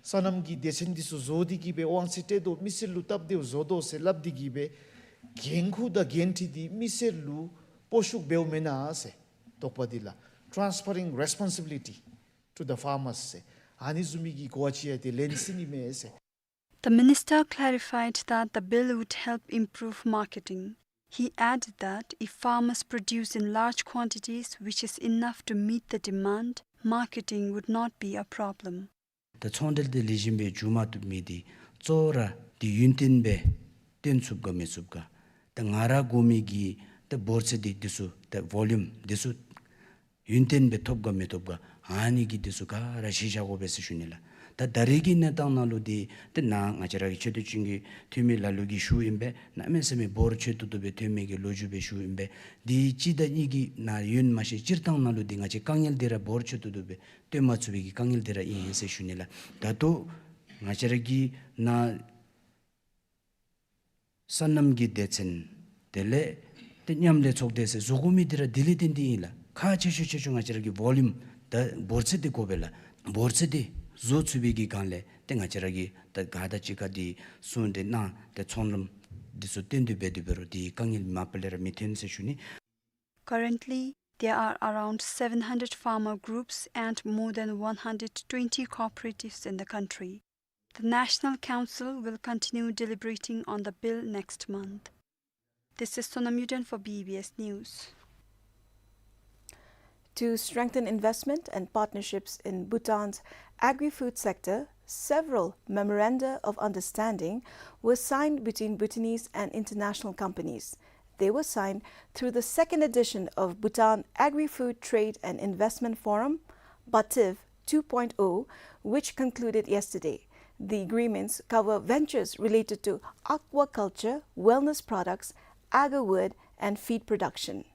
སོ་ནམ་གྱི་སྡེ་ཚན་འདི་ཚུ་བཟོ་སྟེ་གི་སྦེ་དབང་ཚད་སྤྲོད་དོ། མི་སེར་ལུ་སྟབས་བདེཝ་བཟོ་དོ་ཟེར་སླབ་སྟེ་གི་སྦེ་འགན་ཁུར་དང་འགན་འཁྲི་འདི་མི་སེར་ལུ་སྤོ་བཤུད་འབདཝ་མེན་ན་ཟེར། དོགས་པ་འདི་ལགས། Transferring responsibility to the farmers ཟེར། ཨ་ནི་བཟུམ་མའི་གི་གོ་བ་ཅིག་ཡང་ཏེ་ལེན་སྲིད་ནི་མས་ཟེར། The minister clarified that the bill would help improve marketing. He added that if farmers produce in large quantities, which is enough to meet the demand, marketing would not be a problem. ད་ཚོང་འབྲེལ་འདི་ལེགས་ཤོམ་སྦེ་འགྱོ་མ་བཏུབ་མི་འདི་གཙོ་བོ་ར་འདི་ཡུན་བརྟན་སྦེ་བཏོན་ཚུགས་ག་མི་ཚུགས་ག། ད་ང་ར་དགོ་མི་གི་ད་འབོར་ཚད་འདི་འདི་ཚུ་ད་ཝོ་ལུམ་འདི་ཚུ་ཡུན་བརྟན་སྦེ་ཐོབ་ག་མི་ཐོབ་ག། ཨ་ནི་གི་འདི་ཚུ་ག་ར་ཤེས་བཞག་དགོ་པས་ཟེར་ཞུ་ནི་ལགས། ད་ད་རེས་ཀྱི་གནས་སྟངས་ནང་ལུ་འདི་ཏེ་ནཱ་ང་བཅས་ར་གི་ཆེ་བསྟོད་ཅན་གྱི་འཐུས་མི་ལ་ལུ་གིས་ཞུཝ་ཨིན་པས། གནམ་མེད་ས་མེད་འབོར་ཆེ་ཏོག་ཏོ་སྦེ་ཐོན་མི་གི་ལོ་རྒྱུས་སྦེ་ཞུཝ་ཨིན་པས། འདི་གཅིག་དང་གཉིས་ཀྱི་ནང་ཡོད་མ་ཤེས། སྤྱིར་བཏང་ནང་ལུ་འདི་ང་བཅས་དཀའ་ངལ་འདི་ར་འབོར་ཆེ་ཏོག་ཏོ་སྦེ་བཏོན་མ་ཚུགས་པའི་གི་དཀའ་ངལ་འདི་ར་ཨིན་ཟེར་ཞུ་ནི་ལགས། ད་ལྟོ་ང་བཅས་ར་གི་ནཱ་སོ་ནམ་གྱི་སྡེ་ཚན་དེ་ལས་ཏེ་མཉམ་ལས་ཚོགས་སྡེ་ཟེར་བཟོ་དགོ་མི་འདི་ར་འདི་ལས་བརྟེན་ཏེ་ཨིན་ལགས། ཁག་ཆེ་ཤོས་ཆེ་ཤོས་ང་བཅས་ར་གི་ཝོ་ལུམ་ད་འབོར་ཚད་འདི་དགོ་པས་ལགས། འབོར་ཚད་འདི་བཟོ་ཚུགས་པའི་གི་སྒང་ལས་ཏེ་ང་བཅས་ར་གིས་ད་ག་དང་གཅིག་ཁར་འདི་གསུང་གྲོས་གནང་སྟེ་ཚོང་ལམ་འདི་ཚུ་བཏོན་ཏེ་འབད་དེ་འབད་རུང་འདི་དཀའ་ངལ་མ་པ་ལས་ར་མི་ཐོན་ཟེར་ཞུ་ནི། Currently, there are around seven hundred farmer groups and more than one hundred twenty cooperatives in the country. The National Council will continue deliberating on the bill next month. This is Sonam Yuden for B B S News. To strengthen investment and partnerships in Bhutan's agri-food sector, several memoranda of understanding were signed between Bhutanese and international companies. They were signed through the second edition of Bhutan Agri-Food Trade and Investment Forum, BATIF two point oh, which concluded yesterday. The agreements cover ventures related to aquaculture, wellness products, agarwood, and feed production.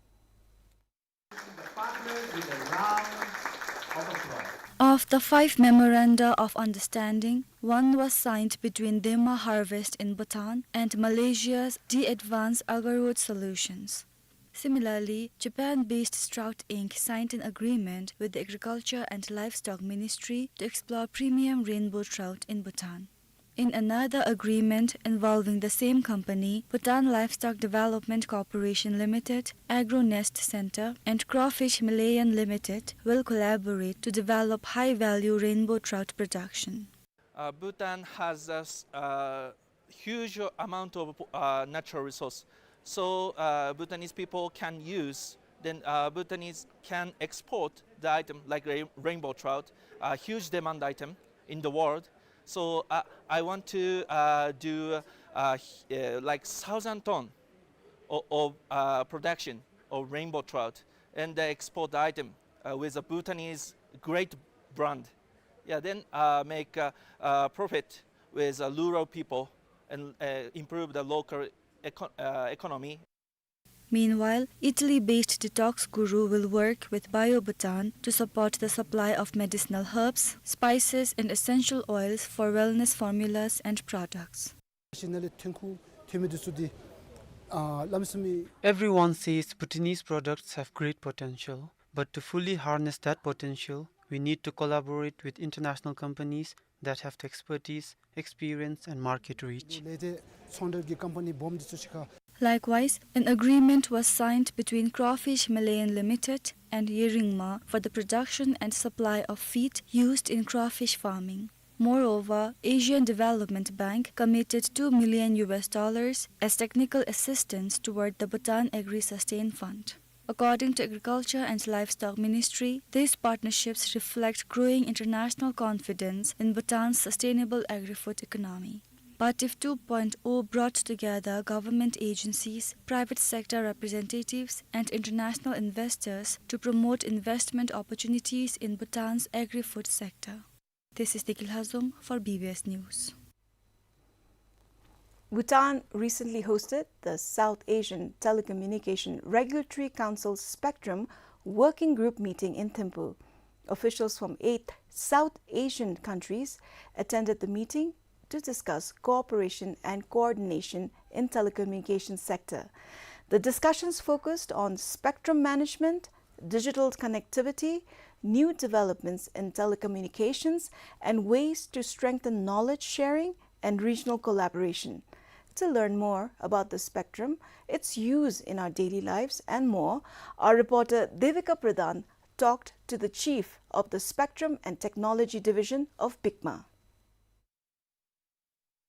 Of the five memoranda of understanding, one was signed between Dema Harvest in Bhutan and Malaysia's De-Advance Agarwood Solutions. Similarly, Japan-based Strout Inc signed an agreement with the Agriculture and Livestock Ministry to explore premium rainbow trout in Bhutan. In another agreement involving the same company, Bhutan Livestock Development Corporation Limited, Agro Nest Center, and Crawfish Malayan Limited will collaborate to develop high-value rainbow trout production. Uh, Bhutan has a s-, uh, huge amount of, uh, natural resource. So, uh, Bhutanese people can use, then, uh, Bhutanese can export the item like ra-, rainbow trout, a huge demand item in the world. So, uh, I want to, uh, do, uh, h-, uh, like, thousand ton of, of, uh, production of rainbow trout and, uh, export the item, uh, with a Bhutanese great brand. Yeah, then, uh, make, uh, uh, profit with, uh, rural people and, uh, improve the local eco-, uh, economy. Meanwhile, Italy-based Detox Guru will work with Bio Bhutan to support the supply of medicinal herbs, spices, and essential oils for wellness formulas and products. Everyone says Bhutanese products have great potential, but to fully harness that potential, we need to collaborate with international companies that have the expertise, experience, and market reach. Likewise, an agreement was signed between Crawfish Malayan Limited and Yeringma for the production and supply of feed used in crawfish farming. Moreover, Asian Development Bank committed two million U S dollars as technical assistance toward the Bhutan Agri-Sustain Fund. According to Agriculture and Livestock Ministry, these partnerships reflect growing international confidence in Bhutan's sustainable agri-food economy. BATIF two point oh brought together government agencies, private sector representatives, and international investors to promote investment opportunities in Bhutan's agri-food sector. This is Degil Hazum for B B S News. Bhutan recently hosted the South Asian Telecommunication Regulatory Council Spectrum Working Group meeting in Thimphu. Officials from eight South Asian countries attended the meeting to discuss cooperation and coordination in telecommunication sector. The discussions focused on spectrum management, digital connectivity, new developments in telecommunications, and ways to strengthen knowledge sharing and regional collaboration. To learn more about the spectrum, its use in our daily lives, and more, our reporter Devika Pradhan talked to the chief of the Spectrum and Technology Division of BICMA.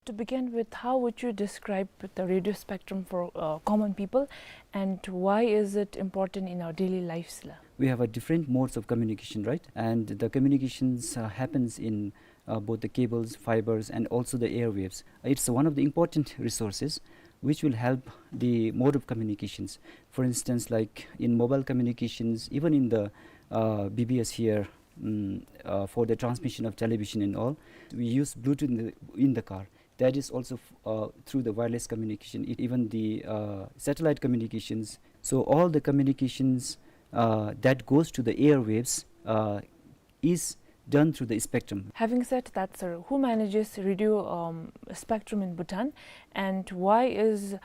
To begin with, how would you describe the radio spectrum for, uh, common people, and why is it important in our daily lives la? We have a different modes of communication, right? And the communications, uh, happens in, uh, both the cables, fibers, and also the airwaves. It's one of the important resources which will help the mode of communications. For instance, like in mobile communications, even in the, uh, B B S here, mm, uh, for the transmission of television and all, we use Bluetooth in the, in the car. That is also f-, uh, through the wireless communication. E-, even the, uh, satellite communications. So all the communications, uh, that goes to the airwaves, uh, is done through the spectrum. Having said that, sir, who manages radio, um, spectrum in Bhutan, and why is,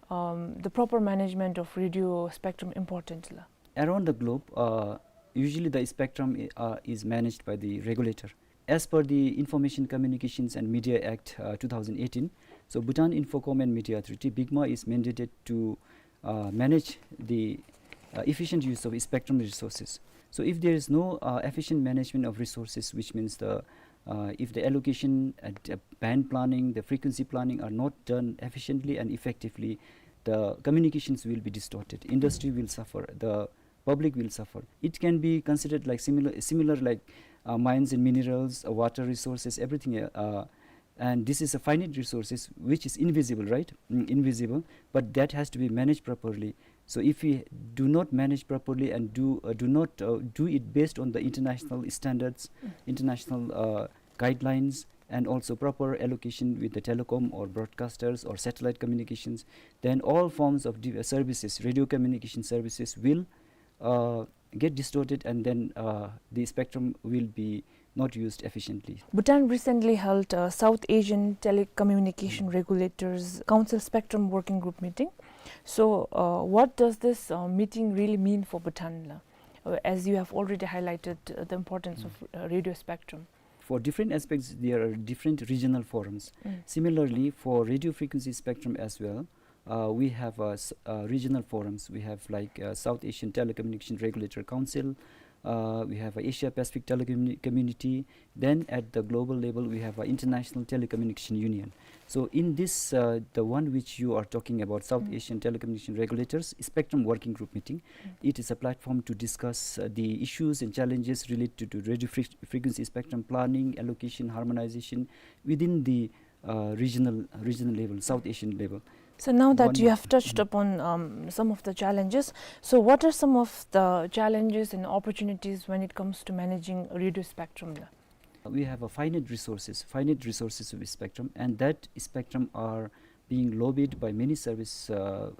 um, the proper management of radio spectrum important la? Around the globe, uh, usually the spectrum i-, uh, is managed by the regulator. As per the Information Communications and Media Act, uh, two thousand eighteen, so Bhutan Infocom and Media Authority, BICMA, is mandated to, uh, manage the, uh, efficient use of spectrum resources. So if there is no, uh, efficient management of resources, which means the, uh, if the allocation and, uh, band planning, the frequency planning are not done efficiently and effectively, the communications will be distorted. Industry will suffer. The public will suffer. It can be considered like similar, similar like, uh, mines and minerals, uh, water resources, everything, uh, uh, and this is a finite resources which is invisible, right? Mm, invisible, but that has to be managed properly. So if we do not manage properly and do, uh, do not, uh, do it based on the international standards, international, uh, guidelines, and also proper allocation with the telecom or broadcasters or satellite communications, then all forms of di-, services, radio communication services will, uh, get distorted, and then, uh, the spectrum will be not used efficiently. Bhutan recently held a South Asian Telecommunication Regulators Council Spectrum Working Group meeting. So, uh, what does this, uh, meeting really mean for Bhutan, la? Uh, as you have already highlighted, uh, the importance of, uh, radio spectrum. For different aspects, there are different regional forums. Mm. Similarly, for radio frequency spectrum as well, uh, we have, uh, s-, uh, regional forums. We have, like, uh, South Asian Telecommunication Regulator Council. Uh, we have a Asia Pacific Telecommu-, Community. Then at the global level, we have a International Telecommunication Union. So in this, uh, the one which you are talking about, South Mm. Asian Telecommunication Regulators Spectrum Working Group meeting, Mm. it is a platform to discuss, uh, the issues and challenges related to radio fre-, frequency spectrum planning, allocation, harmonization within the, uh, regional, regional level, South Asian level. So now that One you have touched Mm. upon, um, some of the challenges, so what are some of the challenges and opportunities when it comes to managing radio spectrum? We have a finite resources, finite resources of spectrum, and that spectrum are being lobbied by many service, uh,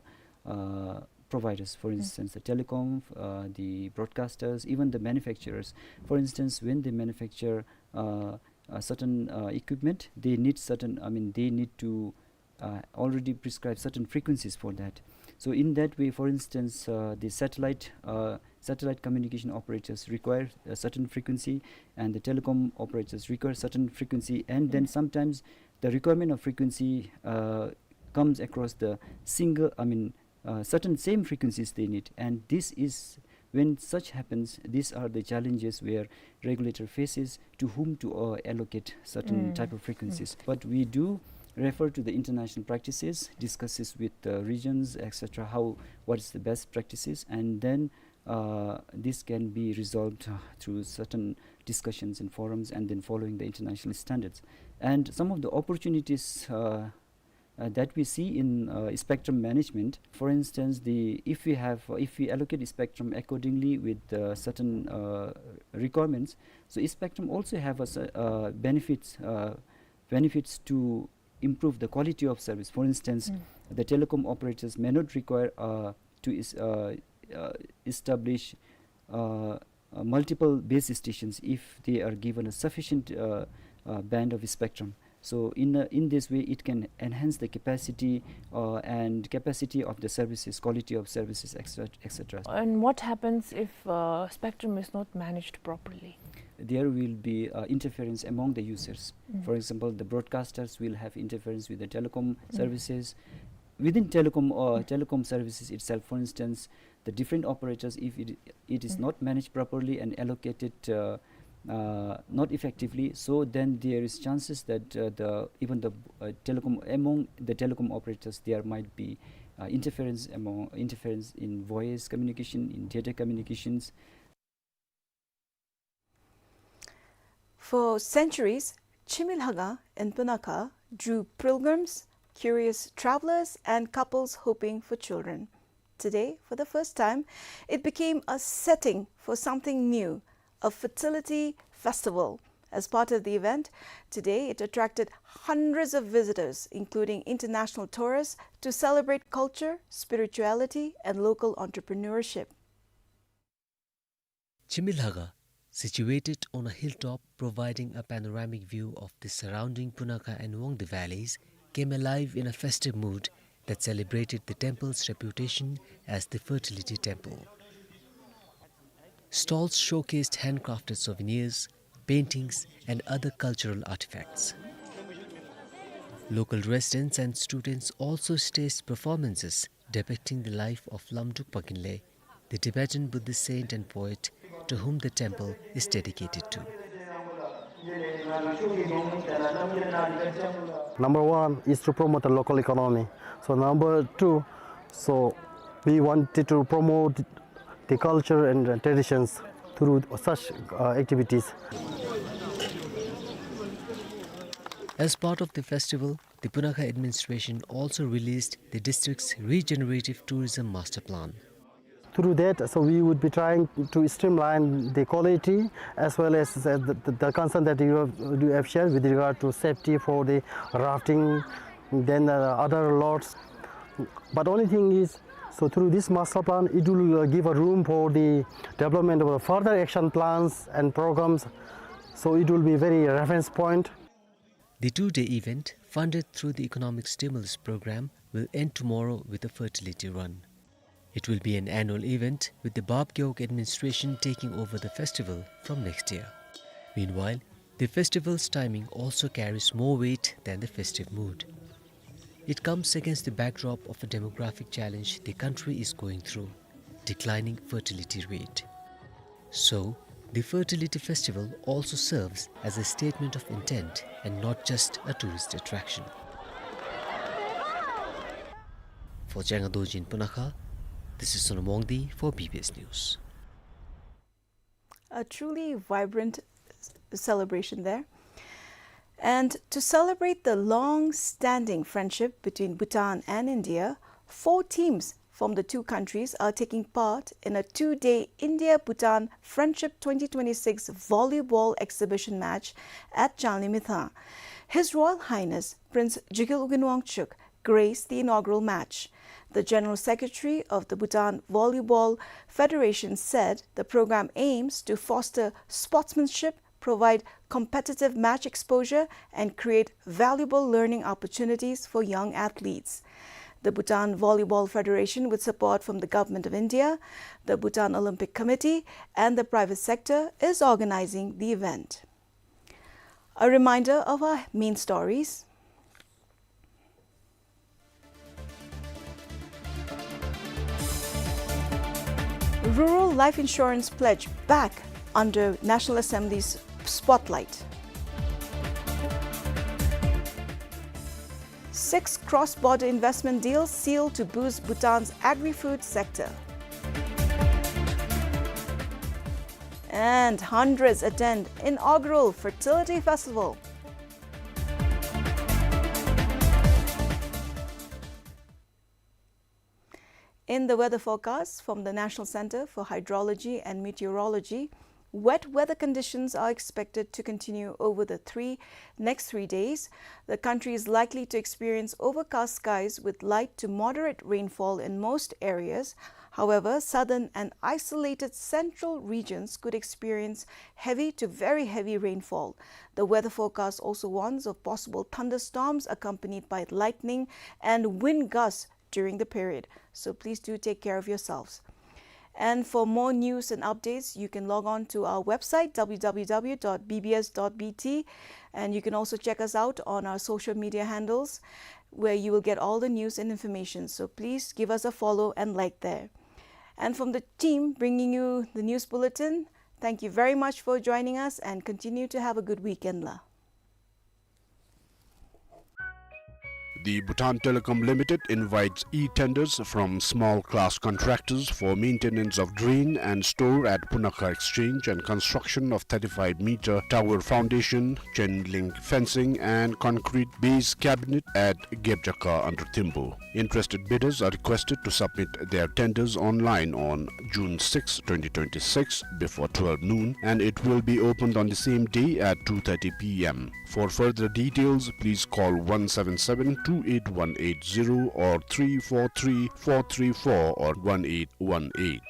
uh, providers. For Mm. instance, the telecom, uh, the broadcasters, even the manufacturers. For instance, when they manufacture, uh, a certain, uh, equipment, they need certain, I mean, they need to, uh, already prescribe certain frequencies for that. So in that way, for instance, uh, the satellite, uh, satellite communication operators require a certain frequency, and the telecom operators require certain frequency, and then Mm. sometimes the requirement of frequency, uh, comes across the single, I mean, uh, certain same frequencies they need. And this is, when such happens, these are the challenges where regulator faces to whom to, uh, allocate certain Mm. type of frequencies. Mm. But we do refer to the international practices, discusses with the regions, et cetera, how, what is the best practices, and then, uh, this can be resolved, uh, through certain discussions and forums, and then following the international standards. And some of the opportunities, uh, uh, that we see in, uh, spectrum management. For instance, the, if we have, if we allocate spectrum accordingly with, uh, certain, uh, requirements, so spectrum also have a cer-, uh, benefits, uh, benefits to improve the quality of service. For instance, Mm. the telecom operators may not require, uh, to is-, uh, uh, establish, uh, uh, multiple base stations if they are given a sufficient, uh, uh, band of spectrum. So in, uh, in this way, it can enhance the capacity, uh, and capacity of the services, quality of services, et cetera, et cetera. And what happens if, uh, spectrum is not managed properly? There will be, uh, interference among the users. Mm. For example, the broadcasters will have interference with the telecom Mm. services. Within telecom, uh, telecom services itself, for instance, the different operators, if it, it is Mm. not managed properly and allocated, uh, uh, not effectively, so then there is chances that, uh, the, even the, uh, telecom, among the telecom operators, there might be, uh, interference among, interference in voice communication, in data communications. For centuries, Chimilhaga in Punakha drew pilgrims, curious travelers, and couples hoping for children. Today, for the first time, it became a setting for something new, a fertility festival. As part of the event, today it attracted hundreds of visitors, including international tourists, to celebrate culture, spirituality, and local entrepreneurship. Chimilhaga, situated on a hilltop providing a panoramic view of the surrounding Punakha and Wangdue valleys, came alive in a festive mood that celebrated the temple's reputation as the fertility temple. Stalls showcased handcrafted souvenirs, paintings, and other cultural artifacts. Local residents and students also staged performances depicting the life of Lamdruk Paghinley, the Tibetan Buddhist saint and poet to whom the temple is dedicated to. Number one is to promote the local economy. So number two, so we wanted to promote the culture and, uh, traditions through such, uh, activities. As part of the festival, the Punakha administration also released the district's regenerative tourism master plan. Through that, so we would be trying to streamline the quality as well as, uh, the, the, the concern that you have, you have shared with regard to safety for the rafting, then, uh, other lots. But only thing is, so through this master plan, it will, uh, give a room for the development of further action plans and programs. So it will be very reference point. The two-day event, funded through the Economic Stimulus Program, will end tomorrow with a fertility run. It will be an annual event, with the Bab Gewog administration taking over the festival from next year. Meanwhile, the festival's timing also carries more weight than the festive mood. It comes against the backdrop of a demographic challenge the country is going through, declining fertility rate. So, the fertility festival also serves as a statement of intent and not just a tourist attraction. For Changa Dorji in Punakha, this is Sonam Wangdi for B B S News. A truly vibrant s-, celebration there. And to celebrate the long-standing friendship between Bhutan and India, four teams from the two countries are taking part in a two-day India-Bhutan Friendship twenty twenty-six volleyball exhibition match at Changlimithang. His Royal Highness Prince Jigil Ugin Wangchuck graced the inaugural match. The General Secretary of the Bhutan Volleyball Federation said the program aims to foster sportsmanship, provide competitive match exposure, and create valuable learning opportunities for young athletes. The Bhutan Volleyball Federation, with support from the Government of India, the Bhutan Olympic Committee, and the private sector, is organizing the event. A reminder of our main stories. Rural life insurance pledge back under National Assembly's spotlight. Six cross-border investment deals sealed to boost Bhutan's agri-food sector. And hundreds attend inaugural Fertility Festival. In the weather forecast from the National Center for Hydrology and Meteorology, wet weather conditions are expected to continue over the three, next three days. The country is likely to experience overcast skies with light to moderate rainfall in most areas. However, southern and isolated central regions could experience heavy to very heavy rainfall. The weather forecast also warns of possible thunderstorms accompanied by lightning and wind gusts during the period. So please do take care of yourselves. And for more news and updates, you can log on to our website, W W W dot B B S dot B T, and you can also check us out on our social media handles, where you will get all the news and information. So please give us a follow and like there. And from the team bringing you the news bulletin, thank you very much for joining us and continue to have a good weekend la. The Bhutan Telecom Limited invites e-tenders from small-class contractors for maintenance of drain and store at Punakha Exchange and construction of thirty-five meter tower foundation, chain link fencing and concrete base cabinet at Gebjakha under Thimphu. Interested bidders are requested to submit their tenders online on June sixth, twenty twenty-six, before twelve noon, and it will be opened on the same day at two thirty P M. For further details, please call one seven seven two eight one eight zero or three four three four three four or one eight one eight.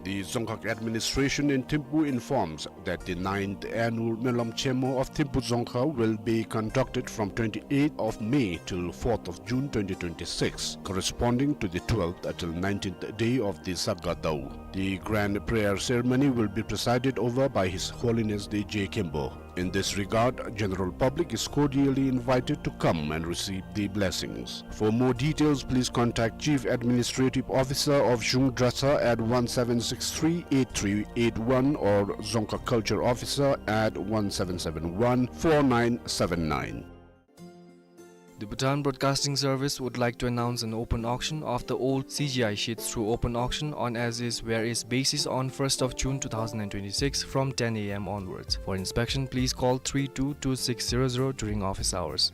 The Dzongkhag administration in Thimphu informs that the ninth annual Melam Chemo of Thimphu Dzongkha will be conducted from twenty-eighth of May till fourth of June twenty twenty-six, corresponding to the twelfth till nineteenth day of the Saga Dau. The grand prayer ceremony will be presided over by His Holiness the Je Khenpo. In this regard, general public is cordially invited to come and receive the blessings. For more details, please contact Chief Administrative Officer of Zhung Dratshang at one seven six three eight three eight one or Dzongkha Culture Officer at one seven seven one four nine seven nine. The Bhutan Broadcasting Service would like to announce an open auction of the old C G I sheets through open auction on as-is, where-is basis on first of June two thousand and twenty-six from ten A M onwards. For inspection, please call three two two six zero zero during office hours.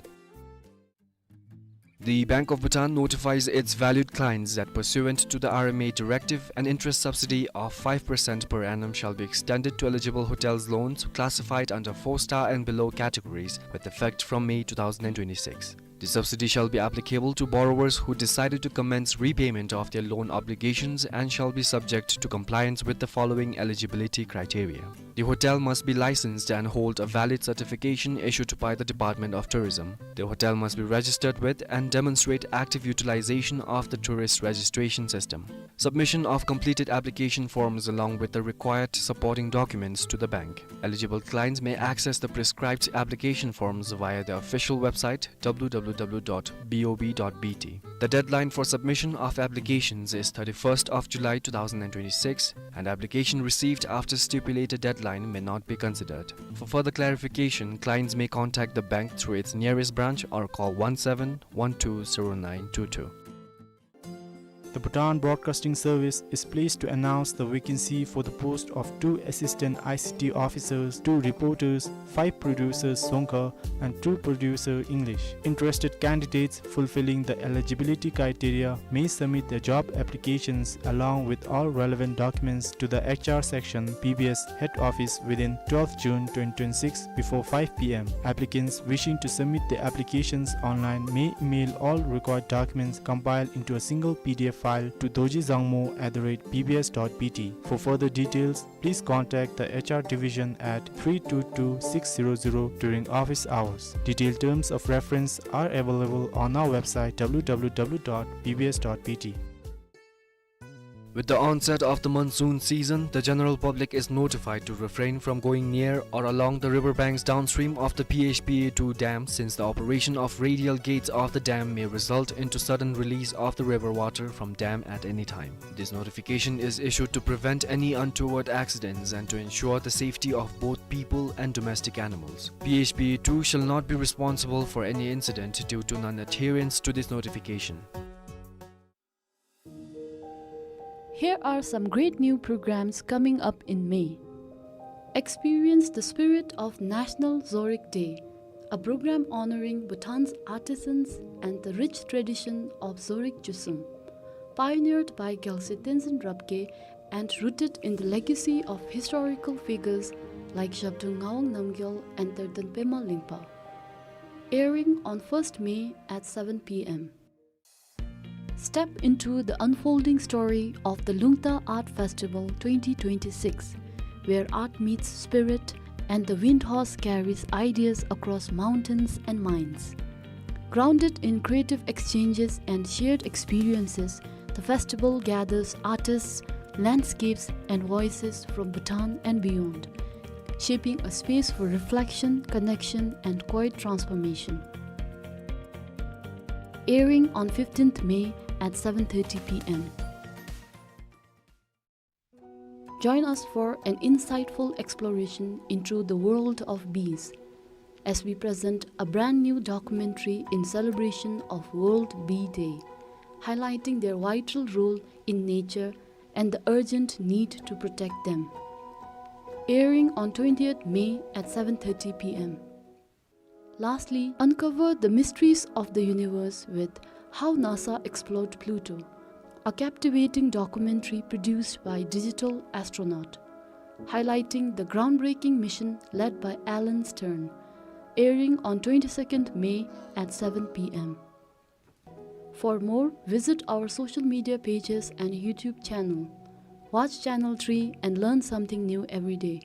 The Bank of Bhutan notifies its valued clients that pursuant to the R M A directive, an interest subsidy of five percent per annum shall be extended to eligible hotels loans classified under four-star and below categories with effect from May two thousand twenty-six. The subsidy shall be applicable to borrowers who decided to commence repayment of their loan obligations and shall be subject to compliance with the following eligibility criteria. The hotel must be licensed and hold a valid certification issued by the Department of Tourism. The hotel must be registered with and demonstrate active utilization of the tourist registration system. Submission of completed application forms along with the required supporting documents to the bank. Eligible clients may access the prescribed application forms via the official website, W W W dot B O B dot B T. The deadline for submission of applications is thirty-first of July two thousand twenty-six, and application received after stipulated deadline may not be considered. For further clarification, clients may contact the bank through its nearest branch or call one seven one two zero nine two two. The Bhutan Broadcasting Service is pleased to announce the vacancy for the post of two assistant I C T officers, two reporters, five producers Dzongkha, and two producer English. Interested candidates fulfilling the eligibility criteria may submit their job applications along with all relevant documents to the H R section, B B S head office within twelfth June twenty twenty-six before five P M. Applicants wishing to submit their applications online may email all required documents compiled into a single P D F file to dorji dzangmo at the rate B B S dot B T. For further details, please contact the H R division at three two two six zero zero during office hours. Detailed terms of reference are available on our website, W W W dot B B S dot B T. With the onset of the monsoon season, the general public is notified to refrain from going near or along the river banks downstream of the P H P A two dam, since the operation of radial gates of the dam may result into sudden release of the river water from dam at any time. This notification is issued to prevent any untoward accidents and to ensure the safety of both people and domestic animals. P H P A two shall not be responsible for any incident due to non-adherence to this notification. Here are some great new programs coming up in May. Experience the spirit of National Zorig Day, a program honoring Bhutan's artisans and the rich tradition of Zorig Chusum, pioneered by Gyalse Tenzin Rabgye and rooted in the legacy of historical figures like Zhabdrung Ngawang Namgyal and Terton Pema Lingpa. Airing on first May at seven P M. Step into the unfolding story of the Lungta Art Festival twenty twenty-six, where art meets spirit and the wind horse carries ideas across mountains and minds. Grounded in creative exchanges and shared experiences, the festival gathers artists, landscapes, and voices from Bhutan and beyond, shaping a space for reflection, connection, and quiet transformation. Airing on fifteenth May at seven thirty P M. Join us for an insightful exploration into the world of bees as we present a brand new documentary in celebration of World Bee Day, highlighting their vital role in nature and the urgent need to protect them. Airing on twentieth May at seven thirty P M. Lastly, uncover the mysteries of the universe with How NASA Explored Pluto, a captivating documentary produced by Digital Astronaut, highlighting the groundbreaking mission led by Alan Stern, airing on twenty-second May at seven P M. For more, visit our social media pages and YouTube channel. Watch Channel three and learn something new every day.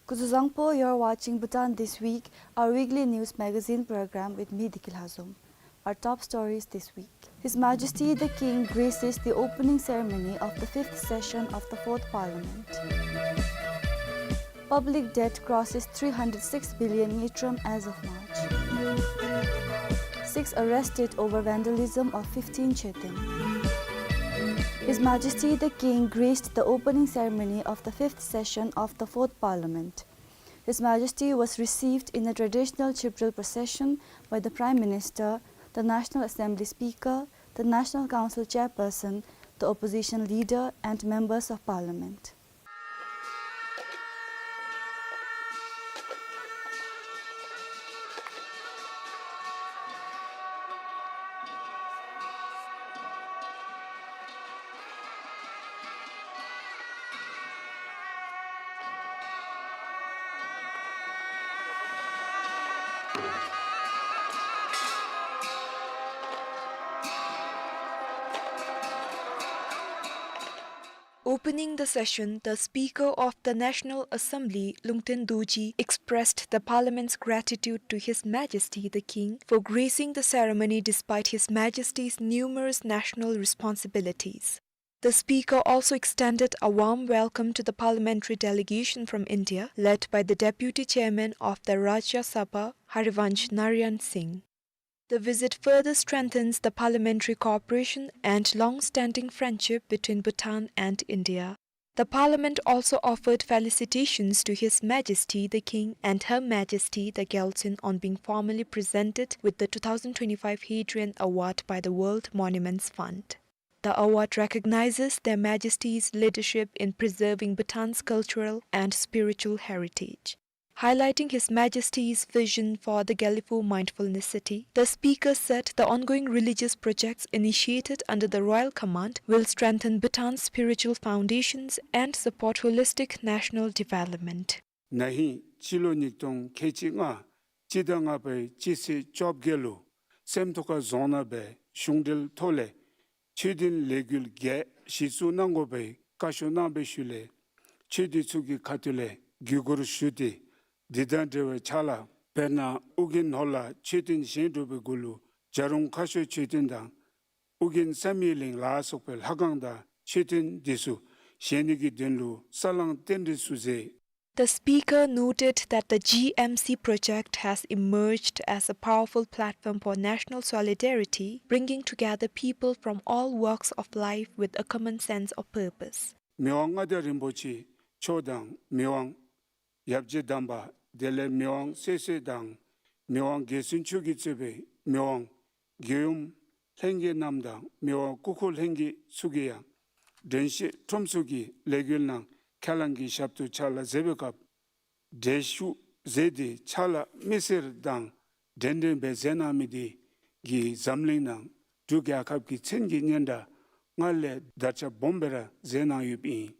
Kuzuzangpo, you're watching Bhutan This Week, our weekly news magazine program with me, Diki Lhazom. Our top stories this week. His Majesty the King graces the opening ceremony of the fifth session of the Fourth Parliament. Public debt crosses three hundred six billion ngultrum as of March. Six arrested over vandalism of fifteen Choeten. His Majesty the King graced the opening ceremony of the fifth session of the Fourth Parliament. His Majesty was received in a traditional Chibril procession by the Prime Minister, the National Assembly Speaker, the National Council Chairperson, the opposition leader, and members of Parliament. Opening the session, the Speaker of the National Assembly, Lungten Dorji, expressed the Parliament's gratitude to His Majesty the King for gracing the ceremony despite His Majesty's numerous national responsibilities. The Speaker also extended a warm welcome to the parliamentary delegation from India, led by the Deputy Chairman of the Rajya Sabha, Harivansh Narayan Singh. The visit further strengthens the parliamentary cooperation and long-standing friendship between Bhutan and India. The Parliament also offered felicitations to His Majesty the King and Her Majesty the Gyaltsuen on being formally presented with the two thousand twenty-five Hadrian Award by the World Monuments Fund. The award recognizes Their Majesties' leadership in preserving Bhutan's cultural and spiritual heritage. Highlighting His Majesty's vision for the Gelephu Mindfulness City, the Speaker said the ongoing religious projects initiated under the Royal Command will strengthen Bhutan's spiritual foundations and support holistic national development. ན་ཧིང་སྤྱི་ལོ་ཉིས་སྟོང་ཁལ་གཅིག་ལྔ་སྤྱི་ཟླ་ལྔ་པའི་སྤྱི་ཚེས་བཅོ་བརྒྱད་ལུ་སེམས་རྟོགས་ཁ་རྫོང་ནང་སྦེ་གཞུང་འབྲེལ་ཐོག་ལས་ཆོས་དོན་ལས་འགུལ་བརྒྱད་གཞི་བཙུགས་གནང་དགོ་པའི་བཀའ་ཤོག་གནང་བའི་ཤུལ་ལས་ཆོས་སྡེ་ཚུ་གི་ཁ་ཐུག་ལས་གུས་བཀུར་ཞུ་སྟེ་དེ་དང་འབྲེལ་བའི་ཕྱག་ལཱ་དཔེར་ན་ཨོ་རྒྱན་ནང་ལུ་མཆོད་རྟེན་བཞེངས་གྲུབ་པའི་གུ་ལུ་བྱ་རུང་ཁ་ཤོར་མཆོད་རྟེན་དང་ཨོ་རྒྱན་བསམ་ཡས་གླིང་ལ་སོགས་པའི་ལྷ་ཁང་དང་མཆོད་རྟེན་འདི་ཚུ་བཞེངས་ནི་གི་དོན་ལུ་ས་བསླང་རྟེན་འབྲེལ་ཚུ་མཛད། The speaker noted that the G M C project has emerged as a powerful platform for national solidarity, bringing together people from all walks of life with a common sense of purpose. མི་དབང་མངའ་བདག་རིན་པོ་ཆེ་མཆོག་དང་མི་དབང་ཡབ་རྗེ་དམ་པ་དེ་ལས་མི་དབང་སྲས་སྲས་དང་མི་དབང་རྒྱལ་བཙུན་མཆོག་གིས་གཙོས་པའི་མི་དབང་རྒྱལ་ཡུམ་ལྷན་རྒྱས་རྣམས་དང་མི་དབང་སྐུ་འཁོར་ལྷན་རྒྱས་ཚུ་གིས་ཡང་དྲན་ཤེས་ཁྲོམ་ཚོགས་ཀྱི་ལས་འགུལ་ནང་ཁས་བླངས་ཀྱི་ཞབས་ཏོག་ཕྱག་ལཱ་མཛད་པའི་སྐབས་གྲལ་བཞུགས་མཛད་དེ་ཕྱག་ལཱ་མི་སེར་དང་འབྲེལ་འབྲེལ་སྦེ་མཛད་གནང་མི་དེ་གིས་འཛམ་གླིང་ནང་འབྲུག་རྒྱལ་ཁབ་ཀྱི་མཚན་གྱི་སྙན་གྲགས་སྔར་ལས་དར་ཁྱབ་སྦོམ་སྦེ་ར་མཛད་གནང་ཡོདཔ་ཨིན།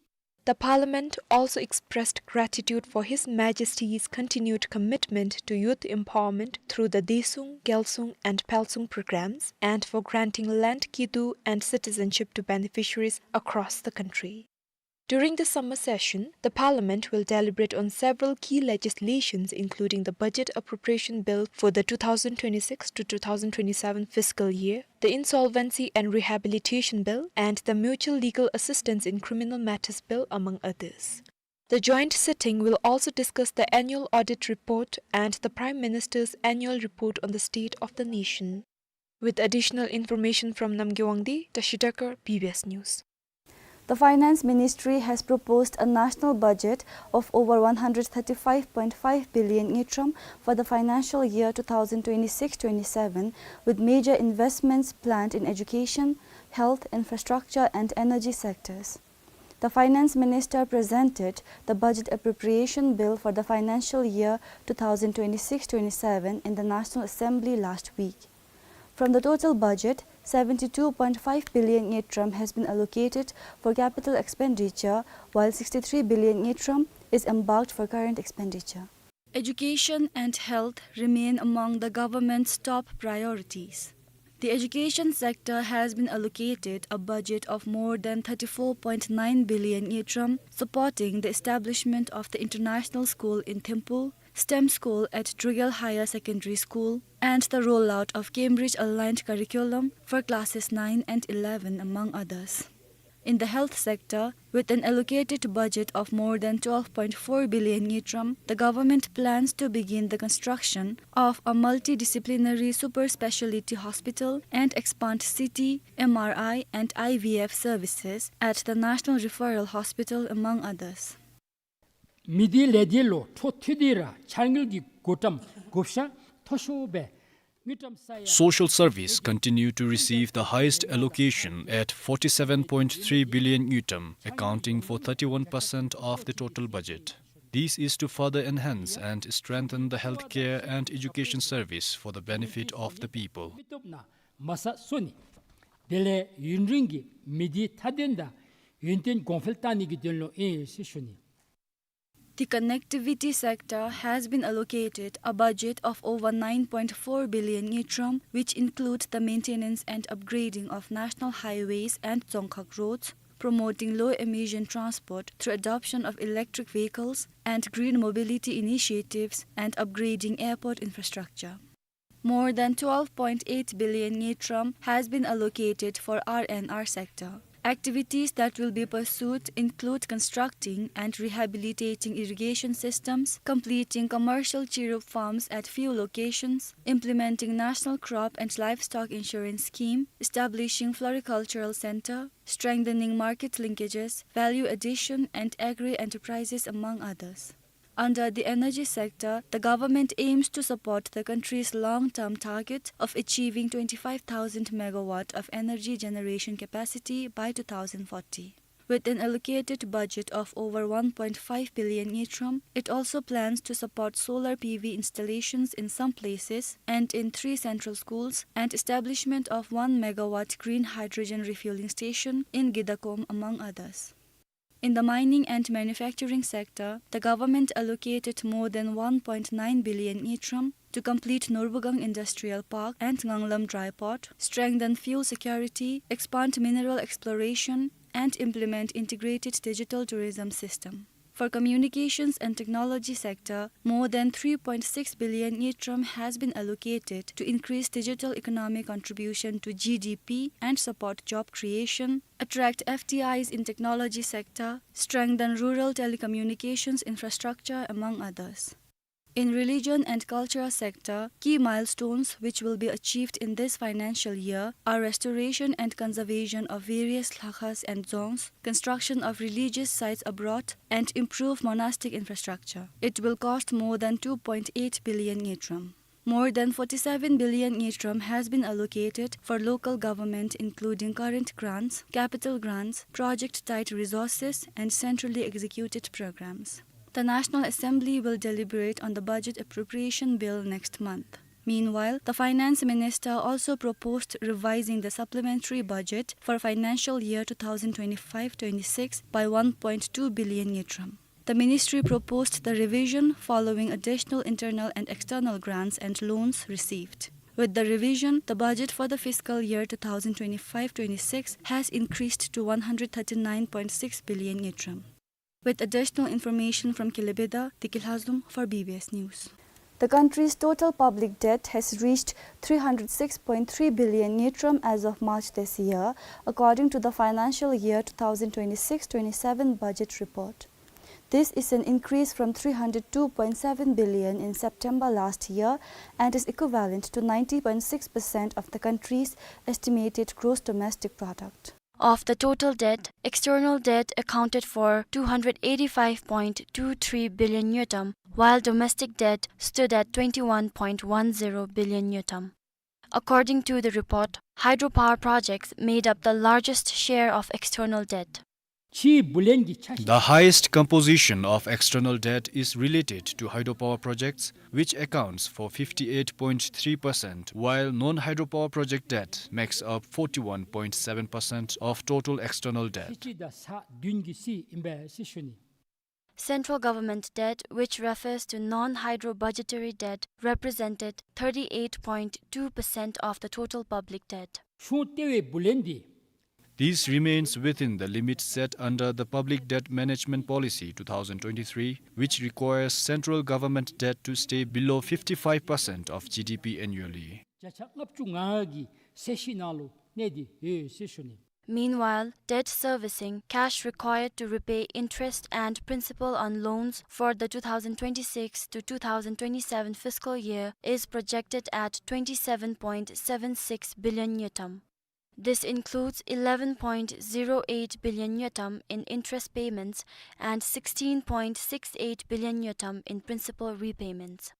The Parliament also expressed gratitude for His Majesty's continued commitment to youth empowerment through the Daesung, Gyalsung and Phalsung programs and for granting land kidu and citizenship to beneficiaries across the country. During the summer session, the Parliament will deliberate on several key legislations, including the Budget Appropriation Bill for the two thousand twenty-six to two thousand twenty-seven fiscal year, the Insolvency and Rehabilitation Bill, and the Mutual Legal Assistance in Criminal Matters Bill, among others. The joint sitting will also discuss the annual audit report and the Prime Minister's annual report on the state of the nation. With additional information from Namgay Wangdi, Tashi Dekar, B B S News. The Finance Ministry has proposed a national budget of over one hundred thirty-five point five billion ngultrum for the financial year two thousand twenty-six twenty-seven, with major investments planned in education, health, infrastructure and energy sectors. The Finance Minister presented the Budget Appropriation Bill for the financial year two thousand twenty-six twenty-seven in the National Assembly last week. From the total budget, seventy-two point five billion ngultrum has been allocated for capital expenditure, while sixty-three billion ngultrum is earmarked for current expenditure. Education and health remain among the government's top priorities. The education sector has been allocated a budget of more than thirty-four point nine billion ngultrum, supporting the establishment of the international school in Thimphu, STEM school at Drugel Higher Secondary School, and the rollout of Cambridge-aligned curriculum for classes nine and eleven, among others. In the health sector, with an allocated budget of more than twelve point four billion ngultrum, the government plans to begin the construction of a multidisciplinary super speciality hospital and expand C T, M R I, and I V F services at the National Referral Hospital, among others. མི་སྡེ་ལས་སྡེ་ལུ་འཕྲོ་མཐུད་དེ་ར་འཆར་དངུལ་གྱི་བགོ་བཀྲམ་བགོ་བཤའ་མཐོ་ཤོས་སྦེ་དངུལ་ཀྲམ་ས་ཡ། Social service continue to receive the highest allocation at forty-seven point three billion ngultrum, accounting for thirty-one percent of the total budget. This is to further enhance and strengthen the healthcare and education service for the benefit of the people. མ་ས་སོ་ནི། དེ་ལས་ཡུན་རིང་གི་མི་སྡེ་མཐའ་དོན་དང་ཡོན་ཏན་གོང་འཕེལ་བཏང་ནི་གི་དོན་ལུ་ཨིན་ཟེར་ཞུ་ནི། The connectivity sector has been allocated a budget of over nine point four billion ngultrum, which include the maintenance and upgrading of national highways and dzongkhag roads, promoting low-emission transport through adoption of electric vehicles and green mobility initiatives, and upgrading airport infrastructure. More than twelve point eight billion ngultrum has been allocated for R and R sector. Activities that will be pursued include constructing and rehabilitating irrigation systems, completing commercial chirup farms at few locations, implementing National Crop and Livestock Insurance Scheme, establishing floricultural center, strengthening market linkages, value addition, and agri-enterprises, among others. Under the energy sector, the government aims to support the country's long-term target of achieving twenty-five thousand megawatt of energy generation capacity by two thousand forty. With an allocated budget of over one point five billion ngultrum, it also plans to support solar P V installations in some places and in three central schools, and establishment of one megawatt green hydrogen refueling station in Gidakom, among others. In the mining and manufacturing sector, the government allocated more than one point nine billion ngultrum to complete Norbugang Industrial Park and Nganglam Dry Port, strengthen fuel security, expand mineral exploration, and implement integrated digital tourism system. For communications and technology sector, more than three point six billion ngultrum has been allocated to increase digital economic contribution to G D P and support job creation, attract F D Is in technology sector, strengthen rural telecommunications infrastructure, among others. In religion and culture sector, key milestones which will be achieved in this financial year are restoration and conservation of various lhakhas and dzongs, construction of religious sites abroad, and improve monastic infrastructure. It will cost more than two point eight billion ngultrum. More than forty-seven billion ngultrum has been allocated for local government, including current grants, capital grants, project-tied resources, and centrally executed programs. The National Assembly will deliberate on the budget appropriation bill next month. Meanwhile, the finance minister also proposed revising the supplementary budget for financial year two thousand twenty-five twenty-six by one point two billion ngultrum. The ministry proposed the revision following additional internal and external grants and loans received. With the revision, the budget for the fiscal year two thousand twenty-five twenty-six has increased to one hundred thirty-nine point six billion ngultrum. With additional information from Kelebeda, Deki Lhazom for B B S News. The country's total public debt has reached three hundred six point three billion ngultrum as of March this year, according to the financial year two thousand twenty-six twenty-seven budget report. This is an increase from three hundred two point seven billion in September last year and is equivalent to ninety point six percent of the country's estimated gross domestic product. Of the total debt, external debt accounted for two hundred eighty-five point two three billion ngultrum, while domestic debt stood at twenty-one point one zero billion ngultrum. According to the report, hydropower projects made up the largest share of external debt. ཕྱིའི་བུ་ལོན་གྱི་ཆ་ཤས། The highest composition of external debt is related to hydropower projects, which accounts for fifty-eight point three percent, while non-hydropower project debt makes up forty-one point seven percent of total external debt. ཤེས་ཅི་དང་ས་བདུན་གྱི་སྲིད་ཨིན་པས་ཟེར་ཞུ་ནི། Central government debt, which refers to non-hydro budgetary debt, represented thirty-eight point two percent of the total public debt. གཞུང་ལྟེ་བའི་བུ་ལོན་འདི། This remains within the limit set under the Public Debt Management Policy two thousand twenty-three, which requires central government debt to stay below fifty-five percent of G D P annually. བརྒྱ་ཆ་ལྔ་བཅུ་ང་གི་ཚད་གཞི་ནང་ལུ་གནས་ཏེ་ཡོད་ཟེར་ཞུ་ནི། Meanwhile, debt servicing, cash required to repay interest and principal on loans for the two thousand twenty-six to two thousand twenty-seven fiscal year, is projected at twenty-seven point seven six billion ngultrum. This includes eleven point zero eight billion ngultrum in interest payments and sixteen point six eight billion ngultrum in principal repayments.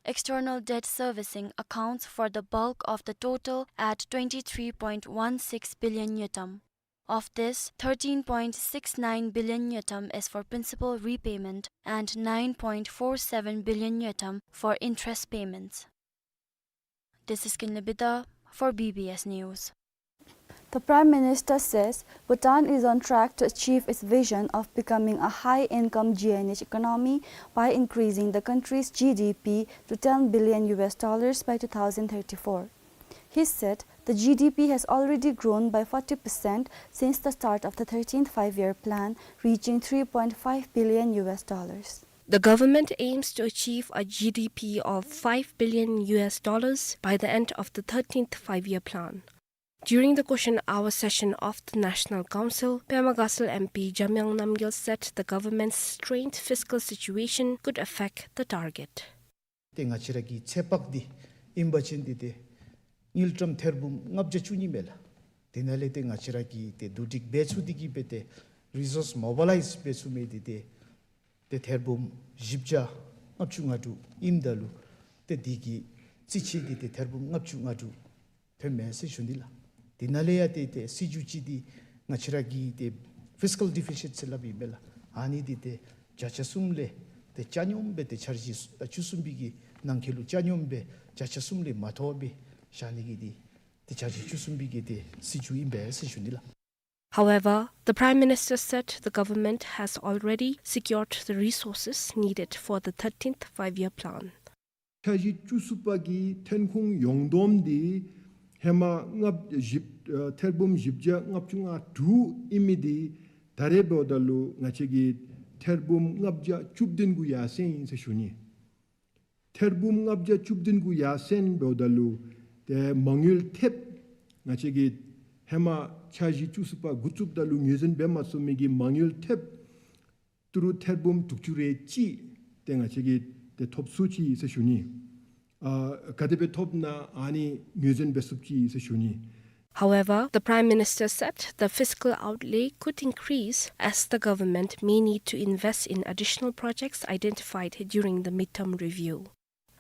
External debt servicing accounts for the bulk of the total at twenty-three point one six billion ngultrum. Of this, thirteen point six nine billion ngultrum is for principal repayment and nine point four seven billion ngultrum for interest payments. This is Kinley Bida for B B S News. The Prime Minister says Bhutan is on track to achieve its vision of becoming a high-income G N H economy by increasing the country's G D P to ten billion U S dollars by two thousand thirty-four. He said the G D P has already grown by forty percent since the start of the thirteenth Five-Year Plan, reaching three point five billion U S dollars. The government aims to achieve a G D P of five billion U S dollars by the end of the thirteenth Five-Year Plan. During the question hour session of the National Council, Pema Gatshel M P Jamyang Namgyel said the government's strained fiscal situation could affect the target. ཏེ་ང་བཅས་ར་གི་ཚོད་དཔག་འདི་ཨིན་པ་ཅིན་འདི་ཏེ་དངུལ་ཀྲམ་ཐེར་འབུམ་ལྔ་བརྒྱ་བཅུ་གཉིས་མས་ལགས། དེ་ནང་ལས་ཏེ་ང་བཅས་ར་གིས་ཏེ་བསྡུ་སྒྲིག་འབད་ཚུགས་འདི་གིས་འབད་དེ་རི་སོརསི་མོ་བི་ལའིཛ་འབད་ཚུགས་མི་འདི་ཏེ་ཏེ་ཐེར་འབུམ་བཞི་བརྒྱ་ལྔ་བཅུ་ང་དྲུག་ཨིནམ་ད་ལུ་ཏེ་འདི་གི་རྩིས་ཆད་འདི་ཏེ་ཐེར་འབུམ་ལྔ་བཅུ་ང་དྲུག་ཐོནམ་མས་ཟེར་ཞུ་ནི་ལགས། དེ་ནང་ལས་ཡང་ཏེ་ཏེ་སྲིད་བྱུས་ཅིག་འདི་ང་བཅས་ར་གི་ཏེ་ཕིས་ཀཱལ་ཌི་ཕི་སིཊ་ཟེར་སླབ་ཨིན་པས་ལགས། ཨ་ནི་འདི་ཏེ་བརྒྱ་ཆ་གསུམ་ལས་ཏེ་ཆ་སྙོམས་སྦེ་ཏེ་འཆར་གཞི་བཅུ་གསུམ་པའི་གི་ནང་འཁོད་ལུ་ཆ་སྙོམས་སྦེ་བརྒྱ་ཆ་གསུམ་ལས་མ་མཐོ་བར་བཞག་ནི་གི་འདི་ཏེ་འཆར་གཞི་བཅུ་གསུམ་པའི་གི་ཏེ་སྲིད་བྱུས་ཨིན་པས་ཟེར་ཞུ་ནི་ལགས། However, the Prime Minister said the government has already secured the resources needed for the thirteenth Five-Year Plan. འཆར་གཞི་བཅུ་གསུམ་པ་གི་ཐོན་ཁུངས་ཡོངས་བསྡོམས་འདི་ཧེ་མ་ལྔ་བཞི་ཨ་ཐེར་འབུམ་བཞི་བརྒྱ་ལྔ་བཅུ་ང་དྲུག་ཨིན་མི་འདི་ད་རེས་འབདཝ་ད་ལུ་ང་བཅས་ཀྱིས་ཐེར་འབུམ་ལྔ་བརྒྱ་བཅུ་བདུན་གུ་ཡར་སེང་ཡི་ཟེར་ཞུ་ནི། ཐེར་འབུམ་ལྔ་བརྒྱ་བཅུ་བདུན་གུ་ཡར་སེང་འབདཝ་ད་ལུ་ཏེ་མ་དངུལ་ཐེབས་ང་བཅས་ཀྱིས་ཧེ་མ་འཆར་གཞི་བཅུ་གསུམ་པ་འགོ་བཙུགསཔ་ད་ལུ་ངོས་འཛིན་འབད་མ་ཚུགས་མི་གི་མ་དངུལ་ཐེབས་ཏི་རུ་ཐེར་འབུམ་དྲུག་ཅུ་རེ་གཅིག་ཏེ་ང་བཅས་ཀྱིས་ཏེ་ཐོབ་ཚུགས་ཅི་ཟེར་ཞུ་ནི། ཨ་ག་དེ་སྦེ་ཐོབ་ན་ཨ་ནི་ངོས་འཛིན་འབད་ཚུགས་ཅི་ཟེར་ཞུ་ནི། However, the Prime Minister said the fiscal outlay could increase as the government may need to invest in additional projects identified during the midterm review.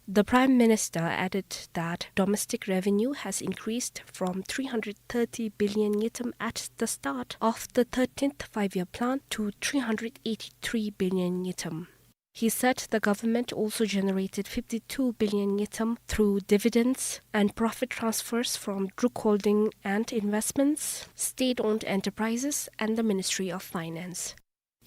The Prime Minister added that domestic revenue has increased from three hundred thirty billion ngultrum at the start of the thirteenth Five-Year Plan to three hundred eighty-three billion ngultrum. He said the government also generated fifty-two billion ngultrum through dividends and profit transfers from Druk Holding and investments, state-owned enterprises, and the Ministry of Finance.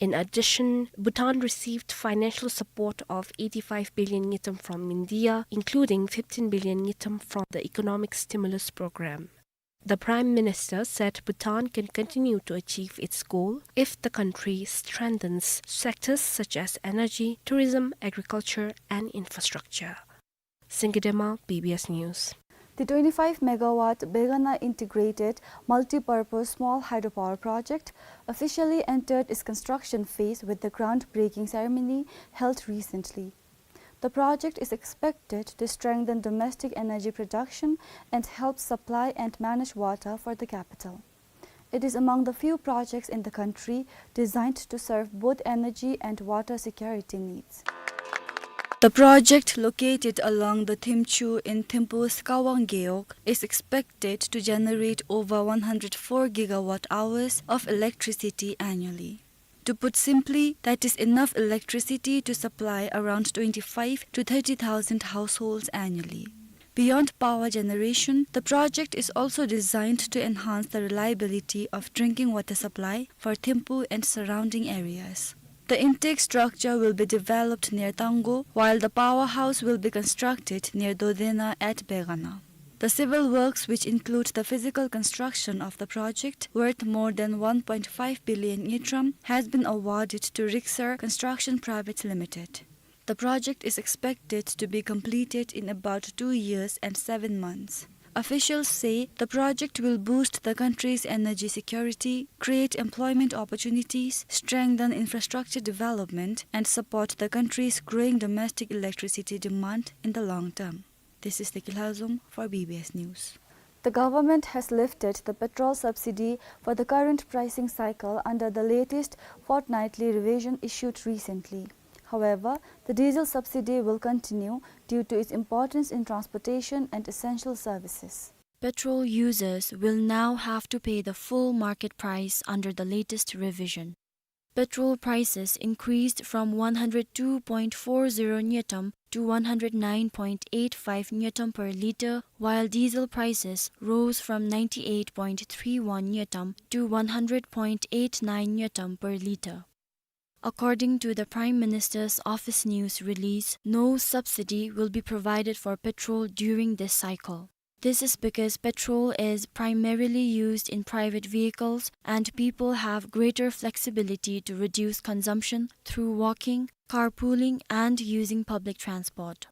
In addition, Bhutan received financial support of eighty-five billion ngultrum from India, including fifteen billion ngultrum from the Economic Stimulus Program. The Prime Minister said Bhutan can continue to achieve its goal if the country strengthens sectors such as energy, tourism, agriculture, and infrastructure. Singye Dema, B B S News. The twenty-five megawatt Begana Integrated Multi-Purpose Small Hydropower Project officially entered its construction phase with the groundbreaking ceremony held recently. The project is expected to strengthen domestic energy production and help supply and manage water for the capital. It is among the few projects in the country designed to serve both energy and water security needs. The project, located along the Thimchhu in Thimphu's Kawang Gewog, is expected to generate over one hundred four gigawatt hours of electricity annually. To put simply, that is enough electricity to supply around twenty-five to thirty thousand households annually. Beyond power generation, the project is also designed to enhance the reliability of drinking water supply for Thimphu and surrounding areas. The intake structure will be developed near Tanggo, while the powerhouse will be constructed near Dodena at Begana. The civil works, which include the physical construction of the project, worth more than one point five billion ngultrum, has been awarded to Rixar Construction Private Limited. The project is expected to be completed in about two years and seven months. Officials say the project will boost the country's energy security, create employment opportunities, strengthen infrastructure development, and support the country's growing domestic electricity demand in the long term. This is Teki Lhazom for B B S News. The government has lifted the petrol subsidy for the current pricing cycle under the latest fortnightly revision issued recently. However, the diesel subsidy will continue due to its importance in transportation and essential services. Petrol users will now have to pay the full market price under the latest revision. Petrol prices increased from one hundred two point four zero ngultrum to one hundred nine point eight five ngultrum per litre, while diesel prices rose from ninety-eight point three one ngultrum to one hundred point eight nine ngultrum per litre. According to the Prime Minister's office news release, no subsidy will be provided for petrol during this cycle. This is because petrol is primarily used in private vehicles and people have greater flexibility to reduce consumption through walking, carpooling, and using public transport.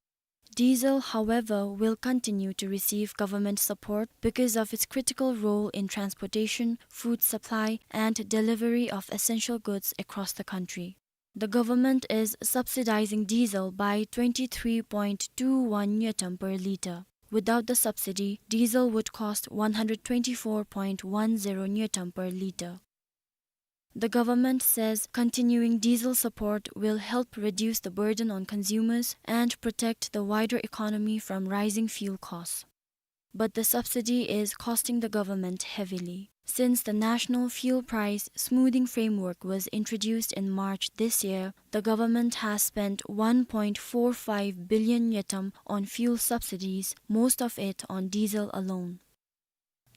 Diesel, however, will continue to receive government support because of its critical role in transportation, food supply, and delivery of essential goods across the country. The government is subsidizing diesel by twenty-three point two one ngultrum per litre. Without the subsidy, diesel would cost one hundred twenty-four point one zero ngultrum per litre. The government says continuing diesel support will help reduce the burden on consumers and protect the wider economy from rising fuel costs. But the subsidy is costing the government heavily. Since the National Fuel Price Smoothing Framework was introduced in March this year, the government has spent one point four five billion ngultrum on fuel subsidies, most of it on diesel alone.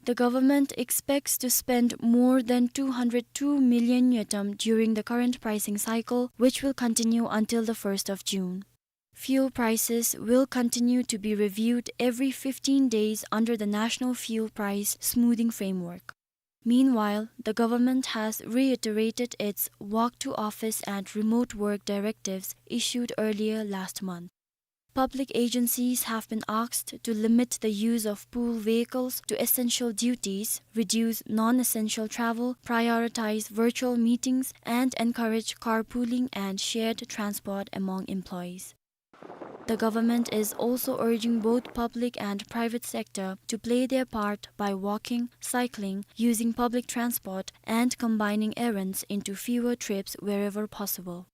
The government expects to spend more than two hundred two million ngultrum during the current pricing cycle, which will continue until the first of June. Fuel prices will continue to be reviewed every fifteen days under the National Fuel Price Smoothing Framework. Meanwhile, the government has reiterated its walk to office and remote work directives issued earlier last month. Public agencies have been asked to limit the use of pool vehicles to essential duties, reduce non-essential travel, prioritize virtual meetings, and encourage carpooling and shared transport among employees. The government is also urging both public and private sector to play their part by walking, cycling, using public transport, and combining errands into fewer trips wherever possible.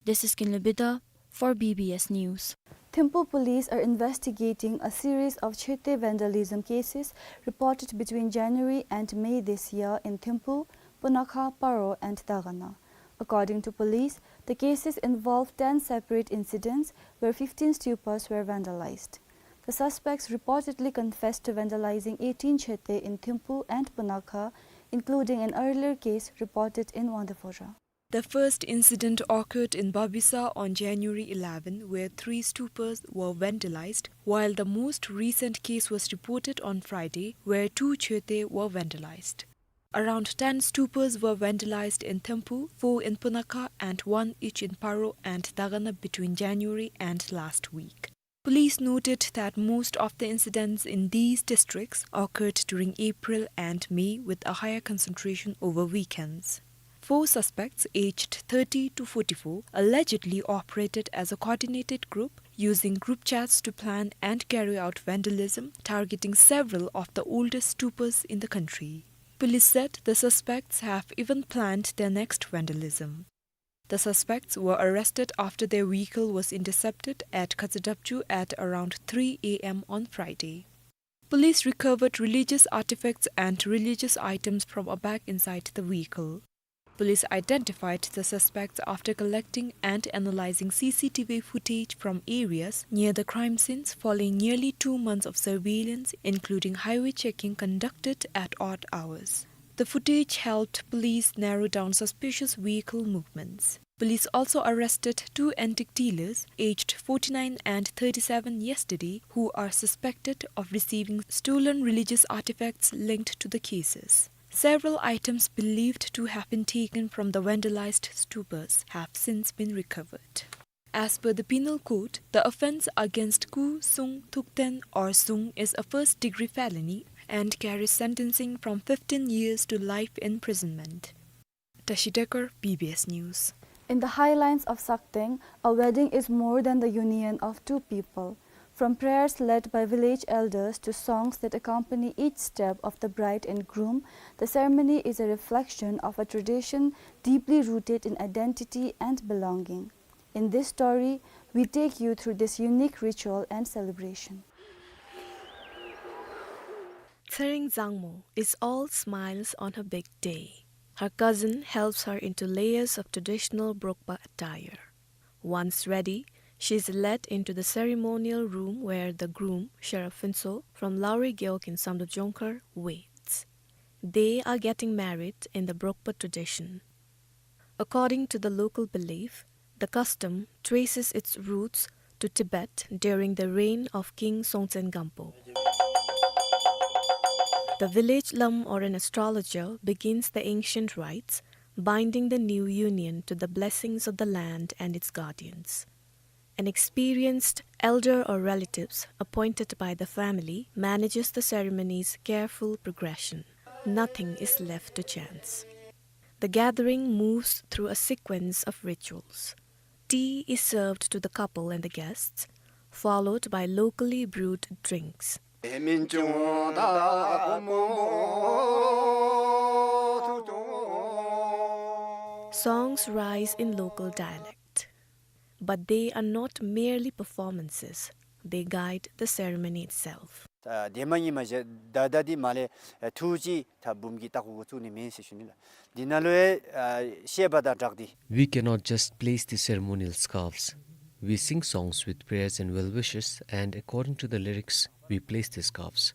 This is Kinley Bida for B B S News. Thimphu police are investigating a series of chhete vandalism cases reported between January and May this year in Thimphu, Punakha, Paro and Dagana. According to police, the cases involve ten separate incidents where fifteen stupas were vandalized. The suspects reportedly confessed to vandalizing eighteen chhete in Thimphu and Punakha, including an earlier case reported in Wangdue Phodrang. The first incident occurred in Babisa on January eleven, where three stupas were vandalized, while the most recent case was reported on Friday, where two chhete were vandalized. Around ten stupas were vandalized in Thimphu, four in Punakha, and one each in Paro and Dagana between January and last week. Police noted that most of the incidents in these districts occurred during April and May, with a higher concentration over weekends. Four suspects, aged thirty to forty-four, allegedly operated as a coordinated group, using group chats to plan and carry out vandalism, targeting several of the oldest stupas in the country. Police said the suspects have even planned their next vandalism. The suspects were arrested after their vehicle was intercepted at Khazadapchu at around three A M on Friday. Police recovered religious artifacts and religious items from a bag inside the vehicle. Police identified the suspects after collecting and analyzing C C T V footage from areas near the crime scenes following nearly two months of surveillance, including highway checking conducted at odd hours. The footage helped police narrow down suspicious vehicle movements. Police also arrested two antique dealers, aged forty-nine and thirty-seven yesterday, who are suspected of receiving stolen religious artifacts linked to the cases. Several items believed to have been taken from the vandalized stupas have since been recovered. As per the penal code, the offence against Ku Sung Thukten or Sung is a first-degree felony and carries sentencing from fifteen years to life imprisonment. Tashi Dekar, B B S News. In the highlands of Sakteng, a wedding is more than the union of two people. From prayers led by village elders to songs that accompany each step of the bride and groom, the ceremony is a reflection of a tradition deeply rooted in identity and belonging. In this story, we take you through this unique ritual and celebration. Tsering Zangmo is all smiles on her big day. Her cousin helps her into layers of traditional Brokpa attire. Once ready, she is led into the ceremonial room where the groom, Sherab Phuntsho, from Lauri Gewog in Samdrup Jongkhar, waits. They are getting married in the Brokpa tradition. According to the local belief, the custom traces its roots to Tibet during the reign of King Songtsen Gampo. The village lam or an astrologer begins the ancient rites, binding the new union to the blessings of the land and its guardians. An experienced elder or relatives appointed by the family manages the ceremony's careful progression. Nothing is left to chance. The gathering moves through a sequence of rituals. Tea is served to the couple and the guests, followed by locally brewed drinks. Songs rise in local dialect. But they are not merely performances, they guide the ceremony itself. ད་དེ་མ་ཉིནམ་བཞག་ད་ད་འདི་མ་ལས་ཐུགས་རྗེ་ད་འབུམ་གྱི་ལྟག་གུ་གུ་བཙུགས་ནི་མེན་ཟེར་ཞུ་ནི་ལགས། འདི་ནང་ལུ་ཡང་བཤད་པ་དང་སྦྲགས་ཏེ། We cannot just place the ceremonial scarves. We sing songs with prayers and well wishes, and according to the lyrics, we place the scarves.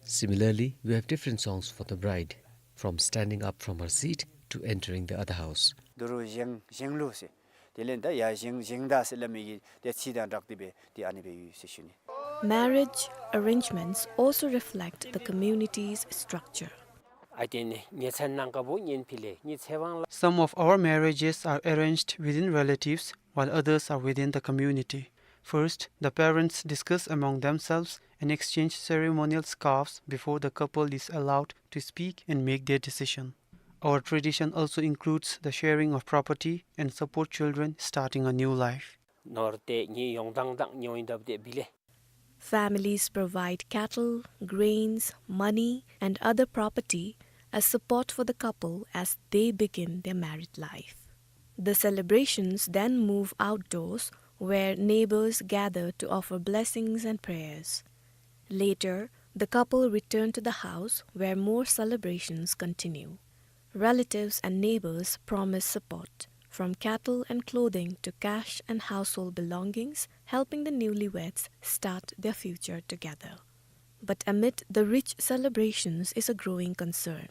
Similarly, we have different songs for the bride, from standing up from her seat to entering the other house. འདི་རུ་བཞེངས་བཞེངས་ལུགས་ཟེར། དེ་ལས་ད་ཡར་བཞེངས་བཞེངས་ད་ཟེར་སླབ་མི་གི་དེ་ཚིག་དང་སྦྲགས་ཏེ་སྦེ་དེ་ཨ་ནི་སྦེ་ཡོད་ཟེར་ཞུ་ནི། Marriage arrangements also reflect the community's structure. ཨ་དེ་ནི་ཉེ་ཚན་ནང་ཀ་བུ་གཉེན་ཕི་ལེ་ཉེ་ཚེ་དབང་ལ། Some of our marriages are arranged within relatives, while others are within the community. First, the parents discuss among themselves and exchange ceremonial scarves before the couple is allowed to speak and make their decision. Our tradition also includes the sharing of property and support children starting a new life. ནོར་ཏེ་ཉེ་ཡོང་དང་དང་ཉོ་ཡིན་དབ་ཏེ་བི་ལེ། Families provide cattle, grains, money, and other property as support for the couple as they begin their married life. The celebrations then move outdoors, where neighbors gather to offer blessings and prayers. Later, the couple return to the house, where more celebrations continue. Relatives and neighbors promise support, from cattle and clothing to cash and household belongings, helping the newlyweds start their future together. But amid the rich celebrations is a growing concern.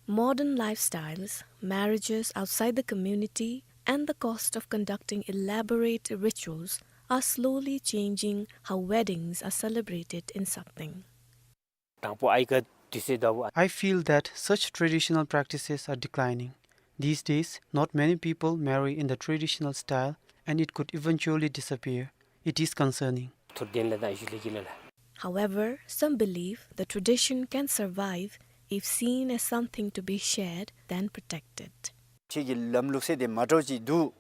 Modern lifestyles, marriages outside the community, and the cost of conducting elaborate rituals are slowly changing how weddings are celebrated in Sakteng. དང་པོ་ཨའི་ཀ་དུས་ཚོད་ད་བུ། I feel that such traditional practices are declining. These days, not many people marry in the traditional style, and it could eventually disappear. It is concerning. ཐུར་དེན་ལ་དང་ཞུ་ལེ་གི་ལ་ལ། However, some believe the tradition can survive if seen as something to be shared than protected. ཁྱེད་ཀྱི་ལམ་ལུགས་སྲོལ་དེ་མ་འདྲཝ་ཅིག་འདུག་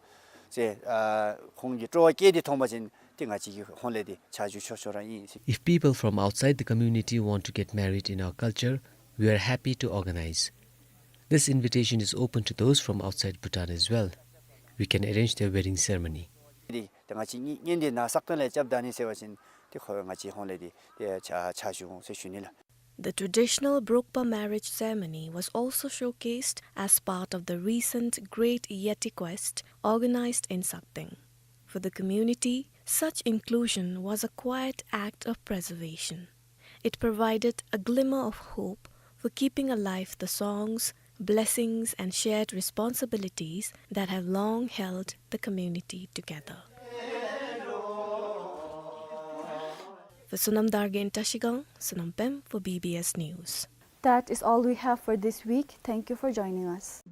ཟེར་ཨ་ཁོང་གིས་སྤྲོ་བ་སྐྱེས་ཏེ་མཐོང་པ་ཅིན་ཏེ་ང་བཅས་ཀྱིས་ཧོང་ལས་དེ་ཆ་འཇོག་ཆོག་ཆོག་ར་ཨིན་ཟེར། If people from outside the community want to get married in our culture, we are happy to organize. This invitation is open to those from outside Bhutan as well. We can arrange their wedding ceremony. དེ་ང་བཅས་གཉེན་དེ་ནཱ་སག་སྟེང་ལས་རྐྱབ་ད་ནི་ཟེར་བ་ཅིན་དེ་ཁོ་ང་བཅས་ཧོང་ལས་དེ་དེ་ཆ་ཆ་བཞུགས་ཟེར་ཞུ་ནི་ལགས། The traditional Brokpa marriage ceremony was also showcased as part of the recent Great Yeti Quest organized in Sakteng. For the community, such inclusion was a quiet act of preservation. It provided a glimmer of hope for keeping alive the songs, blessings and shared responsibilities that have long held the community together. For Sonam Dargen Tashigang, Sonam Pem for B B S News. That is all we have for this week. Thank you for joining us.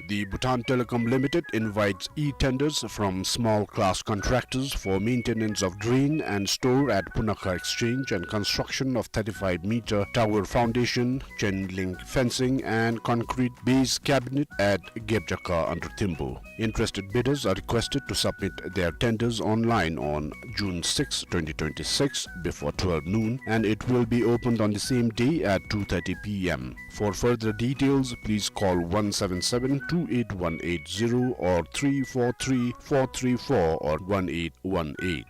The Bhutan Telecom Limited invites e-tenders from small class contractors for maintenance of drain and store at Punakha Exchange and construction of thirty-five meter tower foundation, chain link fencing and concrete base cabinet at Gebjakha under Thimphu. Interested bidders are requested to submit their tenders online on June sixth, twenty twenty-six, before twelve noon, and it will be opened on the same day at two thirty P M. For further details, please call one seven seven two eight one eight zero or three four three four three four or one eight one eight.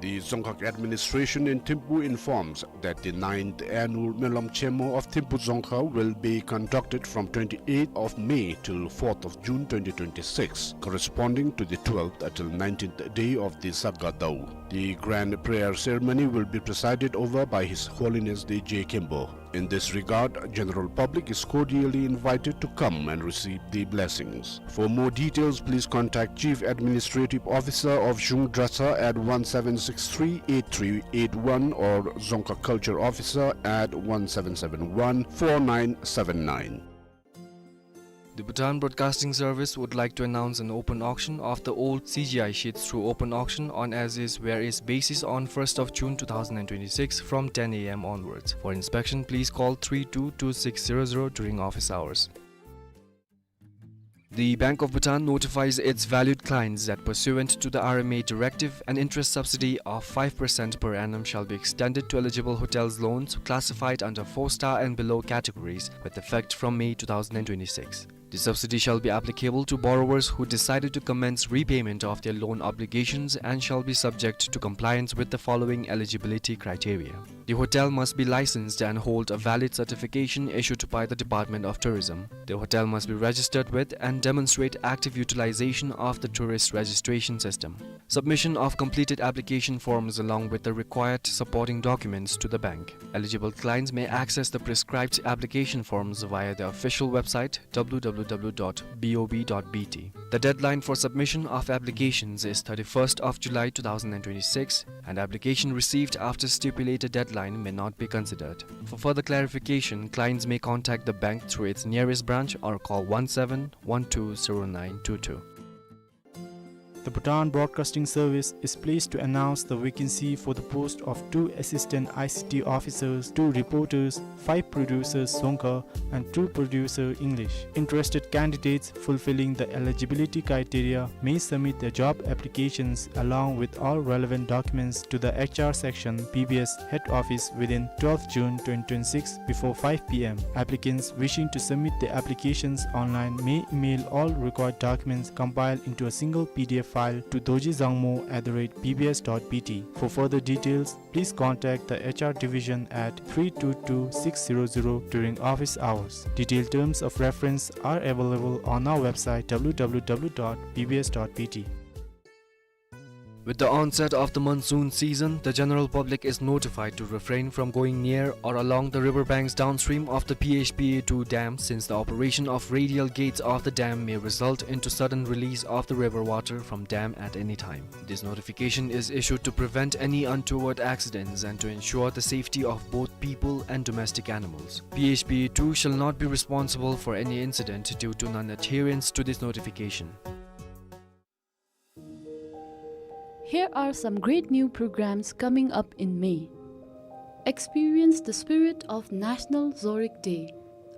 The Dzongkhag administration in Thimphu informs that the ninth annual Melam Chemo of Thimphu Dzongkhag will be conducted from twenty-eighth of May till fourth of June twenty twenty-six, corresponding to the twelfth till nineteenth day of the Saga Dau. The grand prayer ceremony will be presided over by His Holiness the Je Khenpo. In this regard, general public is cordially invited to come and receive the blessings. For more details, please contact Chief Administrative Officer of Zhung Dratshang at one seven six three eight three eight one or Dzongkhag Culture Officer at one seven seven one four nine seven nine. The Bhutan Broadcasting Service would like to announce an open auction of the old C G I sheets through open auction on as-is, where-is basis on first of June two thousand and twenty-six from ten A M onwards. For inspection, please call three two two six zero zero during office hours. The Bank of Bhutan notifies its valued clients that pursuant to the R M A directive, an interest subsidy of five percent per annum shall be extended to eligible hotels loans classified under four star and below categories with effect from May two thousand and twenty-six. The subsidy shall be applicable to borrowers who decided to commence repayment of their loan obligations and shall be subject to compliance with the following eligibility criteria. The hotel must be licensed and hold a valid certification issued by the Department of Tourism. The hotel must be registered with and demonstrate active utilization of the tourist registration system. Submission of completed application forms along with the required supporting documents to the bank. Eligible clients may access the prescribed application forms via the official website, W W W dot B O B dot B T. The deadline for submission of applications is thirty-first of July two thousand and twenty-six, and application received after stipulated deadline may not be considered. For further clarification, clients may contact the bank through its nearest branch or call one seven one two zero nine two two. The Bhutan Broadcasting Service is pleased to announce the vacancy for the post of two assistant I C T officers, two reporters, five producers Dzongkha, and two producer English. Interested candidates fulfilling the eligibility criteria may submit their job applications along with all relevant documents to the H R section, B B S head office within twelfth June twenty twenty-six before five P M. Applicants wishing to submit their applications online may email all required documents compiled into a single P D F file to dorji dzangmo at the rate B B S dot B T. For further details, please contact the H R division at three two two six zero zero during office hours. Detailed terms of reference are available on our website, W W W dot B B S dot B T. With the onset of the monsoon season, the general public is notified to refrain from going near or along the river banks downstream of the P H P A two dam, since the operation of radial gates of the dam may result into sudden release of the river water from dam at any time. This notification is issued to prevent any untoward accidents and to ensure the safety of both people and domestic animals. P H P A two shall not be responsible for any incident due to non-adherence to this notification. Here are some great new programs coming up in May. Experience the spirit of National Zorig Day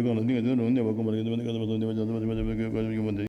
ལས་གང་ལ་ཏིང་ངེ་འཛིན་རུང་གནས་པ་སྒོམ་པར་གནས་པ་གནས་པ་སྒོམ་པར་གནས་པ་གནས་པ་སྒོམ་པར་གནས་པ་སྒོམ་པར་གནས་པ་སྒོམ་པར་གནས་པ་སྒོམ་པར་གནས་པ།